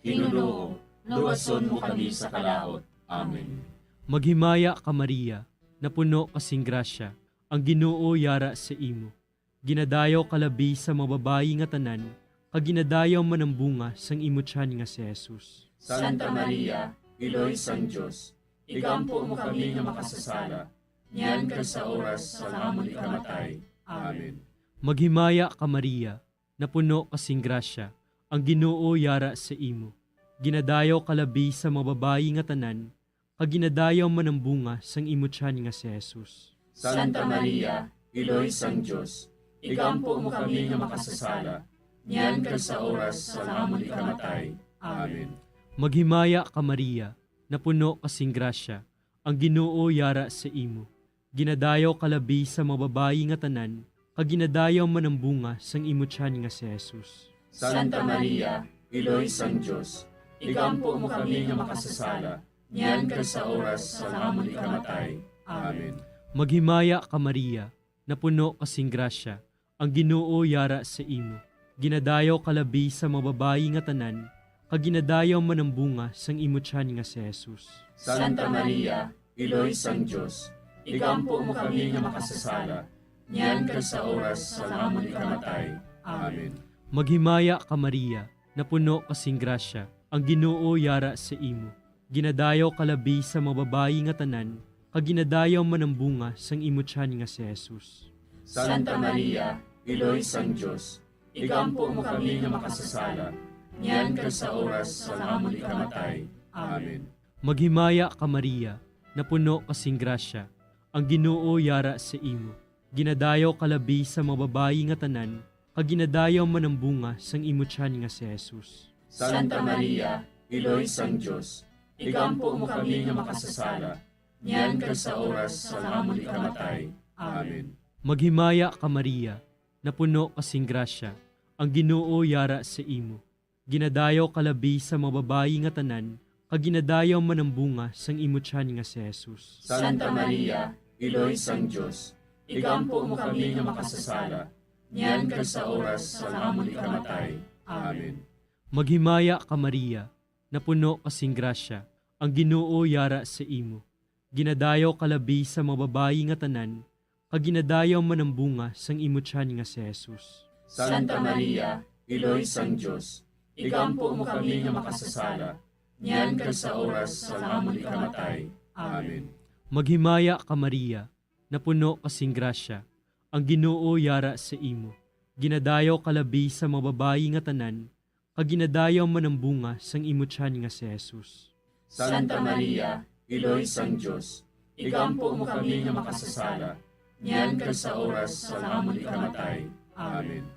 Ginoo, luwason mo kami sa kalaut. Amen. Maghimaya ka, Maria, napuno ka sing grasya, ang Ginoo yara sa imo. Ginadayaw ka labi sa mga babayi nga tanan, kag ginadayaw man ang bunga sang imo tiyan nga si Jesus. Santa Maria, Iloy sang Dios, igampo mo kami nga makasasala, niyan kag sa oras sang amon ikamatay. Amen. Maghimaya ka, Maria, napuno ka sing grasya, ang Ginoo yara sa imo. Ginadayaw ka labi sa mga babayi nga tanan, kag ginadayaw man ang bunga sang imo tiyan nga si Jesus. Santa Maria, Iloy sang Dios, igampo mo kami nga makasasala, niyan kag sa oras sang amon ikamatay. Amen. Maghimaya ka, Maria, napuno ka sing grasya, ang Ginoo yara sa imo. Ginadayaw ka labi sa mga babayi nga tanan, kag ginadayaw man ang bunga sang imo tiyan nga si Jesus. Santa Maria, Iloy sang Dios, igampo mo kami nga makasasala, niyan kag sa oras sang amon ikamatay. Amen. Maghimaya ka, Maria, napuno ka sing grasya, ang Ginoo yara sa imo. Ginadayaw ka labi sa mga babayi nga tanan, kag ginadayaw man ang bunga sang imo tiyan nga si Jesus. Santa Maria, Iloy sang Dios, igampo mo kami nga makasasala, niyan kag sa oras sang amon ikamatay. Amen. Maghimaya ka, Maria, napuno ka sing grasya, ang Ginoo yara sa imo. Ginadayaw ka labi sa mga babayi nga tanan, kag ginadayaw man ang bunga sang imo tiyan nga si Jesus. Santa Maria, Iloy sang Dios, igampo mo kami nga makasasala, niyan kag sa oras sang amon ikamatay. Amen. Maghimaya ka, Maria, napuno ka sing grasya, ang Ginoo yara sa imo. Ginadayaw ka labi sa mga babayi nga tanan, kag ginadayaw man ang bunga sang imo tiyan nga si Jesus. Santa Maria, Iloy sang Dios, igampo mo kami nga makasasala, niyan kag sa oras sang amon ikamatay. Amen. Maghimaya ka, Maria, napuno ka sing grasya, ang Ginoo yara sa imo. Ginadayaw ka labi sa mga babayi nga tanan, kag ginadayaw man ang bunga sang imo tiyan nga si Jesus. Santa Maria, Iloy sang Dios, igampo mo kami nga makasasala, niyan kag sa oras sang amon ikamatay. Amen. Maghimaya ka, Maria, napuno ka sing grasya, ang Ginoo yara sa imo. Ginadayaw ka labi sa mga babayi nga tanan, kag ginadayaw man ang bunga sang imo tiyan nga si Jesus. Santa Maria, Iloy sang Dios, igampo mo kami nga makasasala, niyan kag sa oras sang amon ikamatay. Amen. Maghimaya ka, Maria, napuno ka sing grasya, ang Ginoo yara sa imo. Ginadayaw ka labi sa mga babayi nga tanan, kag ginadayaw man ang bunga sang imo tiyan nga si Jesus. Santa Maria, Iloy sang Dios, igampo mo kami nga makasasala, niyan kag sa oras sang amon ikamatay. Amen.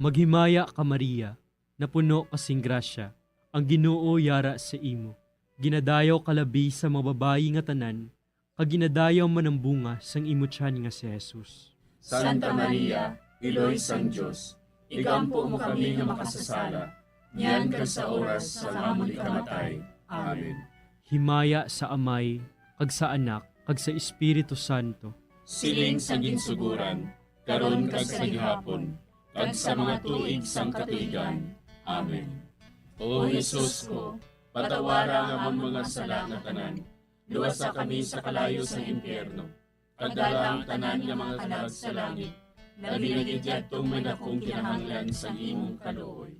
Maghimaya ka, Maria, napuno ka sing grasya, ang Ginoo yara sa imo. Ginadayaw ka labi sa mga babayi nga tanan, kag ginadayaw man ang bunga sang imo tiyan nga si Jesus. Santa Maria, Iloy sang Dios, igampo mo kami nga makasasala, niyan kag sa oras sang amon ikamatay. Amen. Himaya sa Amay, kag sa Anak, kag sa Espiritu Santo. Siling sa ginsugoran, karon kag sa gihapon, kag sa mga tuig sang katuigan. Amen. O Jesus ko, patawara ang amon mga sala nga tanan, luwasa kami sa kalayo sang impyerno, kag dala ang tanan nga mga kalag sa langit, labi na gid yadtong may dakong kinahanglan sang imong kaluoy.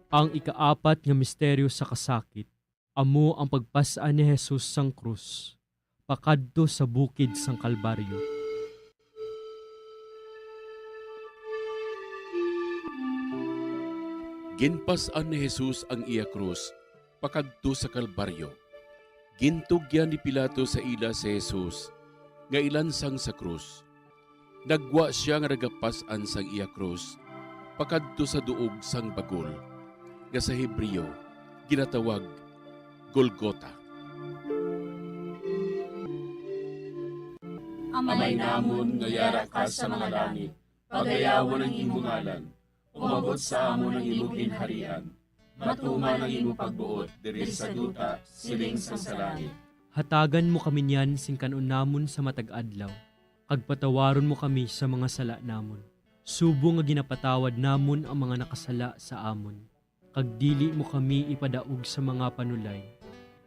Ang ikaapat nga misteryo sa kasakit, amo ang pagpas-an ni Jesus sang krus pakadto sa bukid sang Kalbaryo. Ginpas-an ni Jesus ang iya krus pakadto sa Kalbaryo. Gintugyan ni Pilato sa ila si Jesus nga ilansang sa krus. Naggwa sia nga nagapas-an sang iya krus, pakadto sa duog sang bagol, nga sa Hebreo ginatawag Golgota. Amay namon nga yara ka sa mga langit, pagayawon ang imo ngalan, umabot sa amon ang imo ginharian, matuman ang imo pagbuot diri sa duta, siling sang sa langit. Hatagan mo kami niyan sing kan-on namon sa matag adlaw, kag patawaron mo kami sa mga sala namon, subong nga ginapatawad namon ang mga nakasala sa amon, kag dili mo kami ipadaog sa mga panulay.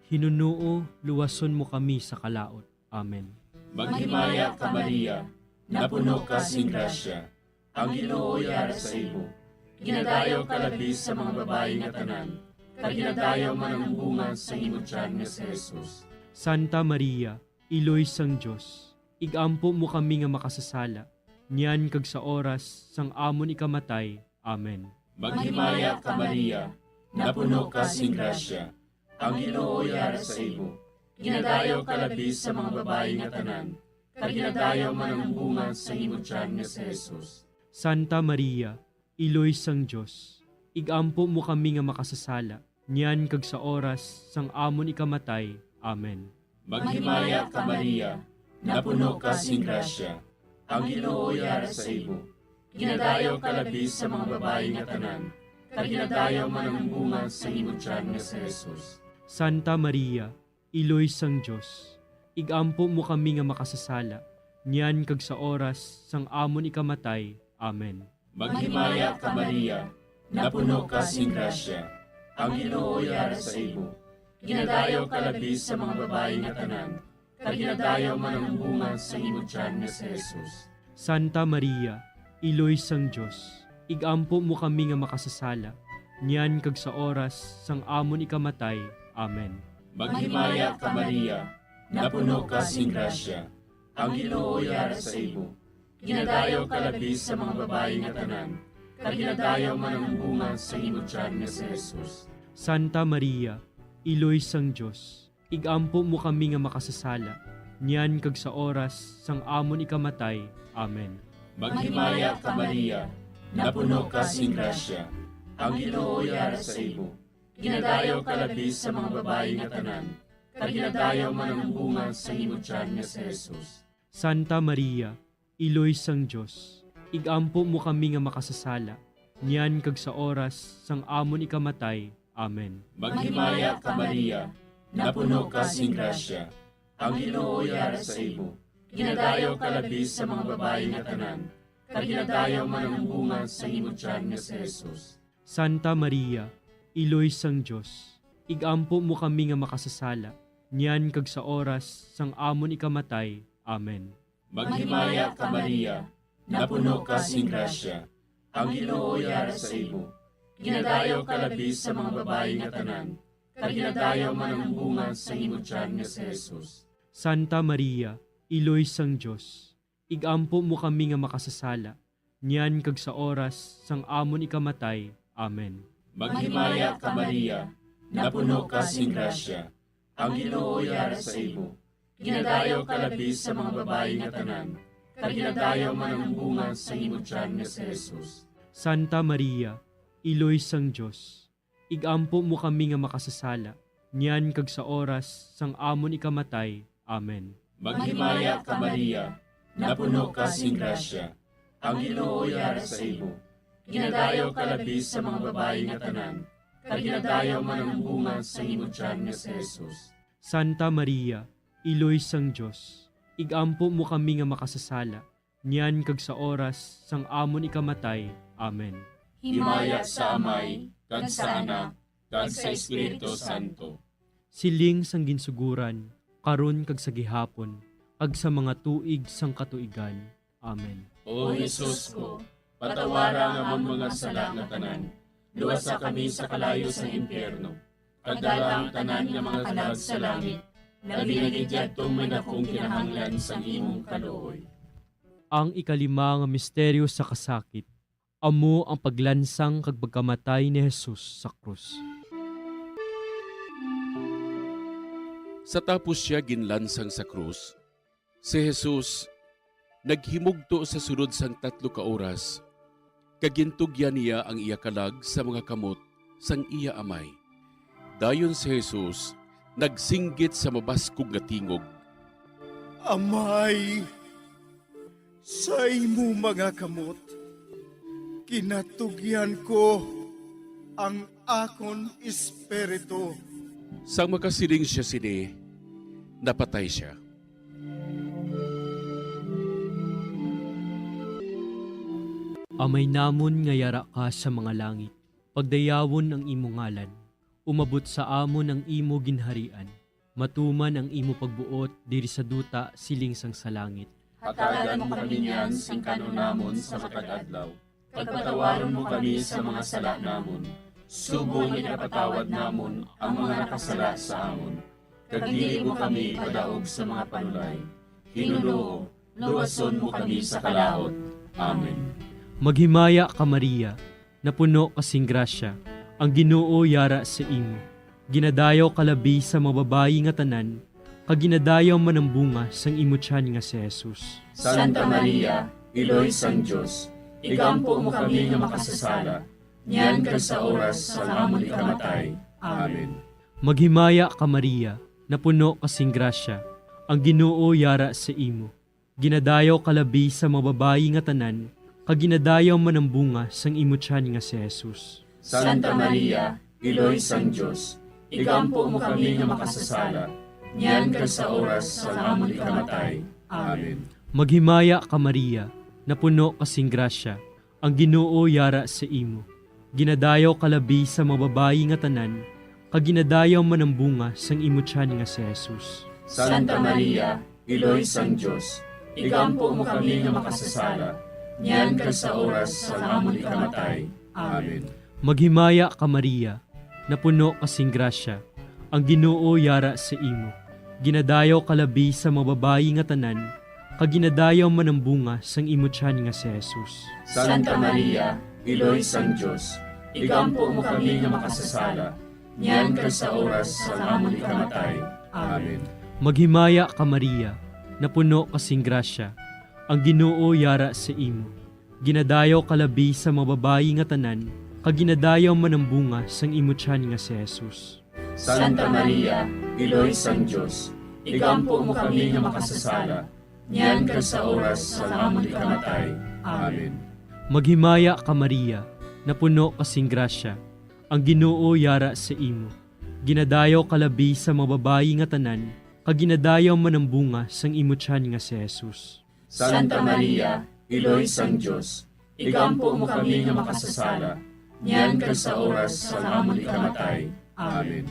Hinunoo, luwason mo kami sa kalaut. Amen. Maghimaya ka, Maria, napuno ka sing grasya, ang Ginoo yara sa imo. Ginadayaw ka labi sa mga babayi nga tanan, kag ginadayaw man ang bunga sang imo tiyan nga si Jesus. Santa Maria, Iloy sang Dios, ig-ampo mo kami nga makasasala, niyan kag sa oras sang amon ikamatay. Amen. Maghimaya ka, Maria, napuno ka sing grasya, ang Ginoo yara sa imo. Ginadayaw ka labi sa mga babayi nga tanan, kag ginadayaw man ang bunga sang imo tiyan nga si Jesus. Santa Maria, Iloy sang Dios, ig-ampo mo kami nga makasasala, niyan kag sa oras sang amon ikamatay. Amen. Maghimaya ka, Maria, napuno ka sing grasya, ang Ginoo yara sa imo. Ginadayaw ka labi sa mga babayi nga tanan, kag ginadayaw man ang bunga sang imo tiyan nga si Jesus. Santa Maria, Iloy sang Dios, ig-ampo mo kami nga makasasala, niyan kag sa oras sang amon ikamatay. Amen. Maghimaya ka, Maria, napuno ka sing grasya, ang Ginoo yara sa imo. Ginadayaw ka labi sa mga babayi nga tanan, kag ginadayaw man ang bunga sang imo tiyan nga si Jesus. Santa Maria, Iloy sang Dios, ig-ampo mo kami nga makasasala, niyan kag sa oras sang amon ikamatay. Amen. Maghimaya ka, Maria, napuno ka sing grasya, ang Ginoo yara sa imo. Ginadayaw ka labi sa mga babayi nga tanan, kag ginadayaw man ang bunga sang imo tiyan nga si Jesus. Santa Maria, Iloy sang Dios, ig-ampo mo kami nga makasasala, niyan kag sa oras sang amon ikamatay. Amen. Maghimaya ka, Maria, napuno ka sing grasya, ang Ginoo yara sa imo. Ginadayaw ka labi sa mga babayi nga tanan, kag ginadayaw man ang bunga sang imo tiyan nga si Jesus. Santa Maria, Iloy sang Dios, ig-ampo mo kami nga makasasala, niyan kag sa oras sang amon ikamatay. Amen. Maghimaya ka, Maria, napuno ka sing grasya, ang Ginoo yara sa imo. Ginadayaw ka labi sa mga babayi nga tanan, kag ginadayaw man ang bunga sang imo tiyan nga si Jesus. Santa Maria, Iloy sang Dios, ig-ampo mo kami nga makasasala, niyan kag sa oras sang amon ikamatay. Amen. Maghimaya ka, Maria, napuno ka sing grasya, ang Ginoo yara sa imo. Ginadayaw ka labi sa mga babayi nga tanan, kag ginadayaw man ang bunga sang imo tiyan nga si Jesus. Santa Maria, Iloy sang Dios, ig-ampo mo kami nga makasasala, niyan kag sa oras sang amon ikamatay. Amen. Maghimaya ka, Maria, napuno ka sing grasya, ang Ginoo yara sa imo. Ginadayaw ka labi sa mga babayi nga tanan, kag ginadayaw man ang bunga sang imo tiyan nga si Jesus. Santa Maria, Iloy sang Dios, ig-ampo mo kami nga makasasala, niyan kag sa oras sang amon ikamatay. Amen. Maghimaya ka, Maria, napuno ka sing grasya, ang Ginoo yara sa imo. Ginadayaw ka labi sa mga babayi nga tanan, kag ginadayaw man ang bunga sang imo tiyan nga si Jesus. Santa Maria, Iloy sang Dios, ig-ampo mo kami nga makasasala, niyan kag sa oras sang amon ikamatay. Amen. Himaya sa Amay, kag sa Anak, kag sa Espiritu Santo. Siling sang ginsuguran, karon kag sa gihapon, kag sa mga tuig sang katuigan. Amen. O Jesus ko, patawara ang amon mga sala nga tanan, luwasa kami sa kalayo sang impyerno, kag dala ang tanan nga mga kalag sa langit, labi na gid yadtong may dakong kinahanglan sang imong kaluoy. Ang ikalima nga misteryo sa kasakit, amo ang paglansang kag pagkamatay ni Jesus sa krus. Sa tapos sia ginlansang sa krus, si Jesus naghimugto sa sulod sang tatlo ka oras, kag gintugyan niya ang iya kalag sa mga kamot sang iya amay. Dayon si Jesus nagsinggit sa mabaskog nga tingog, "Amay, sa imo mga kamot ginatugyan ko ang akon espiritu." Sang makasiling sia sini, napatay sia. Amay namon nga yara ka sa mga langit, pagdayawon ang imo ngalan. Umabot sa amon ang imo ginharian. Matuman ang imo pagbuot diri sa duta siling sang sa langit. Hatagan mo kami niyan sing kan-on namon sa matag adlaw, kag patawaron mo kami sa mga sala namon, subong nga ginapatawad namon ang mga nakasala sa amon. Kag dili mo kami ipadaog sa mga panulay. Ginoo, luwason mo kami sa kalaut. Amen. Maghimaya ka, Maria, napuno ka sing grasya, ang Ginoo yara sa imo. Ginadayaw ka labi sa mga babayi nga tanan, kag ginadayaw man ang bunga sang imo tiyan nga si Jesus. Santa Maria, Iloy sang Dios, igampo mo kami nga makasasala, niyan kag sa oras sang amon ikamatay. Amen. Maghimaya ka, Maria, napuno ka sing grasya, ang Ginoo yara sa imo. Ginadayaw ka labi sa mga babayi nga tanan, kag ginadayaw man ang bunga sang imo tiyan nga si Jesus. Santa Maria, Iloy sang Dios, igampo mo kami nga makasasala, niyan kag sa oras sang amon ikamatay. Amen. Maghimaya ka, Maria, napuno ka sing grasya, ang Ginoo yara sa imo. Ginadayaw ka labi sa mga babayi nga tanan, kag ginadayaw man ang bunga sang imo tiyan nga si Jesus. Santa Maria, Iloy sang Dios, igampo mo kami nga makasasala, niyan kag sa oras sang amon ikamatay. Amen. Maghimaya ka, Maria, napuno ka sing grasya, ang Ginoo yara sa imo. Ginadayaw ka labi sa mga babayi nga tanan, kag ginadayaw man ang bunga sang imo tiyan nga si Jesus. Santa Maria, Iloy sang Dios, igampo mo kami nga makasasala, niyan kag sa oras sang amon ikamatay. Amen. Maghimaya ka, Maria, napuno ka sing grasya, ang Ginoo yara sa imo. Ginadayaw ka labi sa mga babayi nga tanan, kag ginadayaw man ang bunga sang imo tiyan nga si Jesus. Santa Maria, Iloy sang Dios, igampo mo kami nga makasasala, niyan kag sa oras sang amon ikamatay. Amen. Maghimaya ka, Maria, napuno ka sing grasya, ang Ginoo yara sa imo. Ginadayaw ka labi sa mga babayi nga tanan, kag ginadayaw man ang bunga sang imo tiyan nga si Jesus. Santa Maria, Iloy sang Dios, igampo mo kami nga makasasala, niyan kag sa oras sang amon ikamatay. Amen.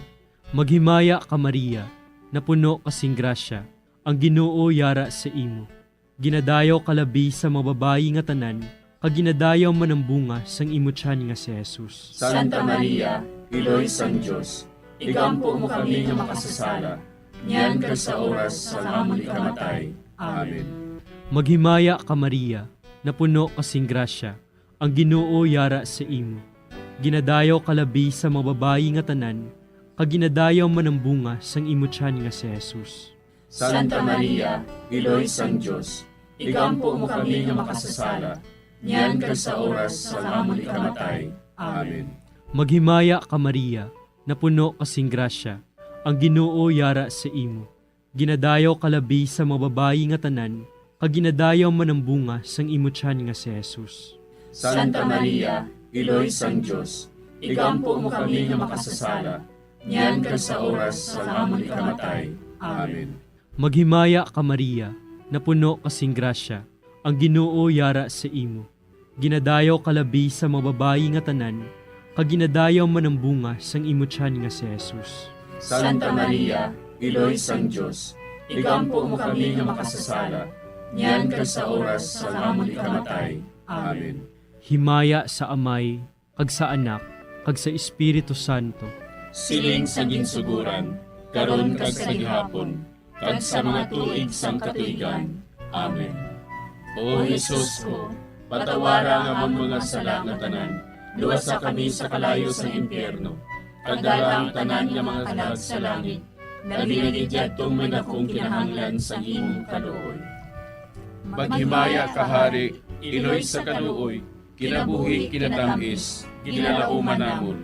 Maghimaya ka, Maria, napuno ka sing grasya, ang Ginoo yara sa imo. Ginadayaw ka labi sa mga babayi nga tanan, kag ginadayaw man ang bunga sang imo tiyan nga si Jesus. Santa Maria, Iloy sang Dios, igampo mo kami nga makasasala, niyan kag sa oras sang amon ikamatay. Amen. Maghimaya ka, Maria, napuno ka sing grasya, ang Ginoo yara sa imo. Ginadayaw ka labi sa mga babayi nga tanan, kag ginadayaw man ang bunga sang imo tiyan nga si Jesus. Santa Maria, Iloy sang Dios, igampo mo kami nga makasasala, niyan kag sa oras sang amon ikamatay. Amen. Maghimaya ka, Maria, napuno ka sing grasya, ang Ginoo yara sa imo. Ginadayaw ka labi sa mga babayi nga tanan, kag ginadayaw man ang bunga sang imo tiyan nga si Jesus. Santa Maria, Iloy sang Dios, igampo mo kami nga makasasala, niyan kag sa oras sang amon ikamatay. Amen. Maghimaya ka, Maria, napuno ka sing grasya, ang Ginoo yara sa imo. Ginadayaw ka labi sa mga babayi nga tanan, kag ginadayaw man ang bunga sang imo tiyan nga si Jesus. Santa Maria, Iloy sang Dios, igampo mo kami nga makasasala, niyan kag sa oras sang amon ikamatay. Amen. Himaya sa Amay, kag sa Anak, kag sa Espiritu Santo. Siling sa ginsugoran, karon kag sa gihapon, kag sa mga tuig sang katuigan. Amen. O Jesus ko, patawara ang amon mga sala nga tanan, luwasa kami sa kalayo sang impyerno, kag dala ang tanan nga mga kalag sa langit, labi na gid yadtong may dakong kinahanglan sang imong kaluoy. Maghimaya ka, Hari, Iloy sa kaluoy, Kinabuhi, kinatamis, ginalauman namon.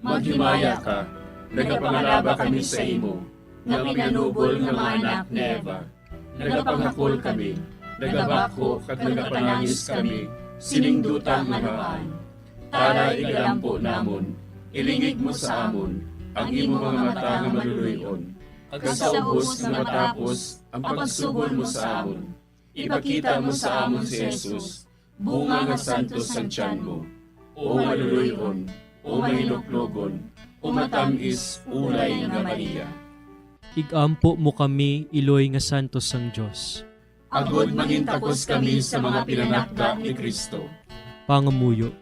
Maghimaya ka, nagapangalaba kami sa imo, nga pinanubol nga mga anak ni Eva. Nagapanghakol kami, nagabakho kag nagapanangis kami sining duta nga balaan. Tara, igalampo namon, ilingig mo sa amon ang imo mga mata nga maluloy-on, kag sa ubos nga matapos ang pagsugol mo sa amon, ipakita mo sa amon si Jesus, bunga nga santos sang tiyan mo, o maluloy-on, o mahinuklogon, o matamis ulay nga Maria. Igampo mo kami, iloy nga santos sang Dios. Agod mangintakos kami sa mga pinanakda ni Cristo. Pangamuyo.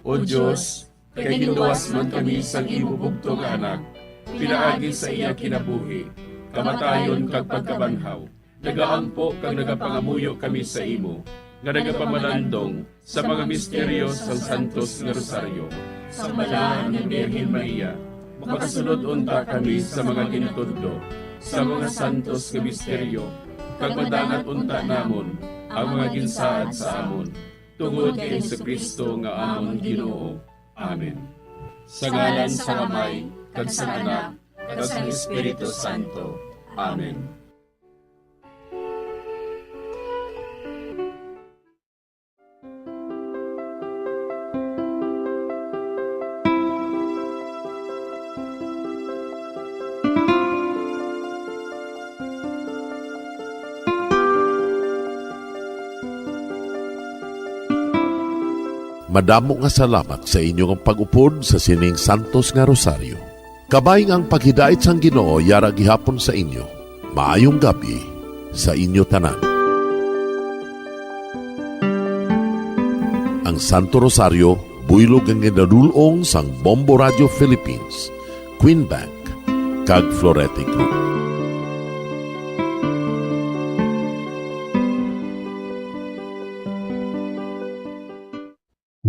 O Dios, kay ginluwas man kami sang imo bugtong nga Anak, pinaagi sa iya kinabuhi, kamatayon, kag pagkabanhaw, nagaampo kag nagapangamuyo kami sa imo, nga nagapamalandong sa mga misteryo sang Santos nga Rosaryo. Sang Balahan nga Birhen Maria, makasulod unta kami sa mga ginatudlo sa mga santos nga misteryo, kag madangat unta namon ang mga ginsaad sa amon, tungod kay Jesu-Cristo nga amon Ginoo. Amen. Sa ngalan sang Amay, kag sang Anak, kag sang Espiritu Santo. Amen. Madamo nga salamat sa inyo nga pag-upod sa sining santos nga rosaryo. Kabay nga ang paghidait sang Ginoo yara gihapon sa inyo. Maayong gab-i sa inyo tanan. Ang Santo Rosario, buylog nga ginadul-ong sang Bombo Radio Philippines, Queen Bank, kag Florete Group.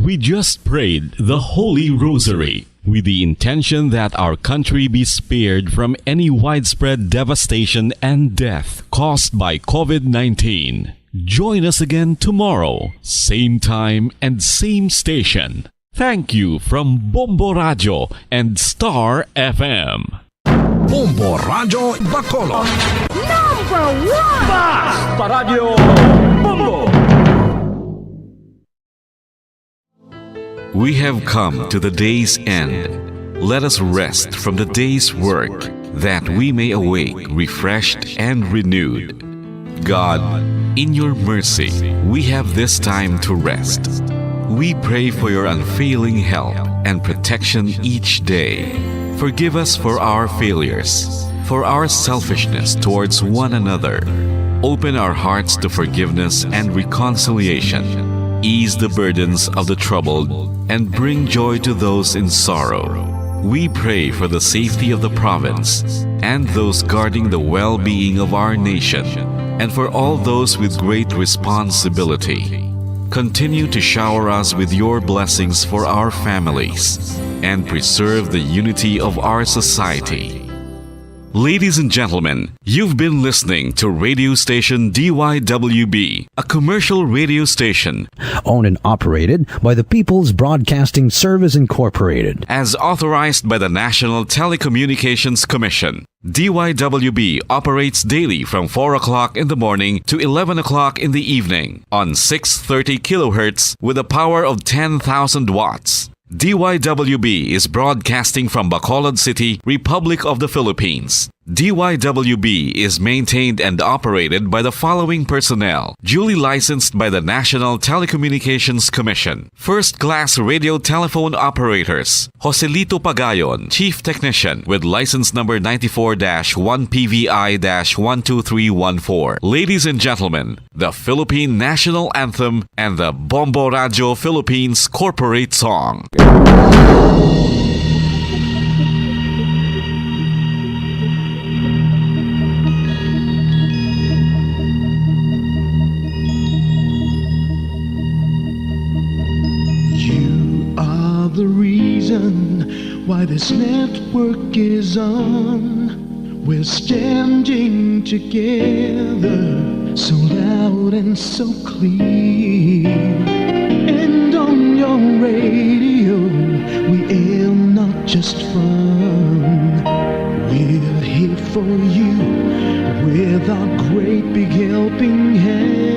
We just prayed the Holy Rosary with the intention that our country be spared from any widespread devastation and death caused by covid nineteen. Join us again tomorrow, same time and same station. Thank you from Bombo Radio and Star F M. Bombo Radio Bacolod. Number one! Basta Radio Bombo! We have come to the day's end. Let us rest from the day's work, that we may awake refreshed and renewed. God, in your mercy, we have this time to rest. We pray for your unfailing help and protection each day. Forgive us for our failures, for our selfishness towards one another. Open our hearts to forgiveness and reconciliation. Ease the burdens of the troubled and bring joy to those in sorrow. We pray for the safety of the province and those guarding the well-being of our nation, and for all those with great responsibility. Continue to shower us with your blessings for our families and preserve the unity of our society. Ladies and gentlemen, you've been listening to radio station D Y W B, a commercial radio station owned and operated by the People's Broadcasting Service Incorporated. As authorized by the National Telecommunications Commission. D Y W B operates daily from four o'clock in the morning to eleven o'clock in the evening on six thirty kilohertz with a power of ten thousand watts. D Y W B is broadcasting from Bacolod City, Republic of the Philippines. D Y W B is maintained and operated by the following personnel, duly licensed by the National Telecommunications Commission. First-class radio telephone operators, Joselito Pagayon, Chief Technician, with license number ninety-four dash one P V I dash one two three one four. Ladies and gentlemen, the Philippine National Anthem and the Bombo Radio Philippines Corporate Song. You are the reason why this network is on. We're standing together, so loud and so clear. And Radio, we are not just fun. We're here for you with our great big helping hand.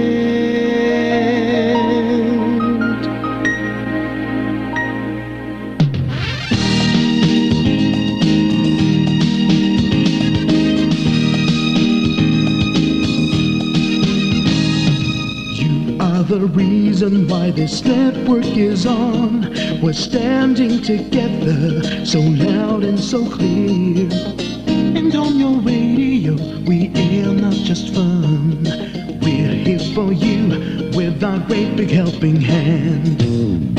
You are the reason why this network is on. We're standing together, so loud and so clear. And on your radio, we air not just fun. We're here for you with our great big helping hand.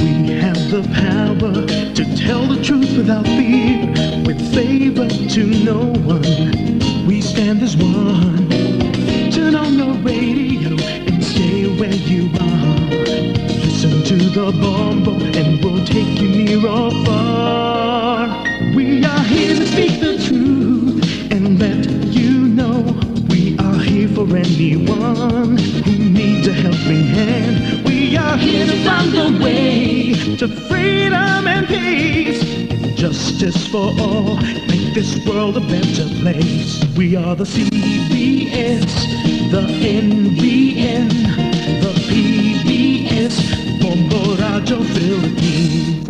We have the power to tell the truth without fear, with favor to no one. We stand as one. Turn on your radio and stay where you are. Listen to the Bombo and we'll take you near or far. We are here to speak the truth and let you know we are here for anyone who needs a helping hand. We are here to find the way to freedom and peace and justice for all. Make this world a better place. We are the C B S, the N B N, the P B S, Bombo Radio Philippines.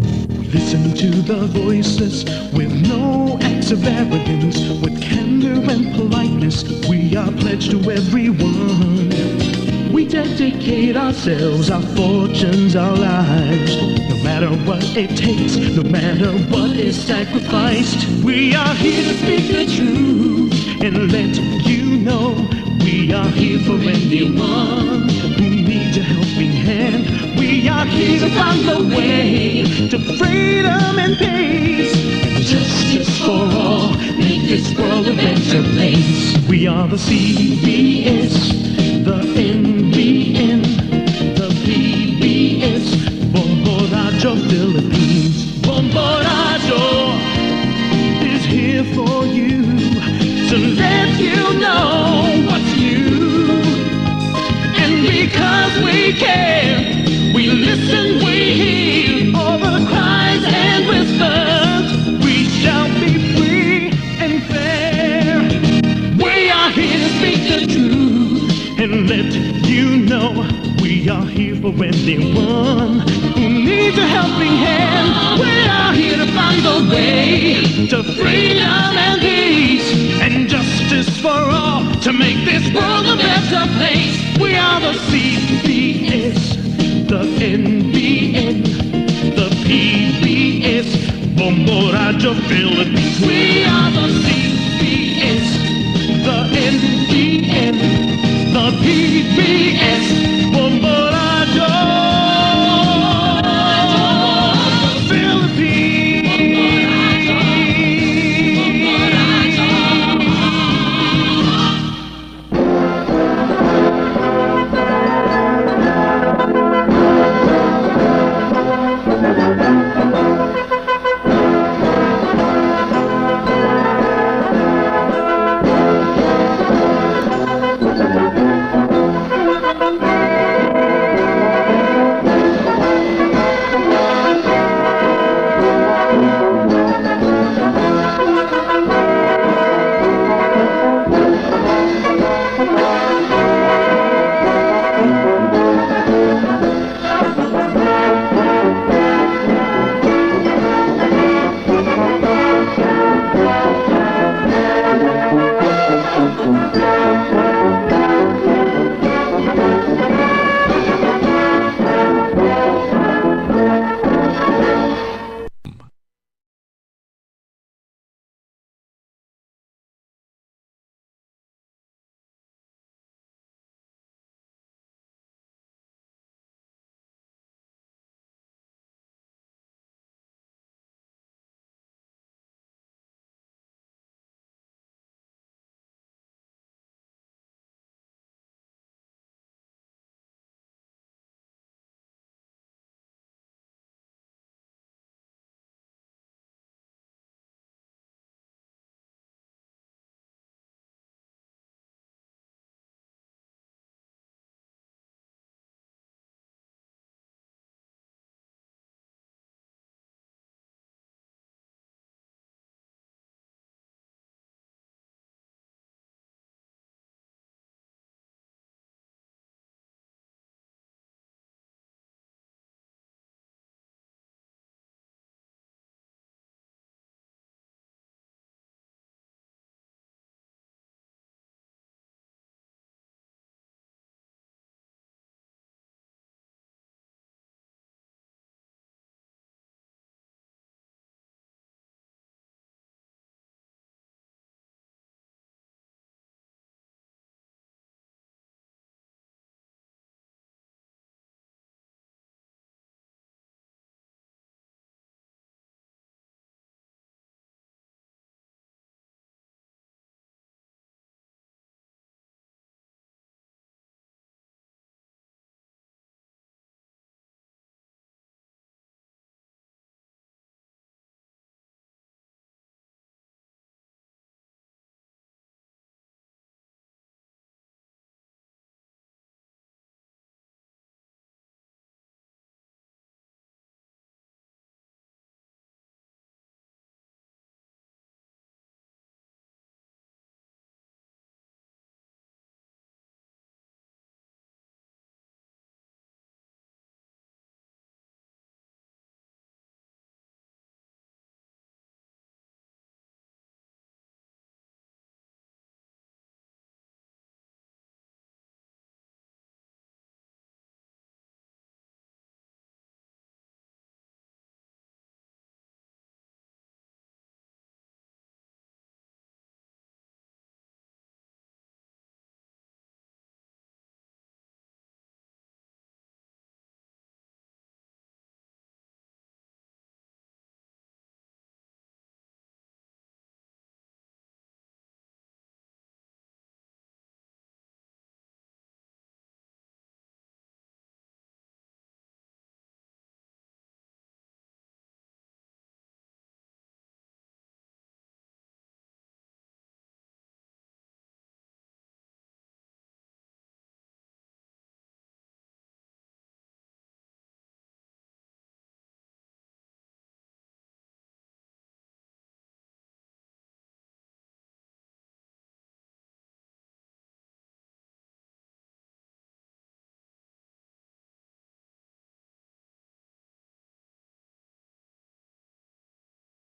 Listen to the voices with no acts of arrogance, with candor and politeness. We are pledged to everyone. We dedicate ourselves, our fortunes, our lives. No matter what it takes, no matter what is sacrificed, we are here to speak the truth and let you know we are here for anyone who needs a helping hand. We are here to find the way to freedom and peace and justice for all. Make this world a better place. We are the C B S, the N B N, the P B S, Bombo Radio Philippines. Bombo Radio is here for you to let you know what's new. And because we care, we listen, we hear all the cries and whispers. We shall be free and fair. We are here to speak the truth and let you know we are here for anyone who needs a helping hand. We are here to find the way to freedom and peace and justice for all to make this world a better place. We are the C B S, the N B N, the P B S, Bombo Radio Philippines. We are the C B S, the N B N, the P B S,